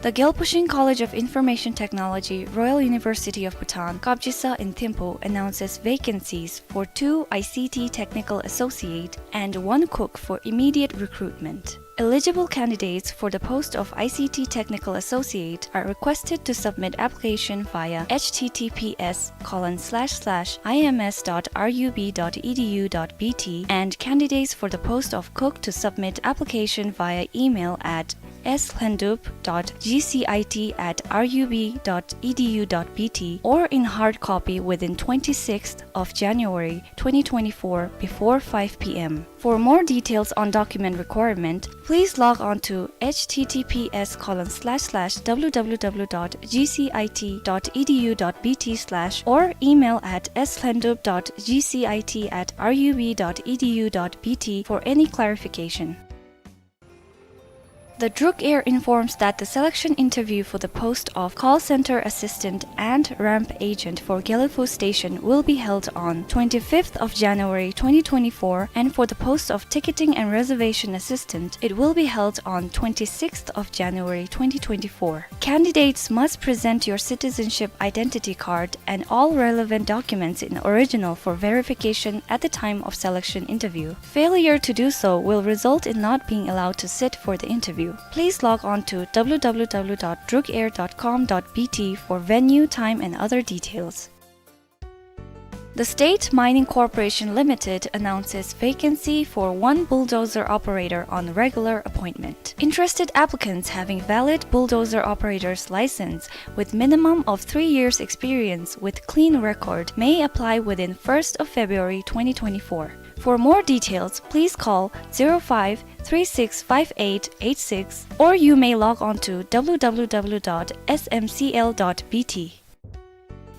The Gyalpo Shing College of Information Technology, Royal University of Bhutan, Kapjisa in Thimphu, announces vacancies for two I C T technical associate and one cook for immediate recruitment. Eligible candidates for the post of I C T technical associate are requested to submit application via H T T P S colon slash slash I M S dot R U B dot E D U dot B T, and candidates for the post of cook to submit application via email at S Lhendup dot G C I T at R U B dot E D U dot B T or in hard copy within twenty-sixth of January twenty twenty-four before five P M. For more details on document requirement, please log on to H T T P S colon slash slash W W W dot G C I T dot E D U dot B T slash or email at S Lhendup dot G C I T at R U B dot E D U dot B T for any clarification. The Druk Air informs that the selection interview for the post of call center assistant and ramp agent for Gelephu Station will be held on twenty-fifth of January twenty twenty-four, and for the post of ticketing and reservation assistant, it will be held on twenty-sixth of January twenty twenty-four. Candidates must present your citizenship identity card and all relevant documents in original for verification at the time of selection interview. Failure to do so will result in not being allowed to sit for the interview. Please log on to W W W dot drukair dot com dot B T for venue, time, and other details. The State Mining Corporation Limited announces vacancy for one bulldozer operator on regular appointment. Interested applicants having valid bulldozer operator's license with minimum of three years experience with clean record may apply within first of February twenty twenty-four. For more details, please call zero five three six five eight eight six, or you may log on to W W W dot S M C L dot B T.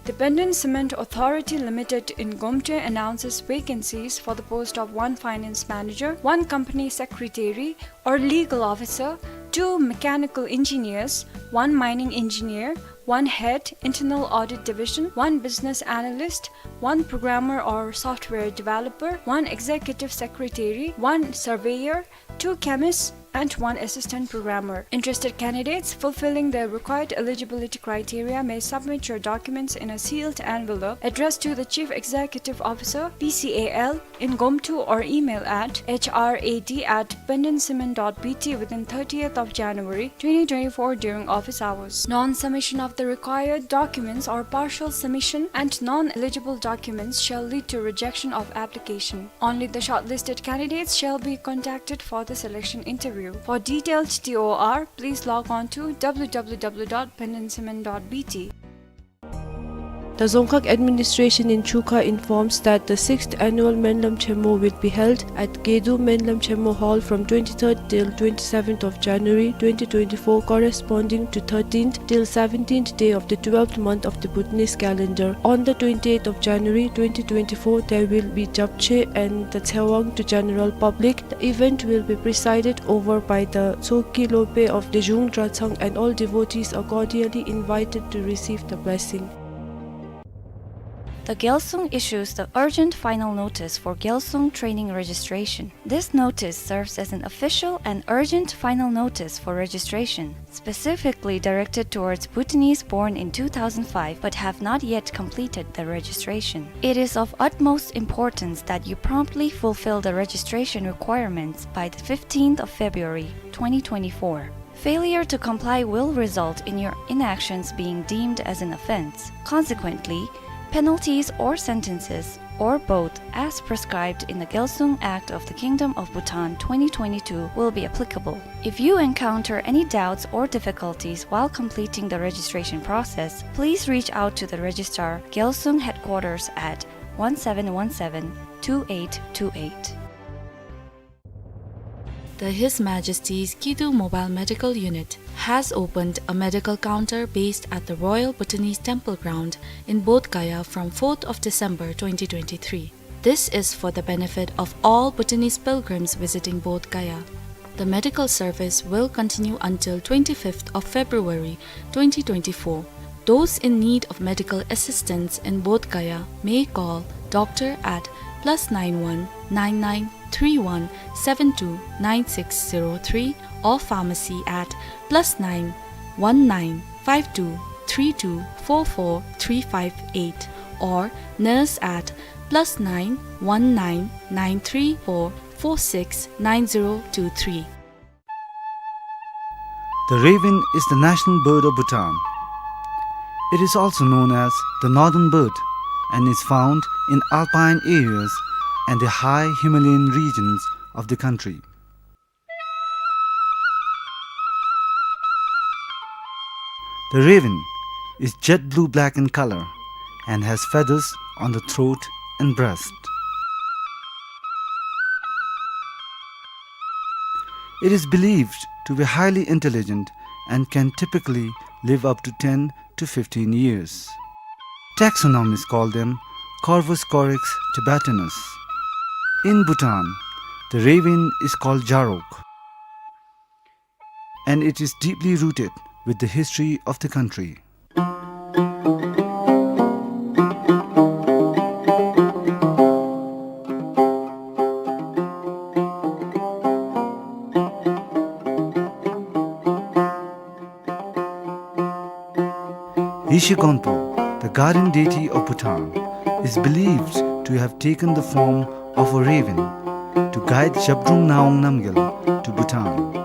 Dependent Cement Authority Limited in Gomte announces vacancies for the post of one finance manager, one company secretary or legal officer, two mechanical engineers, one mining engineer, one head, internal audit division, one business analyst, one programmer or software developer, one executive secretary, one surveyor, two chemists, and one assistant programmer. Interested candidates fulfilling the required eligibility criteria may submit your documents in a sealed envelope addressed to the Chief Executive Officer, P C A L, in Gomtu or email at H R A D at dependent cement dot B T within thirtieth of January twenty twenty-four during office hours. Non-submission of the required documents or partial submission and non-eligible documents shall lead to rejection of application. Only the shortlisted candidates shall be contacted for the selection interview. For detailed T O R, please log on to W W W dot dependent cement dot B T. The Dzongkhag Administration in Chukha informs that the sixth annual Menlam Chemo will be held at Gedu Menlam Chemo Hall from twenty-third till twenty-seventh of January twenty twenty-four, corresponding to thirteenth till seventeenth day of the twelfth month of the Bhutanese calendar. On the twenty-eighth of January twenty twenty-four, there will be Japchae and the Tshewang to general public. The event will be presided over by the Tshogkhe Lopen of Lejung Dratshang, and all devotees are cordially invited to receive the blessing. The Gyalsung issues the urgent final notice for Gyalsung training registration. This notice serves as an official and urgent final notice for registration, specifically directed towards Bhutanese born in two thousand five but have not yet completed the registration. It is of utmost importance that you promptly fulfill the registration requirements by the fifteenth of February twenty twenty-four. Failure to comply will result in your inactions being deemed as an offense. Consequently, penalties or sentences, or both, as prescribed in the Gyalsung Act of the Kingdom of Bhutan twenty twenty-two will be applicable. If you encounter any doubts or difficulties while completing the registration process, please reach out to the Registrar, Gyalsung Headquarters at one seven one seven, two eight two eight. The His Majesty's Kidu Mobile Medical Unit has opened a medical counter based at the Royal Bhutanese Temple Ground in Bodh Gaya from fourth of December twenty twenty-three. This is for the benefit of all Bhutanese pilgrims visiting Bodh Gaya. The medical service will continue until twenty-fifth of February twenty twenty-four. Those in need of medical assistance in Bodh Gaya may call doctor at plus nine one nine nine three one seven two nine six zero three or pharmacy at plus nine one nine five two three two four four three five eight or nurse at plus nine one nine nine three four four six nine zero two three. The raven is the national bird of Bhutan. It is also known as the northern bird and is found in alpine areas and the high Himalayan regions of the country. The raven is jet blue black in color and has feathers on the throat and breast. It is believed to be highly intelligent and can typically live up to ten to fifteen years. Taxonomists call them Corvus corax tibetanus. In Bhutan, the raven is called Jarok, and it is deeply rooted with the history of the country. Yeshe Gonpo, the guardian deity of Bhutan, is believed to have taken the form of a raven to guide Zhabdrung Ngawang Namgyal to Bhutan.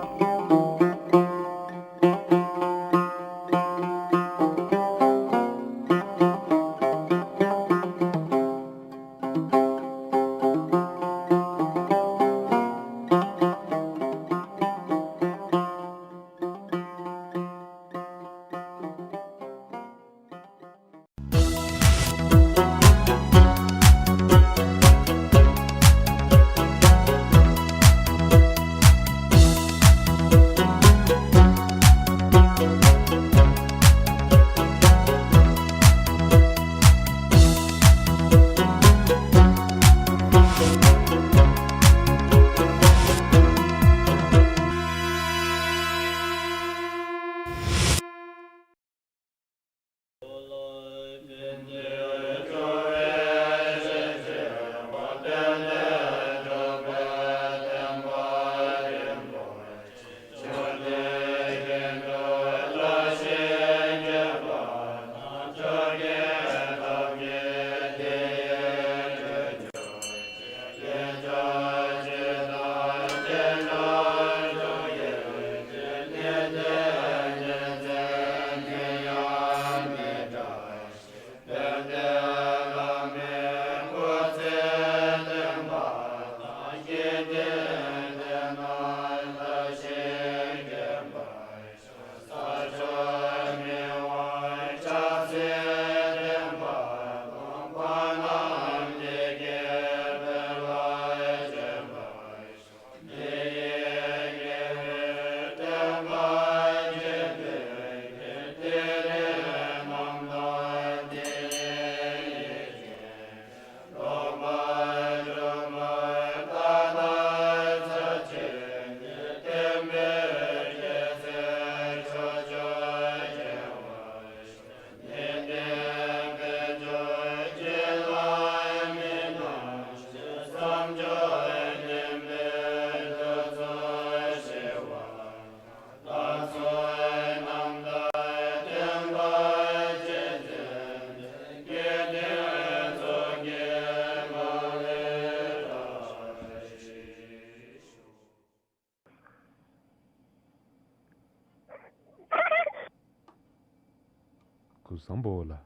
བཟང་པོ་ལགས།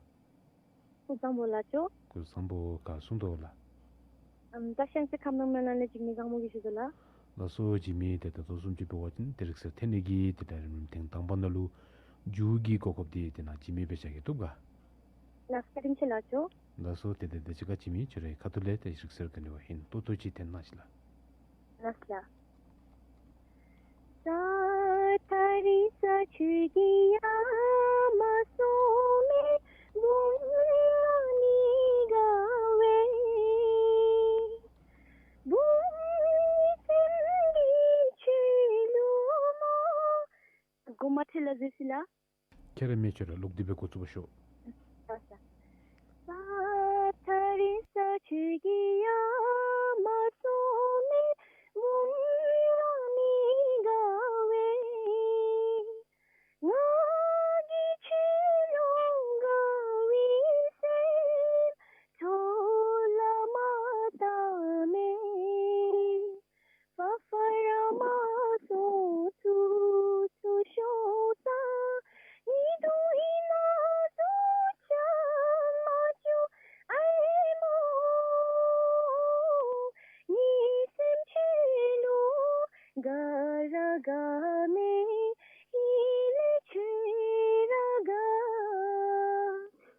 སྐུ་གཟུགས་བཟང་པོ་ལགས་ཇོ། སྐུ་གཟུགས་བཟང་པོ། ག་སོང་དོ་ལགས། ཨམ་ད་ཤང་སི་ཁམས་ནང་མེད་ན་ལས་འཇིགས་མེད་བཟང་པོ་གི་ཞུ་དོ་ལགས། ལགས་སོ། འཇིགས་མེད་དེ་ད་ལྟོ་བཟུམ་ཅིག་འབད་བ་ཅིན་ཏེ་རིག་གསར་ཐོན་ནི་གི་དེ་ལས་རིམ་ཐེངས་དང་པ་ནང་ལུ་མཇུག་གི་གོ་སྐབས་དེ་དེ་ནང་འཇིགས་མེད་འབད་བཞག་གེ་བཏུབ་ག། ལགས་བཀའ་དྲིན་ཆེ་ལགས་ཇོ། ལགས་སོ། དེ་དེ་དེ་ཅིག་ཁར་འཇིགས་མེད་ཁྱོད་རའི་ཁ་ཐུག་ལས་ཏེ་རིག་གསར་ག་ནི་བ་ཧིང་ཏོག་ཏོ་ཅིག་འཐེན་གནང་ཞིག་ལགས། ལགས་ལགས། གོ་མ་ཐོས་ལགས་ཟེར་ཞུ་ལགས། ཁྱེད་ར་མེད་ཁྱོད་ར་ལོག་སྟེ་སྦེ་འགོ་བཙུགས་པར་ཤོག།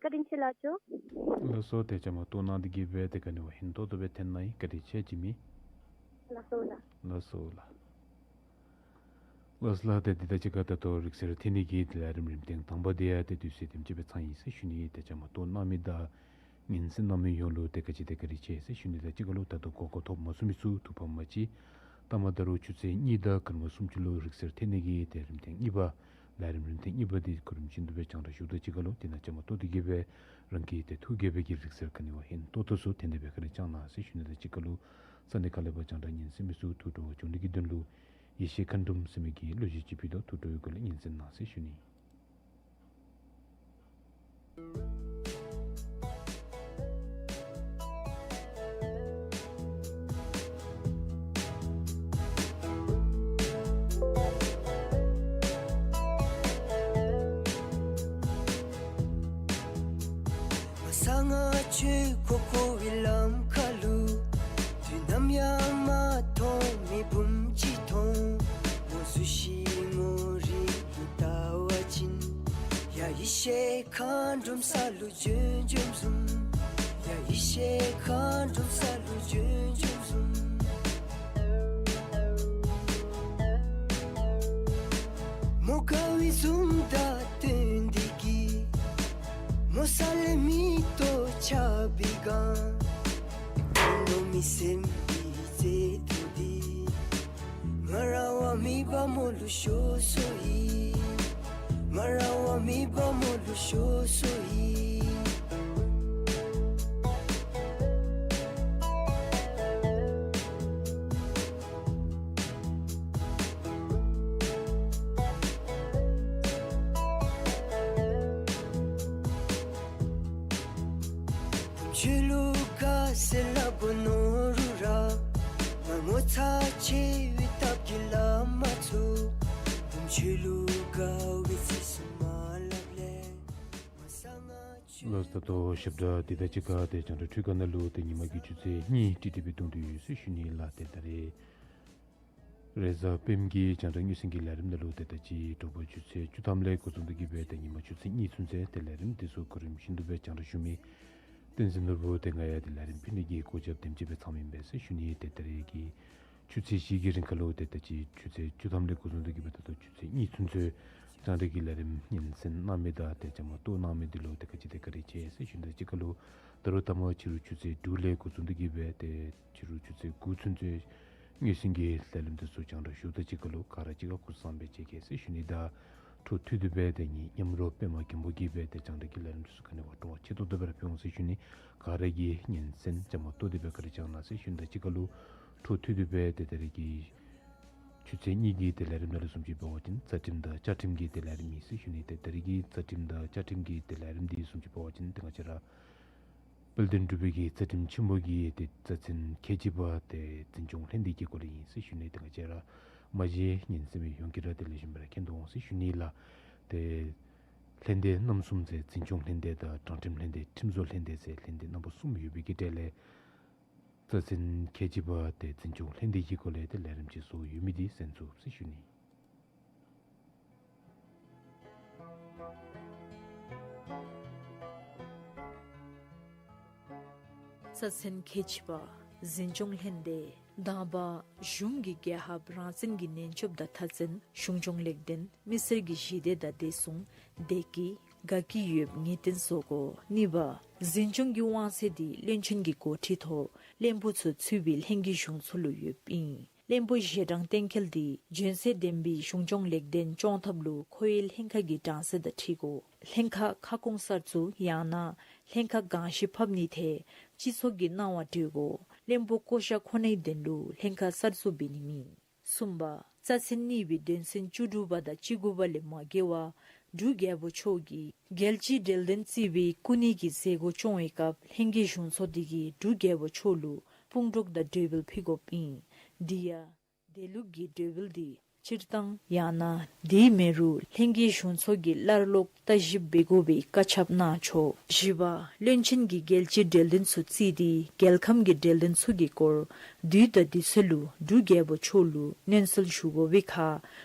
བཀའ་དྲིན་ཆེ་ལགས་ཇོ། ལགས་སོ། ཏེ་བཅའ་མར་གཏོགས་གནང་སྟེ་གིས་སྦེ་ཏེ་ག་ནི་བ་ཧིང་ཏོག་ཏོ་སྦེ་འཐེན་གནང་ཡི། བཀའ་དྲིན་ཆེ། འཇིགས་མེད། ལགས་སོ་ལགས། ལགས་སོ་ལགས། ལགས་སོ་ལགས། ཏེ་འདི་དང་གཅིག་ཁར་ད་ལྟོ་རིག་གསར་ཐོན་ནི་གི་དེ་ལས་རིམ་ཐེངས་དང་པ་དེ་ཡང་ཏེ་དུས་ཚོད་དེམ་ཅིག་སྦེ་ཚང་ཡི་ཟེར་ཞུ་ནི། ཏེ་བཅའ་མར་གཏོགས་གནང་མི་དང་ཉན་གསན་གནང་མི་ཡོངས་ལུ་ཏེ་ག་ཅི་ཏེ་བཀའ་དྲིན་ཆེ་ཟེར་ཞུ་ནི་དང་གཅིག་ཁར་ལུ་ད་ལྟོ་གོ་སྐབས་ཐོབ་མ་ཚུགས་མི་ཚུ་ཐུགས་ཕམ་མ་མཆིས། ལྟ་མ་ད་རུང་ཆུ་ཚོད་གཉིས་དང་སྐར་མ་སུམ་ཅུ་ལུ་རིག་གསར་ཐོན་ནི་གི་ཏེ་རིམ་ཐེངས་གཉིས་པ་ལས་རིམ་རིམ་ཐེངས་གཉིས་པ་འདི་གོ་རིམ་བཞིན་དུ་སྦེ་རྒྱང་བསྒྲགས་ཞུཝ་ད་གཅིག་ཁར་ལུ་དེ་ནང་བཅའ་མར་གཏོགས་ཏེ་གིས་སྦེ་རང་གི་ཏེ་ཐུགས་དགྱེས་པའི་གི་རིག་གསར་ག་ནི་བ་ཧིང་ཏོག་ཏོ་ཚུ་འཐེན་ཏེ་སྦེ་བཀའ་དྲིན་བསྐྱང་གནང་ཟེར་ཞུ་ནི་དང་གཅིག་ཁར་ལུ་ས་གནས་ཁག་ལས་ཕར་རྒྱང་བསྒྲགས་ཉན་གསན་མི་ཚུ་ཐུགས་སྤྲོ་བ་བྱུང་ནི་གི་དོན་ལུ་ཡེ་ཤེས་མཁའ་འགྲོམ་ཟེར་མི་གི་གླུ་གཞས་ཅིག་ཕུལ་དོ། ཐུགས་སྤྲོ་བའི་སྒོ་ལས་ཉན་གསན་གནང་ཟེར་ཞུ་ནི། ང་ས་ང་ཆོས་ཁོ་ཁོ་བའི་ལམ་ཁ་ལུ་དུས་ནམ་ཡང་མ་མཐོང་མི་བུམོ་ཅིག་མཐོང་། ངོ་བཟུམ་ཅིག་ངོ་རིས་ལུ་བལྟ་བ་ཅིན་ཡ་ཡེ་ཤེས་མཁའ་འགྲོམ་ས་ལུ་བྱོན་བྱོནམ་བཟུམ། ཡ་ཡེ་ཤེས་མཁའ་འགྲོམ་ས་ལུ་བྱོན་བྱོནམ་བཟུམ། མོ་དགའ་བའི་བཟུམ་དང་བསྟུན་ཏེ་གིས་མོ་ས་ལས་མིག་ཏོ་ཆགས་པའི་སྒང་། ཁོ་མོ་མི་སེམས་ཀྱི་རྩེ་ཐོག་འདི་ང་ར་བ་མེད་པར་མོ་ལུ་ཤོར་སོ་ཡི། ང་ར་བ་མེད་པར་མོ་ལུ་ཤོར་སོ་ཡི། བུམོ་ཁྱོད་ལུ་དགའ་ཟེར་སླབ་དགོ་མནོ་རུང་ར་ང་ངོ་ཚ་ཆེ་བའི་སྟབས་ཀྱིས་སླབ་མ་ཚུགས། བུམོ་ཁྱོད་ལུ་དགའ་བའི་ཚིག་ཚུ་མ་སླབ་ལས་ང་ས་ང་ཆོས། ལགས་སོ། ད་ལྟོ་ཞབས་བྲག་འདི་དང་གཅིག་ཁར་ཏེ་རྒྱང་བསྒྲགས་འཕྲུལ་ཁང་ནང་ལུ་ཏེ་ཉིན་མ་གི་ཆུ་ཚོད་གཉིས་ཏིག་ཏིག་སྦེ་བརྡུང་སྟེ་ཡོད་ཟེར་ཞུ་ནི་ལགས། ཏེ་ད་རེས་རེས་གཟའ་སྤེནམ་གི་རྒྱང་བསྒྲགས་དངོས་གསལ་གྱི་ལས་རིམ་ནང་ལུ་ཏེ་ད་ཅི་དྲོ་པ་ཆུ་ཚོད་བཅུ་ཐམ་ལས་འགོ་བཟུང་སྟེ་གིས་སྦེ་ཏེ་ཉིན་མ་ཆུ་ཚོད་གཉིས་ཚུན་ཚོད་ཏེ་ལས་རིམ་འདི་ཚུ་གོ་རིམ་བཞིན་དུ་སྦེ་རྒྱང་བསྒྲགས་ཞུ་མི་བསྟན་འཛིན་ནོར་བུ་ཏེ་ང་ཡང་ཏེ་ལས་རིམ་ཕུལ་ནི་གི་གོ་སྐབས་དེམ་ཅིག་སྦེ་ཚང་མི་ཨིན་པས་ཟེར་ཞུ་ནི། ཏེ་ད་རེས་ཀྱི་ཆུ་ཚོད་བཞི་གི་རིང་ཁ་ལུ་ཏེ་ད་ཅི་ཆུ་ཚོད་བཅུ་ཐམ་ལས་འགོ་བཟུང་སྟེ་གིས་སྦེ་ད་ལྟོ་ཆུ་ཚོད་གཉིས་ཚུན་ཚོད་རྒྱང་བསྒྲགས་ཀྱི་ལས་རིམ་ཉན་གསན་གནང་མི་དང་ཏེ་བཅའ་མར་གཏོགས་གནང་མི་འདི་ལུ་ཏེ་ག་ཅི་ཏེ་བཀའ་དྲིན་ཆེ་ཟེར་ཞུ་ནི་དང་གཅིག་ཁར་ལུ་ད་རུང་ཐ་མ་ཕྱི་རུ་ཆུ་ཚོད་དྲུག་ལས་འགོ་བཟུང་སྟེ་གིས་སྦེ་ཏེ་ཕྱི་རུ་ཆུ་ཚོད་དགུ་ཚུན་ཚོད་དངོས་གསལ་གྱི་ལས་རིམ་འདི་ཚུ་རྒྱང་བསྒྲགས་ཞུཝ་ད་གཅིག་ཁར་ལུ་ག་ར་གཅིག་ཁར་སྐུ་གཟུགས་བཟང་པོ་སྦེ་མཇལ་གེ་ཟེར་ཞུ་ནི་དང་འཕྲོ་མཐུད་དེ་སྦེ་ཏེ་ངེའི་མཉམ་རོགས་པདྨ་མགོན་པོ་གིས་སྦེ་ཏེ་རྒྱང་བསྒྲགས་ཀྱི་ལས་རིམ་འདི་ཚུ་ག་ནི་བ་སྤྲོ་བ་ཆེ་ཏོག་ཏོ་སྦེ་ར་ཕུལ་འོང་ཟེར་ཞུ་ནི། ག་ར་གིས་ཉན་གསན་བཅའ་མར་གཏོགས་ཏེ་སྦེ་བཀའ་དྲིན་བསྐྱང་གནང་ཟེར་ཞུ་ནི་དང་གཅིག་ཁར་ལུ་འཕྲོ་མཐུད་དེ་སྦེ་ཏེ་ད་རེས་ཀྱི་ཆུ་ཚོད་གཉིས་ཀྱི་ཏེ་ལས་རིམ་ནང་ལུ་བཟུམ་ཅིག་འབད་བ་ཅིན་རྩ་ཁྲིམས་དང་བཅའ་ཁྲིམས་ཀྱི་ཏེ་ལས་རིམ་ཨིན་ཟེར་ཞུ་ནི། ཏེ་ད་རེས་ཀྱི་རྩ་ཁྲིམས་དང་བཅའ་ཁྲིམས་ཀྱི་ཏེ་ལས་རིམ་འདི་བཟུམ་ཅིག་འབད་བ་ཅིན་ཏེ་ང་བཅས་ར་དཔལ་ལྡན་འབྲུག་པའི་གི་རྩ་ཁྲིམས་ཆེན་པོ་གི་ཏེ་རྩ་ཚན་ཁལ་གཅིག་པ་ཏེ་འཛིན་སྐྱོང་ལྷན་སྡེ་གི་སྐོར་ལས་ཨིན་ཟེར་ཞུ་ནི། ཏེ་ང་བཅས་ར་མ་གཞི་ཉན་གསན་མི་ཡོངས་ཀྱིས་ར་ཏེ་ལེགས་ཤོམ་སྦེ་ར་མཁྱེན་དོ་འོང་ཟེར་ཞུ་ནི་ལགས། ཏེ་ ལྷན་སྡེ་རྣམ་གསུམ་ཟེར་འཛིན་སྐྱོང་ལྷན་སྡེ་དང་དྲང་ཁྲིམས་ལྷན་སྡེ་ཁྲིམས་བཟོ་ལྷན་སྡེ་ཟེར་ལྷན་སྡེ་རྣམ་པ་གསུམ་ཡོད་པའི་གི་གྲས་ལས་རྩ་ཚན་ཁལ་གཅིག་པ་དེ་འཛིན་སྐྱོང་ལྷན་སྡེ་གི་སྐོར་ལས་དེ་ལས་རིམ་ཅིག་བཟོ་ཡོད་མི་དེ་གསན་ཚུགས་ཟེར་ཞུ་ནི། རྩ་ཚན་ཁལ་གཅིག་པ། འཛིན་སྐྱོང་ལྷན་སྡེ། དང་པ། གཞུང་གི་རྒྱལ་ཁབ་རང་བཙན་གྱི་ནན་སྐྱོབ་དང་མཐའ་མཚན་གཞུང་སྐྱོང་ལེགས་ལྡན་མི་སེར་གྱི་ཞི་བདེ་དང་བདེ་སྲུང་བདེ་སྐྱིད་དགའ་སྐྱིད་ཡོདཔ་ངེས་གཏན་བཟོ་དགོ། གཉིས་པ། འཛིན་སྐྱོང་གི་དབང་ཚད་དེ་བློན་ཆེན་གྱི་འགོ་ཁྲིད་ཐོག་བློན་པོ་ཚུ་ཚུད་པའི་ལྷན་རྒྱས་གཞུང་ཚོགས་ལུ་ཡོདཔ་ཨིན། བློན་པོ་ཞལ་གྲངས་གཏན་འཁེལ་དེ་འཇོན་ཚད་ལྡན་པའི་གཞུང་སྐྱོང་ལེགས་ལྡན་སྐྱོང་ཐབས་ལུ་ཁོ་ཡི་ལྷན་ཁག་གི་གྲངས་ཚད་དང་འཁྲིལ་དགོ། ལྷན་ཁག་ཁ་སྐོང་གསར་བཙུགས་ཡང་ན་ལྷན་ཁག་གང་ཞིག་ཕབ་ནི་དེ་སྤྱི་ཚོགས་ཀྱི་གནང་བ་སྤྲོད་དགོ། བློན་པོ་བསྐོ་བཞག་ཁོ་ནའི་དོན་ལུ་ལྷན་ཁག་གསར་བཙུགས་འབད་ནི་མེད། གསུམ་པ། རྩ་ཚན་གཉིས་པའི་དོན་ཚན་བཅུ་དྲུག་པ་དང་བཅུ་དགུ་པ་ལས་མ་འགལ་བར་འབྲུག་རྒྱལ་པོ་མཆོག་གིས་རྒྱལ་སྤྱིའི་འབྲེལ་ལྡན་རྩིས་པའི་སྐུ་ཉིད་ཀྱི་མཛད་སྒོ་སྐྱོང་བའི་སྐབས་ལྷན་རྒྱས་གཞུང་ཚོགས་དེ་གིས་འབྲུག་རྒྱལ་པོ་མཆོག་ལུ་དཔུང་གྲོགས་དང་གྲོས་འབུལ་ཕུལ་དགོཔ་ཨིན། དེ་ཡང་དེ་ལུགས་ཀྱི་གྲོས་འབུལ་དེ་སྤྱིར་བཏང་ཡང་ན་དེ་མེན་རུང་ལྷན་རྒྱས་གཞུང་ཚོགས་ཀྱིས་སླར་ལོག་བརྟག་ཞིབ་འབད་དགོ་པའི་བཀའ་ཁྱབ་གནང་ཆོག། བཞི་པ། བློན་ཆེན་གྱིས་རྒྱལ་སྤྱིའི་འབྲེལ་ལྡན་ཚུ་རྩིས་ཏེ་རྒྱལ་ཁམས་ཀྱི་འབྲེལ་ལྡན་ཚུ་གི་སྐོར་དུས་དང་དུས་ཚོད་ལུ་འབྲུག་རྒྱལ་པོ་མཆོག་ལུ་མནན་གསལ་ཞུ་དགོ་པའི་ཁར་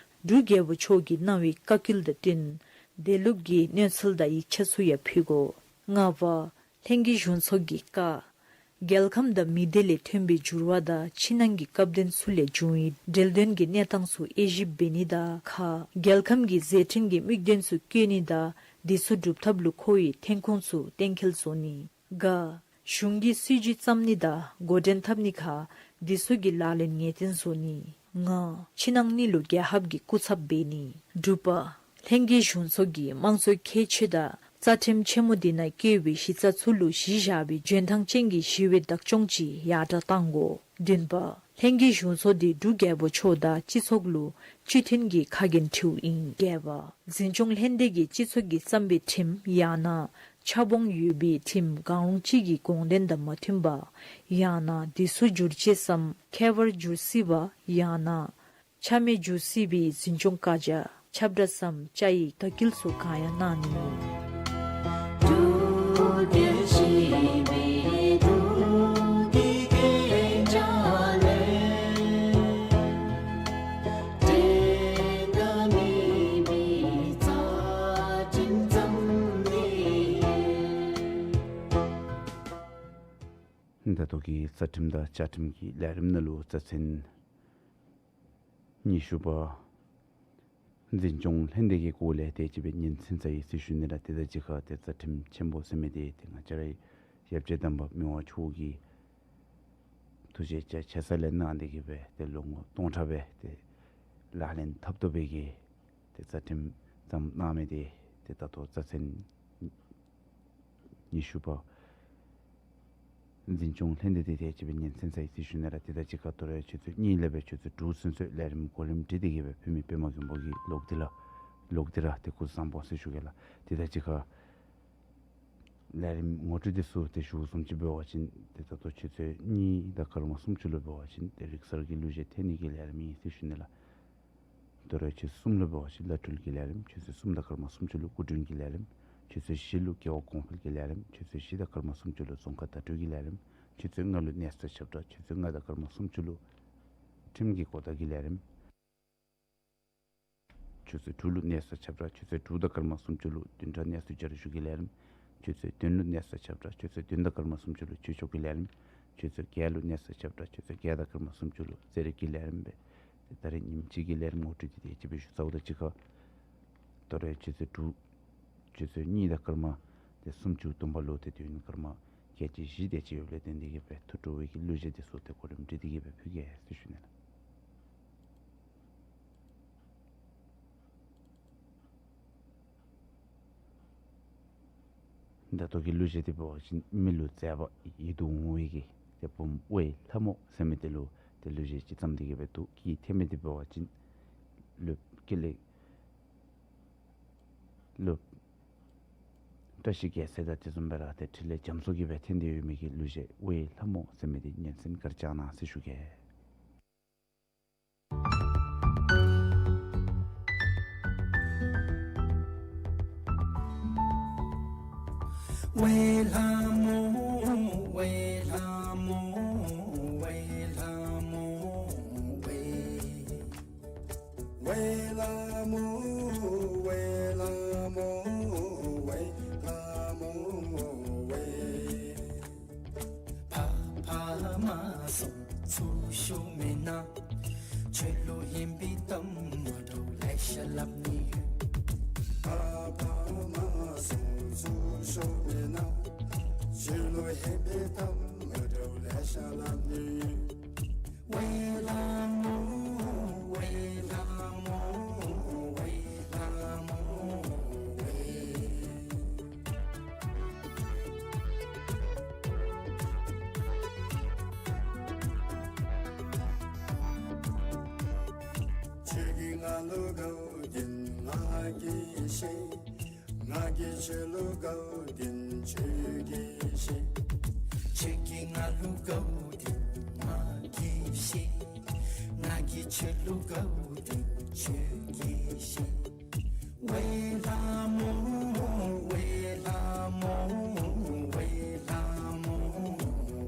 འབྲུག་རྒྱལ་པོ་མཆོག་གིས་གནང་བའི་བཀའ་བཀོད་དང་བསྟུན་དེ་ལུགས་ཀྱི་མནན་གསལ་དང་ཡིག་ཆ་ཚུ་ཡང་ཕུལ་དགོ། ལྔ་པ། ལྷན་རྒྱས་གཞུང་ཚོགས་ཀྱི་བཀའ། རྒྱལ་ཁམས་དང་མི་སྡེ་ལས་ཐོན་པའི་འགྱུར་བ་དང་ཕྱི་ནང་གི་སྐབས་དོན་ཚུ་ལས་བྱུང་བའི་འབྲེལ་དོན་གྱི་གནས་སྟངས་ཚུ་དབྱེ་ཞིབ་འབད་ནི་དང་ཁ། རྒྱལ་ཁམས་ཀྱི་མཛད་འཕྲིན་གྱི་དམིགས་དོན་ཚུ་བཀོད་ནི་དང་དེ་ཚུ་སྒྲུབ་ཐབས་ལུ་ཁོ་ཡི་ཐོན་ཁུངས་ཚུ་གཏན་འཁེལ་བཟོ་ནི། ག། གཞུང་གི་སྲིད་བྱུས་བརྩམ་ནི་དང་འགོ་འདྲེན་འཐབ་ནི་ཁར་དེ་ཚུ་གི་ལག་ལེན་ངེས་གཏན་བཟོ་ནི། ང་། ཕྱི་ནང་གཉིས་ལུ་རྒྱལ་ཁབ་ཀྱི་སྐུ་ཚབ་འབད་ནི། དྲུག་པ། ལྷན་རྒྱས་གཞུང་ཚོགས་ཀྱིས་དམངས་གཙོའི་ཁྱད་ཆོས་དང་རྩ་ཁྲིམས་ཆེན་མོ་དེ་ནང་བཀོད་པའི་གཞི་རྩ་ཚུ་ལུ་གཞི་བཞག་པའི་འཇོན་ཐང་ཅན་གྱི་ཞི་བའི་བདག་སྐྱོང་ཅིག་ཡར་དྲག་གཏང་དགོ། བདུན་པ། ལྷན་རྒྱས་གཞུང་ཚོགས་དེ་འབྲུག་རྒྱལ་པོ་མཆོག་དང་སྤྱི་ཚོགས་ལུ་སྤྱི་མཐུན་གྱི་ཁ་འགན་འཁྲིཝ་ཨིན། བརྒྱད་པ། འཛིན་སྐྱོང་ལྷན་སྡེ་གིས་སྤྱི་ཚོགས་ཀྱིས་བརྩམས་པའི་ཁྲིམས་ཡང་ན་ཆབ་དཔོན་ཡོད་པའི་ཁྲིམས་གང་རུང་ཅིག་གི་དགོངས་དོན་དང་མ་མཐུན་པ་ཡང་ན་དེ་ཚུ་བསྒྱུར་བཅོས་སམ་ཁྱད་པར་འགྱུར་སྲིད་པ་ཡང་ན་ཆ་མེད་འགྱུར་སྲིད་པའི་འཛིན་སྐྱོང་བཀའ་རྒྱ་ཁྱབ་བསྒྲགས་སམ་བཅའ་ཡིག་དག་སྐུལ་ཚུ་གང་ཡང་གནང་ནི། ད་ལྟོ་གི་རྩ་ཁྲིམས་དང་བཅའ་ཁྲིམས་ཀྱི་ལས་རིམ་ནང་ལུ་རྩ་ཚན་ཉི་ཤུ་པ་འཛིན་སྐྱོང་ལྷན་སྡེ་གི་སྐོར་ལས་དེ་ཅིག་སྦེ་སྙན་གསན་ཚར་ཡི་ཟེར་ཞུ་ནི་ལགས། དེ་དང་གཅིག་ཁར་ཏེ་རྩ་ཁྲིམས་ཆེན་པོ་ཟེར་མི་དེ་ཏེ་ང་བཅས་རའི་ཡབ་རྗེ་དམ་པ་མི་དབང་མཆོག་གིས་ཐུགས་རྗེ་ཆེ་ཆེ་ས་ལས་གནང་སྟེ་གི་སྦེ་ཏེ་ལོ་ངོ་སྟོང་ཕྲག་སྦེ་ཏེ་ལག་ལེན་འཐབ་ཐོབ་པའི་གི་ཏེ་རྩ་ཁྲིམས་བརྩམས་གནང་མི་དེ་ཏེ་ད་ལྟོ་རྩ་ཚན་ཉི་ཤུ་པ་འཛིན་སྐྱོང་ལྷན་སྡེ་དེ་དེ་ཅིག་སྦེ་སྙན་གསན་ཚར་ཡི་ཟེར་ཞུ་ནི་ལགས། དེ་དང་གཅིག་ཁར་དོ་རུང་ཆུ་ཚོད་གཉིས་ལས་སྦེ་ཆུ་ཚོད་དྲུག་ཚུན་ཚོད་ལས་རིམ་གོ་རིམ་སྒྲིག་སྟེ་གི་སྦེ་ཕུལ་མི་པདྨ་མགོན་པོ་གི་ལོག་སྟེ་ར་ལོག་སྟེ་ར་ཏེ་སྐུ་གཟུགས་བཟང་པོ་ཟེར་ཞུ་གེ་ལགས། དེ་དང་གཅིག་ཁར་ལས་རིམ་ངོ་སྤྲོད་དེ་ཚུ་ཏེ་ཞུ་བཟུམ་ཅིག་འབད་བ་ཅིན་ཏེ་ད་ལྟོ་ཆུ་ཚོད་གཉིས་དང་སྐར་མ་སུམ་ཅུ་ལུ་འབད་བ་ཅིན་ཏེ་རིག་གསར་གྱི་གླུ་གཞས་འཐེན་ནི་གི་ལས་རིམ་ཨིན་ཟེར་ཞུ་ནི་ལགས། དོ་རུང་ཆུ་ཚོད་གསུམ་ལུ་འབད་བ་ཅིན་བླ་སྤྲུལ་གྱི་ལས་རིམ། ཆུ་ཚོད་གསུམ་དང་སྐར་མ་སུམ་ཅུ་ལུ་སྐུ་མགྲོན་གྱི་ལས་རིམ། ཆུ་ཚོད་བཞི་ལུ་རྒྱལ་བ་གོང་འཕེལ་གྱི་ལས་རིམ། ཆུ་ཚོད་བཞི་དང་སྐར་མ་སུམ་ཅུ་ལུ་རྫོང་ཁ་བརྡ་སྤྲོད་ཀྱི་ལས་རིམ། ཆུ་ཚོད་ལྔ་ལུ་གནས་ཚུལ་ཁྱབ་བསྒྲགས། ཆུ་ཚོད་ལྔ་དང་སྐར་མ་སུམ་ཅུ་ལུ་ཁྲིམས་ཀྱི་གོ་བརྡ་གི་ལས་རིམ། ཆུ་ཚོད་དྲུག་ལུ་གནས་ཚུལ་ཁྱབ་བསྒྲགས། ཆུ་ཚོད་དྲུག་དང་སྐར་མ་སུམ་ཅུ་ལུ་བདུན་ཕྲག་གནས་ཚུལ་བསྐྱར་ཞུ་གི་ལས་རིམ། ཆུ་ཚོད་བདུན་ལུ་གནས་ཚུལ་ཁྱབ་བསྒྲགས། ཆུ་ཚོད་བདུན་དང་སྐར་མ་སུམ་ཅུ་ལུ་ཆོས་ཕྱོགས་ཀྱི་ལས་རིམ། ཆུ་ཚོད་བརྒྱད་ལུ་གནས་ཚུལ་ཁྱབ་བསྒྲགས། ཆུ་ཚོད་བརྒྱད་དང་སྐར་མ་སུམ་ཅུ་ལུ་རྩེད་རིགས་ཀྱི་ལས་རིམ་སྦེ་ཏེ་ད་རེས་ཉིནམ་གཅིག་གི་ལས་རིམ་ངོ་སྤྲོད་དེ་དེ་ཅིག་སྦེ་ཞུ་ཚརཝ་དང་གཅིག་ཁར་དོ་རུང་ཆུ་ཚོད་དྲུག་ཆུ་ཚོད་གཉིས་དང་སྐར་མ་ཏེ་སུམ་ཅུ་བདུན་པ་ལུ་ཏེ་དུས་ཡུན་སྐར་མ་བརྒྱད་ཅུ་བཞི་དེ་ཅིག་ཡོདཔ་ལས་བརྟེན་ཏེ་གི་སྦེ་ཐུགས་སྤྲོ་བའི་གི་གླུ་གཞས་དེ་ཚུ་ཏེ་གོ་རིམ་སྒྲིག་སྟེ་གི་སྦེ་ཕུལ་གེ་ཟེར་ཞུ་ནི་ལགས། ད་ལྟོ་གི་གླུ་གཞས་དེ་འབད་བ་ཅིན་མི་ལུ་མཛེས་པ་ཡིད་དུ་འོང་བའི་གི་ཏེ་བུམོ་དབའི་ལྷ་མོ་ཟེར་མི་དེ་ལུ་ཏེ་གླུ་གཞས་ཅིག་བརྩམས་ཏེ་གི་སྦེ་འདུག། གི་ཐད་མི་དེ་འབད་བ་ཅིན་སློབ་དགེ་ལེགས་སློབ་བཀྲ་ཤིས་རྒྱལ་མཚན་དང་དེ་བཟུམ་སྦེ་ར་ཏེ་འཕྲིན་ལས་རྒྱ་མཚོ་གིས་སྦེ་འཐེན་ཏེ་ཡོད་མི་གི་གླུ་གཞས་དབའི་ལྷ་མོ་ཟེར་མི་དེ་སྙན་གསན་ག་ར་བསྐྱང་གནང་ཟེར་ཞུ་གེ། ཝེ་ལྷ་མོ་ཝེ་ལྷ་མོ་ཝེ་ལྷ་མོ་ཝེ། ཝེ་ལྷ་མོ་ཝེ་ལྷ་མོ་ཝེ་ལྷ་མོ་ཝེ། ཕ་ཕ་མ་སོང་ཚུར་ཤོག་མེན་ན། ཁྱོད་ལུ་ཧན་པའི་གཏམ་མ་འདྲཝ་ལེ་ཤ་སླབ་ནི་ཡོད། ཕ་ཕ་མ་སོང་ཚུར་ཤོག་མེན་ན། ཁྱོད་ལུ་ཧན་པའི་གཏམ་མ་འདྲཝ་ལེ་ཤ་སླབ་ནི་ཡོད། ཝེ་ལྷ་མོ་ཝེ་ལྷ་མོ་ཝེ་ལྷ་མོ་ཝེ། ཁྱོད་ཀྱིས་ང་ལུ་དགའཝ་འདི་ང་གིས་ཤེས། ང་གིས་ཁྱོད་ལུ་དགའཝ་འདི་ཁྱོད་ཀྱིས་ཤེས། ཁྱོད་ཀྱིས་ང་ལུ་དགའཝ་འདི་ང་གིས་ཤེས། ང་གིས་ཁྱོད་ལུ་དགའཝ་འདི་ཁྱོད་ཀྱིས་ཤེས། ཝེ་ལྷ་མོ་ཝེ་ལྷ་མོ་ཝེ་ལྷ་མོ་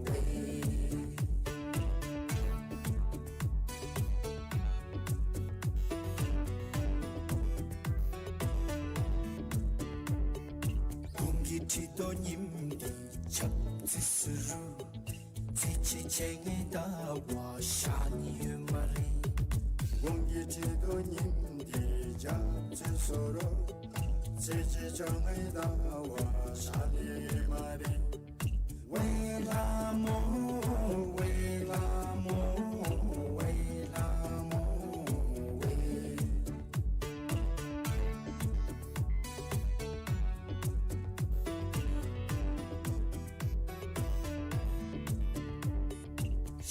ཝེ། གོང་གི་ཁྲི་གདུགས་རྙིངམ་འདི་ཆབ་རྩི་ཟུར་རུ། ཚེ་གཅིག་ཆེ་ངེ་ད་བ་ཤ་ནི་ཡོད་མ་རེད། གོང་གི་ཁྲི་གདུགས་རྙིངམ་འདི་ཆབ་རྩི་ཟུར་རུ། ཚེ་གཅིག་ཆེ་ངེ་ད་བ་ཤ་ནི་ཡོད་མ་རེད། ཝེ་ལྷ་མོ་ཝེ་ལྷ་མོ་ཝེ་ལྷ་མོ་ཝེ།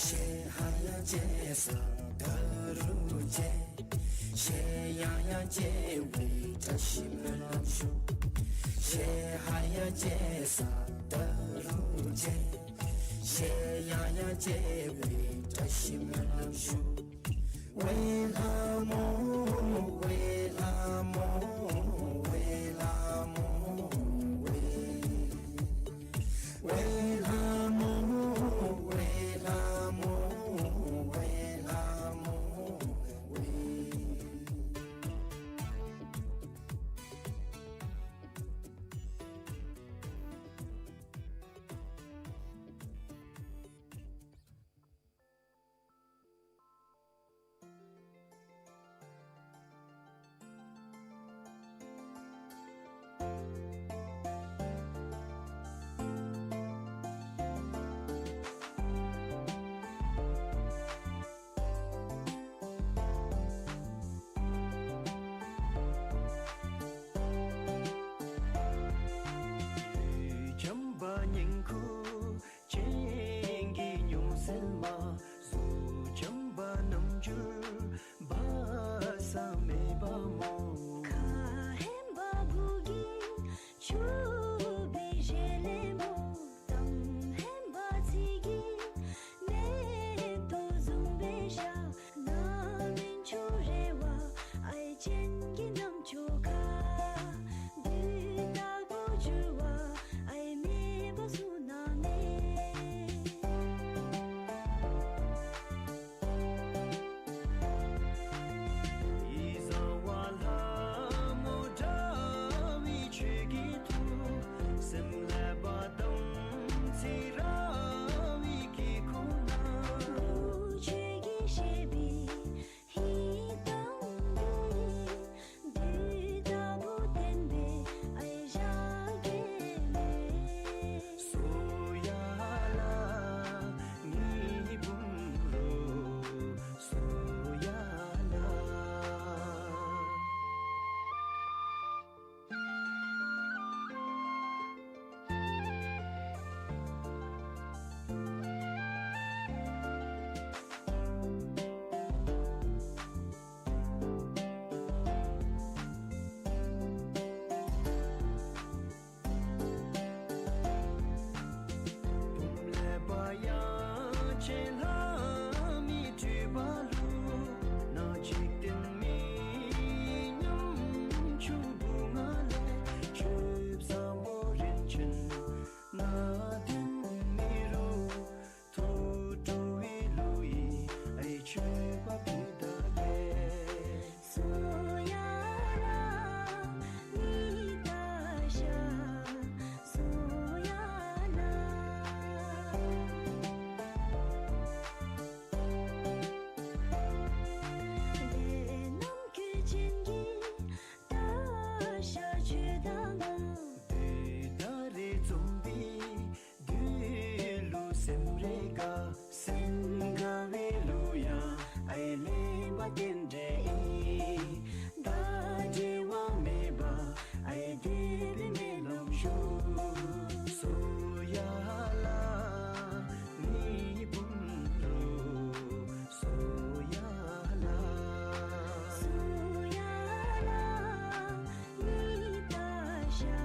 ཤེ་ཧ་ཡ་ཅེ་ས་ད་རུ་ཅེ། ཤེ་ཡ་ཡ་ཅེ་ཝེ་བཀྲ་ཤིས་སྨོན་ལམ་ཞུ། ཤེ་ཧ་ཡ་ཅེ་ས་ད་རུ་ཅེ། ཤེ་ཡ་ཡ་ཅེ་ཝེ་བཀྲ་ཤིས་སྨོན་ལམ་ཞུ། ཝེ་ལྷ་མོ་ཝེ་ལྷ་མོ་ཝེ་ལྷ་མོ་ཝེ། ཝེ་ལྷ་མོ་ཝེ་ལྷ་མོ་ཝེ་ལྷ་མོ་ཝེ། འཇམ་པ་ཉིང་ཁུ་ཅན་གྱི་ཉུང་ཟད་མ། གཟུགས་འཇམ་པ་རྣམ་འགྱུར་སྦ་གསང་མེད་པ་མོ། ཁ་ཧན་པ་བུ་གི་ཆུ་བི་ཞལ་ལེ་མོ། གཏམ་ཧན་པ་ཚིག་གི་མེ་ཏོག་བཟུམ་སྦེ་ཤར། རྣམ་སྨིན་ཆུ་རེ་བ་ཨའི་ཅན་གྱི་རྣམ་ཅོ་ཁ། བདུད་ལྟ་བུ་འགྱུར་བ་ཨའི་མེད་པ་བཟུམ་ན་མེད། ཡིད་བཟང་བ་ལྷ་མོ་འདྲ་བའི་ཁྱོད་ཀྱི་ཐུགས། སེམས་ལེགས་པ་དམ་ཚིག་ར་བའི་དཀྱིལ་འཁོར་ན། ཁྱོད་ཀྱི་བཞད་པའི་ཧིང་གཏམ་འདི། བདུད་ལྟ་བུ་བསྟན་པའི་ཨའི་ཞག་གི་མེ། སོ་ཡ་ལ་ངེའི་བུམོ་ལུ་སོ་ཡ་ལ། བུམོ་ལེགས་པ་དབྱངས་ཅན་ལྷ་མིའི་སྤྲུལ་པ་ལུ། ནག་འཇིག་རྟེན་མི་ཉམ་ཆུང་བུ་ང་ལས། ཆོས་བཟང་པོ་རིན་ཆེན་ སེམས་རེ་དགའ་སེམས་དགའ་བའི་གླུ་དབྱངས་ཨའི་གླིང་པ་རྟེན་འབྲེལ་ཨིན། ད་འབྲལ་བ་མེད་པ་ཨའི་དགེ་འདུན་མའི་ལོངས་སྤྱོད། སོ་ཡ་ལ་ནི་བུམ་རུ། སོ་ཡ་ལ། སོ་ཡ་ལ་ནི་ད་ཤ།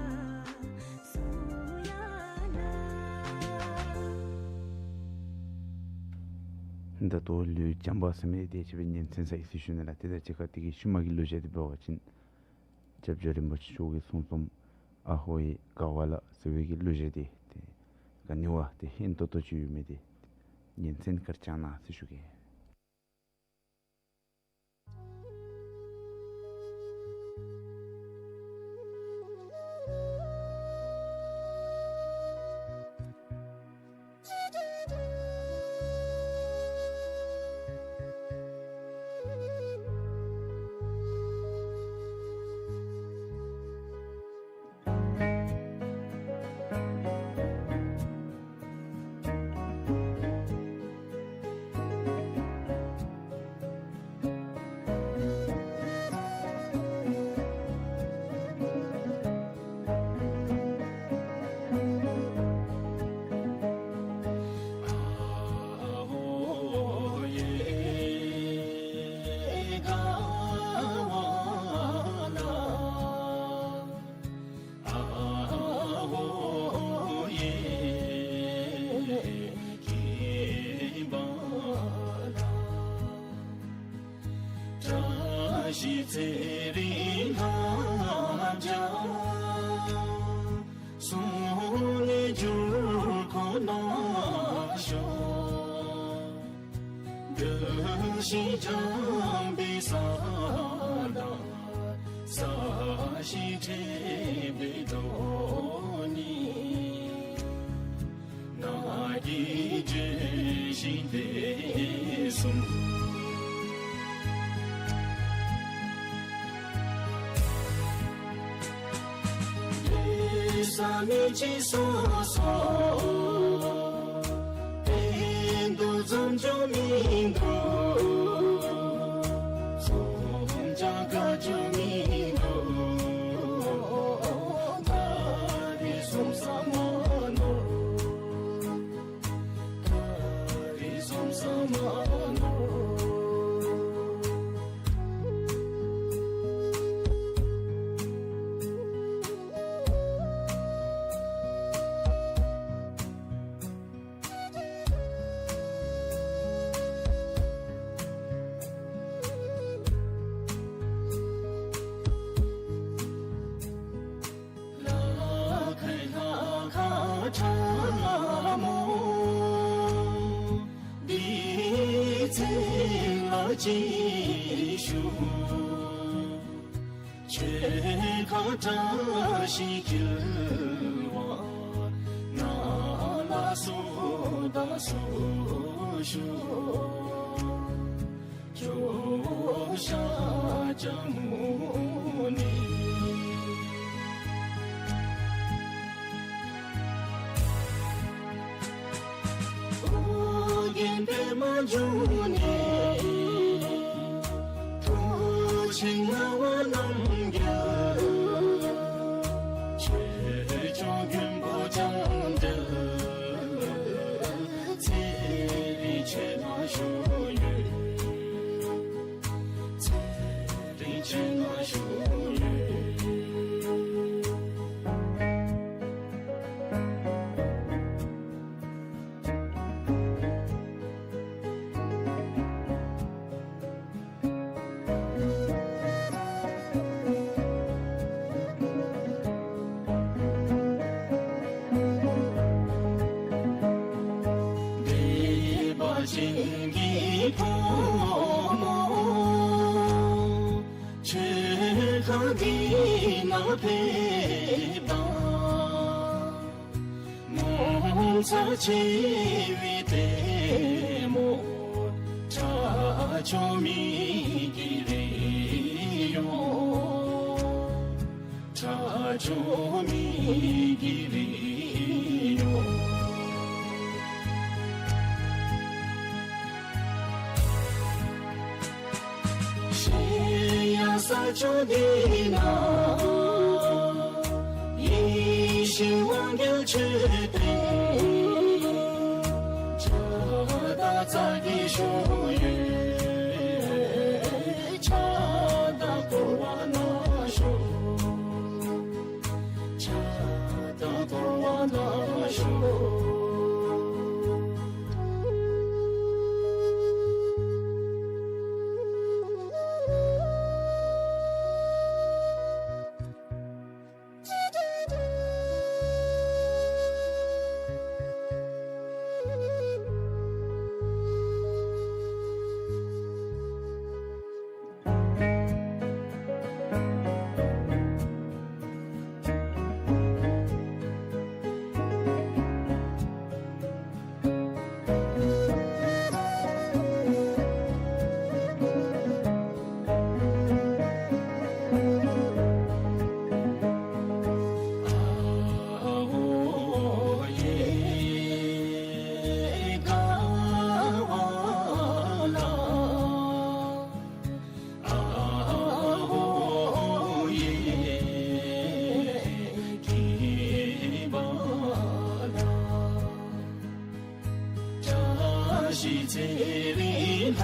སོ་ཡ་ལ། ད་ལྟོ་ལུས་བྱམས་པ་ཟེར་མི་དེ་ཅིག་སྦེ་ཉིན་མཚན་ས་ཡི་སི་ཞུ་ནི་ལགས། དེ་དང་གཅིག་ཁར་དེ་གི་ཤུལ་མ་གི་གླུ་གཞས་དེ་འབད་བ་ཅིན་སྐྱབས་རྗེ་རིན་པོ་ཆེ་མཆོག་གིས་གསུངས་གསུངསམ་ཨ་ཧོ་ཡི་དགའ་བ་ལ་ཟེར་བའི་གི་གླུ་གཞས་དེ་དེ་ག་ནི་བ་དེ་ཧན་ཏོང་ཏོ་ཅིག་ཡོད་མི་དེ་ཉིན་མཚན་ཁར་བཅང་གནང་ཟེར་ཞུ་གེ། བཀྲ་ཤིས་ཚེ་རིང་ལྷ་བརྒྱ་གསུང་ལས་འགྱུར་ཁོ་ན་ཤོག། འདུ་ཤེས་འཆང་བའི་ས་དང་ས་གཞི་ཕྲད་པའི་དོན་ནི། ནགས་ཀྱི་བརྗོད་བཞིན་དེ་གསུངས། ས་གནས་ཅི་སོ་སོ་དེ་འདུ་འཛོམས་འགྱོ་མི་འདུག། འཛོམས་ཀྱང་དགའ་འགྱོ་མི་འདུག། ད་རེས་འཛོམས་ས་མ་ནོར། ད་རེས་འཛོམས་ས་མ་ནོར། ལ་ཁའི་ལྷ་ཁང་ཁྲ་མོ་འདི་ཚེ་ལ་ཅིག་བཞུགས། ཆོས་ཁང་བཀྲ་ཤིས་འཁྱིལ་བ་ནང་ལ་སུ་དང་སུ་བཞུགས། ཇོ་ཤཱཀྱ་མུ་ནི། ཨོ་རྒྱན་པདྨ་འབྱུང་གནས། མཐུ་ཆེན་ངག་དབང་རྣམ་རྒྱལ། ཆོས་སྐྱོང་མགོན་པོ་ལྕམ་དྲལ། ཚེ་རིང་ཁྱེད་ནང་བཞུགས་ཡོད། ཚེ་རིང་ཁྱེད་ནང་བཞུགས་ཡོད། བདེ་བ་ཅན་གྱི་ཕོ་མོ་ཆོས་ཁང་འདི་ནང་ཕེབས་དང་། ངོ་མཚར་ཆེ་བའི་ལྟད་མོ་ཁྲ་ཆོ་མི་གི་རི་ཡོ། ཁྲ་ཆོ་མི་གི་རི་ཡོ། ཡང་ས་ཕྱོགས་འདི་ན་ཡེ་ཤེས་དབང་རྒྱལ་མཆོད་རྟེན་ཕྱག་དང་རྩ་བརྒྱད་བཞུགས་ཡོད། ཕྱག་དང་འཁོར་བ་ན་བཞུགས། ཕྱག་དང་འཁོར་བ་ན་བཞུགས། བཀྲ་ཤིས་ཚེ་རིང་ལྷ་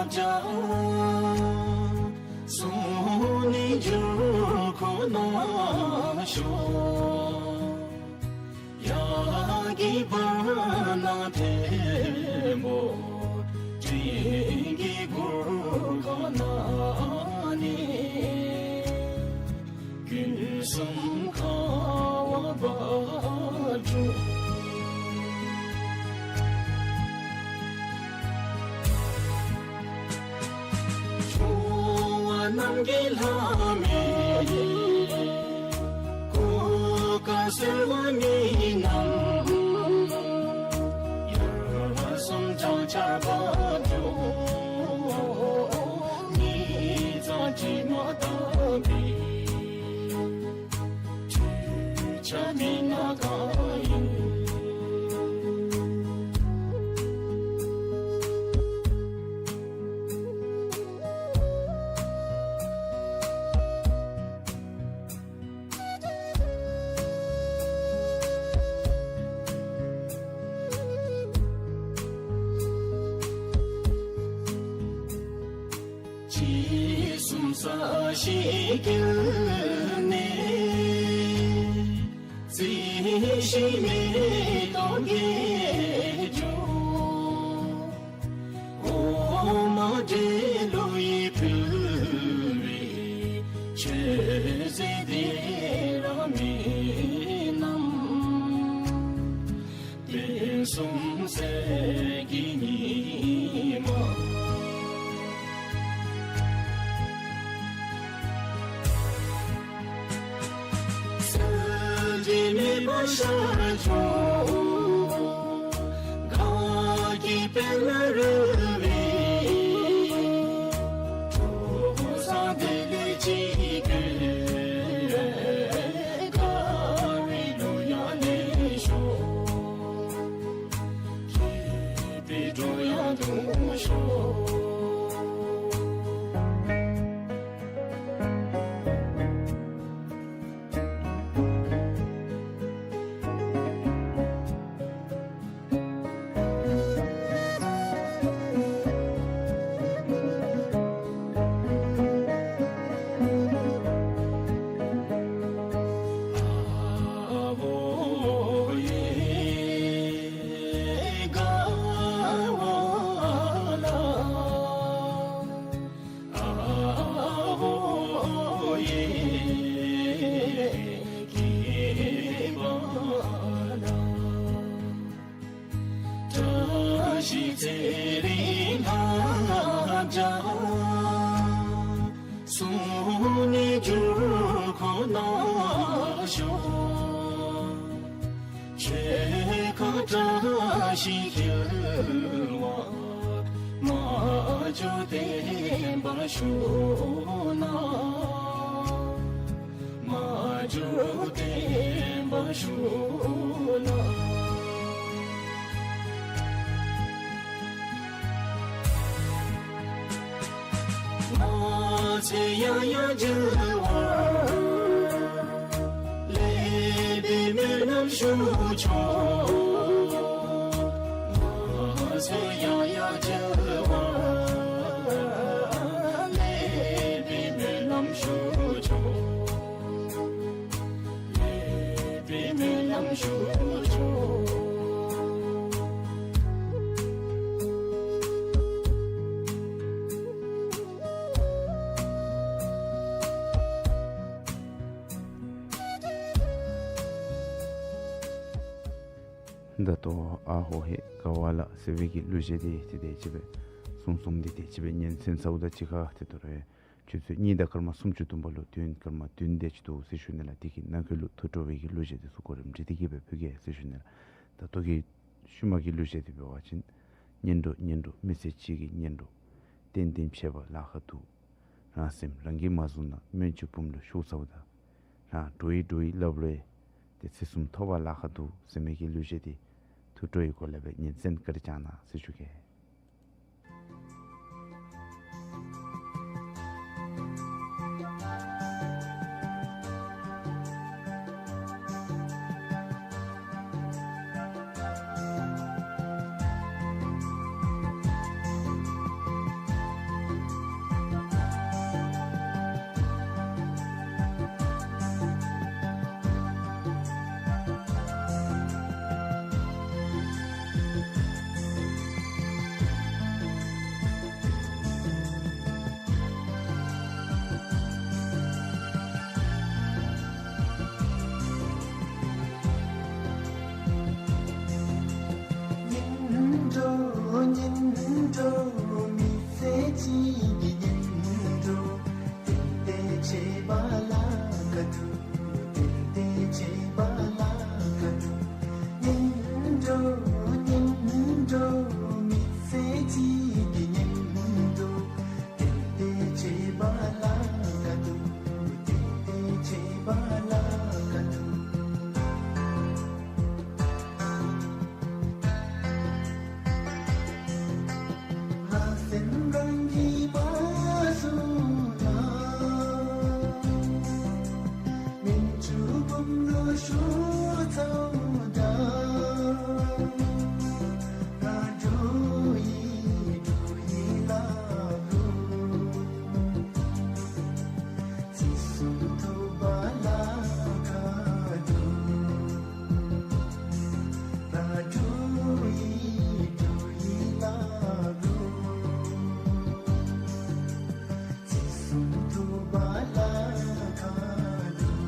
བརྒྱ་བཟུང་ནས་འགྱུར་ཁོ་ན་ཤོག། ཡ་གི་བར་ན་ཐེམ་པོ་སྤྲིན་གྱི་གུར་ཁང་ནང་ནས། ཀུན་གསུམ་ཁ་བ་བབས་འགྱོ། འགྲོ་བ་རྣམས་ཀྱི་ལྷ་མོའི་གོ་སྐབས་སྩོལ་བ་མི་རྣམས། ཡར་སོང་ཅོག་ཆ་བབས་འགྱོ། ཉིས་རྩ་དྲི་མ་དག་པའི་ཆོས་ཆ་མི་ན་ག་ཡིན། ཅི་གསུང་ས་ཞིག་གི་ནས། རྩི་ཤིང་མེ་ཏོག་གི་རྒྱུ། འོ་མ་འབྲས་ལུག་ཡིས་ཕུལ་བའི་མཆོད་རྫས་དེ་ར་མི་རྣམས། དཔལ་གསུམ་གསེར་གྱི་ཉི་མ། གསེར་དྲི་མེད་པར་ཤར་བྱུང་། དགའ་སྐྱིད་དཔལ་ལ་རོལ་བའི་གྲོགས་བཟང་དེ་ལས་ཅི་དགོས། དགའ་བའི་གླུ་ཡང་ལེན་ཤོག། སྐྱིད་པའི་སྒྲོ་ཡང་བརྡུང་ཤོག། བཀྲ་ཤིས་ཚེ་རིང་ལྷ་བརྒྱ་བཟུང་ནས་འགྱུར་ཁོ་ན་ཤོག། ཆོས་ཁ་བཀྲ་ཤིས་འཁྱིལ་བ། མ་འགྱུར་བརྟན་པར་བཞུགས་གནང་། མ་འགྱུར་བརྟན་པར་བཞུགས་གནང་། ཚེ་ཡང་ཡང་བརྗེད་པ་ལས་པའི་སྨོན་ལམ་ཞུ་ཆོག། ཚེ་ཡང་ཡང་བརྗེད་པ་ལས་པའི་སྨོན་ལམ་ཞུ་ཆོག། ལས་པའི་སྨོན་ལམ་ཞུ་ཆོག། ད་ལྟོ་ཨ་ཧོ་ཧེ་ག་ཝ་ལ་ཟེར་བའི་གི་གླུ་གཞས་འདི་ཏེ་དེ་ཅིག་སྦེ་གསུངས་གསུངསམ་འདི་དེ་ཅིག་སྦེ་ཉན་གསན་ཚརཝ་ད་གཅིག་ཁར་ཏེ་དོ་རུང་ཆུ་ཚོད་གཉིས་དང་སྐར་མ་སུམ་ཅུ་སོ་བདུན་པ་ལུ་དུས་ཡུན་སྐར་མ་བདུན་དེ་ཅིག་འདུག་ཟེར་ཞུ་ནི་ལགས། དེ་གི་ནང་འཁོད་ལུ་ཐུགས་སྤྲོ་བའི་གི་གླུ་གཞས་འདི་ཚུ་གོ་རིམ་སྒྲིག་སྟེ་གི་སྦེ་ཕུལ་གེ་ཟེར་ཞུ་ནི་ལགས། ད་ལྟོ་གི་ཤུལ་མ་གི་གླུ་གཞས་འདི་འབད་བ་ཅིན། གཉེན་གྲོགས་གཉེན་གྲོགས་མི་ཚེ་གཅིག་གི་གཉེན་གྲོགས། གཏན་གཏན་བྱེད་པ་ལཱ་ཁག་འདུག། རང་སེམས་རང་གིས་མ་བཟུང་ན། སྨོན་ལམ་བུམོ་ལུ་ཞུགས་ཚརཝ་ད། རང་འགྲོ་ཡི་འགྲོ་ཡི་སླབ་རུང་ཏེ་ཚེ་གསུམ་ཐོབ་པ་ལཱ་ཁག་འདུག་ཟེར་མི་གི་གླུ་གཞས་འདི་ཐུགས་སྤྲོ་བའི་སྒོ་ལས་སྦེ་ཉན་གསན་བཀའ་དྲིན་བསྐྱང་གནང་ཟེར་ཞུ་གེ། གཉེན་གྲོགས་གཉེན་གྲོགས་མི་ཚེ་གཅིག་གི་གཉེན་གྲོགས། གཏན་གཏན་བྱེད་པ་ལཱ་ཁག་འདུག། གཏན་གཏན་བྱེད་པ་ལཱ་ཁག་འདུག། གཉེན་གྲོགས་གཉེན་གྲོགས་མི་ཚེ་གཅིག་གི་གཉེན་གྲོགས། གཏན་གཏན་བྱེད་པ་ལཱ་ཁག་འདུག། གཏན་གཏན་བྱེད་པ་ལཱ་ཁག་འདུག། རང་སེམས་རང་གིས་མ་བཟུང་ན། སྨོན་ལམ་བུམོ་ལུ་ཞུགས་ཚརཝ་ད། རང་འགྲོ་ཡི་འགྲོ་ཡི་སླབ་རུང་། ཚེ་གསུམ་ཐོབ་པ་ལཱ་ཁག་འདུག། རང་འགྲོ་ཡི་འགྲོ་ཡི་སླབ་རུང་། ཚེ་གསུམ་ཐོབ་པ་ལཱ་ཁག་འདུག།